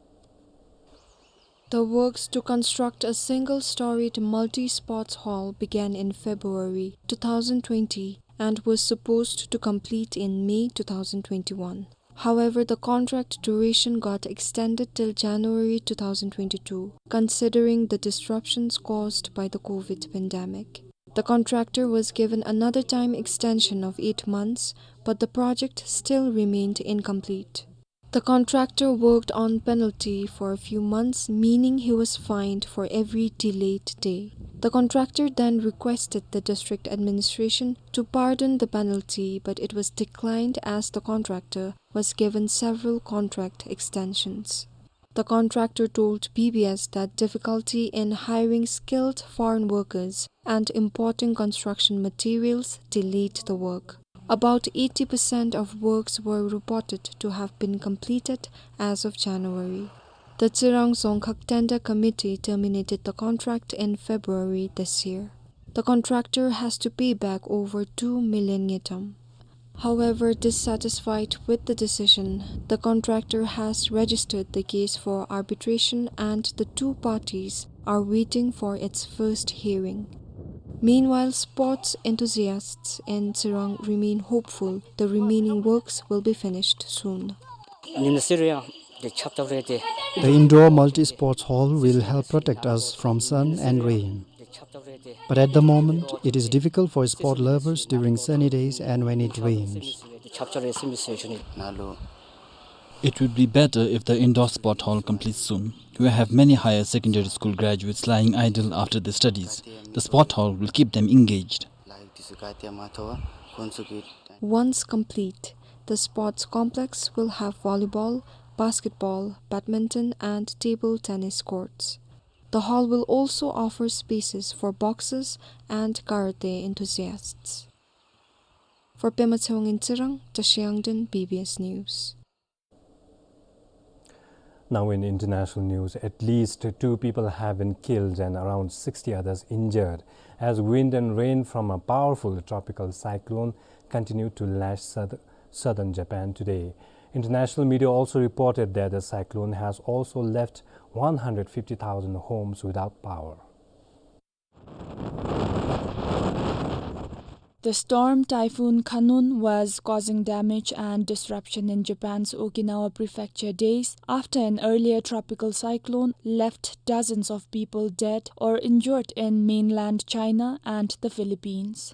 The works to construct a single-storied multi-sports hall began in February two thousand twenty and was supposed to complete in May two thousand twenty-one. However, the contract duration got extended till January two thousand twenty-two, considering the disruptions caused by the COVID pandemic. The contractor was given another time extension of eight months, but the project still remained incomplete. The contractor worked on penalty for a few months, meaning he was fined for every delayed day. The contractor then requested the district administration to pardon the penalty, but it was declined as the contractor was given several contract extensions. The contractor told B B S that difficulty in hiring skilled foreign workers and importing construction materials delayed the work. About eighty percent of works were reported to have been completed as of January. The Tsirang Dzongkhag Tender Committee terminated the contract in February this year. The contractor has to pay back over two million ngultrum. However, dissatisfied with the decision, the contractor has registered the case for arbitration and the two parties are waiting for its first hearing. Meanwhile, sports enthusiasts in Tsirang remain hopeful the remaining works will be finished soon. The indoor multi-sports hall will help protect us from sun and rain. But at the moment, it is difficult for sport lovers during sunny days and when it rains. It would be better if the indoor sport hall completes soon. We have many higher secondary school graduates lying idle after their studies. The sport hall will keep them engaged. Once complete, the sports complex will have volleyball, basketball, badminton, and table tennis courts. The hall will also offer spaces for boxers and karate enthusiasts. For Pema Tshewangin Tsirang, Tashiangden, B B S News. Now in international news, at least two people have been killed and around sixty others injured as wind and rain from a powerful tropical cyclone continue to lash south-, southern Japan today. International media also reported that the cyclone has also left one hundred fifty thousand homes without power. The storm Typhoon Khanun was causing damage and disruption in Japan's Okinawa Prefecture days after an earlier tropical cyclone left dozens of people dead or injured in mainland China and the Philippines.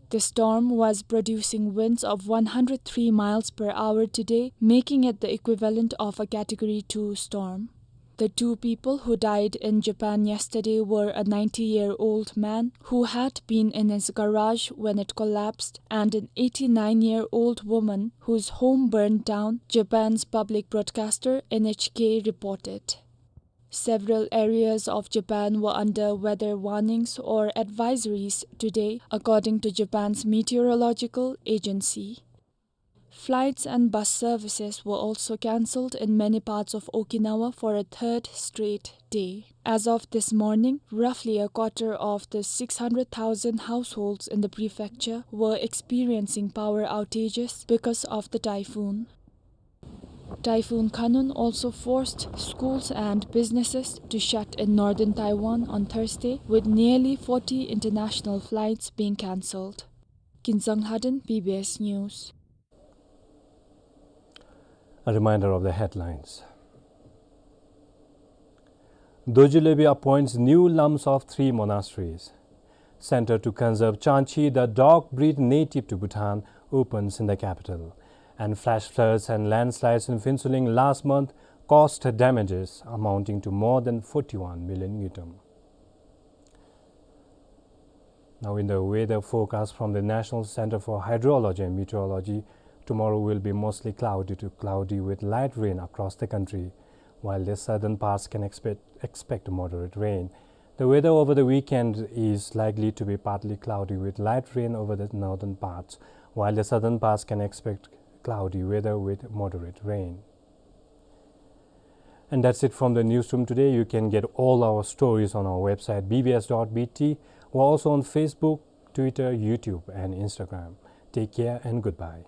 The storm was producing winds of one hundred three miles per hour today, making it the equivalent of a Category two storm. The two people who died in Japan yesterday were a ninety-year-old man who had been in his garage when it collapsed and an eighty-nine-year-old woman whose home burned down, Japan's public broadcaster N H K reported. Several areas of Japan were under weather warnings or advisories today, according to Japan's Meteorological Agency. Flights and bus services were also cancelled in many parts of Okinawa for a third straight day. As of this morning, roughly a quarter of the six hundred thousand households in the prefecture were experiencing power outages because of the typhoon. Typhoon Khanun also forced schools and businesses to shut in northern Taiwan on Thursday, with nearly forty international flights being cancelled. Kinsang Lhaden, B B S News. A reminder of the headlines. Dorji Lobey appoints new lams of three monasteries. Center to conserve Chanchi, the dog breed native to Bhutan, opens in the capital. And flash floods and landslides in Phuentsholing last month caused damages amounting to more than forty-one million ngultrum. Now in the weather forecast from the National Center for Hydrology and Meteorology, tomorrow will be mostly cloudy to cloudy with light rain across the country, while the southern parts can expect, expect moderate rain. The weather over the weekend is likely to be partly cloudy with light rain over the northern parts, while the southern parts can expect cloudy weather with moderate rain. And that's it from the newsroom today. You can get all our stories on our website, B B S dot B T. We're also on Facebook, Twitter, YouTube, and Instagram. Take care and goodbye.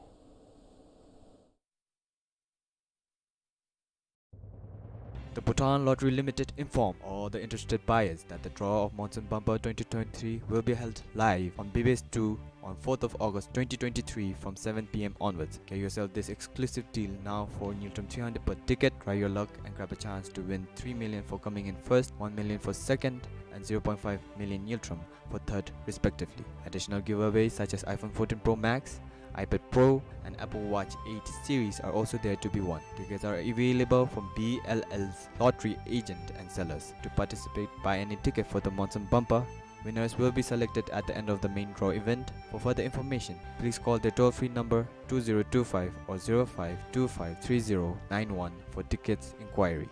The Bhutan Lottery Limited inform all the interested buyers that the draw of Monsoon Bumper twenty twenty-three will be held live on B B S two on fourth of August twenty twenty-three from seven P M onwards. Get yourself this exclusive deal now for ngultrum three hundred per ticket. Try your luck and grab a chance to win three million for coming in first, one million for second, and zero point five million ngultrum for third respectively. Additional giveaways such as iPhone fourteen Pro Max, iPad Pro, and Apple Watch eight series are also there to be won. Tickets are available from B L L's lottery agent and sellers. To participate, buy any ticket for the Monsoon Bumper. Winners will be selected at the end of the main draw event. For further information, please call the toll-free number two zero two five or zero five two five three zero nine one for tickets inquiry.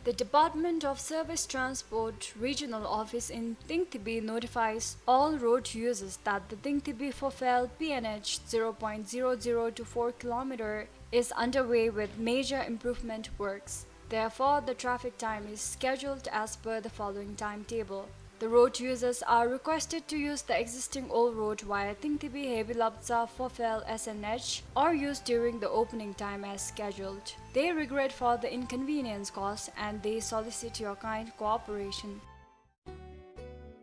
The Department of Service Transport Regional Office in Tingtibi notifies all road users that the Tingtibi-Phophel P N H zero point zero zero two four kilometer is underway with major improvement works. Therefore, the traffic time is scheduled as per the following timetable. The road users are requested to use the existing old road via Tingtibi-Hebilabdza-Phophel S N H or use during the opening time as scheduled. They regret for the inconvenience caused and they solicit your kind cooperation.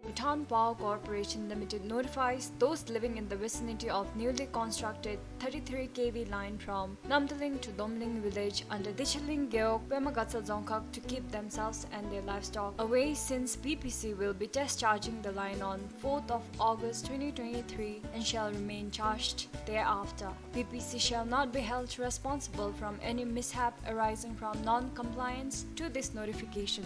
Bhutan Power Corporation Limited notifies those living in the vicinity of newly constructed thirty-three K V line from Namdaling to Domling village under Dicheling Gewog, Pemagatsa Dzongkhag to keep themselves and their livestock away, since B P C will be discharging the line on fourth of August twenty twenty-three and shall remain charged thereafter. B P C shall not be held responsible from any mishap arising from non-compliance to this notification.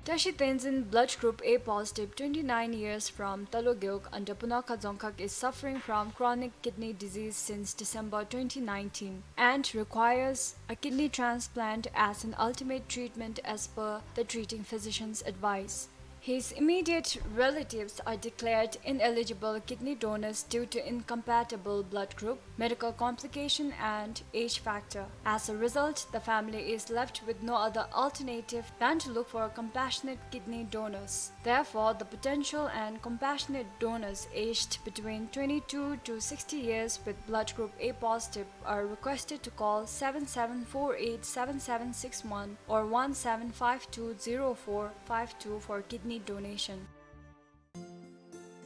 Tashi Tenzin, blood group A positive, twenty-nine years, from Talo Gewog under Punakha Dzongkhag, is suffering from chronic kidney disease since December twenty nineteen and requires a kidney transplant as an ultimate treatment as per the treating physician's advice. His immediate relatives are declared ineligible kidney donors due to incompatible blood group, medical complication, and age factor. As a result, the family is left with no other alternative than to look for compassionate kidney donors. Therefore, the potential and compassionate donors aged between twenty-two to sixty years with blood group A positive are requested to call seven seven four eight seven seven six one or one seven five two zero four five two for kidney donation.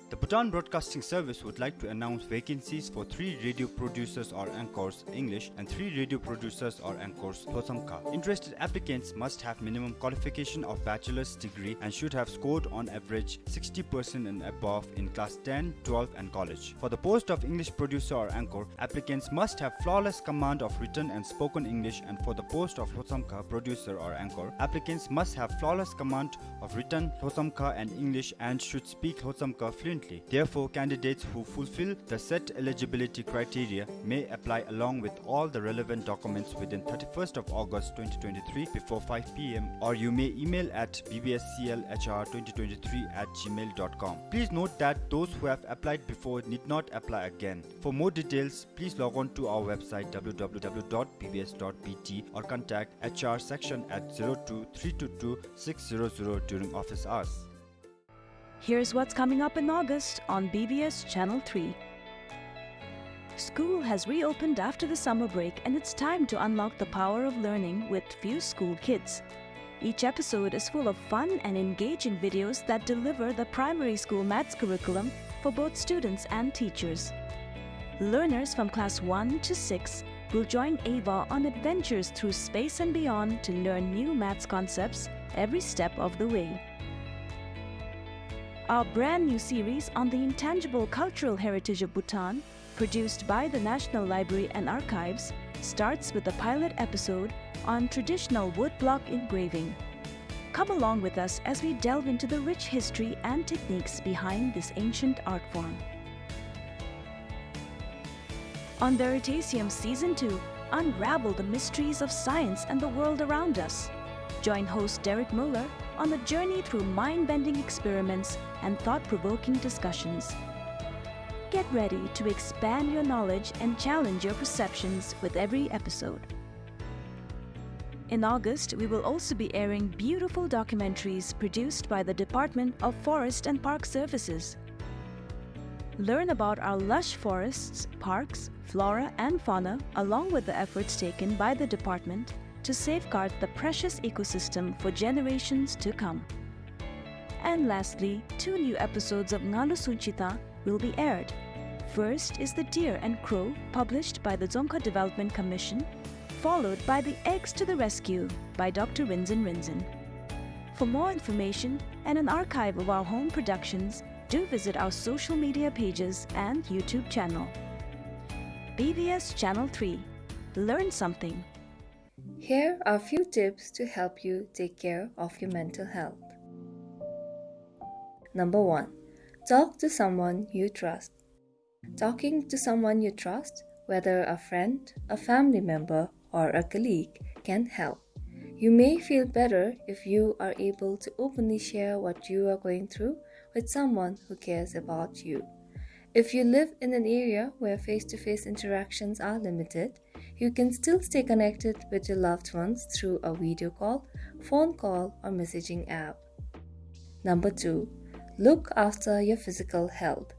The Bhutan Broadcasting Service would like to announce vacancies for three radio producers or anchors, English, and three radio producers or anchors, Lhotshamkha. Interested applicants must have minimum qualification of bachelor's degree and should have scored on average sixty percent and above in class ten, twelve, and college. For the post of English producer or anchor, applicants must have flawless command of written and spoken English, and for the post of Lhotshamkha producer or anchor, applicants must have flawless command of written Lhotshamkha and English and should speak Lhotshamkha fluently. Therefore, candidates who fulfill the set eligibility criteria may apply along with all the relevant documents within thirty-first of August twenty twenty-three before five p m, or you may email at b b s c l h r twenty twenty-three at gmail dot com. Please note that those who have applied before need not apply again. For more details, please log on to our website w w w dot b b s dot b t or contact h r section at zero two three two two six zero zero during office hours. Here's what's coming up in August on B B S Channel three. School has reopened after the summer break, and it's time to unlock the power of learning with Few School Kids. Each episode is full of fun and engaging videos that deliver the primary school maths curriculum for both students and teachers. Learners from class one to six will join Ava on adventures through space and beyond to learn new maths concepts every step of the way. Our brand new series on the intangible cultural heritage of Bhutan, produced by the National Library and Archives, starts with a pilot episode on traditional woodblock engraving. Come along with us as we delve into the rich history and techniques behind this ancient art form. On Veritasium Season two, unravel the mysteries of science and the world around us. Join host Derek Muller on a journey through mind-bending experiments and thought-provoking discussions. Get ready to expand your knowledge and challenge your perceptions with every episode. In August, we will also be airing beautiful documentaries produced by the Department of Forest and Park Services. Learn about our lush forests, parks, flora, and fauna, along with the efforts taken by the department to safeguard the precious ecosystem for generations to come. And lastly, two new episodes of Ngalu Sunchita will be aired. First is The Deer and Crow, published by the Dzongkha Development Commission, followed by The Eggs to the Rescue by Doctor Rinzin Rinzin. For more information and an archive of our home productions, do visit our social media pages and YouTube channel. B B S Channel three. Learn something. Here are few tips to help you take care of your mental health. Number one, talk to someone you trust. Talking to someone you trust, whether a friend, a family member, or a colleague, can help. You may feel better if you are able to openly share what you are going through with someone who cares about you. If you live in an area where face-to-face interactions are limited, you can still stay connected with your loved ones through a video call, phone call, or messaging app. Number two, look after your physical health.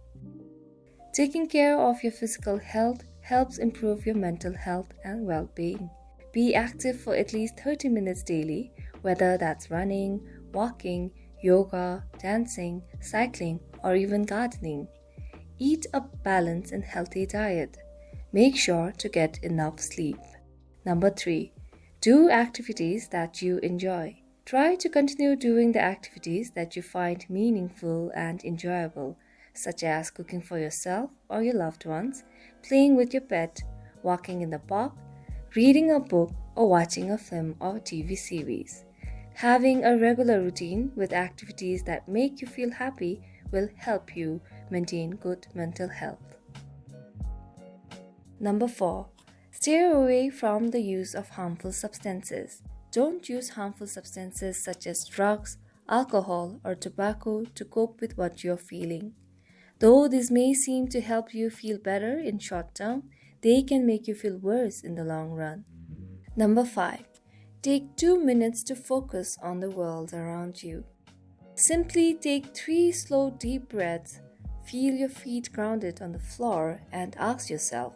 Taking care of your physical health helps improve your mental health and well-being. Be active for at least thirty minutes daily, whether that's running, walking, yoga, dancing, cycling, or even gardening. Eat a balanced and healthy diet. Make sure to get enough sleep. Number three, do activities that you enjoy. Try to continue doing the activities that you find meaningful and enjoyable, such as cooking for yourself or your loved ones, playing with your pet, walking in the park, reading a book, or watching a film or T V series. Having a regular routine with activities that make you feel happy will help you maintain good mental health. Number four, steer away from the use of harmful substances. Don't use harmful substances such as drugs, alcohol, or tobacco to cope with what you're feeling. Though this may seem to help you feel better in short term, they can make you feel worse in the long run. Number five, take two minutes to focus on the world around you. Simply take three slow, deep breaths, feel your feet grounded on the floor, and ask yourself,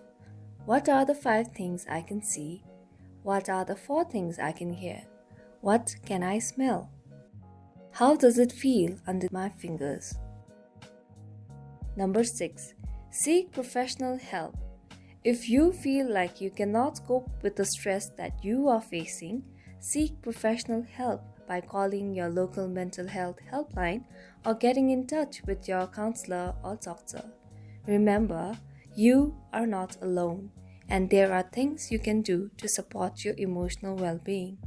"What are the five things I can see? What are the four things I can hear? What can I smell? How does it feel under my fingers?" Number six, seek professional help. If you feel like you cannot cope with the stress that you are facing, seek professional help by calling your local mental health helpline or getting in touch with your counselor or doctor. Remember, you are not alone, and there are things you can do to support your emotional well-being.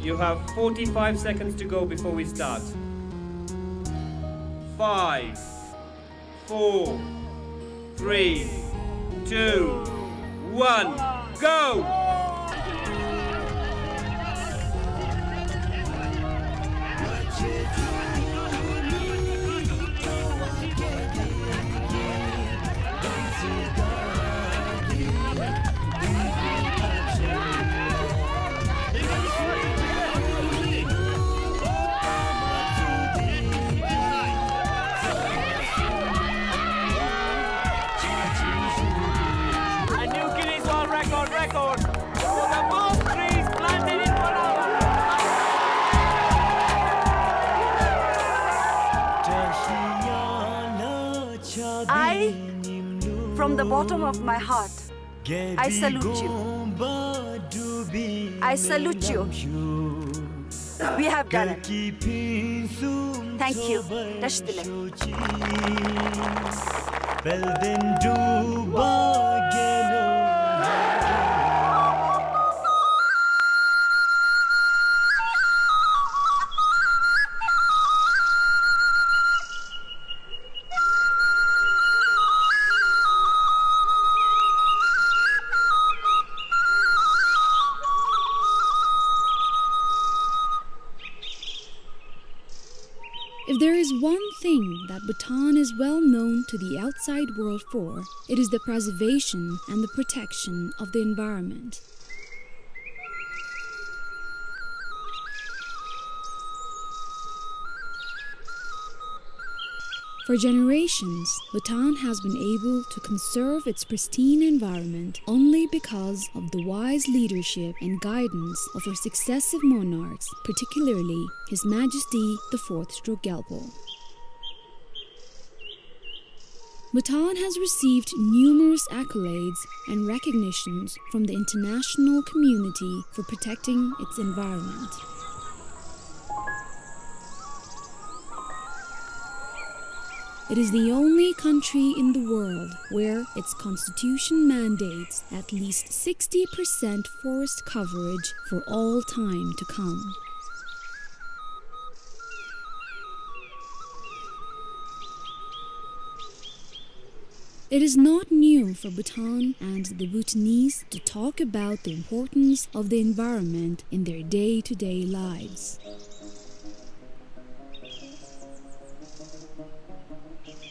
You have forty-five seconds to go before we start. Five, four, three, two, one, go! A new Guinness World Record, record for the most trees planted in one hour. I, from the bottom of my heart, I salute you. I salute you. We have done it. Thank you. Tashi dile. If there is one thing that Bhutan is well known to the outside world for, it is the preservation and the protection of the environment. For generations, Bhutan has been able to conserve its pristine environment only because of the wise leadership and guidance of her successive monarchs, particularly His Majesty the Fourth Druk Gyalpo. Bhutan has received numerous accolades and recognitions from the international community for protecting its environment. It is the only country in the world where its constitution mandates at least sixty percent forest coverage for all time to come. It is not new for Bhutan and the Bhutanese to talk about the importance of the environment in their day-to-day lives.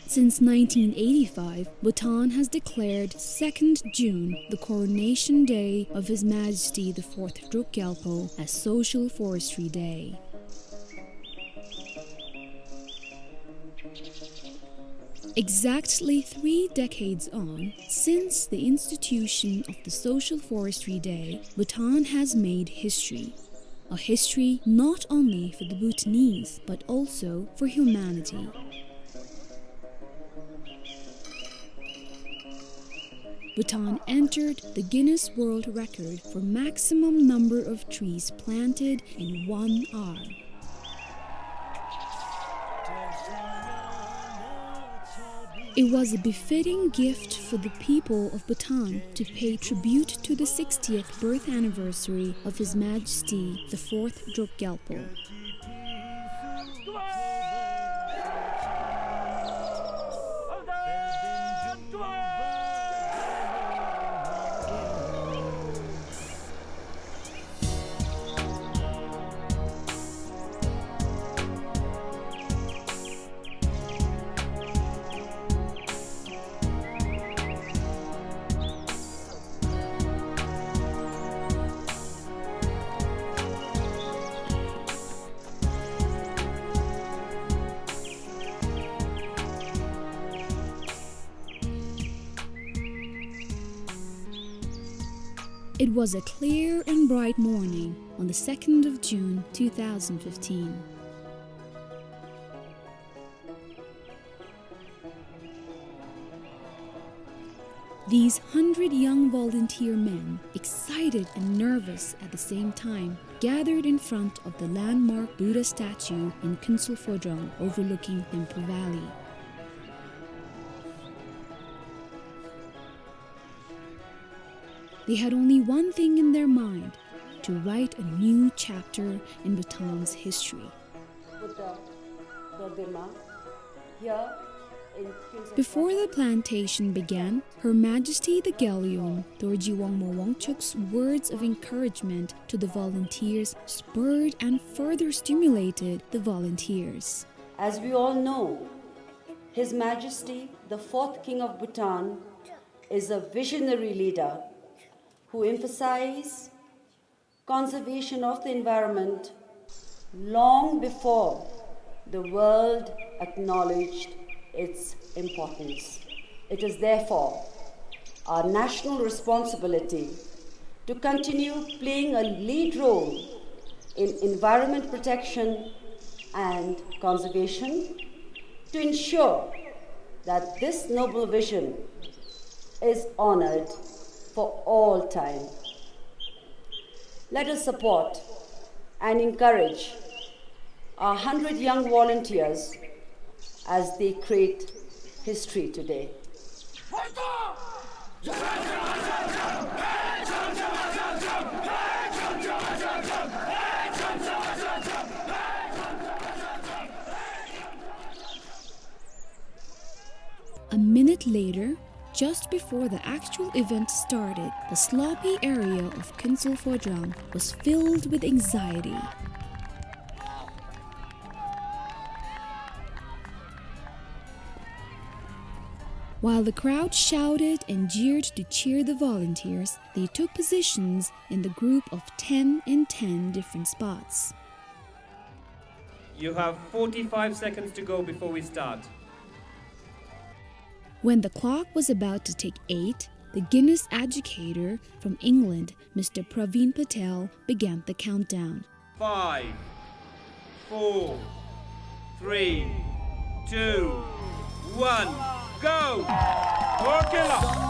Since nineteen eighty-five, Bhutan has declared second June the coronation day of His Majesty the Fourth Druk Gyalpo as Social Forestry Day. Exactly three decades on, since the institution of the Social Forestry Day, Bhutan has made history. A history not only for the Bhutanese, but also for humanity. Bhutan entered the Guinness World Record for maximum number of trees planted in one hour. It was a befitting gift for the people of Bhutan to pay tribute to the sixtieth birth anniversary of His Majesty the Fourth Druk Gyalpo. It was a clear and bright morning on the second of June two thousand fifteen. These hundred young volunteer men, excited and nervous at the same time, gathered in front of the landmark Buddha statue in Kuensel Phodrang overlooking Thimphu Valley. They had only one thing in their mind, to write a new chapter in Bhutan's history. Buddha Pratibha here in Kuensel Phodrang. Before the plantation began, Her Majesty the Gyalyom, Dorji Wangmo Wangchuk's words of encouragement to the volunteers spurred and further stimulated the volunteers. As we all know, His Majesty the Fourth King of Bhutan is a visionary leader who emphasized conservation of the environment long before the world acknowledged its importance. It is therefore our national responsibility to continue playing a lead role in environment protection and conservation to ensure that this noble vision is honored for all time. Let us support and encourage our hundred young volunteers as they create history today. A minute later, just before the actual event started, the sloppy area of Kuensel Phodrang was filled with anxiety. While the crowd shouted and jeered to cheer the volunteers, they took positions in the group of ten in ten different spots. You have forty-five seconds to go before we start. When the clock was about to tick eight, the Guinness educator from England, Mister Praveen Patel, began the countdown. Five, four, three, two, one, go! Okay, la.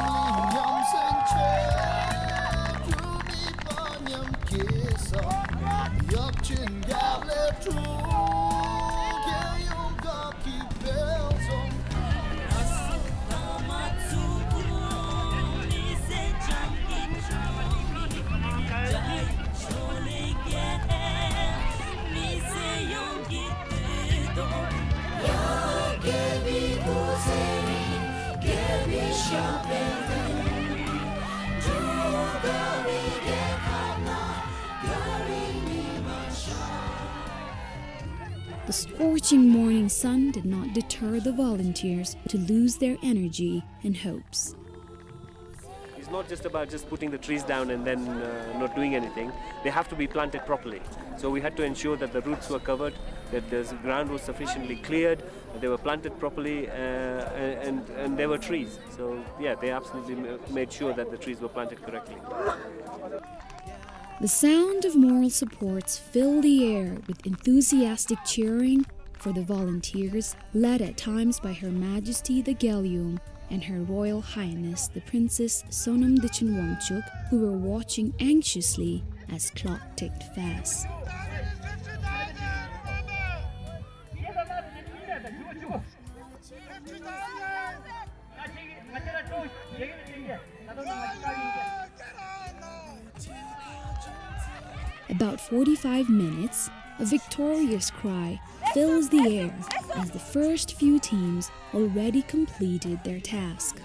The scorching morning sun did not deter the volunteers to lose their energy and hopes. It's not just about just putting the trees down and then, uh, not doing anything. They have to be planted properly. So we had to ensure that the roots were covered, that the ground was sufficiently cleared, that they were planted properly, uh, and, and, and there were trees. So, yeah, they absolutely ma-, made sure that the trees were planted correctly. The sound of moral supports filled the air with enthusiastic cheering for the volunteers, led at times by Her Majesty the Galyum and Her Royal Highness the Princess Sonam Dechen Wangchuck, who were watching anxiously as clock ticked fast. About forty-five minutes, a victorious cry fills the air as the first few teams already completed their task.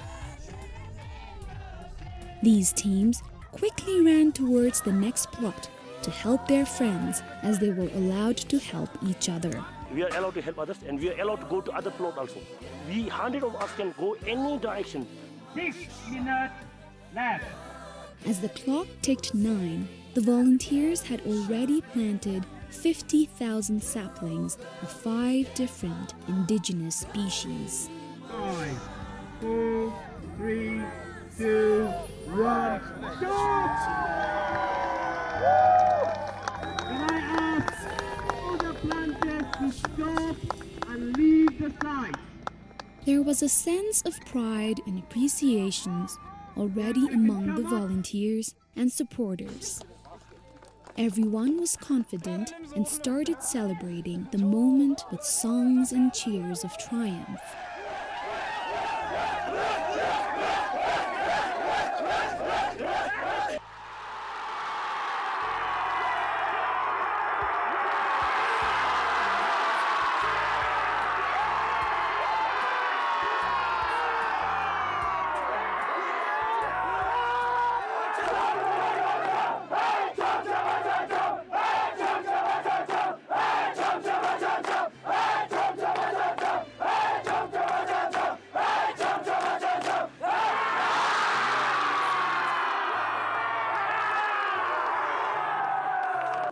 These teams quickly ran towards the next plot to help their friends as they were allowed to help each other. We are allowed to help others and we are allowed to go to other plot also. We, hundred of us can go any direction. Six minutes left. As the clock ticked nine, the volunteers had already planted fifty thousand saplings of five different indigenous species. Five, four, three, two, one, stop! Can I ask all the planters to stop and leave the site? There was a sense of pride and appreciations already among the volunteers and supporters. Everyone was confident and started celebrating the moment with songs and cheers of triumph.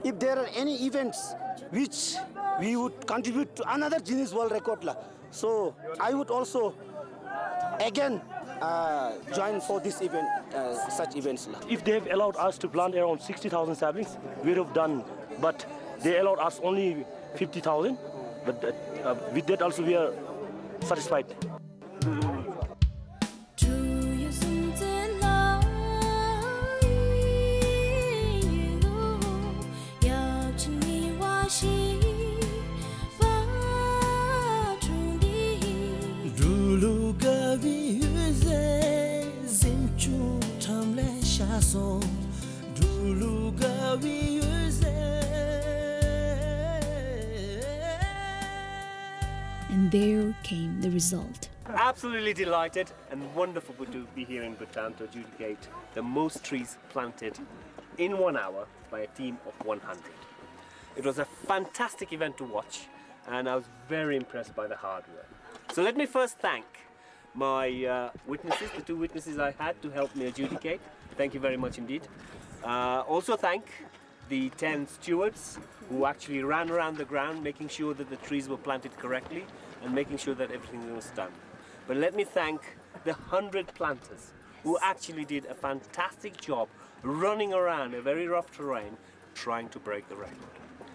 If there are any events which we would contribute to another Guinness World Record la, so I would also again, uh, join for this event, uh, such events la. If they have allowed us to plant around sixty thousand saplings, we would have done, but they allowed us only fifty thousand, but, uh, uh, with that also we are satisfied. And there came the result. Absolutely delighted and wonderful to be here in Bhutan to adjudicate the most trees planted in one hour by a team of one hundred. It was a fantastic event to watch, and I was very impressed by the hard work. So let me first thank my, uh, witnesses, the two witnesses I had to help me adjudicate. Thank you very much indeed. Uh, also thank the ten stewards who actually ran around the ground, making sure that the trees were planted correctly and making sure that everything was done. But let me thank the hundred planters who actually did a fantastic job running around a very rough terrain trying to break the record.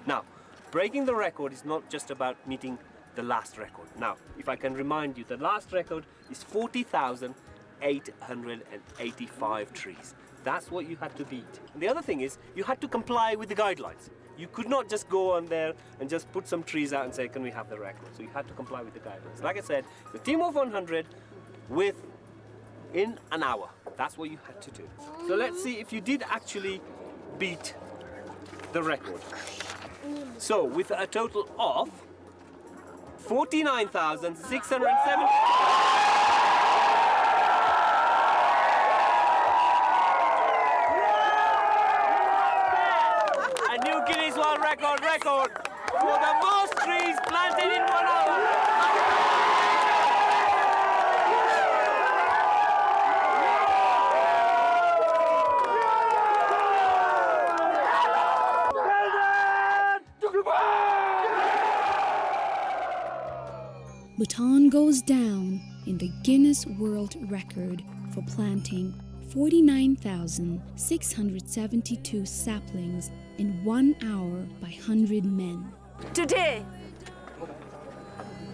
Now, breaking the record is not just about meeting the last record. Now, if I can remind you, the last record is forty thousand eight hundred and eighty-five trees. That's what you had to beat. And the other thing is, you had to comply with the guidelines. You could not just go on there and just put some trees out and say, "Can we have the record?" So you had to comply with the guidelines. Like I said, the team of one hundred, within an hour. That's what you had to do. So let's see if you did actually beat the record. So with a total of forty-nine thousand six hundred seventy. A new Guinness World Record, record for the most trees planted in one hour. Bhutan goes down in the Guinness World Record for planting forty-nine thousand six hundred seventy-two saplings in one hour by hundred men. Today,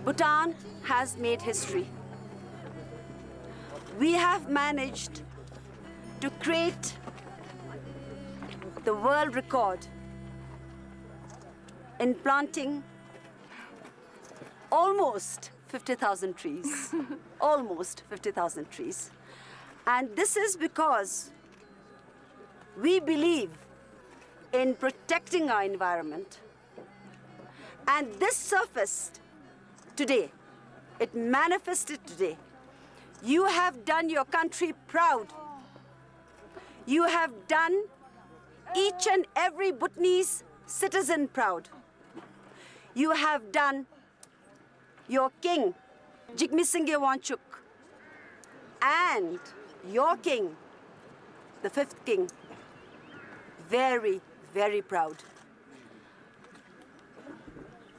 Bhutan has made history. We have managed to create the world record in planting almost fifty thousand trees. Almost fifty thousand trees. And this is because we believe in protecting our environment. And this surfaced today. It manifested today. You have done your country proud. You have done each and every Bhutanese citizen proud. You have done your king, Jigme Singye Wangchuck, and your king, the fifth king, very, very proud.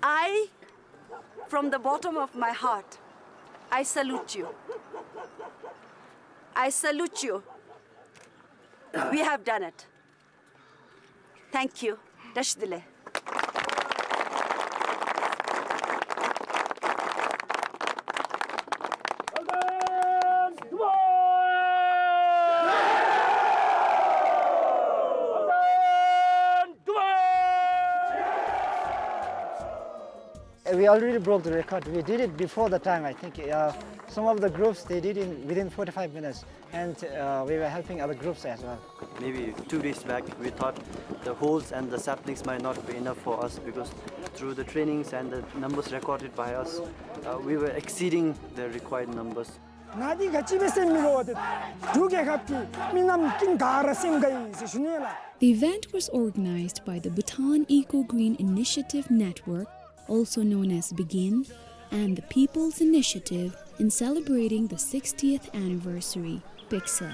I, from the bottom of my heart, I salute you. I salute you. We have done it. Thank you. Dash dile. We already broke the record. We did it before the time, I think. Uh, some of the groups, they did it within forty-five minutes. And, uh, we were helping other groups as well. Maybe two days back, we thought the holes and the saplings might not be enough for us, because through the trainings and the numbers recorded by us, uh, we were exceeding the required numbers. ང་འདི་ག་ཅི་སྦེ་སེམས་མི་དགའ་བ་དེ་འབྲུག་རྒྱལ་ཁབ་ཀྱི་མི་རྣམས་ཀུན་ག་ར་སེམས་དགའ་ཡི་ཟེར་ཞུ་ནི་ལགས། The event was organized by the Bhutan Eco Green Initiative Network, also known as BEGIN, and the People's Initiative in celebrating the sixtieth anniversary, BICSA.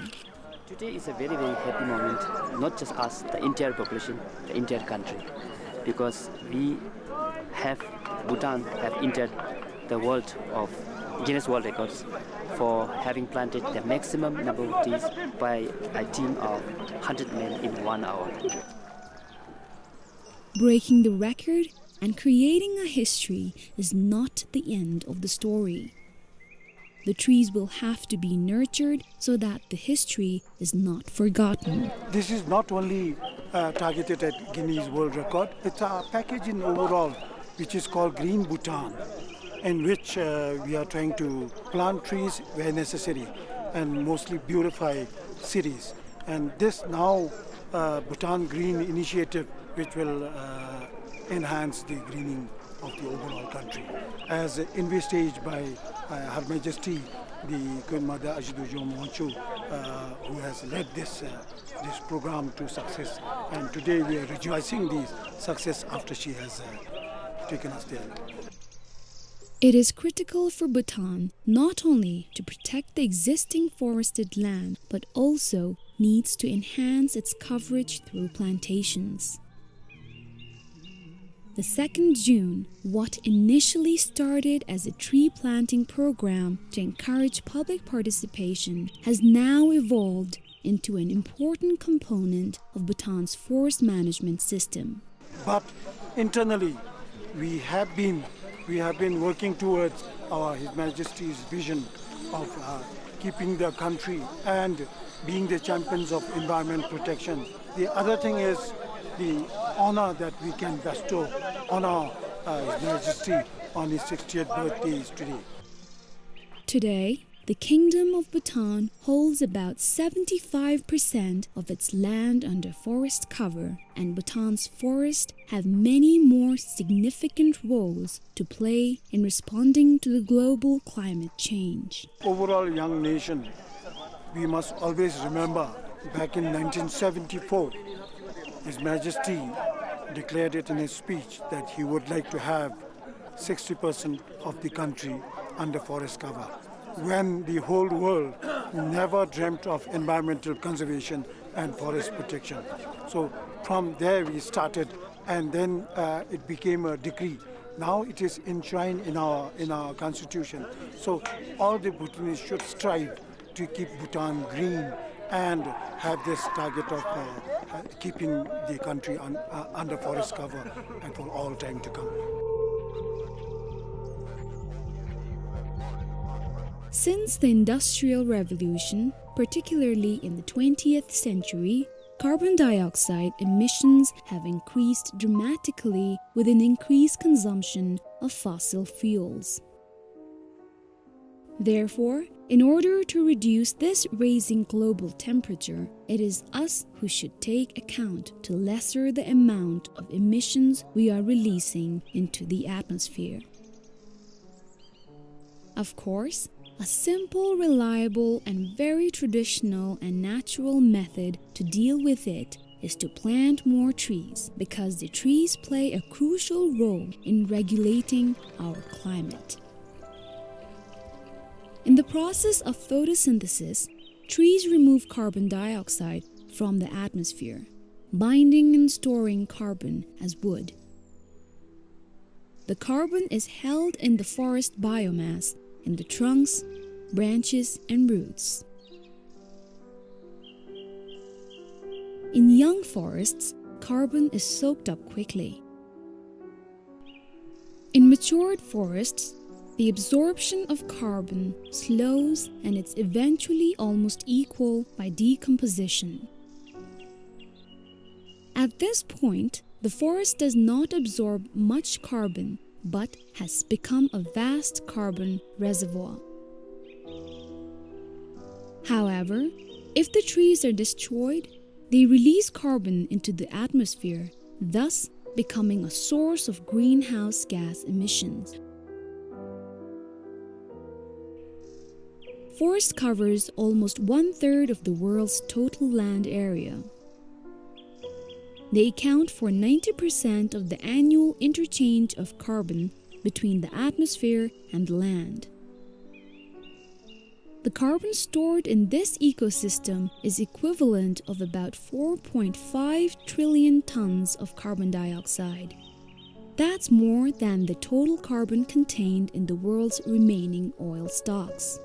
Today is a very, very happy moment, not just us, the entire population, the entire country, because we have, Bhutan have entered the world of Guinness World Records for having planted the maximum number of trees by a team of hundred men in one hour. Breaking the record and creating a history is not the end of the story. The trees will have to be nurtured so that the history is not forgotten. This is not only, uh, targeted at Guinness World Record. It's a package in overall, which is called Green Bhutan, in which, uh, we are trying to plant trees where necessary and mostly beautify cities. And this now, uh, Bhutan Green Initiative, which will, uh, enhance the greening of the overall country, as envisaged by, uh, Her Majesty the Queen Mother Ashi Dorji Wangchuck, uh, who has led this, uh, this program to success. And today we are rejoicing the success after she has, uh, taken us there. It is critical for Bhutan not only to protect the existing forested land, but also needs to enhance its coverage through plantations. The second June, what initially started as a tree planting program to encourage public participation, has now evolved into an important component of Bhutan's forest management system. But internally, we have been, we have been working towards our, His Majesty's vision of, uh, keeping the country and being the champions of environment protection. The other thing is the honor that we can bestow on our, uh, His Majesty on his sixtieth birthday is today. Today, the Kingdom of Bhutan holds about seventy-five percent of its land under forest cover, and Bhutan's forests have many more significant roles to play in responding to the global climate change. Overall young nation, we must always remember back in nineteen seventy-four, His Majesty declared it in his speech that he would like to have sixty percent of the country under forest cover, when the whole world never dreamt of environmental conservation and forest protection. So from there we started, and then, uh, it became a decree. Now it is enshrined in our, in our constitution. So all the Bhutanese should strive to keep Bhutan green and have this target of, uh, uh, keeping the country un-, uh, under forest cover and for all time to come. Since the Industrial Revolution, particularly in the twentieth century, carbon dioxide emissions have increased dramatically with an increased consumption of fossil fuels. Therefore, in order to reduce this raising global temperature, it is us who should take account to lesser the amount of emissions we are releasing into the atmosphere. Of course, a simple, reliable, and very traditional and natural method to deal with it is to plant more trees, because the trees play a crucial role in regulating our climate. In the process of photosynthesis, trees remove carbon dioxide from the atmosphere, binding and storing carbon as wood. The carbon is held in the forest biomass in the trunks, branches, and roots. In young forests, carbon is soaked up quickly. In matured forests, the absorption of carbon slows and it's eventually almost equal by decomposition. At this point, the forest does not absorb much carbon, but has become a vast carbon reservoir. However, if the trees are destroyed, they release carbon into the atmosphere, thus becoming a source of greenhouse gas emissions. Forest covers almost one-third of the world's total land area. They account for ninety percent of the annual interchange of carbon between the atmosphere and the land. The carbon stored in this ecosystem is equivalent of about four point five trillion tons of carbon dioxide. That's more than the total carbon contained in the world's remaining oil stocks.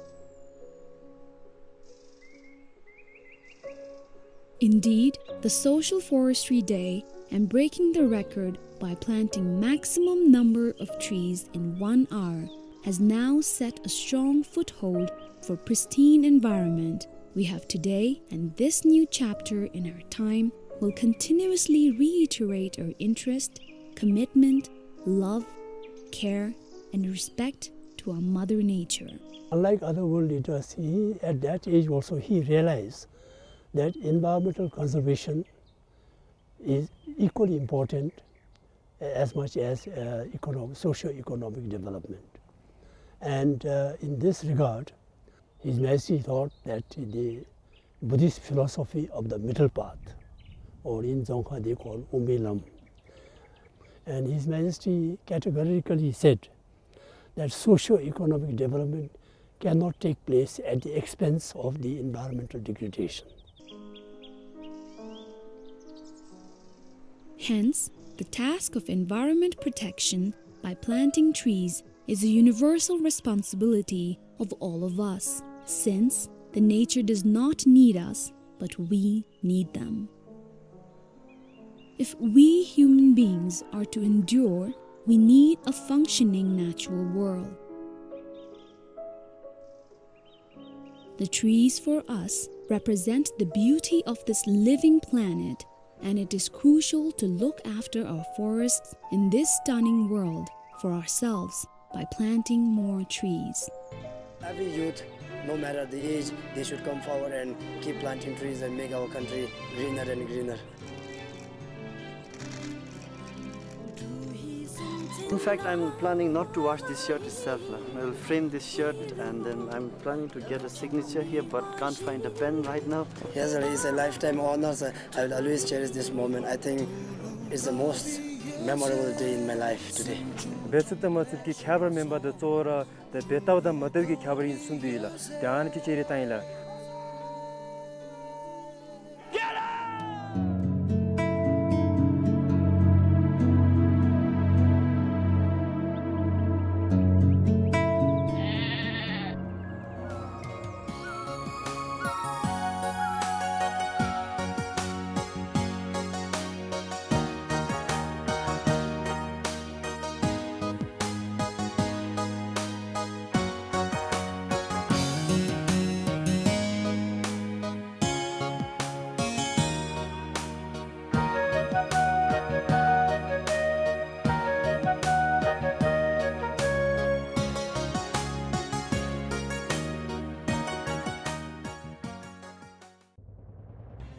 Indeed, the Social Forestry Day and breaking the record by planting maximum number of trees in one hour has now set a strong foothold for pristine environment we have today, and this new chapter in our time will continuously reiterate our interest, commitment, love, care, and respect to our Mother Nature. Unlike other world leaders, he, at that age also, he realized that environmental conservation is equally important as much as, uh, econo-, socio-economic development. And, uh, in this regard, His Majesty taught that the Buddhist philosophy of the middle path, or in Dzongkha they call Umbi Lam. And His Majesty categorically said that socio-economic development cannot take place at the expense of the environmental degradation. Hence, the task of environment protection by planting trees is a universal responsibility of all of us, since the nature does not need us, but we need them. If we human beings are to endure, we need a functioning natural world. The trees for us represent the beauty of this living planet, and it is crucial to look after our forests in this stunning world for ourselves by planting more trees. Every youth, no matter the age, they should come forward and keep planting trees and make our country greener and greener. In fact, I'm planning not to wash this shirt itself, la. I'll frame this shirt and then I'm planning to get a signature here, but can't find a pen right now. Yes, sir, it's a lifetime honor, sir. I will always cherish this moment. I think it's the most memorable day in my life today. འབད་ཚུགས་དང་མ་ཚུགས་ཀྱི་ཁྱད་པར་མེད་པར་དུ་གཙོ་བོ་ར་ཏེ་འབད་བཏུབ་དང་མ་བཏུབ་ཀྱི་ཁྱད་པར་ཨིན་གསུངས་ཏེ་ཡོད་ལགས། ཏེ་ཨ་ནི་ཅིག་ཅིག་རེ་བཏང་ཡི་ལགས།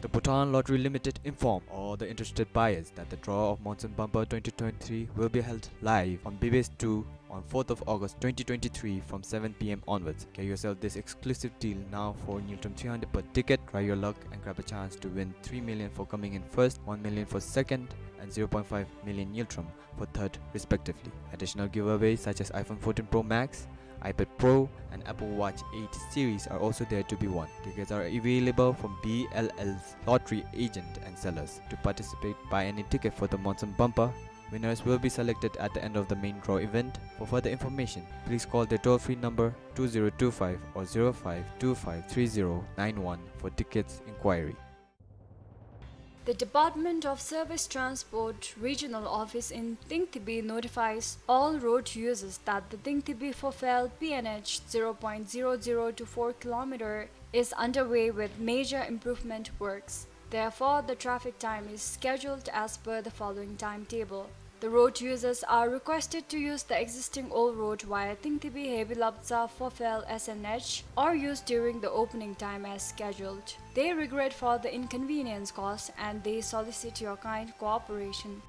The Bhutan Lottery Limited inform all the interested buyers that the draw of Monsoon Bumper twenty twenty-three will be held live on B B S two on fourth of August twenty twenty-three from seven P M onwards. Get yourself this exclusive deal now for Ngultrum three hundred per ticket. Try your luck and grab a chance to win three million for coming in first, one million for second, and zero point five million Ngultrum for third, respectively. Additional giveaways such as iPhone fourteen Pro Max, iPad Pro, and Apple Watch eight series are also there to be won. Tickets are available from B L L's lottery agent and sellers. To participate, buy any ticket for the Monsoon Bumper. Winners will be selected at the end of the main draw event. For further information, please call the toll-free number two zero two five or zero five two five three zero nine one for tickets inquiry. The Department of Service Transport Regional Office in Tingtibi notifies all road users that the Tingtibi Phofel P N H zero point zero zero two four kilometer is underway with major improvement works. Therefore, the traffic time is scheduled as per the following timetable. The road users are requested to use the existing old road via Tingtibi Hebilabza Phofel S N H or use during the opening time as scheduled. They regret for the inconvenience caused and they solicit your kind cooperation.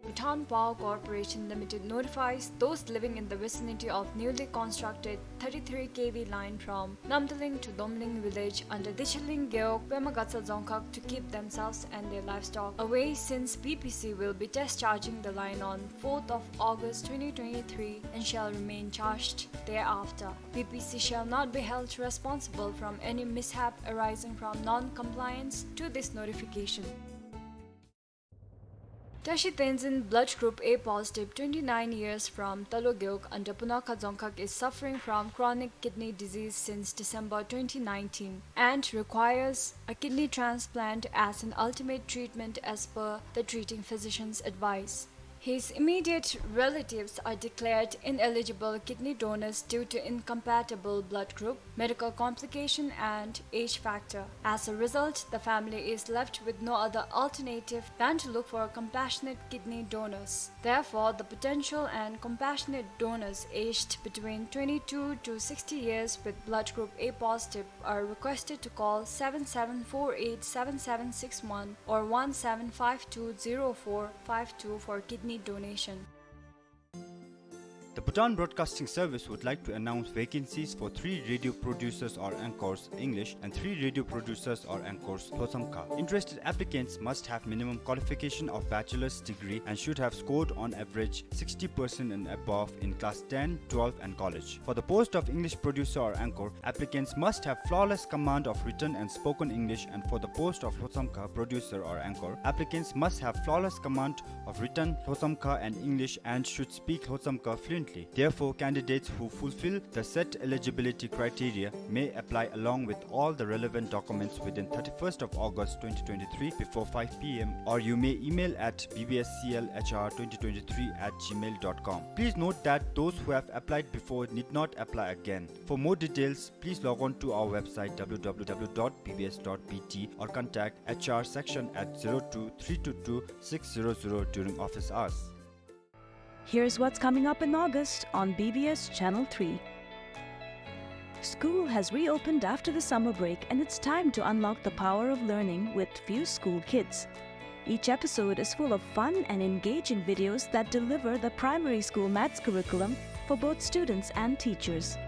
Bhutan Power Corporation Limited notifies those living in the vicinity of newly constructed thirty-three K V line from Namdaling to Domling village under Dicheling Gewog, Pema Gatsa Dzongkhag to keep themselves and their livestock away, since B P C will be test charging the line on fourth of August twenty twenty-three and shall remain charged thereafter. B P C shall not be held responsible from any mishap arising from non-compliance to this notification. Tashi Tenzin, blood group A positive, twenty-nine years, from Talo Gewog under Punakha Dzongkhag, is suffering from chronic kidney disease since December twenty nineteen and requires a kidney transplant as an ultimate treatment as per the treating physician's advice. His immediate relatives are declared ineligible kidney donors due to incompatible blood group, medical complication and age factor. As a result, the family is left with no other alternative than to look for a compassionate kidney donors. Therefore, the potential and compassionate donors aged between twenty-two to sixty years with blood group A positive are requested to call seven seven four eight seven seven six one or one seven five two zero four five two for kidney donation. The Bhutan Broadcasting Service would like to announce vacancies for three radio producers or anchors, English, and three radio producers or anchors, Lhotshamkha. Interested applicants must have minimum qualification of bachelor's degree and should have scored on average sixty percent and above in class ten, twelve, and college. For the post of English producer or anchor, applicants must have flawless command of written and spoken English, and for the post of Lhotshamkha producer or anchor, applicants must have flawless command of written Lhotshamkha and English and should speak Lhotshamkha fluently. Therefore, candidates who fulfill the set eligibility criteria may apply along with all the relevant documents within thirty-first of August twenty twenty-three before five P M, or you may email at B B S C L H R twenty twenty-three at gmail dot com. Please note that those who have applied before need not apply again. For more details, please log on to our website, W W W dot B B S dot B T, or contact H R section at zero two three two two six zero zero during office hours. Here's what's coming up in August on B B S Channel three. School has reopened after the summer break, and it's time to unlock the power of learning with Few School Kids. Each episode is full of fun and engaging videos that deliver the primary school maths curriculum for both students and teachers.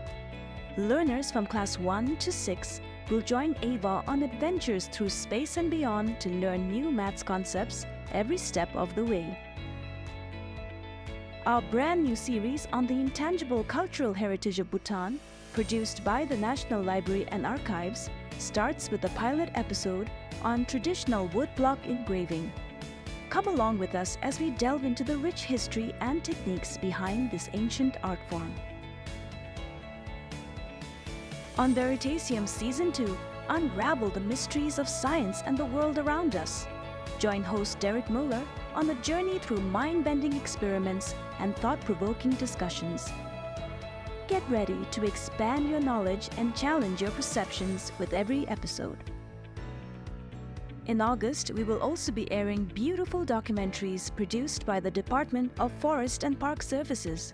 Learners from class one to six will join Ava on adventures through space and beyond to learn new maths concepts every step of the way. Our brand new series on the intangible cultural heritage of Bhutan, produced by the National Library and Archives, starts with a pilot episode on traditional woodblock engraving. Come along with us as we delve into the rich history and techniques behind this ancient art form. On Veritasium Season two, unravel the mysteries of science and the world around us. Join host Derek Muller on a journey through mind-bending experiments and thought-provoking discussions. Get ready to expand your knowledge and challenge your perceptions with every episode. In August, we will also be airing beautiful documentaries produced by the Department of Forest and Park Services.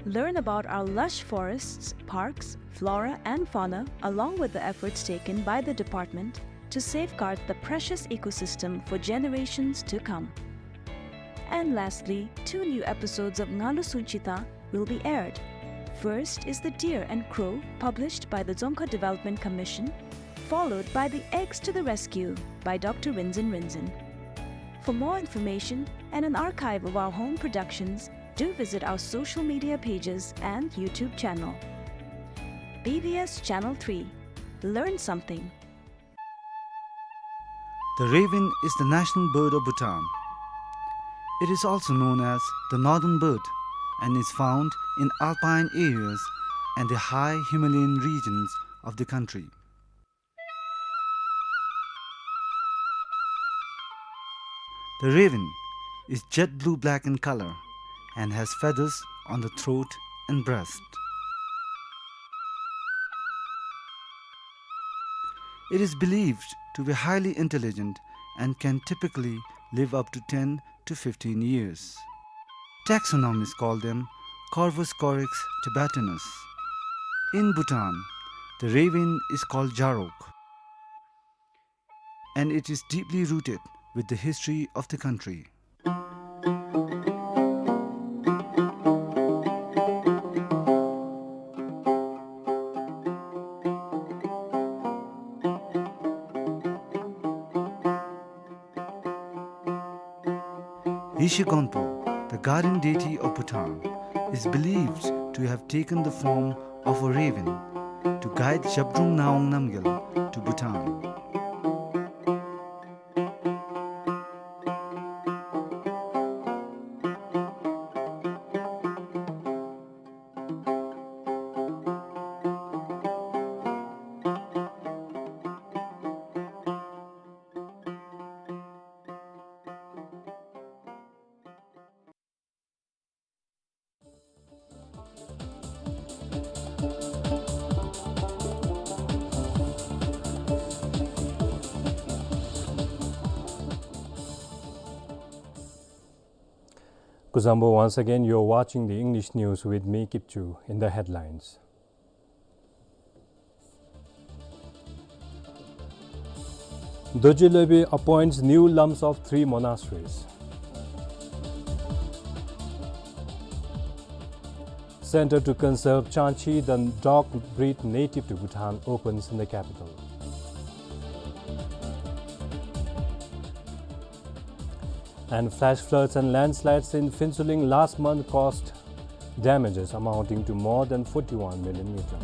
Learn about our lush forests, parks, flora and fauna, along with the efforts taken by the department to safeguard the precious ecosystem for generations to come. And lastly, two new episodes of Ngalu Sunchita will be aired. First is The Deer and Crow, published by the Dzongkha Development Commission, followed by The Eggs to the Rescue by Doctor Rinzin Rinzin. For more information and an archive of our home productions, do visit our social media pages and YouTube channel. B B S Channel three. Learn something. The raven is the national bird of Bhutan. It is also known as the northern bird and is found in alpine areas and the high Himalayan regions of the country. The raven is jet blue-black in color and has feathers on the throat and breast. It is believed to be highly intelligent and can typically live up to ten to fifteen years. Taxonomists call them Corvus corax tibetanus. In Bhutan, the raven is called Jarok, and it is deeply rooted with the history of the country. Yeshe Gonpo, the guardian deity of Bhutan, is believed to have taken the form of a raven to guide Zhabdrung Ngawang Namgyal to Bhutan. Kuzuzangpo, once again, you're watching the English news with me, Kipchu. In the headlines: Dorji Lobyi appoints new lams of three monasteries. Center to conserve Changchi, the dog breed native to Bhutan, opens in the capital. And flash floods and landslides in Phuentsholing last month caused damages amounting to more than forty-one million ngultrum.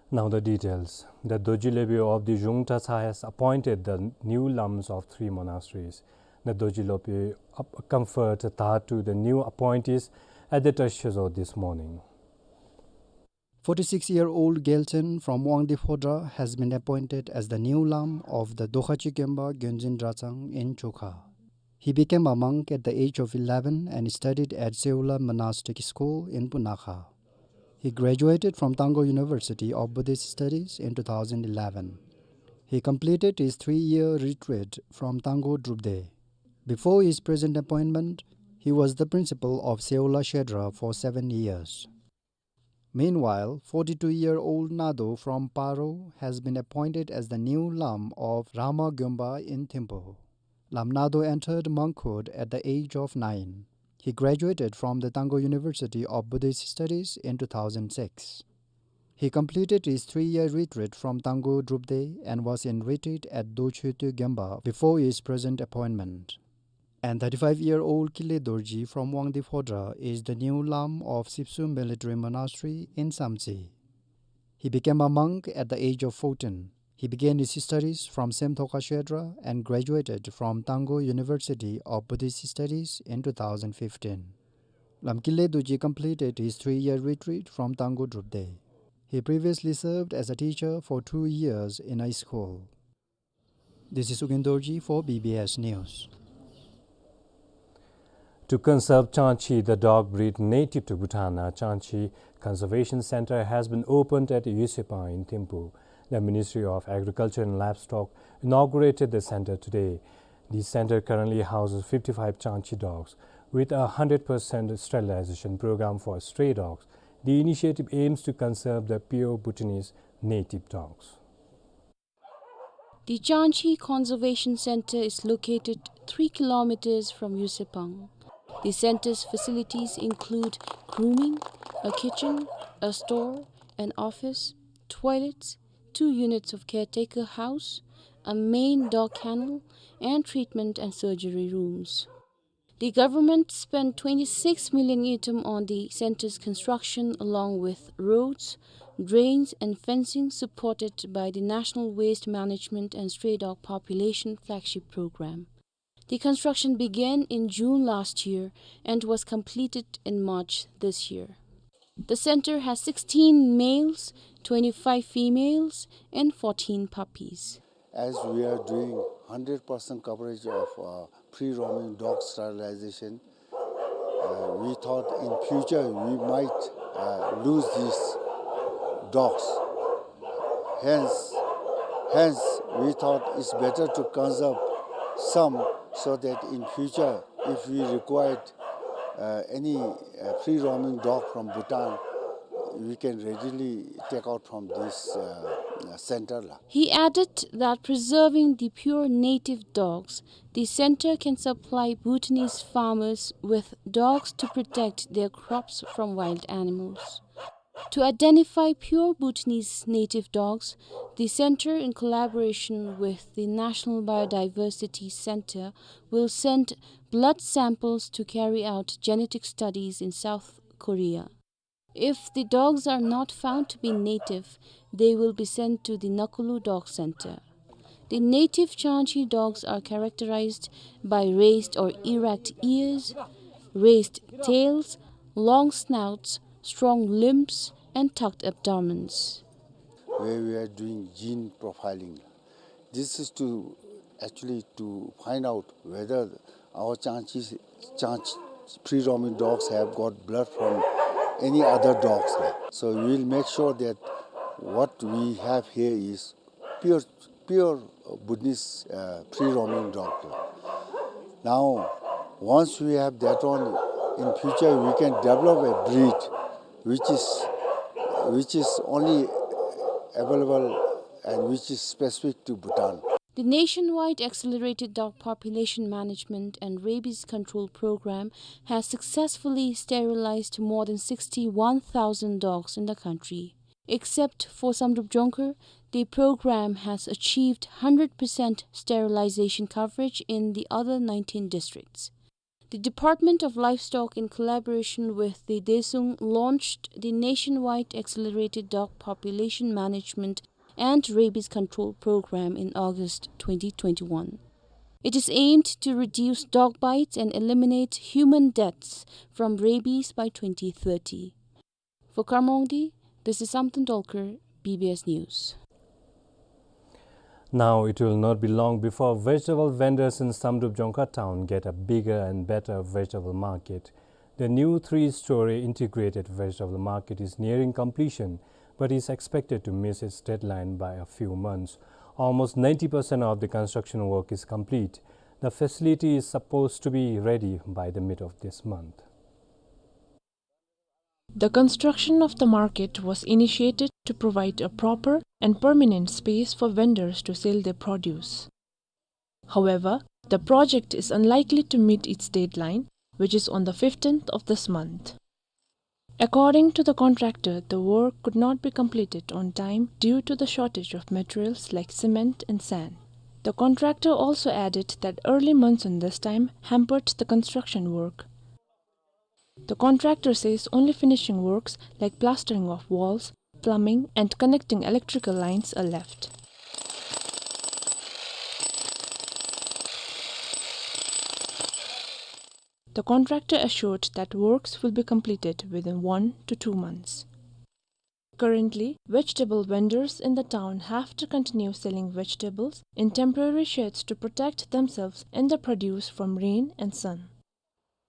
Now the details. The Dorji Lobyi of the Zhungta Tsa has appointed the new lams of three monasteries. The Dorji Lobyi up-, conferred the Tsa to the new appointees at the Trashizo this morning. Forty-six-year-old Gyaltsen from Wangdue Phodrang has been appointed as the new lam of the Dokhachi Gyenpa Gyonzin Dratsang in Chokha. He became a monk at the age of eleven and studied at Seola Monastic School in Punakha. He graduated from Tangkhul University of Buddhist Studies in two thousand eleven. He completed his three-year retreat from Tangkhul Drupdey. Before his present appointment, he was the principal of Seola Kshetra for seven years. Meanwhile, forty-two-year-old Ngado from Paro has been appointed as the new lam of Rama Gyenpa in Thimphu. Lam Ngado entered monkhood at the age of nine. He graduated from the Tangkhul University of Buddhist Studies in two thousand six. He completed his three-year retreat from Tangkhul Drupdey and was in retreat at Dorji Lobyi Gyenpa before his present appointment. And thirty-five-year-old Kile Dorji from Wangdue Phodrang is the new lam of Sipsu Military Monastery in Samtse. He became a monk at the age of fourteen. He began his studies from Semtokha Kshetra and graduated from Tangkhul University of Buddhist Studies in two thousand fifteen. Lam Kile Dorji completed his three-year retreat from Tangkhul Drupdey. He previously served as a teacher for two years in a school. This is Ugyen Dorji for B B S News. To conserve Changchi, the dog breed native to Bhutan, a Changchi Conservation Center has been opened at Yusepang in Thimphu. The Ministry of Agriculture and Livestock inaugurated the center today. The center currently houses fifty-five Changchi dogs. With a hundred percent sterilization program for stray dogs, the initiative aims to conserve the pure Bhutanese native dogs. The Changchi Conservation Center is located three kilometers from Yusepang. The center's facilities include grooming, a kitchen, a store, an office, toilets, two units of caretaker house, a main dog kennel, and treatment and surgery rooms. The government spent twenty-six million ngultrum on the center's construction, along with roads, drains, and fencing, supported by the National Waste Management and Stray Dog Population Flagship Program. The construction began in June last year and was completed in March this year. The center has sixteen males, twenty-five females, and fourteen puppies. As we are doing hundred percent coverage of, uh, free roaming dog sterilization, uh, we thought in future we might, uh, lose these dogs. Hence, hence we thought it's better to conserve some, so that in future, if we required, uh, any, uh, free roaming dog from Bhutan, we can readily take out from this, uh, center la. He added that preserving the pure native dogs, the center can supply Bhutanese farmers with dogs to protect their crops from wild animals. To identify pure Bhutanese native dogs, the center, in collaboration with the National Biodiversity Center, will send blood samples to carry out genetic studies in South Korea. If the dogs are not found to be native, they will be sent to the Nakulu Dog Center. The native Changchi dogs are characterized by raised or erect ears, raised tails, long snouts, strong limbs, and tucked abdomens. Where we are doing gene profiling. This is to actually to find out whether our Changchi, Changchi free roaming dogs have got blood from any other dogs. So we will make sure that what we have here is pure, pure Bhutanese, uh, free roaming dog. Now, once we have that one, in future we can develop a breed which is, which is only available and which is specific to Bhutan. The Nationwide Accelerated Dog Population Management and Rabies Control Program has successfully sterilized more than sixty-one thousand dogs in the country. Except for Samdrup Jongkhar, the program has achieved hundred percent sterilization coverage in the other nineteen districts. The Department of Livestock, in collaboration with the DESUNG, launched the Nationwide Accelerated Dog Population Management and Rabies Control Program in August twenty twenty-one. It is aimed to reduce dog bites and eliminate human deaths from rabies by twenty thirty. For Karmongdi, this is Samten Dolkar, B B S News. Now it will not be long before vegetable vendors in Samdrup Jongkhar town get a bigger and better vegetable market. The new three-story integrated vegetable market is nearing completion, but is expected to miss its deadline by a few months. Almost ninety percent of the construction work is complete. The facility is supposed to be ready by the mid of this month. The construction of the market was initiated to provide a proper and permanent space for vendors to sell their produce. However, the project is unlikely to meet its deadline, which is on the fifteenth of this month. According to the contractor, the work could not be completed on time due to the shortage of materials like cement and sand. The contractor also added that early monsoon this time hampered the construction work. The contractor says only finishing works like plastering of walls, plumbing, and connecting electrical lines are left. The contractor assured that works will be completed within one to two months. Currently, vegetable vendors in the town have to continue selling vegetables in temporary sheds to protect themselves and the produce from rain and sun.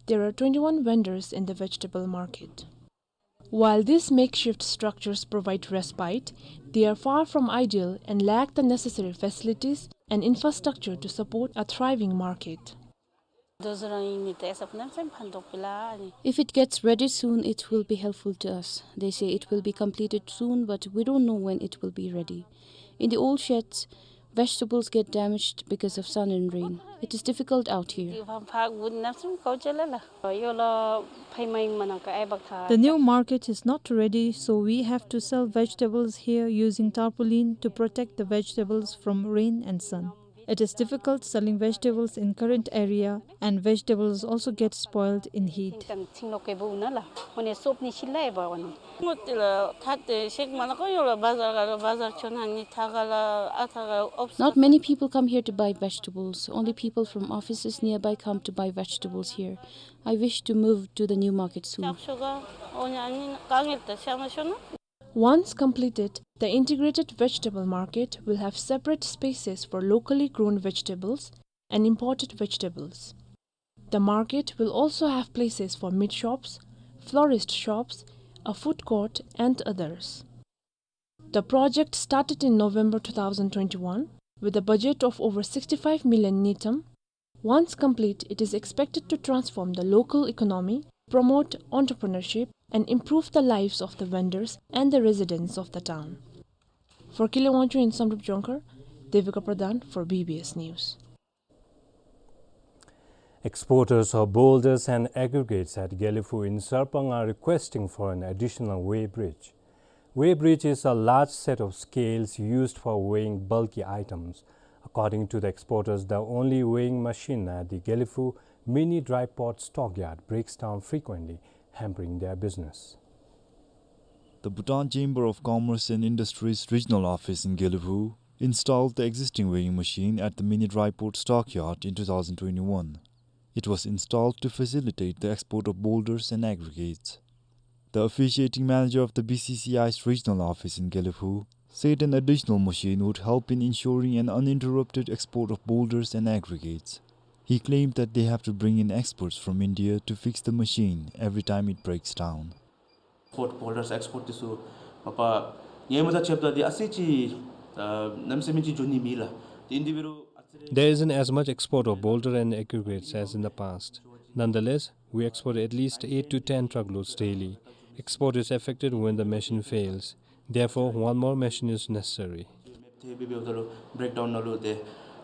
There are twenty-one vendors in the vegetable market. While these makeshift structures provide respite, they are far from ideal and lack the necessary facilities and infrastructure to support a thriving market. If it gets ready soon, it will be helpful to us. They say it will be completed soon, but we don't know when it will be ready. In the old sheds, vegetables get damaged because of sun and rain. It is difficult out here. The new market is not ready, so we have to sell vegetables here using tarpaulin to protect the vegetables from rain and sun. It is difficult selling vegetables in current area, and vegetables also get spoiled in heat. Not many people come here to buy vegetables. Only people from offices nearby come to buy vegetables here. I wish to move to the new market soon. Once completed, the integrated vegetable market will have separate spaces for locally grown vegetables and imported vegetables. The market will also have places for meat shops, florist shops, a food court, and others. The project started in November two thousand twenty-one with a budget of over sixty-five million ngultrum. Once complete, it is expected to transform the local economy, promote entrepreneurship, and improve the lives of the vendors and the residents of the town. For Kile Wangchuk in Samdrup Jongkhar, Devika Pradhan for B B S News. Exporters of boulders and aggregates at Gelephu in Sarpang are requesting for an additional weighbridge. Weighbridge is a large set of scales used for weighing bulky items. According to the exporters, the only weighing machine at the Gelephu mini dry port stockyard breaks down frequently, hampering their business. The Bhutan Chamber of Commerce and Industry's regional office in Gelephu installed the existing weighing machine at the mini dry port stockyard in two thousand twenty-one. It was installed to facilitate the export of boulders and aggregates. The officiating manager of the B C C I's regional office in Gelephu said an additional machine would help in ensuring an uninterrupted export of boulders and aggregates. He claimed that they have to bring in experts from India to fix the machine every time it breaks down. Export boulders, export དེ་ཚུ་མ་པ་ངོ་མ་ད་ཆེབ་ད་དེ་ཨ་ཙི་ཅིག་ཨ་གནམ་མེད་ས་མེད་ཅིག་འགྱོ་ནི་མེད་ལགས། དེ་འདི་འབད་རུང་ཨ་ཙི་རེ། There isn't as much export of boulder and aggregates as in the past. Nonetheless, we export at least eight to ten truckloads daily. Export is affected when the machine fails. Therefore, one more machine is necessary. དེ་འབད་འབདཝ་ད་ལུ་བེརེཀ་ཌའུན་ནང་ལུ་དེ་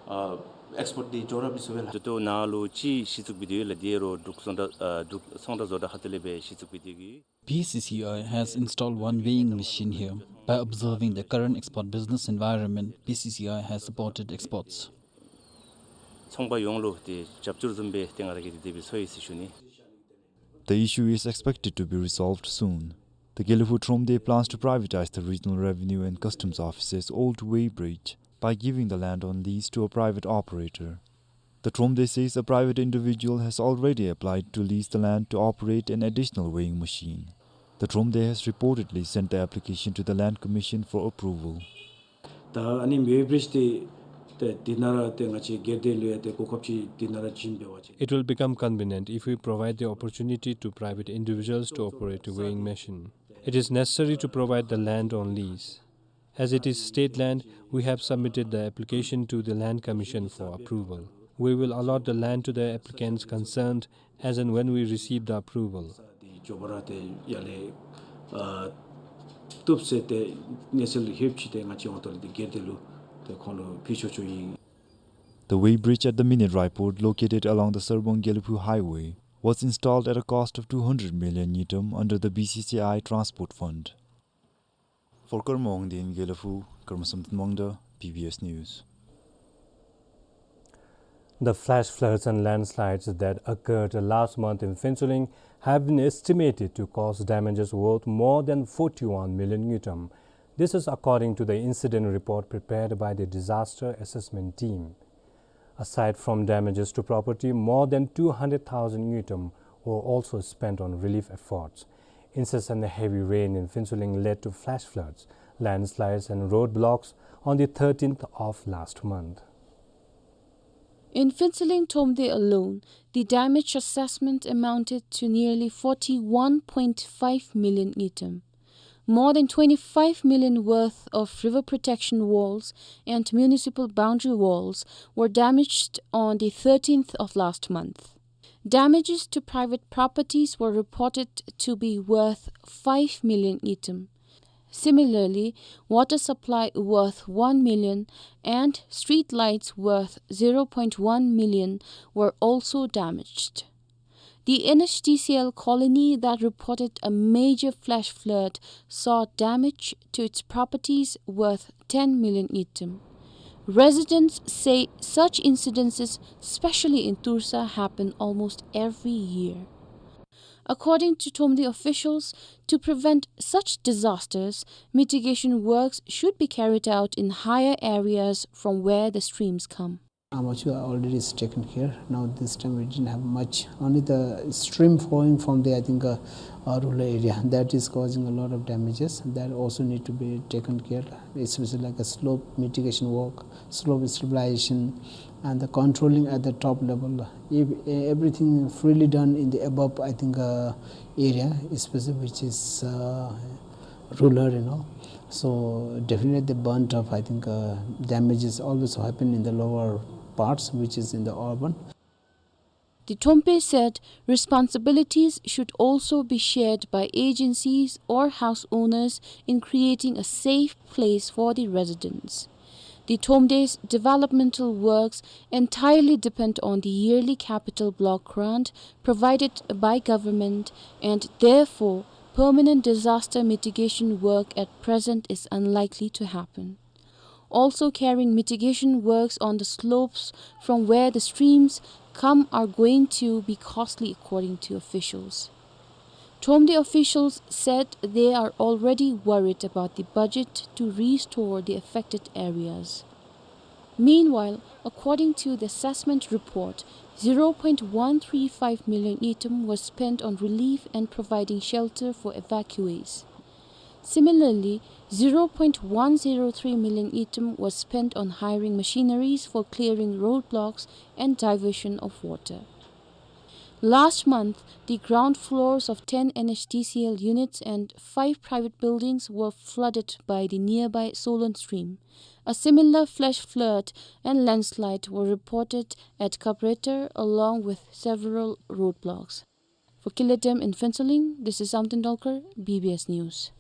ཨ་ཨེགསི་པོརཊ་འདི་འགྱོ་ར་མི་ཚུགས་པས་ལགས། ད་ལྟོ་ནཱ་ལུ་གཅིག་གཞི་བཙུགས་འབད་དེ་ཡོད་ལགས། དེ་རུང་འབྲུག་ཚོང་ར་ཨ་འབྲུག་ཚོང་ར་བཟོ་གྲྭ་ཁ་ཐུག་ལས་སྦེ་གཞི་བཙུགས་འབད་དེ་གི། B C C I has installed one weighing machine here. By observing the current export business environment, B C C I has supported exports. ཚོང་པ་ཡོངས་ལུ་དེ་རྒྱབ་སྐྱོར་བཟུམ་སྦེ་ཏེ་ང་ར་གིས་དེ་སྦེ་ཚོར་ཡི་ཟེར་ཞུ་ནི། The issue is expected to be resolved soon. The Gelephu Thromde plans to privatize the regional revenue and customs office's old weighbridge by giving the land on lease to a private operator. The Thromde says a private individual has already applied to lease the land to operate an additional weighing machine. The Thromde has reportedly sent the application to the Land Commission for approval. ད་ཨ་ནི་ཝེ་བི་རིཇ་འདི་ཏེ་འདི་ནང་ར་ཏེ་ང་བཅས་སྒེར་སྡེ་ལུ་ཡང་ཏེ་གོ་སྐབས་ཅིག་འདི་ནང་ར་བྱིན་འབད་བ་ཅིན། It will become convenient if we provide the opportunity to private individuals to operate a weighing machine. It is necessary to provide the land on lease. As it is state land, we have submitted the application to the Land Commission for approval. We will allot the land to the applicants concerned as and when we receive the approval. འདི་མགྱོགས་པ་ར་ཏེ་ཡར་ལས་ཨ་བཏུབ་ཟེར་ཏེ་གནས་ཚུལ་ལྷོདཔ་ཅིག་ཏེ་ང་བཅས་འོང་དོ་ལས་འདི་སྒེར་སྡེ་ལུ་ཏེ་ཁོང་ལུ་ཕུལ་ཆོག་ཆོག་ཨིན། The weighbridge at the mini dry port located along the Sarpang-Gelephu highway was installed at a cost of two hundred million ngultrum under the B C C I Transport Fund. For Karma Wangdi in Gelephu, Karma Samten Wangda, B B S News. The flash floods and landslides that occurred last month in Phuentsholing have been estimated to cause damages worth more than forty-one million ngultrum. This is according to the incident report prepared by the disaster assessment team. Aside from damages to property, more than two hundred thousand ngultrum were also spent on relief efforts. Incessant heavy rain in Phuentsholing led to flash floods, landslides and roadblocks on the thirteenth of last month. In Phuentsholing Thromde alone, the damage assessment amounted to nearly forty-one point five million ngultrum. More than twenty-five million worth of river protection walls and municipal boundary walls were damaged on the thirteenth of last month. Damages to private properties were reported to be worth five million ngultrum. Similarly, water supply worth one million and street lights worth zero point one million were also damaged. The N H D C L colony that reported a major flash flood saw damage to its properties worth ten million ngultrum. Residents say such incidences, especially in Toursa, happen almost every year. According to Thromde officials, to prevent such disasters, mitigation works should be carried out in higher areas from where the streams come. Amachu already is taken care. Now this time we didn't have much. Only the stream flowing from the, I think, uh, uh, rural area, that is causing a lot of damages. That also need to be taken care, especially like a slope mitigation work, slope stabilization, and the controlling at the top level. If, uh, everything freely done in the above, I think, uh, area, especially which is, uh, rural, you know. So definitely the burnt up, I think, uh, damages always happen in the lower parts, which is in the urban. The Thromde said responsibilities should also be shared by agencies or house owners in creating a safe place for the residents. The Thromde's developmental works entirely depend on the yearly capital block grant provided by government, and therefore permanent disaster mitigation work at present is unlikely to happen. Also, carrying mitigation works on the slopes from where the streams come are going to be costly, according to officials. Thromde officials said they are already worried about the budget to restore the affected areas. Meanwhile, according to the assessment report, zero point one three five million ngultrum was spent on relief and providing shelter for evacuees. Similarly, zero point one zero three million ngultrum was spent on hiring machineries for clearing roadblocks and diversion of water. Last month, the ground floors of ten N H D C L units and five private buildings were flooded by the nearby Solon stream. A similar flash flood and landslide were reported at Kapretar, along with several roadblocks. For Killer F M in Phuentsholing, this is Samten Dolkar, B B S News.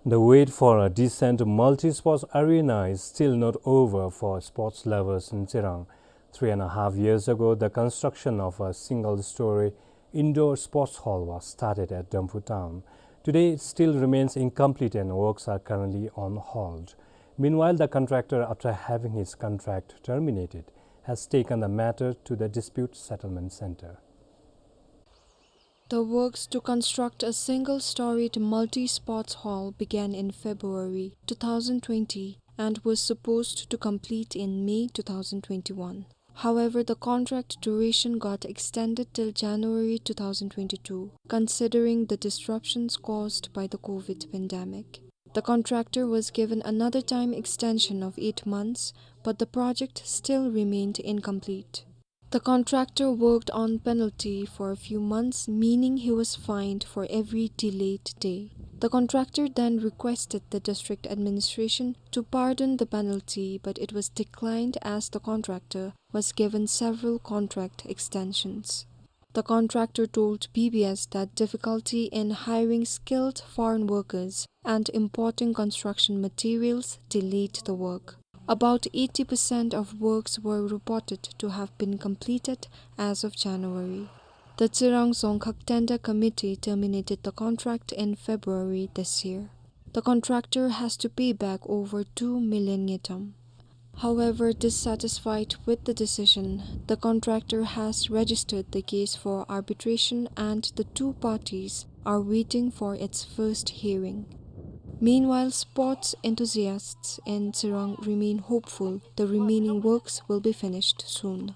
The wait for a decent multi-sports arena is still not over for sports lovers in Tsirang. Three and a half years ago, the construction of a single-story indoor sports hall was started at Damphu town. Today, it still remains incomplete and works are currently on hold. Meanwhile, the contractor, after having his contract terminated, has taken the matter to the Dispute Settlement Center. The works to construct a single-storied multi-sports hall began in February two thousand twenty and was supposed to complete in May two thousand twenty-one. However, the contract duration got extended till January two thousand twenty-two, considering the disruptions caused by the COVID pandemic. The contractor was given another time extension of eight months, but the project still remained incomplete. The contractor worked on penalty for a few months, meaning he was fined for every delayed day. The contractor then requested the district administration to pardon the penalty, but it was declined as the contractor was given several contract extensions. The contractor told B B S that difficulty in hiring skilled foreign workers and importing construction materials delayed the work. About eighty percent of works were reported to have been completed as of January. The Tsirang Dzongkhag Tender Committee terminated the contract in February this year. The contractor has to pay back over two million ngultrum. However, dissatisfied with the decision, the contractor has registered the case for arbitration and the two parties are waiting for its first hearing. Meanwhile, sports enthusiasts in Tsirang remain hopeful the remaining works will be finished soon.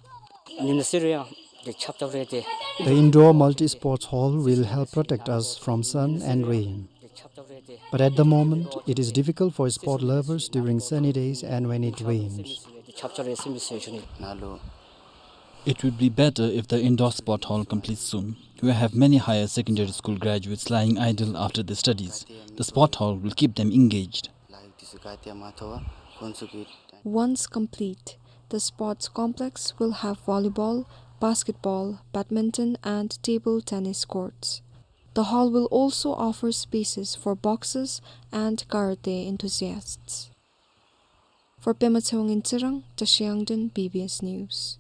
The indoor multi-sports hall will help protect us from sun and rain. But at the moment, it is difficult for sport lovers during sunny days and when it rains. It would be better if the indoor sport hall completes soon. We have many higher secondary school graduates lying idle after their studies. The sport hall will keep them engaged. Once complete, the sports complex will have volleyball, basketball, badminton, and table tennis courts. The hall will also offer spaces for boxers and karate enthusiasts. For Pema Tshewang in Tsirang, Tashi Yangden, B B S News.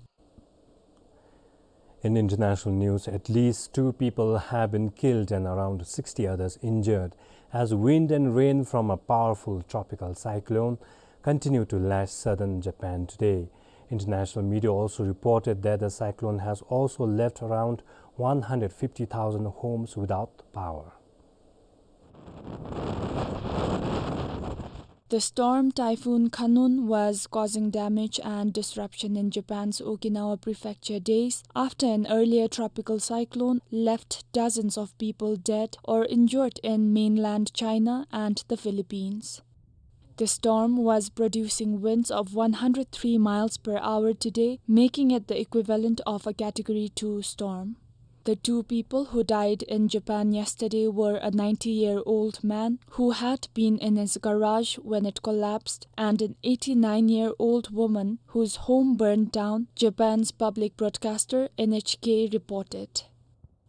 In international news, at least two people have been killed and around sixty others injured as wind and rain from a powerful tropical cyclone continue to lash southern Japan today. International media also reported that the cyclone has also left around one hundred fifty thousand homes without power. The storm Typhoon Khanun was causing damage and disruption in Japan's Okinawa Prefecture days after an earlier tropical cyclone left dozens of people dead or injured in mainland China and the Philippines. The storm was producing winds of one hundred three miles per hour today, making it the equivalent of a Category two storm. The two people who died in Japan yesterday were a ninety-year-old man who had been in his garage when it collapsed and an eighty-nine-year-old woman whose home burned down, Japan's public broadcaster N H K reported.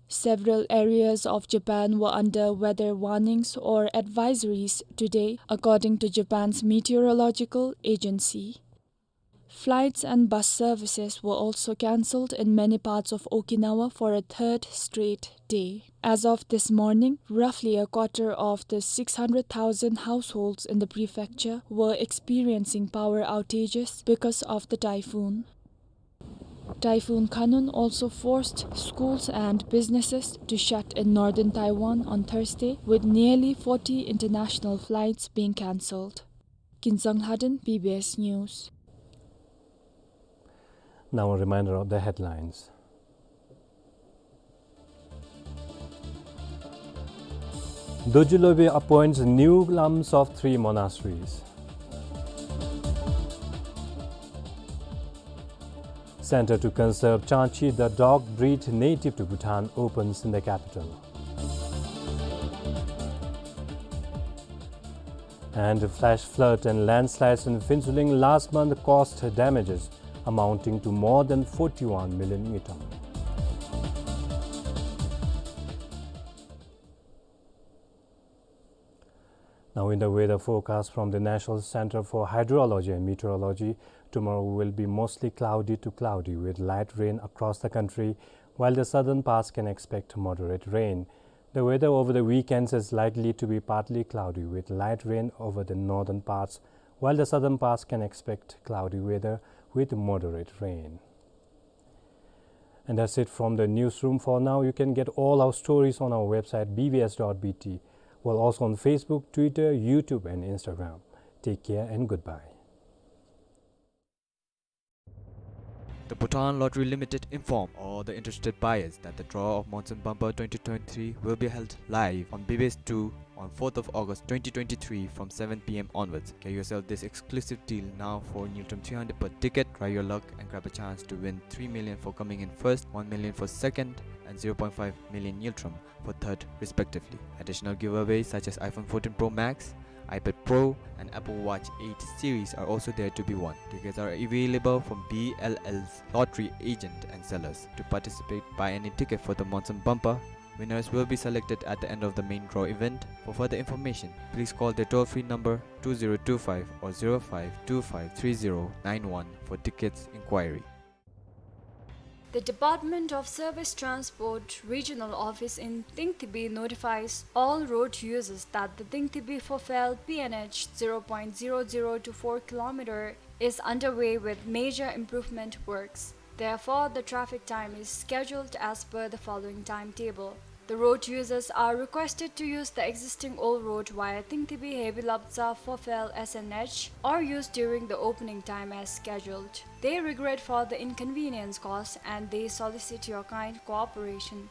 Several areas of Japan were under weather warnings or advisories today, according to Japan's meteorological agency. Flights and bus services were also cancelled in many parts of Okinawa for a third straight day. As of this morning, roughly a quarter of the six hundred thousand households in the prefecture were experiencing power outages because of the typhoon. Typhoon Khanun also forced schools and businesses to shut in northern Taiwan on Thursday, with nearly forty international flights being cancelled. Kinsang Lhaden, B B S News. Now a reminder of the headlines. Dorji Lobey appoints new imams of three monasteries. Center to conserve Changchi, the dog breed native to Bhutan, opens in the capital. And flash flood and landslides in Phuentsholing last month caused damages amounting to more than forty-one million ngultrum. Now in the weather forecast from the National Center for Hydrology and Meteorology, tomorrow will be mostly cloudy to cloudy with light rain across the country, while the southern parts can expect moderate rain. The weather over the weekends is likely to be partly cloudy with light rain over the northern parts, while the southern parts can expect cloudy weather with moderate rain. And that's it from the newsroom for now. You can get all our stories on our website B B S dot B T. We're also on Facebook, Twitter, YouTube, and Instagram. Take care and goodbye. The Bhutan Lottery Limited inform all the interested buyers that the draw of Monsoon Bumper twenty twenty-three will be held live on B B S two on fourth of August twenty twenty-three from seven P M onwards. Get yourself this exclusive deal now for ngultrum three hundred per ticket. Try your luck and grab a chance to win three million for coming in first, one million for second, and zero point five million ngultrum for third respectively. Additional giveaways such as iPhone fourteen Pro Max, iPad Pro, and Apple Watch eight series are also there to be won. Tickets are available from B L L's lottery agent and sellers. To participate, buy any ticket for the Monsoon Bumper. Winners will be selected at the end of the main draw event. For further information, please call the toll-free number two zero two five or zero five two five three zero nine one for tickets inquiry. The Department of Service Transport Regional Office in Tingtibi notifies all road users that the Tingtibi Phophehl P N H zero point zero zero two four kilometer is underway with major improvement works. Therefore, the traffic time is scheduled as per the following timetable. The road users are requested to use the existing old road via Tingtibi Hebilabdza Phophehl S N H or use during the opening time as scheduled. They regret for the inconvenience caused and they solicit your kind cooperation.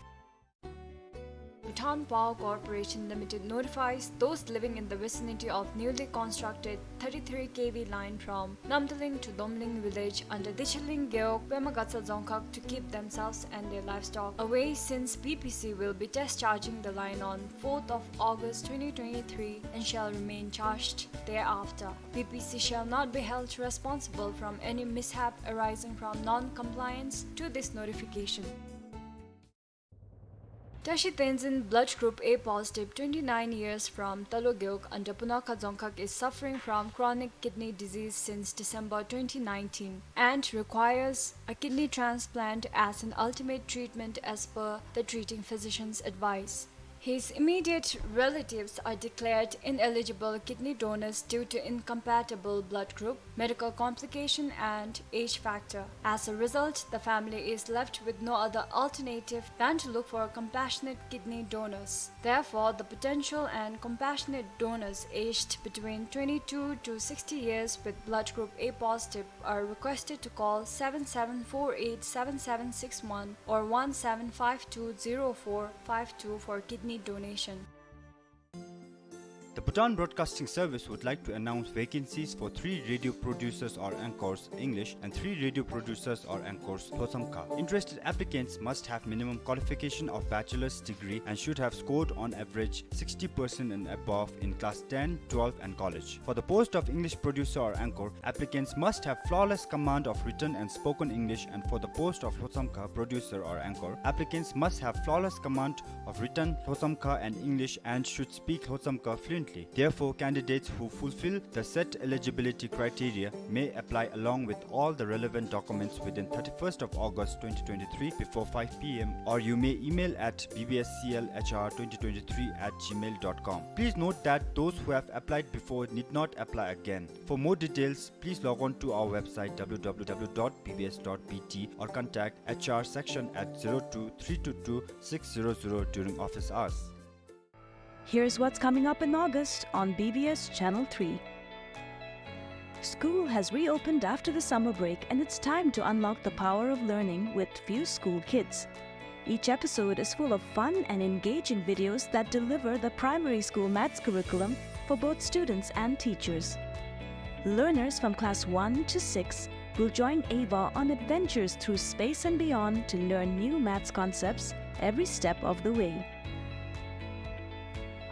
Bhutan Power Corporation Limited notifies those living in the vicinity of newly constructed thirty-three K V line from Namdaling to Domling village under Dicheling Gewog, Pemagatsa Dzongkhag to keep themselves and their livestock away, since B P C will be discharging the line on fourth of August twenty twenty-three and shall remain charged thereafter. B P C shall not be held responsible from any mishap arising from non-compliance to this notification. Tashi Tenzin, blood group A positive, twenty-nine years, from Talo Gewog under Punakha Dzongkhag, is suffering from chronic kidney disease since December twenty nineteen and requires a kidney transplant as an ultimate treatment as per the treating physician's advice. His immediate relatives are declared ineligible kidney donors due to incompatible blood group, medical complication and age factor. As a result, the family is left with no other alternative than to look for compassionate kidney donors. Therefore, the potential and compassionate donors aged between twenty-two to sixty years with blood group A positive are requested to call seven seven four eight seven seven six one or one seven five two zero four five two for kidney donation. The Bhutan Broadcasting Service would like to announce vacancies for three radio producers or anchors, English, and three radio producers or anchors, Lhotshamkha. Interested applicants must have minimum qualification of bachelor's degree and should have scored on average sixty percent and above in class ten, twelve, and college. For the post of English producer or anchor, applicants must have flawless command of written and spoken English, and for the post of Lhotshamkha producer or anchor, applicants must have flawless command of written Lhotshamkha and English and should speak Lhotshamkha fluently. Therefore, candidates who fulfill the set eligibility criteria may apply along with all the relevant documents within thirty-first of August twenty twenty-three before five P M, or you may email at B B S C L H R twenty twenty-three at gmail dot com. Please note that those who have applied before need not apply again. For more details, please log on to our website, W W W dot B B S dot B T, or contact H R section at zero two three two two six zero zero during office hours. Here's what's coming up in August on B B S Channel three. School has reopened after the summer break, and it's time to unlock the power of learning with Fuse School Kids. Each episode is full of fun and engaging videos that deliver the primary school maths curriculum for both students and teachers. Learners from class one to six will join Ava on adventures through space and beyond to learn new maths concepts every step of the way.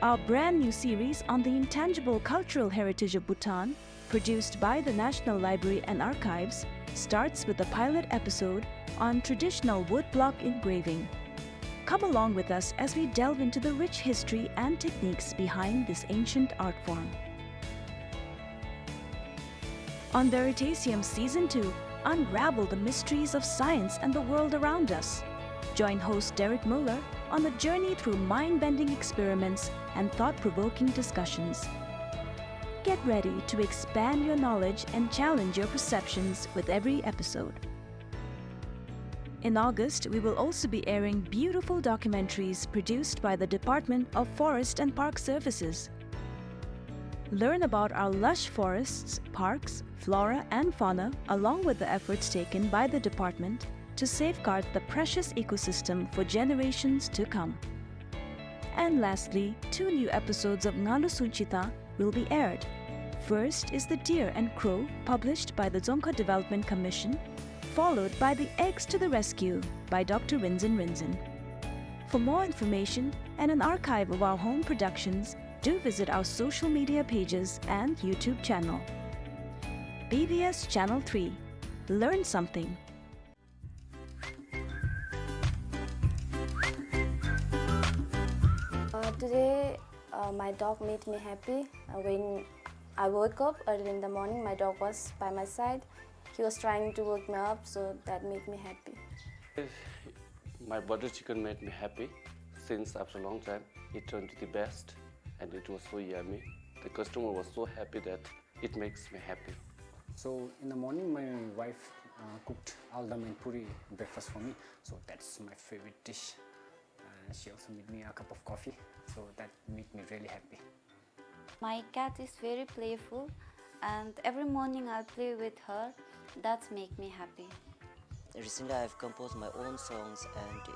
Our brand new series on the intangible cultural heritage of Bhutan, produced by the National Library and Archives, starts with a pilot episode on traditional woodblock engraving. Come along with us as we delve into the rich history and techniques behind this ancient art form. On Veritasium Season two, unravel the mysteries of science and the world around us. Join host Derek Muller on a journey through mind-bending experiments and thought-provoking discussions. Get ready to expand your knowledge and challenge your perceptions with every episode. In August, we will also be airing beautiful documentaries produced by the Department of Forest and Park Services. Learn about our lush forests, parks, flora and fauna, along with the efforts taken by the department to safeguard the precious ecosystem for generations to come. And lastly, two new episodes of Ngalu Sunchita will be aired. First is The Deer and Crow, published by the Dzongkha Development Commission, followed by The Eggs to the Rescue by Doctor Rinzin Rinzin. For more information and an archive of our home productions, do visit our social media pages and YouTube channel. B B S Channel three. Learn something. Uh, today, uh, my dog made me happy. Uh, when I woke up early in the morning, my dog was by my side. He was trying to wake me up, so that made me happy. My butter chicken made me happy since after a long time. It turned to the best, and it was so yummy. The customer was so happy that it makes me happy. So in the morning, my wife, uh, cooked aldam and puri breakfast for me. So that's my favorite dish. Uh, she also made me a cup of coffee. So that made me really happy. My cat is very playful, and every morning I play with her. That's make me happy. Recently, I've composed my own songs, and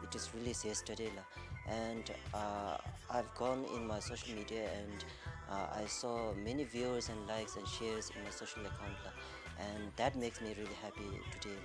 it is released yesterday, la. And, uh, I've gone in my social media and, uh, I saw many viewers and likes and shares in my social account la. And that makes me really happy today la.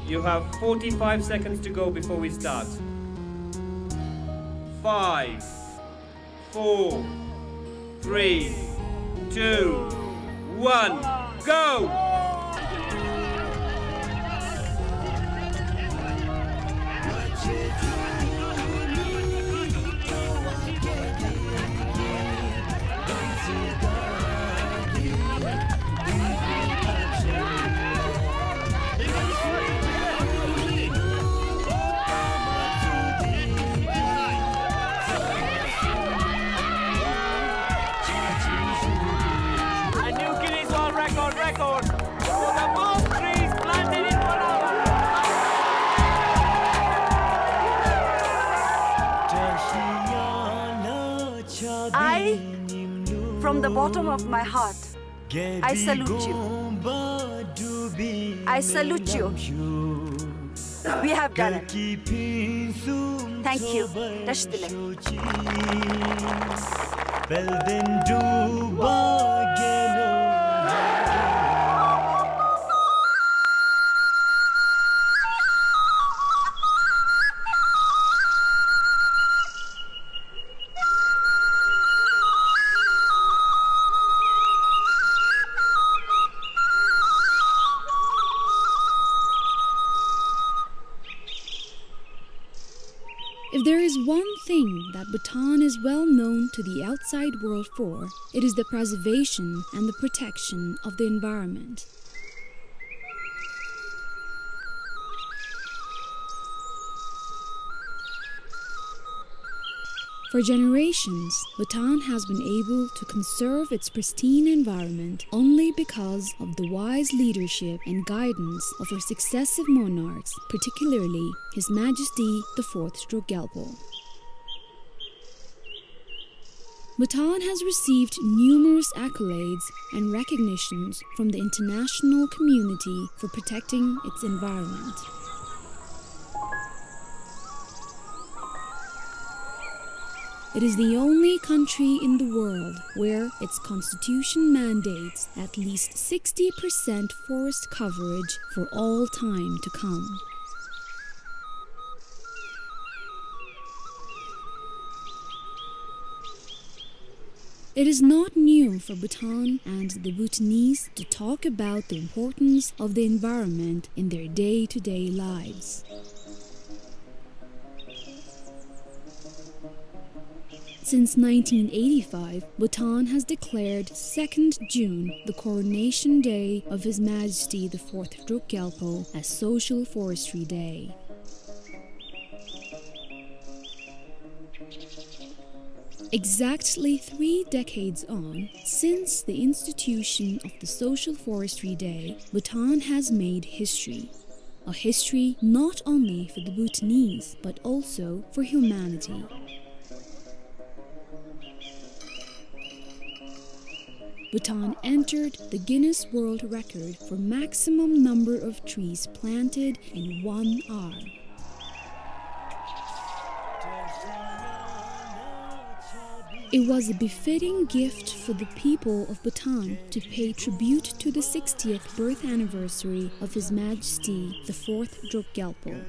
You have forty-five seconds to go before we start. Five, four, three, two, one, go! A new Guinness World Record, record for the most trees planted in one hour. I, from the bottom of my heart, I salute you. I salute you. We have done it. Thank you. Tashi dile. If there is one thing that Bhutan is well known to the outside world for, it is the preservation and the protection of the environment. For generations, Bhutan has been able to conserve its pristine environment only because of the wise leadership and guidance of her successive monarchs, particularly His Majesty the Fourth Druk Gyalpo. Bhutan has received numerous accolades and recognitions from the international community for protecting its environment. It is the only country in the world where its constitution mandates at least sixty percent forest coverage for all time to come. It is not new for Bhutan and the Bhutanese to talk about the importance of the environment in their day-to-day lives. Since nineteen eighty-five, Bhutan has declared second June the coronation day of His Majesty the Fourth Druk Gyalpo as Social Forestry Day. Exactly three decades on, since the institution of the Social Forestry Day, Bhutan has made history. A history not only for the Bhutanese, but also for humanity. Bhutan entered the Guinness World Record for maximum number of trees planted in one hour. It was a befitting gift for the people of Bhutan to pay tribute to the sixtieth birth anniversary of His Majesty the Fourth Druk Gyalpo.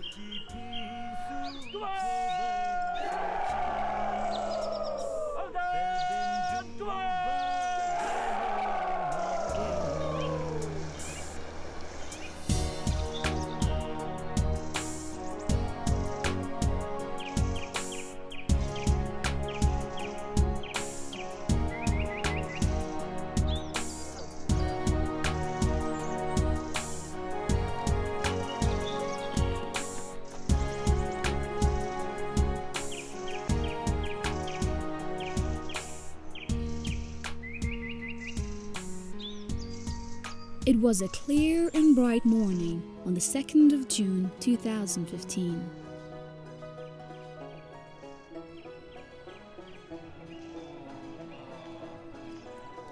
It was a clear and bright morning on the second of June two thousand fifteen.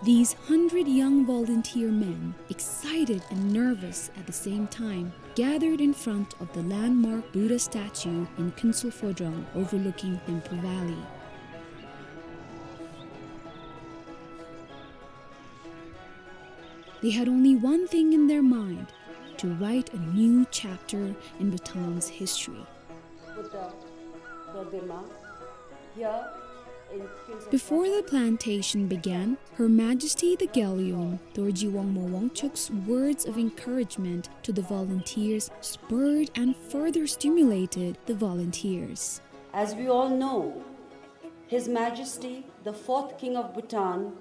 These hundred young volunteer men, excited and nervous at the same time, gathered in front of the landmark Buddha statue in Khuensel Phodrang overlooking Thimphu Valley. They had only one thing in their mind, to write a new chapter in Bhutan's history. Buddha Pratibha here in Khuensel. Before the plantation began, Her Majesty the Gyalyom, Dorji Wangmo Wangchuk's words of encouragement to the volunteers spurred and further stimulated the volunteers. As we all know, His Majesty the fourth King of Bhutan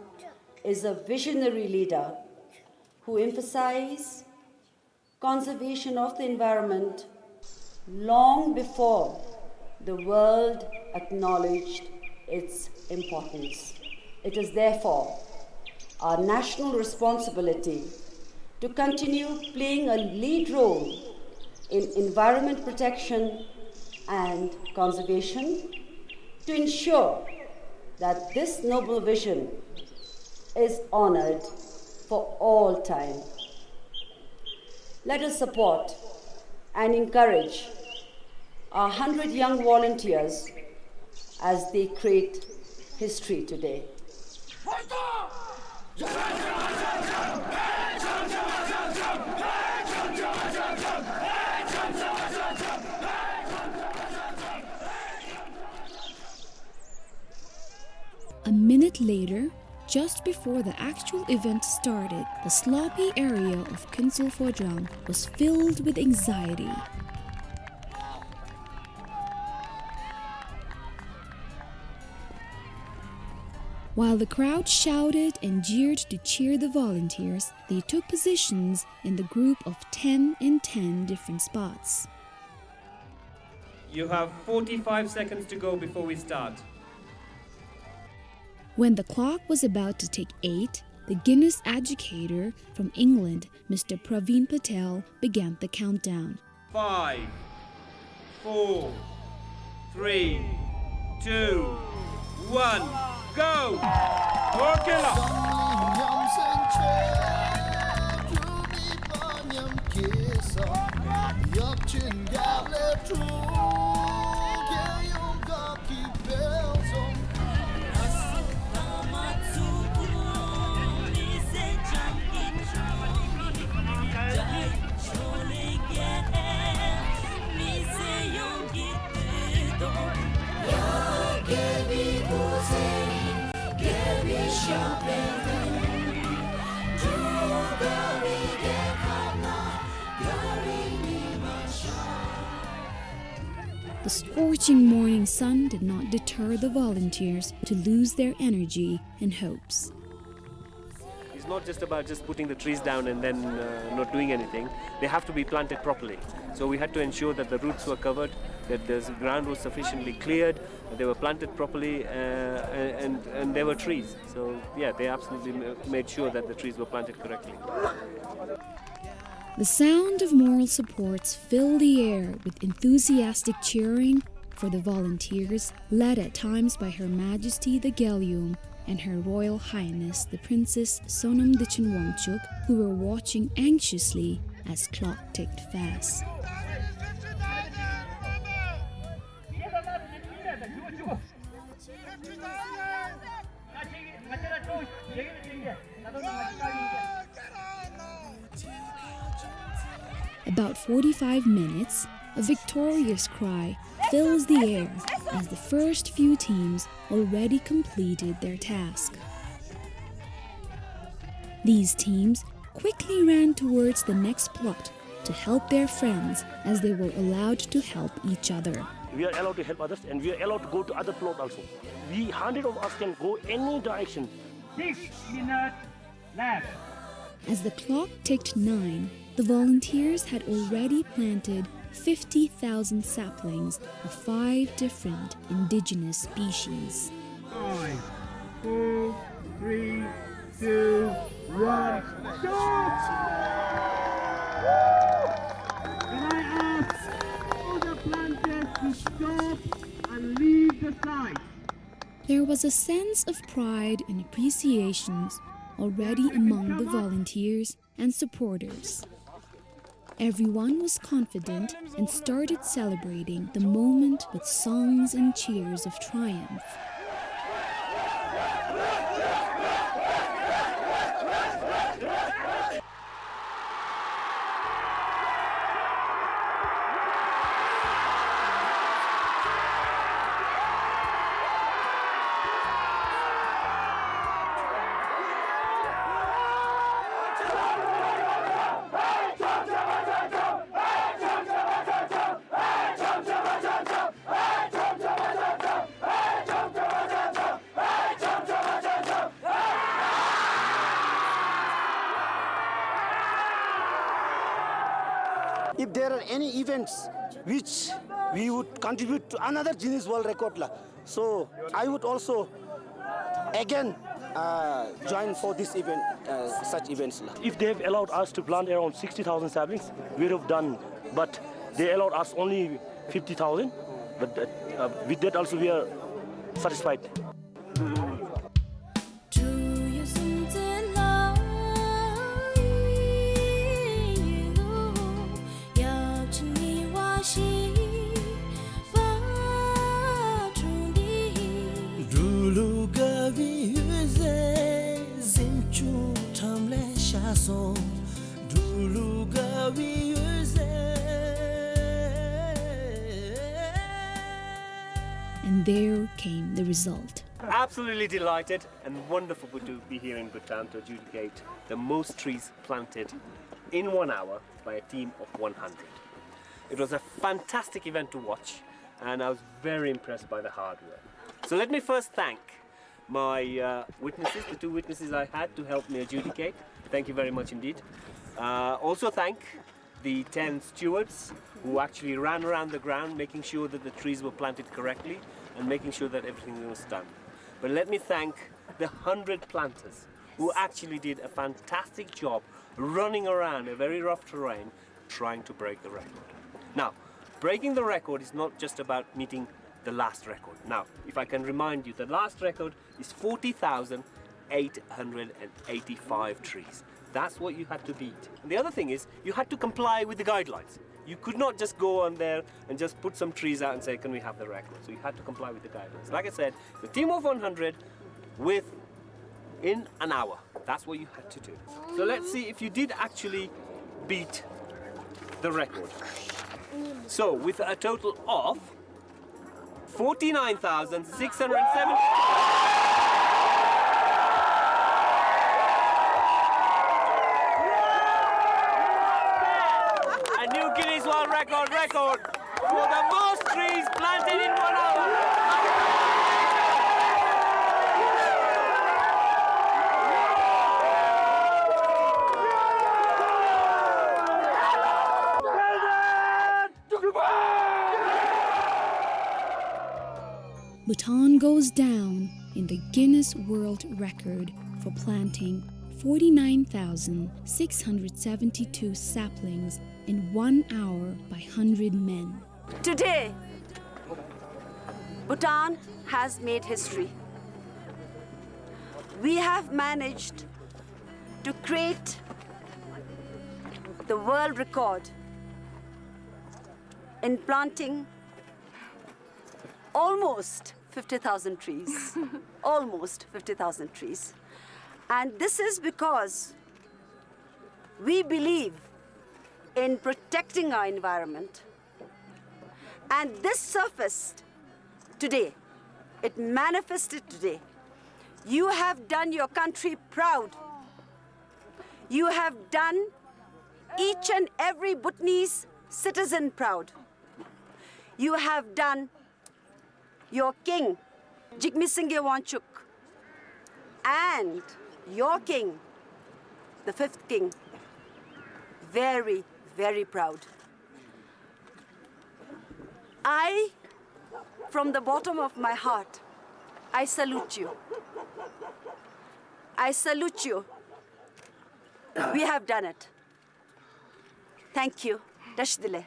is a visionary leader who emphasized conservation of the environment long before the world acknowledged its importance. It is therefore our national responsibility to continue playing a lead role in environment protection and conservation, to ensure that this noble vision is honored for all time. Let us support and encourage our hundred young volunteers as they create history today. A minute later, just before the actual event started, the sloppy area of Khuensel Phodrang was filled with anxiety. While the crowd shouted and jeered to cheer the volunteers, they took positions in the group of ten in ten different spots. You have forty-five seconds to go before we start. When the clock was about to tick eight, the Guinness educator from England, Mister Praveen Patel, began the countdown. Five, four, three, two, one, go! Okay, la. The scorching morning sun did not deter the volunteers to lose their energy and hopes. It's not just about just putting the trees down and then, uh, not doing anything. They have to be planted properly. So we had to ensure that the roots were covered, that the ground was sufficiently cleared, that they were planted properly, uh, and, and, and there were trees. So, yeah, they absolutely ma-, made sure that the trees were planted correctly. The sound of moral supports filled the air with enthusiastic cheering for the volunteers, led at times by Her Majesty the Gyalyom and Her Royal Highness the Princess Sonam Dechen Wangchuck, who were watching anxiously as clock ticked fast. About forty-five minutes, a victorious cry fills the air as the first few teams already completed their task. These teams quickly ran towards the next plot to help their friends as they were allowed to help each other. We are allowed to help others and we are allowed to go to other plot also. We, hundred of us can go any direction. Six minutes left. As the clock ticked nine, the volunteers had already planted fifty thousand saplings of five different indigenous species. Five, four, three, two, one, go! Leave the site. There was a sense of pride and appreciation already among the volunteers and supporters. Everyone was confident and started celebrating the moment with songs and cheers of triumph. If there are any events which we would contribute to another Guinness World Record la, so I would also again, uh, join for this event, uh, such events la. If they have allowed us to plant around sixty thousand saplings, we would have done, but they allowed us only fifty thousand, but, uh, uh, with that also we are satisfied. And there came the result. Absolutely delighted and wonderful to be here in Bhutan to adjudicate the most trees planted in one hour by a team of one hundred. It was a fantastic event to watch, and I was very impressed by the hard work. So let me first thank my, uh, witnesses, the two witnesses I had to help me adjudicate. Thank you very much indeed. Uh, also thank the ten stewards who actually ran around the ground, making sure that the trees were planted correctly and making sure that everything was done. But let me thank the hundred planters who actually did a fantastic job running around a very rough terrain trying to break the record. Now, breaking the record is not just about meeting the last record. Now, if I can remind you, the last record is forty thousand eight hundred and eighty-five trees. That's what you had to beat. And the other thing is, you had to comply with the guidelines. You could not just go on there and just put some trees out and say, "Can we have the record?" So you had to comply with the guidelines. Like I said, the team of one hundred within an hour. That's what you had to do. So let's see if you did actually beat the record. So with a total of forty-nine thousand six hundred seven. A new Guinness World Record, record for the most trees planted in one hour. Bhutan goes down in the Guinness World Record for planting forty-nine thousand six hundred seventy-two saplings in one hour by hundred men. Today, Bhutan has made history. We have managed to create the world record in planting almost fifty thousand trees. Almost fifty thousand trees. And this is because we believe in protecting our environment. And this surfaced today. It manifested today. You have done your country proud. You have done each and every Bhutanese citizen proud. You have done your king, Jigme Singye Wangchuck, and your king, the fifth king, very, very proud. I, from the bottom of my heart, I salute you. I salute you. We have done it. Thank you. Dashi dile.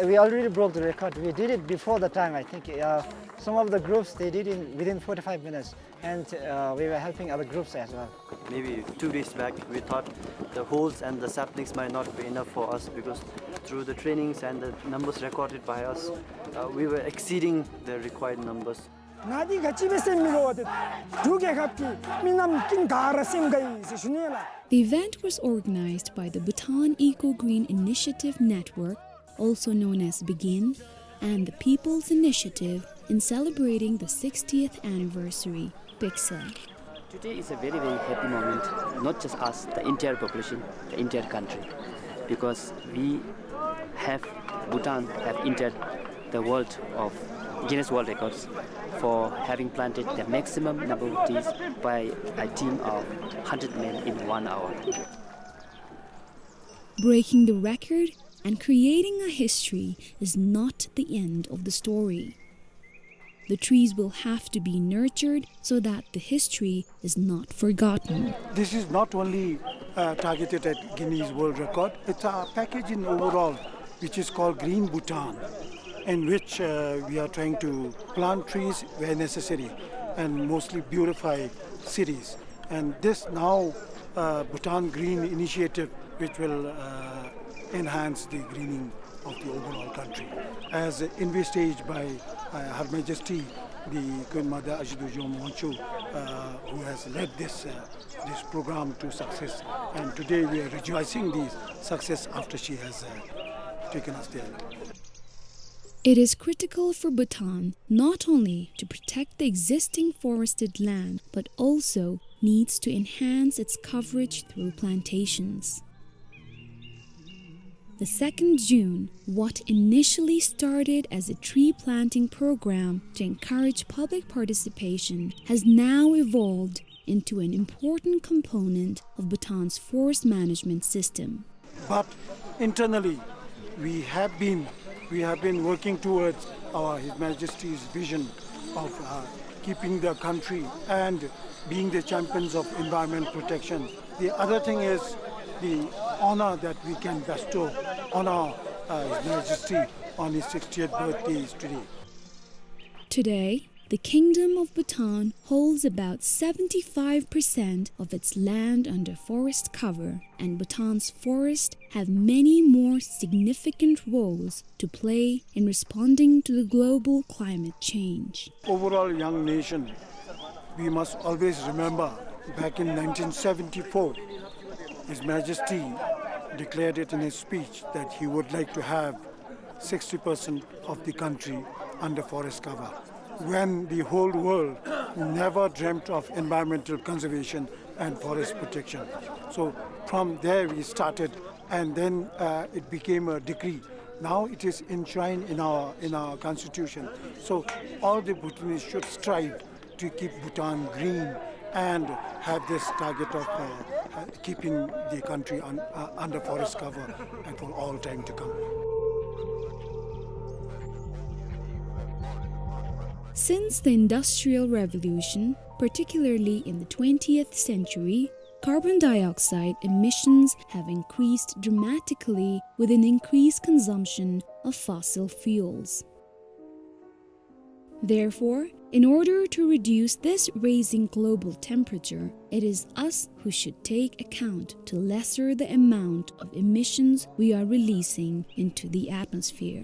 We already broke the record. We did it before the time, I think. Uh, some of the groups, they did it within forty-five minutes. And, uh, we were helping other groups as well. Maybe two days back, we thought the holes and the saplings might not be enough for us, because through the trainings and the numbers recorded by us, uh, we were exceeding the required numbers. ང་འདི་ག་ཅི་སྦེ་སེམས་མི་དགའཝ་དེ། འབྲུག་རྒྱལ་ཁབ་ཀྱི་མི་རྣམས་ཀྱིས་ག་ར་སེམས་དགའ་ཡི་ཟེར་ཞུ་ནི་ལགས། The event was organized by the Bhutan Eco Green Initiative Network, also known as BEGIN, and the People's Initiative in celebrating the sixtieth anniversary, PICSA. Today is a very, very happy moment, not just us, the entire population, the entire country, because we have, Bhutan have entered the world of Guinness World Records for having planted the maximum number of trees by a team of hundred men in one hour. Breaking the record and creating a history is not the end of the story. The trees will have to be nurtured so that the history is not forgotten. This is not only, uh, targeted at Guinness World Record, it's a package in overall, which is called Green Bhutan, in which, uh, we are trying to plant trees where necessary and mostly beautify cities. And this now, uh, Bhutan Green Initiative, which will, uh, enhance the greening of the overall country. As envisaged by, uh, Her Majesty, the Queen Mother Ashi Dorji Wangchuck, uh, who has led this, uh, this program to success. And today we are rejoicing the success after she has, uh, taken us there. It is critical for Bhutan not only to protect the existing forested land, but also needs to enhance its coverage through plantations. The second June, what initially started as a tree planting program to encourage public participation, has now evolved into an important component of Bhutan's forest management system. But internally, we have been, we have been working towards our, His Majesty's vision of, uh, keeping the country and being the champions of environment protection. The other thing is the honor that we can bestow on our, uh, His Majesty on his sixtieth birthday is today. Today, the Kingdom of Bhutan holds about seventy-five percent of its land under forest cover, and Bhutan's forests have many more significant roles to play in responding to the global climate change. Overall young nation, we must always remember back in nineteen seventy-four, His Majesty declared it in his speech that he would like to have sixty percent of the country under forest cover, when the whole world never dreamt of environmental conservation and forest protection. So from there we started, and then, uh, it became a decree. Now it is enshrined in our, in our constitution. So all the Bhutanese should strive to keep Bhutan green and have this target of, uh, uh, keeping the country un-, uh, under forest cover and for all time to come. Since the Industrial Revolution, particularly in the twentieth century, carbon dioxide emissions have increased dramatically with an increased consumption of fossil fuels. Therefore, in order to reduce this raising global temperature, it is us who should take account to lesser the amount of emissions we are releasing into the atmosphere.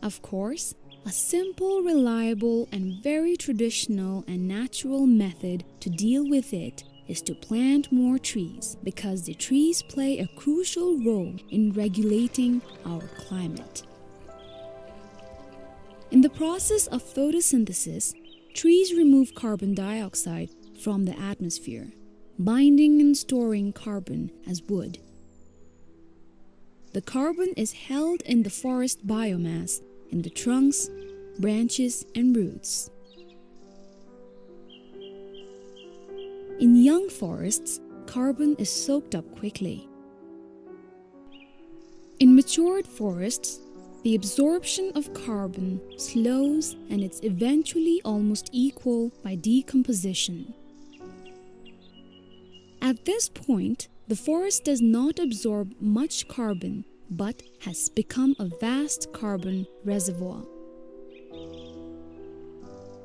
Of course, a simple, reliable, and very traditional and natural method to deal with it is to plant more trees, because the trees play a crucial role in regulating our climate. In the process of photosynthesis, trees remove carbon dioxide from the atmosphere, binding and storing carbon as wood. The carbon is held in the forest biomass, in the trunks, branches, and roots. In young forests, carbon is soaked up quickly. In matured forests, the absorption of carbon slows and it's eventually almost equal by decomposition. At this point, the forest does not absorb much carbon, but has become a vast carbon reservoir.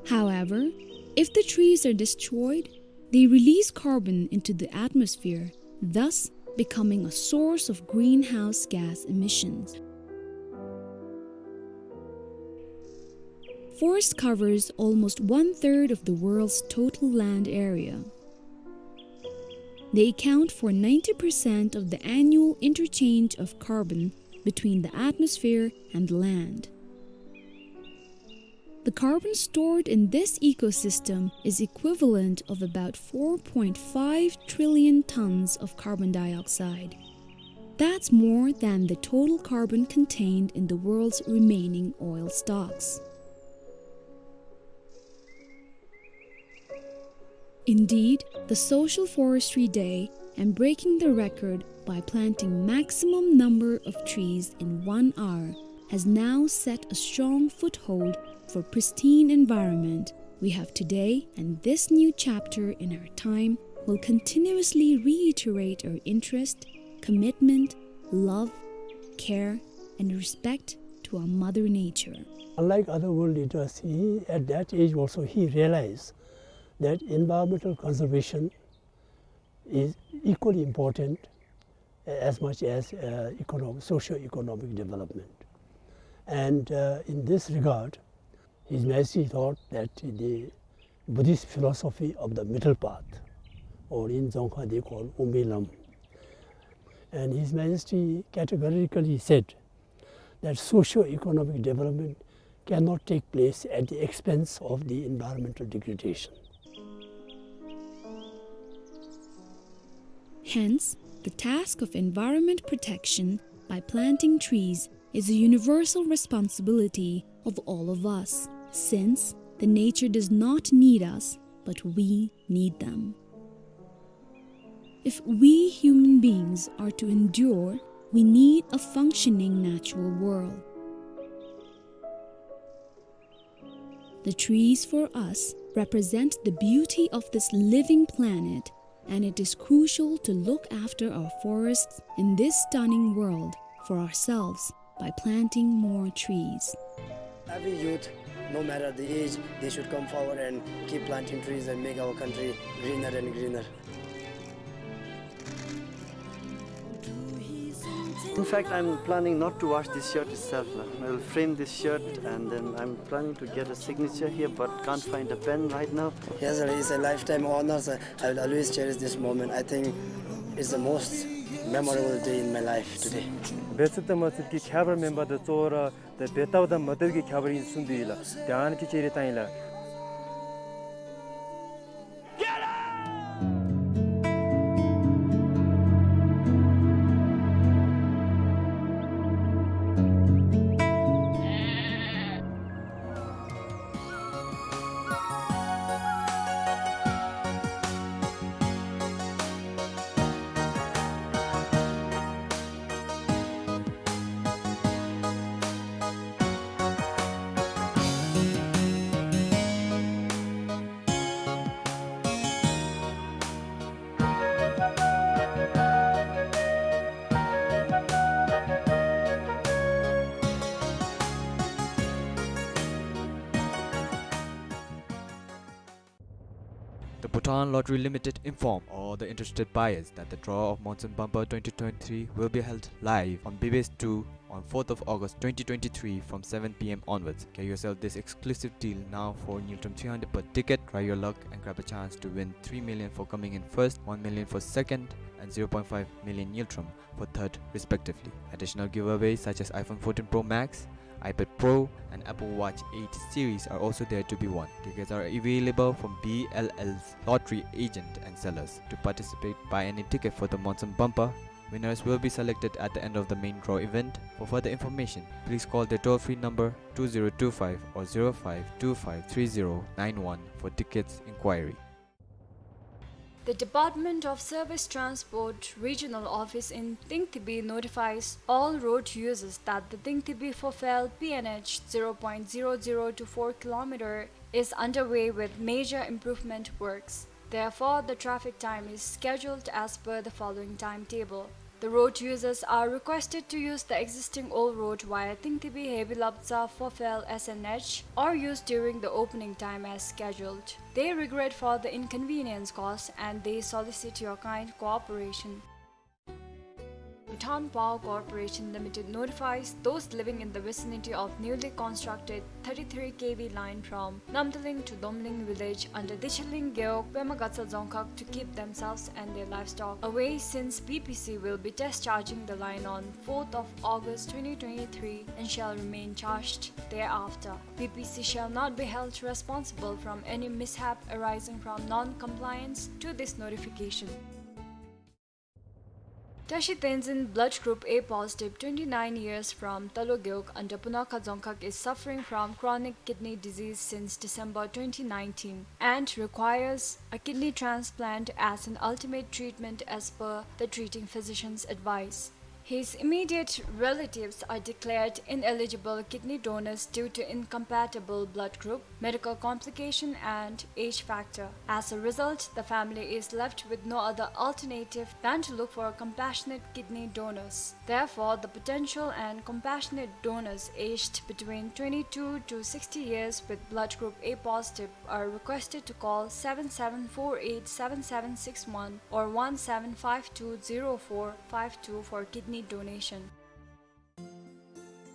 However, if the trees are destroyed, they release carbon into the atmosphere, thus becoming a source of greenhouse gas emissions. Forest covers almost one-third of the world's total land area. They account for ninety percent of the annual interchange of carbon between the atmosphere and the land. The carbon stored in this ecosystem is equivalent of about four point five trillion tons of carbon dioxide. That's more than the total carbon contained in the world's remaining oil stocks. Indeed, the Social Forestry Day and breaking the record by planting maximum number of trees in one hour has now set a strong foothold for pristine environment we have today, and this new chapter in our time will continuously reiterate our interest, commitment, love, care, and respect to our Mother Nature. Unlike other world leaders, he, at that age also, he realized that environmental conservation is equally important as much as, uh, economic, socio-economic development. And, uh, in this regard, His Majesty thought that the Buddhist philosophy of the middle path, or in Dzongkha they call Umbi Lam, and His Majesty categorically said that socio-economic development cannot take place at the expense of the environmental degradation. Hence, the task of environment protection by planting trees is a universal responsibility of all of us, since the nature does not need us, but we need them. If we human beings are to endure, we need a functioning natural world. The trees for us represent the beauty of this living planet, and it is crucial to look after our forests in this stunning world for ourselves by planting more trees. Every youth, no matter the age, they should come forward and keep planting trees and make our country greener and greener. In fact, I'm planning not to wash this shirt itself, la. I will frame this shirt and then I'm planning to get a signature here, but can't find a pen right now. Yes, sir, it's a lifetime honor, sir. I will always cherish this moment. I think it's the most memorable day in my life today. འབད་ཚུགསཔ་དང་མ་ཚུགསཔ་ཀྱི་ཁྱད་པར་མེན་པར་དུ་གཙོ་བོ་ར་ཏེ་འབད་བཏུབ་དང་མ་བཏུབ་ཀྱི་ཁྱད་པར་ཨིན་གསུངས་ཏེ་ཡོད་ལགས། ཏེ་ཨ་ནི་ཅིག་ཅིག་རེ་བཏང་ཡི་ལགས། The Bhutan Lottery Limited inform all the interested buyers that the draw of Monsoon Bumper twenty twenty-three will be held live on B B S two on fourth of August twenty twenty-three from seven P M onwards. Get yourself this exclusive deal now for Ngultrum three hundred per ticket. Try your luck and grab a chance to win three million for coming in first, one million for second, and zero point five million Ngultrum for third respectively. Additional giveaways such as iPhone fourteen Pro Max, iPad Pro, and Apple Watch eight series are also there to be won. Tickets are available from B L L's lottery agent and sellers. To participate, buy any ticket for the Monsoon Bumper. Winners will be selected at the end of the main draw event. For further information, please call the toll-free number two zero two five or zero five two five three zero nine one for tickets inquiry. The Department of Service Transport Regional Office in Tingtibi notifies all road users that the Tingtibi Phofel P N H zero point zero zero two four kilometer is underway with major improvement works. Therefore, the traffic time is scheduled as per the following timetable. The road users are requested to use the existing old road via Tingtibi, Hebilabdza, Phofel, S N H, or use during the opening time as scheduled. They regret for the inconvenience caused and they solicit your kind cooperation. Bhutan Power Corporation Limited notifies those living in the vicinity of newly constructed thirty-three K V line from Namdaling to Domling village under Dicheling Gewog, Pema Gatsa Dzongkhag to keep themselves and their livestock away, since B P C will be discharging the line on fourth of August twenty twenty-three and shall remain charged thereafter. B P C shall not be held responsible from any mishap arising from non-compliance to this notification. Tashi Tenzin, blood group A positive, twenty-nine years, from Talo Gewog under Punakha Dzongkhag is suffering from chronic kidney disease since December twenty nineteen and requires a kidney transplant as an ultimate treatment as per the treating physician's advice. His immediate relatives are declared ineligible kidney donors due to incompatible blood group, medical complication and age factor. As a result, the family is left with no other alternative than to look for compassionate kidney donors. Therefore, the potential and compassionate donors aged between twenty-two to sixty years with blood group A positive are requested to call seven seven four eight seven seven six one or one seven five two zero four five two for kidney donation.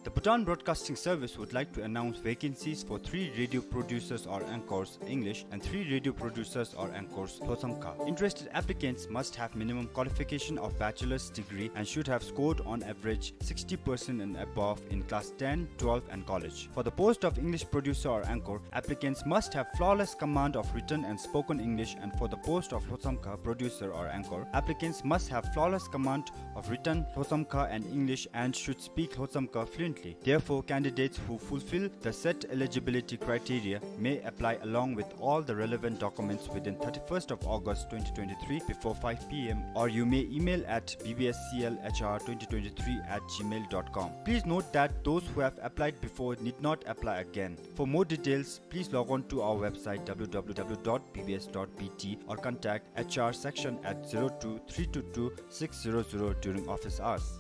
The Bhutan Broadcasting Service would like to announce vacancies for three radio producers or anchors, English, and three radio producers or anchors, Lhotshamkha. Interested applicants must have minimum qualification of bachelor's degree and should have scored on average sixty percent and above in class ten, twelve, and college. For the post of English producer or anchor, applicants must have flawless command of written and spoken English, and for the post of Lhotshamkha producer or anchor, applicants must have flawless command of written Lhotshamkha and English and should speak Lhotshamkha fluently. Therefore, candidates who fulfill the set eligibility criteria may apply along with all the relevant documents within thirty-first of August twenty twenty-three before five P M, or you may email at B B S C L H R twenty twenty-three at gmail dot com. Please note that those who have applied before need not apply again. For more details, please log on to our website, W W W dot B B S dot B T, or contact H R section at zero two three two two six zero zero during office hours.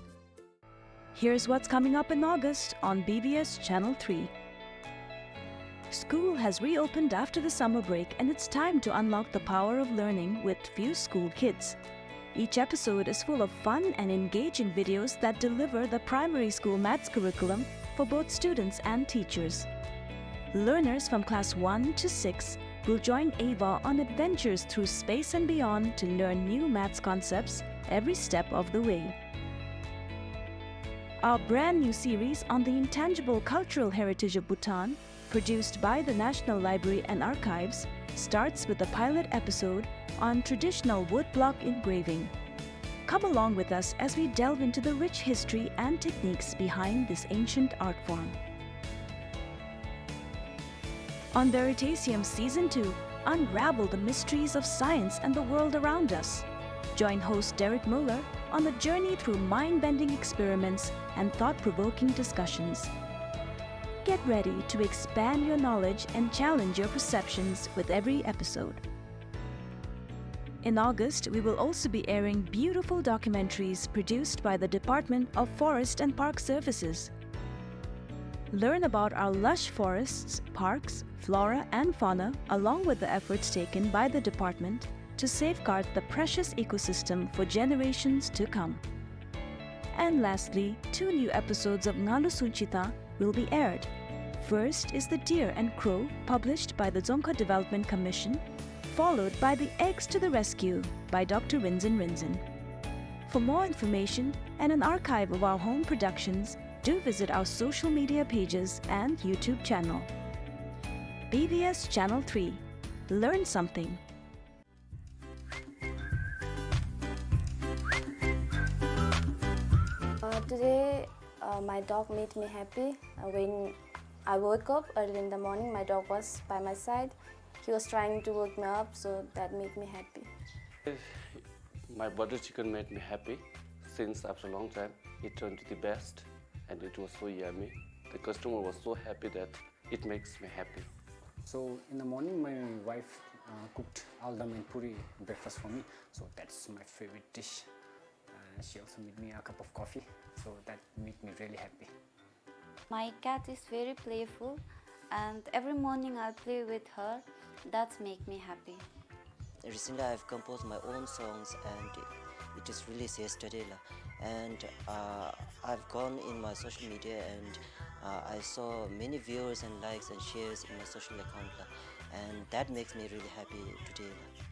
Here's what's coming up in August on B B S Channel three. School has reopened after the summer break, and it's time to unlock the power of learning with Few School Kids. Each episode is full of fun and engaging videos that deliver the primary school maths curriculum for both students and teachers. Learners from class one to six will join Ava on adventures through space and beyond to learn new maths concepts every step of the way. Our brand new series on the intangible cultural heritage of Bhutan, produced by the National Library and Archives, starts with a pilot episode on traditional woodblock engraving. Come along with us as we delve into the rich history and techniques behind this ancient art form. On Veritasium Season two, unravel the mysteries of science and the world around us. Join host Derek Muller on a journey through mind-bending experiments and thought-provoking discussions. Get ready to expand your knowledge and challenge your perceptions with every episode. In August, we will also be airing beautiful documentaries produced by the Department of Forest and Park Services. Learn about our lush forests, parks, flora and fauna, along with the efforts taken by the department to safeguard the precious ecosystem for generations to come. And lastly, two new episodes of Ngalu Sunchita will be aired. First is The Deer and Crow, published by the Dzongkha Development Commission, followed by The Eggs to the Rescue by Doctor Rinzin Rinzin. For more information and an archive of our home productions, do visit our social media pages and YouTube channel. B B S Channel three. Learn something. Uh, today, uh, my dog made me happy. Uh, when I woke up early in the morning, my dog was by my side. He was trying to wake me up, so that made me happy. My butter chicken made me happy since after a long time. It turned to the best, and it was so yummy. The customer was so happy that it makes me happy. So in the morning, my wife, uh, cooked aldam and puri breakfast for me. So that's my favorite dish. She also made me a cup of coffee, so that made me really happy. My cat is very playful, and every morning I'll play with her. That's make me happy. Recently, I've composed my own songs, and it is released yesterday, la. And, uh, I've gone in my social media, and, uh, I saw many viewers and likes and shares in my social account, la. And that makes me really happy today, la.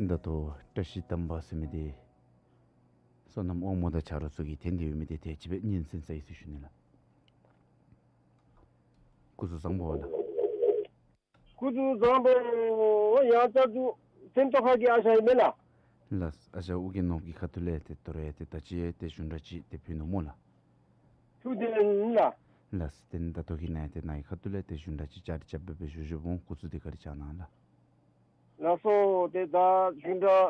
ད་ལྟོ་བཀྲ་ཤིས་དམ་པ་ཟེར་མི་འདི་བསོད་ནམས་དབང་མོ་དང་ཆ་རོགས་ཚུ་གིས་འཐེན་ཏེ་ཡོད་མི་འདི་ཏེ་ཅིག་སྦེ་སྙན་གསན་ས་ཡི་ཟེར་ཞུ་ནི་ལགས། སྐུ་གཟུགས་བཟང་པོ་ལགས། སྐུ་གཟུགས་བཟང་པོ། ཡང་བསྐྱར་དུ་སེམས་རྟོགས་ཁ་གི་ཨ་ཞང་ཨིན་མས་ལགས། ལགས། ཨ་ཞང་ཨོ་རྒྱན་ནོར་བུ་གི་ཁ་ཐུག་ལས་ཏེ་དོ་རུང་ཡང་ཏེ་ད་ཅི་ཡང་ཏེ་གཞུང་འདྲ་ཅིག་ཏེ་ཕུལ་ནུག་སྨོ་ལགས། ཐུགས་རྗེ་ལེགས་ལགས། ལགས། ཏེ་ད་ལྟོ་གི་ནང་ཡང་ཏེ་ནཱ་གི་ཁ་ཐུག་ལས་ཏེ་གཞུང་འདྲ་ཅིག་བཅར་ར་བཅར་སྦེ་སྦེ་ཞུ་ཞུཝ་འོང་། སྐུ་གཟུགས་འདི་ག་ར་བཅར་གནང་ལགས། ལགས་སོ། ཏེ་ད་གཞུང་འདྲ་